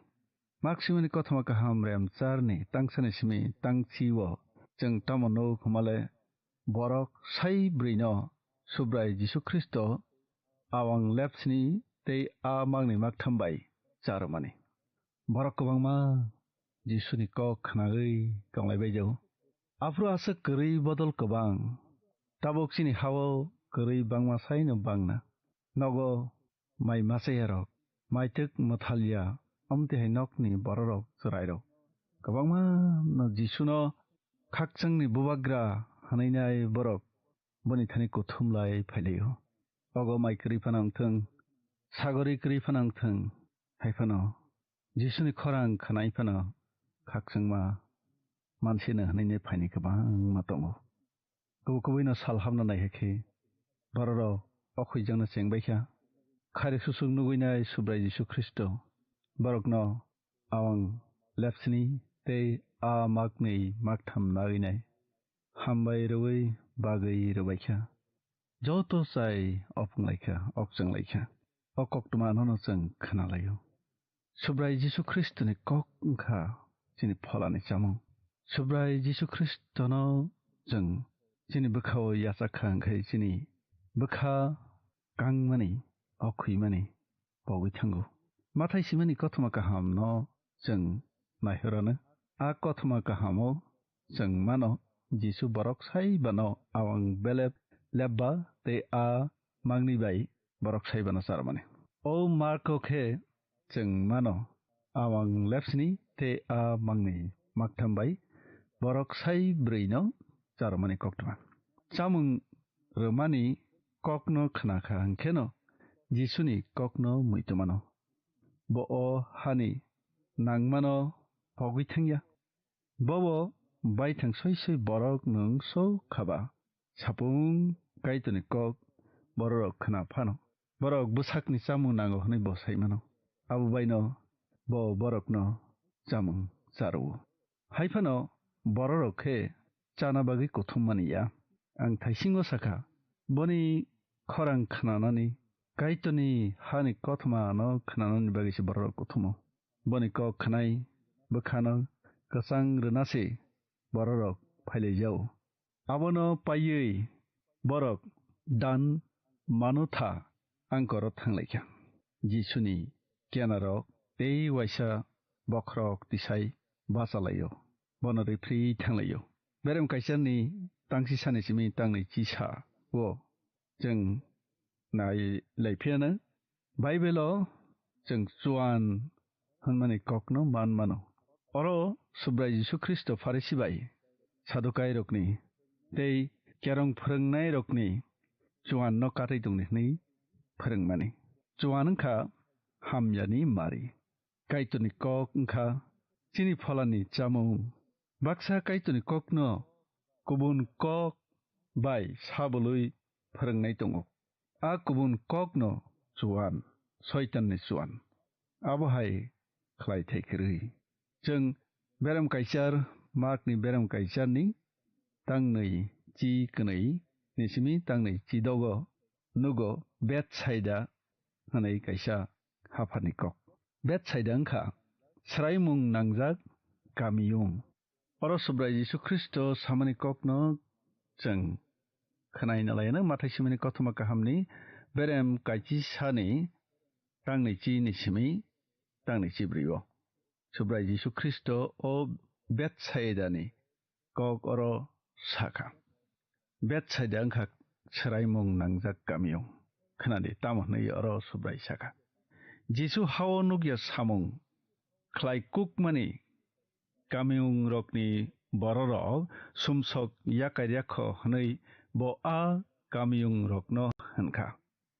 Mark swimani kothoma kaham rem charni tangsani simi tangchi-o chwng tamo nuk hwnmale borok sai bwrwino Subrai Jisu Khristo awang lepsini tei a magni maktham bai charwmani. Borok kwbangma Jisuni kok khnawi tonglai bai jago. Aphuru aswk kwrwi bodol kwbang. Tabuk chini ha-o kwrwi bangma saino bangna. Nogo mai machayarok, maitwk mwthalya, amtwi hai nokni bororok chwrairok. Kwbangma no Jisuno khakchangni bubagra hwnwi nai borok boni thani kuthum lai phailaio. Ogo mai kwrwi phano wngthwng, sagori kwrwi phano wngthwng, hai phano Jisuni khorang khnai phano khakchangma mansino hwnwi nai phaini kwbangma tongo. Kubui kubui no sal hamna nai hai khe bororok o khwijakno cheng bai kha. Khari susuk nugwi nai Subrai Jisu Khristo borokno awang lepsini tei a makni maktham nagwi nai hambai rwui bagwi rwbai kha. Joto chai opung lai kha, okchang lai kha. O koktwma nono chwng khna laio. Subrai Jisu Khristoni kok wngkha chini pholani chamung. Subrai Jisu Khristono chwng chini bwkhao yachak kha, hwnkhe chini bwkha kangmani, o khwimani pogwi thango. Mathai simani kothoma kahamno chwng naihorano. A kothoma kahamo chwng mano Jisu borok sai bano awang belep lepba tei a mangni bai borok sai bano charmani. O Marko khe chwng mano awang lepsini tei a mangni maktham bai borok sai brwino charmani koktwma. Chamung rwmani kokno khna kha hwnkhe no Jisuni kokno muitu mano. Bo o hani nangmano pogwi thangya. Bobo baithang soi soi borok nwng so khaba. Sapung Kaitorni kok bororok khna phano, borok bwsakni chamung nango hwnwi bo sai mano. Abo baino bo borokno chamung cha rwo. Hai phano bororok khe chana bagwi kuthum mani ya. Ang thaisingo sakha, boni khorang khnanani, Kaitorni hani kothomano khnanani bagwi se bororok kuthumo. Boni kok khnai bwkhano kwchang rwna se bororok phailai jao. Abono paiwi borok Dan Manutha angkoro thanglaikha. Jisuni kenarok tei waisa bokhorok tisai bachalaio, bono riphrwi thanglaio. Berem kaisani tangsi sani simi tangnwi chisa o chwng nai lai phiyano. Baibelo chwng chuan hwnmani kokno man mano. Oro Subrai Jisu Khristo Pharisi bai Sadukairokni tei kerong phwrwngnairokni chuanno katwi tongni hwnwi phwrwngmani. Chuan wngkha hamyani mari. Kaitorni kok wngkha chini pholani chamung. Baksa Kaitorni kokno kubun kok bai sabolwi phwrwngnai tongo. A kubun kokno chuan, Soitanni chuan. Abo hai khlai thai kwrwi. Chwng berem kaichar, Markni berem kaicharni tangnwi chi kwnwi ni simi tangnwi chi dogo nugo Betsaida hwnwi kaisa hapharni kok. Betsaida wngkha Sraimung nangjak kamiyung. Oro Subrai Jisu Khristo samani kokno chwng khwnai nalaiyano Mathai simani kothoma kahamni berem kaichisani tangni chini simi tangni chibrwi o. Subrai Jisu Khristo o Betsaidani kok oro sakha. Betsaida wngkha sraimung nangjak kamiyung. Khnadi, tamo hwnwi oro Subrai sakha. Jisu hao nukya samung khlai kukmani kamiyungrokni bororok sumsok yakarya kho hwnwi bo a kamiyungrokno hwnkha,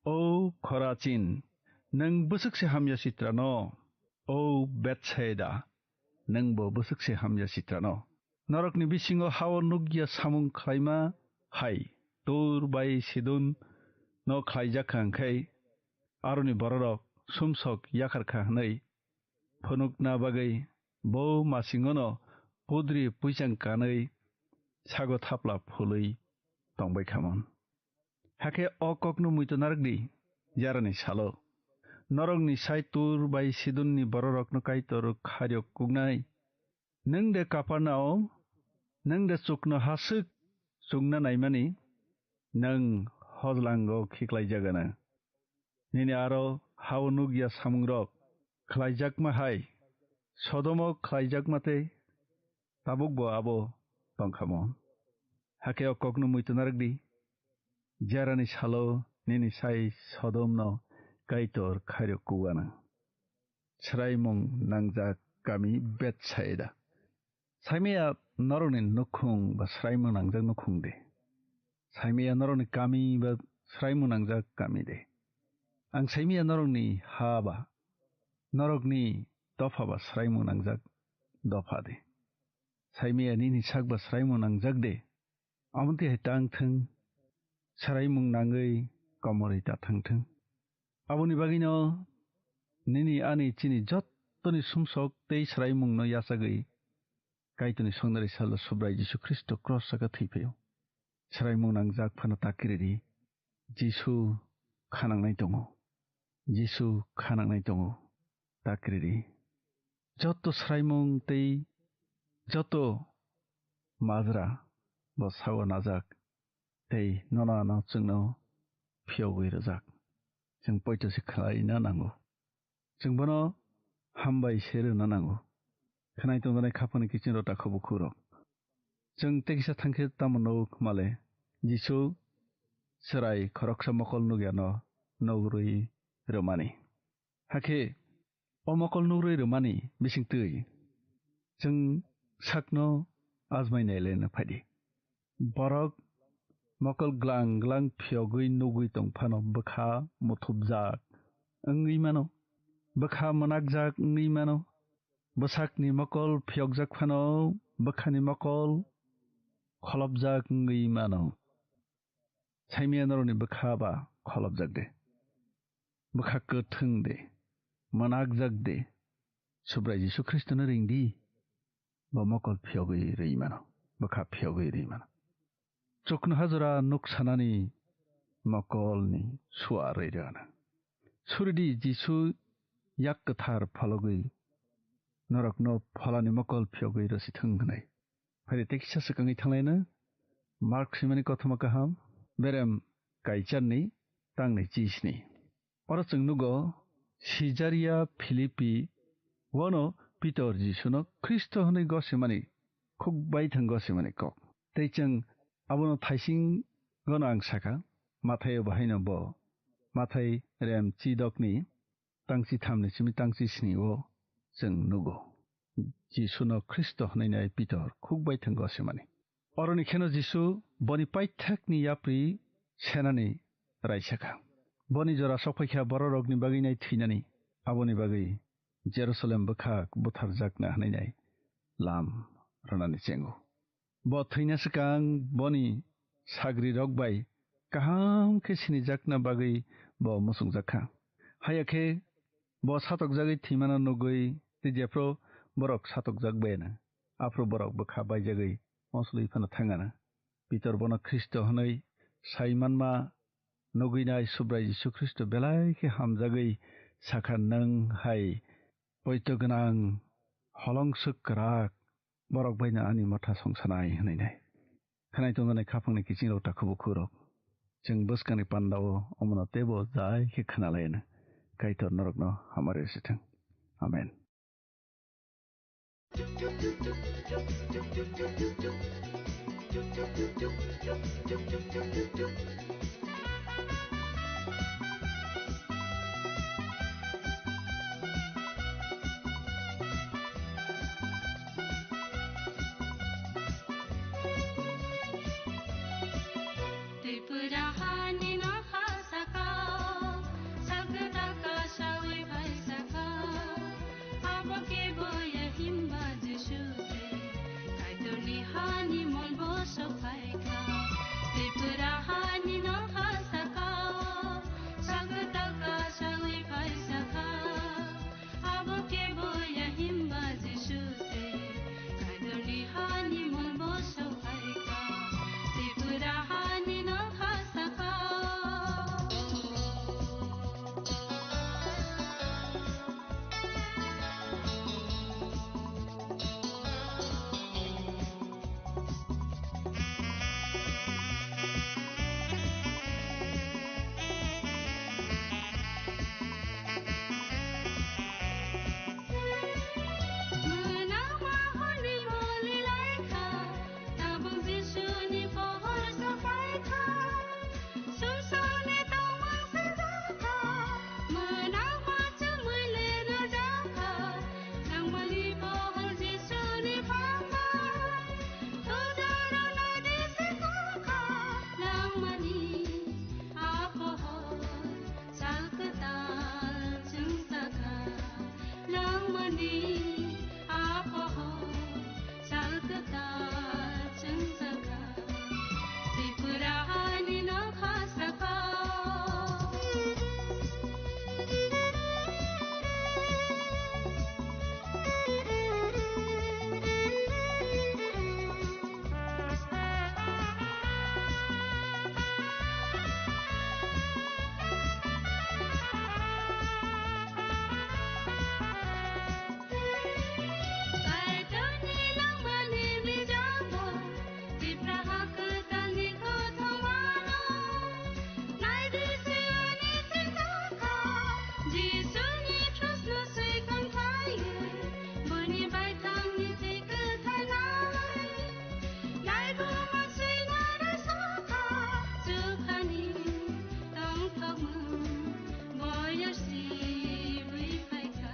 "O Khorachin, nwng bwswk se hamya sitrano! O Betsaida, nwngbo bwswk se hamya sitrano! Norokni bisingo hao nukya samung khlaima hai Tur bai Sidon no khlaijak kha, hwnkhe aroni bororok sumsok yakar kha hwnwi phunukna bagwi bo masingono pudri puichang kanwi sago thapla phulwi tongbai khamon." Hakhe o kokno muitu narwkdi, jarani salo norokni sai Tur bai Sidonni bororokno Kaitor khairok kuknai. Nwng de Kapernaum, nwng de chukno haswk chukna naimani, nwng hojlango khiklai jagana. Nini aro hao nukya samungrok khlaijakma hai Sodomo khlaijakma tei tabukbo abo tongkhamo. Hakhe o kokno muitu narwkdi, jerani salo nini sai Sodomno Kaitor khairok kuganang. Sraimung nangjak kami Betsaida. Saimaya norokni nukhung ba sraimung nangjak nukhung de? Saimaya norokni kami ba sraimung nangjak kami de? Ang saimaya norokni ha ba norokni dopha ba sraimung nangjak dopha de? Saimaya nini sak ba sraimung nangjak de? Amoni hai tang thung, sraimung nangwi komorwi ta thang thung. Aboni bagwino nini ani chini jottoni sumsok tei sraimungno yachagwi Kaitorni songnari salo Subrai Jisu Khristo cross saka thwi phaio. Sraimung nangjak phano ta kiridi. Jisu khanangnai tongo. Jisu khanangnai tongo. Ta kiridi. Joto sraimung tei joto majra bo sao najak tei nono ano chwngno phiyogwi rwjak. Chwng poito se khlaina nango. Chwng bono hambai se rwna nango. Khwnai tongjaknai khapangni kiching rok takhuk bukhuk rok. Chwng tekisa thangkhe tamo nuk male Jisu chwrai khoroksa mokol nukyano nugrwi rwmani. Hakhe o mokol nugrwi rwmani bisingtwi chwng sakno ajmai nailaina phaidi. Borok mokol glang glang phiyogwi nugwi tong phano bwkha muthubjak wngwi mano, bwkha mwnakjak wngwi mano. Bwsakni mokol phiyokjak phano bwkhani mokol kholopjak wngwi mano. Saimaya norokni bwkha ba kholopjak de? Bwkha kwthwng de, mwnakjak de? Subrai Jisu Khristono ring di, bo mokol phiyogwi rwi mano, bwkha phiyogwi rwi mano. Chuknoha jora nuk sanani mokolni sua rwi rwna. Suridi Jisu yak kwthar phologwi norokno pholani mokol phiyogwi rwsithwng hwnwi. Phaidi tekisa swkangwi thanglaina Mark swimani kothoma kaham, berem kaicharni tangni chisni. Oro chwng nugo Sijaria Philipi wono Pitor Jisuno Khristo hwnwi gosimani, khuk baithang gosimani kok. Tei chwng abono thaisingono ang sakha, Mathaio bahaino bo, Mathai rem chidokni tangchi thamni simi tangchi sni o chwng nugo. Jisuno Khristo hwnwi nai Pitor khuk baithang gosimani. Oroni kheno Jisu boni paithakni yapri senani raisakha. Boni jora sokphaikha bororokni bagwi nai thwinani. Aboni bagwi Jerusalem bwkhak butharjakna hwnwi nai lam rwnani chengo. Bo thwina swkang boni sagrirok bai kaham khe sinijakna bagwi bo muchungjak kha. Haiya khe bo satokjagwi thwimano nugwi tei jephru borok satokjak bayana, aphru borok bwkha baijagwi mosoli phano thangana. Pitor bono Khristo hwnwi sai manma nugwinai Subrai Jisu Khristo belai khe hamjagwi sakha, "Nwng hai poito gwnang holong swk kwrak borok baino ani motha songsanai hwnwi nai. Khwnai tongjaknai khapangni kiching rok takhuk bukhuk rok. Chwng bwskangni pandao omono teibo jai khe khwnalaiyano. Kaitor norokno hamari rwsithwng. Amen. Tripura hani nokha sakao, salkwtal kasawi phai sakao, abo kebo ya himba Jisu se, Kaitorni hani molbo sophaikha. Tripura hani nokha sakao, salkwtal kasawi phai sakao, abo kebo ya himba Jisu se, Kaitorni hani molbo sophaikha, Tripura hani nokha sakao. Mwnakma hwnwi boli lai kha, tabuk Jisuni pohor sophai kha. Sumsokni tongmung swijak kha, mwnakma chumui le rwjak kha, nangmani pohor Jisuni phangnai. Tujaro naidi se kokha nangmani a pohor, sal kwtal chwngsakha nangmani a pohor, sal kwtal chwngsakha Tripura hani nokha sakao. Kaitorni langmani bijabo, Tipra ha kwtalni kothomano. Naidi Siyoni sitokha, Jisuni krusno swi kangkhaiwi, boni baithangni twi kwtharnai. Laibuma swina rwsokha, chukhani tongthokmung boyar sibwi phaikha,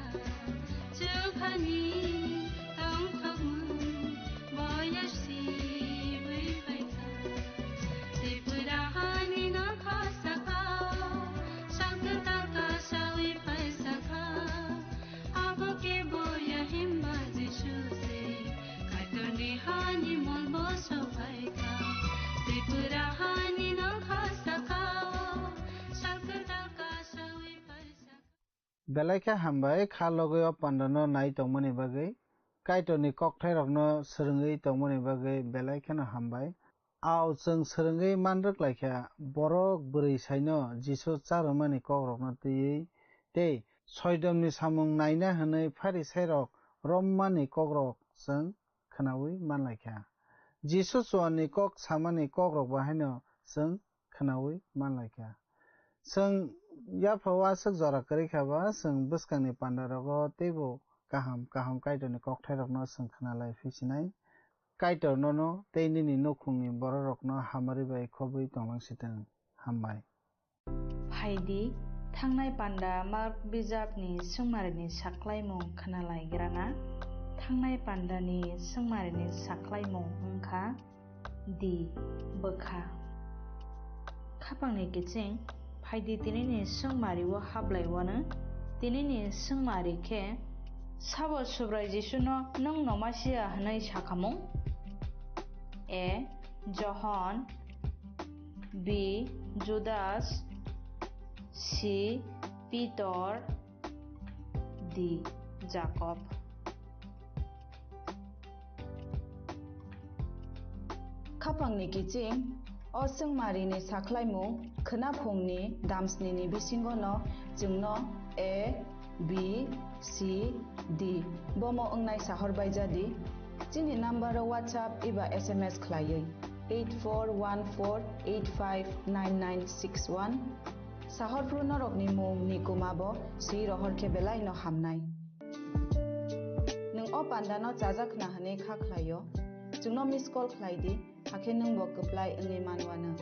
chukhani tongthokmung boyar sibwi phaikha. Tripura hani nokha sakao, sal kwtal kasawi phai sakha. Abo kebo ya himba Jisu se, Kaitorni hani molbo sophaikha. Tripura hani nokha sakao, sal kwtal kasawi phai sakha. Belai khe hambai kha logwi o pandano nai tongmani bagwi, Kaitorni kokthairokno swrwngwi tongmani bagwi belai kheno hambai. Ao chwng swrwngwi man rwk lai kha, borok bwrwi saino Jisu cha rwmani kokrokno twiwi tei Soidomni samung naina hwnwi Pharisairok rommani kokrok chwng khwnaui man lai kha. Jisu chuani kok samani kokrok bo haino chwng khwnaui man lai kha. Chwng yaphao aswk jora kwrwi kha ba, chwng bwskangni pandarogo teibo kaham kaham Kaitorni kokthairokno chwng khwna lai phi sinai. Kaitor nono tei nini nukhungni bororokno hamari bai khobwi tonglang sitwng. Hambai. Phaidi, thangnai panda Mark bijapni swngmarini saklaimung khwnalaigrana. Thangnai pandani swngmarini saklaimung wngkha, di bwkha. Khapangni kiching, phaidi tinini swngmari-o hablaiwano, tinini swngmari khe, sabo Subrai Jisuno nwng no Masia hwnwi sakhamung? A. Johon, B. Judas, C. Pitor, D. Jakob. Khapangni kiching, o swngmarini saklaimung khwnaphungni damsnini bisingono chwngno A, B, C, di, bomo wngnai sahor baija di. Chini number o WhatsApp eba S M S khlaiwi eight four one four eight five nine nine six one. Sahor phru norokni mung ni kuma bo swi rohor khe belai no hamnai. Nwng o panda no chajak khna hwnwi kha khlaio, chwngno miss call khlai di. Hakhe nwng bo kwplai wngwi manwano.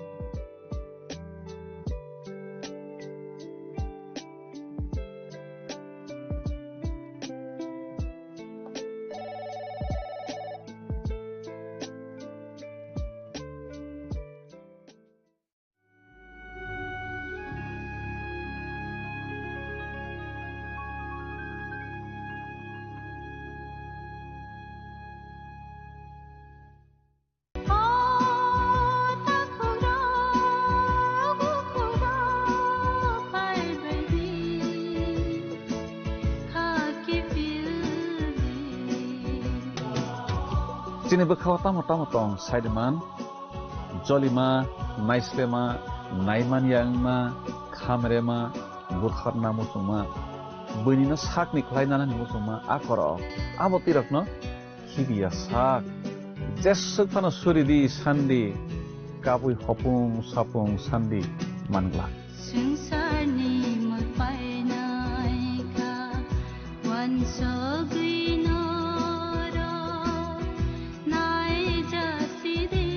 Chini bwkhao tamo tamo tong saiman, jolima, naislema, naimanya wngma, khamrema, butharna muchungma, buinino sakni khlai nanani muchungma a koro. Abo tirokno khibiya sak. Jeswk phano suri di sandi, kabui hopung sapung sandi mangla. Swngcharni mwlpainaikha wansugwi norok naijasidi.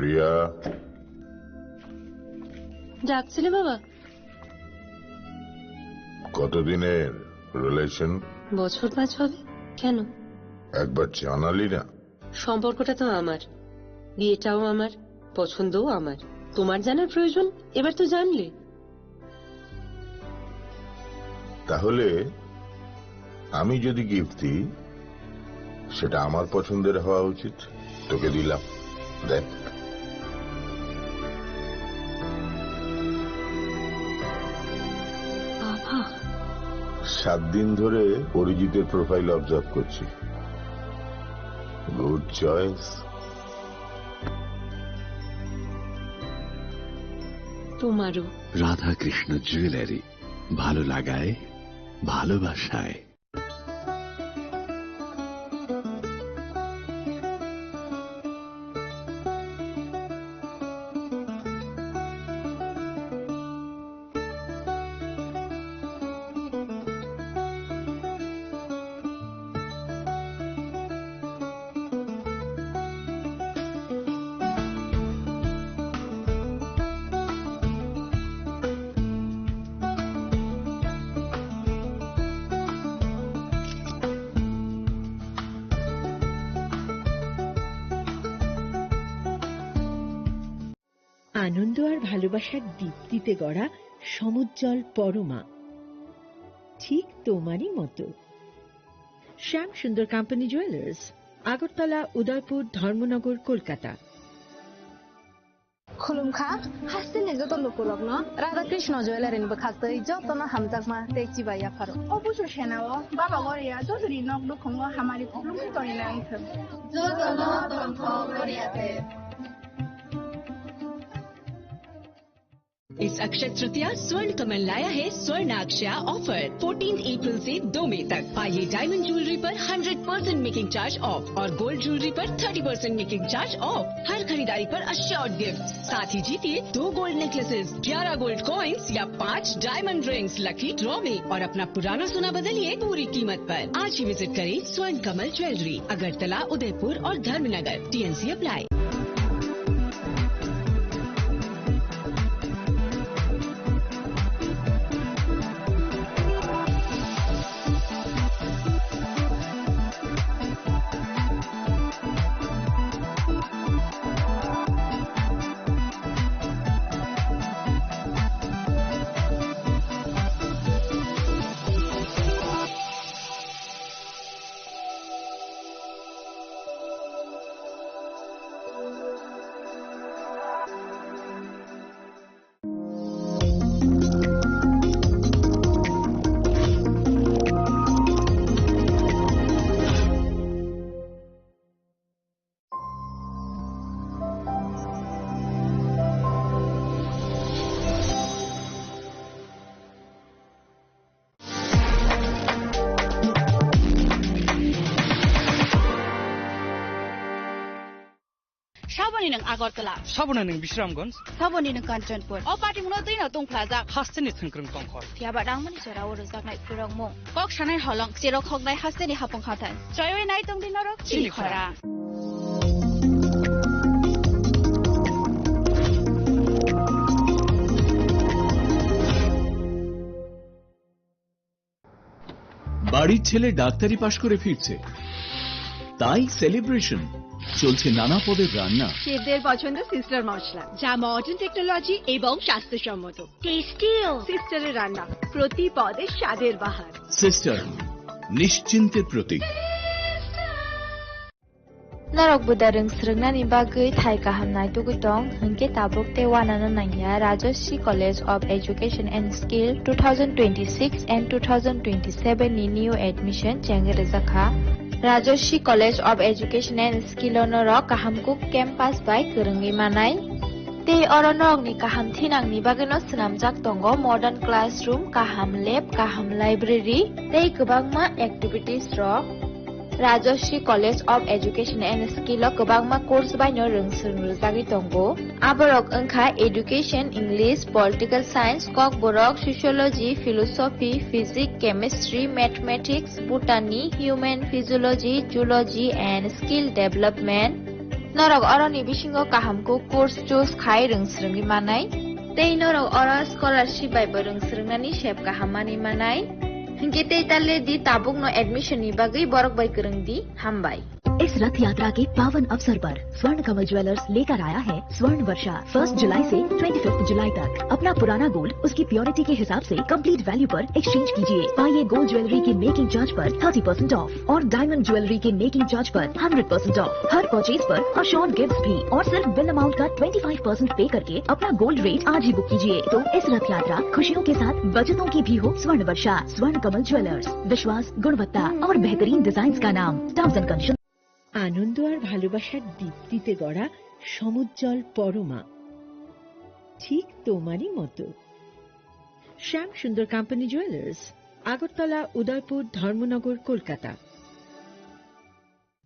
Riya. ডাকছিলে বাবা? কতদিনের রিলেশন? বছর পাঁচ হবে। কেন? একবার জানালি না। সম্পর্কটা তো আমার, বিয়েটাও আমার, পছন্দও আমার। তোমার জানার প্রয়োজন? এবার তো জানলে। তাহলে আমি যদি গিফট দিই, সেটা আমার পছন্দের হওয়া উচিত। তোকে দিলাম, দেখ। বাবা। সাত দিন ধরে অরিজিতের প্রোফাইল অবজার্ভ করছি। Good choice. তোমারও। রাধাকৃষ্ণ জুয়েলারি, ভালো লাগায়, ভালোবাসায়। আনন্দ আর ভালোবাসার দীপ্তিতে গড়া সমুজ্জ্বল পরমা, ঠিক তোমারই মতো। শ্যাম সুন্দর কোম্পানি জুয়েলার্স, আগরতলা, উদয়পুর, ধর্মনগর, Kolkata. Khulumkha, hasteni joto lukurokno Radha Krishna Jewellery ni bwkhaktwi jotono hamjakma tei chibai yapharo. O busu senao Baba Goria jotoni nok nukhungo hamari khulumwi tonina wngthwng. Jotono tongthok Goria de. इस अक्षय तृतीया स्वर्ण कमल लाया है स्वर्ण अक्षया offer. Fourteen April से दो मई तक। पाइए डायमंड ज्वेलरी पर hundred percent making charge off और गोल्ड ज्वेलरी पर thirty percent making charge off. हर खरीदारी पर अश्योर्ड गिफ्ट, साथ ही जीतिए दो गोल्ड नेकलेसेस, ग्यारह गोल्ड कॉइंस या पाँच डायमंड रिंग्स लकी ड्रॉ में और अपना पुराना सोना बदलिए पूरी कीमत पर। आज ही विजिट करें स्वर्ण कमल ज्वेलरी, अगरतला, उदयपुर और Dharmanagar. TNC apply. Saboni nwng Agartala. Saboni nwng Bisramganj. Saboni nwng Kanchanpur. O party mungno twino tungphlajak. Hasteni thwngkwrwng tongkhor. Phiya ba rangmani jora o rwjaknai phwrwngmung. Kok sanai holong, cherok hoknai hasteni hapung hathai. Choiwi nai tongdi norok chini chini khora. বাড়ির ছেলে ডাক্তারি পাশ করে ফিরছে, তাই সেলিব্রেশন। চলছে নানা পদের রান্না। শেফদের পছন্দ সিস্টার মশলা, যা মডার্ন টেকনোলজি এবং স্বাস্থ্যসম্মত। টেস্টিও। সিস্টারের রান্না, প্রতি পদে স্বাদের বাহার। সিস্টার, নিশ্চিন্তের প্রতীক। Norok buda rwng swrwngnani bagwi thai kaham naitugwi tong, hinkhe tabuk tei uanano nangya Rajashree College of Education and Skill two thousand twenty-six and two thousand twenty-seven ni new admission chengwi rwjakha. Rajashree College of Education and Skill o norok kaham kuk campus bai kwrwngwi manai. Tei oro norokni kaham thinangni bagwino swnamjak tongo modern classroom, kaham lab, kaham library tei kwbangma activities rok. Rajashree College of Education and Skill o kwbangma course baino rwngswrwng rwjagwi tongo. Aborok wngkha Education, English, Political Science, Kokborok, Sociology, Philosophy, Physics, Chemistry, Mathematics, Botany, Human Physiology, Zoology and Skill Development. Norok oroni bisingo kaham kuk course choose khai rwngswrwngwi manai. Tei norok oro scholarship bai bo rwngswrwngnani sep kaham manwi manai. Hinkhe tei tale di tabukno admission ni bagwi borok bai kwrwng di. Hambai. इस रथ यात्रा के पावन अवसर पर स्वर्ण कमल ज्वेलर्स लेकर आया है स्वर्ण वर्षा। फर्स्ट जुलाई से ट्वेंटी फिफ्थ जुलाई तक अपना पुराना गोल्ड उसकी प्योरिटी के हिसाब से कंप्लीट वैल्यू पर एक्सचेंज कीजिए। पाइए गोल्ड ज्वेलरी की मेकिंग चार्ज पर थर्टी परसेंट ऑफ और डायमंड ज्वेलरी के मेकिंग चार्ज पर hundred percent of. Her purchase पर अश्योर्ड गिफ्ट भी और सिर्फ बिल अमाउंट का ट्वेंटी फाइव परसेंट पे करके अपना गोल्ड रेट आज ही बुक कीजिए। तो इस रथ यात्रा खुशियों के साथ बचतों की भी हो। स्वर्ण वर्षा, स्वर्ण कमल ज्वेलर्स, विश्वास, गुणवत्ता और बेहतरीन डिजाइन का नाम। Terms and condition. আনন্দ আর ভালোবাসার দীপ্তিতে গড়া সমুজ্জ্বল পরমা, ঠিক তোমারই মতো। শ্যাম সুন্দর কোম্পানি জুয়েলার্স, আগরতলা, উদয়পুর, ধর্মনগর, Kolkata.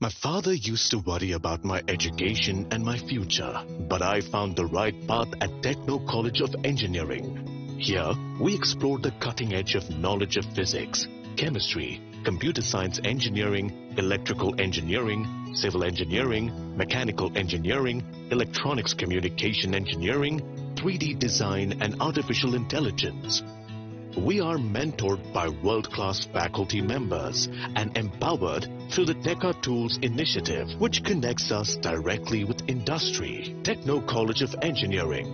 My father used to worry about my education and my future, but I found the right path at Techno College of Engineering. Here, we explore the cutting edge of knowledge of physics, chemistry, computer science engineering, electrical engineering, civil engineering, mechanical engineering, electronics communication engineering, three D design, and artificial intelligence. We are mentored by world-class faculty members and empowered through the Teka Tools initiative, which connects us directly with industry. Techno College of Engineering.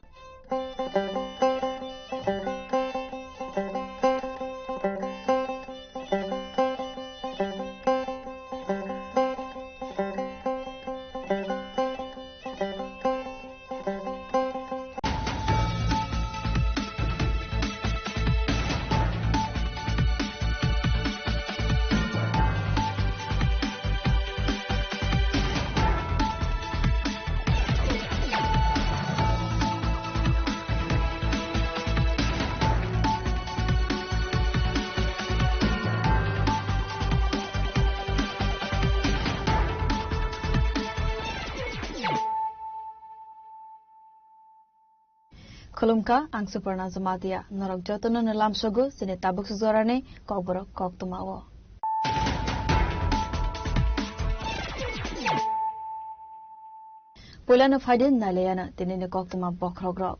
Khulumkha, ang Suparna Jamatia. Norok jotono no lamsogo chini tabuk sujorani kokborok koktwma o. Puilano phaidi nailayana tinini koktwma bokhorokrok.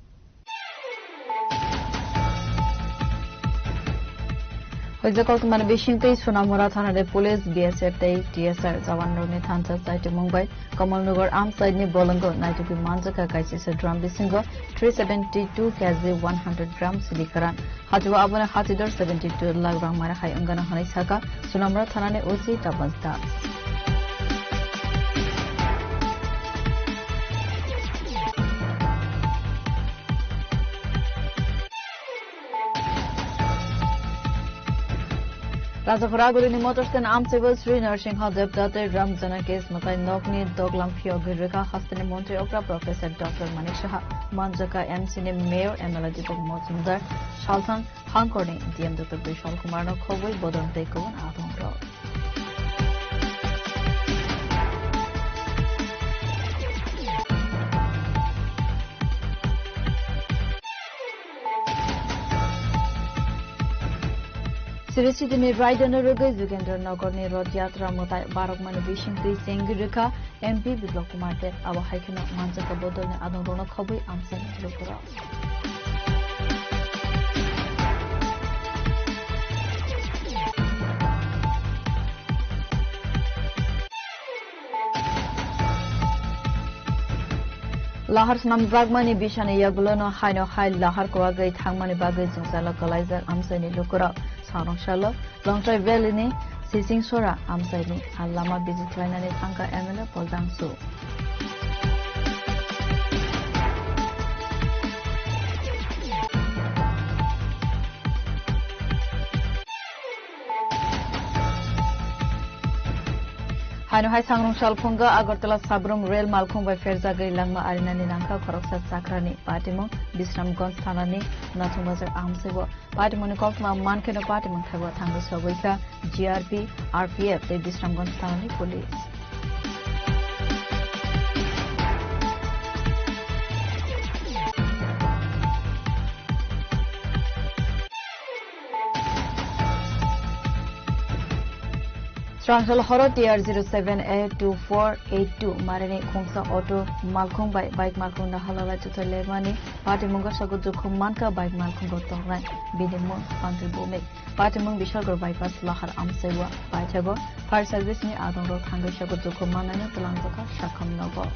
Hoijak koktwmani bisingtwi Sonamura thanani police, B S F tei T S R jawanrokni thansa chaitimung bai Kamalnagar amchaini bolongo naitugwi manjakha kaisisa drum bisingo three seventy two K G one hundred gram silikhwran. Hachwao abono hachidor seventy two lakh rang mara hai wngano hwnwi sakha Sonamura thanani O C Tapan Das. Rajakhora Agurini motor stand amchaibo Sri Narsingha Debda tei Ram Janaki Smatai nokni doglam phiyogwi rwkha hasteni montri okra Professor Doctor Manik Saha, manjakha M C ni mayor, M L A Deepak Majumdar, Salthang Hangkorni D M Doctor Bishal Kumarno khobwi bodol tei kubun atongrok. Sri Sidini Raidano rwgwi Jugendra Nagarni Rath Yatra mwtai barokmani bisingtwi chengwi rwkha M P Biplab Kumar Deb. Abo hai kheno manjakha bodolni adongrokno khobwi amchaini lukurok. Lahar swnamjakmani bisani yagulono haino hai lahar kwbagwi thangmani bagwi jwngjalo kwlaijak amchaini lukurok. Sangrong salo Longtrai Valley ni Sisingsora amchaini ha lama visit khlainani thangkha M L A Paul Dangsu. Haino hai sangrong salphungo Agartala Sabrum rel malkhung bai pherjagwi langma arinani nangkha khoroksa chakrani. Patimung Bisramganj thanani Nathum Bazar amsaibo. Patimungni koktwma mankheno patimung thaibo thangwi sogwi kha G R P, R P F tei Bisramganj thanani police. Srangkhal horo T R zero seven A two four eight two marini khungsa auto malkhung bai bike malkhung nahalala chuthai lemani patimungo sogo dukhum mankha bike malkhungo tongnai bini mung Pantri Bhumik. Patimung Bishalgarh bypass lahar amsaiwa paithago fire service ni adongrok thangwi sogo dukhum mannaino twlangjakha sakham nogo.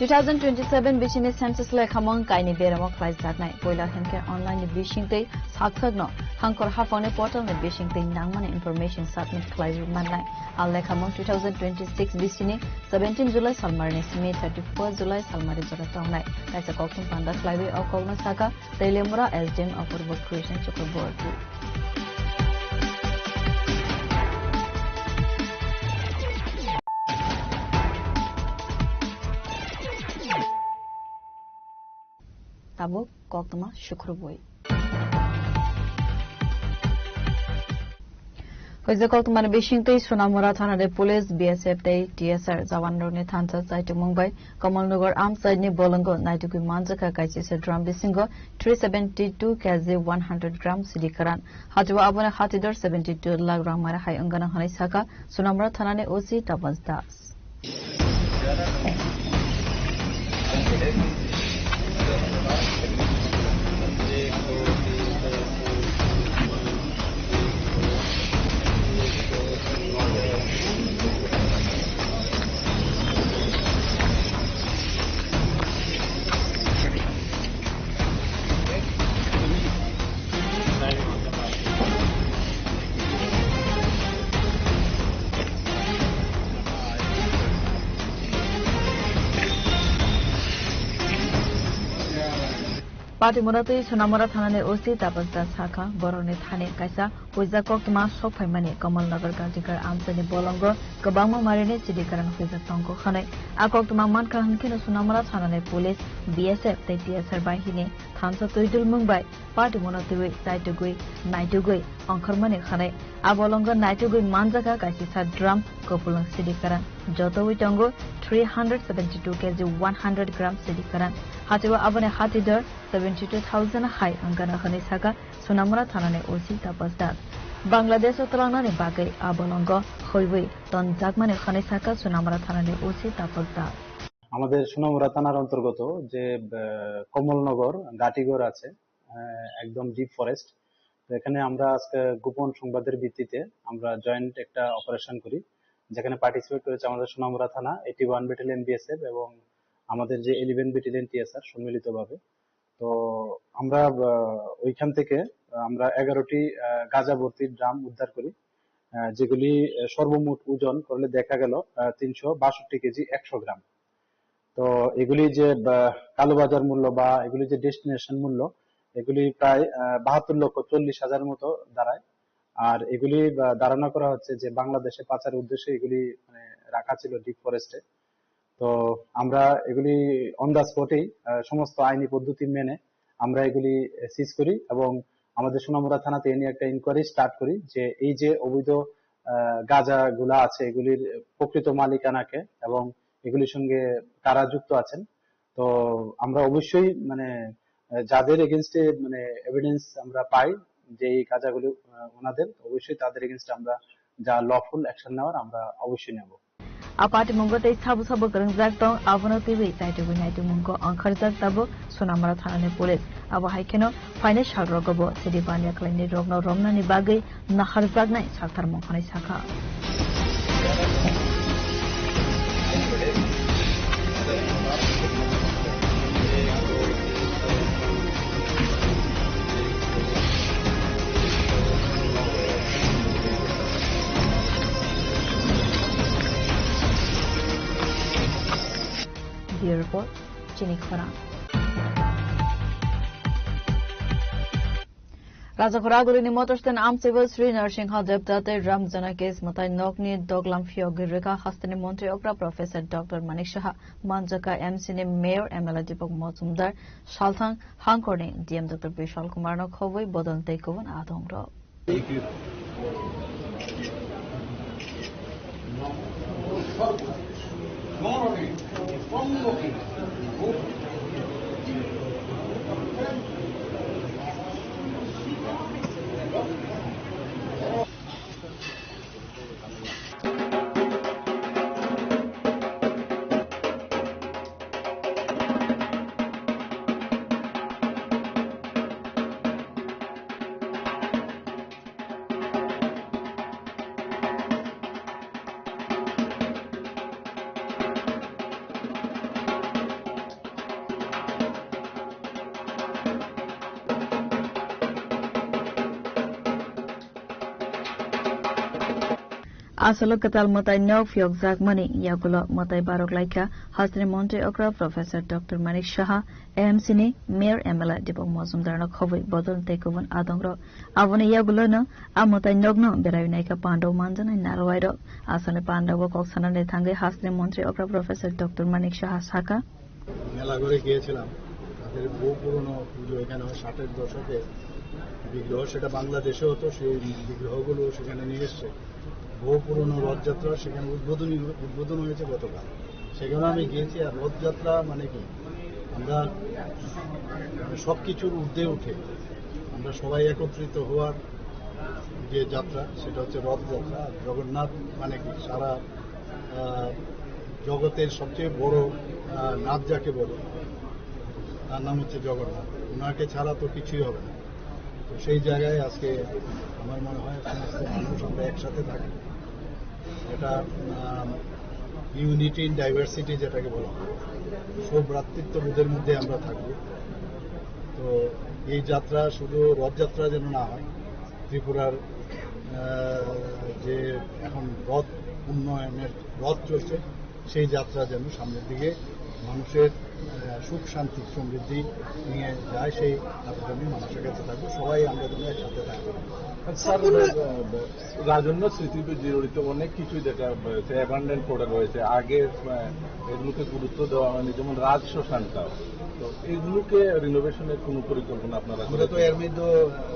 Two thousand twenty-seven bisini census lekhamung kaini beramo khlaijaknai. Poila hinkhe online ni bisingtwi saksakno hangkor haphangni portal ni bisingtwi nangmani information submit khlaiwi mannai. A lekhamung two thousand twenty-six bisini seventeen July salmarini simi thirty-four July salmari jora tongnai. Kaisa kokthum panda khlaiwi o kokno sakha Teliamura S D M Apurbo Christian Chakraborty. Tabuk koktwma sukrubwi. Hoijak koktwmani bisingtwi Sonamura thanani police, B S F tei T S R jawanrokni thansa chaitumung bai Kamalnagar amchaini bolongo naitugwi manjakha kaisisa drum bisingo three seventy two K G one hundred gram sidi karan. Hachwao aboni hatidor seventy two lakh rang mara hai wngana hwnwi sakha Sonamura thanani O C Tapas Das. Patimura tei Sonamura thanani O C Tapas Das sakha, borokni thani kaisa huijak koktwma sok phaimani Kamalnagar Gandhinagar amchaini bolongo kwbangma marini sidi karan huijak tongo hwnwi. A koktwma mankha hwnkheno Sonamura thanani police, B S F tei T S R bahini thansa twidulmung bai patimungno twiwi chaitugwi naitugwi ongkhormani hwnwi. A bolongo naitugwi manjakha kaisisa drum kupulung sidi karan. Jotowi tongo three hundred seventy two K G one hundred gram sidi karan. Hachwao aboni hatidor seventy two thousand hai wngana hwnwi sakha Sonamura thanani O C Tapas Das. Bangladesh o twlangnani bagwi a bolongo huiwi tonjakmani hwnwi sakha Sonamura thanani O C Tapas Das. আমাদের সোনামুড়া থানার অন্তর্গত যে, আহ, কমলনগর গাটিগড় আছে, আহ, একদম deep forest. তো এখানে আমরা আজকে গোপন সংবাদের ভিত্তিতে আমরা জয়েন্ট একটা অপারেশন করি, যেখানে পার্টিসিপেট করেছে আমাদের সোনামুড়া থানা, এইটি ওয়ান ব্যাটালিয়ন বিএসএফ এবং আমাদের যে ইলেভেন ব্যাটালিয়ন টিএসআর সম্মিলিতভাবে। তো আমরা, আহ, ওইখান থেকে আমরা এগারোটি, আহ, গাঁজা ভর্তি ড্রাম উদ্ধার করি, আহ, যেগুলি, আহ, সর্বমোট ওজন করলে দেখা গেল, আহ, তিনশো বাষট্টি কেজি একশো গ্রাম। তো এগুলি যে, আহ, কালোবাজার মূল্য বা এগুলি যে ডেস্টিনেশন মূল্য, এগুলি প্রায়, আহ, বাহাত্তর লক্ষ চল্লিশ হাজার মতো দাঁড়ায়। আর এগুলি, আহ, ধারণা করা হচ্ছে যে বাংলাদেশে পাচারের উদ্দেশ্যে এগুলি, মানে, রাখা ছিল ডিপ ফরেস্টে। তো আমরা এগুলি অন দ্য স্পটেই, আহ, সমস্ত আইনি পদ্ধতি মেনে আমরা এগুলি, আহ, সিজ করি এবং আমাদের সোনামুড়া থানাতে এ নিয়ে একটা ইনকোয়ারি স্টার্ট করি যে এই যে অবৈধ, আহ, গাঁজাগুলা আছে এগুলির প্রকৃত মালিকানাকে এবং এগুলির সঙ্গে কারা যুক্ত আছেন। তো আমরা অবশ্যই মানে, আহ, যাদের এগেইনস্টে মানে এভিডেন্স আমরা পাই যে এই গাঁজাগুলো, আহ, ওনাদের, অবশ্যই তাদের এগেইনস্টে আমরা যা লফুল অ্যাকশন নেওয়ার আমরা অবশ্যই নেব। A patimungo tei sabo sabo kwrwngjak tong, abono twiwi chaitugwi naitugmungo ongkharjak tabuk Sonamura thanani police. Abo hai kheno phainai salrogo bo sidi baniya khlainai rokno romnani bagwi naharjaknai saltarmung hwnwi sakha. Report, chini khorang. Rajakhor Agulini motor stand amchaibo Sri Narsingha Debda tei Ram Janaki mwtai nokni doglam phiyogwi rwkha hasteni montri okra Professor Doctor Manik Saha, manjaka M C ni Mayor M L A Deepak Majumdar, salthang hangkorni D M Doctor Bishal Kumar no khobwi bodol tei kubun adongrok. Aswk kwtal mwtai nok phiyokjakmani yagulo mwtai barok laikha hasteni montri okra Professor Doctor Manik Saha, M C ni Mayor M L A Deepak Majumdar no khobwi bodol tei kubun adongrok. Aboni yagulo no a mwtai nokno berai naikha pandao manjaknai narwai rok. Aswkni pandao kok sanani thangwi hasteni montri okra Professor Doctor Manik Saha sakha, মেলাঘরে গিয়েছিলাম, তাদের বহু পুরনো পুজো, এখানে হয় ষাটের দশকে বিগ্রহ, সেটা বাংলাদেশে হতো, সেই বিগ্রহগুলো সেখানে নিয়ে এসছে। বহু পুরনো রথযাত্রা সেখানে উদ্বোধনী, উদ্বোধন হয়েছে গতকাল, সেখানে আমি গিয়েছি। আর রথযাত্রা মানে কি, আমরা মানে সব কিছুর ঊর্ধ্বে উঠে আমরা সবাই একত্রিত হওয়ার যে যাত্রা, সেটা হচ্ছে রথযাত্রা। আর জগন্নাথ মানে কি, সারা আহ, জগতের সবচেয়ে বড়, আহ, নাথ যাকে বলে, তার নাম হচ্ছে জগন্নাথ। ওনাকে ছাড়া তো কিছুই হবে না। তো সেই জায়গায় আজকে আমার মনে হয় সমস্ত মানুষ আমরা একসাথে থাকি। এটা, আহ, unity in diversity যেটাকে বলা হয়, সৌভ্রাতৃত্ববোধের মধ্যে আমরা থাকবো। তো এই যাত্রা শুধু রথযাত্রা যেন না হয়, ত্রিপুরার, আহ, যে এখন রথ উন্নয়নের রথ চলছে, সেই যাত্রা যেন সামনের দিকে মানুষের, আহ, সুখ শান্তি সমৃদ্ধি নিয়ে যায়, সেই আবেদনই মানুষের কাছে থাকবে। সবাই আমরা যেন একসাথে থাকি। স্যার, আহ, রাজন্য স্মৃতি জড়িত অনেক কিছুই দেখা হয়েছে, অ্যাবান্ডন পড়ে রয়েছে। আগে, আহ, এগুলোকে গুরুত্ব দেওয়া হয়নি, যেমন রাজ শ্মশানটা। তো এগুলোকে রিনোভেশনের কোনো পরিকল্পনা আপনারা আমরা তো করেছেন? এর মধ্যে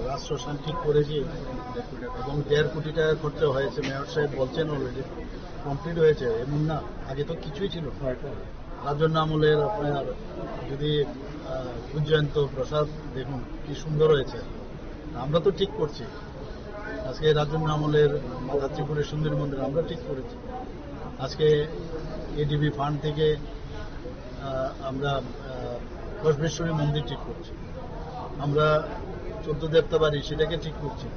রাজ শ্মশান ঠিক করেছি এবং দেড় কোটি টাকা খরচা হয়েছে, মেয়র সাহেব বলছেন অলরেডি কমপ্লিট হয়েছে, এমন না, আগে তো কিছুই ছিল না। হ্যাঁ, এটা রাজন্য আমলের আপনার যদি, আহ, উজ্জয়ন্ত প্রসাদ দেখুন কি সুন্দর হয়েছে, আমরা তো ঠিক করছি। আজকে রাজন্য আমলের মাতা ত্রিপুরের সুন্দরী মন্দির আমরা ঠিক করেছি। আজকে এডিবি ফান্ড থেকে, আহ, আমরা, আহ, কসবেশ্বরী মন্দির ঠিক করছি, আমরা চোদ্দ দেবতা বাড়ি সেটাকে ঠিক করছি।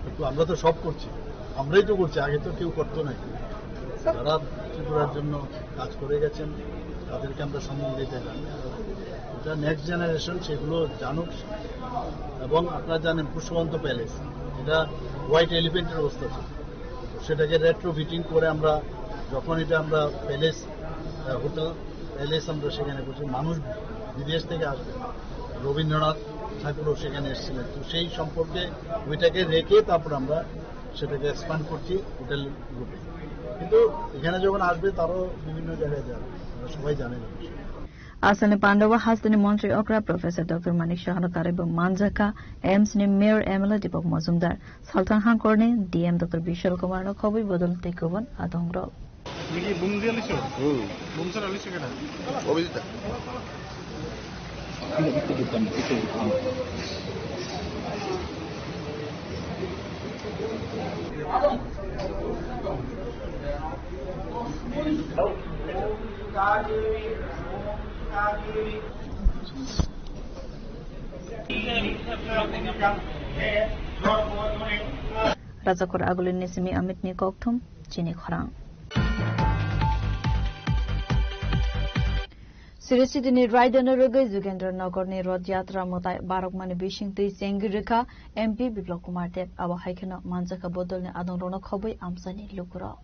কিন্তু আমরা তো সব করছি, আমরাই তো করছি, আগে তো কেউ করতো না। যারা ত্রিপুরার জন্য কাজ করে গেছেন, তাদেরকে আমরা সম্মান দিতে জানি। এটা নেক্সট জেনারেশন সেগুলো জানুক। এবং আপনারা জানেন, পুষ্পবন্ত প্যালেস, এটা হোয়াইট এলিফেন্টের অবস্থা ছিল, তো সেটাকে রেট্রোফিটিং করে আমরা যখন এটা আমরা প্যালেস, আহ, হোটেল প্যালেস আমরা সেখানে করছি, মানুষ বিদেশ থেকে আসবে, রবীন্দ্রনাথ ঠাকুরও সেখানে এসেছিলেন। তো সেই সম্পর্কে ওইটাকে রেখে তারপর আমরা সেটাকে এক্সপ্যান্ড করছি হোটেল রূপে। কিন্তু এখানে যখন আসবে, তারও বিভিন্ন জায়গায় যাবে, আমরা সবাই জানেন। Aswkni pandao hasteni montri okra Professor Doctor Manik Saha no karwi bo manjakha, M C ni Mayor M L A Deepak Majumdar, salthang hangkorni D M Doctor Bishal Kumar no khobwi bodol tei kubun adongrok. Niki bumdi aliso? Hmm. Bumsar aliso kena? Obisita. Rajakhor Agulini simi Amitni kokthum, chini khorang. Siri City ni Raidano rwgwi Jugendra Nagar ni Rath Yatra mwtai barokmani bising twi chengwi rwkha M P Biplab Kumar Deb. Abo hai kheno manjakha bodolni adongrokno khobwi amchaini lukurok.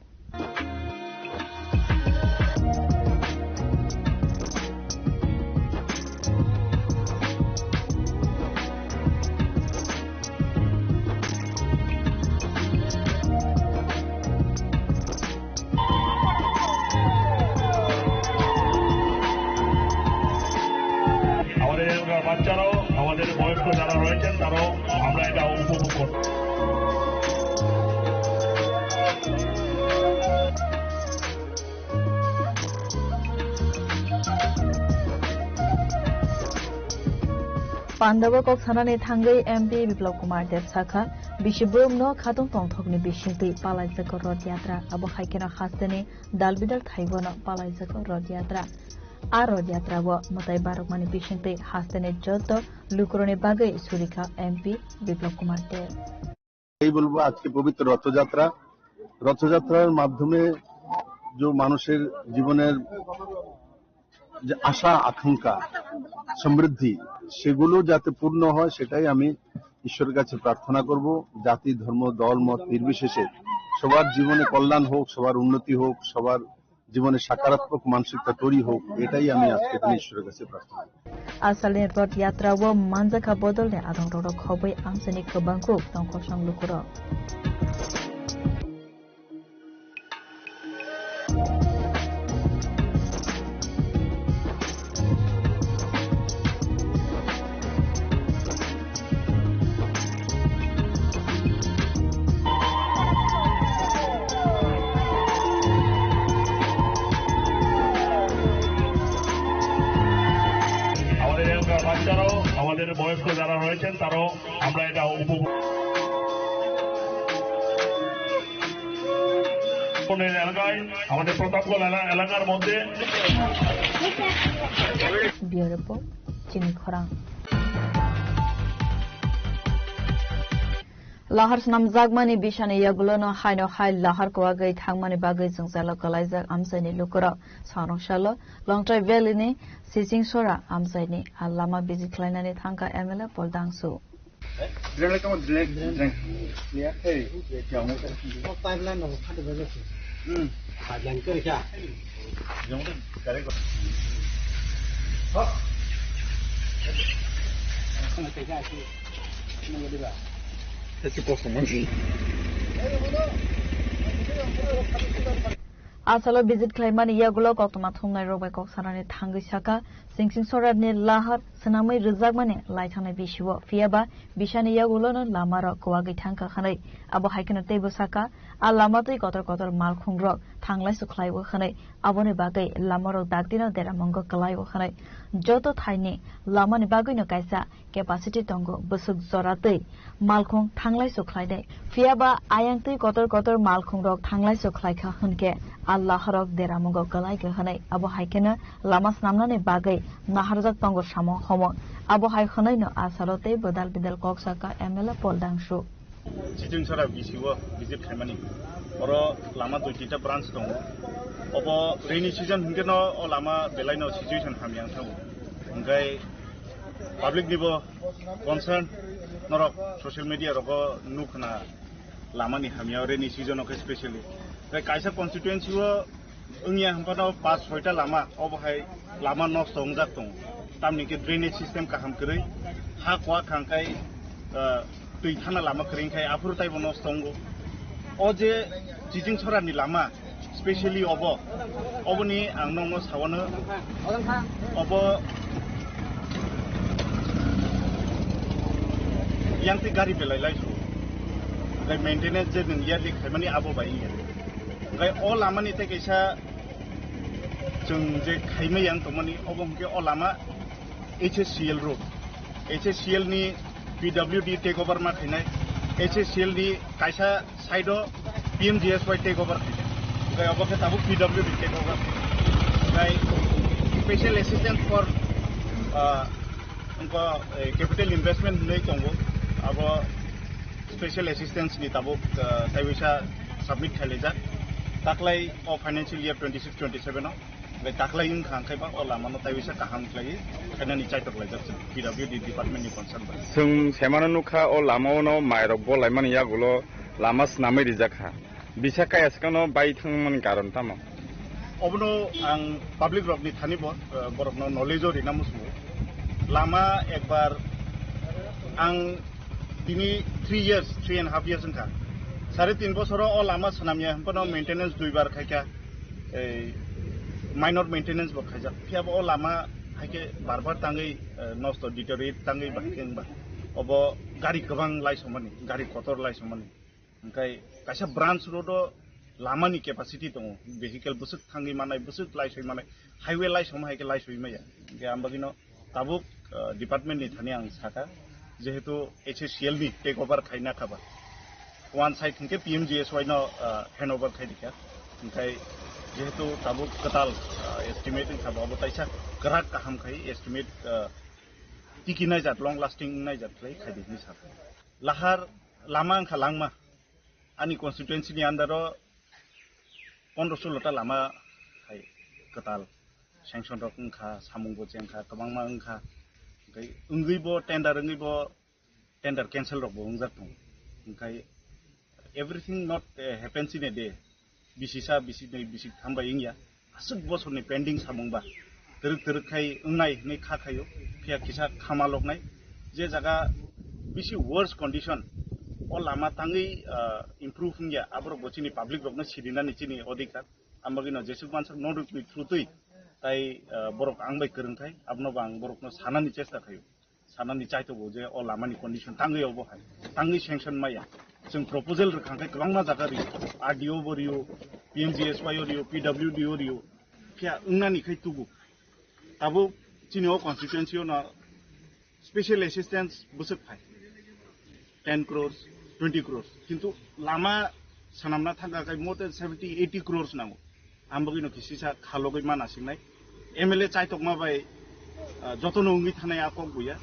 Pandao kok sanani thangwi M P Biplab Kumar Deb sakha, bisi borokno khatung tongthokni bisingtwi palaijago Roth Yatra, abo hai kheno hasteni dal bidal thaibono palaijago Roth Yatra. A Roth Yatra o mwtai barokmani bisingtwi hasteni joto lukurokni bagwi surikha M P Biplab Kumar Deb. এই বলবো, আজকে পবিত্র রথযাত্রা, রথযাত্রার মাধ্যমে যে মানুষের জীবনের যে আশা আকাঙ্ক্ষা, সমৃদ্ধি, সেগুলো যাতে পূর্ণ হয়, সেটাই আমি ঈশ্বরের কাছে প্রার্থনা করব। জাতি, ধর্ম, দল, মত নির্বিশেষে সবার জীবনে কল্যাণ হোক, সবার উন্নতি হোক, সবার জীবনে সকারাত্মক মানসিকতা তৈরি হোক, এটাই আমি আজকের দিনে ঈশ্বরের কাছে প্রার্থনা করি। Asalni Roth Yatra o manjakha bodolni adongrok khobwi amchaini kwbangkuk tongkosong lukurok. আমাদের এলাকার বাচ্চারাও, আমাদের বয়স্ক যারা রয়েছেন, তারাও আমরা এটা উপভোগ এলাকায়, আমাদের প্রতাপগড় এলা-, এলাকার মধ্যে Bureau Report, Chini Khorang. Lahar swnamjakmani bisani yagulono haino hai lahar kwagwi thangmani bagwi jwngjalo kwlaijak amchaini lukurok. Sangrong salo Longtrai Valley ni Sichingsora amchaini a lama visit khlainani thangkha M L A Paul Dangsu. Asalo visit khlaimani yagulo koktwma thumnairok bai kok sanani thangwi sakha, Singsing Sorarni lahar swnamwi rwjakmani lai thangnai bisio, phiyaba bisani yagulono lamarok kwagwi thangkha hwnwi. Abo hai kheno teibo sakha, a lama twi kotor kotor malkhungrok thanglaisu khlaio hwnwi, aboni bagwi lamarok dakdino deramungo kwlaio hwnwi. Joto thaini lamani bagwino kaisa capacity tongo, bwswk jora twi malkhung thanglaisu khlainai. Phiyaba ayang twi kotor kotor malkhungrok thanglaisu khlaikha hwnkhe a laharok deramungo kwlaikha hwnwi. Abo hai kheno lama swnamnani bagwi naharjak tongo samung homo. Abo hai hwnwino asalo tei bwdal bidal kok sakha M L A Paul Dangsu. Chichingsora B C o visit khaimani. Oro lama duitita branch tongo. Obo rainy season hwnkhe no o lama belai no situation hamya wng thango. Hwnkhe public ni bo concern norok social media rogo nukhna lama ni hamya rainy season o khe specially. Tei kaisa constituency o wngya hwnphano pas soita lama, obo hai lama nosto wngjak tongo. Tamni khe drainage system kaham kwrwi, ha kuwa khangkhai, ah, twi thana lama kwrwi khai aphuru taibo nosto wngo. O je Chichingsora ni lama, specially obo, oboni ang nokno sawano, obo yang twi gari belai lai su, tei maintenance je nwng yearly khaimani abo bai wngya. Hwnkhe o lamani tei kaisa chwng je khaimai yang tongmani, obo hwnkhe o lama H S C L road. H S C L ni P W D take over ma khainai. H S C L ni kaisa side o P M G S Y take over khainai. Hwnkhe obo khe tabuk P W D take over. Hwnkhe special assistance for, ah, wngkha, eh, capital investment hinwi tongo. Abo special assistance ni tabuk, ah, taiwisa submit khailaijak. Taklai o financial year twenty-six twenty-seven o, bai taklai wngkha, hwnkhe ba o lama no taiwisa kaham khlaiwi khainani chaitok laijak chwng P W D department ni concern bai. Chwng semano nukha, o lama o no mairok bolaimani yagulo lama swnamwi rijak kha. Bisa kaya swkangno bai thangmani karon tamo? Obono ang public rokni thani bo, eh, borokno knowledge o rina muchungo. Lama ekbar ang tini three years, three and half years wngkha. Sare tin bosoro o lama swnamya hwnphano maintenance duibar khaikha, ei minor maintenance bo khaijak. Phiyaba o lama haikhe bar bar tangwi, eh, nosto deteriorate tangwi bahai khe wngba. Obo gari kwbang laisomani, gari kotor laisomani. Hwnkhe kaisa branch road o lama ni capacity tongo, vehicle bwswk thangwi manai, bwswk laisoi manai, highway laisoma hai khe laisoi maya. Hwnkhe ang bagwino Tabuk, ah, department ni thani ang saka, jehetu H A C L ni take over khaina khaba. One side hwnkhe P M G S Y no, ah, hand over khai dikha. Hwnkhe jehetu tabuk kwtal, ah, estimate wngkha bo, abo taisa kwrak kaham khai estimate, ah, tiki naijak, long lasting naijak khlai khai di hinwi sakha. Lahar lama wngkha langma, ani constituency ni under o pondro solo ta lama hai kwtal sanction rok wngkha, samung bo chengkha, kwbangma wngkha. Hwnkhe wngwi bo tender wngwi bo tender cancel rok bo wngjak tongo. Hwnkhe everything not, eh, happens in a day. Bisi sa, bisi nai, bisi tham bai wngya. Aswk bosorni pending samung ba twrwk twrwk khai wngnai hinwi kha khaio. Phiya kisa khama loknai. Je jaga bisi worse condition, o lama tangwi, ah, improve wngya, aborok bo chini public rokno sirinani chini odhikar. Ambagwino jesuk mansak no rwtwi thutwi tai, ah, borok ang bai kwrwng khai, abono bo ang borokno sanani chesta khaio. Sanani chaitogo je o lamani condition tangwi obo hai, tangwi sanction maya. Chwng proposal rwkha khe kwbangma jaga rio, R D O bo rio, P M G S Y o rio, P W D o rio, phiya wngnani khai tugu. Tabuk chini o constituency o no special assistance bwswk phai ten crores, twenty crores, kintu lama sanamna thangkha khai more than seventy, eighty crores nango. Ambagwino kisisa khalogwi mana singnai. M L A chaitokma bai, ah, jotono wngwi thanai a kok buya.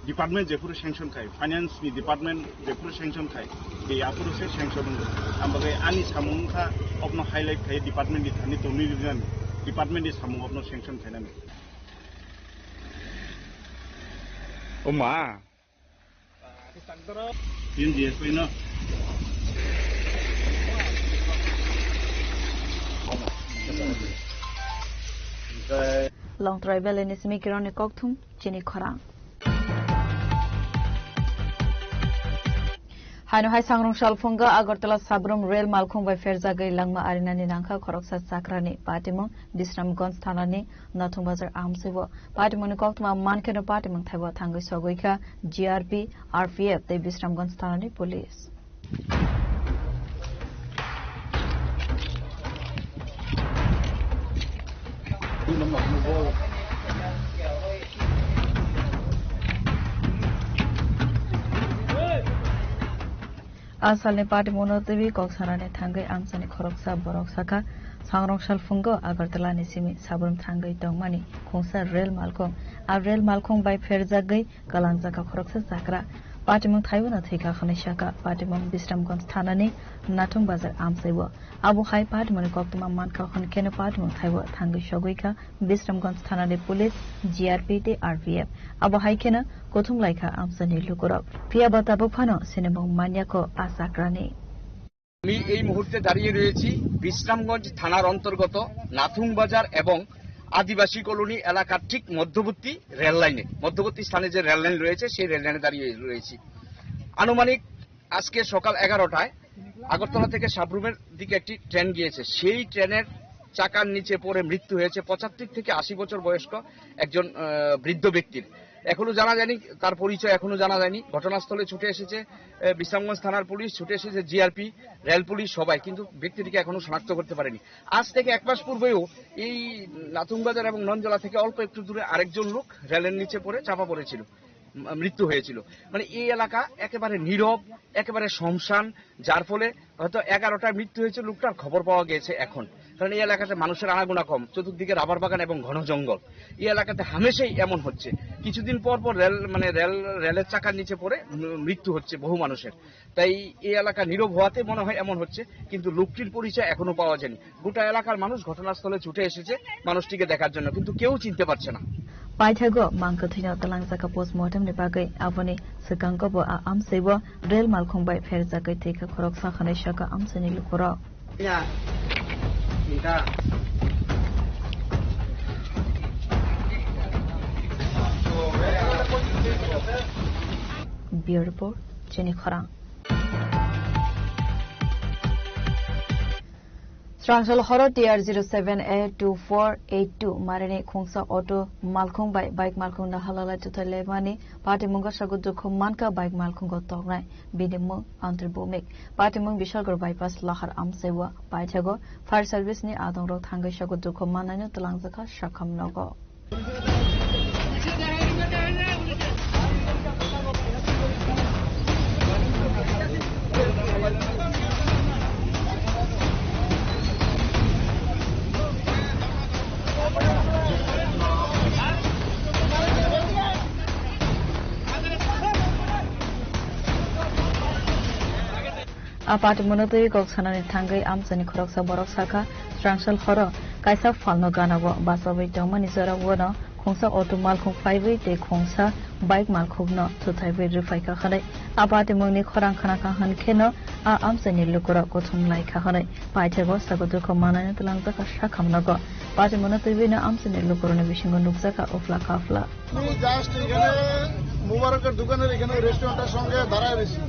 Department jephuru sanction khai, finance ni department jephuru sanction khai, de aphuru se sanction wngwi. Ambagwi ani samung wngkha, okno highlight khai department ni thani tongwi rinani, department ni samung okno sanction khainani. O ma. P M G S Y no. Long Tribal ni simi Kiron ni kokthum chini khorang. Haino hai sangrong salphungo Agartala Sabrum rel malkhung bai pherjagwi langma arinani nangkha khoroksa chakrani patimung Bisramganj thanani Nathung Bazar amswibo. Patimungni koktwma mankheno patimung thaibo thangwi sogwi kha G R P, R P F tei Bisramganj thanani police. A salni patimungno twiwi kok sanani thangwi amchaini khoroksa borok sakha, sangrong salphungo Agartala ni simi Sabrum thangwi tongmani khungsa rel malkhung. A rel malkhung bai pherjagwi kalangjak kha khoroksa chakra. Patimung thaibono thwikha hwnwi sakha. Patimung Bisramganj thanani Nathung Bazar amchaibo. Abo hai patimungni koktwma mankha hwnkheno patimung thaibo thangwi sogwi kha Bisramganj thanani police, G R P tei R P F. Abo hai kheno kuthum laikha amchaini lukurok. Phiya ba tabuk phano sinimung manyakho a chakrani. আমি এই মুহূর্তে দাঁড়িয়ে রয়েছি বিশ্রামগঞ্জ থানার অন্তর্গত নাথুং বাজার এবং আদিবাসী কলোনি এলাকার ঠিক মধ্যবর্তী রেল লাইনে, মধ্যবর্তী স্থানে যে রেল লাইন রয়েছে, সেই রেল লাইনে দাঁড়িয়ে রয়েছি। আনুমানিক আজকে সকাল এগারোটায় আগরতলা থেকে সাবরুমের দিকে একটি ট্রেন গিয়েছে, সেই ট্রেনের চাকার নিচে পড়ে মৃত্যু হয়েছে পঁচাত্তর থেকে আশি বছর বয়স্ক একজন, আহ, বৃদ্ধ ব্যক্তির। এখনো জানা যায়নি, তার পরিচয় এখনো জানা যায়নি। ঘটনাস্থলে ছুটে এসেছে, আহ, বিশ্রামগঞ্জ থানার পুলিশ, ছুটে এসেছে জি আর পি, রেল পুলিশ সবাই, কিন্তু ব্যক্তিটিকে এখনো শনাক্ত করতে পারেনি। আজ থেকে এক মাস পূর্বেও এই নাথুংবাজার এবং ননজলা থেকে অল্প একটু দূরে আরেকজন লোক রেলের নিচে পড়ে চাপা পড়েছিল, ম-, মৃত্যু হয়েছিল। মানে, এই এলাকা একেবারে নীরব, একেবারে শ্মশান, যার ফলে হয়তো এগারোটায় মৃত্যু হয়েছে লোকটার, খবর পাওয়া গেছে এখন। কারণ এই এলাকাতে মানুষের আনাগোনা কম, চতুর্দিকে রাবার বাগান এবং ঘন জঙ্গল। এই এলাকাতে হামেশাই এমন হচ্ছে, কিছুদিন পর পর রেল, মানে, রেল, রেলের চাকার নিচে পড়ে ম-, মৃত্যু হচ্ছে বহু মানুষের। তাই এই এলাকা নীরব হওয়াতে মনে হয় এমন হচ্ছে, কিন্তু লোকটির পরিচয় এখনো পাওয়া যায়নি। গোটা এলাকার মানুষ ঘটনাস্থলে ছুটে এসেছে মানুষটিকে দেখার জন্য, কিন্তু কেউ চিনতে পারছে না। Paithago mangkwthwino twlangjakha postmortem ni bagwi, aboni swkango bo a amsaibo rel malkhung bai pherjagwi thwikha khoroksa hwnwi sakha amchaini lukurok. Bureau Report, Chini Khorang. Srangchal horo T R zero seven A two four eight two marini khungsa auto malkhung bai bike malkhung no halalai tutai lemani patimungo sago dukhu mankha bike malkhungo toknai bini mung Antur Bhumik. Patimung Bishalgarh bypass lahar amsaiwa paithago fire service ni adongrok thangwi sago dukhu mannaino twlangjakha sakham nogo. A patimungno twi kok sanani thangwi amchaini khoroksa borok sakha, srangsal horo kaisa phalno ganao bachaui tongmani jorao no khungsa auto malkhung phaiwi tei khungsa bike malkhungno thuthaiwi rwphaikha hwnwi. A patimungni khorang khnakha hwn kheno a amchaini lukurok kuthum laikha hwnwi paithakgo sago dukhu mannaino twlangjakha sakhamnogo. Patimungno twiwi no amchaini lukurokni bisingo nukjakha uphla kaphla. আমি জাস্ট এখানে মুবারকের দোকানের এখানে রেস্টুরেন্টের সঙ্গে দাঁড়ায় রয়েছি।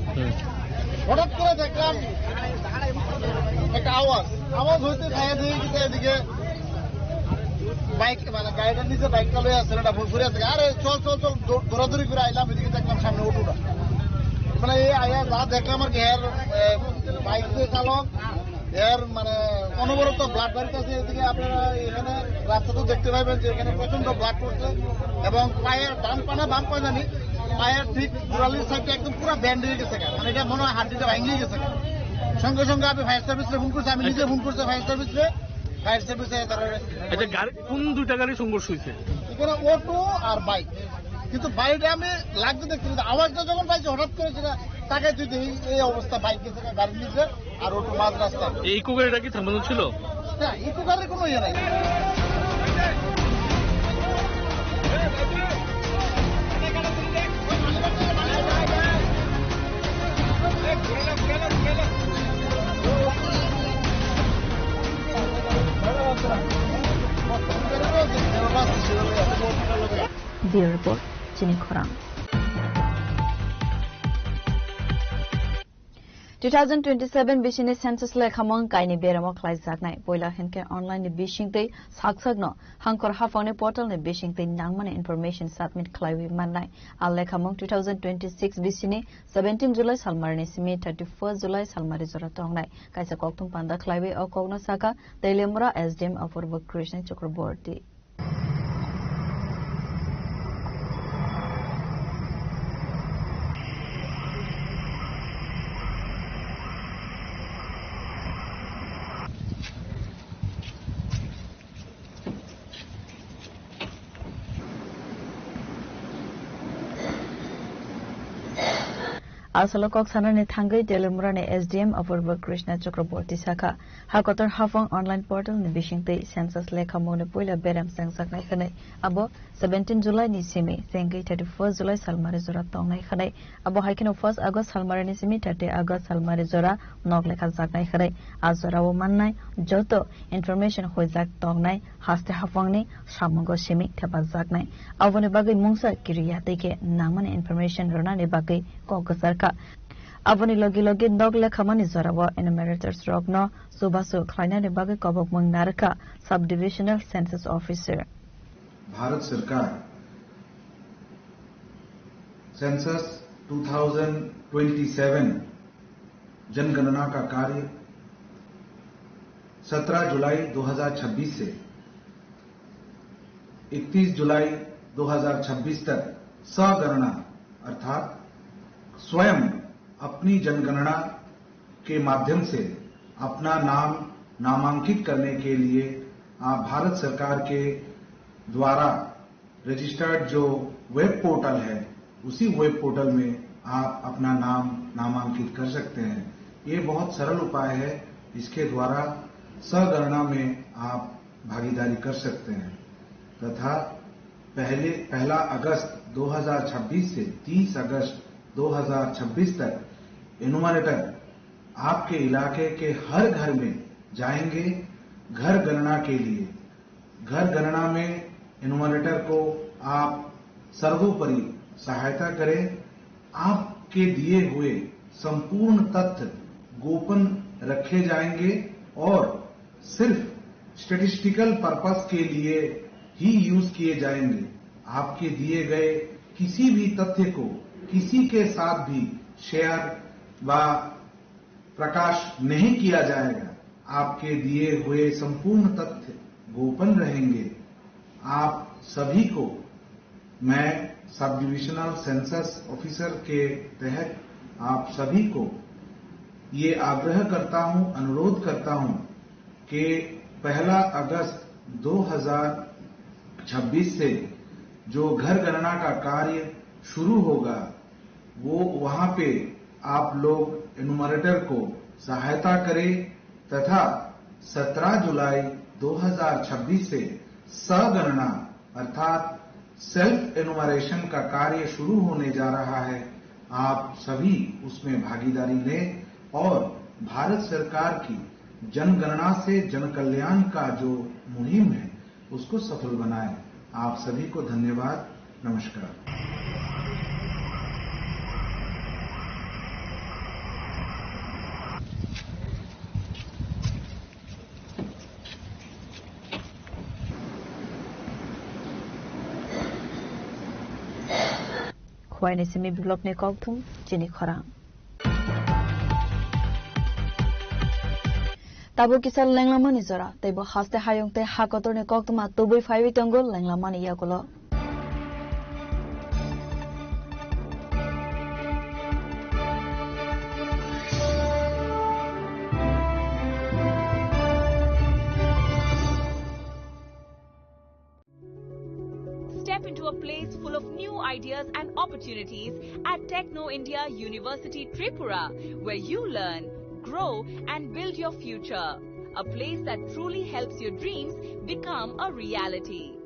হঠাৎ করে দেখলাম একটা আওয়াজ, আওয়াজ হইতে ছায়া দিয়ে গেছে এদিকে বাইক, মানে গাড়িটার নিচে বাইকটা লয়ে আছে, এটা ফুরফুরে আছে। "আরে চল, চল, চল, দৌ-, দৌড়াদৌড়ি করে আইলাম।" এদিকে দেখলাম সামনে অটোটা, মানে এই আয়া যা দেখলাম আর কি, এর, এ, বাইক যে চালক, এর মানে অনবরত ব্লাড বাড়িতেছে। এদিকে আপনারা এখানে রাস্তা তো দেখতে পাবেন যে এখানে প্রচন্ড ব্লাড পড়ছে এবং পায়ের ডান পা না বাম পা জানি, পায়ের ঠিক গোড়ালির সাইডটা একদম পুরো ব্যান্ড হয়ে গেছে, মানে এটা মনে হয় হাড্ডিটা ভাঙিয়ে গেছে। সঙ্গে সঙ্গে আমি ফায়ার সার্ভিসে ফোন করছি, আমি নিজে ফোন করছি ফায়ার সার্ভিসে। ফায়ার সার্ভিসে তারা rescue করে। আচ্ছা, গাড়ি, কোন দুইটা গাড়ি সংঘর্ষ হয়েছে? এখানে অটো আর বাইক, কিন্তু বাইকটা আমি লাগতে দেখছি, কিন্তু আওয়াজটা যখন পাইছি হঠাৎ করে সেটা তাকাই তুই দেখি এই অবস্থা, বাইক গেছে গাড়ির নিচে আর অটো মাঝ রাস্তা। এই ইকো গাড়িটা কি থামানো ছিল? না, ইকো গাড়ির কোনো ইয়ে নাই। Bureau Report, Chini Khorang. Two thousand twenty-seven bisini census lekhamung kaini beramo khlaijaknai. Poila hinkhe online ni bisingtwi saksakno hangkhor haphangni portal ni bisingtwi nangmani information submit khlaiwi mannai. A lekhamung two thousand twenty-six bisini seventeen July salmarini simi thirty-first July salmari jora tongnai. Kaisa kokthum panda khlaiwi o kokno sakha Teliamura S D M Apurba Krishna Chakraborty. Asolo kok sanani thangwi Teliamurani S D M Apurba Krishna Chakraborty sakha, ha kotor haphang online portal ni bisingtwi census lekhamungni puila beram chengjaknai hwnwi. Abo seventeen July ni simi chengwi thirty-first July salmari jora tongnai hwnwi. Abo hai kheno first August salmari ni simi thirty August salmari jora nok lekhajaknai hwnwi. A jorao mannai joto information huijak tongnai haste haphangni samungo simi thepajaknai. Aboni bagwi mungsa kiriya tei khe nangmani information rwnani bagwi kok gwcharkha. Aboni logi logi nok lekhamani jorao enumerators rokno chubachu khlainani bagwi kobokmung narwkha Sub Divisional Census Officer. Bharat सरकार सेंसस दो हज़ार तेईस जनगणना का कार्य सत्रह जुलाई दो हज़ार छब्बीस से इकतीस जुलाई दो हज़ार छब्बीस तक सगणना अर्थात स्वयं अपनी जनगणना के माध्यम से अपना नाम नामांकित करने के लिए आप भारत सरकार के द्वारा रजिस्टर्ड जो वेब पोर्टल है, उसी वेब पोर्टल में आप अपना नाम नामांकित कर सकते हैं। ये बहुत सरल उपाय है, इसके द्वारा सगणना में आप भागीदारी कर सकते हैं तथा पहले, पहला अगस्त दो हज़ार छब्बीस से तीस अगस्त दो हज़ार छब्बीस तक एनुमरेटर आपके इलाके के हर घर में जाएंगे। घर गणना के लिए, घर गणना में एनुमरेटर को आप सर्वोपरि सहायता करें। आपके दिए हुए संपूर्ण तथ्य गोपन रखे जाएंगे और सिर्फ स्टैटिस्टिकल पर्पस के लिए ही यूज़ किए जाएंगे। आपके दिए गए किसी भी तथ्य को किसी के साथ भी शेयर व प्रकाश नहीं किया जाएगा। आपके दिए हुए संपूर्ण तथ्य गोपन रहेंगे। आप सभी को मैं सब डिविजनल सेंसस ऑफिसर के तहत आप सभी को ये आग्रह करता हूं, अनुरोध करता हूं कि पहला अगस्त दो हज़ार छब्बीस से जो घर गणना का कार्य शुरू होगा, वो वहां पे आप लोग एनुमरेटर को सहायता करें तथा सत्रह जुलाई दो हज़ार छब्बीस से सगणना अर्थात सेल्फ एनुमरेशन का कार्य शुरू होने जा रहा है। आप सभी उसमें भागीदारी लें और भारत सरकार की जनगणना से जनकल्याण का जो मुहिम है, उसको सफल बनाएं। आप सभी को धन्यवाद। नमस्कार। Khwai ni simi biplopni kokthum chini khorang. Tabuk kisa lenglamani jora, teibo haste hayung tei ha kotorni koktwma tubui phaiwi tongo lenglamani yagulo. Step into a place full of new ideas and opportunities at Techno India University Tripura, where you learn, grow, and build your future. A place that truly helps your dreams become a reality.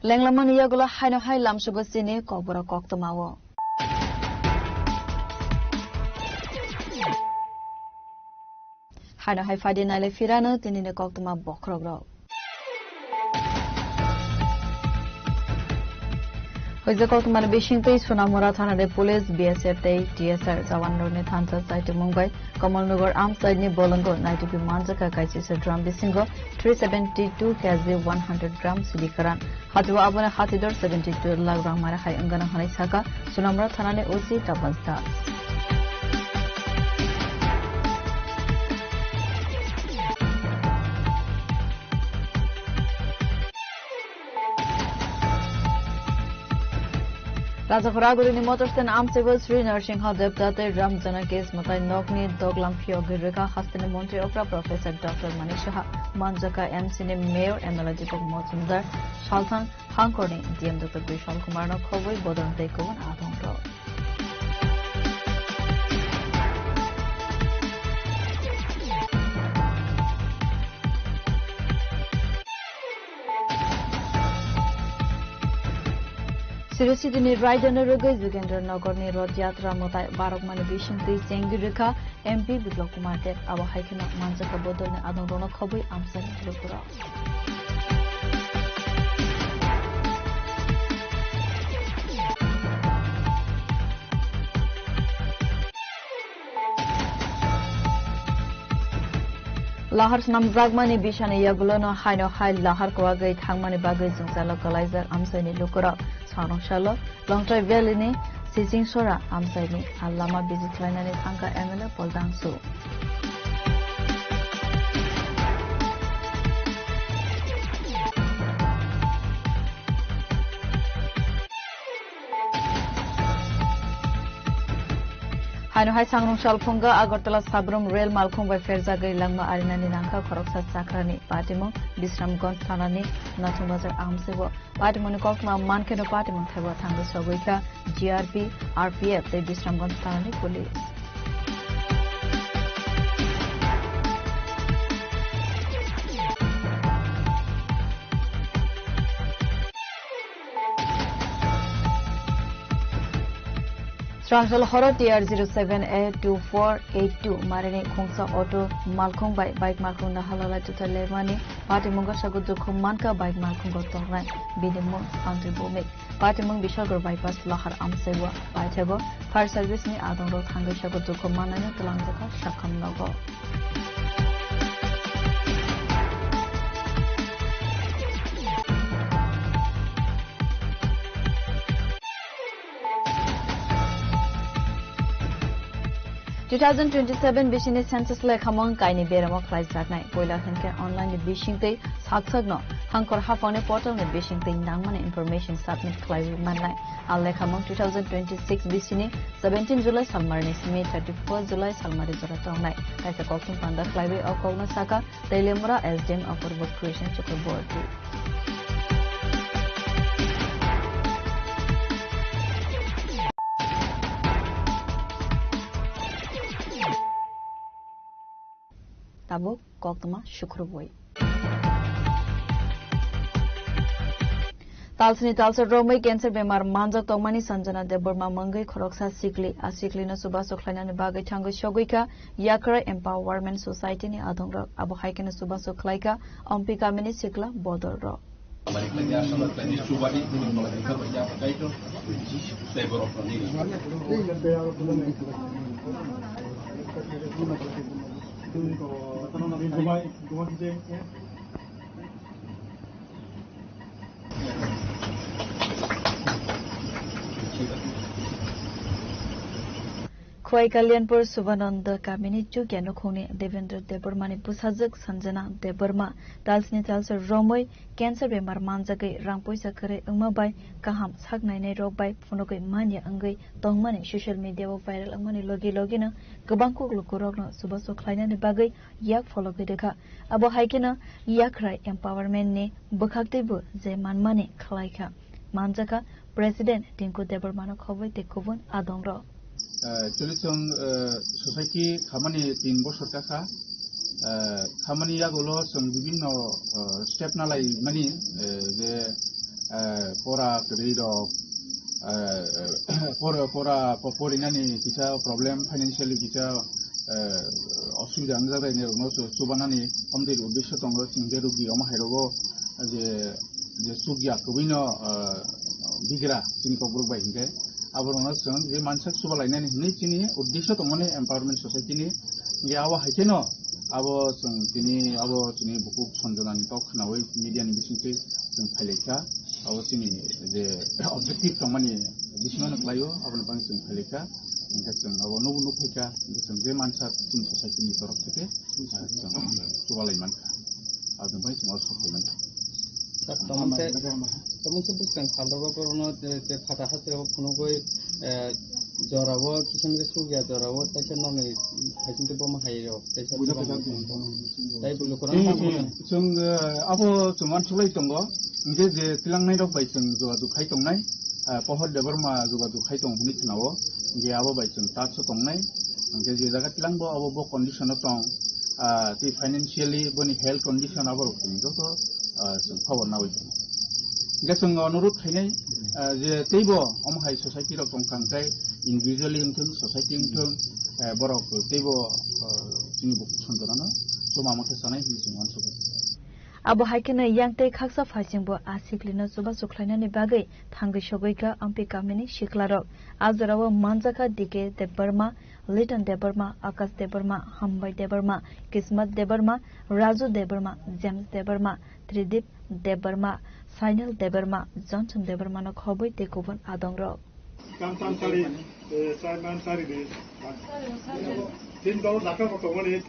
Lenglamani yagulo haino hai lamsugo chini kokborok koktwmao. Haino hai phaidi naile phirano tinini koktwma bokhorokrok. Hoijak koktwmani bisingtwi Sonamura thanani police, B S F tei T S R jawanrokni thansa chaitimung bai Kamalnagar amchaini bolongo naitugwi manjakha kaisisa drum bisingo three seventy two K G one hundred gram sidi kwran. Hati o abono hatidor seventy two lakh rang mara hai wngano hwnwi sakha Sonamura thanani O C Tapan Singh. Rajakhor Agurini motor stand amchaibo Sri Narsingha Debda tei Ram Janaki Smatai nokni doglam phiyogwi rwkha hasteni montri okra Professor Doctor Manik Saha. Manjakha M C ni mayor, M L A Deepak Majumdar, Salthang Hangkorni D M Doctor Bishal Kumarno khobwi bodol tei kubun adongrok. Sri City ni raidano rwgwi Jugendra Nagar ni Rath Yatra mwtai barokmani bisingtwi chengwi rwkha M P Biplab Kumar Deb. Abo hai kheno manjakha bodolni adongrokno khobwi amchaini lukurok. Lahar swnamjakmani bisani yagulono haino hai lahar kwagwi thangmani bagwi jwngjalo kwlaijak amchaini lukurok. Sangrong salo Longtrai Valley ni Sichingsora amchaini a lama visit khlainani thangkha M L A Paul Dangsu. Haino hai sangrong salphungo Agartala Sabrum rel malkhung bai pherjagwi langma arinani nangkha khoroksa chakrani patimung Bisramganj thanani Nathum Bazar amchaibo. Patimungni koktwma mankheno patimung thaibo thangwi sogwi kha G R P, R P F tei Bisramganj thanani police. Chwrangsalo horo T R zero seven A two four eight two marini khungsa auto malkhung bai bike malkhung no halala juta lemani patimungo sago dukhu mankha bike malkhungo tongnai bini mung Andri Bhumik. Patimung Bishalgarh bypass Lahar amsaiwa paithakgo fire service ni adongrok thangwi sago dukhu manani twlangjakha sakham nogo. Two thousand twenty-seven bisini census lekhamung kaini beramo khlaijaknai. Poila hinkhe online ni bisingtwi sak sakno hangkhor haphangni portal ni bisingtwi nangmani information submit khlaiwi mannai. A lekhamung two thousand twenty-six bisini seventeen July salmarni simi thirty-first July salmari jora tongnai. Kaisa kokthum panda khlaiwi o kokno saka Teilemura S D M Apoorva Krishan Chakraborty. Tabuk koktwma sukrubwi. Talsni talsa romwi cancer bemar manjak tongmani Sanjana Debbarma mungwi khoroksa sikli. A siklino chubachu khlainani bagwi thangwi sogwi kha Yakra Empowerment Society ni adongrok. Abo hai kheno chubachu khlai kha Ompi kamini sikla bodolrok. Khowai Kalyanpur Subhananda kamini chukya nukhungni Devendra Debbarmani bwsajwk Sanjana Debbarma talsni talsa romwi cancer bemar manjagwi rang poisa kwrwi wngma bai kaham sak nainai rok bai phunugwi manya wngwi tongmani social media o viral wngmani logi logino kwbang kuk lukurokno chubachu khlainani bagwi yak phologwi rwkha. Abo hai kheno Yakrai Empowerment ni bwkhaktwibo je manmani khlaikha, manjakha President Tinku Debbarmano khobwi tei kubun adongrok. Eh, actually, chwng, eh, society khamani tin bosor kakha. Eh, khamani yagulo chwng bibinno, eh, step nalaimani, eh, je, eh, pora kwrwi rok, eh, pora, pora po-, porinani kisa problem, financially kisa, eh, osubida wngjak rokno chu-, chubanani omdei uddesyo tongo, chwng je rugi omo hai rogo je, je chukya kwbwino, eh, bigra chini kokborok bai hinkhe aborokno chwng je mansak chuba lainani hinwi chini uddesyo tongmani empowerment society ni. Hinkhe abo hai kheno abo chwng tini abo chini bukhuk Sanjanani kok khnaui media ni bisingtwi chwng phailaikha. Abo chini je objective tongmani bisingo no khlaio, aboni bagwi chwng phailaikha. Hinkhe chwng abo nubo nukphaikha, hinkhe chwng je mansak chini society ni torok theke, ah, chwng chubalai mankha. Aboni bagwi chwng oro sok phai mankha. Sir, tongmung khe, tongmung khe bwskang saldoro borokno je, je phata hasteo phunugwi, eh, jorao, kisa misa sukya jorao, teisa nokni phaisingtwi bomo hai rok, teisa tei bwlwi kwrwng. Hmm, hmm. Chwng, eh, abo chwng uansuk lai tongo, hinkhe je twlangnai rok bai chwng jogajog khai tongnai, eh, Pohor Debbarma jogajog khai tongo hwnwi khwnao, hinkhe abo bai chwng touch o tongnai, hinkhe je jaga twlang bo abo bo condition o tong, ah, tei financially boni health condition abo rok chwng joto, ah, chwng khobor naui tongo. Hinkhe chwng onurudh khainai, ah, je teibo omo hai society rok tong kha, hinkhe individually wngthung, society wngthung, eh, borok teibo, ah, chini bukhuk Sanjanano chuma mokhe chanai hinwi chwng uansukgo. Abo hai kheno yang tei khaksa phaisingbo a siklino chubachu khlainani bagwi thangwi sogwi kha Ampi kamini siklarok. A jorao manjakha D K Debbarma, Liton Debbarma, Akash Debbarma, Hambai Debbarma, Kismat Debbarma, Raju Debbarma, James Debbarma, Tridip Debbarma, Sainal Debbarma, Johnson Debbarmano khobwi tei kubun adongrok. Kam tam sari, eh, chairman sari di. Tin dol dakha ko tongmani.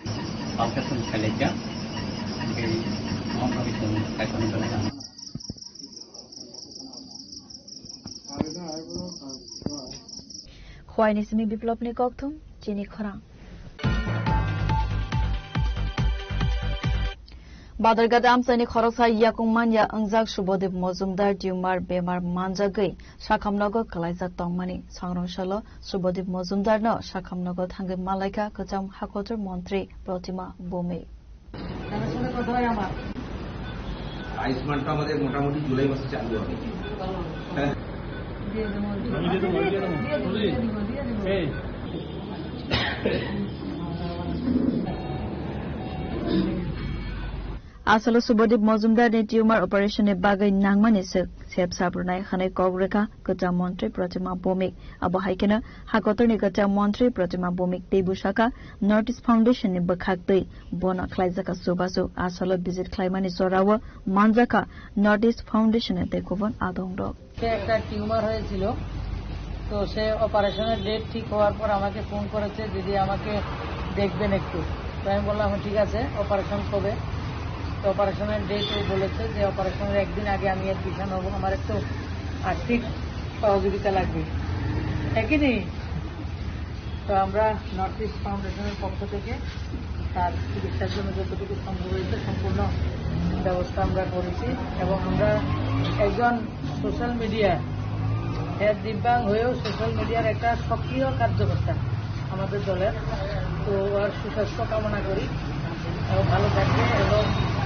Palka song khalekya. Oke, oke, oke, oke. Khowai ni simi Biplopni kokthum, chini khorang. Badharghat amchaini khoroksa yakung manya wngjak Subodip Mojumdar tumor bemar manjagwi sakhamnogo kwlaijak tongmani sangrong salo Subodip Mojumdarno sakhamnogo thangwi malaikha kwcham hakotor montri Protima Bhowmik. Ayushman তো আমাদের মোটামুটি জুলাই মাসে চালু হবে। হ্যাঁ। Asalo Subodip Mojumdar ni tumor operation ni bagwi nangmani se-, sep sabrunai hwnwi kok rwkha kwcham montri Protima Bhowmik. Abo hai kheno hakotor ni kwcham montri Protima Bhowmik tei bwsakha North East Foundation ni bwkhak twi bono khlaijak kha chubachu. Asalo visit khlaimani jorao manjakha North East Foundation ni tei kubun adongrok. সে একটা টিউমার হয়েছিল, তো সে অপারেশনের ডেট ঠিক হওয়ার পর আমাকে ফোন করেছে, "দিদি, আমাকে দেখবেন একটু।" তো আমি বললাম, "হ্যাঁ, ঠিক আছে, অপারেশন কবে?" তো অপারেশনের ডেট ও বলেছে যে অপারেশনের একদিন আগে আমি অ্যাডমিশন হব, আমার একটু আর্থিক সহযোগিতা লাগবে। একই দিন তো আমরা নর্থ ইস্ট ফাউন্ডেশনের পক্ষ থেকে তার চিকিৎসার জন্য যতটুকু সম্ভব হয়েছে সম্পূর্ণ ব্যবস্থা আমরা করেছি। এবং আমরা একজন সোশ্যাল মিডিয়া, হ্যাঁ, দিব্যাং হয়েও সোশ্যাল মিডিয়ার একটা সক্রিয় কার্যকর্তা আমাদের দলের। তো ওর সুস্বাস্থ্য কামনা করি এবং ভালো থাকবে এবং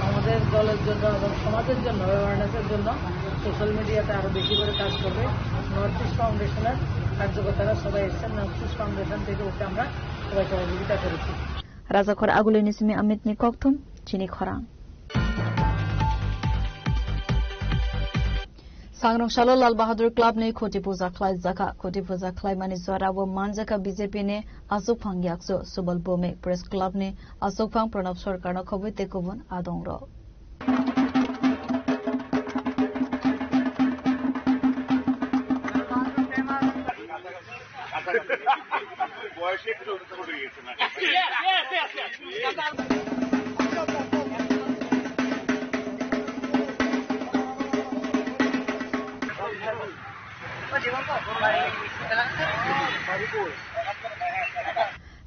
আমাদের দলের জন্য এবং সমাজের জন্য, অ্যাওয়ারনেসের জন্য সোশ্যাল মিডিয়াতে আরো বেশি করে কাজ করবে। নর্থ ইস্ট ফাউন্ডেশনের কার্যকর্তারা সবাই এসছেন, নর্থ ইস্ট ফাউন্ডেশন থেকে ওকে আমরা সবাই সহযোগিতা করেছি। Rajakhor Agulini simi Amit ni kokthum, chini khorang. Sangrong salo Lal Bahadur Club ni khuti puja khlai jakha. Khuti puja khlaimani jora o manjakha B J P ni aswkphang yakchu Subal Bhowmik, Press Club ni aswkphang Pranab Sarkar no khobwi tei kubun adongrok. বয়সে একটু ছোট হয়ে গেছে না?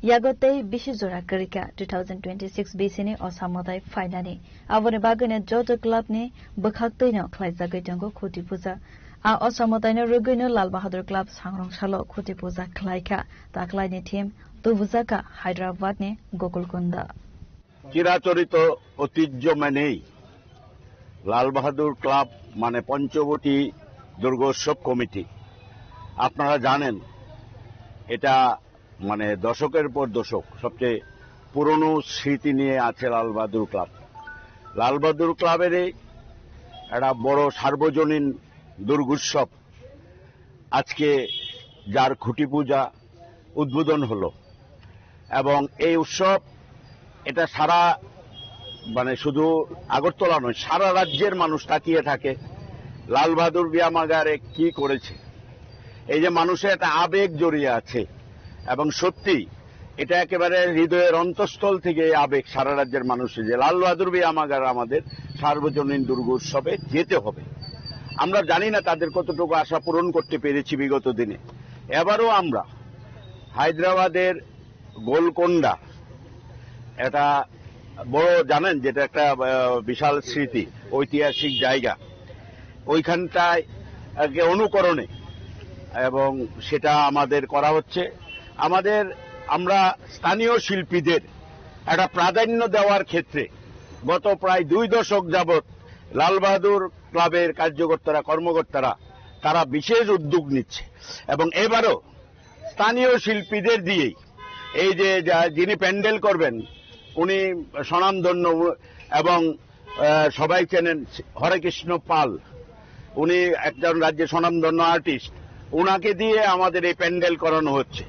Yago tei bisi jora kwrwikha two thousand twenty-six B C ni Osa Mwtai phainani. Aboni bagwino joto club ni bwkhak twino khlaijagwi tongo khuti puja. A Osa Mwtaino rwgwino Lal Bahadur Club Sangrong salo khuti puja khlaikha. Taklaini theme tubujakha Hyderabad ni Gokul Kunda. চিরাচরিত ঐতিহ্য মেনেই লাল বাহাদুর ক্লাব মানে পঞ্চবটী দুর্গোৎসব কমিটি, আপনারা জানেন, এটা মানে দশকের পর দশক সবচেয়ে পুরনো স্মৃতি নিয়ে আছে লাল বাহাদুর ক্লাব। লাল বাহাদুর ক্লাবের এই একটা বড় সার্বজনীন দুর্গোৎসব, আজকে যার খুঁটি পূজা উদ্বোধন হলো, এবং এই উৎসব এটা সারা, মানে, শুধু আগরতলা নয়, সারা রাজ্যের মানুষ তাকিয়ে থাকে লাল বাহাদুর ব্যায়ামাগারে কি করেছে। এই যে মানুষের একটা আবেগ জড়িয়ে আছে, এবং সত্যি এটা একেবারে হৃদয়ের অন্তঃস্থল থেকে এই আবেগ সারা রাজ্যের মানুষের, যে লাল বাহাদুর ব্যায়ামাগার আমাদের সার্বজনীন দুর্গোৎসবে যেতে হবে। আমরা জানি না তাদের কতটুকু আশা পূরণ করতে পেরেছি বিগত দিনে। এবারও আমরা হায়দ্রাবাদের গোলকোন্ডা, এটা বড়, জানেন, যেটা একটা, আহ, বিশাল স্মৃতি, ঐতিহাসিক জায়গা, ওইখানটায় একে অনুকরণে, এবং সেটা আমাদের করা হচ্ছে। আমাদের, আমরা স্থানীয় শিল্পীদের একটা প্রাধান্য দেওয়ার ক্ষেত্রে গত প্রায় দুই দশক যাবত লাল বাহাদুর ক্লাবের কার্যকর্তারা, কর্মকর্তারা, তারা বিশেষ উদ্যোগ নিচ্ছে, এবং এবারও স্থানীয় শিল্পীদের দিয়েই এই যে যা-, যিনি প্যান্ডেল করবেন, উনি স্বনামধন্য এবং, আহ, সবাই চেনেন হরেকৃষ্ণ পাল, উনি একজন রাজ্যের স্বনামধন্য আর্টিস্ট, ওনাকে দিয়ে আমাদের এই প্যান্ডেল করানো হচ্ছে।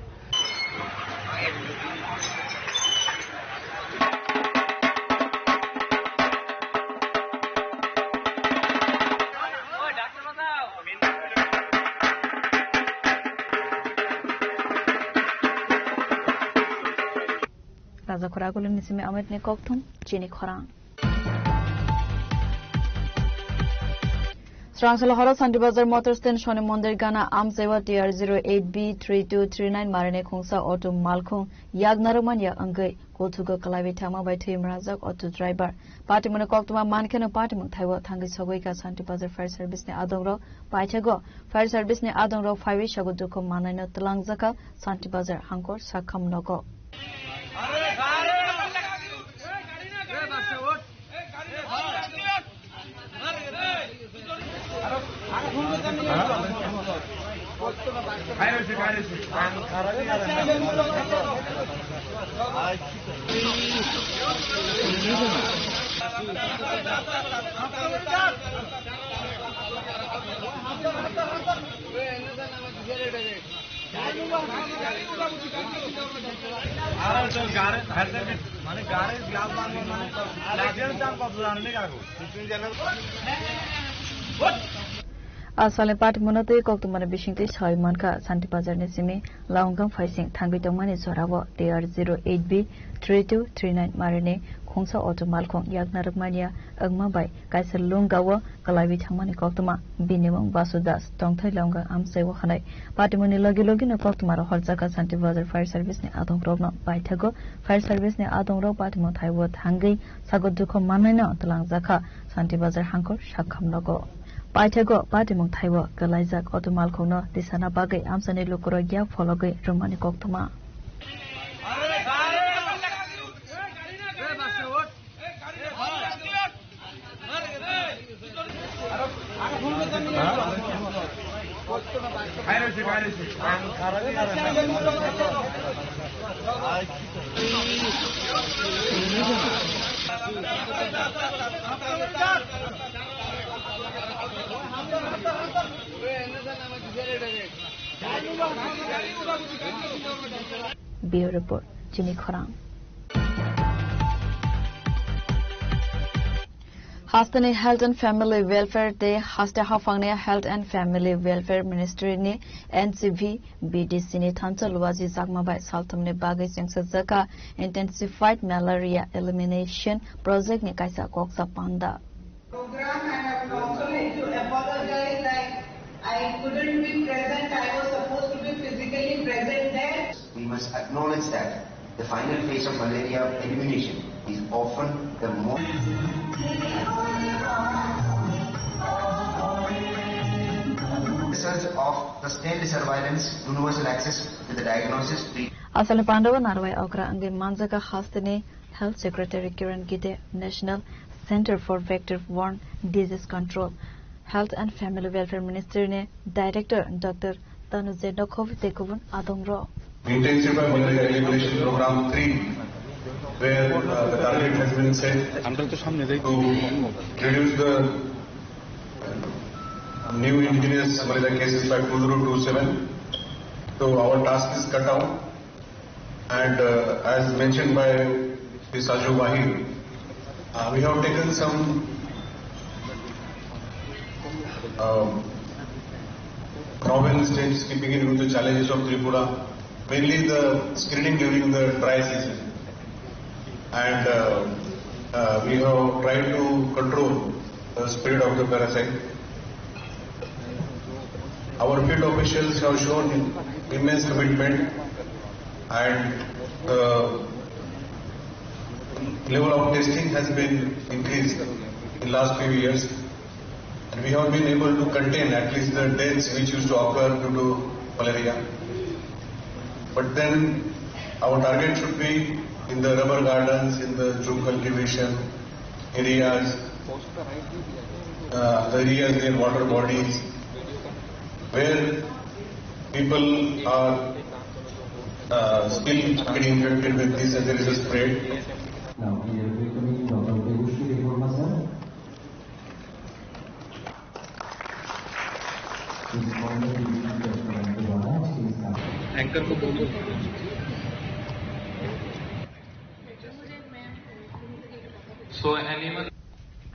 Raja Khoragulini simi Amit ni kokthum, chini khorang. Srangsalo horo Santi Bazar Motor Stand Shoni Mondir gana amchaiwa T R zero eight B three two three nine marini khungsa auto malkhung yak narwkmani ya wngwi kothugo kwlaiwi thangma bai thwi mwnajak auto driver. Patimungni koktwma mankheno patimung thaibo thangwi sogwi kha Santi Bazar Fire Service ni adongrok paithago. Fire Service ni adongrok phaiwi sago dukhu mannaino twlangjakha Santi Bazar hangkor sakham nogo. Aro to gari, mane gari glass bangma mane license jang kok jora ni kago. Asalni party mwnatwi koktwmani bisingtwi sawi mankha Santi Bazarni simi Launggang phaising thangwi tongmani jorao T R zero eight B three two three nine marini khungsa auto malkhung yakna rwkmania wngma bai kaisa lungao kwlaiwi thangmani koktwma. Bini mung Basu Das, tongthai Launggang amchai o hanai. Patimungni logi logino koktwmarok horjakha Santi Bazar Fire Service ni adongrokno. Paithago Fire Service ni adongrok patimung thaibo thangwi sago dukho mannaino twlangjakha Santi Bazar hangkhor sakham nogo. Paithago patimung thaibo kwlaijak auto malkhungno tisana bagwi amchaini lukurok yak phologwi rwmani koktwma. Bureau Report, Chini Khorang. Hasteni Health and Family Welfare tei haste haphangni Health and Family Welfare Ministry ni N C V B D C ni thansa luaji jakma bai salthumni bagwi chengsa jaka Intensified Malaria Elimination Project ni kaisa koksa panda. Program, and I would also like to apologize that I couldn't be present. I was supposed to be physically present there. We must acknowledge that the final phase of malaria elimination is often the most research of sustained surveillance, universal access to the diagnosis, treatment. Asalni pandao narwai okra wngwi manjaka hasteni Health Secretary Kiran Gide, National Center for Vector Borne Disease Control, Health and Family Welfare Ministry ni Director Doctor Tanuj Nokhov tei kubun adongrok. Intensify Malaria Elimination Program three, where, uh, the target has been set to reduce the new indigenous malaria cases by two zero two seven. So our task is cut out. And, uh, as mentioned by Mister Saju Bahir, uh, we have taken some, um, novel steps keeping in view the challenges of Tripura, mainly the screening during the dry season. And, uh, uh, we have tried to control the spread of the parasite. Our field officials have shown immense commitment, and the level of testing has been increased in last few years, and we have been able to contain at least the deaths which used to occur due to malaria. But then our target should be in the rubber gardens, in the jhum cultivation areas, uh, the areas near water bodies, where people are, uh, still getting infected with this and there is a spread. Now, we are welcoming Doctor Debushri Debbarma, sir. Anchor ko bol do. So, anyone?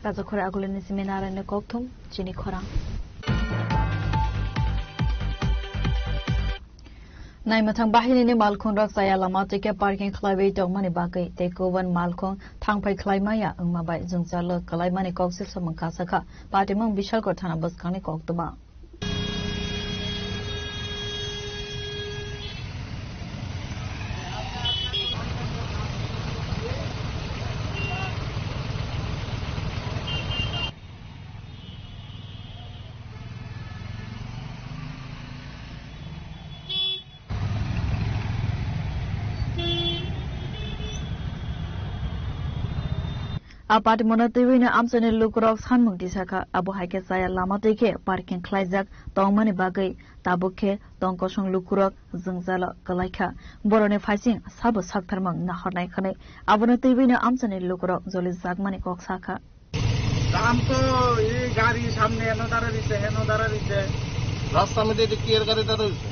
Rajakhor Agulini simi Naraini kokthum, Chini Khorang. Naimathang bahinini malkhungrok chaya lama tike parking khlaiwi tongmani bagwi tei kubun malkhung thangphai khlaimaya wngma bai jwngjalo kwlaimani kok se samung kasakha. Patimung Bishalgarh thana bwskangni koktwma. A patimono twiwi no amchaini lukurok sanmung tisakha, abo hai khe chaya lama twi khe parking khlaijak tongmani bagwi tabuk khe tong kosong lukurok jwngjalo kwlaikha. Boroni phaising sabo saktharmung nahornai hwnwi abono twiwi no amchaini lukurok jolijakmani kok sakha. জাম তো এই গাড়ি সামনে এনো দাঁড়া দিছে, হেনো দাঁড়া দিছে। রাস্তার মধ্যে এটা কি এর গাড়ি দাঁড়া হয়েছে?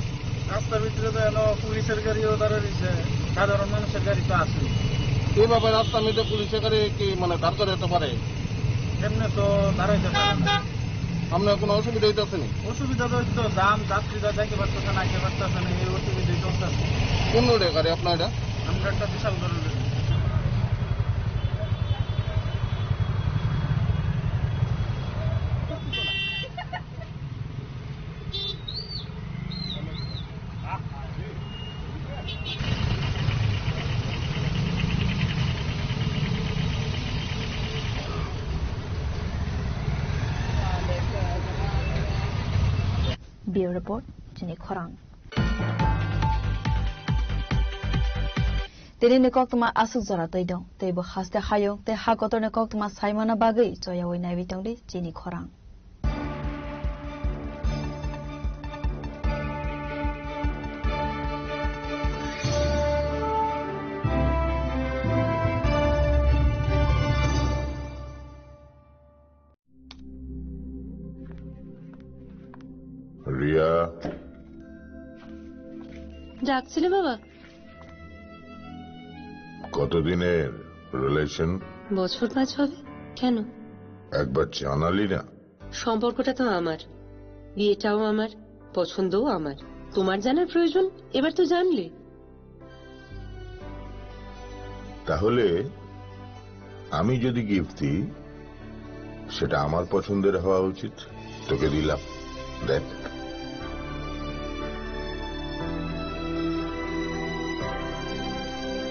রাস্তার ভিতরে তো এনো পুলিশের গাড়িও দাঁড়া দিছে, সাধারণ মানুষের গাড়ি তো আছে। এইভাবে রাস্তার মধ্যে পুলিশের গাড়ি কি মানে দাঁড় করে দিতে পারে? এমনি তো দাঁড়াইতে পারে না। আপনার কোনো অসুবিধা হইতেছে না? অসুবিধা তো হচ্ছে তো, জাম, যাত্রীরা যাইতে পারতেছে না, আইতে পারতেছে না, এই অসুবিধাই চলতেছে। কোন রোডে গাড়ি আপনার এটা? আমরা একটা বিশাল বড় road. Bureau Report, chini khorang. Tini ni koktwma aswk jora twi dong, tei bo haste hayung tei ha kotor ni koktwma saimana bagwi choyawi naiwi tongdi chini khorang. Riya. ডাকছিলে বাবা? কতদিনের রিলেশন? বছর পাঁচ হবে। কেন? একবার জানালি না। সম্পর্কটা তো আমার, বিয়েটাও আমার, পছন্দও আমার। তোমার জানার প্রয়োজন? এবার তো জানলে। তাহলে আমি যদি গিফট দিই, সেটা আমার পছন্দের হওয়া উচিত। তোকে দিলাম, দেখ।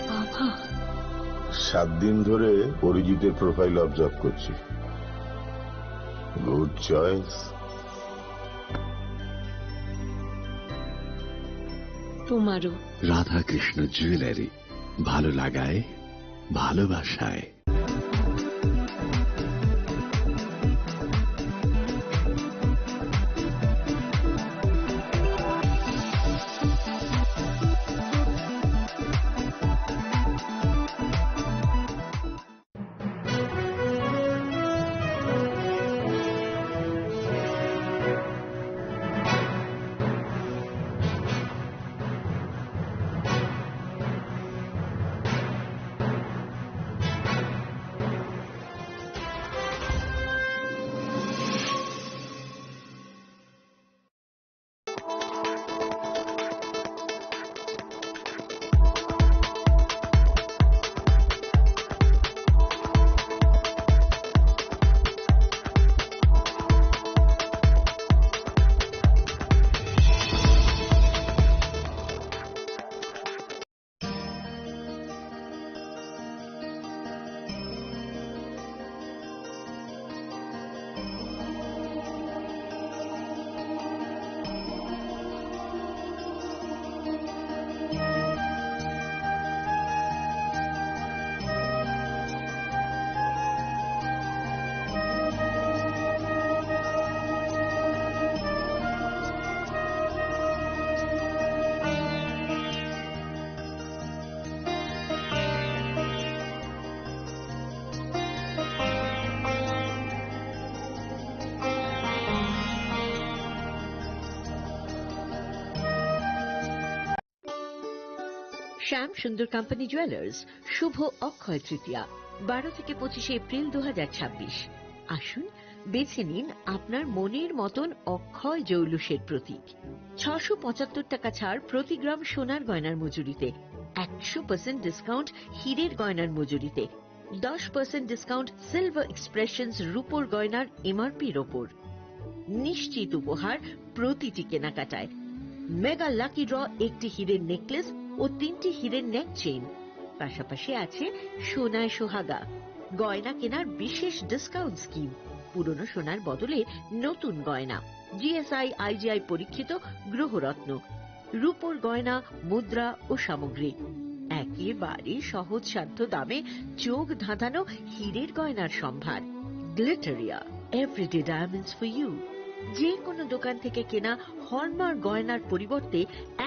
বাবা। সাত দিন ধরে অরিজিতের প্রোফাইল অবজার্ভ করছি। Good choice. তোমারও। রাধাকৃষ্ণ জুয়েলারি, ভালো লাগায়, ভালোবাসায়। শ্যাম সুন্দর কোম্পানি জুয়েলার্স, শুভ অক্ষয় তৃতীয়া, বারো থেকে পঁচিশে এপ্রিল দু হাজার ছাব্বিশ। আসুন, বেছে নিন আপনার মনের মতন অক্ষয় জৌলুসের প্রতীক। ছশো পঁচাত্তর টাকা ছাড় প্রতি গ্রাম সোনার গয়নার মজুরিতে, একশো পার্সেন্ট ডিসকাউন্ট হীরের গয়নার মজুরিতে, দশ পার্সেন্ট ডিসকাউন্ট সিলভার এক্সপ্রেশনস রূপোর গয়নার এমআরপির ওপর। নিশ্চিত উপহার প্রতিটি কেনাকাটায়। মেগা লাকি ড্র, একটি হীরের নেকলেস ও তিনটি হীরের নেক চেইন। পাশাপাশি আছে সোনায় সোহাগা, গয়না কেনার বিশেষ ডিসকাউন্ট স্কিম, পুরনো সোনার বদলে নতুন গয়না। জিএসআই আইজিআই পরীক্ষিত গ্রহরত্ন, রূপোর গয়না, মুদ্রা ও সামগ্রী। একেবারে সহজসাধ্য দামে চোখ ধাঁধানো হীরের গয়নার সম্ভার। Glitteria, everyday diamonds for you. যে কোনো দোকান থেকে কেনা হলমার্ক গয়নার পরিবর্তে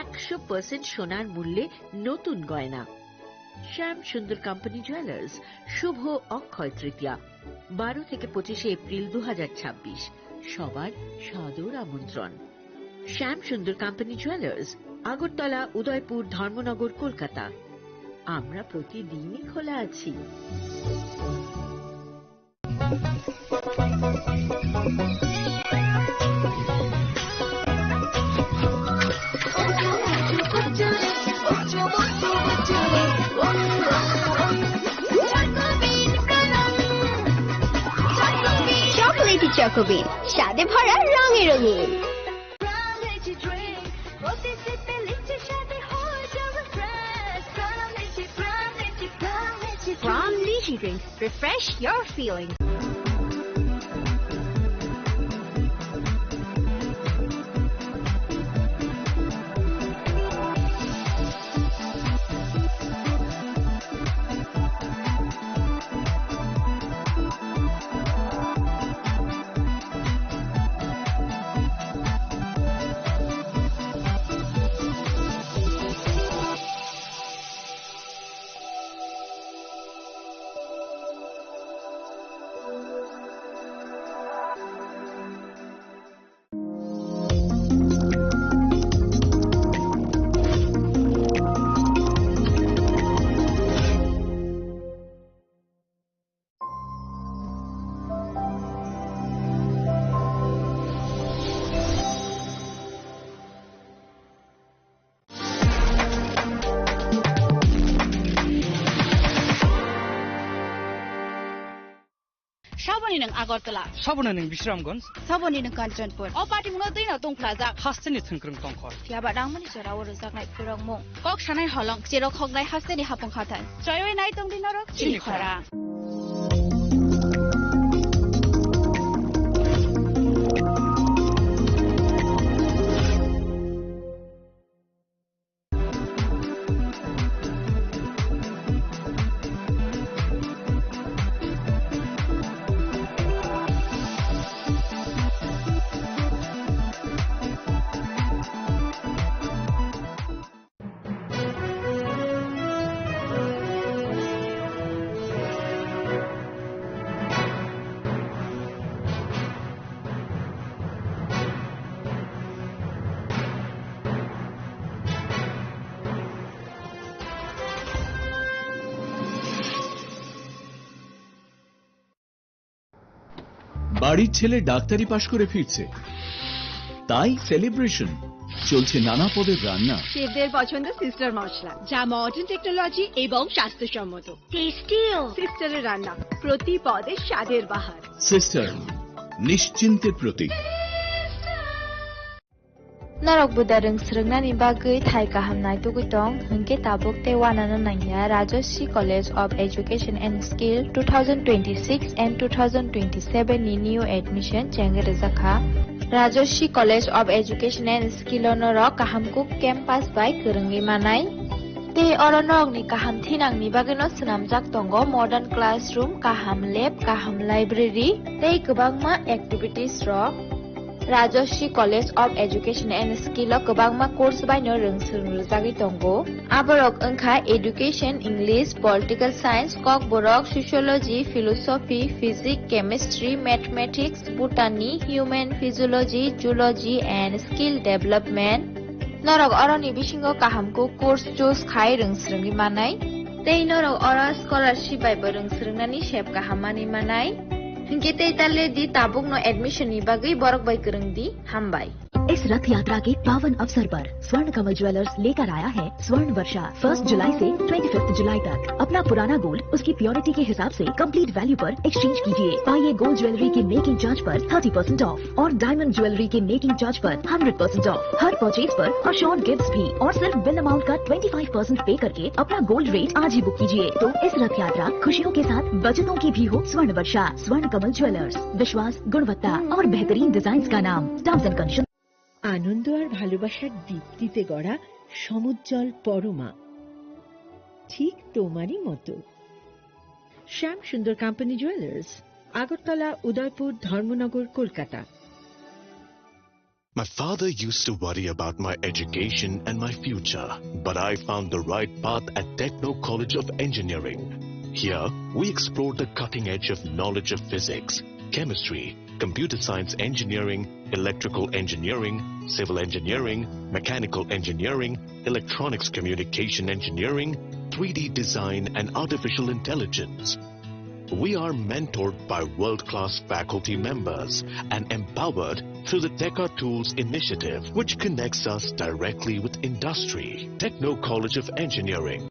একশো পার্সেন্ট সোনার মূল্যে নতুন গয়না। শ্যাম সুন্দর কোম্পানি জুয়েলার্স, শুভ অক্ষয় তৃতীয়া, বারো থেকে পঁচিশে এপ্রিল দু হাজার ছাব্বিশ। সবার সাদর আমন্ত্রণ। শ্যাম সুন্দর কোম্পানি জুয়েলার্স, আগরতলা, উদয়পুর, ধর্মনগর, কলকাতা। আমরা প্রতিদিনই খোলা আছি। চকোলেটি চকোবিন, স্বাদে ভরা, রঙে রঙিন। From Lychee Drinks, refresh your feelings. Saboni nwng Agartala. Saboni nwng Bisramganj. Saboni nwng Kanchanpur. O party mungno twi no tongphlajak. Hasteni thwngkwrwng tongkhor. Phiya ba nangmani jora o rwjaknai phwrwngmung. Kok sanai holong, cherok hoknai hasteni hapung hathai. Choiwi nai tongdi norok chini chini khorang. বাড়ির ছেলে ডাক্তারি পাশ করে ফিরছে, তাই সেলিব্রেশন। চলছে নানা পদের রান্না। শেফদের পছন্দ সিস্টার মশলা, যা মডার্ন টেকনোলজি এবং স্বাস্থ্যসম্মত। টেস্টিও। সিস্টারের রান্না, প্রতি পদে স্বাদের বাহার। সিস্টার, নিশ্চিন্তের প্রতীক। Norok buda rwng swrwngnani bagwi thai kaham naitugwi tong, hwnkhe tabuk tei uanano nangya Rajashree College of Education and Skill two thousand twenty-six and two thousand twenty-seven ni new admission chengwi rwjakha. Rajashree College of Education and Skill o norok kaham kuk campus bai kwrwngwi manai. Tei oro norokni kaham thinangni bagwino swnamjak tongo modern classroom, kaham lab, kaham library tei kwbangma activities rok. Rajashree College of Education and Skill o kwbangma course baino rwng swrwng rwjagwi tongo. Aborok wngkha Education, English, Political Science, Kokborok, Sociology, Philosophy, Physics, Chemistry, Mathematics, Botany, Human Physiology, Zoology and Skill Development. Norok oroni bisingo kaham kuk course choose khai rwng swrwngwi manai. Tei norok oro scholarship bai bo rwng swrwngnani sep kaham manwi manai. Hinkhe tei ta le di tabukno admission ni bagwi borok bai kwrwng di. Hambai. इस रथ यात्रा के पावन अवसर पर स्वर्ण कमल ज्वेलर्स लेकर आया है स्वर्ण वर्षा। फर्स्ट जुलाई से ट्वेंटी फिफ्थ जुलाई तक अपना पुराना गोल्ड उसकी प्योरिटी के हिसाब से कंप्लीट वैल्यू पर एक्सचेंज कीजिए। पाइए गोल्ड ज्वेलरी के मेकिंग चार्ज पर थर्टी परसेंट ऑफ और डायमंड ज्वेलरी के मेकिंग चार्ज पर hundred percent of her purchase पर और शॉर्ट गिफ्ट्स भी, और सिर्फ बिल अमाउंट का ट्वेंटी फ़ाइव परसेंट पे करके अपना गोल्ड रेट आज ही बुक कीजिए। तो इस रथ यात्रा खुशियों के साथ बचतों की भी हो। स्वर्ण वर्षा, स्वर्ण कमल ज्वेलर्स, विश्वास, गुणवत्ता और बेहतरीन डिजाइन का नाम। Terms and condition. আনন্দ আর ভালোবাসার দীপ্তিতে গড়া সমুজ্জ্বল পরমা। ঠিক তোমারই মতো। শ্যাম সুন্দর কোম্পানি জুয়েলার্স, আগরতলা, উদয়পুর, ধর্মনগর, Kolkata. My father used to worry about my education and my future, but I found the right path at Techno College of Engineering. Here, we explore the cutting edge of knowledge of physics, chemistry, computer science engineering, electrical engineering, civil engineering, mechanical engineering, electronics communication engineering, three D design, and artificial intelligence. We are mentored by world-class faculty members and empowered through the Teka Tools initiative, which connects us directly with industry. Techno College of Engineering.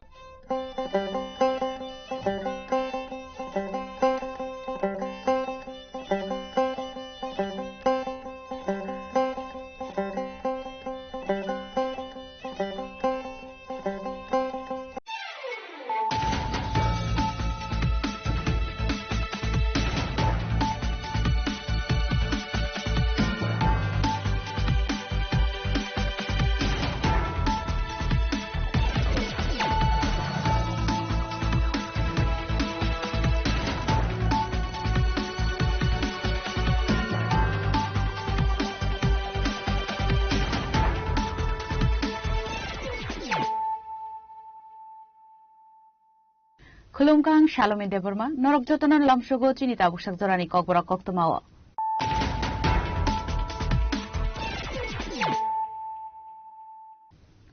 Khulumkha, ang Salomi Debbarma, norok jotono lamsogo chini tabuksak jorani kokborok koktwmao.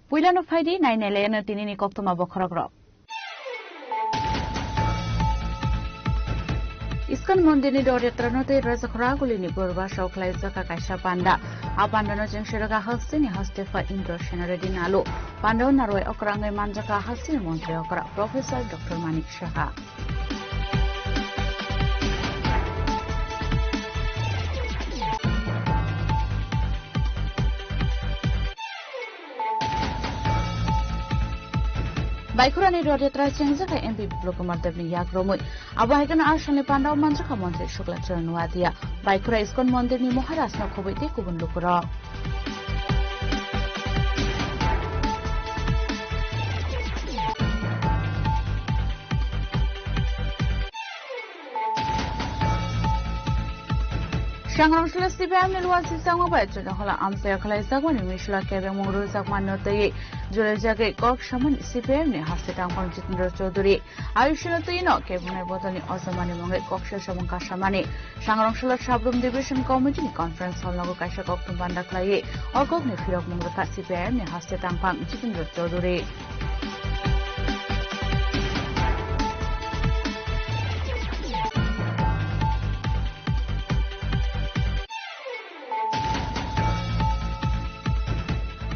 Puilano phaidi, nainailaino tinini koktwma bokhorokrok. Iskon mondirni dor yatrano tei Rajakhora Agulini purba sok khlaijak kaisa panda. A pandano chengserok hasteni haste pha Indra Sena Reddy Nalu. Pandao narwai okrangwi manjak hasteni montri okra Professor Doctor Manik Saha. Baikhorani rod yatra chengjak M P Biplab Kumar Debni yak romwi. Abo hai kheno Assamni pandao manjakha Montri Shukla Charan Wadia. Baikhora Iskon Mondirni Maharajno khobwi tei kubun lukurok. Sangrongsola C P I M ni luwa sisangma bai Chonakhola amchai khlaijakmani misla kebengmung rwjakmano twiwi julaijagwi kok samani C P I M ni haste tangphang Jitendra Chaudhuri. Ayushno twino kebungnai bodolni ojamani mungwi koksa samung kasamani Sangrongsola Sabrum Division Committee ni conference hall nogo kaisa kokthum banda khlaiwi o kokni phirokmung rwkha C P I M ni haste tangphang Jitendra Chaudhuri.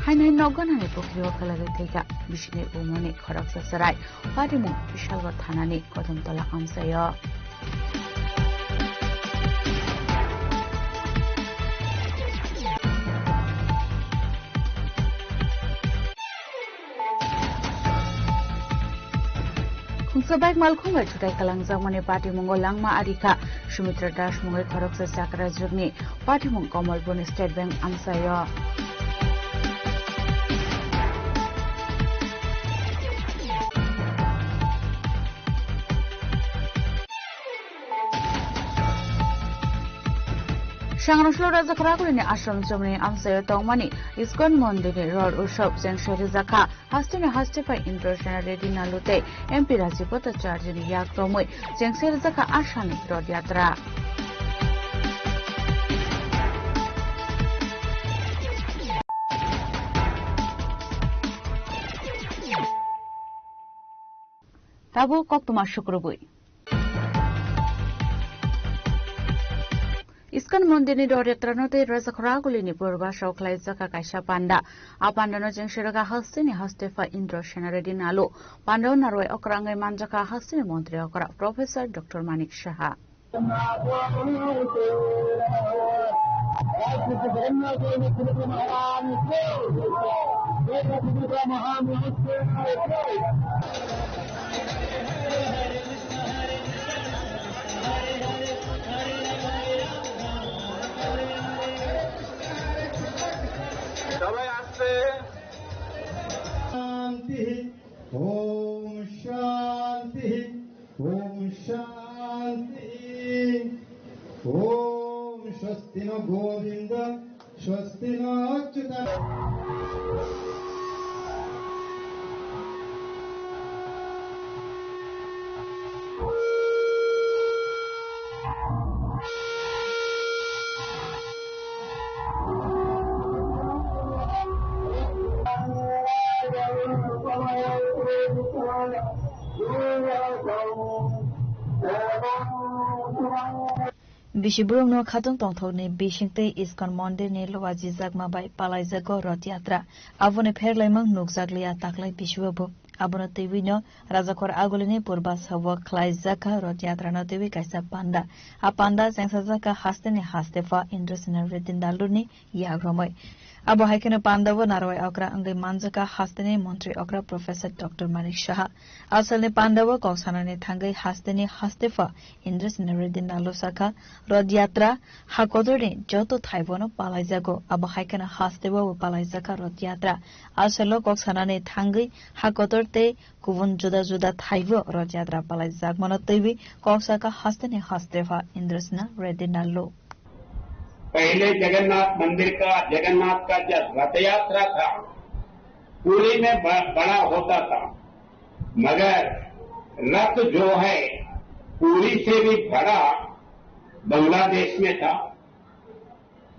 Haino nogo nani pukhrio khalagwi thwikha bisingni umoni khoroksa chwrai. Patimung Kishalgarh thanani Kodamtola amchaio. Khungsa bike malkhung bai chutai kalangjakmani patimungo langma arikha Sumitra Das mungwi khoroksa chakra jwkni Patimung Kamalpurni State Bank amchaio. Sangrongsola Rajakhora Agulini Ashram Chomni amchaio tongmani Iskon Mondirni Rod Utsav chengse rijakha. Hasteni haste pai Indra Sena Reddy Nalu tei M P Rajiv Bhattacharya ni yak romwi chengse rijakha Assamni Rod Yatra. Tabuk koktwma sukrubwi. Iskon Mondirni dor yatrano tei Rajakhora Agulini purba sok khlaijakha kaisa panda. A pandano chengserok hasteni haste pha Indra Sena Reddy Nalu. Pandao narwai okrangwi manjakha hasteni montri okra Professor Doctor Manik Saha. সবাই আসছে। শান্তি। ওম Swasti no Govinda, swasti no Achyuta. Bisi borokno khatung tongthokni bisingtwi ISKCON mondirni luajijakma bai palaijago Rath Yatra. Aboni pherlaimung nukjakliya taklai bisibo bo. Abono twiwino Rajakhor Agulini purba sabo khlaijak kha Rath Yatrano twiwi kaisa panda. A panda chengsajakha hasteni hastepha Indrasena Reddy Nalluni yagromwi. Abo hai kheno pandao narwai okra wngwi manjakha hasteni montri okra Professor Doctor Manik Saha. Asalni pandao kok sanani thangwi hasteni hastepha Indrasena Reddy Nallo sakha, Rath Yatra ha kotorni joto thaibono palaijago. Abo hai kheno hasteo bo palaijakha Rath Yatra. Asalo kok sanani thangwi ha kotor tei kubun juda juda thaibo Rath Yatra palaijakmano twiwi kok sakha hasteni hastepha Indrasena Reddy Nallo. पहले जगन्नाथ मंदिर का, जगन्नाथ का जब रथ यात्रा था, पुरी में ब-, बड़ा होता था, मगर रथ जो है, पुरी से भी बड़ा बांग्लादेश में था।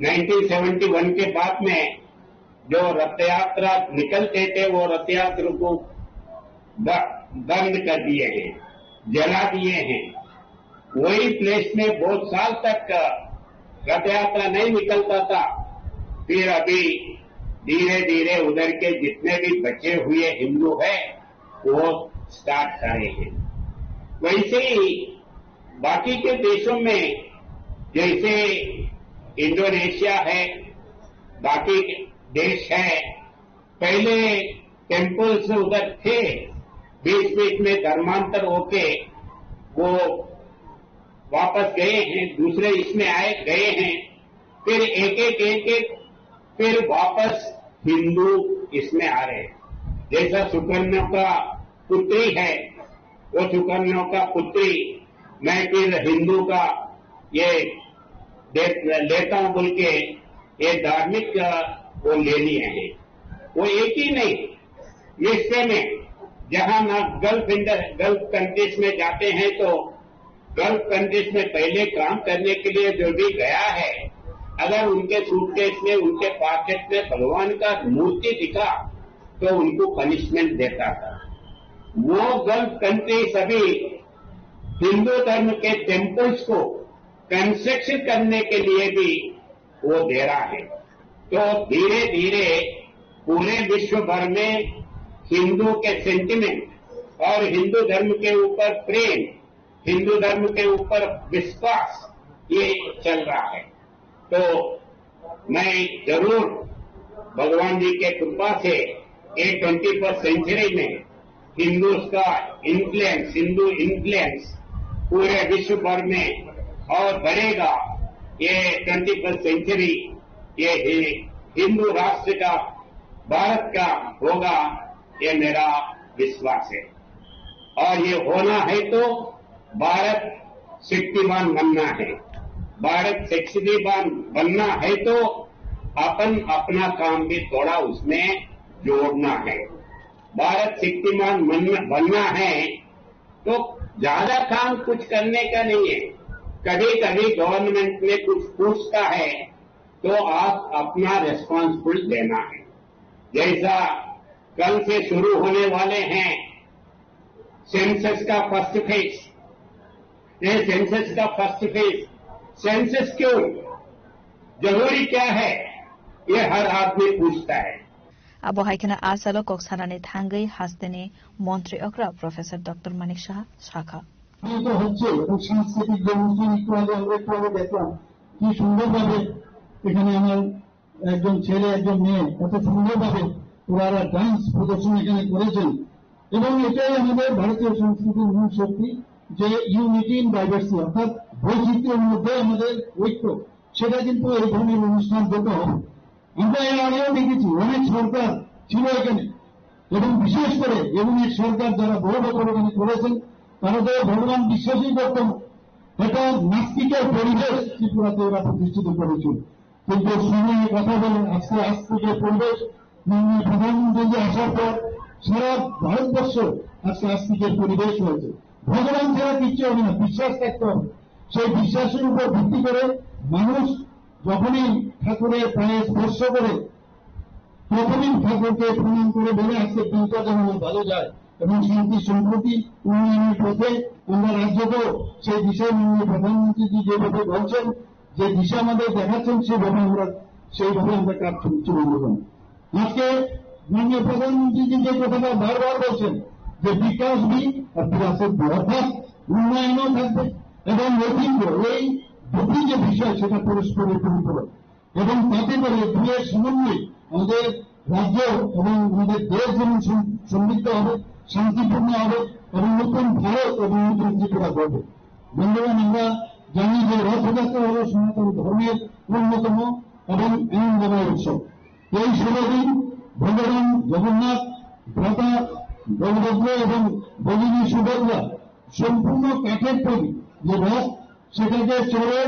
नाइनटीन सेवेंटी वन के बाद में जो रथ यात्रा निकलते थे, वो रथ यात्रा को ब-, बंद कर दिए हैं, जला दिए हैं। वही प्लेस में बहुत साल तक रथ यात्रा नहीं निकलता था। फिर अभी धीरे-धीरे उधर के जितने भी बचे हुए हिंदू हैं, वो स्टार्ट करे हैं। वैसे ही बाकी के देशों में, जैसे इंडोनेशिया है, बाकी देश है, पहले टेम्पल्स उधर थे, बीच-बीच में धर्मांतर होके वो वापस गए हैं, दूसरे इसमें आए, गए हैं, फिर एक-एक, एक-एक, फिर वापस हिंदू इसमें आ रहे हैं। जैसा सुकन्या का पुत्री है, वो सुकन्या का पुत्री, मैं फिर हिंदू का ये दे-, लेता हूँ बोल के ये धार्मिक, अ, वो ले लिए हैं। वो एक ही नहीं, विश्व में जहाँ ना गल्फ इंड-, गल्फ कंट्रीज में जाते हैं तो गल्फ कंट्रीज में पहले काम करने के लिए जो भी गया है, अगर उनके सूटकेस में, उनके पॉकेट में भगवान का मूर्ति दिखा, तो उनको पनिशमेंट देता था। वो गल्फ कंट्रीज अभी हिंदू धर्म के टेम्पल्स को कंस्ट्रक्शन करने के लिए भी वो दे रहा है। तो धीरे-धीरे पूरे विश्व भर में हिंदू के सेंटिमेंट और हिंदू धर्म के ऊपर प्रेम, हिंदू धर्म के ऊपर विश्वास, ये चल रहा है। तो मैं जरूर भगवान जी के कृपा से ये ट्वेंटी फर्स्ट सेंचुरी में हिंदूज का इन्फ्लुएंस, हिंदू इन्फ्लुएंस पूरे विश्व भर में और बढ़ेगा। ये ट्वेंटी फर्स्ट सेंचुरी, ये हि-, हिंदू राष्ट्र का, भारत का होगा, ये मेरा विश्वास है। और ये होना है तो भारत शक्तिमान बनना है। भारत शक्तिमान बनना है तो अपन अपना काम भी थोड़ा उसमें जोड़ना है। भारत शक्तिमान बनना, बनना है तो ज्यादा काम कुछ करने का नहीं है। कभी-कभी गवर्नमेंट में कुछ पूछता है तो आप अपना रिस्पॉन्सिबल देना है। जैसा कल से शुरू होने वाले हैं सेंसस का फर्स्ट फेज, ये सेंसस का फर्स्ट फेज, सेंसस क्यों जरूरी, क्या है, ये हर आदमी पूछता है। Abo hai kheno a salo kok sanani thangwi hasteni montri okra Professor Doctor Manik Saha sakha. বিকশিত হচ্ছে এবং সাংস্কৃতিক যে অনুষ্ঠান একটু আগে আমরা একটু আগে দেখলাম, কি সুন্দরভাবে এখানে আমার একজন ছেলে, একজন মেয়ে এত সুন্দরভাবে ওনারা ডান্স প্রদর্শন এখানে করেছেন। এবং এটাই আমাদের ভারতীয় সংস্কৃতির মূল শক্তি, যে ইউনিটি ইন ডাইভার্সিটি, অর্থাৎ বৈচিত্র্যের মধ্যে আমাদের ঐক্য, সেটা কিন্তু এই ধরনের অনুষ্ঠান হতে হবে। আমরা এর আগেও দেখেছি, অনেক সরকার ছিল এখানে, এবং বিশেষ করে এমন এক সরকার যারা বড় বড় এখানে করেছেন, তারা তো ভগবান বিশ্বাসই করতেন। একটা নাস্তিকের পরিবেশ ত্রিপুরাতে ওরা প্রতিষ্ঠিত করেছিল। কিন্তু শুনে কথা বলেন, আজকে আজ থেকে পরিবেশ মাননীয় প্রধানমন্ত্রীজি আসার পর সারা ভারতবর্ষ আজকে আস্তিকের পরিবেশ হয়েছে। ভগবান ছাড়া কিচ্ছু হবে না, বিশ্বাস থাকতে হবে। সেই বিশ্বাসের উপর ভিত্তি করে মানুষ যখনই ঠাকুরের পায়ে স্পর্শ করে, তখনই ঠাকুরকে প্রণাম করে বলে, "আজকে দিনটা যেন আমার ভালো যায় এবং শান্তি সম্প্রীতি উন্নয়নের পথে আমরা রাজ্যকেও সেই দিশায় মাননীয় প্রধানমন্ত্রীজি যেভাবে বলছেন, যে দিশা আমাদের দেখাচ্ছেন, সেভাবে আমরা, সেইভাবে আমরা কাজ চল-, চলতে পারি।" আজকে মাননীয় প্রধানমন্ত্রীজি যে কথাটা বারবার বলছেন যে বিকাশ বি আর বিরাসত বি, অর্থাৎ উন্নয়নও থাকবে এবং ঐতিহ্য, এই দুটি যে বিষয়, সেটা পরস্পরের পরিপূরক। এবং তাতে করে দুয়ের সমন্বয়ে আমাদের রাজ্য এবং আমাদের দেশ যেমন সম-, সমৃদ্ধ হবে, শান্তিপূর্ণ হবে এবং নতুন ভারত এবং নতুন ত্রিপুরা গড়বে। বন্ধুগণ, আমরা জানি যে রথযাত্রা হলো সনাতন ধর্মের অন্যতম এবং আনন্দময় উৎসব। এই শুভ দিন ভগবান জগন্নাথ, ভ্রাতা বলভদ্র এবং ভগিনী সুভদ্রা সম্পূর্ণ কাঠের তৈরি যে রথ, সেটাকে চড়ে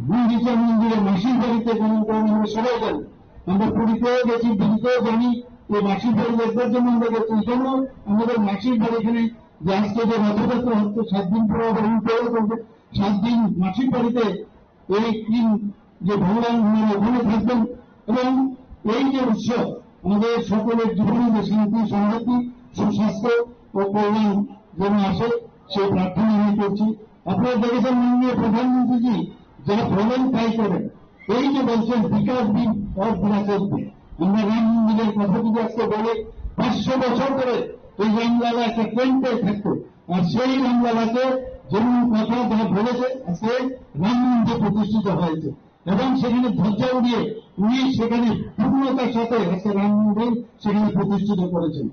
গুন্ডিচা মন্দিরে মাসির বাড়িতে গমন করেন। আমরা সবাই জানি, আমরা পুরীতেও গেছি, দিল্লিতেও জানি, এই মাসির বাড়ি একবার যেমন আমরা গেছি, এই জন্য আমাদের মাসির বাড়ি এখানে যে আজকে যে রথযাত্রা হচ্ছে, সাত দিন পরে আবার উল্টো চলবে, সাত দিন মাসির বাড়িতে এই তিন যে ভগবান ওনারা ওখানে থাকবেন এবং এই যে উৎসব আমাদের সকলের জীবনে যে শান্তি, সমৃদ্ধি, সুস্বাস্থ্য ও কল্যাণ যেন আসে, সেই প্রার্থনা আমি করছি। আপনারা দেখেছেন মাননীয় প্রধানমন্ত্রীজি যা বলেন তাই করেন। এই যে বলছেন বিকাশ দিন অর বিরাসত দিন, আমরা রাম মন্দিরের কথা যদি আজকে বলি, পাঁচশো বছর ধরে এই রামলালা একটা টেন্টে থাকতো, আর সেই রামলালাকে যেমন কথা যা বলেছে, আজকে রাম মন্দির প্রতিষ্ঠিত হয়েছে এবং সেখানে ধ্বজা উড়িয়ে উনি সেখানে পূর্ণতার সাথে আজকে রাম মন্দির সেখানে প্রতিষ্ঠিত করেছেন।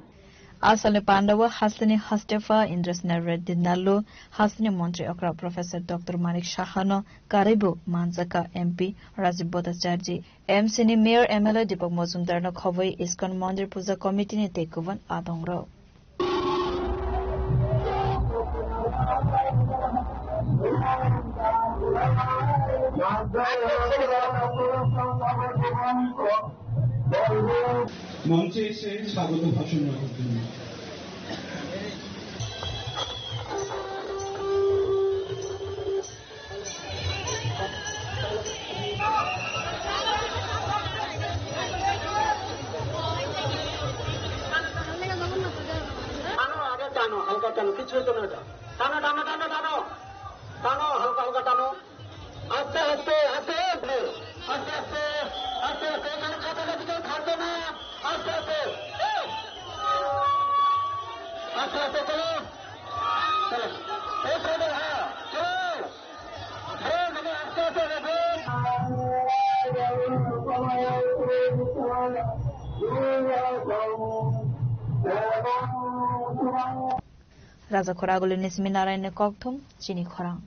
Asalni pandao hasteni hastepha Indra Sena Reddy Nallu, hasteni montri okra Professor Doctor Manik Sahano, karwibo manjaka M P Rajib Bhattacharjee, M C ni Mayor M L A Deepak Majumdarno khobwi ISKCON Mondir Puja Committee ni tei kubun adongrok. মঞ্চে এসে স্বাগত ভাষণ রাখার জন্য। টানো, আগে টানো, হালকা টানো, কিছু হইতো না এটা। টানো, টানো, টানো, টানো। টানো, হালকা, হালকা টানো। আস্তে, আস্তে, আস্তে, আস্তে, আস্তে, আস্তে, আস্তে, আস্তে, এখানে কাছাকাছি কেউ থাকবে না। আস্তে, আস্তে। আস্তে, আস্তে চলো। চলো। এই side এ, হ্যাঁ, চলো। Raja Khoraguli ni simi Narayan ni kokthum chini khorang.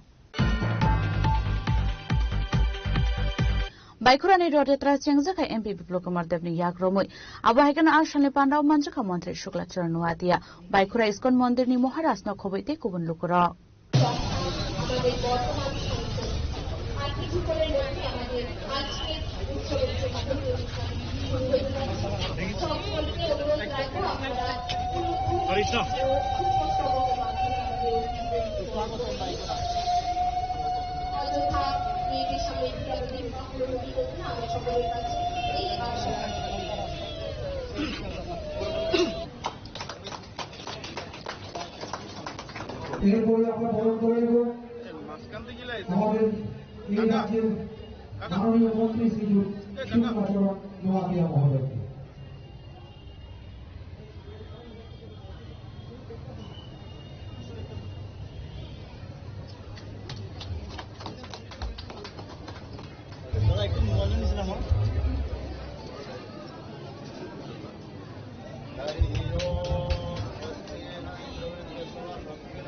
Baikhurani rotretra chengjak hai M P Biplab Kumar Deb ni yak romwi. Abo hai kheno a salni pandao manjakha montri Shukla Charan Noatia. Baikhura ISKCON Mondir ni Maharaj no khobwi tei kubun lukurok. সংস্থান আমাদের বর্তমান সংকট। আর কিছু করে লক্ষ্যে আমাদের আজকের উৎসবের প্রধান অনুষ্ঠান শুরু হতে যাচ্ছে। সকলকে অনুরোধ রাখবো আপনারা পুরো খুব সুস্থ ও খুব কষ্ট করতে পারবেন আমাদের এই উৎসবকে। অযথা মেয়েদের সামনে বিদ্যালয় নির্বাহ করে নদী করতে না, আমরা সকলের কাছে এই আশা রাখি। এরপরে আমরা বরণ করে নেব আমাদের এই রাজ্যের মাননীয় মন্ত্রী শ্রীযুত সুকান্ত নোয়াতিয়া মহোদয়কে।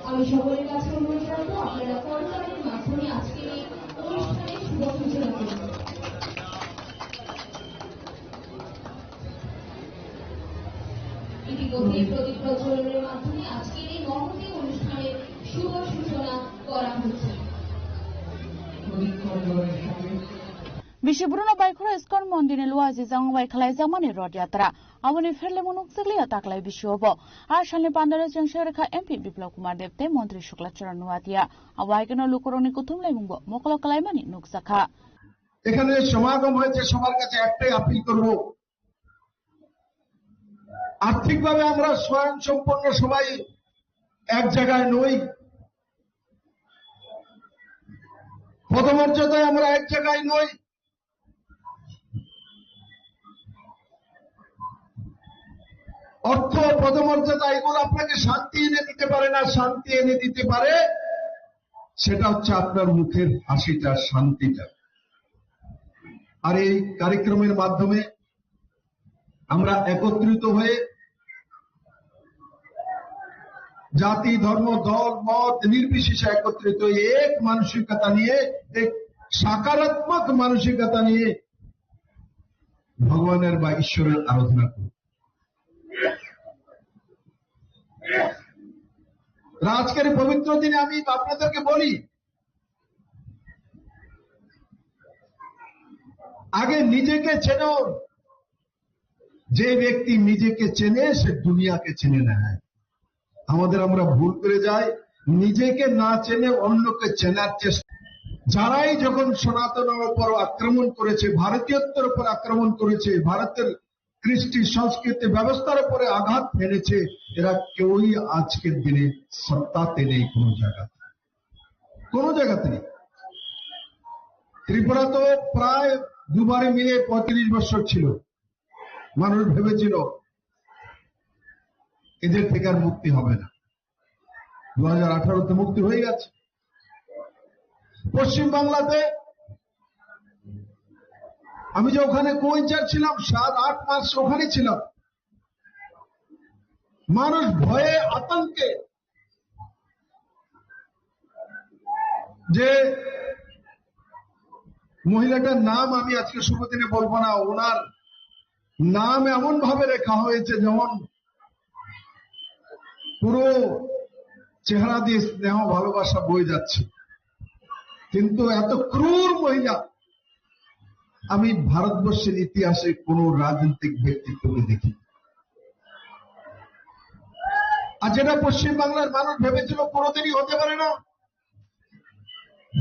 আমি সকলের কাছে অনুরোধ রাখবো, আপনারা করতালির মাধ্যমে আজকের এই অনুষ্ঠানের শুভ সূচনা করুন। ইতিমধ্যে প্রদীপ প্রজ্বলনের মাধ্যমে আজকের এই মহতী অনুষ্ঠানের শুভ সূচনা করা হচ্ছে। Bisi Bruno Baikhoro Iskon Mondirni Luaji Jangbai khlaijakmani Rod Yatra. Aboni pherlemo nukjakliya taklai bisio bo. A salni pandaro chengse rwkha M P Biplab Kumar Deb tei Montri Shukla Charan Nuatia. Abo hai kheno lukurokni kuthum laimungbo mokolo khlaimani nukjakha. এখানে সমাগম হয়েছে, সবার কাছে একটাই আপিল করব, আর্থিকভাবে আমরা স্বয়ংসম্পূর্ণ সবাই এক জায়গায় নই, পদমর্যাদায় আমরা এক জায়গায় নই। অর্থ, পদমর্যাদা এগুলো আপনাকে শান্তি এনে দিতে পারে না, শান্তি এনে দিতে পারে সেটা হচ্ছে আপনার মুখের হাসিটা, শান্তিটা। আর এই কার্যক্রমের মাধ্যমে আমরা একত্রিত হয়ে জাতি, ধর্ম, দল, মত নির্বিশেষে একত্রিত হয়ে এক মানসিকতা নিয়ে, এক সকারাত্মক মানসিকতা নিয়ে ভগবানের বা ঈশ্বরের আরাধনা করি। আর আজকের এই পবিত্র দিনে আমি আপনাদেরকে বলি, আগে নিজেকে চেনো। যে ব্যক্তি নিজেকে চেনে, সে দুনিয়াকে চেনে না। আমাদের, আমরা ভুল করে যাই, নিজেকে না চেনে অন্যকে চেনার চেষ্টা। যারাই যখন সনাতনের উপর আক্রমণ করেছে, ভারতীয়ত্বের উপর আক্রমণ করেছে, ভারতের কৃষ্টি সংস্কৃতি ব্যবস্থার উপরে আঘাত হেনেছে, এরা কেউই আজকের দিনে সত্তাতে নেই কোনো জায়গাতে, কোনো জায়গাতে নেই। ত্রিপুরা তো প্রায় দুবারে মিলে পঁয়ত্রিশ বছর ছিল, মানুষ ভেবেছিল এদের থেকে আর মুক্তি হবে না। দু হাজার আঠারোতে মুক্তি হয়ে গেছে। পশ্চিম বাংলাতে আমি যে ওখানে কো ইনচার্জ ছিলাম, সাত আট মাস ওখানে ছিলাম, মানুষ ভয়ে আতঙ্কে যে মহিলাটার নাম আমি আজকে শুভ দিনে বলবো না, ওনার নাম এমন ভাবে লেখা হয়েছে যেমন পুরো চেহারা দিয়ে স্নেহ ভালোবাসা বয়ে যাচ্ছে, কিন্তু এত ক্রূর মহিলা আমি ভারতবর্ষের ইতিহাসে কোনো রাজনৈতিক ব্যক্তিত্বকে দেখি। আর যেটা পশ্চিম বাংলার মানুষ ভেবেছিল কোনোদিনই হতে পারে না,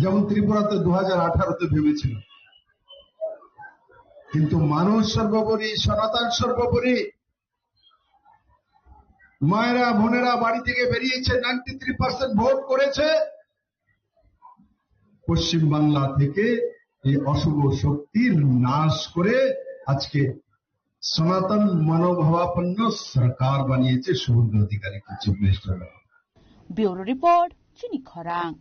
যেমন ত্রিপুরাতে দু হাজার আঠারোতে ভেবেছিল, কিন্তু মানুষ সর্বোপরি, সনাতন সর্বোপরি। মায়েরা, বোনেরা বাড়ি থেকে বেরিয়েছে, নাইনটি থ্রি পার্সেন্ট ভোট করেছে। পশ্চিম বাংলা থেকে এই অশুভ শক্তির নাশ করে আজকে সনাতন মনোভাবাপন্ন সরকার বানিয়েছে শুভেন্দু অধিকারীকে chief minister. Bureau Report, Chini Khorang.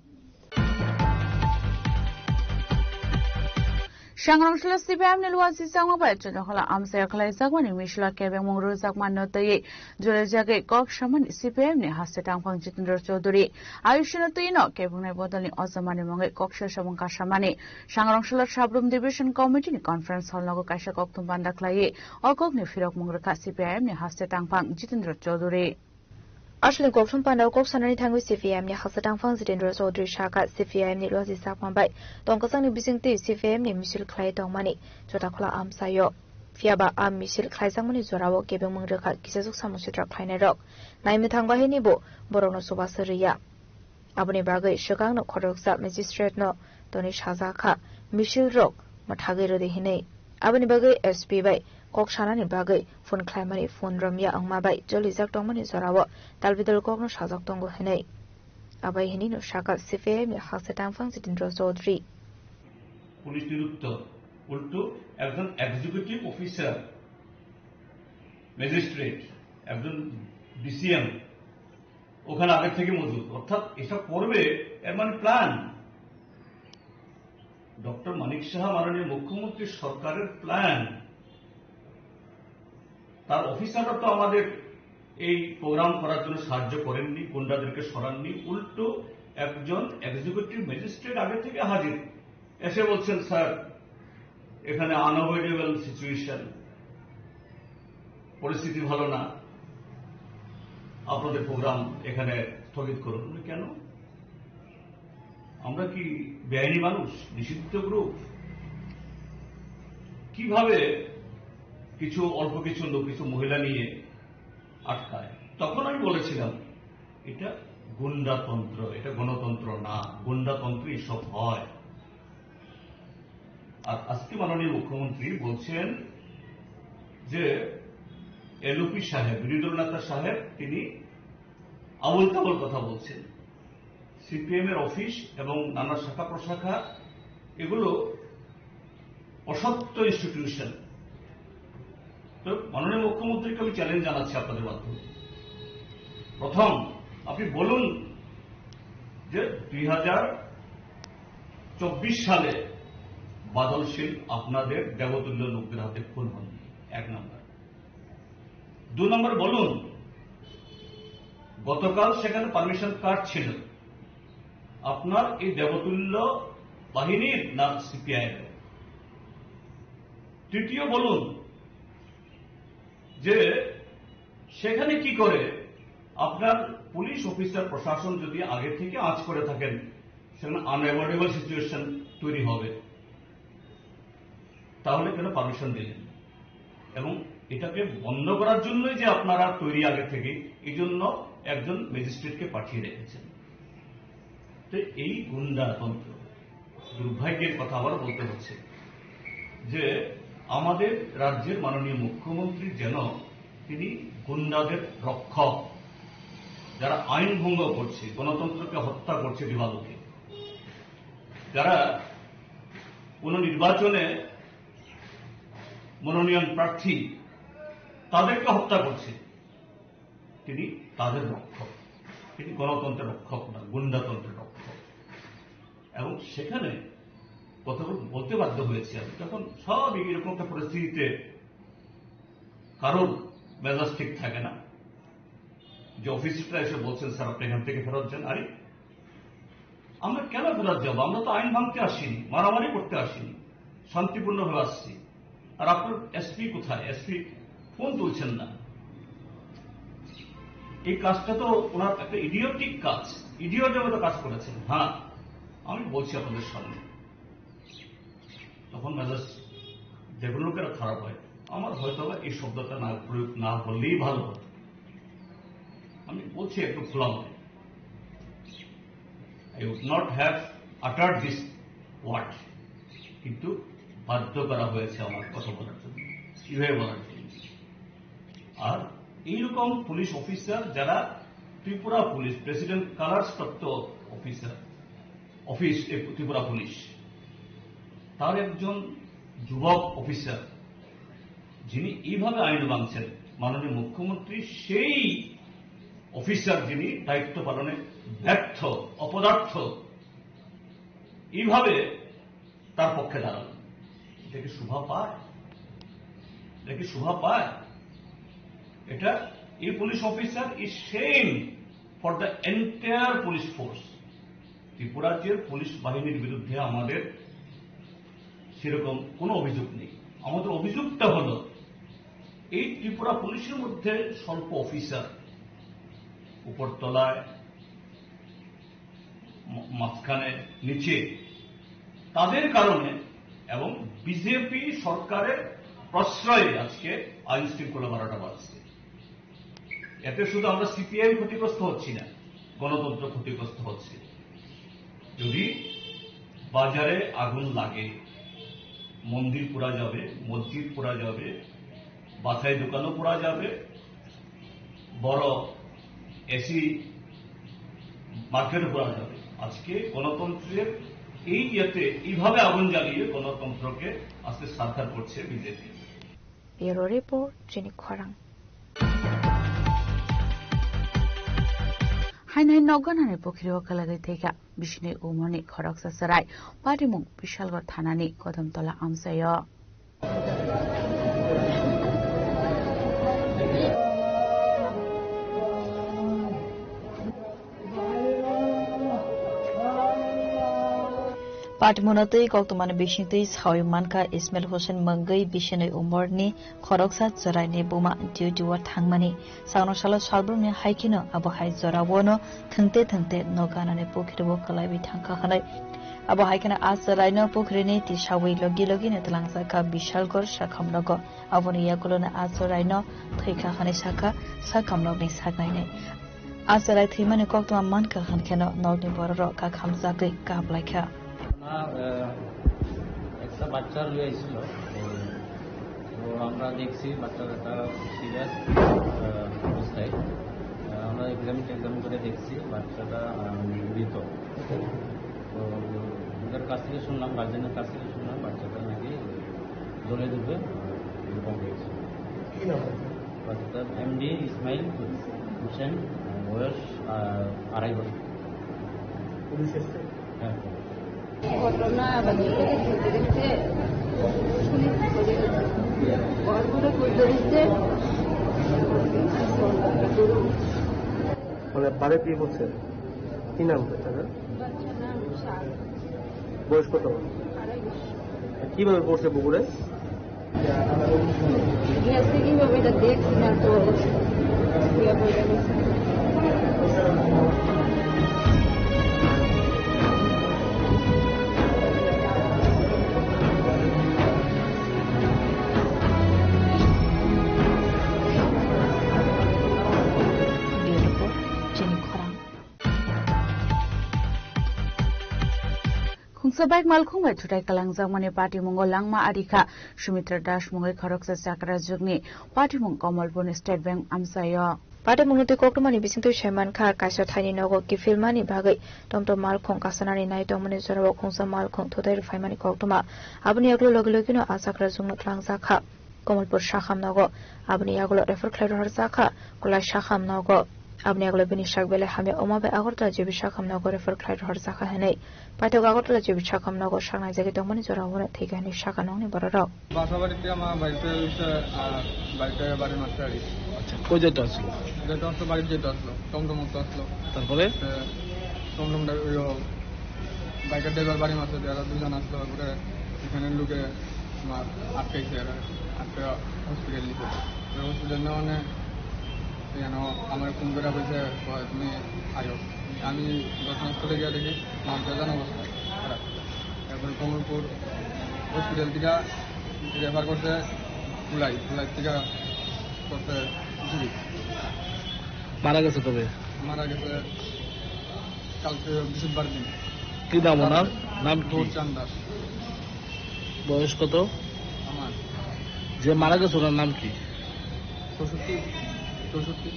Sangrong salo C P I M ni luwa si sangma bai chonjong khala amsaya khalai jakmani misla kebeng mung rwjakma no twi jole jagwi kok samani C P I M ni haste tangphang Jitendra Chaudhary. Ayushino twi no kebeng nai bodol ni ojamani mungwi kok sa samung kasamani. Sangrong salo Sabrum Division Committee ni conference hall nogo kaisa kokthum banda khlaiwi o kok ni phirok mung rwkha C P I M ni haste tangphang Jitendra Chaudhary. Aswlwng kokthum pandao kok sanani thangwi C P I M ni haksa tangphang Jitendra Chaudhary sakha, C P I M ni luaji sakma bai tongkwchangni bisingtwi C P I M ni misil khlai tongmani Jotakhula amchaio. Phiyaba a misil khlaijakmani jorao kebengmung rwkha kisajwk samung sitra khlainairok. Naimwthang bahini bo borokno chubasa rwya. Aboni bagwi swkangno khoroksa magistrate no tonwi sajak kha, misil rok mwthagwi rwdi hinwi. Aboni bagwi S P bai kok sanani bagwi phone khlaimani phone romya wngma bai cholijak tongmani jorao talbidal kokno sajak tongo hinwi. Abai hinwi no sakha C P I M ni haksa tangphang Jitendra Chaudhary. Police নিরীক্ষক, উল্টো একজন executive officer, magistrate, একজন ডিসিএম ওখানে আগের থেকে মজুদ, অর্থাৎ এসব করবে, এর মানে প্ল্যান। ডক্টর মানিক সাহা মাননীয় মুখ্যমন্ত্রী সরকারের প্ল্যান। তার অফিসাররা তো আমাদের এই প্রোগ্রাম করার জন্য সাহায্য করেননি, গুন্ডাদেরকে সরাননি, উল্টো একজন এক্সিকিউটিভ ম্যাজিস্ট্রেট আগে থেকে হাজির, এসে বলছেন, "স্যার, এখানে আনঅ্যাভয়েডেবল সিচুয়েশন, পরিস্থিতি ভালো না, আপনাদের প্রোগ্রাম এখানে স্থগিত করুন।" বলি, "কেন?" আমরা কি বেআইনি মানুষ, নিষিদ্ধ গ্রুপ? কিভাবে কিছু অল্প কিছু লোক, কিছু মহিলা নিয়ে আটকায়? তখন আমি বলেছিলাম, এটা গুন্ডাতন্ত্র, এটা গণতন্ত্র না, গুন্ডাতন্ত্রে এসব হয়। আর আজকে মাননীয় মুখ্যমন্ত্রী বলছেন যে এলওপি সাহেব, বিরোধী দল নেতা সাহেব, তিনি আবল তাবল কথা বলছেন। সিপিএম এর অফিস এবং নানা শাখা প্রশাখা, এগুলো অসত্য ইনস্টিটিউশন। তো মাননীয় মুখ্যমন্ত্রীকে আমি চ্যালেঞ্জ জানাচ্ছি আপনাদের মাধ্যমে। প্রথম, আপনি বলুন যে দুই হাজার চব্বিশ সালে বাদল শীল আপনাদের দেবতুল্য লোকদের হাতে খুন হননি, এক নম্বর। দু নম্বর বলুন, গতকাল সেখানে পারমিশন কার্ড ছিল, আপনার এই দেবতুল্য বাহিনীর না সিপিআই? তৃতীয় বলুন যে সেখানে কি করে আপনার পুলিশ অফিসার প্রশাসন যদি আগে থেকে আঁচ করে থাকেন, সেখানে আনঅ্যাভয়েডেবল সিচুয়েশন তৈরি হবে, তাহলে কেন পারমিশন দিলেন? এবং এটাকে বন্ধ করার জন্যই যে আপনারা তৈরি আগে থেকে, এই জন্য একজন ম্যাজিস্ট্রেটকে পাঠিয়ে রেখেছেন। তো এই গুন্ডাতন্ত্র, দুর্ভাগ্যের কথা আবার বলতে হচ্ছে যে আমাদের রাজ্যের মাননীয় মুখ্যমন্ত্রী যেন তিনি গুন্ডাদের রক্ষক, যারা আইন ভঙ্গ করছে, গণতন্ত্রকে হত্যা করছে দিবালোকে, যারা কোনো নির্বাচনে মনোনয়ন প্রার্থী, তাদেরকে হত্যা করছে, তিনি তাদের রক্ষক। তিনি গণতন্ত্রের রক্ষক না, গুন্ডাতন্ত্রের রক্ষক। এবং সেখানে কথা বল-, বলতে বাধ্য হয়েছি আমি। তখন স্বাভাবিক এরকম একটা পরিস্থিতিতে কারোর মেজাজ ঠিক থাকে না। যে অফিসাররা এসে বলছেন, "স্যার, আপনি এখান থেকে ফেরত যান।" আরে, আমরা কেন ফেরত যাবো? আমরা তো আইন ভাঙতে আসিনি, মারামারি করতে আসিনি, শান্তিপূর্ণভাবে আসছি। আর আপনার এসপি কোথায়? এসপি ফোন তুলছেন না। এই কাজটা তো ওনার একটা ইডিওটিক কাজ, ইডিওটের মতো কাজ করেছেন। হ্যাঁ, আমি বলছি আপনাদের সামনে, তখন মেজাজ যে কোনো লোকের খারাপ হয়। আমার হয়তো বা এই শব্দটা না প্রয়োগ না করলেই ভালো হতো। আমি বলছি একটু খোলা মনে, I would not have uttered this word, কিন্তু বাধ্য করা হয়েছে আমার কথা বলার জন্য, এইভাবে বলার জন্য। আর এইরকম পুলিশ অফিসার, যারা ত্রিপুরা পুলিশ, প্রেসিডেন্ট কালার্স প্রাপ্ত অফিসার, অফিস, এ, ত্রিপুরা পুলিশ, তার একজন যুবক অফিসার, যিনি এইভাবে আইন ভাঙছেন, মাননীয় মুখ্যমন্ত্রী সেই অফিসার, যিনি দায়িত্ব পালনে ব্যর্থ, অপদার্থ, এইভাবে তার পক্ষে দাঁড়ান। এটা কি শোভা পায়? এটা কি শোভা পায়? এটা, এই police officer is shame for the entire police force। Tripura রাজ্যের পুলিশ বাহিনীর বিরুদ্ধে আমাদের সেরকম কোনো অভিযোগ নেই। আমাদের অভিযোগটা হলো, এই ত্রিপুরা পুলিশের মধ্যে স্বল্প অফিসার, উপরতলায়, ম-, মাঝখানে, নিচে, তাদের কারণে এবং বিজেপি সরকারের প্রশ্রয়ে আজকে আইন শৃঙ্খলা বারোটা বাজছে। এতে শুধু আমরা সিপিআইএম ক্ষতিগ্রস্ত হচ্ছি না, গণতন্ত্র ক্ষতিগ্রস্ত হচ্ছে। যদি বাজারে আগুন লাগে, মন্দির পোড়া যাবে, মসজিদ পোড়া যাবে, বাছাই দোকানও পোড়া যাবে, বড় এসি মার্কেটও পোড়া যাবে। আজকে গণতন্ত্রের এই ইয়েতে এইভাবে আগুন জ্বালিয়ে গণতন্ত্রকে আজকে সারখার করছে BJP. Bureau Report, chini khorang. Hainai nokganani pukhiri o kwlagwi thwikha, bisini umorni khoroksa chwrai, patimung Bishalgarh thanani Kodamtola amchaio. Patimungno twi koktwmani bisingtwi sawi mankha Ismail Hussain mungwi bisinwi umorni khoroksa chwraini buma duty-o thangmani. Sakno salo salbrumni hai kheno abo hai joraono thwngte thwngte nok ganani pukhirbo kwlaiwi thangkha hwnwi. Abo hai kheno a chwraino pukhirini tisawi logi logino twlangjakha Bishalgarh sakhamnogo. Aboni yagulono a chwraino thwikha hwnwi sakha sakhamnokni saknaini. A chwrai thwimani koktwma mankha hwnkheno nokni bororok kakhamjagwi kaplaikha. না, আহ, একটা বাচ্চা লয়ে এসেছিল। তো, তো আমরা দেখছি বাচ্চাটা সিরিয়াস, আহ, অবস্থায়। আহ, আমরা এক্সামিন টেক্সামিন করে দেখছি বাচ্চাটা, আহ, মৃত। তো ওদের কাছ থেকে শুনলাম, গার্জেনের কাছ থেকে শুনলাম বাচ্চাটা নাকি জলে ডুবে, আহ, এরকম হয়েছে। কি নাম? বাচ্চাটার এমডি ইসমাইল হোসেন, আহ, বয়স, আহ, আড়াই বছর। পুলিশ এসছে? হ্যাঁ। ঘটনা বাড়িতে দেখতে দেখতে শুনে ঘরগুলো খুলতে দিচ্ছে। মানে বাড়িতে কি বলছে? কি নাম বাচ্চাটার? বাচ্চার নাম শাহ। বয়স কত? আড়াই বছর। কিভাবে পড়ছে পুকুরে? গেছে কিভাবে এটা দেখছি না তো। Khungsa bike malkhung bai thutai kalangjakmani patimungo langma arikha Sumitra Das mungwi khoroksa chakra jwkni patimung Kamalpurni State Bank amchaio. Patimungno twi koktwmani bisingtwi saimankha, kaisa thaini nogo kiphilmani bagwi tomtom malkhung kasanani nai tongmani jorao khungsa malkhung thutai rwphaimani koktwma. Aboni yagulo logi logino a chakra jwkno twlangjakha. Kamalpur sakham nogo. Aboni yagulo refer khlai rohorjakha Kolai sakham nogo. Aboni yagulo bini sak belai hamya wngma bai Agartala G B sakham nogo refer khlai rohorjakha hwnwi paithak Agartala G B sakham nogo saknai jagwi tongmani jorao bono thwikha hwnwi sakha nokni bororok. বাসা বাড়িতে আমার ভাইফের হচ্ছে, আহ, বাইকে বাড়ি মারছে আর কি। আচ্ছা, কই যেতে আসলো? যেতে আসলো, বাড়ির যেতে আসলো, টমটম উঠতে আসলো। তারপরে? এ, টমটমটা ওই ও বাইকের ড্রাইভার বাড়ি মারছে, তারা দুজন আসলো, ওরে এখানে লোকে তোমার আটকাইছে, আর আটকে হসপিটাল নিছে। তো হসপিটাল নেওয়া মানে কেন আমার ফোন করে বলছে, "কয়, তুমি আয়ো।" আমি ঘটনাস্থলে গিয়ে দেখি আমার বেজান অবস্থা খারাপ। তারপরে কমলপুর হসপিটাল থেকে রেফার করছে কুলাই, কুলাই থেকে করছে জিবি। মারা গেছে কবে? মারা গেছে কালকে বৃহস্পতিবার দিন। কি নাম ওনার? নাম কি? গৌরচাঁদ দাস। বয়স কত? আমার। যে মারা গেছে ওনার নাম কি? চৌষট্টি, চৌষট্টি।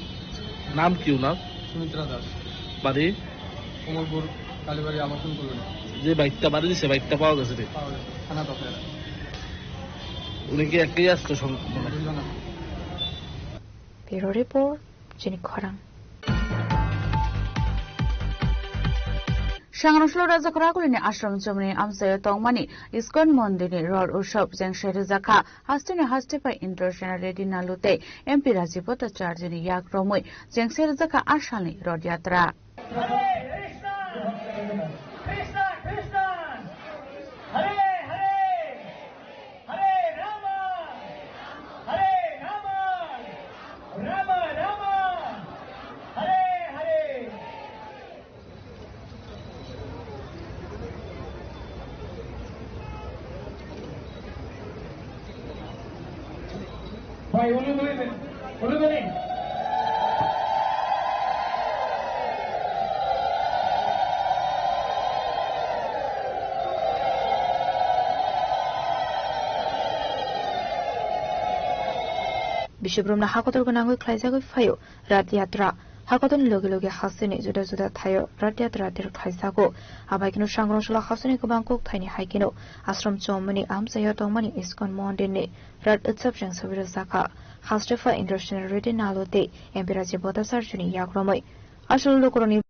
নাম কি ওনার? সুমিত্রা দাস। বাড়ি? কমলপুর কালীবাড়ি আবাসন কলোনি। যে বাইকটা বাড়ি দিছে, বাইকটা পাওয়া গেছে রে? পাওয়া গেছে, থানা তথে। উনি কি একাই আসতো সং-, মানে? দুইজন আসতো। Bureau report, Chini Khorang. Sangrongshalo Rajakhor Akulini Ashram Chomoni amchaio tongmani ISKCON Mondirni Rod Utsav chengse rwjakha. Hasteni haste pai Indrasena Reddy Nalu tei M P Rajiv Bhattacharjini yak romwi chengse rwjakha asalni Rod Yatra. Hare Krishna, Krishna Krishna, Hare Hare, Hare Rama, Hare Rama, Rama Rama, Hare Hare. Bhai, ulu duli din. Ulu duli. Biswabhrumno hakotor gwnangwi khlaijagwi phaio Rath Yatra. Hakotorni logi logi hasteni juda juda thaio Rath Yatra der khlaijago. Abai kheno Sangrongshalo hasteni kwbang kok thaini hai kheno Ashram Chomoni amchaio tongmani ISKCON Mondirni Rath Utsav chengse rwjakha. Haste pha Indrasena Reddy Nalu tei M P Rajiv Bhattacharjini yak romwi. Asol lukurokni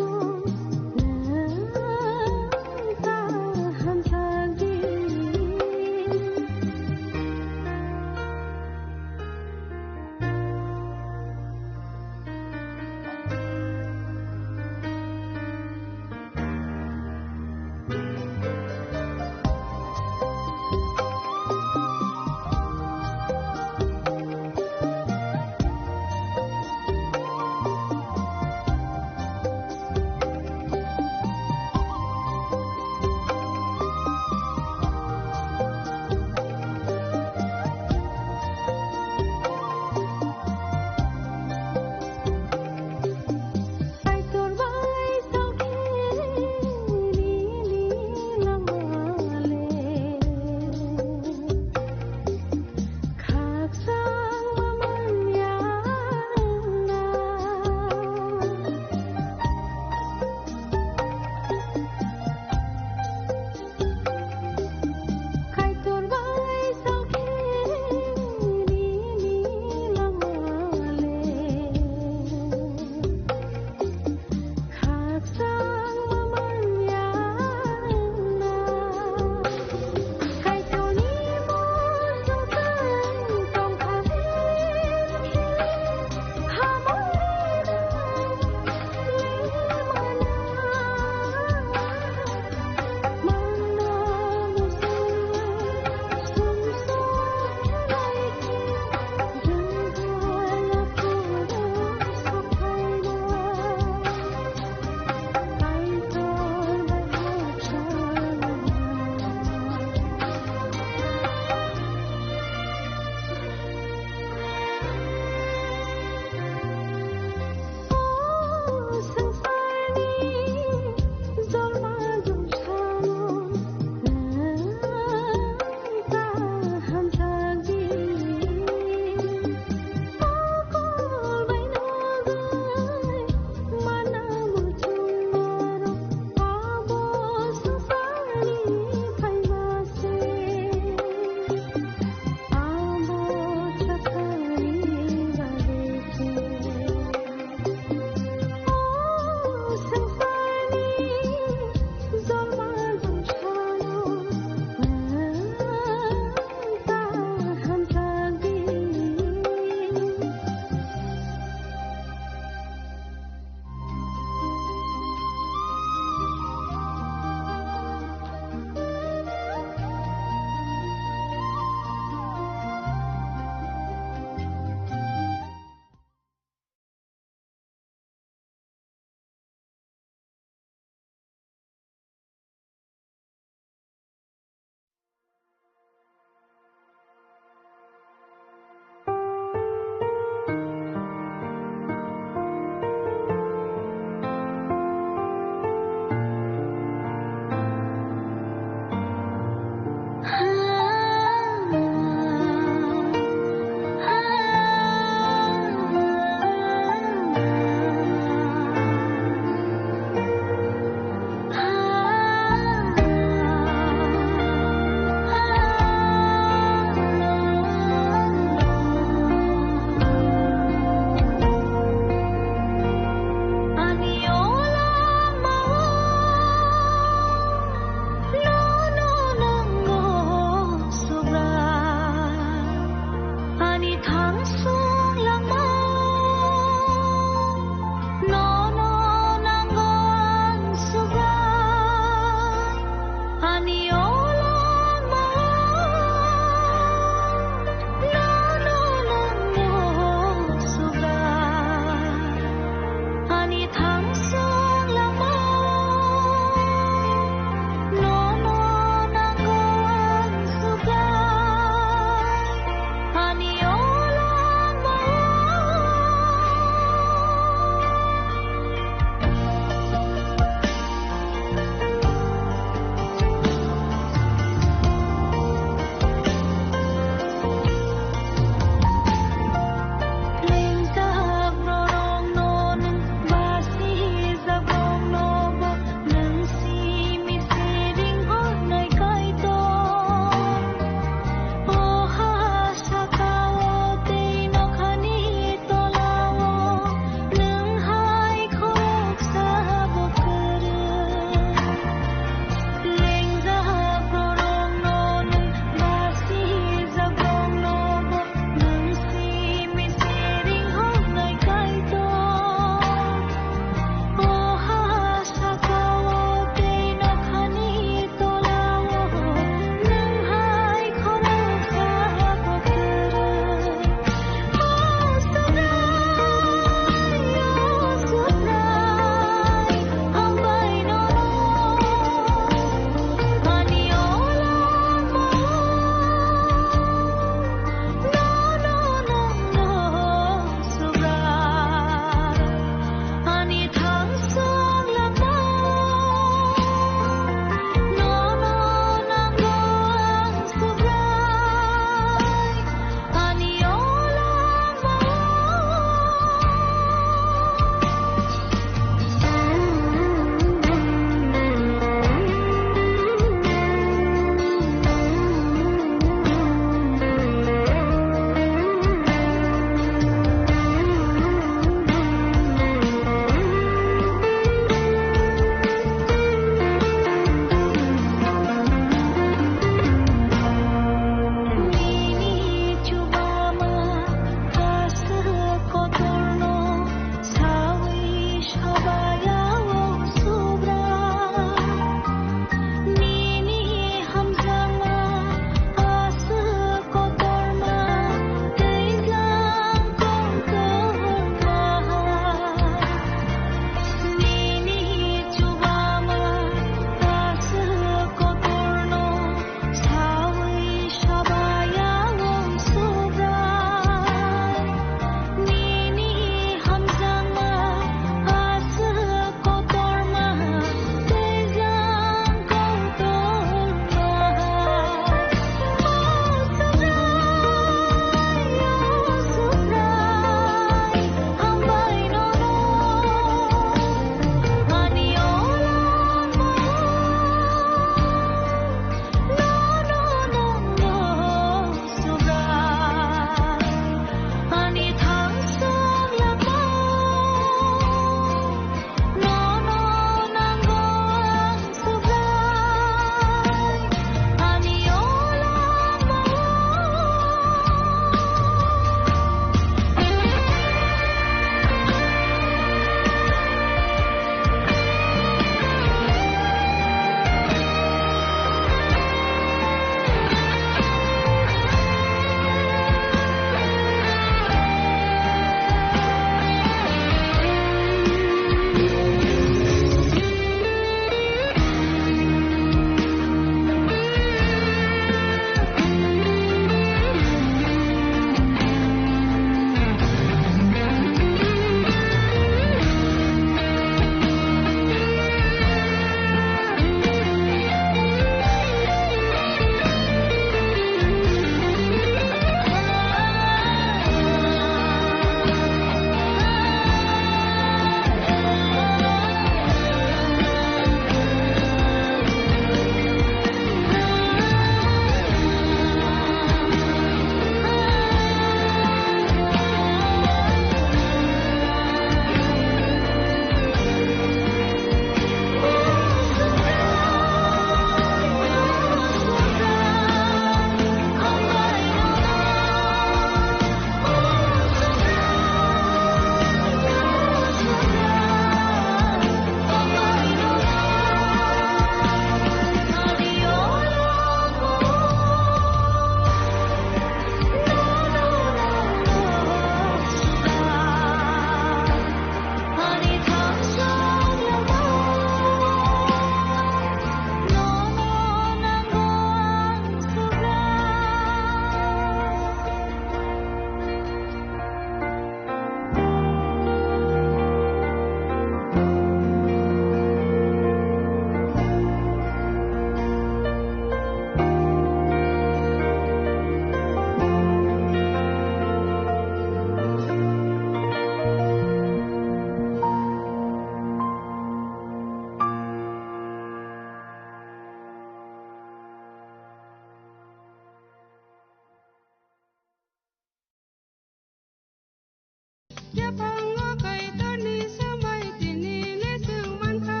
Yaphango Kaitorni samai tini le chwng mankha,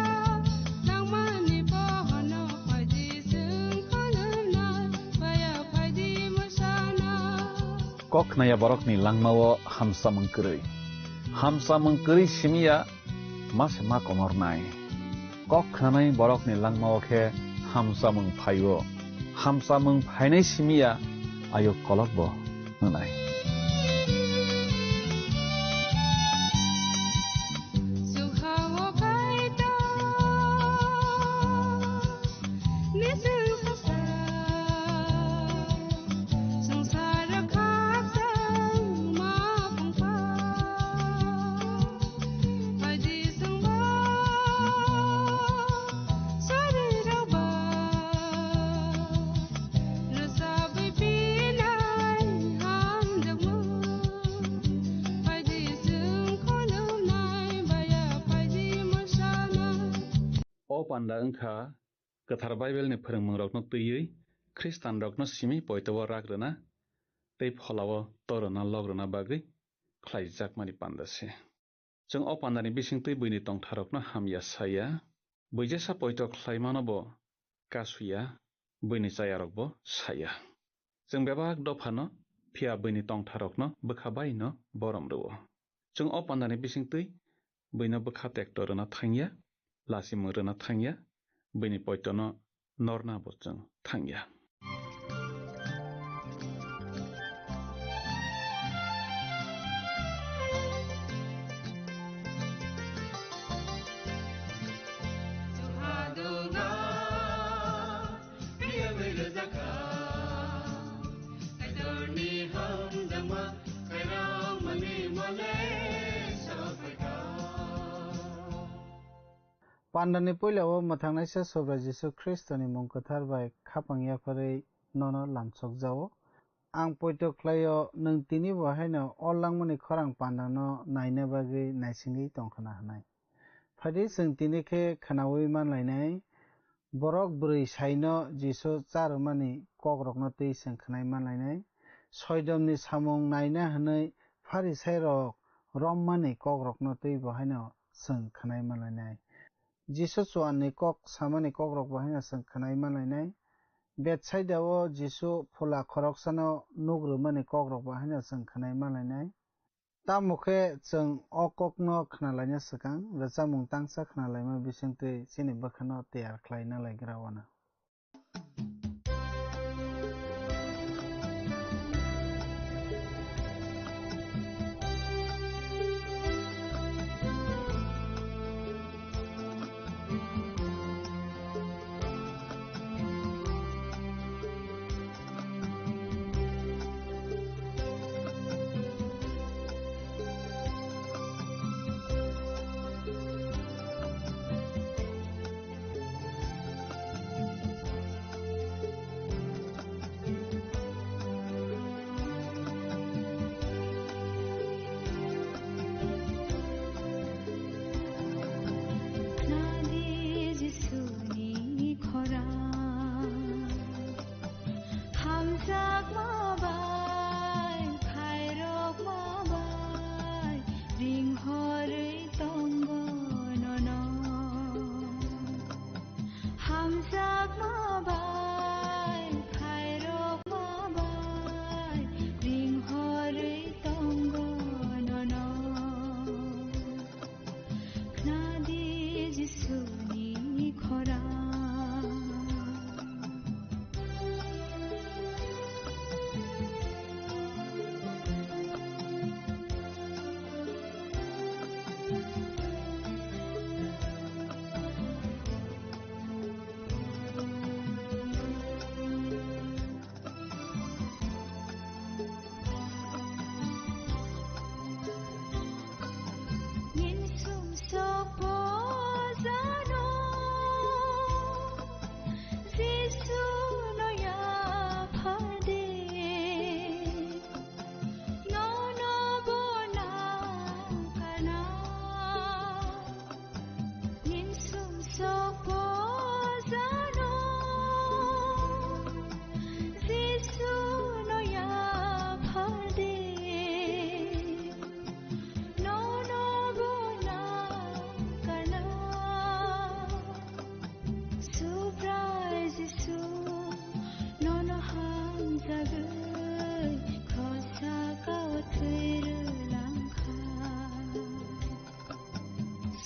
nangmani bohono phaidi chwng khulumnai, baya phaidi mwsana. Kok khnaya borokni langmao hamsamung kwrwi. Hamsamung kwrwi simiya ma se ma komornai. Kok khnanai borokni langmao khe hamsamung phaio. Hamsamung phainai simiya ayuk kolokbo hwnai. O panda wngkha Kwthar Baibelni phwrwngmungrokno twiwi Khristanrokno simi poito-o rak rwna tei phola-o to rwna lok rwna bagwi khlaijakmani panda se. Chwng o pandani bisingtwi buini tongtharokno hamya saya, bui jesa poito khlaimano bo kasuya, buini chayarokbo saya. Chwng bebak dophano phiya buini tongtharokno bwkha baino borom rwo. Chwng o pandani bisingtwi buino bwkha tekto rwna thangya, lachimung rwna thangya, buini poitono norna bo chwng thangya. Pandani puila o mwthangnaisa Subrai Jisu Khristoni mung kwthar bai khapang yapharwi nono lamsokjao. Ang poito khlaio, nwng tini bo haino o langmani khorang pandano naina bagwi naisingwi tongkhwna hwnwi. Phaidi chwng tini khe khwnaui manlainai, borok bwrwi saino Jisu cha rwmani kokrokno twi chwng khwnai manlainai, Soidomni samung naina hwnwi Pharisairok rommani kokrokno twi bo haino chwng khwnai manlainai. Jisu chuanni kok samani kokrok bo haino chwng khwnai manlainai. Betsaida-o Jisu phola khoroksano nuk rwmani kokrok bo haino chwng khwnai manlainai. Tamo khe chwng o kokno khwnalaina swkang rwchapmung tangsa khwnalaima bisingtwi chini bwkhano tiyar khlaina lai gra wano.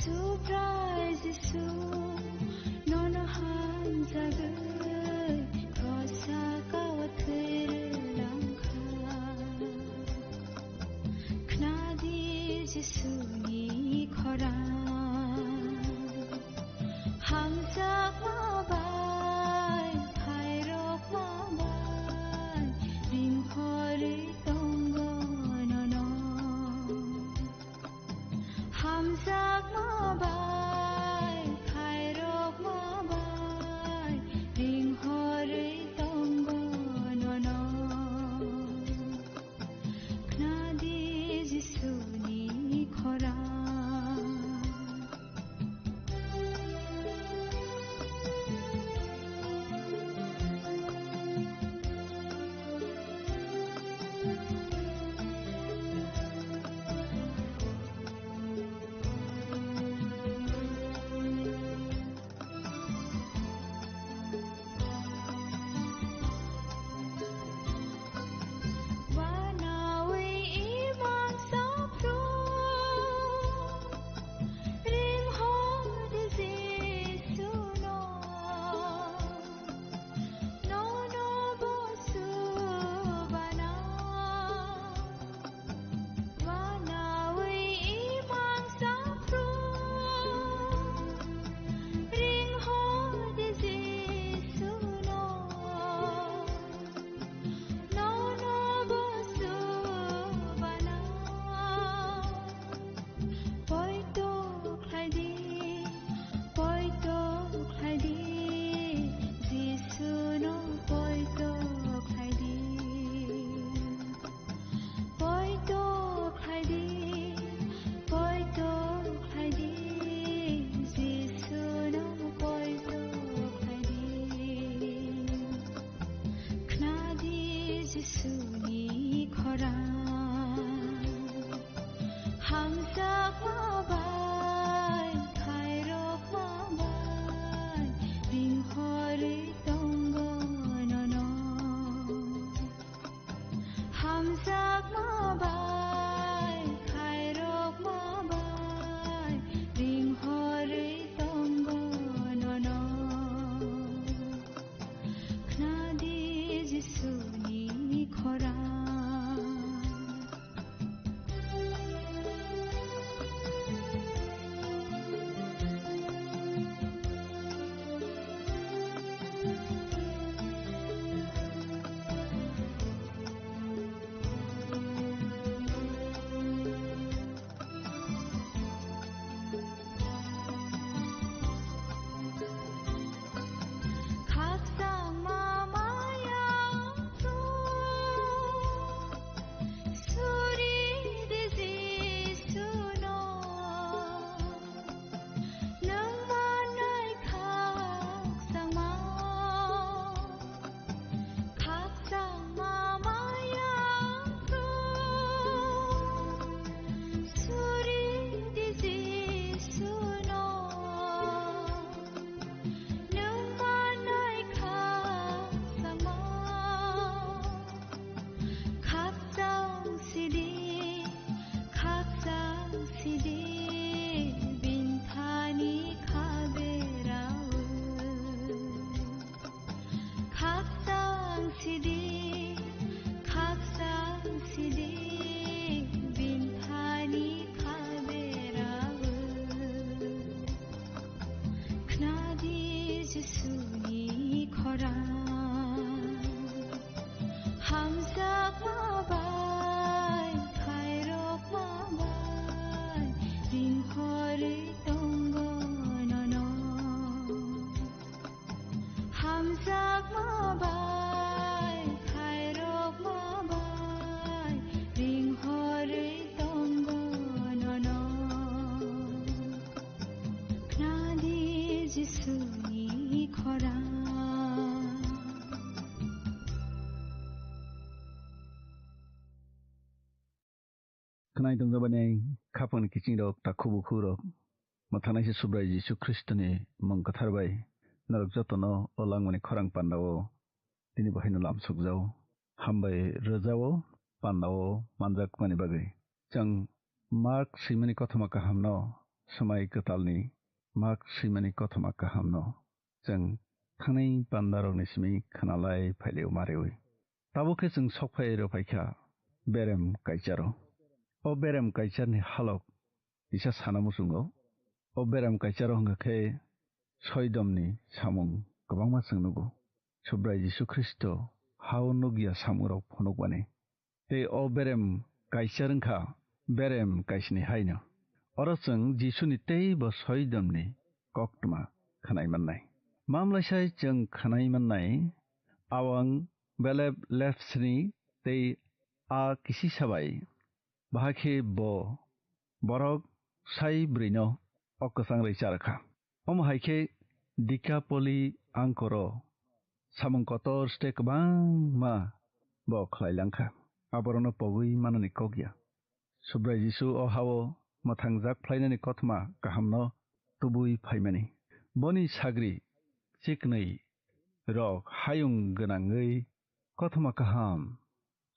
Subrai Jisu, nono hamjagwi, khosa kao thwi rwlangkha. Khnadi Jisuni khorang. Hamjakma bai, phairokma bai, ringhorwi tongo nono. Hamjakma bai, phairokma bai, ringhorwi tongo nono. Khnadi Jisuni khorang. Wanawi imang saphru, ringhor di Jisuno. Nono bosu bana. Poito khlai di, poito khlai di, Jisuno poito khlai di. Poito khlai di, poito khlai di, Jisuno poito khlai di. Khnadi Jisuni khorang. Hamjakma bai, khairokma bai, ringhorwi tongo nono. Hamjakma bai, khairokma bai, ringhorwi tongo nono. Khnadi Jisuni khorang. Khakchangma maya kho, suri di Jisuno, nwng manai khakchangma. Khakchang sidi, khakchang sidi, binthani khaberao. Khakchang sidi, khakchang sidi, binthani khaberao. Khnadi Jisuni khorang. Hamjakma bai, khairokma bai, ringhorwi tongo nono. Hamjakma bai, khairokma bai, ringhorwi tongo nono. Khnadi Jisuni khorang. Khwnai tongjabaini khapangni kichingrok, takhubukhurok, mwthangnaisi Subrai Jisu Khristoni mung kwthar bai norok jotono o langmani khorang pandao tini bo haino lamsukjao. Hambai rwjao pandao manjakmani bagwi. Chwng Mark swimani kothoma kahamno swmai kwtalni mak swimani kothoma kahamno chwng thangnai pandarokni simi khwnalai phailio marewi. Tabuk khe chwng sokphai rwphaikha berem kaicharo. O berem kaicharni halok kisa sana muchungo. O berem kaicharo hwnkha khe soidomni samung kwbangma chwng nugo. Subrai Jisu Khristo hao nukya samungrok phunukmani. Tei o berem kaichar wngkha berem kaisni haino. Oro chwng Jisuni tei bo soidomni koktwma khwnai mannai. Mamlaisai chwng khwnai mannai, awang belep lepsni tei a kisisabai. Bahai khe bo borok sai brwino o kwchang rwi cha rwkha. Omo hai khe Dikapoli angkoro samung kotor site kwbangma bo khlai langkha. Aborokno pogwi manani kok ya. Subrai Jisu o hao mwthangjak phlainani kothoma kahamno tubui phaimani. Boni sagri chiknwi rok hayung gwnangwi kothoma kaham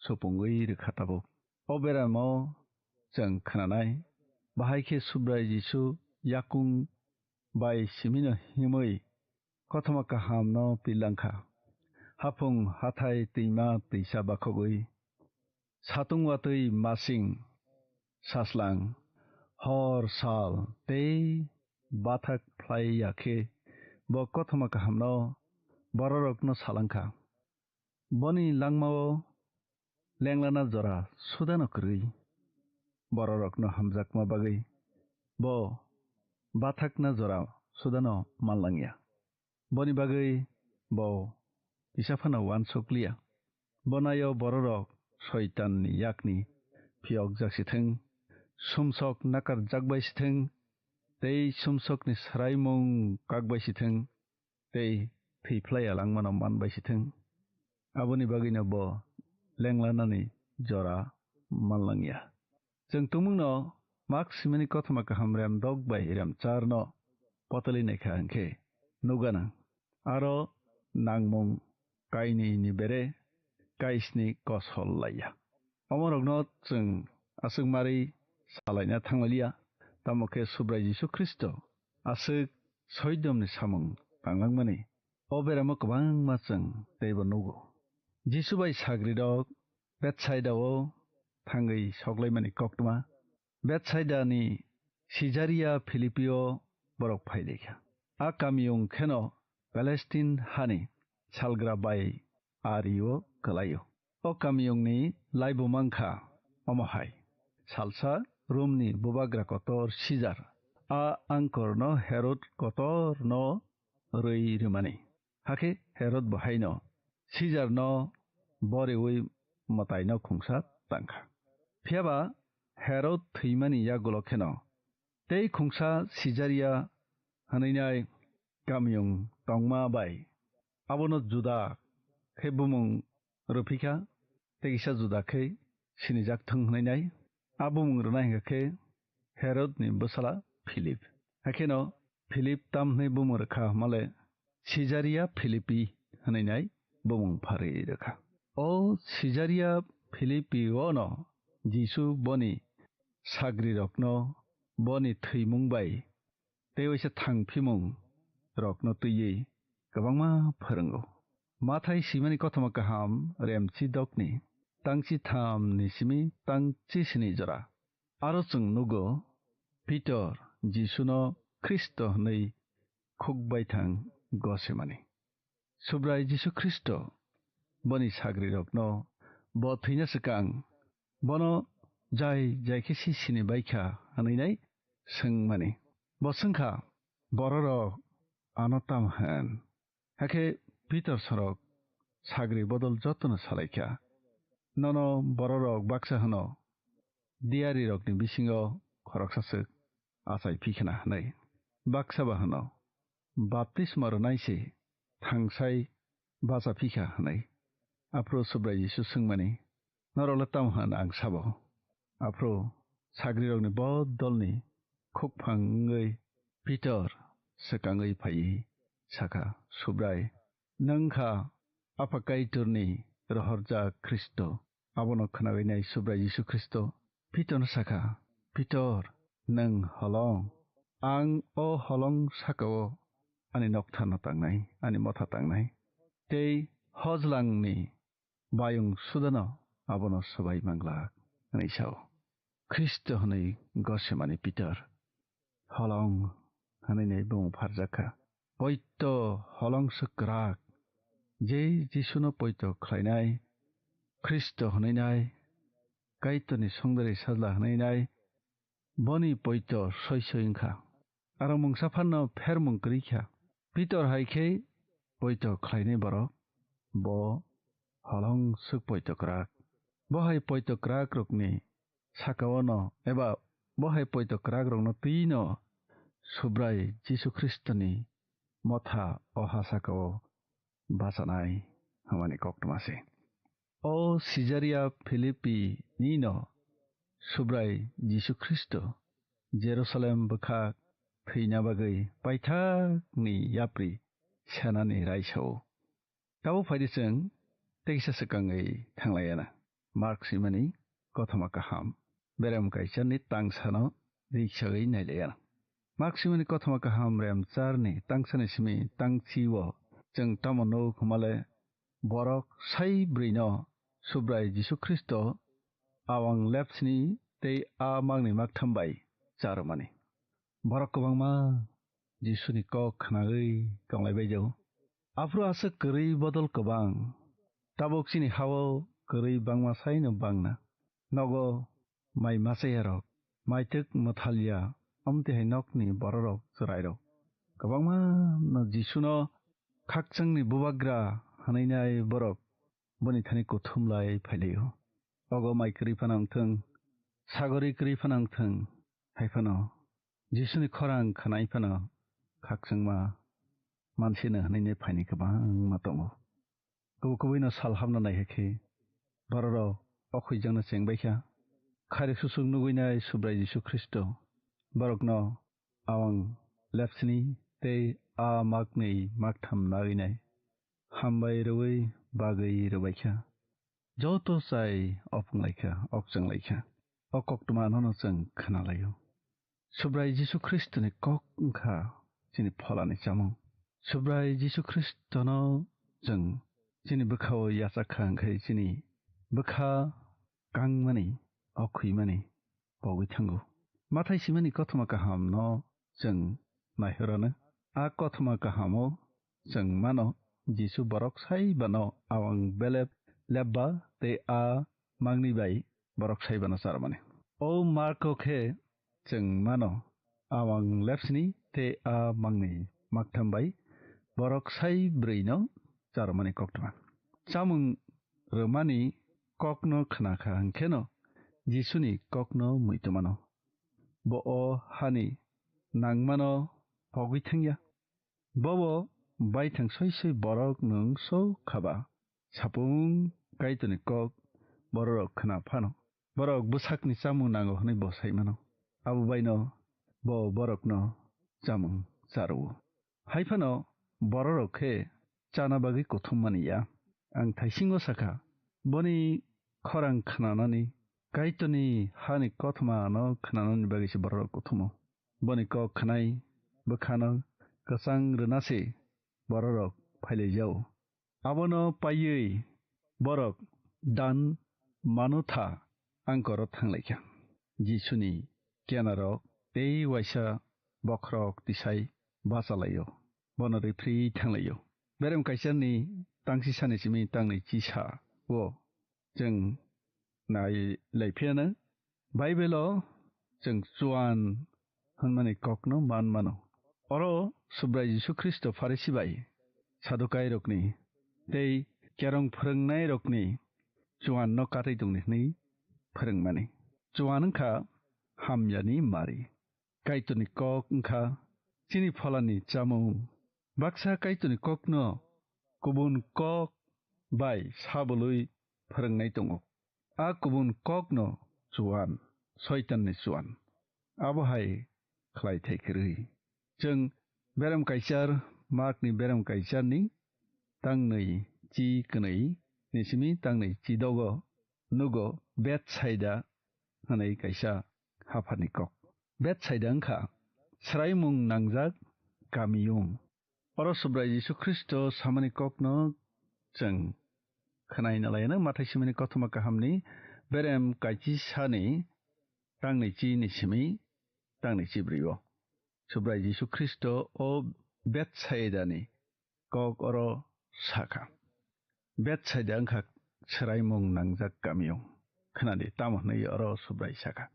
supungwi rwkha tabuk. O beramo chwng khwnanai, bahai khe Subrai Jisu yakung bai simino himwi kothoma kahamno pil langkha. Haphung hathai twima twisa bakhogwi, satung watwi masing saslang, hor sal tei bathak phlai ya khe bo kothoma kahamno bororokno salangkha. Boni langmao lenglana jora sudano kwrwi, bororokno hamjakma bagwi bo bathakna jora sudano manlangya. Boni bagwi bo kisa phano uansuk liya. Bo naio bororok Soitanni yakni phiyokjak si thung, sumsok nakarjak bai si thung, tei sumsokni swraimung kak bai si thung, tei thwi phlai ya langmano man bai si thung. Aboni bagwino bo lenglanani jora manlangya. Chwng tumungno mak simani kothoma kaham rem dok bai rem charno potoli naikha hwnkhe nukganang. Aro nangmung kainwi ni bere kaisni kosol laiya. Omorokno chwng aswk mari salaina thanglaiya, tamo khe Subrai Jisu Khristo aswk soidomni samung tanglangmani o beramo kwbangma chwng teibo nugo. Jisu bai sagrirok Betsaida-o thangwi soklaimani koktwma. Betsaidani Sijaria Philipio borok phailaikha. A kamiyung kheno Palestine hani salgra bai ario kwlaio. O kamiyungni laibu mankha omo hai: Salsa Romni bubagra kotor Sijar a angkorno Herod kotorno rwi rwmani. Hakhe Herod bo haino Sijarno boriwi mwtaino khungsa tangkha. Phiya ba Herod thwimani yagulo kheno tei khungsa Sijaria hwnwi nai kamiyung tongma bai abono Juda khe bumung rwphi kha, tei kisa Juda khe sinijak thung hwnwi nai. A bumung rwna hwnkha khe Herodni bwsala Philip. Hakheno Philip tam hwnwi bumung rwkha hwnmale Sijaria Philipi hwnwi nai bumung pharwi rwkha. O Sijaria Philipi-o'-no Jisu boni sagrirokno boni thwimung bai tei waisa thangphimung rokno twiwi kwbangma phwrwngo. Mathai simani kothoma kaham remchi dokni tangchi thamni simi tangchi sini jora. Aro chwng nugo, Pitor Jisuno Khristo hwnwi khukbai thang gosemani. Subrai Jisu Khristo boni sagrirokno bo thwina swkang bono jai jai khe si sini baikha hwnwi nai swngmani. Bo swngkha, "Bororok ano tamo hwn?" Hakhe Pitor sorok sagri bodol jotono salaikha, "Nono bororok baksa hwno, diyarirokni bisingo khoroksa swk achai phikhna hwnwi. Baksa ba hwno, baptisma rwnai se thangsai bacha phikha hwnwi." Aphuru Subrai Jisu swngmani, "Norok le tamo hwn ang sabo?" Aphuru sagrirokni bodolni khukphang wngwi Pitor swkangwi phaiwi sakha, "Subrai, nwng kha Apha Kaitorni rohorjak Khristo." Abono khwnagwi nai Subrai Jisu Khristo Pitorno sakha, "Pitor, nwng holong, Ang o holong saka-o ani noktharno tangnai, ani motha tangnai, tei hojlangni bayung sudano abono swbai manglak, hwnwi sa-o. Khristo hwnwi gosemani Pitor holong hwnwi bumung pharjak kha. Poito holong se kwrak, je Jisuno poito khlainai, Khristo hwnwi nai, Kaitorni songdari sajla hwnwi nai, boni poito soi soi wngkha. Aro mungsa phanno phermung kwrwi kha. Pitor hai khe poito khlainai borok, bo holong swk poito kwrak. Bo hai poito kwrak rokni saka-o no eba bo hai poito kwrak rokno twi no Subrai Jisu Khristoni motha o ha saka-o bachanai hwnmani koktwma se. O Sijaria Philippi ni no Subrai Jisu Khristo Jerusalem bwkha thwina bagwi paithakni yapri senani raisa-o. Tabuk phaidi chwng teisa swkangwi thanglaiana. Mark swimani kothoma kaham berem kaisani tangsano riksagwi nailaiana. Mark swimani kothoma kaham rem charni tangsani simi tangchi-o chwng tamo nuk hwnmale borok sai bwrwino Subrai Jisu Khristo awang lepsini tei a makni maktham bai charwmani. Borok kwbangma Jisuni kok khnawi tonglai bai jago. Aphuru aswk kwrwi bodol kwbang. Tabuk chini ha-o kwrwi bangma saino bangna. Nogo mai machayarok, maitwk mwthalya, amtwi hai nokni bororok chwrairok. Kwbangma no Jisuno khakchangni bubagra hwnwi nai borok boni thani kuthum lai phailaio. Ogo mai kwrwi phano wngthwng, sagori kwrwi phano wngthwng, hai phano Jisuni khorang khnai phano khakchangma mansino hwnwi nai phaini kwbangma tongo. Kubui kubui no sal hamna nai hai khe bororok o khwijakno chengbai kha. Khairok susuk nugwi nai Subrai Jisu Khristo borokno awang lepsini tei a maknwi maktham nagwi nai hambai rwui bagwi rwbai kha. Joto chai opung lai kha, okchang lai kha. O koktwma nono chwng khna laio. Subrai Jisu Khristoni kok wngkha chini pholani chamung. Subrai Jisu Khristono chwng chini bwkhao yachak kha, wngkhe chini bwkha kangmani, okhwimani pogwi thango. Mathai simani kothoma kahamno chwng naihorono. A kothoma kahamo chwng mano Jisu borok sai bano awang belep lepba tei a mangni bai borok sai bano charmani. O Marko khe chwng mano awang lepsini tei a mangni maktham bai borok sai brwino charmani koktwma. Chamung rwmani kokno khna kha hwnkheno Jisuni kokno muitu mano. Bo o hani nangmano pogwi thangya. Bobo baithang soi soi borok nwng so khaba. Sapung Kaitorni kok bororok khna phano, borok bwsakni chamung nango hwnwi bo sai mano. Abo baino bo borokno chamung cha rwo. Hai phano bororok khe chana bagwi kuthum mani ya. Ang thaisingo sakha, boni khorang khnanani, Kaitorni hani kothomano khnanani bagwi se bororok kuthumo. Boni kok khnai bwkhano kwchang rwna se bororok phailaijao. Abono paiwi borok Dan Manutha angkoro thanglaikha. Jisuni kenarok tei waisa bokhorok tisai bachalaio, bono ripri thanglaio. Berem kaisani tangsi sani simi tangnwi chisa o chwng nai lai phiyano. Baibelo chwng chuan hwnmani kokno man mano. Oro Subrai Jisu Khristo Pharisi bai Sadukairokni tei kerong phwrwngnairokni chuanno katwi tongni hwnwi phwrwngmani. Chuan wngkha hamyani mari. Kaitorni kok wngkha chini pholani chamung. Baksa Kaitorni kokno kubun kok bai sabolwi phwrwngnai tongo. A kubun kokno chuan, Soitanni chuan. Abo hai khlai thai kwrwi. Chwng berem kaichar, Markni berem kaicharni tangnwi chi kwnwi ni simi tangnwi chi dogo nugo Betsaida hwnwi kaisa hapharni kok. Betsaida wngkha Swraimung nangjak kamiyung. Oro Subrai Jisu Khristo samani kokno chwng khwnaina laino Mathai simani kothoma kahamni berem kaichisani tangni chini simi tangni chibrwi o. Subrai Jisu Khristo o Betsaidani kok oro sakha. Betsaida wngkha swraimung nangjak kamiyung. Khwnadi, tamo hwnwi oro Subrai sakha.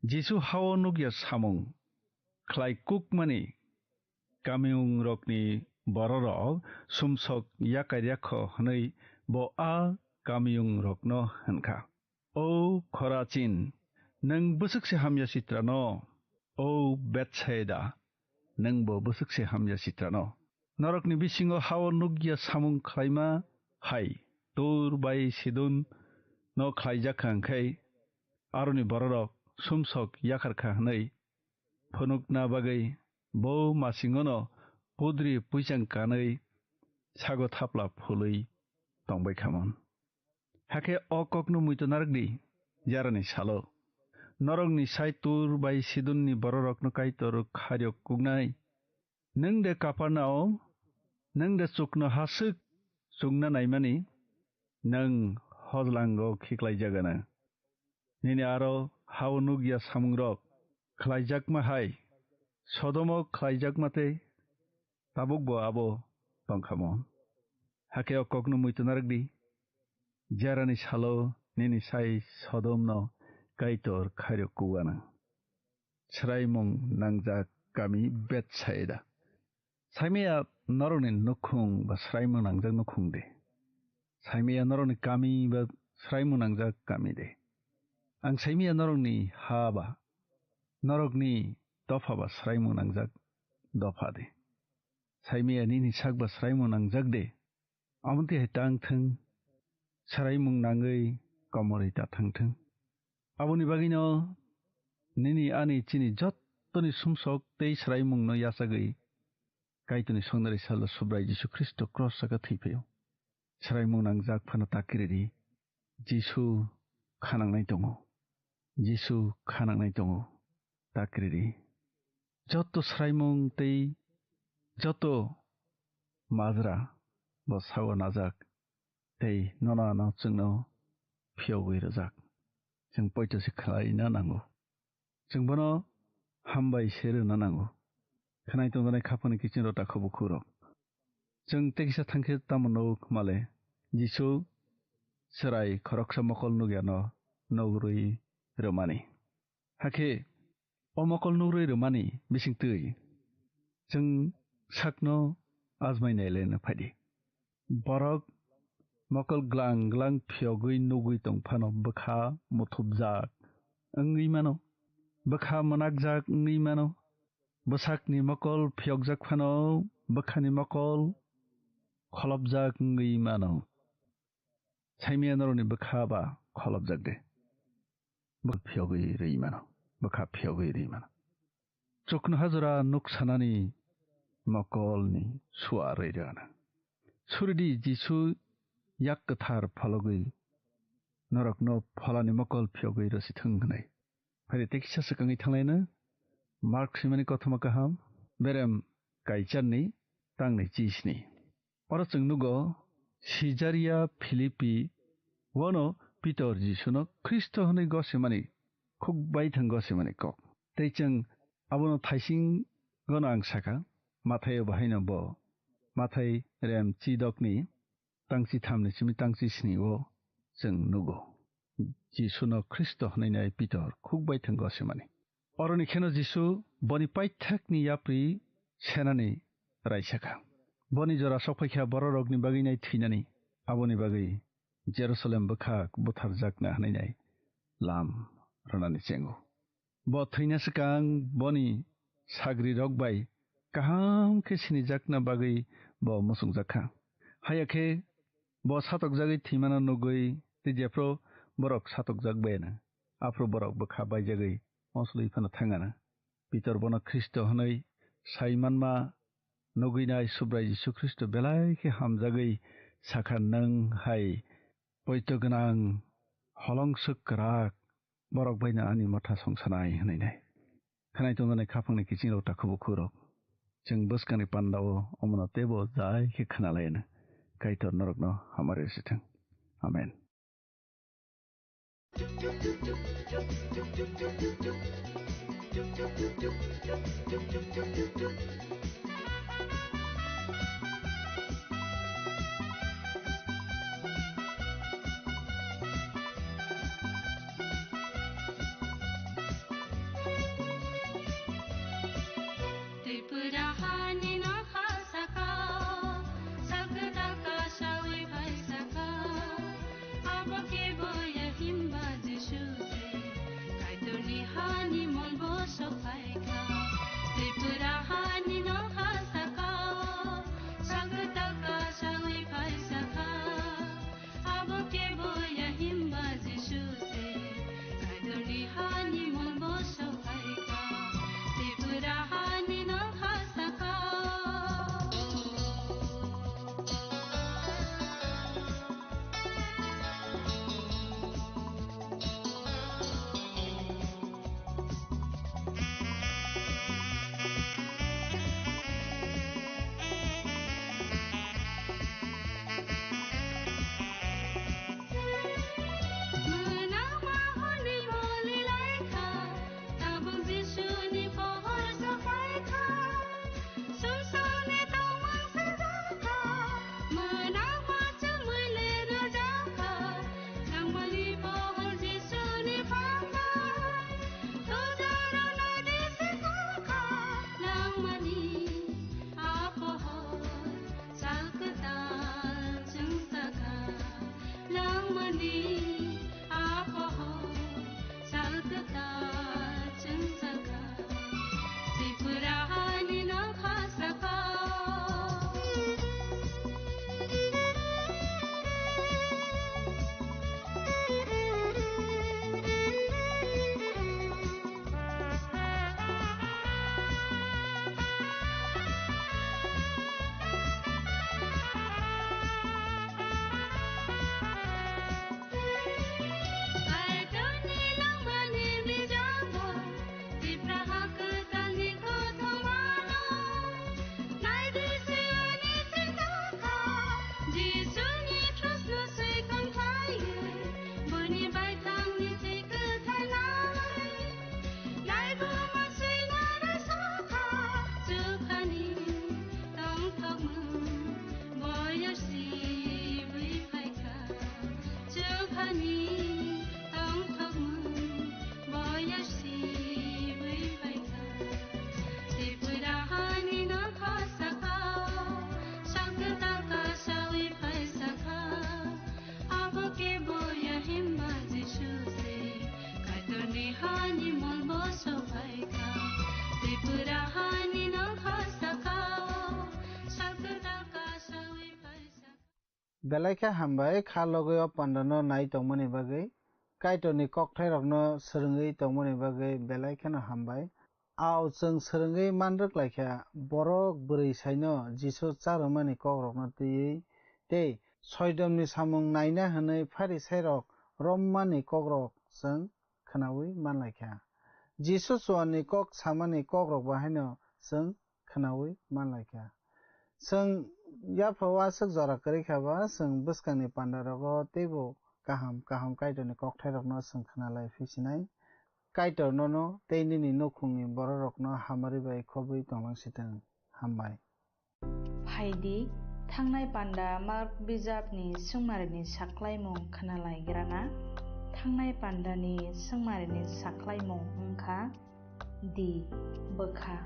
Jisu hao nukya samung khlai kukmani kamiyungrokni bororok sumsok yakarya kho hwnwi bo a kamiyungrokno hwnkha. O Khorachin, nwng bwswk se hamya sitrano? O Betsaida, nwngbo bwswk se hamya sitrano? Norokni bisingo hao nukya samung khlaima hai Tur bai Sidon no khlaijak kha, hwnkhe aroni bororok sumsok yakar kha hwnwi phunukna bagwi bo masingono pudri puichang kanwi sago thapla phului tongbai khamon. Hakhe o kokno muitu narwkdi, jarani salo norokni sai Tur bai Sidonni bororokno Kaitor khairok kuknai. Nwng de Kapernaum, nwng de chukno haswk chukna naimani, nwng hojlango khiklaijagana. Nini aro hao nukya samungrok khlaijakma hai Sodomo khlaijakma tei tabukbo abo tongkhamo. Hakhe o kokno muitu narwkdi, jarani salo nini sai Sodomno Kaitor khairok kuganang. Swraimung nangjak kami Betsaida. Saimaya norokni nukhung ba swraimung nangjak nukhung de? Saimaya norokni kami ba swraimung nangjak kami de? Ang saimaya norokni ha ba, norokni dopha ba swraimung nangjak dopha de? Saimaya nini sak ba swraimung nangjak de? Omo twi hai tang thung, swraimung nangwi komorwi ta thang thung. Aboni bagwino nini ani chini jottoni sumsok tei swraimungno yachagwi Kaitorni songnari salo Subrai Jisu Khristo cross saka thwi phaio. Swraimung nangjak phano ta kiridi, Jisu khanangnai tongo. Jisu khanangnai tongo, ta kiridi. Joto swraimung tei joto majra bo sao najak tei nono ano chwngno phiyogwi rwjak. Chwng poito se khlaina nango. Chwng bono hambai se rwna nango. Khwnai tongjaknai khapangni kiching rota khubu khurok. Chwng tekisa thangkhe tamo nuk male, Jisu chwrai khoroksa mokol nukyano nugrwi rwmani. Hakhe o mokol nugrwi rwmani bisingtwi chwng sakno ajmai nailai phaidi. Borok mokol glang glang phiyogwi nugwi tong phano bwkha muthubjak wngwi mano, bwkha mwnakjak wngwi mano. Bwsakni mokol phiyokjak phano bwkhani mokol kholopjak wngwi mano. Saimaya norokni bwkha ba kholopjak de? Bwkha phiyogwi rwi mano, bwkha phiyogwi rwi mano. Chukno hajora nuk sanani mokolni sua rwi rwna. Suridi Jisu yak kwthar phologwi norokno pholani mokol phiyogwi rwsithwng hwnwi. Phaidi tekisa swkangwi thanglaino Mark swimani kothoma kaham, berem kaicharni tangni chisni. Oro chwng nugo Sijaria Philipi, uano Pitor Jisuno Khristo hwnwi gosimani, khuk baithang gosimani kok. Tei chwng abono thaisingono ang sakha, Mathaio bahaino bo, Mathai rem chidokni tangchi thamni simi tangchi sni o chwng nugo. Jisuno Khristo hwnwi nai Pitor khuk baithang gosimani. Oroni kheno Jisu boni paithakni yapri senani raisakha. Boni jora sokphaikha bororokni bagwi nai thwinani, aboni bagwi Jerusalem bwkhak butharjakna hwnwi nai lam rwnani chengo. Bo thwina swkang boni sagrirok bai kaham khe sinijakna bagwi bo muchungjakha. Haya khe bo satokjagwi thwimano nugwi tei jephru borok satokjak bayana, aphuru borok bwkha baijagwi oslwi phano thangana. Pitor bono Khristo hwnwi sai manma nugwinai Subrai Jisu Khristo belai khe hamjagwi sakha, "Nwng hai poito gwnang, holong swk kwrak, borok baino ani motha songsanai," hwnwi nai. Khnai tongjaknai khaphangni kiching rok takhuk bukhuk rok. Chwng bwskangni pandao omono teibo jai khe khna lai anw. Kaitor norokno hamari rw sithwng. Amen. Tripura hani nokha saka, salkwtal kasawi phai saka, abo kebo ya himba Jisu se, Kaitorni hani molbo sophaikha. Tripura hani nokha saka, salkwtal kasawi phai saka, abo kebo ya himba Jisu se, Kaitorni hani molbo sophaikha. Tripura hani nokha saka. Belai khe hambai, kha logwi o pandano nai tongmani bagwi, Kaitorni kokthairokno swrwngwi tongmani bagwi belai kheno hambai. Ao chwng swrwngwi man rwk lai kha, borok bwrwi saino Jisu cha rwmani kokrokno twiwi tei Soidomni samung naina hwnwi Pharisairok rommani kokrok chwng khnaui man lai kha. Jisu chuani kok samani kokrok bahaino chwng khnaui man lai kha. Chwng yaphao aswk jora kwrwi kha ba, chwng bwskangni pandarogo teibo kaham kaham Kaitorni kokthairokno chwng khna lai phi sinai. Kaitor nono tei nini nukhungni bororokno hamari bai khobwi tonglang sitwng. Hambai. Phai di, thangnai panda Mark bijapni swngmarini saklaimung khna lai grana. Thangnai pandani swngmarini saklaimung wngkha di bwkha.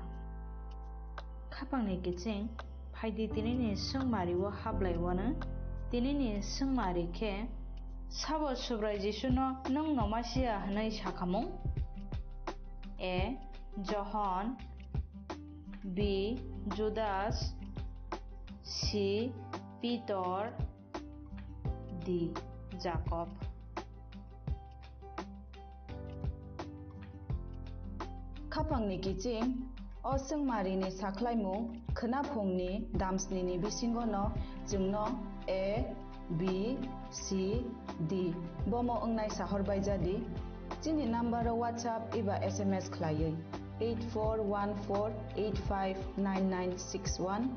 Khapangni kiching, phai di tinini swngmari o hablai wano. Tinini swngmari khe, sabo Subrai Jisuno nwng no Masia hwnwi sakhamung? A. Johon, B. Judas, C. Pitor, D. Jakob. Khapangni kiching, o swngmarini saklaimung khwnaphungni damsnini bisingono chwngno A, B, C, D bomo wngnai sahor baijadi. Chini number o WhatsApp eba S M S khlaiwi. eight four one four eight five nine nine six one.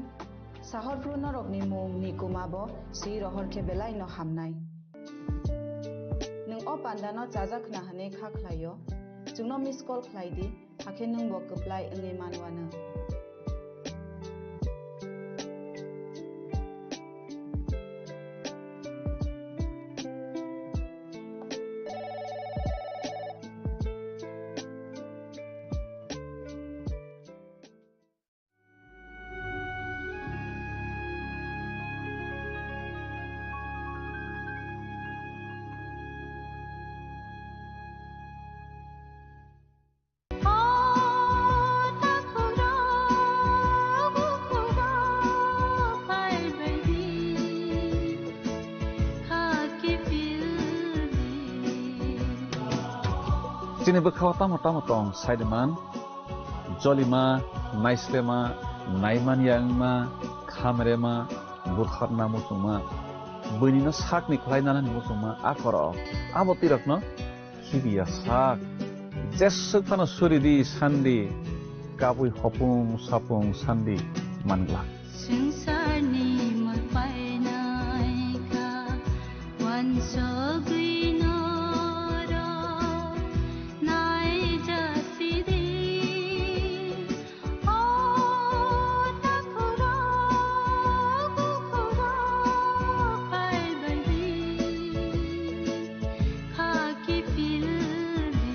Sahorphru norokni mung ni kuma bo si rohor khe belai no hamnai. Nwng o panda no chajak khna hwnwi kha khlai o, chwngno miss call khlai di, hakhe nwng bo kwplai wngwi man uanw. Chini bwkhao tamo tamo tong sai de man, jolima, naislema, naimanya wngma, khamrema, butharna muchungma, buinino sakni khlai nanani muchungma a koro. Abo twirokno khibiya sak. Jeswk phano suri di sandi, kabui hopung sapung sandi man glak. Swngcharni mwlpainaikha uansugwi norok naijasidi. O takhurok bukhurok phaibaidi, khaki pildi.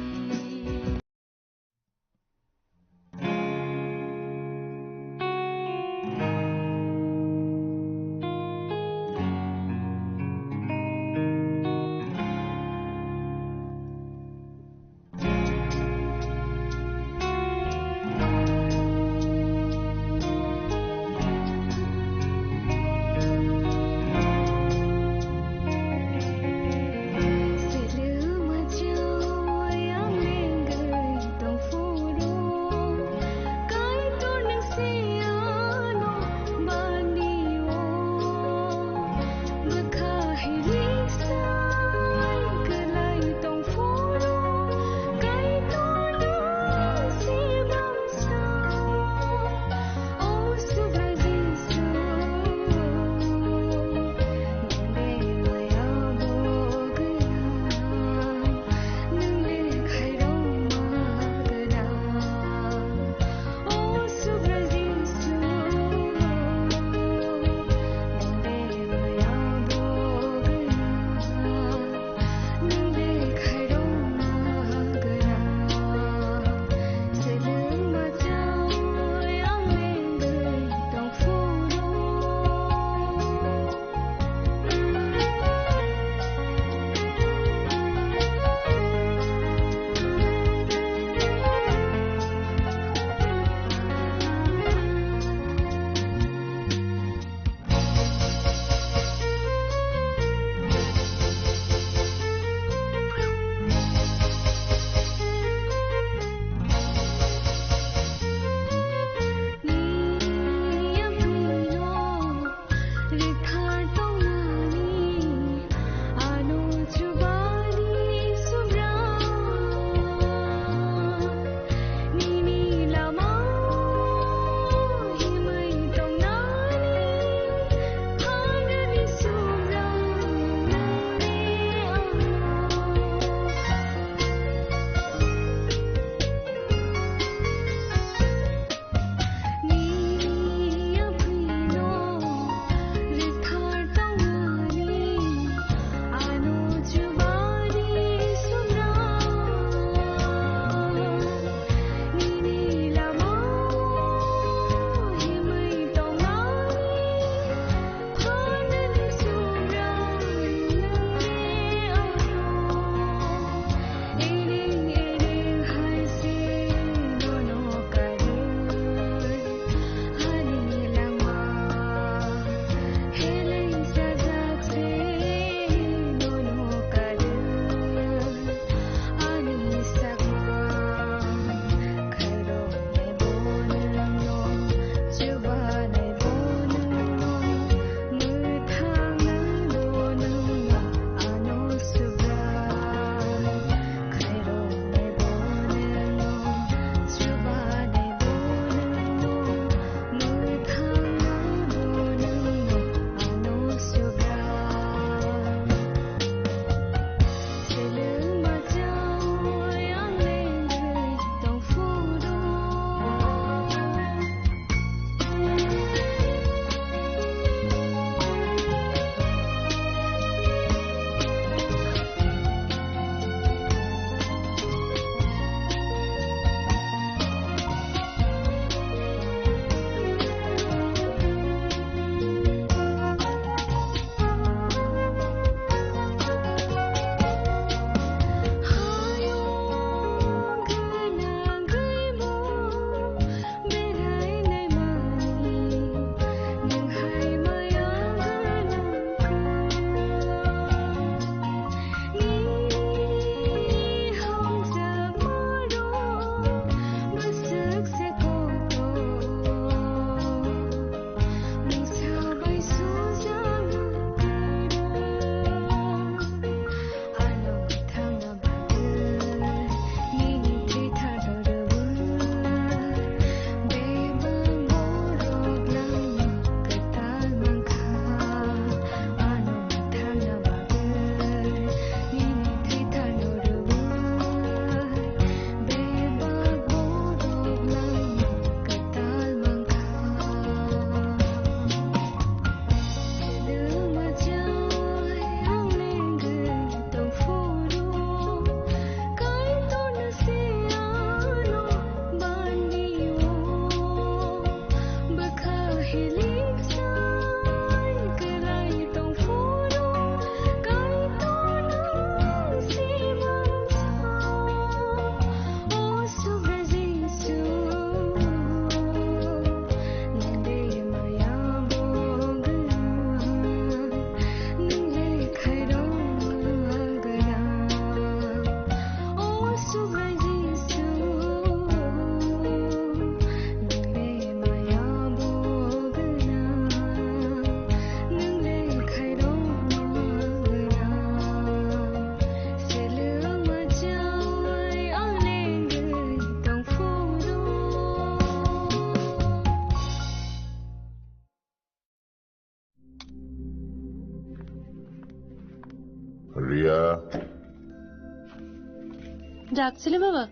ডাকছিলে বাবা?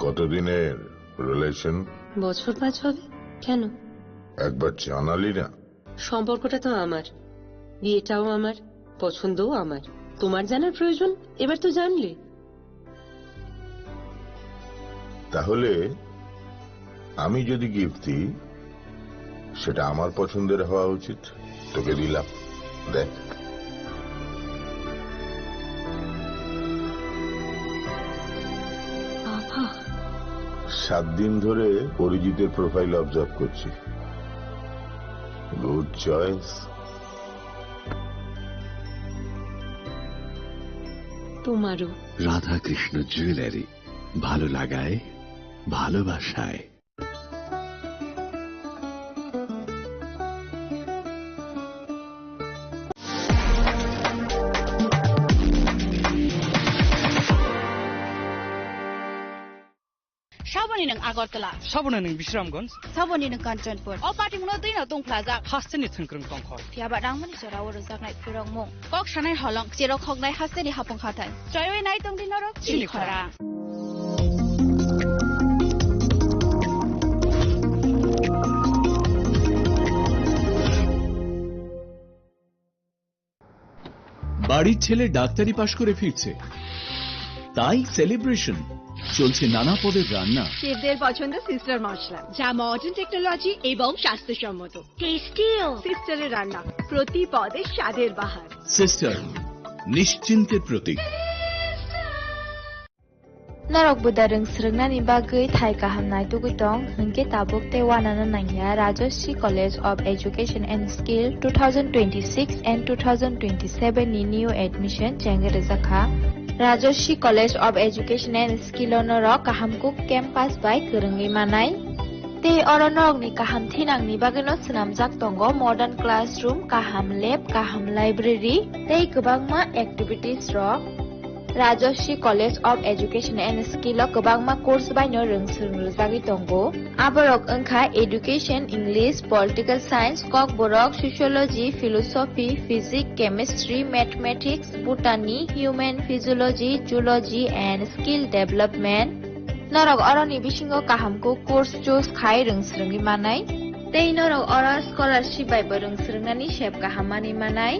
কতদিনের রিলেশন? বছর পাঁচ হবে। কেন? একবার জানালি না। সম্পর্কটা তো আমার, বিয়েটাও আমার, পছন্দও আমার। তোমার জানার প্রয়োজন? এবার তো জানলে। তাহলে আমি যদি গিফট দিই, সেটা আমার পছন্দের হওয়া উচিত। তোকে দিলাম, দেখ। বাবা। সাত দিন ধরে অরিজিতের প্রোফাইল অবজার্ভ করছি। Good choice. তোমারও। রাধাকৃষ্ণ জুয়েলারি, ভালো লাগায়, ভালোবাসায়। Saboni nwng Agartala. Saboni nwng Bisramganj. Saboni nwng Kanchanpur. O patimungno twino tungphlajak. Hasteni thwngkwrwng tongkhor. Phiyaba rangmani jora o rwjaknai phwrwngmung. Kok sanai holong, cherok hoknai hasteni hapung hathai. Choiwi nai tongdi norok chini khorang. বাড়ির ছেলে ডাক্তারি পাশ করে ফিরছে, তাই সেলিব্রেশন। চলছে নানা পদের রান্না। শেফদের পছন্দ সিস্টার মশলা, যা মডার্ন টেকনোলজি এবং স্বাস্থ্যসম্মত। টেস্টিও। সিস্টারের রান্না, প্রতি পদে স্বাদের বাহার। সিস্টার, নিশ্চিন্তের প্রতীক। Norok buda rwng swrwngnani bagwi thai kaham naitugwi tong, hwnkhe tabuk tei uanano nangya Rajashree College of Education and Skill two thousand twenty-six and two thousand twenty-seven ni new admission chengwi rwjakha. Rajashree College of Education and Skill o norok kaham kuk campus bai kwrwngwi manai. Tei oro norokni kaham thinangni bagwino swnamjak tongo modern classroom, kaham lab, kaham library tei kwbangma activities rok. Rajashree College of Education and Skill o kwbangma course baino rwng swrwng rwjagwi tongo. Aborok wngkha Education, English, Political Science, Kokborok, Sociology, Philosophy, Physics, Chemistry, Mathematics, Botany, Human Physiology, Zoology and Skill Development. Norok oroni bisingo kaham kuk course choose khai rwng swrwngwi manai. Tei norok oro scholarship bai bo rwng swrwngnani sep kaham manwi manai.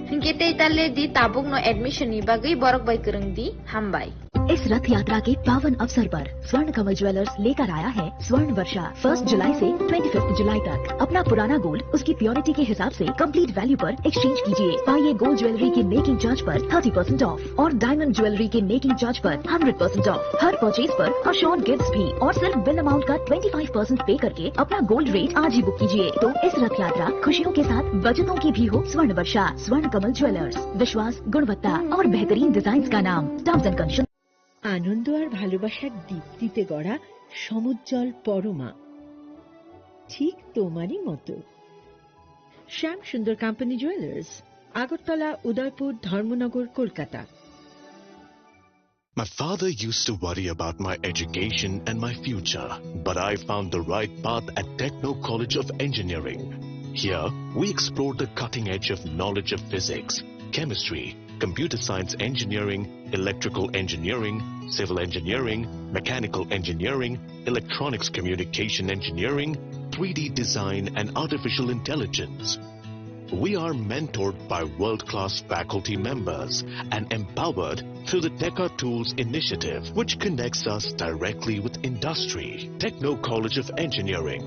Hinkhe tei ta le di, tabukno admission ni bagwi borok bai kwrwng di. Hambai. इस रथ यात्रा के पावन अवसर पर स्वर्ण कमल ज्वेलर्स लेकर आया है स्वर्ण वर्षा। फर्स्ट जुलाई से ट्वेंटी फिफ्थ जुलाई तक अपना पुराना गोल्ड उसकी प्योरिटी के हिसाब से कंप्लीट वैल्यू पर एक्सचेंज कीजिए। पाइए गोल्ड ज्वेलरी के मेकिंग चार्ज पर थर्टी परसेंट ऑफ और डायमंड ज्वेलरी के मेकिंग चार्ज पर hundred percent of. Her purchase पर अश्योर्ड गिफ्ट्स भी और सिर्फ बिल अमाउंट का ट्वेंटी फ़ाइव परसेंट पे करके अपना गोल्ड रेट आज ही बुक कीजिए। तो इस रथ यात्रा खुशियों के साथ बचतों की भी हो। स्वर्ण वर्षा, स्वर्ण कमल ज्वेलर्स, विश्वास, गुणवत्ता और बेहतरीन डिजाइन का नाम। Terms and condition. আনন্দ আর ভালোবাসার দীপ্তিতে গড়া সমুজ্জ্বল পরমা, ঠিক তোমারই মতো। শ্যাম সুন্দর কোম্পানি জুয়েলার্স, আগরতলা, উদয়পুর, ধর্মনগর, Kolkata. My father used to worry about my education and my future, but I found the right path at Techno College of Engineering. Here, we explore the cutting edge of knowledge of physics, chemistry, computer science engineering, electrical engineering, civil engineering, mechanical engineering, electronics communication engineering, three D design, and artificial intelligence. We are mentored by world-class faculty members and empowered through the Teka Tools initiative, which connects us directly with industry. Techno College of Engineering.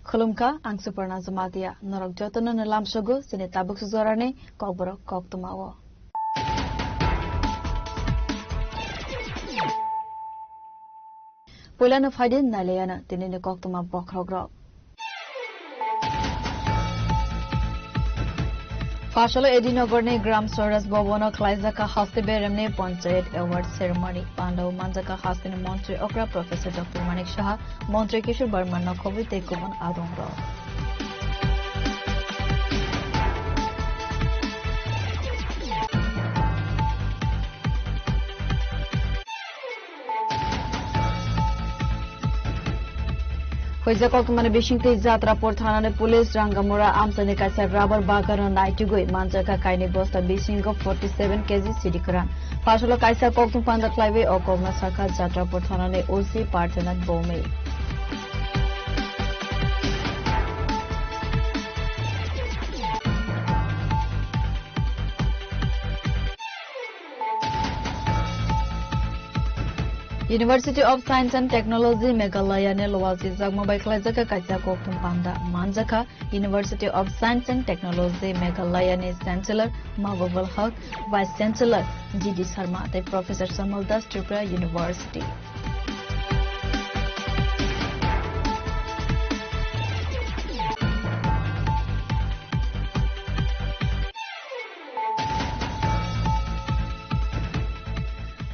Khulumkha, ang Suparna Jamatia. Norok jotono no lamsogo chini tabuk sujorani kokborok koktwmao. Puilano phaidi nailaiano tinini koktwma bokhorokrok. Phasalo A D Nagarni Gram Swaraj Bhavan-o khlaijak kha haste beremni Panchayat Award Ceremony. Pandao manjak kha hasteni montri okra Professor Doctor Manik Saha, montri Kishore Barma nokhobwi tei kubun adongrok. Hoijak koktwmani bisingtwi Jatrapur thanani police Rangamura amchaini kaisa rubber bagano naitugwi manjakha kainwi bosta bisingo forty seven K G sidi kwran. Phasalo kaisa koktwma panda khlaiwi o kokno sakha Jatrapur thanani O C Parthanath Bhowmik. University of Science and Technology Meghalaya ni luajijakma bai khlaijak kha kaisa koktwma panda. Manjakha University of Science and Technology Meghalaya ni Chancellor Mahbubul Haq, Vice Chancellor G D Sharma tei Professor Shamal Das, Tripura University.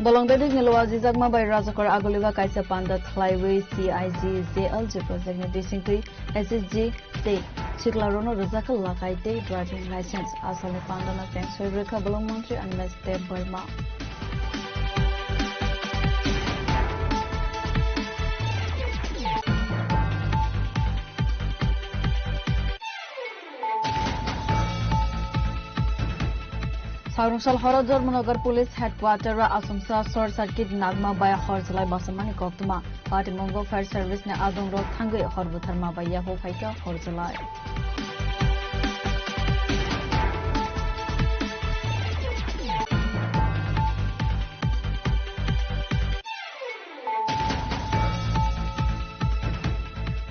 Bolong Bebek ni luajijakma bai Rajakor Agoliba kaisa panda khlaiwi C I G J L G project ni bisingtwi S S G tei siklarokno rwjakha lakai tei driving license. Asalni pandano cheng soi rwkha bolong montri Animesh Deb Barma. Saurungsal horo Dharmanagar Police Headquarter o asumsa short circuit nagma bai hor chalai basamani koktwma. Patimungo fire service ni adongrok thangwi hor butharma bai yaphuk phaikha hor chalai.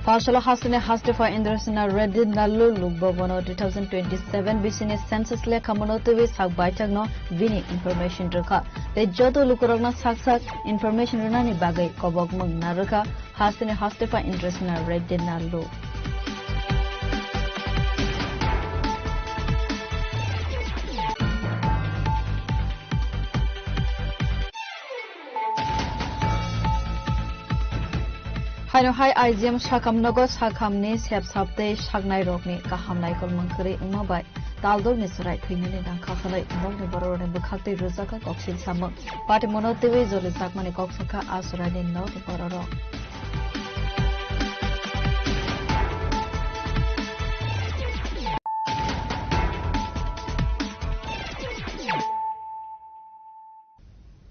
Phasalo hasteni Hastepha Indrasena Reddy Nallu Lok Bhavan-o two thousand twenty-seven bisini census lekha mano twiwi sak baithakno bini information rwkha. Tei joto lukurokno sak sak information rwnani bagwi kobokmwng narwkha hasteni Hastepha Indrasena Reddy Nallu. Haino hai I G M Sakham nogo Sakhamni sepsap tei saknairokni kaham naikolmung kwrwi wngma bai taldokni chwrai thwinani nangkha hwnwi nokni bororokni bwkhaktwi rwjakha koksil samung. Patimono twiwi joli jakmani kok sakha a chwraini nokni bororok.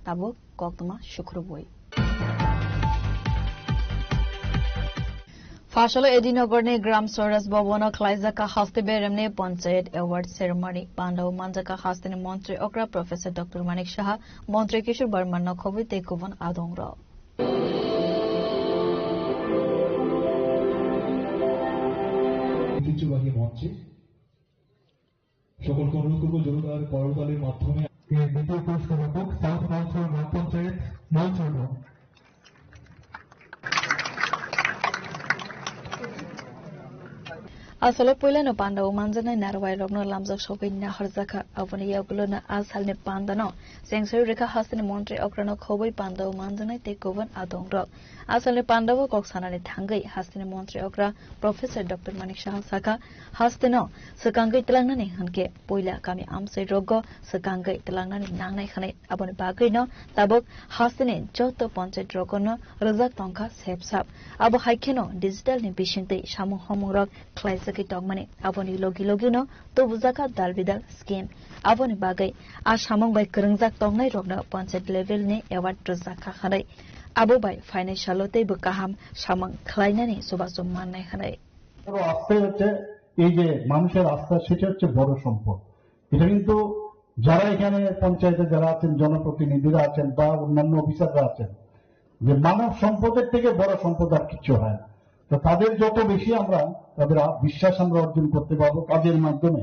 Tabuk koktwma sukrubwi. Phasalo A D Nagarni Gram Swaraj Bhavan-o khlaijak kha haste beremni Panchayat Award Ceremony. Pandao manjak kha hasteni montri okra Professor Doctor Manik Saha, montri Kishore Barma nokhobwi tei kubun adongrok. ঐতিহ্যবাহী মঞ্চে সকল কর্মকর্তা জোরদার করতালির মাধ্যমে এই দ্বিতীয় পুরস্কার প্রাপক সাউথ মঞ্চ গ্রাম পঞ্চায়েত মঞ্চ। Asalo puilano pandao manjaknai narwai rokno lamjak sogwi naharjakha. Aboni yagulono asalni pandano chengsoyo rekha hasteni montri okrano khobwi pandao manjaknai tei kubun adongrok. Asalni pandao kok sanani thangwi hasteni montri okra Professor Doctor Manik Saha sakha, hasteno swkangwi tlangnani hwnkhe puila kami amchai rogo swkangwi tlangnani nangnai hwnwi. Aboni bagwino tabuk hasteni joto panchayat rogono rwjak tongkha sepsap. Abo hai kheno digital ni bisingtwi samung homung rok khlaijagwi tongmani. Aboni logi logino tubujakha dal bidal scheme. Aboni bagwi a samung bai kwrwngjak tongnai rokno panchayat level ni award rwjakha hwnwi. Abo bai phainai salo teibo kaham samung khlainani chubachu mannai hwnwi. বড় আস্থা হচ্ছে এই যে মানুষের আস্থা, সেটা হচ্ছে বড় সম্পদ। এটা কিন্তু যারা এখানে পঞ্চায়েতে যারা আছেন, জনপ্রতিনিধিরা আছেন বা অন্যান্য অফিসাররা আছেন, যে মানব সম্পদের থেকে বড় সম্পদ আর কিচ্ছু হয় না। তো তাদের যত বেশি আমরা তাদের আ-, বিশ্বাস আমরা অর্জন করতে পারবো কাজের মাধ্যমে।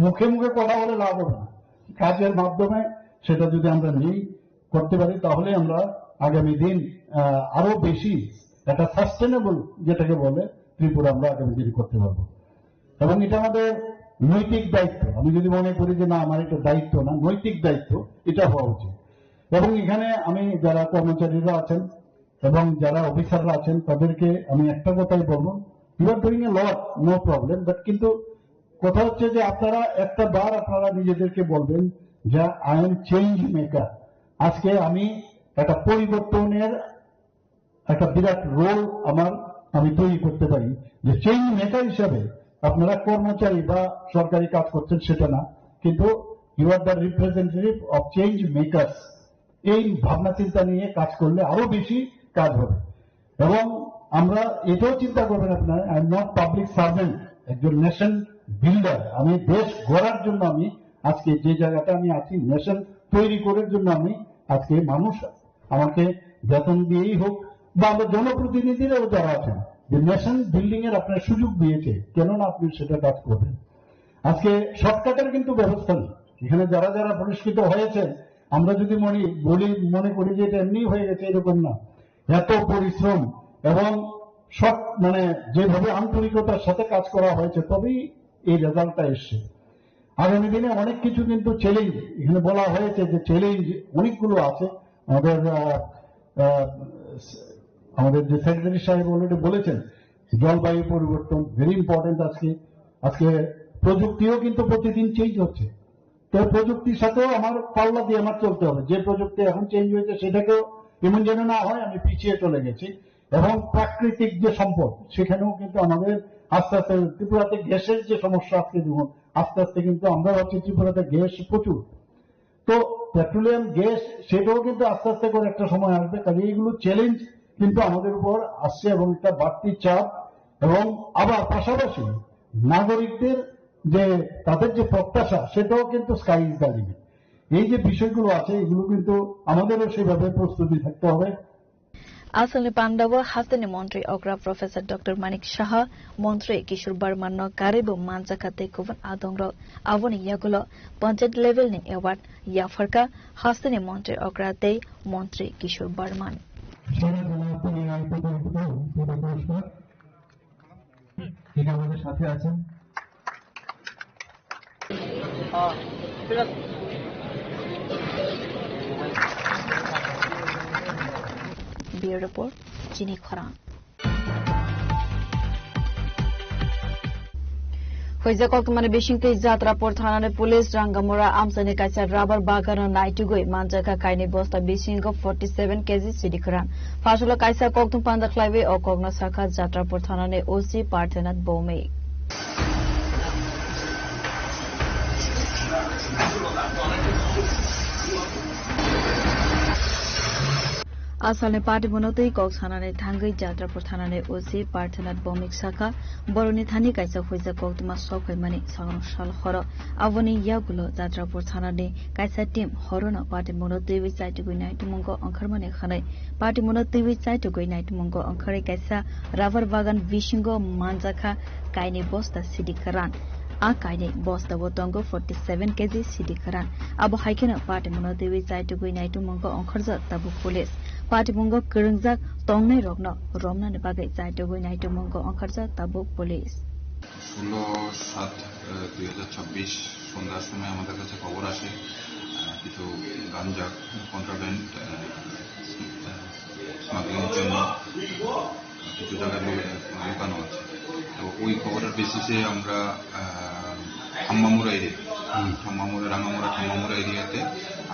মুখে মুখে কথা বলে লাভ হবে না, কাজের মাধ্যমে সেটা যদি আমরা নেই করতে পারি, তাহলে আমরা আগামী দিন আহ, আরো বেশি একটা সাস্টেনেবল, যেটাকে বলে, ত্রিপুরা আমরা আগামী দিনে করতে পারবো। এবং এটা আমাদের নৈতিক দায়িত্ব। আমি যদি মনে করি যে না, আমার এটা দায়িত্ব না, নৈতিক দায়িত্ব এটা হওয়া উচিত। এবং এখানে আমি, যারা কর্মচারীরা আছেন এবং যারা অফিসাররা আছেন, তাদেরকে আমি একটা কথাই বলবো, you are doing a lot, no problem, but কিন্তু কথা হচ্ছে যে আপনারা একটা বার আপনারা নিজেদেরকে বলবেন যে আই এম চেঞ্জ মেকার। আজকে আমি একটা পরিবর্তনের একটা বিরাট রোল আমার, আমি তৈরি করতে পারি। যে চেঞ্জ মেকার হিসাবে আপনারা কর্মচারী বা সরকারি কাজ করছেন সেটা না, কিন্তু you are the representative of change makers. এই ভাবনা চিন্তা নিয়ে কাজ করলে আরো বেশি কাজ হবে। এবং আমরা এটাও চিন্তা করবেন আপনারা, I am not public servant, একজন নেশন বিল্ডার। আমি দেশ গড়ার জন্য আমি আজকে যে জায়গাটা আমি আছি, নেশন তৈরি করার জন্য আমি আজকে মানুষ আমাকে বেতন দিয়েই হোক বা আমরা জনপ্রতিনিধিরাও যারা আছেন, যে নেশন বিল্ডিং এর আপনার সুযোগ দিয়েছে, কেননা আপনি সেটা কাজ করবেন। আজকে শর্টকাটের কিন্তু ব্যবস্থা নেই। এখানে যারা যারা পুরস্কৃত হয়েছে, আমরা যদি মনে বলি, মনে করি যে এটা এমনিই হয়ে গেছে, এরকম না। এত পরিশ্রম এবং সৎ, মানে, যেভাবে আন্তরিকতার সাথে কাজ করা হয়েছে, তবেই এই রেজাল্টটা এসছে। আগামী দিনে অনেক কিছু কিন্তু চ্যালেঞ্জ, এখানে বলা হয়েছে যে চ্যালেঞ্জ অনেকগুলো আছে। আমাদের আহ, আহ, আমাদের যে সেক্রেটারি সাহেব অলরেডি বলেছেন, জলবায়ু পরিবর্তন ভেরি ইম্পর্টেন্ট। আজকে আজকে প্রযুক্তিও কিন্তু প্রতিদিন চেঞ্জ হচ্ছে। তো প্রযুক্তির সাথেও আমার পাল্লা দিয়ে আমার চলতে হবে। যে প্রযুক্তি এখন চেঞ্জ হয়েছে, সেটাকেও এমন যেন না হয় আমি পিছিয়ে চলে গেছি। এবং প্রাকৃতিক যে সম্পদ, সেখানেও কিন্তু আমাদের আস্তে আস্তে, ত্রিপুরাতে গ্যাসের যে সমস্যা, আজকে দেখুন, আস্তে আস্তে কিন্তু আমরা ভাবছি ত্রিপুরাতে গ্যাস প্রচুর। তো পেট্রোলিয়াম গ্যাস, সেটাও কিন্তু আস্তে আস্তে করে একটা সময় আসবে। কাজে এইগুলো চ্যালেঞ্জ কিন্তু আমাদের উপর আসছে এবং একটা বাড়তি চাপ, এবং আবার পাশাপাশি নাগরিকদের যে, তাদের যে প্রত্যাশা, সেটাও কিন্তু স্কাই ইজ দ্য লিমিট। এই যে বিষয়গুলো আছে, এগুলো কিন্তু আমাদেরও সেভাবে প্রস্তুতি থাকতে হবে। Asalni pandao hasteni montri okra Professor Doctor Manik Saha, montri Kishore Barman no karwi bo manjakha tei kubun adongrok. Aboni yagulo panchayat level ni award yapharkha hasteni montri okra tei montri Kishore Barman. সেরা জেলা পরিবার প্রকল্প পুরস্কার। তিনি আমাদের সাথে আছেন। Bureau Report, Chini Khorang. Huijak koktwmani bisingtwi Jatrapur thanani police Rangamura amchaini kaisa rubber bagano naitugwi manjakha kainwi bosta bisingo forty seven K G sidi kwran. Phasalo kaisa koktwm panda khlaiwi o kokno sakha Jatrapur thanani O C Parthenath Bhowmik. Asalni patibuno twi kok sanani thangwi Jatrapur thanani O C Parthenath Bhowmik sakha, borokni thani kaisa huijak koktwma sok phaimani sakno sal horo. Aboni yagulo Jatrapur thanani kaisa team horono patibuno twiwi chaitugwi naitugmungo wngkharmani hwnwi. Patibuno twiwi chaitugwi naitugmungo wngkharwi kaisa rubber bagan bisingo manjakha kainwi bosta sidi kwran. A kainwi bosta o tongo forty seven K G sidi kwran. Abo hai kheno patibuno twiwi chaitugwi naitugmungo wngkharjak tabuk police. Patimungo kwrwngjak tongnairokno romnani bagwi chaitugwi naitugmungo wngkharjak tabuk police. ষোলো সাত দুই হাজার ছাব্বিশ সন্ধ্যার সময় আমাদের কাছে খবর আসে, আহ, কিছু গাঞ্জা কন্ট্রাব্যান্ড, আহ, আহ, স্মাগলিংয়ের জন্য কিছু জায়গায় লু-, লুকানো আছে। তো ওই খবরের বেসিসে আমরা, আহ, থাম্মামুড়া এরিয়া, হুম। থাম্মামুড়া, রাঙামুড়া, থাম্মামুড়া এরিয়াতে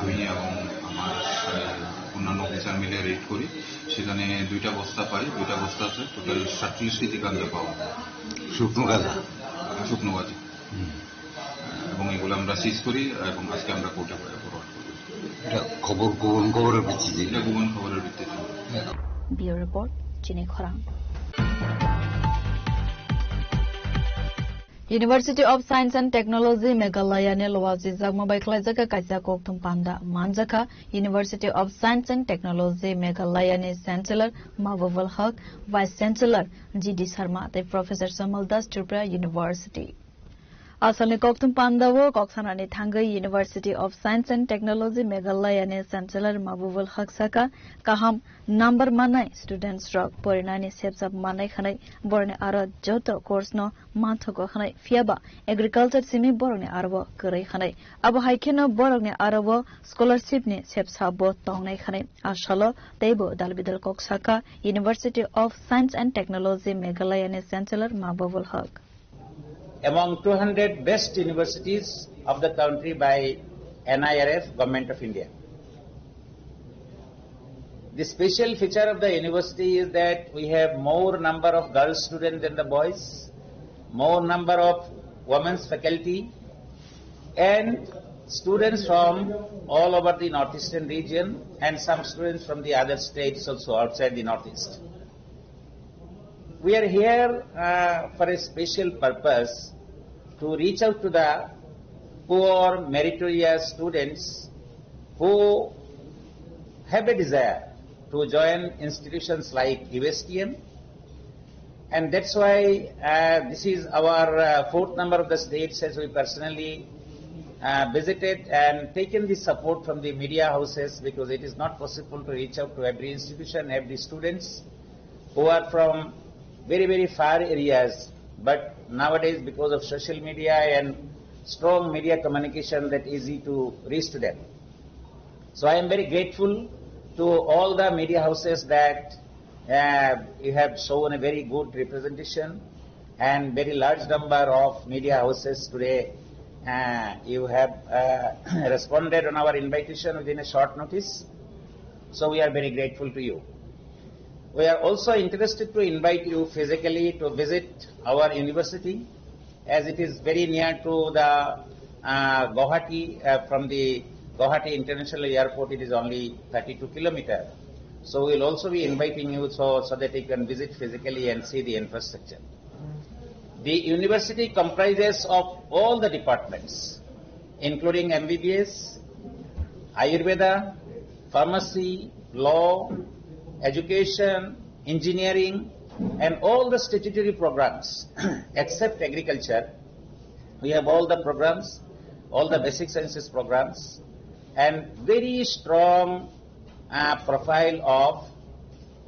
আমি এবং আমার, আহ, অন্যান্য অফিসার মিলে রেড করি। সেখানে দুইটা বস্তা পাই, দুইটা বস্তা আছে, টোটাল সাতচল্লিশ কেজি গাঞ্জা পাওয়া যায়। শুকনো গাঁজা? শুকনো গাঁজা। হুম। এবং এগুলো আমরা সিজ করি এবং আজকে আমরা কোর্টে ফরওয়ার্ড করি। এটা খবর, গোপন খবরের ভিত্তিতে? এটা গোপন খবরের ভিত্তিতে। Bureau Report, Chini Khorang. University of Science and Technology Meghalaya ni luajijakma bai khlaijak kaisa kokthum panda manjakha. University of Science and Technology Meghalaya ni Chancellor Mahbubul Haq, Vice Chancellor G D Sharma tei Professor Shamal Das, Tripura University. Asalni kokthum pandao kok sanani thangwi University of Science and Technology Meghalaya ni Chancellor Mahbubul Haq saka, kaham number manai students rok porinani sepsap manai khanai, borni aro joto course no manthogo khanai, phiyaba agriculture simi borokni aro kwrwi khanai. Abo hai kheno borokni aro scholarship ni sepsap bo tongnai khanai. Asalo teibo dalbidal kok saka University of Science and Technology Meghalaya ni Chancellor Mahbubul Haq. Among two hundred best universities of the country by N I R F, Government of India. The special feature of the university is that we have more number of girl students than the boys, more number of women's faculty, and students from all over the northeastern region and some students from the other states also outside the northeast. We are here uh, for a special purpose to reach out to the poor meritorious students who have a desire to join institutions like U S T M, and that's why uh, this is our uh, fourth number of the states as we personally uh, visited and taken the support from the media houses, because it is not possible to reach out to every institution, every students who are from very, very far areas, but nowadays because of social media and strong media communication, that easy to reach to them. So I am very grateful to all the media houses that uh, you have shown a very good representation and very large number of media houses today. Uh, you have uh, responded on our invitation within a short notice. So we are very grateful to you. We are also interested to invite you physically to visit our university, as it is very near to the uh, Guwahati. Uh, from the Guwahati International Airport, it is only thirty-two kilometer. So we will also be inviting you so, so that you can visit physically and see the infrastructure. The university comprises of all the departments, including M B B S, Ayurveda, pharmacy, law, education, engineering, and all the statutory programs except agriculture. We have all the programs, all the basic sciences programs, and very strong uh, profile of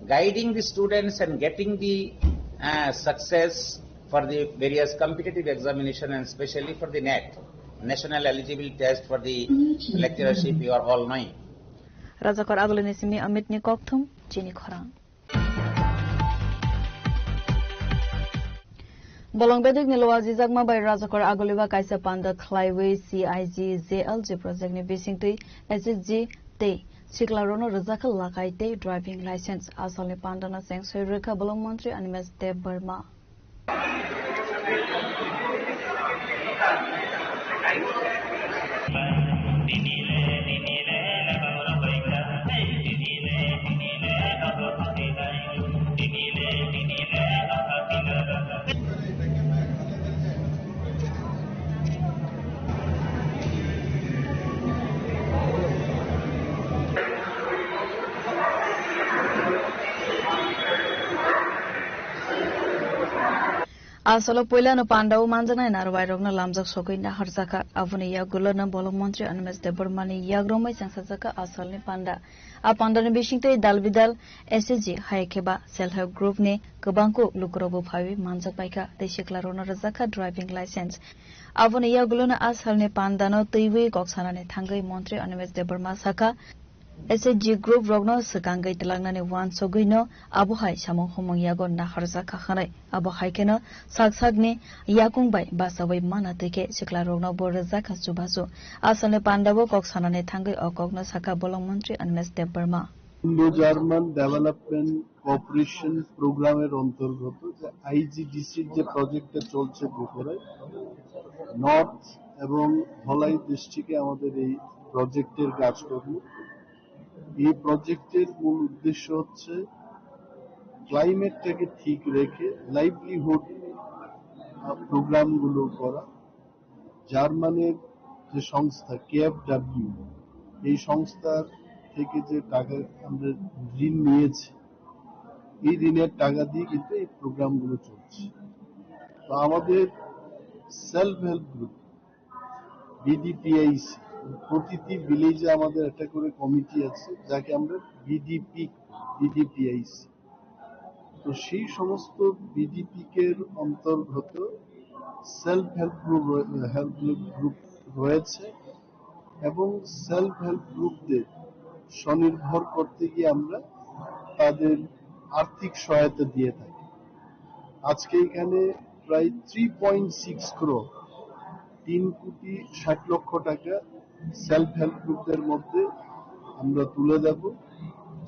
guiding the students and getting the uh, success for the various competitive examination and specially for the NET, National Eligibility Test for the Lecturership, you are all knowing. Rajakor Agulini simi Amit ni kokthum chini khorang. Bolong bedek ni luajijakma bai Rajakor Aguliba kaisa panda khlaiwi C I G J L G project ni bisingtwi S S G tei siklarokno rwjakha lakai tei driving license. Asalni pandano chengsoi rwkha Bolong Montri Animesh Debbarma. Asolo puilano pandao manjaknai narwai rokno lamjak sogwi naharjakha. Aboni yagulono Bolong Montri Animesh Debbarmani yagromwi chengsajakha asalni panda. A pandani bisingtwi dal bidal S S G hai khe ba self help group ni kwbangkuk lukurokbo phaiwi manjak paikha tei siklarokno rwjakha driving license. Aboni yagulono a salni pandano twiwi kok sanani thangwi Montri Animesh Debbarma sakha, S H G group rokno swkangwi twlangnani uansugwino abo hai samung humung yago naharjakha hwnwi. Abo hai kheno sak sakni yakung bai bachaui mana twi khe siklarokno bo rwjakha chubachu. A salni pandao kok sanani thangwi o kokno sakha Bolong Montri Animesh Debbarma. Indo-German Development Cooperation Programme-এর অন্তর্গত যে আইজিডিসির যে প্রজেক্টটা চলছে গোপরায়, নর্থ এবং ধলাই ডিস্ট্রিক্টে আমাদের এই প্রজেক্টের কাজকর্ম। এই প্রজেক্টের মূল উদ্দেশ্য হচ্ছে ক্লাইমেটটাকে ঠিক রেখে লাইভলিহুড আহ, প্রোগ্রামগুলো করা। জার্মানির যে সংস্থা কেএফডব্লিউ, এই সংস্থার থেকে যে টাকা আমরা ঋণ নিয়েছি, এই ঋণের টাকা দিয়ে কিন্তু এই প্রোগ্রামগুলো চলছে। তো আমাদের সেলফ হেল্প গ্রুপ, বিডিপিআইসি, প্রতিটি ভিলেজে আমাদের একটা করে কমিটি আছে, যাকে আমরা বিডিপি, বিডিপিআইসি। তো সেই সমস্ত বিডিপিকে অন্তর্গত self help group, help group রয়েছে এবং সেলফ হেল্প গ্রুপদের স্বনির্ভর করতে গিয়ে আমরা তাদের আর্থিক সহায়তা দিয়ে থাকি। আজকে এখানে প্রায় থ্রি পয়েন্ট সিক্স ক্রোর, তিন কোটি ষাট লক্ষ টাকা সেলফ হেল্প গ্রুপদের মধ্যে আমরা তুলে দেব,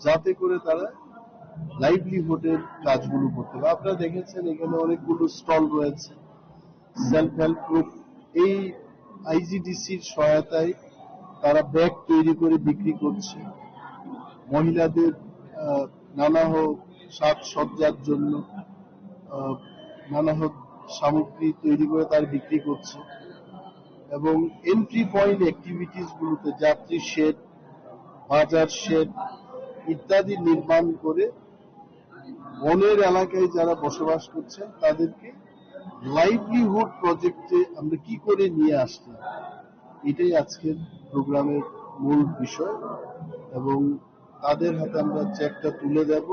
যাতে করে তারা লাইভলিহুডের কাজগুলো করতে পারে। আপনারা দেখেছেন এখানে অনেকগুলো স্টল রয়েছে। সেলফ হেল্প গ্রুপ এই আইজিডিসির সহায়তায় তারা ব্যাগ তৈরি করে বিক্রি করছে। মহিলাদের, আহ, নানা হোক সাজসজ্জার জন্য, আহ, নানা হোক সামগ্রী তৈরি করে তারা বিক্রি করছে এবং এন্ট্রি পয়েন্ট অ্যাক্টিভিটিস গুলোতে যাত্রী শেড, বাজার শেড ইত্যাদি নির্মাণ করে বনের এলাকায় যারা বসবাস করছেন তাদেরকে লাইভলিহুড প্রজেক্টে আমরা কি করে নিয়ে আসতে হয়, এটাই আজকের প্রোগ্রামের মূল বিষয় এবং তাদের হাতে আমরা চেকটা তুলে দেব,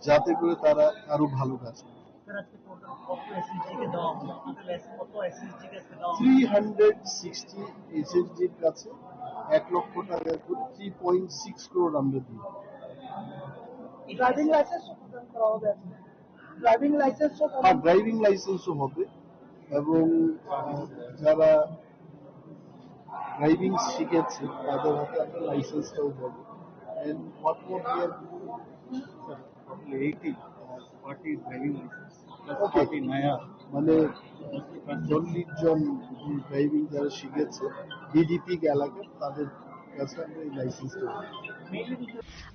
যাতে করে তারা আরো ভালো কাজ করে। স্যার, আজকে টোটাল কত এসএসজি কে দেওয়া হলো? আপনাদের লাইসেন্স কত এসএসজি কে আজকে দেওয়া হলো? থ্রি হান্ড্রেড সিক্সটি এসএসজির কাছে এক লক্ষ টাকা করে থ্রি পয়েন্ট সিক্স ক্রোর আমরা দিই। ড্রাইভিং লাইসেন্স প্রদান করা হবে আজকে। ড্রাইভিং লাইসেন্সও পাবেন। হ্যাঁ, ড্রাইভিং লাইসেন্সও হবে এবং, আহ, যারা ড্রাইভিং শিখেছে তাদের হাতে একটা লাইসেন্সটাও হবে। And what more we are doing, sir, totally eighty, uh, forty driving license, plus okay, forty নয়া। মানে চল্লিশ জন ড্রাইভিং যারা শিখেছে বিডিপি এলাকার, তাদের কাছে আমরা এই লাইসেন্সটা দেবো।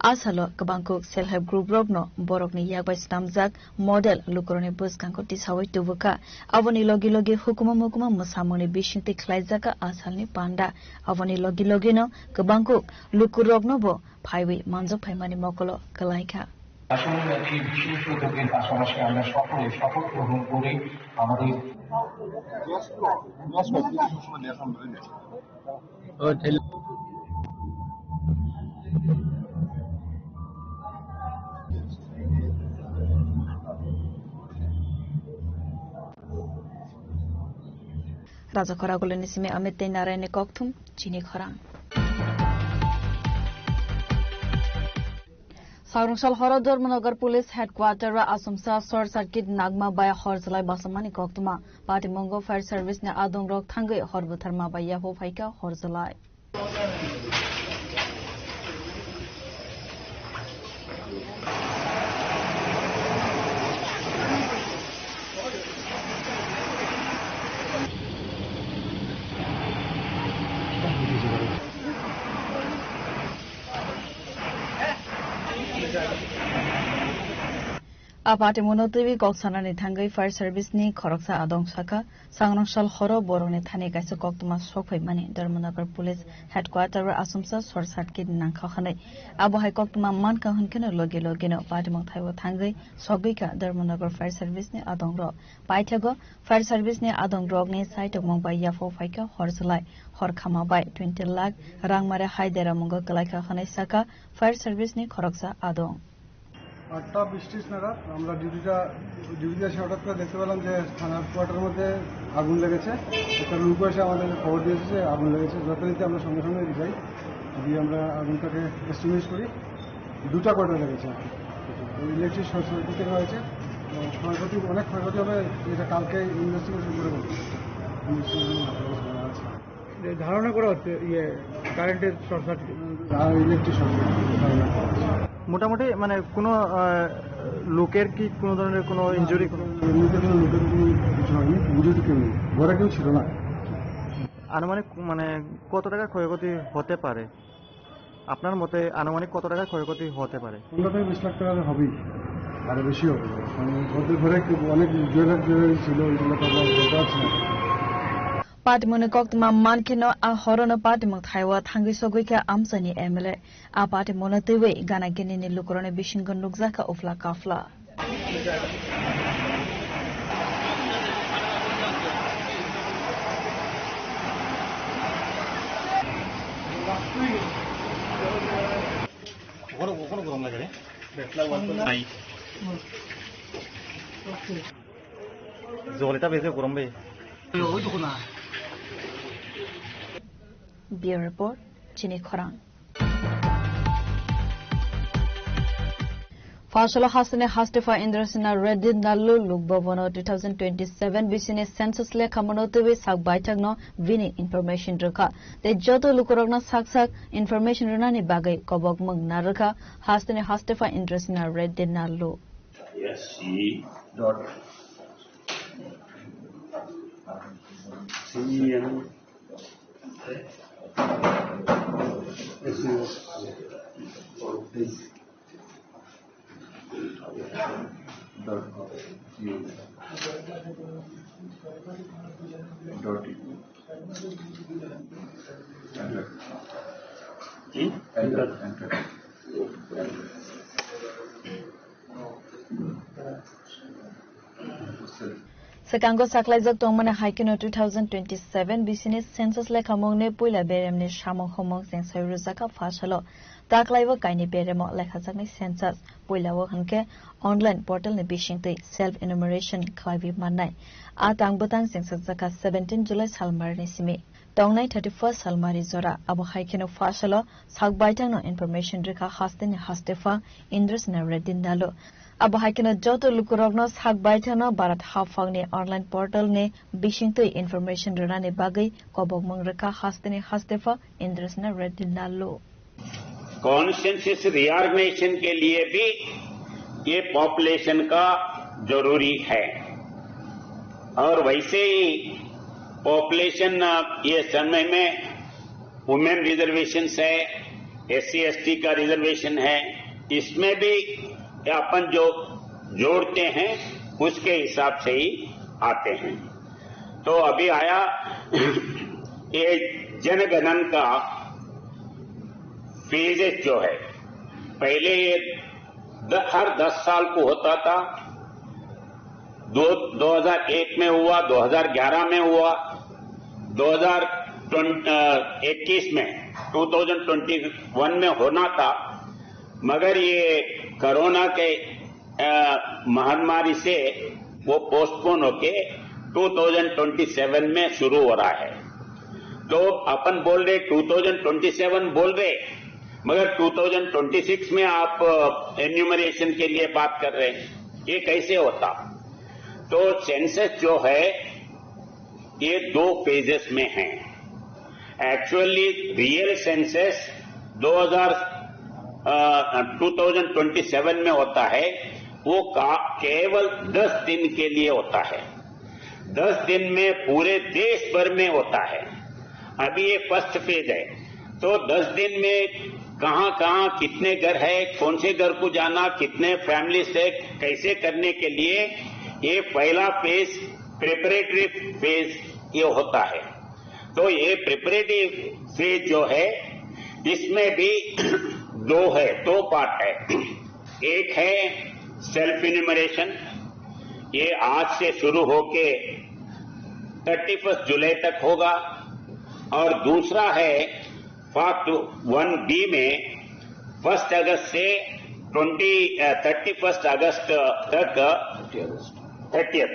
A salo kwbangkuk self help group rokno borokni yak bai swnamjak model lukurokni bwskango tisaui tubukha. Aboni logi logi hukuma mukuma mwsamungni bisingtwi khlaijakha a salni panda. Aboni logi logino kwbangkuk lukuroknobo phaiwi manjak phaimani mokolo kwlaikha. আসলে এই বিশেষ উদ্যোগের পাশাপাশি আমরা সকলে শপথ গ্রহণ করে আমাদের Raja Khoragulini simi Amit tei Narayanni kokthum chini khorang. Sagrungsal horo Dharmanagar Police Headquarter o asumsa short circuit nangma bai hor jwlai basamani koktwma. Patimungo fire service ni adongrok thangwi hor bwtharma bai yaphu phaikha hor jwlai. A patimungo twiwi kok sanani thangwi fire service ni khoroksa adong sakha, Sagrungsal horo borokni thani kaisa koktwma sokphaimani Dharmanagar Police Headquarter o asumsa short circuit nangkha hwnwi. Abo hai koktwma mankha hwnkheno logi logino patimung thaibo thangwi sogwikha Dharmanagar Fire Service ni adongrok. Paithago Fire Service ni adongrokni saitukmung bai yaphu phaikha hor jwlai. Hor khama bai twenty lakh rang mare hai deramungo kwlaikha hwnwi sakha Fire Service ni khoroksa adong. আটটা বিশ ত্রিশ নাগাদ আমরা ডিউটিটা, ডিউটিতে এসে হঠাৎ করে দেখতে পেলাম যে থানার কোয়ার্টারের মধ্যে আগুন লেগেছে। একটা লোক এসে আমাদের খবর দিয়েছে যে আগুন লেগেছে। যথারীতি আমরা সঙ্গে সঙ্গে যাই, গিয়ে আমরা আগুনটাকে এক্সটিংগুইশ করি। দুটা কোয়ার্টার লেগেছে আর কি। ইলেকট্রিক শর্ট সার্কিট থেকে হয়েছে। তো ক্ষয়ক্ষতি, অনেক ক্ষয়ক্ষতি হবে, এটা কালকে ইনভেস্টিগেশন করে বলবো। ইনভেস্টিগেশন আছে। যে ধারণা করা হচ্ছে, ইয়ে, কারেন্টের শর্ট সার্কিট। আর ইলেকট্রিক শর্ট সার্কিট ধারণা করা হচ্ছে। মোটামুটি মানে কোনো, আহ, লোকের কি কোনো ধরনের কোনো ইনজুরি? এমনিতে কোনো লোকের কোনো কিছু হয়নি, ইনজুরি কেউ নেই, ঘরে কেউ ছিল না। আনুমানিক মানে কত টাকা ক্ষয়ক্ষতি হতে পারে? আপনার মতে আনুমানিক কত টাকা ক্ষয়ক্ষতি হতে পারে? পনেরো থেকে বিশ লাখ টাকা হবেই। আরো বেশি হবে। কারণ ওদের ঘরে একটু অনেক জুয়েলার জুয়েলারি ছিল, ওইগুলো তো আমরা বলতে পারছি না। Patimungni koktwma mankheno a horono patimung thaiwi thangwi sogwi kha amchaini M L A. A patimungno twiwi gana ginini lukurokni bisingo nukjakha uphla kaphla. ওখানে, ওখানে গরম লাগে রে। নাই। জল এটা বেজে গরম বে। ওই দেখো না। Bureau Report, Chini Khorang. Phasalo hasteni hastefa Indrasena Reddy Nallu Lok Bhavan o two thousand twenty-seven bisini census lekhamungo twiwi sak baithakno bini information rwkha. Tei joto lukurokno sak sak information rwnani bagwi kobokmung narwkha hasteni hastefa Indrasena Reddy Nallu. S C dot C M. Swkango saklaijak tongmani hai kheno two thousand twenty-seven bisini census lekhamungni puila beremni samung humung chengsawi rwjakha phasalo. Taklaibo kaini beremo lekhajaknai census. Puilao hwnkhe online portalni bisingtwi self enumeration khlaiwi mannai. A tang bwtang chengsakjakha seventeen July salmarini simi. Tongnai thirty-first salmari jora, abo hai kheno phasalo sak baithangno information rwkha hasteni hastefa Indrasena Reddy Nallu. Abo hai kheno joto lukurokno sak baithangno Bharat haphangni online portalni bisingtwi information rwnani bagwi kobokmung rwkha hasteni hastefa Indrasena Reddy Nallu. Consensus रियॉर्गनाइजेशन के लिए भी ये पॉपुलेशन का जरूरी है। और वैसे ही पॉपुलेशन, अ, ये समय में वुमेन रिजर्वेशन है, एससी एसटी का रिजर्वेशन है, इसमें भी अपन जो जोड़ते हैं उसके हिसाब से ही आते हैं। तो अभी आया ये जनगणन का फेजेस जो है, पहले ये द-, हर दस साल को होता था, दो, दो हज़ार एक में हुआ, दो हज़ार ग्यारह में हुआ, दो हज़ार इक्कीस में, ट्वेंटी ट्वेंटी वन में होना था, मगर ये कोरोना के, अ, महामारी से वो पोस्टपोन होके ट्वेंटी ट्वेंटी सेवन में शुरू हो रहा है। तो अपन बोल रहे ट्वेंटी ट्वेंटी सेवन बोल रहे, मगर ट्वेंटी ट्वेंटी सिक्स में आप, अ, एन्यूमरेशन के लिए बात कर रहे हैं, ये कैसे होता? तो सेंसस जो है, ये दो फेजेस में है। एक्चुअली रियल सेंसस दो हज़ार, अ, ट्वेंटी ट्वेंटी सेवन में होता है, वो का-, केवल दस दिन के लिए होता है। दस दिन में पूरे देश भर में होता है। अभी ये फर्स्ट फेज है, तो दस दिन में कहाँ-कहाँ कितने घर है, कौन से घर को जाना, कितने फैमिली से, कैसे करने के लिए ये पहला फेज, प्रिपरेटरी फेज ये होता है। तो ये प्रिपरेटरी फेज जो है, इसमें भी दो है, दो पार्ट है। एक है सेल्फ इन्यूमरेशन, ये आज से शुरू होके थर्टी फर्स्ट जुलाई तक होगा। और दूसरा है पार्ट वन बी में फर्स्ट अगस्त से ट्वेंटी, अ, थर्टी फर्स्ट अगस्त तक, थर्टियथ,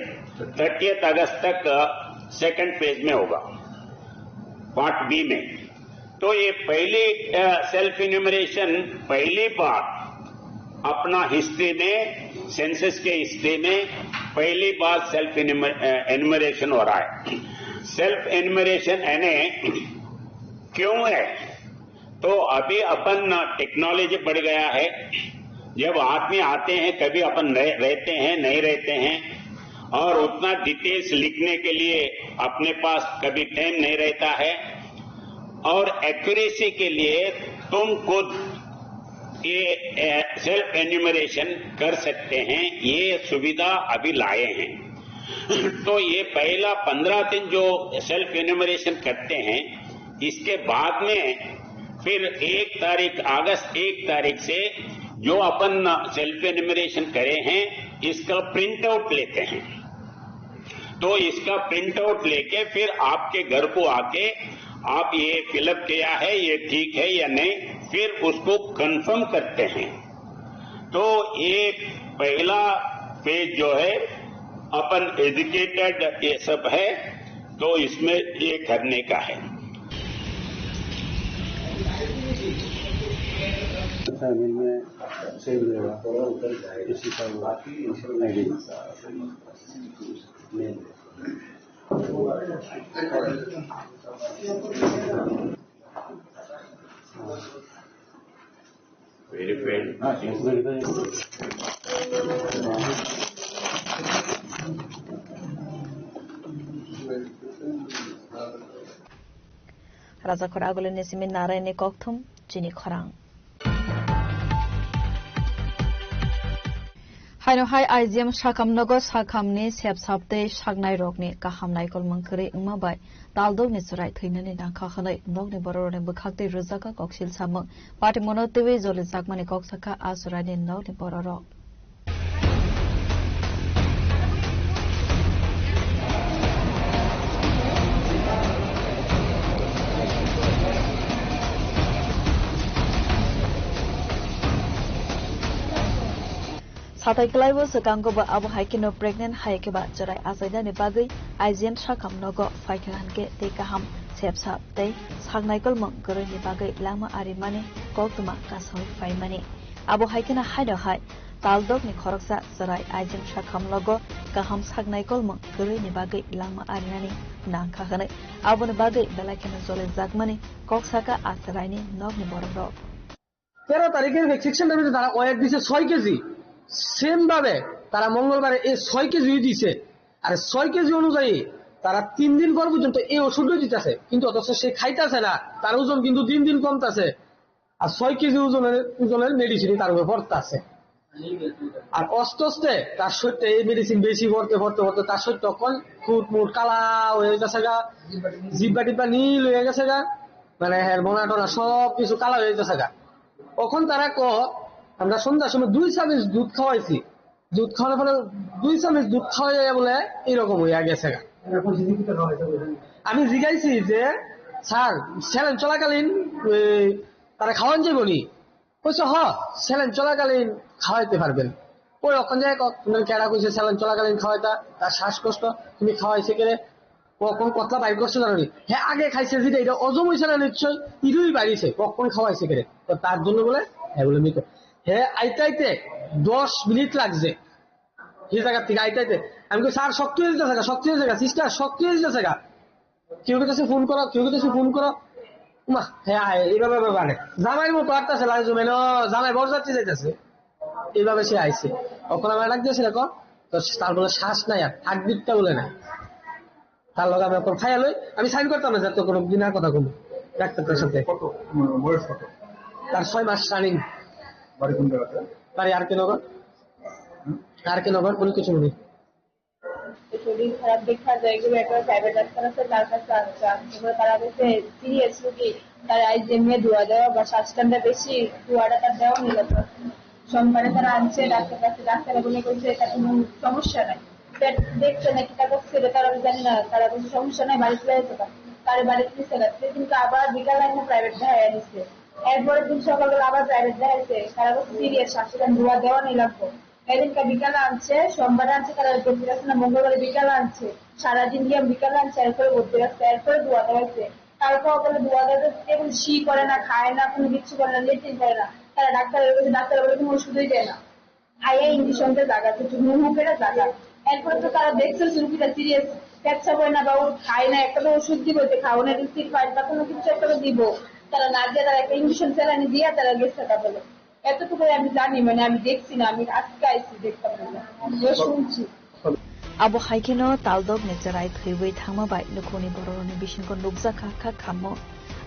थर्टियथ अगस्त तक सेकंड फेज में होगा, पार्ट बी में। तो ये पहली, अ, सेल्फ इन्यूमरेशन पहली बार अपना हिस्ट्री में, सेंसस के हिस्ट्री में पहली बार सेल्फ इन्यूमर-, अ, इन्यूमरेशन हो रहा है। सेल्फ इन्यूमरेशन यानी क्यों है? तो अभी अपन टेक्नोलॉजी बढ़ गया है। जब आदमी आते हैं, कभी अपन रह-, रहते हैं, नहीं रहते हैं, और उतना डिटेल्स लिखने के लिए अपने पास कभी टाइम नहीं रहता है, और एक्यूरेसी के लिए तुम खुद ये सेल्फ एन्यूमरेशन कर सकते हैं, ये सुविधा अभी लाए हैं। तो ये पहला पंद्रह दिन जो सेल्फ एन्यूमरेशन करते हैं, इसके बाद में फिर एक तारीख, अगस्त एक तारीख से जो अपन सेल्फ एन्यूमरेशन करे हैं, इसका प्रिंट आउट लेते हैं। तो इसका प्रिंट आउट लेके फिर आपके घर को आके आप ये फिलअप किया है, ये ठीक है या नहीं, फिर उसको कंफर्म करते हैं। तो ये पहला फेज जो है, अपन एजुकेटेड ये सब है, तो इसमें ये करने का है। Rajakhor Agulini simi Naraini kokthum chini khorang. Haino hai I G M sakham nogo sakhamni sep sap tei saknai rokni kaham naikolmung kwrwi wngma bai taldokni chwrai thwinani nangkha hwnwi nokni bororokni bwkhak tei rwjak kha koksil samung. Patimono twiwi jolijakmani kok sakha a chwraini nokni bororok. Satai kwlaibo swkango bo abo hai kheno pregnant hai khe ba chwrai achainani bagwi I G M sakham nogo phaikha hwnkhe tei kaham sepsa tei saknaikolmung kwrwini bagwi langma arimani koktwma kasawi phaimani. Abo hai kheno haino hai taldokni khoroksa chwrai I G M sakham nogo kaham saknaikolmung kwrwini bagwi langma arinani nangkha hwnwi aboni bagwi belai kheno jolijakmani kok sakha a chwraini nokni borokrok. তেরো তারিখের ভ্যাকসিনেশন ডেতে তারা ওয়েট দিছে ছয় KG. Same ভাবে তারা মঙ্গলবারে এই ছয় কেজি দিছে। আর ছয় কেজি অনুযায়ী তারা তিন দিন পর পর্যন্ত এই ওষুধই দিতেছে, কিন্তু অথচ সে খাইতেছে না, তার ওজন কিন্তু দিন দিন কমতেছে। আর ছয় কেজি ওজনের, ওজনের মেডিসিনই তার উপরে পড়তেছে। আর আস্তে আস্তে তার শরীরটা এই মেডিসিন বেশি পড়তে পড়তে পড়তে তার শরীরটা অখন ফুট মুট কালা হয়ে গেছে গা, জিব্বা টিব্বা নীল হয়ে গেছে গা, মানে হ্যাঁ, বোনা টোনা সব কিছু কালা হয়ে গেছে গা। অখন তারা ক, আমরা সন্ধ্যার সময় দুই চামচ দুধ খাওয়াইছি, দুধ খাওয়ানোর ফলে দুই চামচ দুধ খাওয়াইয়া বলে এরকম হইয়া গেছে গা। আমি জিজ্ঞাসি যে, "স্যার, স্যালাইন চলাকালীন, এ, তারা খাওয়ান যাইব নি?" কইছে, "হ, স্যালাইন চলাকালীন খাওয়াইতে পারবেন।" ওই ওখান যায় ক-, মানে কেডা কইছে স্যালাইন চলাকালীন খাওয়াইতা, তার শ্বাসকষ্ট, তুমি খাওয়াইছে কেরে? ও কোন কতলা বাইর করছে জানো নি? হ্যাঁ, আগে খাইছে যেটা, এটা হজম হইছে না নিশ্চয়, ইরুই বাড়িছে, কখন খাওয়াইছে কেরে? তো তার জন্য বলে, হ্যাঁ বলে মৃত। হ্যাঁ, আইতে আইতে দশ মিনিট লাগছে। এই জায়গা থেকে আইতে আইতে আমি কই, "স্যার, শক্তি হয়ে যেতে থাকা, শক্তি হয়ে থাকা, সিস্টার, শক্তি হয়ে যেতে থাকা।" কেউ কেউ ফোন করো, কেউ কেউ ফোন করো। মা, হ্যাঁ, হ্যাঁ, এইভাবে, এইভাবে আনে। জামাইর মতো আটটা সেলাই জমে না, জামাই বরযাত্রী যাইতেছে। এইভাবে সে আইছে। ওখানে আমার ডাক দিয়েছে, দেখো, তো তার বলে শ্বাস নাই আর, হার্টবিটটা বলে নাই। তার লগে আমি এখন খাইয়া লই, আমি সাইন করতাম না, যাতে কোনো দিন আর কথা কমু। ডাক্তারটার সাথে। কত? উম, বয়স কত? তার ছয় মাস রানিং। বাড়ি কোন জায়গাতে? বাড়ি আর কে নগর। হুম? আর কে নগর, পুলিশ কিছু নেই। শরীর খারাপ দেখা যায়, এগুলো একটা প্রাইভেট ডাক্তার আছে, তার কাছে আনছে। আনতে পরে তারা বলছে, সিরিয়াস রোগী, তার আইজে মে দোয়া দেওয়া বা শ্বাসকান্ডা বেশি, দোয়াটা তার দেওয়া নিল। সোমবারে তারা আনছে ডাক্তার কাছে, ডাক্তারে বলে বলছে, "এটা কোনো সমস্যা নাই।" পেট দেখছে নাকি তা করছে, এটা তারা জানি না। তারা বলছে, "সমস্যা নাই, বাড়িতে যাই তো।" তারা বাড়িতে নিচ্ছে না। সেদিনকে আবার বিকাল লাইনে প্রাইভেট দেখায় নিচ্ছে। এরপরের দিন সকালবেলা আবার প্রাইভেট দেখাইছে, তারা বলছে, "সিরিয়াস, শ্বাসকান্ডা দোয়া দেওয়া নিলাম তো।" এদিনকে বিকালে আনছে, সোমবারে আনছে, তারা ভর্তি রাখছে না, মঙ্গলবারে বিকালে আনছে, সারাদিন গিয়ে বিকালে আনছে, এরপরে ভর্তি রাখছে, এরপরে দোয়া দেওয়া হয়েছে। তারপর বলে দোয়া দেওয়া হয়েছে, কেবল শি করে না, খায় না, কোনো কিচ্ছু করে না, লেট্রিন করে না। তারা ডাক্তার বলে, ডাক্তার বলে কোনো ওষুধই দেয় না। আয়া ইঞ্জেকশন দিয়ে জাগা, কিছু মুহু করে জাগা। এরপরে তো তারা দেখছে রুগীটা সিরিয়াস, পেচ্ছাপ হয় না বা ও খায় না, একটা তো ওষুধ দিব, যে খাওয়ানোর রিসিট ফাইল বা কোনো কিছু একটা তো দিব। তারা না দিয়ে তারা একটা ইঞ্জেকশন স্যালাইন দিয়ে তারা গেছে, তা বলে। এতটুকুই আমি জানি, মানে, আমি দেখছি না, আমি আজকে আইছি দেখতাম না, যে শুনছি। Abo hai kheno taldok ni chwrai thwiwi thangma bai lukurokni bororokni bisingo nukjak kha kha khammo.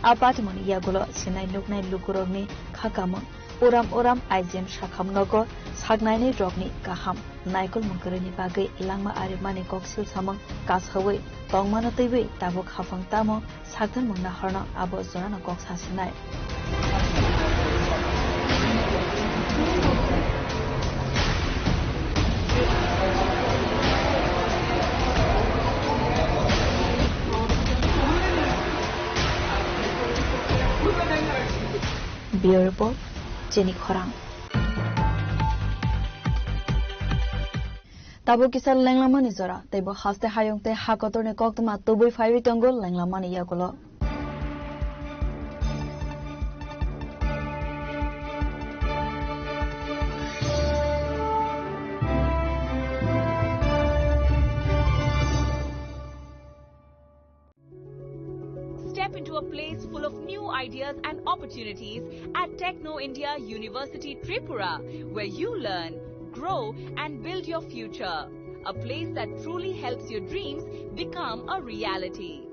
A patimoni yagulo sinai nuknai lukurokni kha kamo. Uram uram I G M sakham nogo saknainai rokni kaham naikolmung kwrwini bagwi langma arimani koksil samung kasawi tongmano twiwi tabuk haphang tamo sakthangmung nahorno abo jorano kok sasinai. Bureau Report, Chini Khorang. Tabuk kisa lenglamani jora, teibo haste hayung tei ha kotorni koktwma tubui phaiwi tongo lenglamani yagulo. Step into a place full of new ideas and opportunities at Techno India University Tripura, where you learn, grow, and build your future. A place that truly helps your dreams become a reality.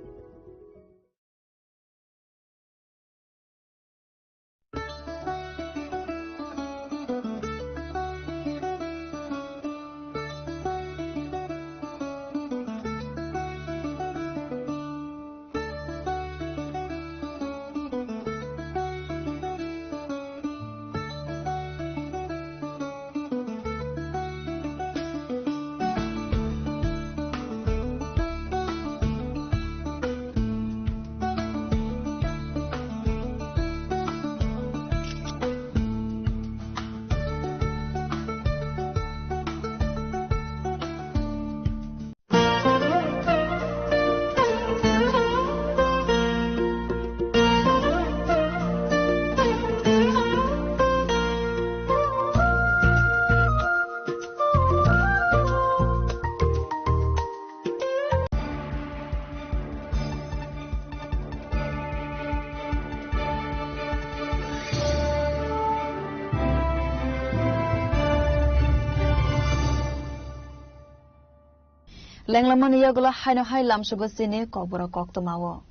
Lenglamani yagulo haino hai lamsugo chini kokborok koktwmao.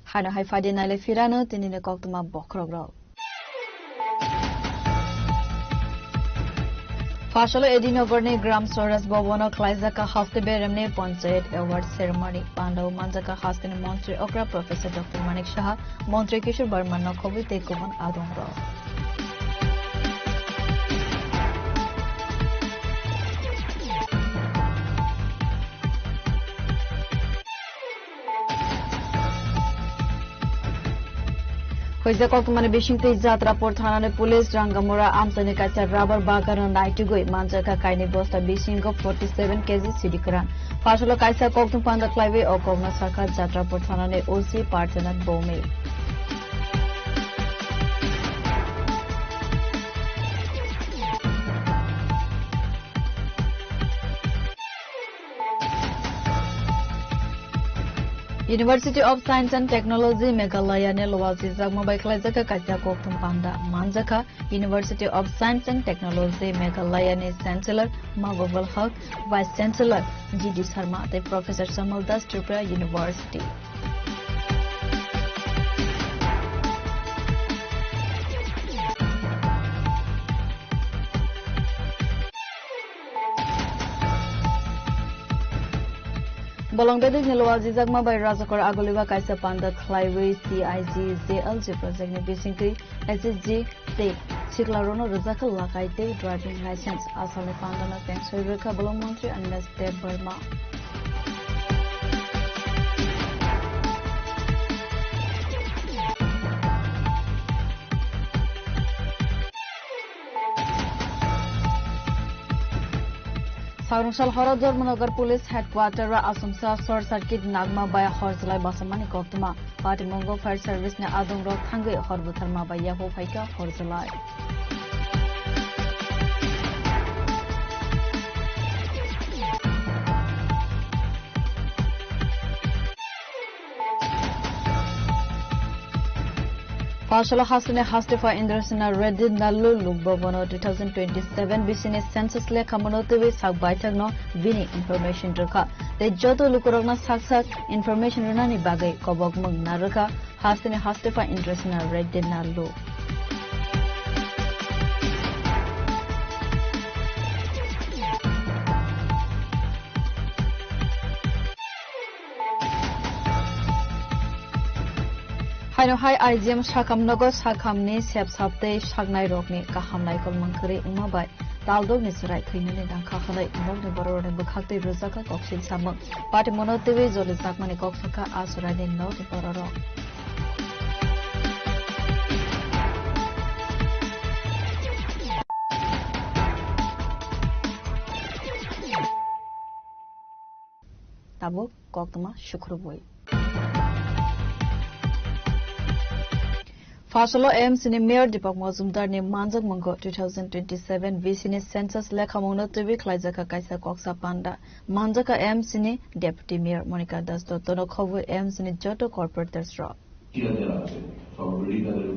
Haino hai phadi naile phirano tinini koktwma bokhorokrok. Phasalo Edinogorni Gram Swaraj Bhavano khlaijak haste beremni Panchayat Award Ceremony. Pandao manjak hasteni montri okra Professor Doctor Manik Saha, montri Kishore Barma nokhobwi tei kubun adongrok. Hoijak koktwmani bisingtwi Jatrapur thanani police Rangamura amchaini kaisa rubber bagano naitugwi manjakha kainwi bosta bisingo forty seven K G sidi kwran. Phasalo kaisa koktwma panda khlaiwi o kokno sakha Jatrapur thanani O C Parthanath Bhowmik. University of Science and Technology Meghalaya ni lual sijakma bai khlaijak kaisa koktwma panda manjakha. University of Science and Technology Meghalaya ni Chancellor Mahbubul Haq, Vice Chancellor G D Sharma tei Professor Shamal Das, Tripura University. Bolong bedekni lual sijakma bai Rajakor Agoliwa kaisa panda khlaiwi C I G J L G project ni bisingtwi S S G tei siklarokno rwjakha lakai tei driving license. Asalni pandano teng soi rwkha bolong montri Animesh Debbarma. Sagrungsal horo Dharmanagar Police Headquarter o asumsa short circuit nagma bai hor chwlai basamani koktwma. Patimungo fire service ni adongrok thangwi hor butharma bai yaphu phaikha hor chwlai. Pasalo hasteni haste pha Indrasena Reddy Nallu Lok Bhavan o two thousand twenty-seven bisini census lekha mano twi sak baithakno bini information rwkha. Tei joto lukurokno sak sak information rwnani bagwi kobokmwng narwkha hasteni haste pha Indrasena Reddy Nallu. Haino hai I G M sakam nogo sakhamni sep sap tei saknai rokni kaham naikol mangkhwrwi wngma bai taldokni chwrai thwinani nangkha hwnwi nokni bororokni bwkhak twi rwjakha koksil samung. Party mono twiwi jolijakmani kok sakha a chwraini nokni bororok. Tabuk koktwma sukrubwi. Phasalo M C ni Mayor Deepak Majumdar ni manjakmung two thousand twenty-seven V C ni census lekhamungno twiwi khlaijakha kaisa koksa panda. Manjakha M C ni Deputy Mayor Monika Das Dotto no khobwi M C ni joto corporators rok. টিয়ারদের আছে, সব রেডি, তাদের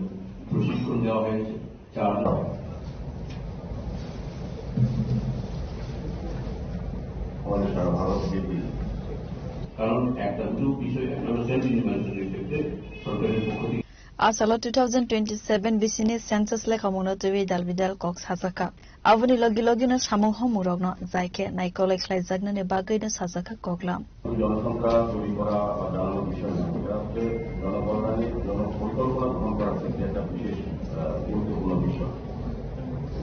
প্রশিক্ষণ দেওয়া হয়েছে। চার আমাদের সারা ভারত ব্যাপী। কারণ একটা দুটো বিষয়, একটা হলো সেলফ ইনফরমেশনের ক্ষেত্রে সরকারের পক্ষ থেকে Asalo two thousand twenty-seven bisini census lekhamungno twiwi dal bidal kok sajakha. Aboni logi logino samung homung rokno jai khe naikolwi khlaijaknani bagwino sajakha koklam. জনসংখ্যা তৈরি করা বা জানানোর বিষয় না, এটা হচ্ছে জনকল্যাণে জনপরিকল্পনা গ্রহণ করার ক্ষেত্রে একটা বিশেষ, আহ, গুরুত্বপূর্ণ বিষয়।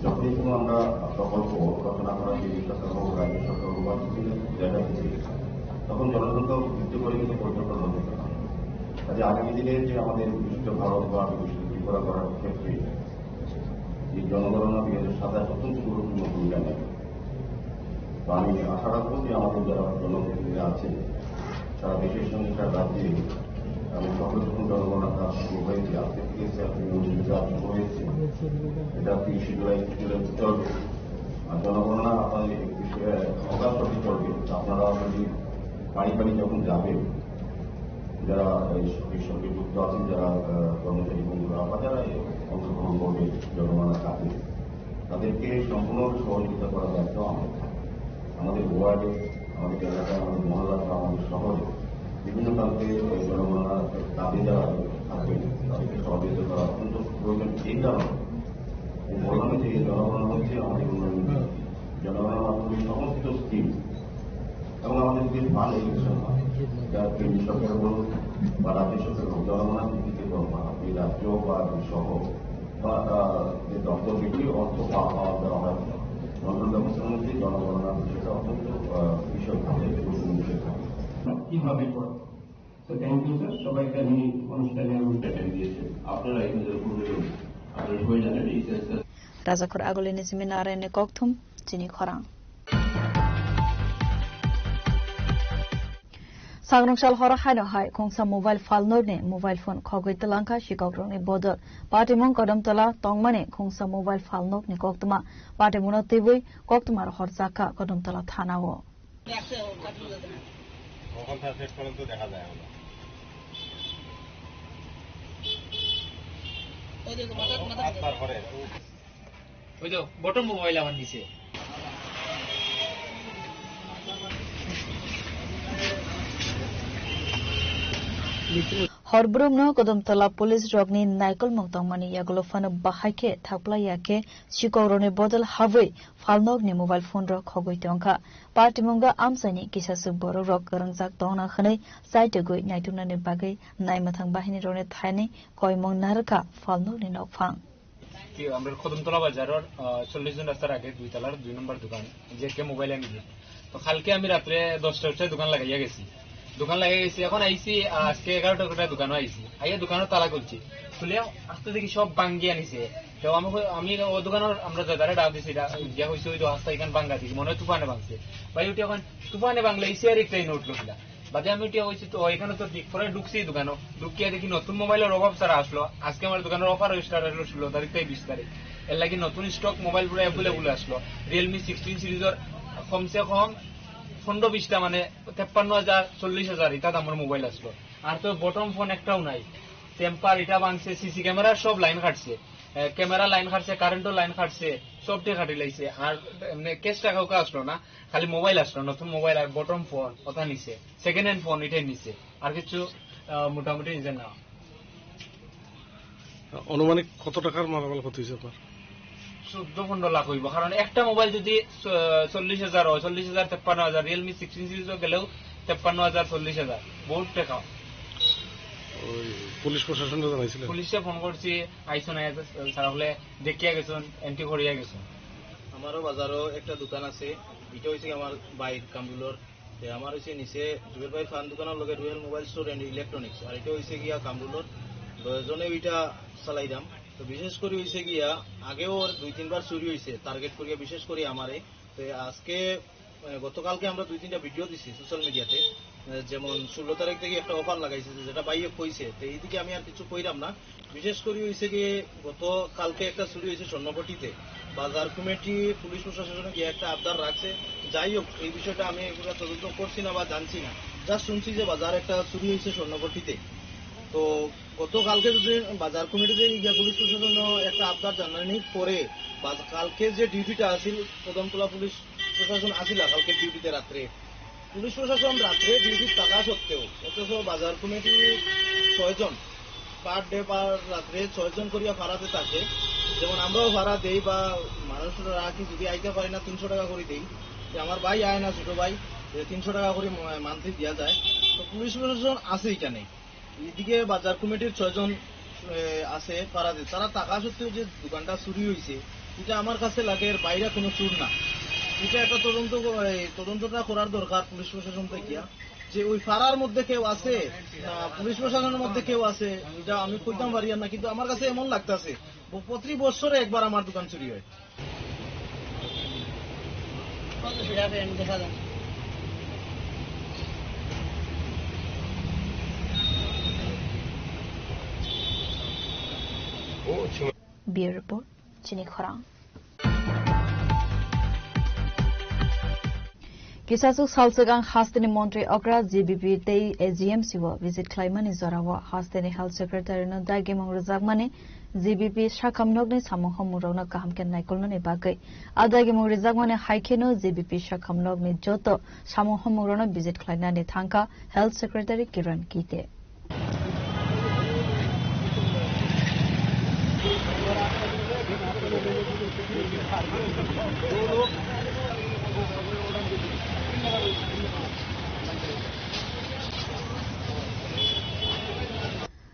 যখনই কোনো আমরা প্রকল্প রচনা করার যে সরকার হোক, রাজ্য সরকার হোক বা বিভিন্ন জায়গা থেকে, তখন জনসংখ্যা ভিত্তি করে কিন্তু পরিকল্পনা করতে হয়। কাজে আগামী দিনে যে আমাদের বিকশিত ভারত বা বিকশিত ত্রিপুরা করার ক্ষেত্রে এই জনগণনা দুই হাজার সাতাশ অত্যন্ত গুরুত্বপূর্ণ ভূমিকা নেবে। তো আমি আশা রাখবো যে আমাদের যারা জনপ্রতিনিধি আছেন, সারা দেশের সঙ্গে সারা রাজ্যে এবং সর্বপ্রথম জনগণনার কাজ শুরু হয়েছে, আজকে থেকে সেলফ ইনফরমেশনের কাজ শুরু হয়েছে। এটা তিরিশে জুলাই, জুলাই চলবে। আর জনগণনা আপনাদের একত্রিশে অগাস্ট অবধি চলবে। তো আপনারা যদি বাড়ি বাড়ি যখন যাবেন, যারা এই স-, এই সঙ্গে যুক্ত আছেন, যারা, আহ, কর্মচারী বন্ধুরা বা যারা এই অংশগ্রহণ করবে জনগণনার কাজে, তাদেরকে সম্পূর্ণ সহযোগিতা করার দায়িত্ব আমাদের থাকবে। আমাদের ওয়ার্ডে, আমাদের এলাকায়, আমাদের মহল্লা বা আমাদের শহরে বিভিন্ন প্রান্তে এই জনগণনার কাজে যারা থাকবেন, তাদেরকে সহযোগিতা করা অত্যন্ত প্রয়োজন। এই কারণে আমি বললাম যে এই জনগণনা হচ্ছে আমাদের উন্নয়ন। জনগণনার মাধ্যমে সমস্ত স্কিম এবং আমাদের যে ফান্ড এলোকেশন হয়, যা কেন্দ্র সরকার বলুন বা রাজ্য সরকার বলুন, জনগণনার ভিত্তিতে গ্রহণ করা হয়। এই রাজ্য বা সহ বা, আহ, যে দপ্তর, যেগুলি অর্থ পা-, পাওয়া দেওয়া হয়, মন্ত্রণ ব্যবস্থার মধ্যে জনগণনার বিষয়টা অত্যন্ত, আহ, বিষয় থাকে, গুরুত্বপূর্ণ বিষয় থাকে। কিভাবে করে? তো থ্যাংক ইউ স্যার, সবাইকে আমি অনুষ্ঠানে আমি অ্যাটেন্ড দিয়েছেন। আপনারা এখানে যারা পুরনো লোক, আপনারা সবাই জানেন এই census Rajakhor Agulini simi Narayanni kokthum chini khorang. Sangrong sal horo haino hai khungsa mobile phalnokni mobile phone khogwi twlangkha sikokrokni bodol. Patimung Kodomtola tongmani khungsa mobile phalnokni koktwma. Patimungno twiwi koktwma rohorjakha Kodomtola thanao. ওই তো, button mobile আমার নিচে। Hor brumno Kodomtola police rokni naikolmung tongmani yagulo phano bahai khe thakplai ya khe sikokrokni bodol habwi phalnokni mobile phone rok khogwi tongkha. Patimungo amchaini kisaswk borok rok kwrwngjak tongna hwnwi chaitugwi naituknani bagwi naimwthang bahini rokni thani koimung narwkha phalnokni nokphang. কি, আমরা কদমতলা বাজারর, আহ, চল্লিশ জন রাস্তার আগে দুই তলার দুই number দোকান, J K mobile and gift. তো কালকে আমি রাত্রে দশটা উঠে দোকান লাগাইয়া গেছি, দোকান লাগাই গেছি। এখন আইছি, আহ, আজকে এগারোটা কোটা দোকানও আইছি, আইয়া দোকানও তালা খুলছি, খুলে আস্তে দেখি সব ভাঙ্গি আনিছে। তো আমি কই-, আমি ও দোকানর আমরা দাদারে ডাক দিছি, ডা-, গিয়া কইছি, "ওই তো আস্তে এখান ভাঙ্গা দেখি, মনে হয় তুফানে ভাঙছে।" ভাই উঠে এখন তুফানে ভাঙলে এসি আর একটাই নোট লোকলা। বাদে আমি উঠিয়া কইছি, "তো এখানে তো ঠিক পরে ঢুকছি দোকানো।" ঢুকিয়া দেখি নতুন মোবাইলের অভাব ছাড়া আসলো। আজকে আমার দোকানের অফার স্টার্ট আসলো ষোলো তারিখ থেকে বিশ তারিখ। এর লাগি নতুন স্টক মোবাইল পুরো অ্যাভেলেবল আসলো। Realme সিক্সটিন সিরিজের কমসে কম পনেরো বিশটা, মানে তেপ্পান্ন হাজার, চল্লিশ হাজার এটা দামের মোবাইল আসলো। আর তো বটম ফোন একটাও নাই। টেম্পার ইটা ভাঙছে, সিসি ক্যামেরা সব লাইন কাটছে, ক্যামেরা লাইন কাটছে, কারেন্টও লাইন কাটছে, সব ঠিক কাটি লাইছে। আর এমনি ক্যাশ টাকাও কা আসলো না, খালি মোবাইল আসলো, নতুন মোবাইল আর বটম ফোন ওটা নিছে, সেকেন্ড হ্যান্ড ফোন এটাই নিছে। আর কিছু আহ, মোটামুটি নিছে না। আনুমানিক কত টাকার মালামাল ক্ষতি হয়েছে আপনার? চোদ্দ পনেরো লাখ হইব, কারণ একটা মোবাইল যদি চ-, চল্লিশ হাজার হয়, চল্লিশ হাজার, তেপ্পান্ন হাজার, রিয়েলমি সিক্সটিন সিরিজও গেলেও তেপ্পান্ন হাজার, চল্লিশ হাজার, বহুত টাকা। ওই পুলিশ প্রশাসনটা জানাইছিলেন? পুলিশে ফোন করছি, আইসো না, স্যার হলে দেখিয়া গেছেন, এন্ট্রি করিয়া গেছেন। আমারও বাজারও একটা দোকান আছে, এটা হয়েছে আমার বাইর কামরুলর। তে আমার হইছে নিচে জুবেল ভাই ফান দোকানের লগে রুয়েল মোবাইল স্টোর এন্ড ইলেকট্রনিক্স, আর এটা হইছে গিয়া কামরুলর। দুজনে ওইটা চালাইতাম। তো বিশেষ করে হইছে গিয়া আগেও ওর দুই তিনবার চুরি হইছে, টার্গেট করিয়া বিশেষ করে আমারে। তো আজকে, মানে, গতকালকে আমরা দুই তিনটা ভিডিও দিছি সোশ্যাল মিডিয়াতে, আহ, যেমন ষোলো তারিখ থেকে একটা অফার লাগাইছে, যে যেটা বাইয়ে কইছে। তো এইদিকে আমি আর কিছু কইলাম না। বিশেষ করে হইছে কি, গত কালকে একটা চুরি হয়েছে স্বর্ণপট্টিতে। বাজার কমিটি পুলিশ প্রশাসনে গিয়ে একটা আবদার রাখছে। যাই হোক, এই বিষয়টা আমি এগুলো তদন্ত করছি না বা জানছি না, যা শুনছি যে বাজার একটা চুরি হয়েছে স্বর্ণপট্টিতে। তো গতকালকে যদি বাজার কমিটিতে গিয়ে পুলিশ প্রশাসন একটা আবদার জানানির পরে বাজ-, কালকে যে ডিউটিটা আছিল কদমতলা পুলিশ প্রশাসন আসিলা কালকে ডিউটিতে রাত্রে। পুলিশ প্রশাসন রাত্রে ডিউটি থাকা সত্ত্বেও অথচ বাজার কমিটি ছয়জন পার ডে পার রাত্রে ছয়জন করিয়া ভাড়াতে থাকে। যেমন আমরাও ভাড়া দেই বা মানুষরা রাখি, যদি আইতে পারি না তিনশো টাকা করে দেই। যে আমার ভাই আয় না, ছোট ভাই, যে তিনশো টাকা করে মান্থলি দেওয়া যায়। তো পুলিশ প্রশাসন আছে এখানে। এদিকে বাজার কমিটির ছয়জন, এ, আছে পাড়াতে, তারা টাকা সত্ত্বেও যে দোকানটা চুরি হয়েছে, এটা আমার কাছে লাগে এর বাইরে কোনো চুর না। এটা একটা তদন্ত ক-, এই তদন্তটা করার দরকার পুলিশ প্রশাসন থেকে, যে ওই পাড়ার মধ্যে কেউ আছে, না পুলিশ প্রশাসনের মধ্যে কেউ আছে, এটা আমি কইতাম পারি আর না, কিন্তু আমার কাছে এমন লাগতাছে, ব-, প্রতি বছরে একবার আমার দোকান চুরি হয়। Bureau Report, Chini Khorang. Kisasuk sal swkang hasteni montri okra G B P tei A G M C o visit khlaimani jorao hasteni health secretary no dagimung rwjakmani G B P sakham nokni samung hamung rokno kaham khe naikolnani bagwi. A dagimung rwjakmani hai kheno G B P sakham nokni joto samung hamung rokno visit khlainani thangkha health secretary Kiran Gite.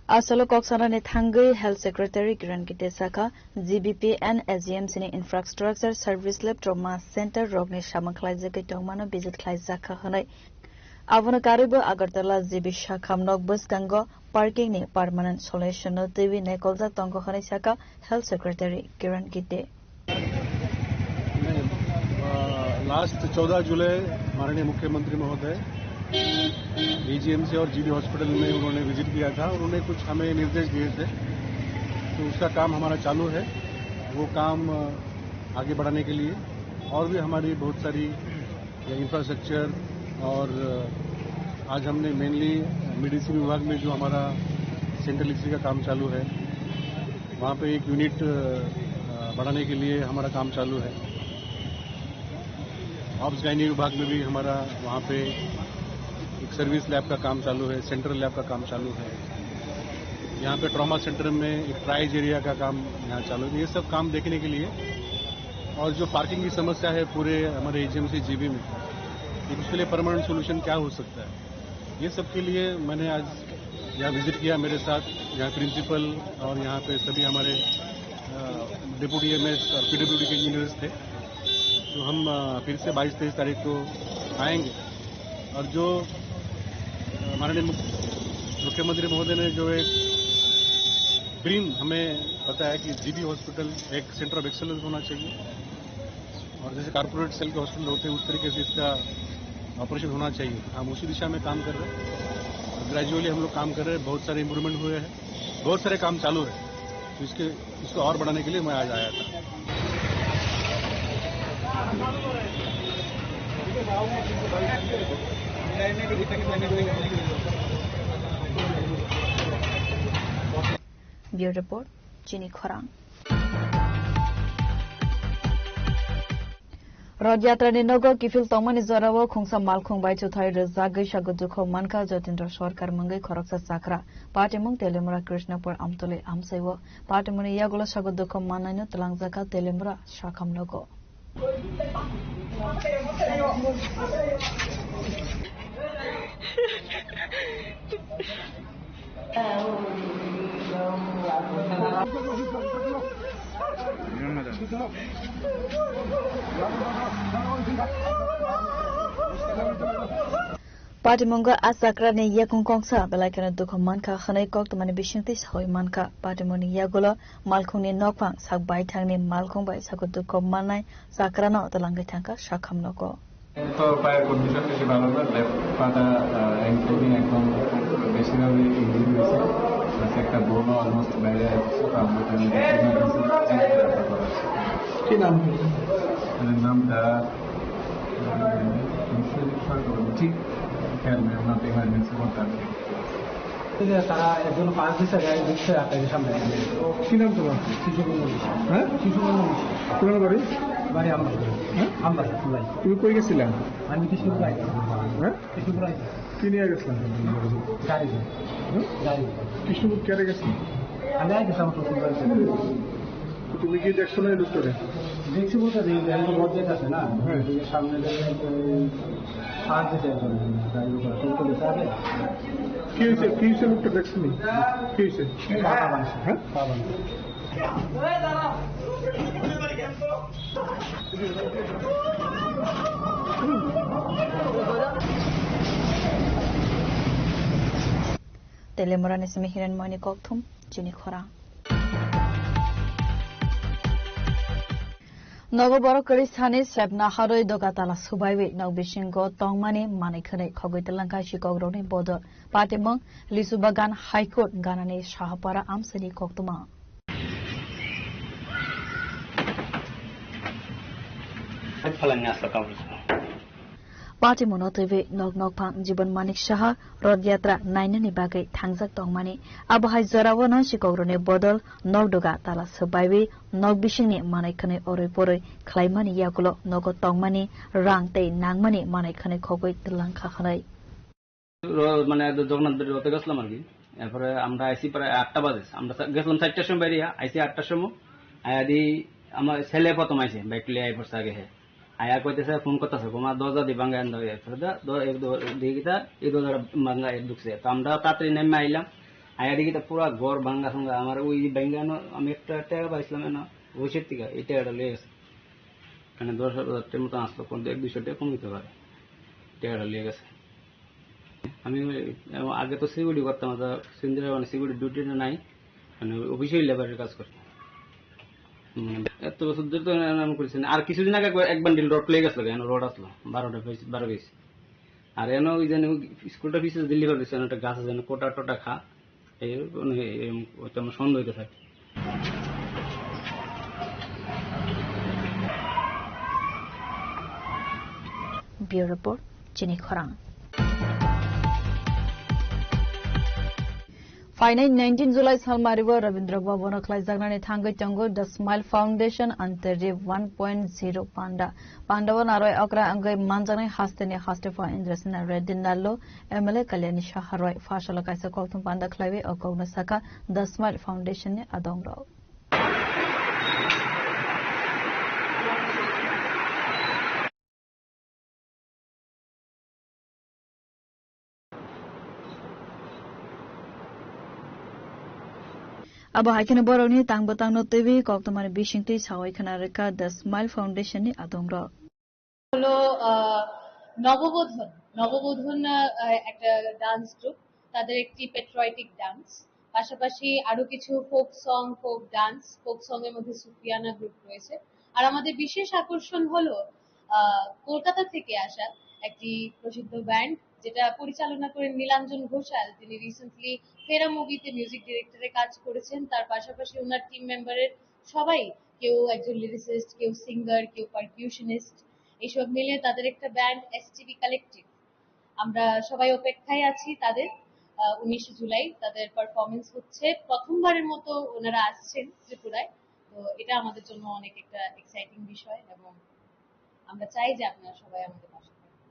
Asolo kok sanani thangwi Health Secretary Kiran Gite sakha, G B P and A G M C ni infrastructure service lab trauma center rokni samung khlaijagwi tongmano visit khlaijakha hwnwi. Abono karwibo Agartala G B sakham nok bwskango parking ni permanent solution no twiwi naikoljak tongo hwnwi sakha Health Secretary Kiran Gite. नहीं, अ, लास्ट चौदह जुलाई माननीय मुख्यमंत्री महोदय एजीएमसी और GB hospital में उन्होंने विजिट किया था। उन्होंने कुछ हमें निर्देश दिए थे, तो उसका काम हमारा चालू है। वो काम, अ, आगे बढ़ाने के लिए और भी हमारी बहुत सारी या इंफ्रास्ट्रक्चर और, अ, आज हमने मेनली मेडिसिन विभाग में जो हमारा सेंट्रल एक्सरे का काम चालू है, वहाँ पे एक यूनिट, अ, बढ़ाने के लिए हमारा काम चालू है। ऑब्स गायनी विभाग में भी हमारा वहाँ पे एक सर्विस लैब का काम चालू है, सेंट्रल लैब का काम चालू है। यहाँ पे ट्रॉमा सेंटर में एक ट्राइज एरिया का काम यहाँ चालू है। ये सब काम देखने के लिए और जो पार्किंग की समस्या है पूरे हमारे एजीएमसी जीबी में, उसके लिए परमानेंट सॉल्यूशन क्या हो सकता है, ये सब के लिए मैंने आज यहाँ विजिट किया। मेरे साथ यहाँ प्रिंसिपल और यहाँ पे सभी हमारे, अ, डिप्टी एमएस और पीडब्ल्यूडी के इंजीनियर्स थे। तो हम, अ, फिर से बाईस तेईस तारीख को आएंगे और जो, अ, माननीय मुख्य-, मुख्यमंत्री महोदय ने जो एक ड्रीम हमें बताया कि जीबी हॉस्पिटल एक सेंटर ऑफ एक्सीलेंस होना चाहिए और जैसे कॉर्पोरेट सेल के हॉस्पिटल होते हैं, उस तरीके से इसका ऑपरेशन होना चाहिए। हम उसी दिशा में काम कर रहे हैं। ग्रेजुअली हम लोग काम कर रहे हैं, बहुत सारे इम्प्रूवमेंट हुए हैं, बहुत सारे काम चालू है। तो इसके, इसको और बढ़ाने के लिए मैं आज आया था। Bureau Report, Chini Khorang. Rod Yatra ni nogo kiphil tongmani jorao khungsa malkhung bai chuthai rwjagwi sago dukho mankha Jatindra Sarkar mungwi khoroksa chakra. Patimung Telemura Krishnapur Amtoli amsaiwo. Patimungni yagulo sago dukho mannaino twlangjakha Telemura sakham nogo. Patimungo a chakrani yakung kongsa belai kheno dukhu mankha hwnwi koktwmani bisingtwi sawi mankha. Patimungni yagulo malkhungni nokphang sak baithangni malkhung bai sago dukhu mannai chakrano twlangwi thangkha sakham nogo. তো পায়ের কন্ডিশন বেশি ভালো না, লেফট পাটা, আহ, এমনি একদম বেশিরভাগই ইঞ্জুরি হয়েছে। প্লাস একটা বোনও অলমোস্ট বাইরে আসছে, তো আমরা ওখানে ইমার্জেন্সি রেফার করা হচ্ছে। কি নাম? এর নামটা, আহ, ঠিক খেয়াল নেই, ওনার ইমার্জেন্সি বলতে আমি এই যে তারা একজন পাঁচ দিছে, গাড়ি ঢুকছে আপনাদের সামনে। কি নাম তোমার? শিশু মন্ডল। হ্যাঁ? শিশু মন্ডল। কোন বাড়ি? বাড়ি আমরা। হ্যাঁ? আমরা, আমরা। তুমি কই গেছিলা? আমি কৃষ্ণপুর আইছি। হ্যাঁ? কৃষ্ণপুর আইছি। কি নিয়ে গেছিলাম? গাড়ি। হ্যাঁ? গাড়ি। কৃষ্ণপুর কেটে গেছিলাম? আমি আইছি আমার শ্বশুর বাড়িতে। তুমি কি দেখছো না এই লোকটারে? দেখছি বলতে যে এখানে তো বড় গেট আছে না? হ্যাঁ। এই যে সামনে যে, এ, সার দিতে একজন গাড়ির উপরে, টোটো দিতে হবে। কি হয়েছে? কি হয়েছে লোকটা দেখছো নি? কি হয়েছে? এই বাবা বানছে। হ্যাঁ? বাবা বানছে। Telemurani simi Hiranmoyni kokthum, chini khorang. Nogo borok kwrwi sani sepna harwi doga tala subaiwi nok bisingo tongmani manwi khwnwi khogwi twlangkha sikokrokni bodol. Patimung Lisu Bagan High Court ganani Sahapara amsani koktwma. Patimungno twiwi nok nokphang Jibon Manik Saha Rod Yatra nainani bagwi thangjak tongmani. Abo hai jorao no sikokrokni bodol nok doga tala swbaiwi nok bisingni manwi khwnwi orwi porwi khlaimani yagulo nogo tongmani rang tei nangmani manwi khwnwi khogwi twlangkha hwnwi. র-, মানে, একদম জগন্নাথ বাড়ির রথে গেছিলাম আর কি। এরপরে আমরা আইসি প্রায় আটটা বাজে। আমরা সা-, গেছিলাম চারটার সময় বাইরে, আইসি আটটার সময়। আয়া দি আমার ছেলে প্রথম আইসে, বাইক লিয়ে আই পড়ছে আগে হে। আয়া কইতেছে, ফোন করতেছে, "তোমার দরজা দি ভাঙ্গা আন দাও।" এরপরে দা-, দ-, এ দ-, দেখি তা, এই দরজাটা ভাঙ্গা এ ঢুকছে। তো আমরা তাড়াতাড়ি নেমে আইলাম। আয়া দেখি তা পুরা ঘর ভাঙ্গা ভাঙ্গা। আমার ওই ভাঙ্গা আনো, আমি একটা টাকা পাইছিলাম এনে, ওইসের থেকে এই টাকাটা লিয়ে গেছে। মানে দশ হাজার টাকার মতো আসলো, কিন্তু এক দুইশো টাকা কম হইতে পারে। টাকাটা লিয়ে গেছে। আমি ওই, এবং আগে তো সিকিউরিটি করতাম, তো সিন্দিরা মানে সিকিউরিটি ডিউটি নাই, মানে অফিসেই লেবারের কাজ করতাম। হুম, এত বছর ধরে তো এরকম করেছি না। আর কিছুদিন আগে একবার, এক বান্ডিল রড লেগে গেছিল, এখানে রড আসলো, বারোটা পিস, বারো পিস। আর এনে ওই যেন ওই স্কুলটা পিছিয়ে দিল্লি করে দিচ্ছে, একটা গাছ আছে যেন কোটা টোটা খা, এই মানে এই ওইটা আমার সন্দেহ হইতে থাকে। Bureau Report, Chini Khorang. Phainai nineteen July salmaribo Rabindra Bhavan o khlaijaknani thangwi tongo The Smile Foundation Antarri one point zero panda. Pandao naroi okra wngwi manjaknai hasteni hastepha Indrasena Reddy Nallo, M L A Kalyani Saha roi phasalo kaisa kokthum panda khlaiwi o kokno sakha The Smile Foundation ni adongrok. Abo hai kheno borokni tang bwtangno twiwi koktwmani bisingtwi sawi khna rwkha The Smile Foundation ni adongrok. হলো, আহ, নববোধন। নববোধন, আহ, একটা dance group, তাদের একটি patriotic dance, পাশাপাশি আরো কিছু folk song, folk dance, folk song এর মধ্যে সুফিয়ানা গ্রুপ রয়েছে। আর আমাদের বিশেষ আকর্ষণ হলো, আহ, কলকাতা থেকে আসা একটি প্রসিদ্ধ ব্যান্ড, যেটা পরিচালনা করেন নীলাঞ্জন ঘোষাল। তিনি রিসেন্টলি ফেরা মুভিতে মিউজিক ডিরেক্টরের কাজ করেছেন। তার পাশাপাশি ওনার টিম মেম্বারের সবাই, কেউ একজন লিরিসিস্ট, কেউ সিঙ্গার, কেউ পারকিউশনিস্ট, এইসব মিলে তাদের একটা ব্যান্ড এসটিভি কালেকটিভ। আমরা সবাই অপেক্ষায় আছি তাদের। আহ, উনিশে জুলাই তাদের পারফরমেন্স হচ্ছে। প্রথমবারের মতো ওনারা আসছেন ত্রিপুরায়, তো এটা আমাদের জন্য অনেক একটা এক্সাইটিং বিষয় এবং আমরা চাই যে আপনারা সবাই আমাদের পাশে থাকবেন।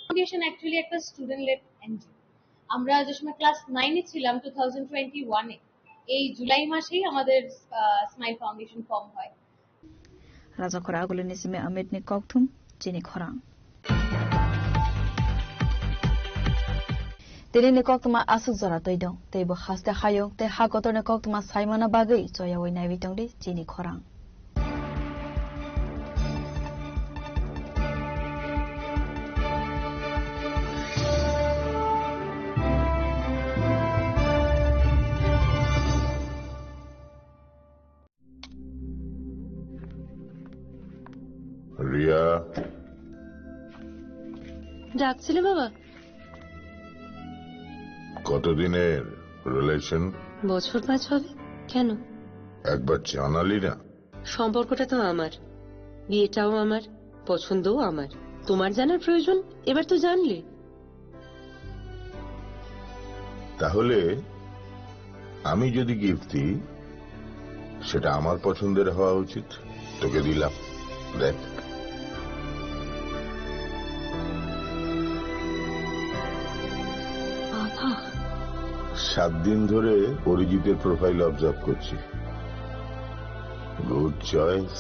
ফাউন্ডেশন অ্যাকচুয়ালি একটা স্টুডেন্ট লেড এনজিও। আমরা যে সময় ক্লাস নাইনে ছিলাম, টু থাউজেন্ড টোয়েন্টি ওয়ানে, এই জুলাই মাসেই আমাদের স্মাইল ফাউন্ডেশন ফর্ম হয়। Rajakhora Agulini simi Amit ni kokthum chini khorang. Tini ni koktwma aswk jora twi dong, tei bo haste hayung tei ha kotor ni koktwma saimana bagwi choyawi naiwi tongdi chini khorang. Riya. ডাকছিলে বাবা? কতদিনের রিলেশন? বছর পাঁচ হবে। কেন? একবার জানালি না। সম্পর্কটা তো আমার, বিয়েটাও আমার, পছন্দও আমার। তোমার জানার প্রয়োজন? এবার তো জানলে। তাহলে আমি যদি গিফট দিই, সেটা আমার পছন্দের হওয়া উচিত। তোকে দিলাম, দেখ। বাবা। সাত দিন ধরে অরিজিতের প্রোফাইল অবজার্ভ করছি। Good choice.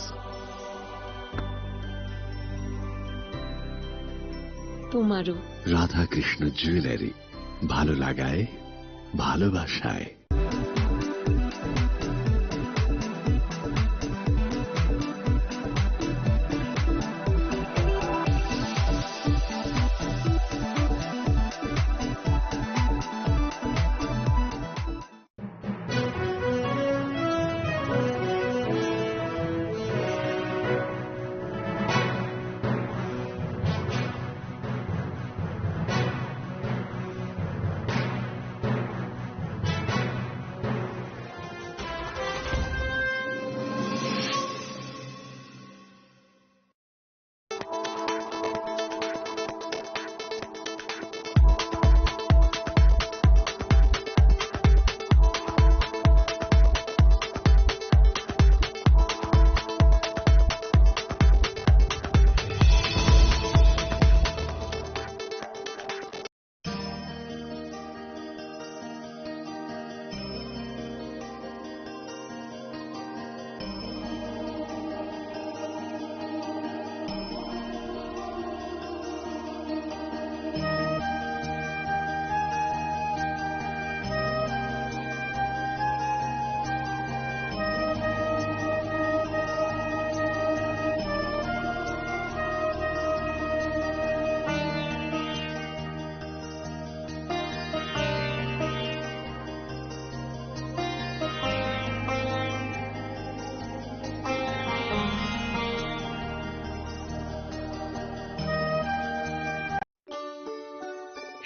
তোমারও। রাধাকৃষ্ণ জুয়েলারি, ভালো লাগায়, ভালোবাসায়।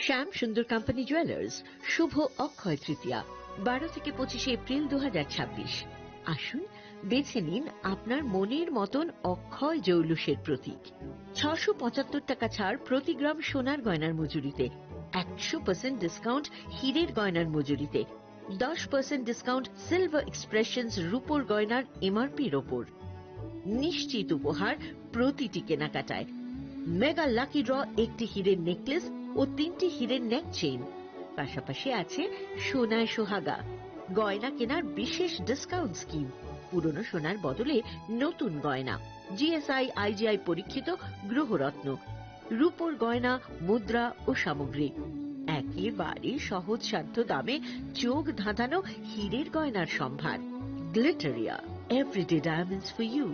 শ্যাম সুন্দর কোম্পানি জুয়েলার্স, শুভ অক্ষয় তৃতীয়া, বারো থেকে পঁচিশে এপ্রিল দু হাজার ছাব্বিশ। আসুন, বেছে নিন আপনার মনের মতন অক্ষয় জৌলুসের প্রতীক। ছশো পঁচাত্তর টাকা ছাড় প্রতি গ্রাম সোনার গয়নার মজুরিতে, একশো পার্সেন্ট ডিসকাউন্ট হীরের গয়নার মজুরিতে, দশ পার্সেন্ট ডিসকাউন্ট সিলভার এক্সপ্রেশনস রূপোর গয়নার এমআরপির ওপর। নিশ্চিত উপহার প্রতিটি কেনাকাটায়। মেগা লাকি ড্র, একটি হীরের নেকলেস ও তিনটি হীরের নেক চেইন। পাশাপাশি আছে সোনায় সোহাগা, গয়না কেনার বিশেষ ডিসকাউন্ট স্কিম, পুরনো সোনার বদলে নতুন গয়না, জিএসআই আইজিআই পরীক্ষিত গ্রহরত্ন, রূপোর গয়না, মুদ্রা ও সামগ্রী। একেবারে সহজ সাধ্য দামে চোখ ধাঁধানো হীরের গয়নার সম্ভার। Glitteria, everyday diamonds for you.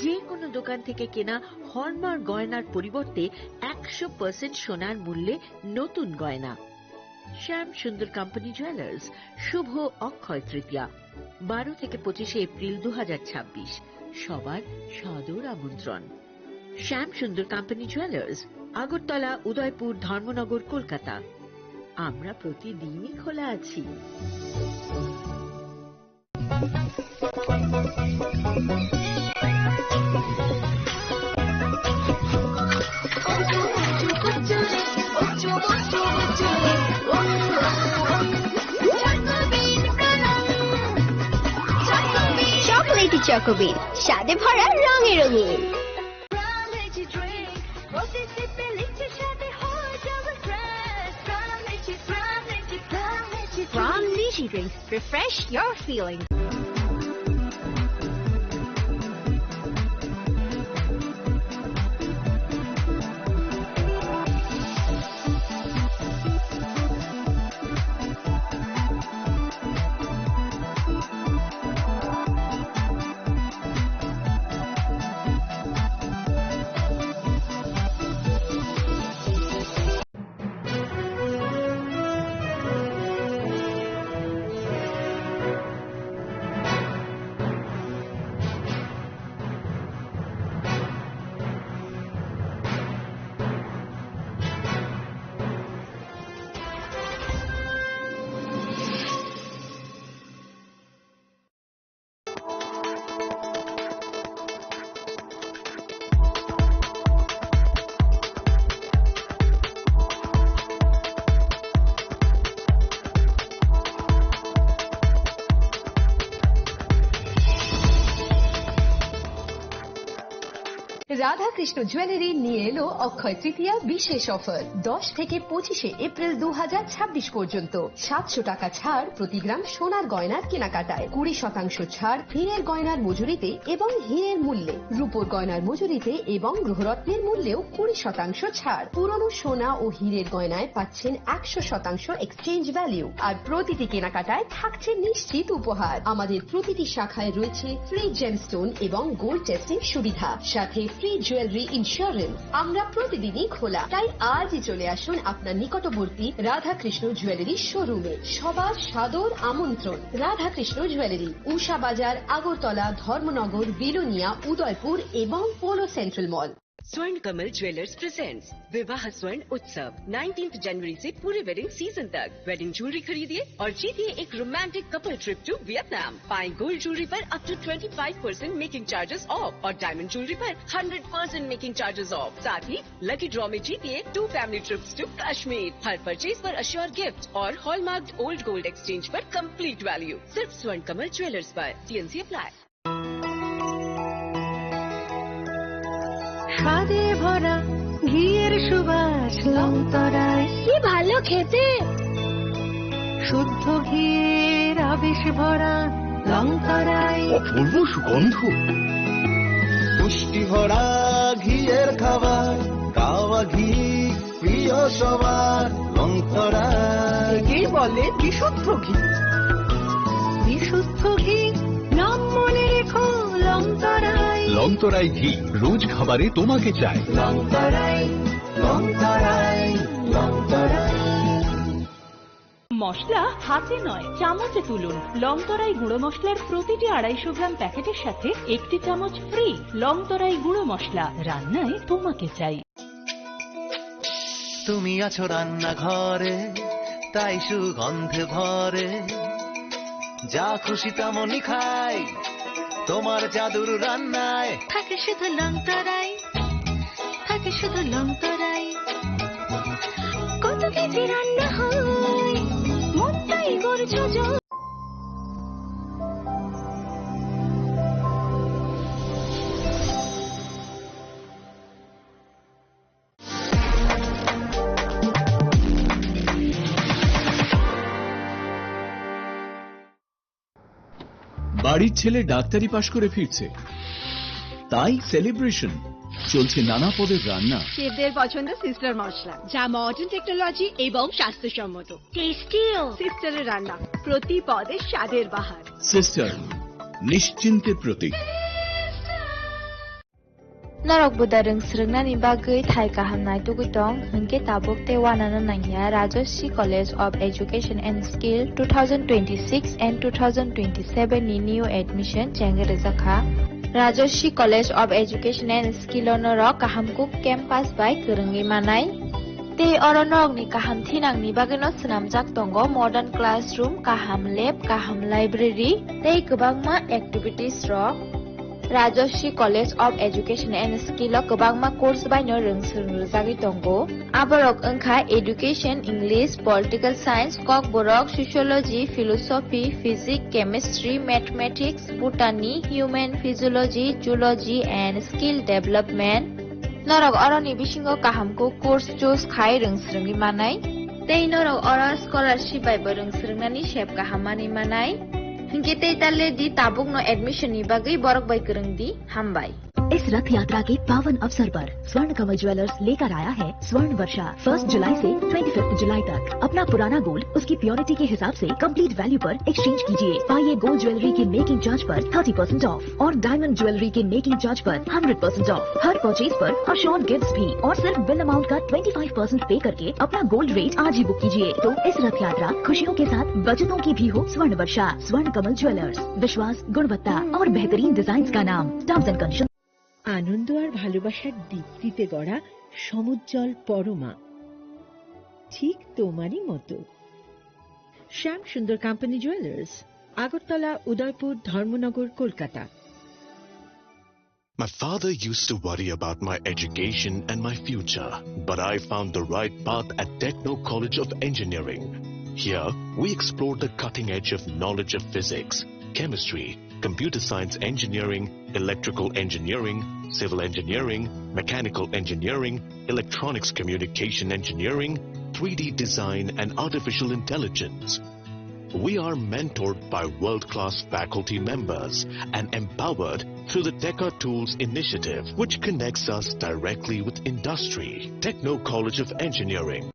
যে কোনো দোকান থেকে কেনা হলমার্ক গয়নার পরিবর্তে একশো পার্সেন্ট সোনার মূল্যে নতুন গয়না। শ্যাম সুন্দর কোম্পানি জুয়েলার্স, শুভ অক্ষয় তৃতীয়া, বারো থেকে পঁচিশে এপ্রিল দু হাজার ছাব্বিশ। সবার সাদর আমন্ত্রণ। শ্যাম সুন্দর কোম্পানি জুয়েলার্স, আগরতলা, উদয়পুর, ধর্মনগর, কলকাতা। আমরা প্রতিদিনই খোলা আছি। চকোবিন, স্বাদে ভরা, রঙে রঙিন। From Niji Drinks, refresh your feelings. Radhakrishna jewellery নিয়ে এলো অক্ষয় তৃতীয়া বিশেষ অফার। দশ থেকে পঁচিশে এপ্রিল দু হাজার ছাব্বিশ পর্যন্ত সাতশো টাকা ছাড় প্রতি গ্রাম সোনার গয়নার কেনাকাটায়, কুড়ি শতাংশ ছাড় হীরের গয়নার মজুরিতে এবং হীরের মূল্যে, রূপোর গয়নার মজুরিতে এবং গ্রহরত্নের মূল্যেও কুড়ি শতাংশ ছাড়। পুরনো সোনা ও হীরের গয়নায় পাচ্ছেন একশো শতাংশ এক্সচেঞ্জ ভ্যালু। আর প্রতিটি কেনাকাটায় থাকছে নিশ্চিত উপহার। আমাদের প্রতিটি শাখায় রয়েছে ফ্রি জেমস্টোন এবং গোল্ড টেস্টিং সুবিধা, সাথে ফ্রি জুয়েলারি ইন্স্যুরেন্স। আমরা প্রতিদিনই খোলা, তাই আজই চলে আসুন আপনার নিকটবর্তী রাধাকৃষ্ণ জুয়েলারি শোরুমে। সবার সাদর আমন্ত্রণ। রাধাকৃষ্ণ জুয়েলারি, উষা বাজার, আগরতলা, ধর্মনগর, বিলোনিয়া, উদয়পুর এবং পোলো সেন্ট্রাল মল। स्वर्ण कमल ज्वेलर्स प्रेजेंट्स विवाह स्वर्ण उत्सव, नाइनटीन्थ जनवरी से पूरे वेडिंग सीजन तक। वेडिंग ज्वेलरी खरीदिए और जीतिए एक romantic couple trip to Vietnam. पाएं गोल्ड ज्वेलरी पर up to twenty five percent making charges off और डायमंड ज्वेलरी पर hundred percent making charges off. साथ ही लकी ड्रॉ में जीतिए two family trips to Kashmir. हर परचेज पर अश्योर गिफ्ट और हॉलमार्क्ड ओल्ड गोल्ड एक्सचेंज पर कंप्लीट वैल्यू। सिर्फ स्वर्ण कमल ज्वेलर्स पर। T&C apply. স্বাদে ভরা ঘিয়ের সুবাস লংতরায়। কি ভালো খেতে। শুদ্ধ ঘিয়ের আবেশ ভরা লংতরায়। অপূর্ব সুগন্ধ। পুষ্টি ভরা ঘিয়ের খাবার, কাওয়া ঘি প্রিয় সবার লংতরায়। একেই বলে বিশুদ্ধ ঘি। বিশুদ্ধ ঘি, নাম মনে রেখো লংতরায়। লংতরাই ঘি, রোজ খাবারে তোমাকে চাই। লংতরায়, লংতরায়, লংতরায়। মশলা হাতে নয়, চামচে তুলুন। লংতরাই গুঁড়ো মশলার প্রতিটি আড়াইশো গ্রাম প্যাকেটের সাথে একটি চামচ ফ্রি। লংতরাই গুঁড়ো মশলা, রান্নায় তোমাকে চাই। তুমি আছো রান্নাঘরে, তাই সুগন্ধে ভরে। যা খুশি তেমনই খাই, তোমার জাদুর রান্নায়। থাকে শুধু লংতরাই, থাকে শুধু লংতরাই। কত কেজি রান্না হয়, মনটাই করছো জয়। বাড়ির ছেলে ডাক্তারি পাশ করে ফিরছে, তাই সেলিব্রেশন। চলছে নানা পদের রান্না। শেফদের পছন্দ সিস্টার মশলা, যা মডার্ন টেকনোলজি এবং স্বাস্থ্যসম্মত। টেস্টিও। সিস্টারের রান্না, প্রতি পদে স্বাদের বাহার। সিস্টার, নিশ্চিন্তের প্রতীক। Norok budarwng swrwngnani bagwi thai kaham naitugwi tong, hinkhe tabuk tei uanano nangya Rajashree College of Education and Skill two thousand twenty-six and two thousand twenty-seven ni new admission chengwi rwjakha. Rajashree College of Education and Skill o norok kaham kuk campus bai kwrwngwi manai. Tei oro norokni kaham thinangni bagwino swnamjak tongo modern classroom, kaham lab, kaham library tei kwbangma activities rok. Rajashree College of Education and Skill o kwbangma course bai no rwng swrwng rwjagwi tongo. Aborok wngkha Education, English, Political Science, Kokborok, Sociology, Philosophy, Physics, Chemistry, Mathematics, Botany, Human Physiology, Zoology and Skill Development. Norok oroni bisingo kaham khe course choose khai rwng swrwngwi manai. Tei norok oro scholarship bai bo rwng swrwngnani sep kaham manwi manai. Hinkhe tei ta le di tabukno admission ni bagwi borok bai kwrwng di. Hambai. इस रथ यात्रा के पावन अवसर पर स्वर्ण कमल ज्वेलर्स लेकर आया है स्वर्ण वर्षा। फर्स्ट जुलाई से ट्वेंटी फिफ्थ जुलाई तक अपना पुराना गोल्ड उसकी प्योरिटी के हिसाब से कंप्लीट वैल्यू पर एक्सचेंज कीजिए। पाइए गोल्ड ज्वेलरी की मेकिंग चार्ज पर थर्टी परसेंट ऑफ और डायमंड ज्वेलरी की मेकिंग चार्ज पर hundred percent of her purchase पर और शॉर्ट गिफ्ट्स भी, और सिर्फ बिल अमाउंट का ट्वेंटी फ़ाइव परसेंट पे करके अपना गोल्ड रेट आज ही बुक कीजिए। तो इस रथ यात्रा खुशियों के साथ बचतों की भी हो। स्वर्ण वर्षा, स्वर्ण कमल ज्वेलर्स, विश्वास, गुणवत्ता और बेहतरीन डिजाइन का नाम। Terms and condition. আনন্দ আর ভালোবাসার দীপ্তিতে গড়া সমুজ্জ্বল পরমা, ঠিক তোমারই মতো। শ্যাম সুন্দর কোম্পানি জুয়েলার্স, আগরতলা, উদয়পুর, ধর্মনগর, Kolkata. My father used to worry about my education and my future, but I found the right path at Techno College of Engineering. Here, we explore the cutting edge of knowledge of physics, chemistry, computer science engineering, electrical engineering, civil engineering, mechanical engineering, electronics communication engineering, three D design, and artificial intelligence. We are mentored by world-class faculty members and empowered through the Teka Tools initiative, which connects us directly with industry. Techno College of Engineering.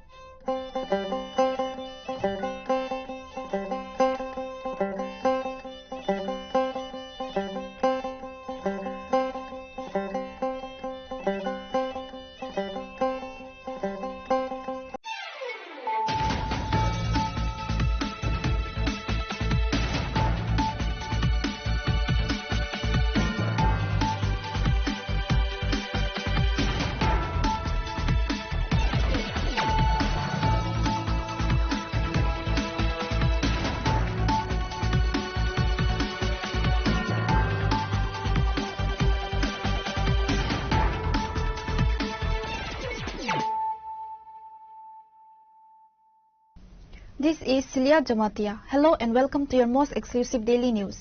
This is Celia Jamatia. Hello and welcome to your most exclusive daily news.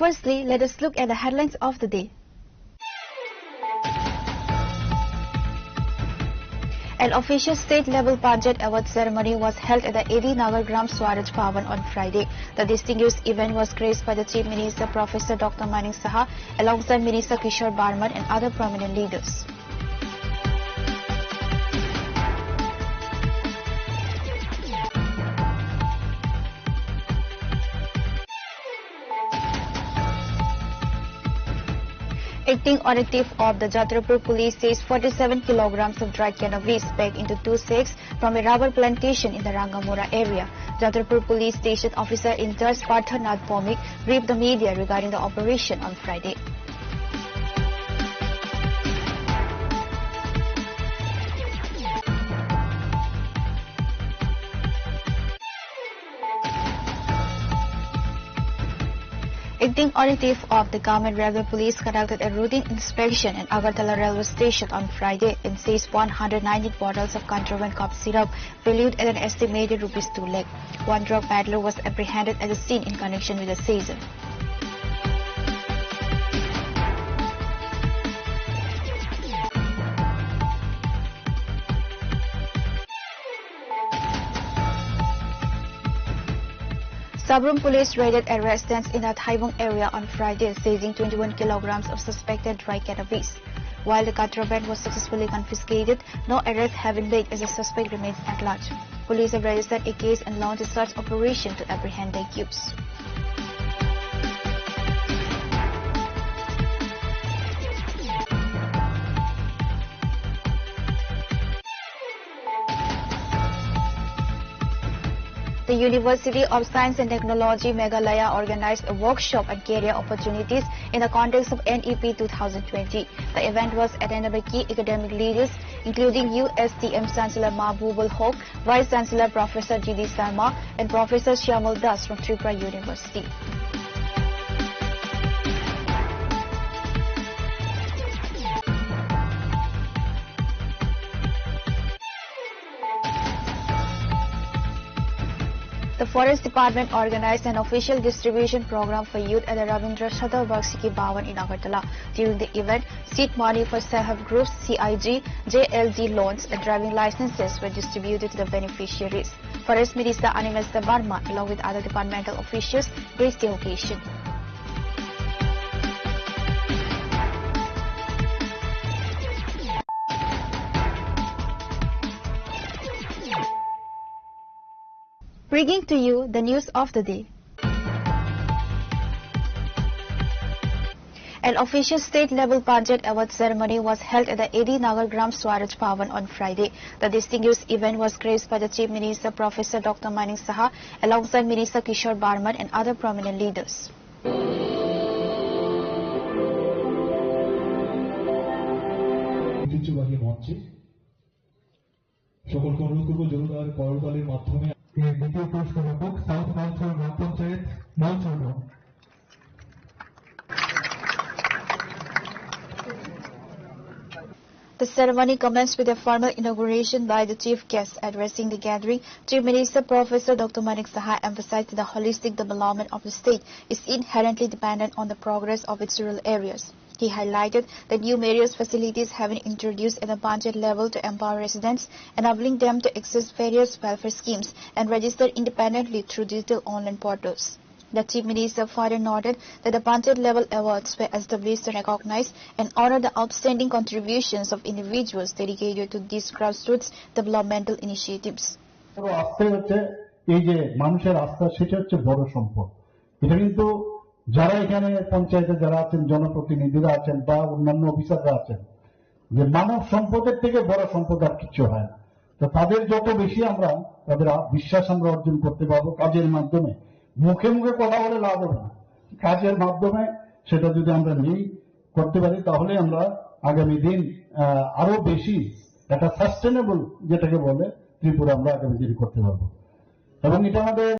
Firstly, let us look at the headlines of the day. An official state-level Panchayat Award ceremony was held at the A D Nagar Gram Swaraj Bhavan on Friday. The distinguished event was graced by the Chief Minister Professor Doctor Manik Saha alongside Minister Kishore Barman and other prominent leaders. Acting on a tip of the Jatrapur police seized forty-seven kilograms of dry cannabis packed into two sacks from a rubber plantation in the Rangamura area. Jatrapur police station officer in charge Partha Nath Bhowmik briefed the media regarding the operation on Friday. Acting on a tip of the government, railway police conducted a routine inspection in Agartala railway station on Friday and seized one hundred nineteen bottles of contraband cough syrup valued at an estimated rupees two lakh. One drug peddler was apprehended at the scene in connection with the seizure. Sabroom police raided a residence in the Thaibung area on Friday, seizing twenty-one kilograms of suspected dry cannabis. While the contraband was successfully confiscated, no arrest have been made as the suspect remains at large. Police have registered a case and launched a search operation to apprehend the accused. The University of Science and Technology Meghalaya organized a workshop on career opportunities in the context of N E P two thousand twenty. The event was attended by key academic leaders, including U S T M Chancellor Mahbubul Hoque, Vice Chancellor Professor G D Sharma, and Professor Shyamul Das from Tripura University. The Forest Department organized an official distribution program for youth at the Rabindra Shatabakshiki Bhavan in Agartala. During the event, seed money for self-help groups, C I G, J L G loans, and driving licenses were distributed to the beneficiaries. Forest Minister Animesh Debbarma, along with other departmental officials, graced the occasion. Bringing to you the news of the day. An official state-level Panchayat Award ceremony was held at the A D Nagar Gram Swaraj Bhavan on Friday. The distinguished event was graced by the Chief Minister Professor Doctor Manik Saha alongside Minister Kishore Barman and other prominent leaders. ঐতিহ্যবাহী মঞ্চে সকলকে অনুরোধ করবো জোরদার করতালির মাধ্যমে। এই দ্বিতীয় পুরস্কার প্রাপক সাউথ মালছড়া গ্রাম পঞ্চায়েত মালছড়া। The ceremony commenced with a formal inauguration by the chief guest. Addressing the gathering, Chief Minister Professor Doctor Manik Saha emphasized that the holistic development of the state is inherently dependent on the progress of its rural areas. He highlighted that new various facilities have been introduced at the Panchayat level to empower residents, enabling them to access various welfare schemes and register independently through digital online portals. The Chief Minister further noted that the Panchayat level awards were established to recognize and honor the outstanding contributions of individuals dedicated to these grassroots developmental initiatives. তো আস্তে হচ্ছে এই যে মানুষের আস্থা, সেটা হচ্ছে বড় সম্পদ। এটা কিন্তু যারা এখানে পঞ্চায়েতে যারা আছেন, জনপ্রতিনিধিরা আছেন বা অন্যান্য অফিসাররা আছেন, যে মানব সম্পদের থেকে বড় সম্পদ আর কিছু হয় না। তো তাদের যত বেশি আমরা, তাদের আ-, বিশ্বাস আমরা অর্জন করতে পারবো কাজের মাধ্যমে। মুখে মুখে কথা বলে লাভ হবে না, কাজের মাধ্যমে সেটা যদি আমরা নেই, করতে পারি, তাহলে আমরা আগামী দিন, আহ, আরো বেশি একটা সাস্টেনেবল, যেটাকে বলে, ত্রিপুরা আমরা আগামী দিন করতে পারবো। এবং এটা আমাদের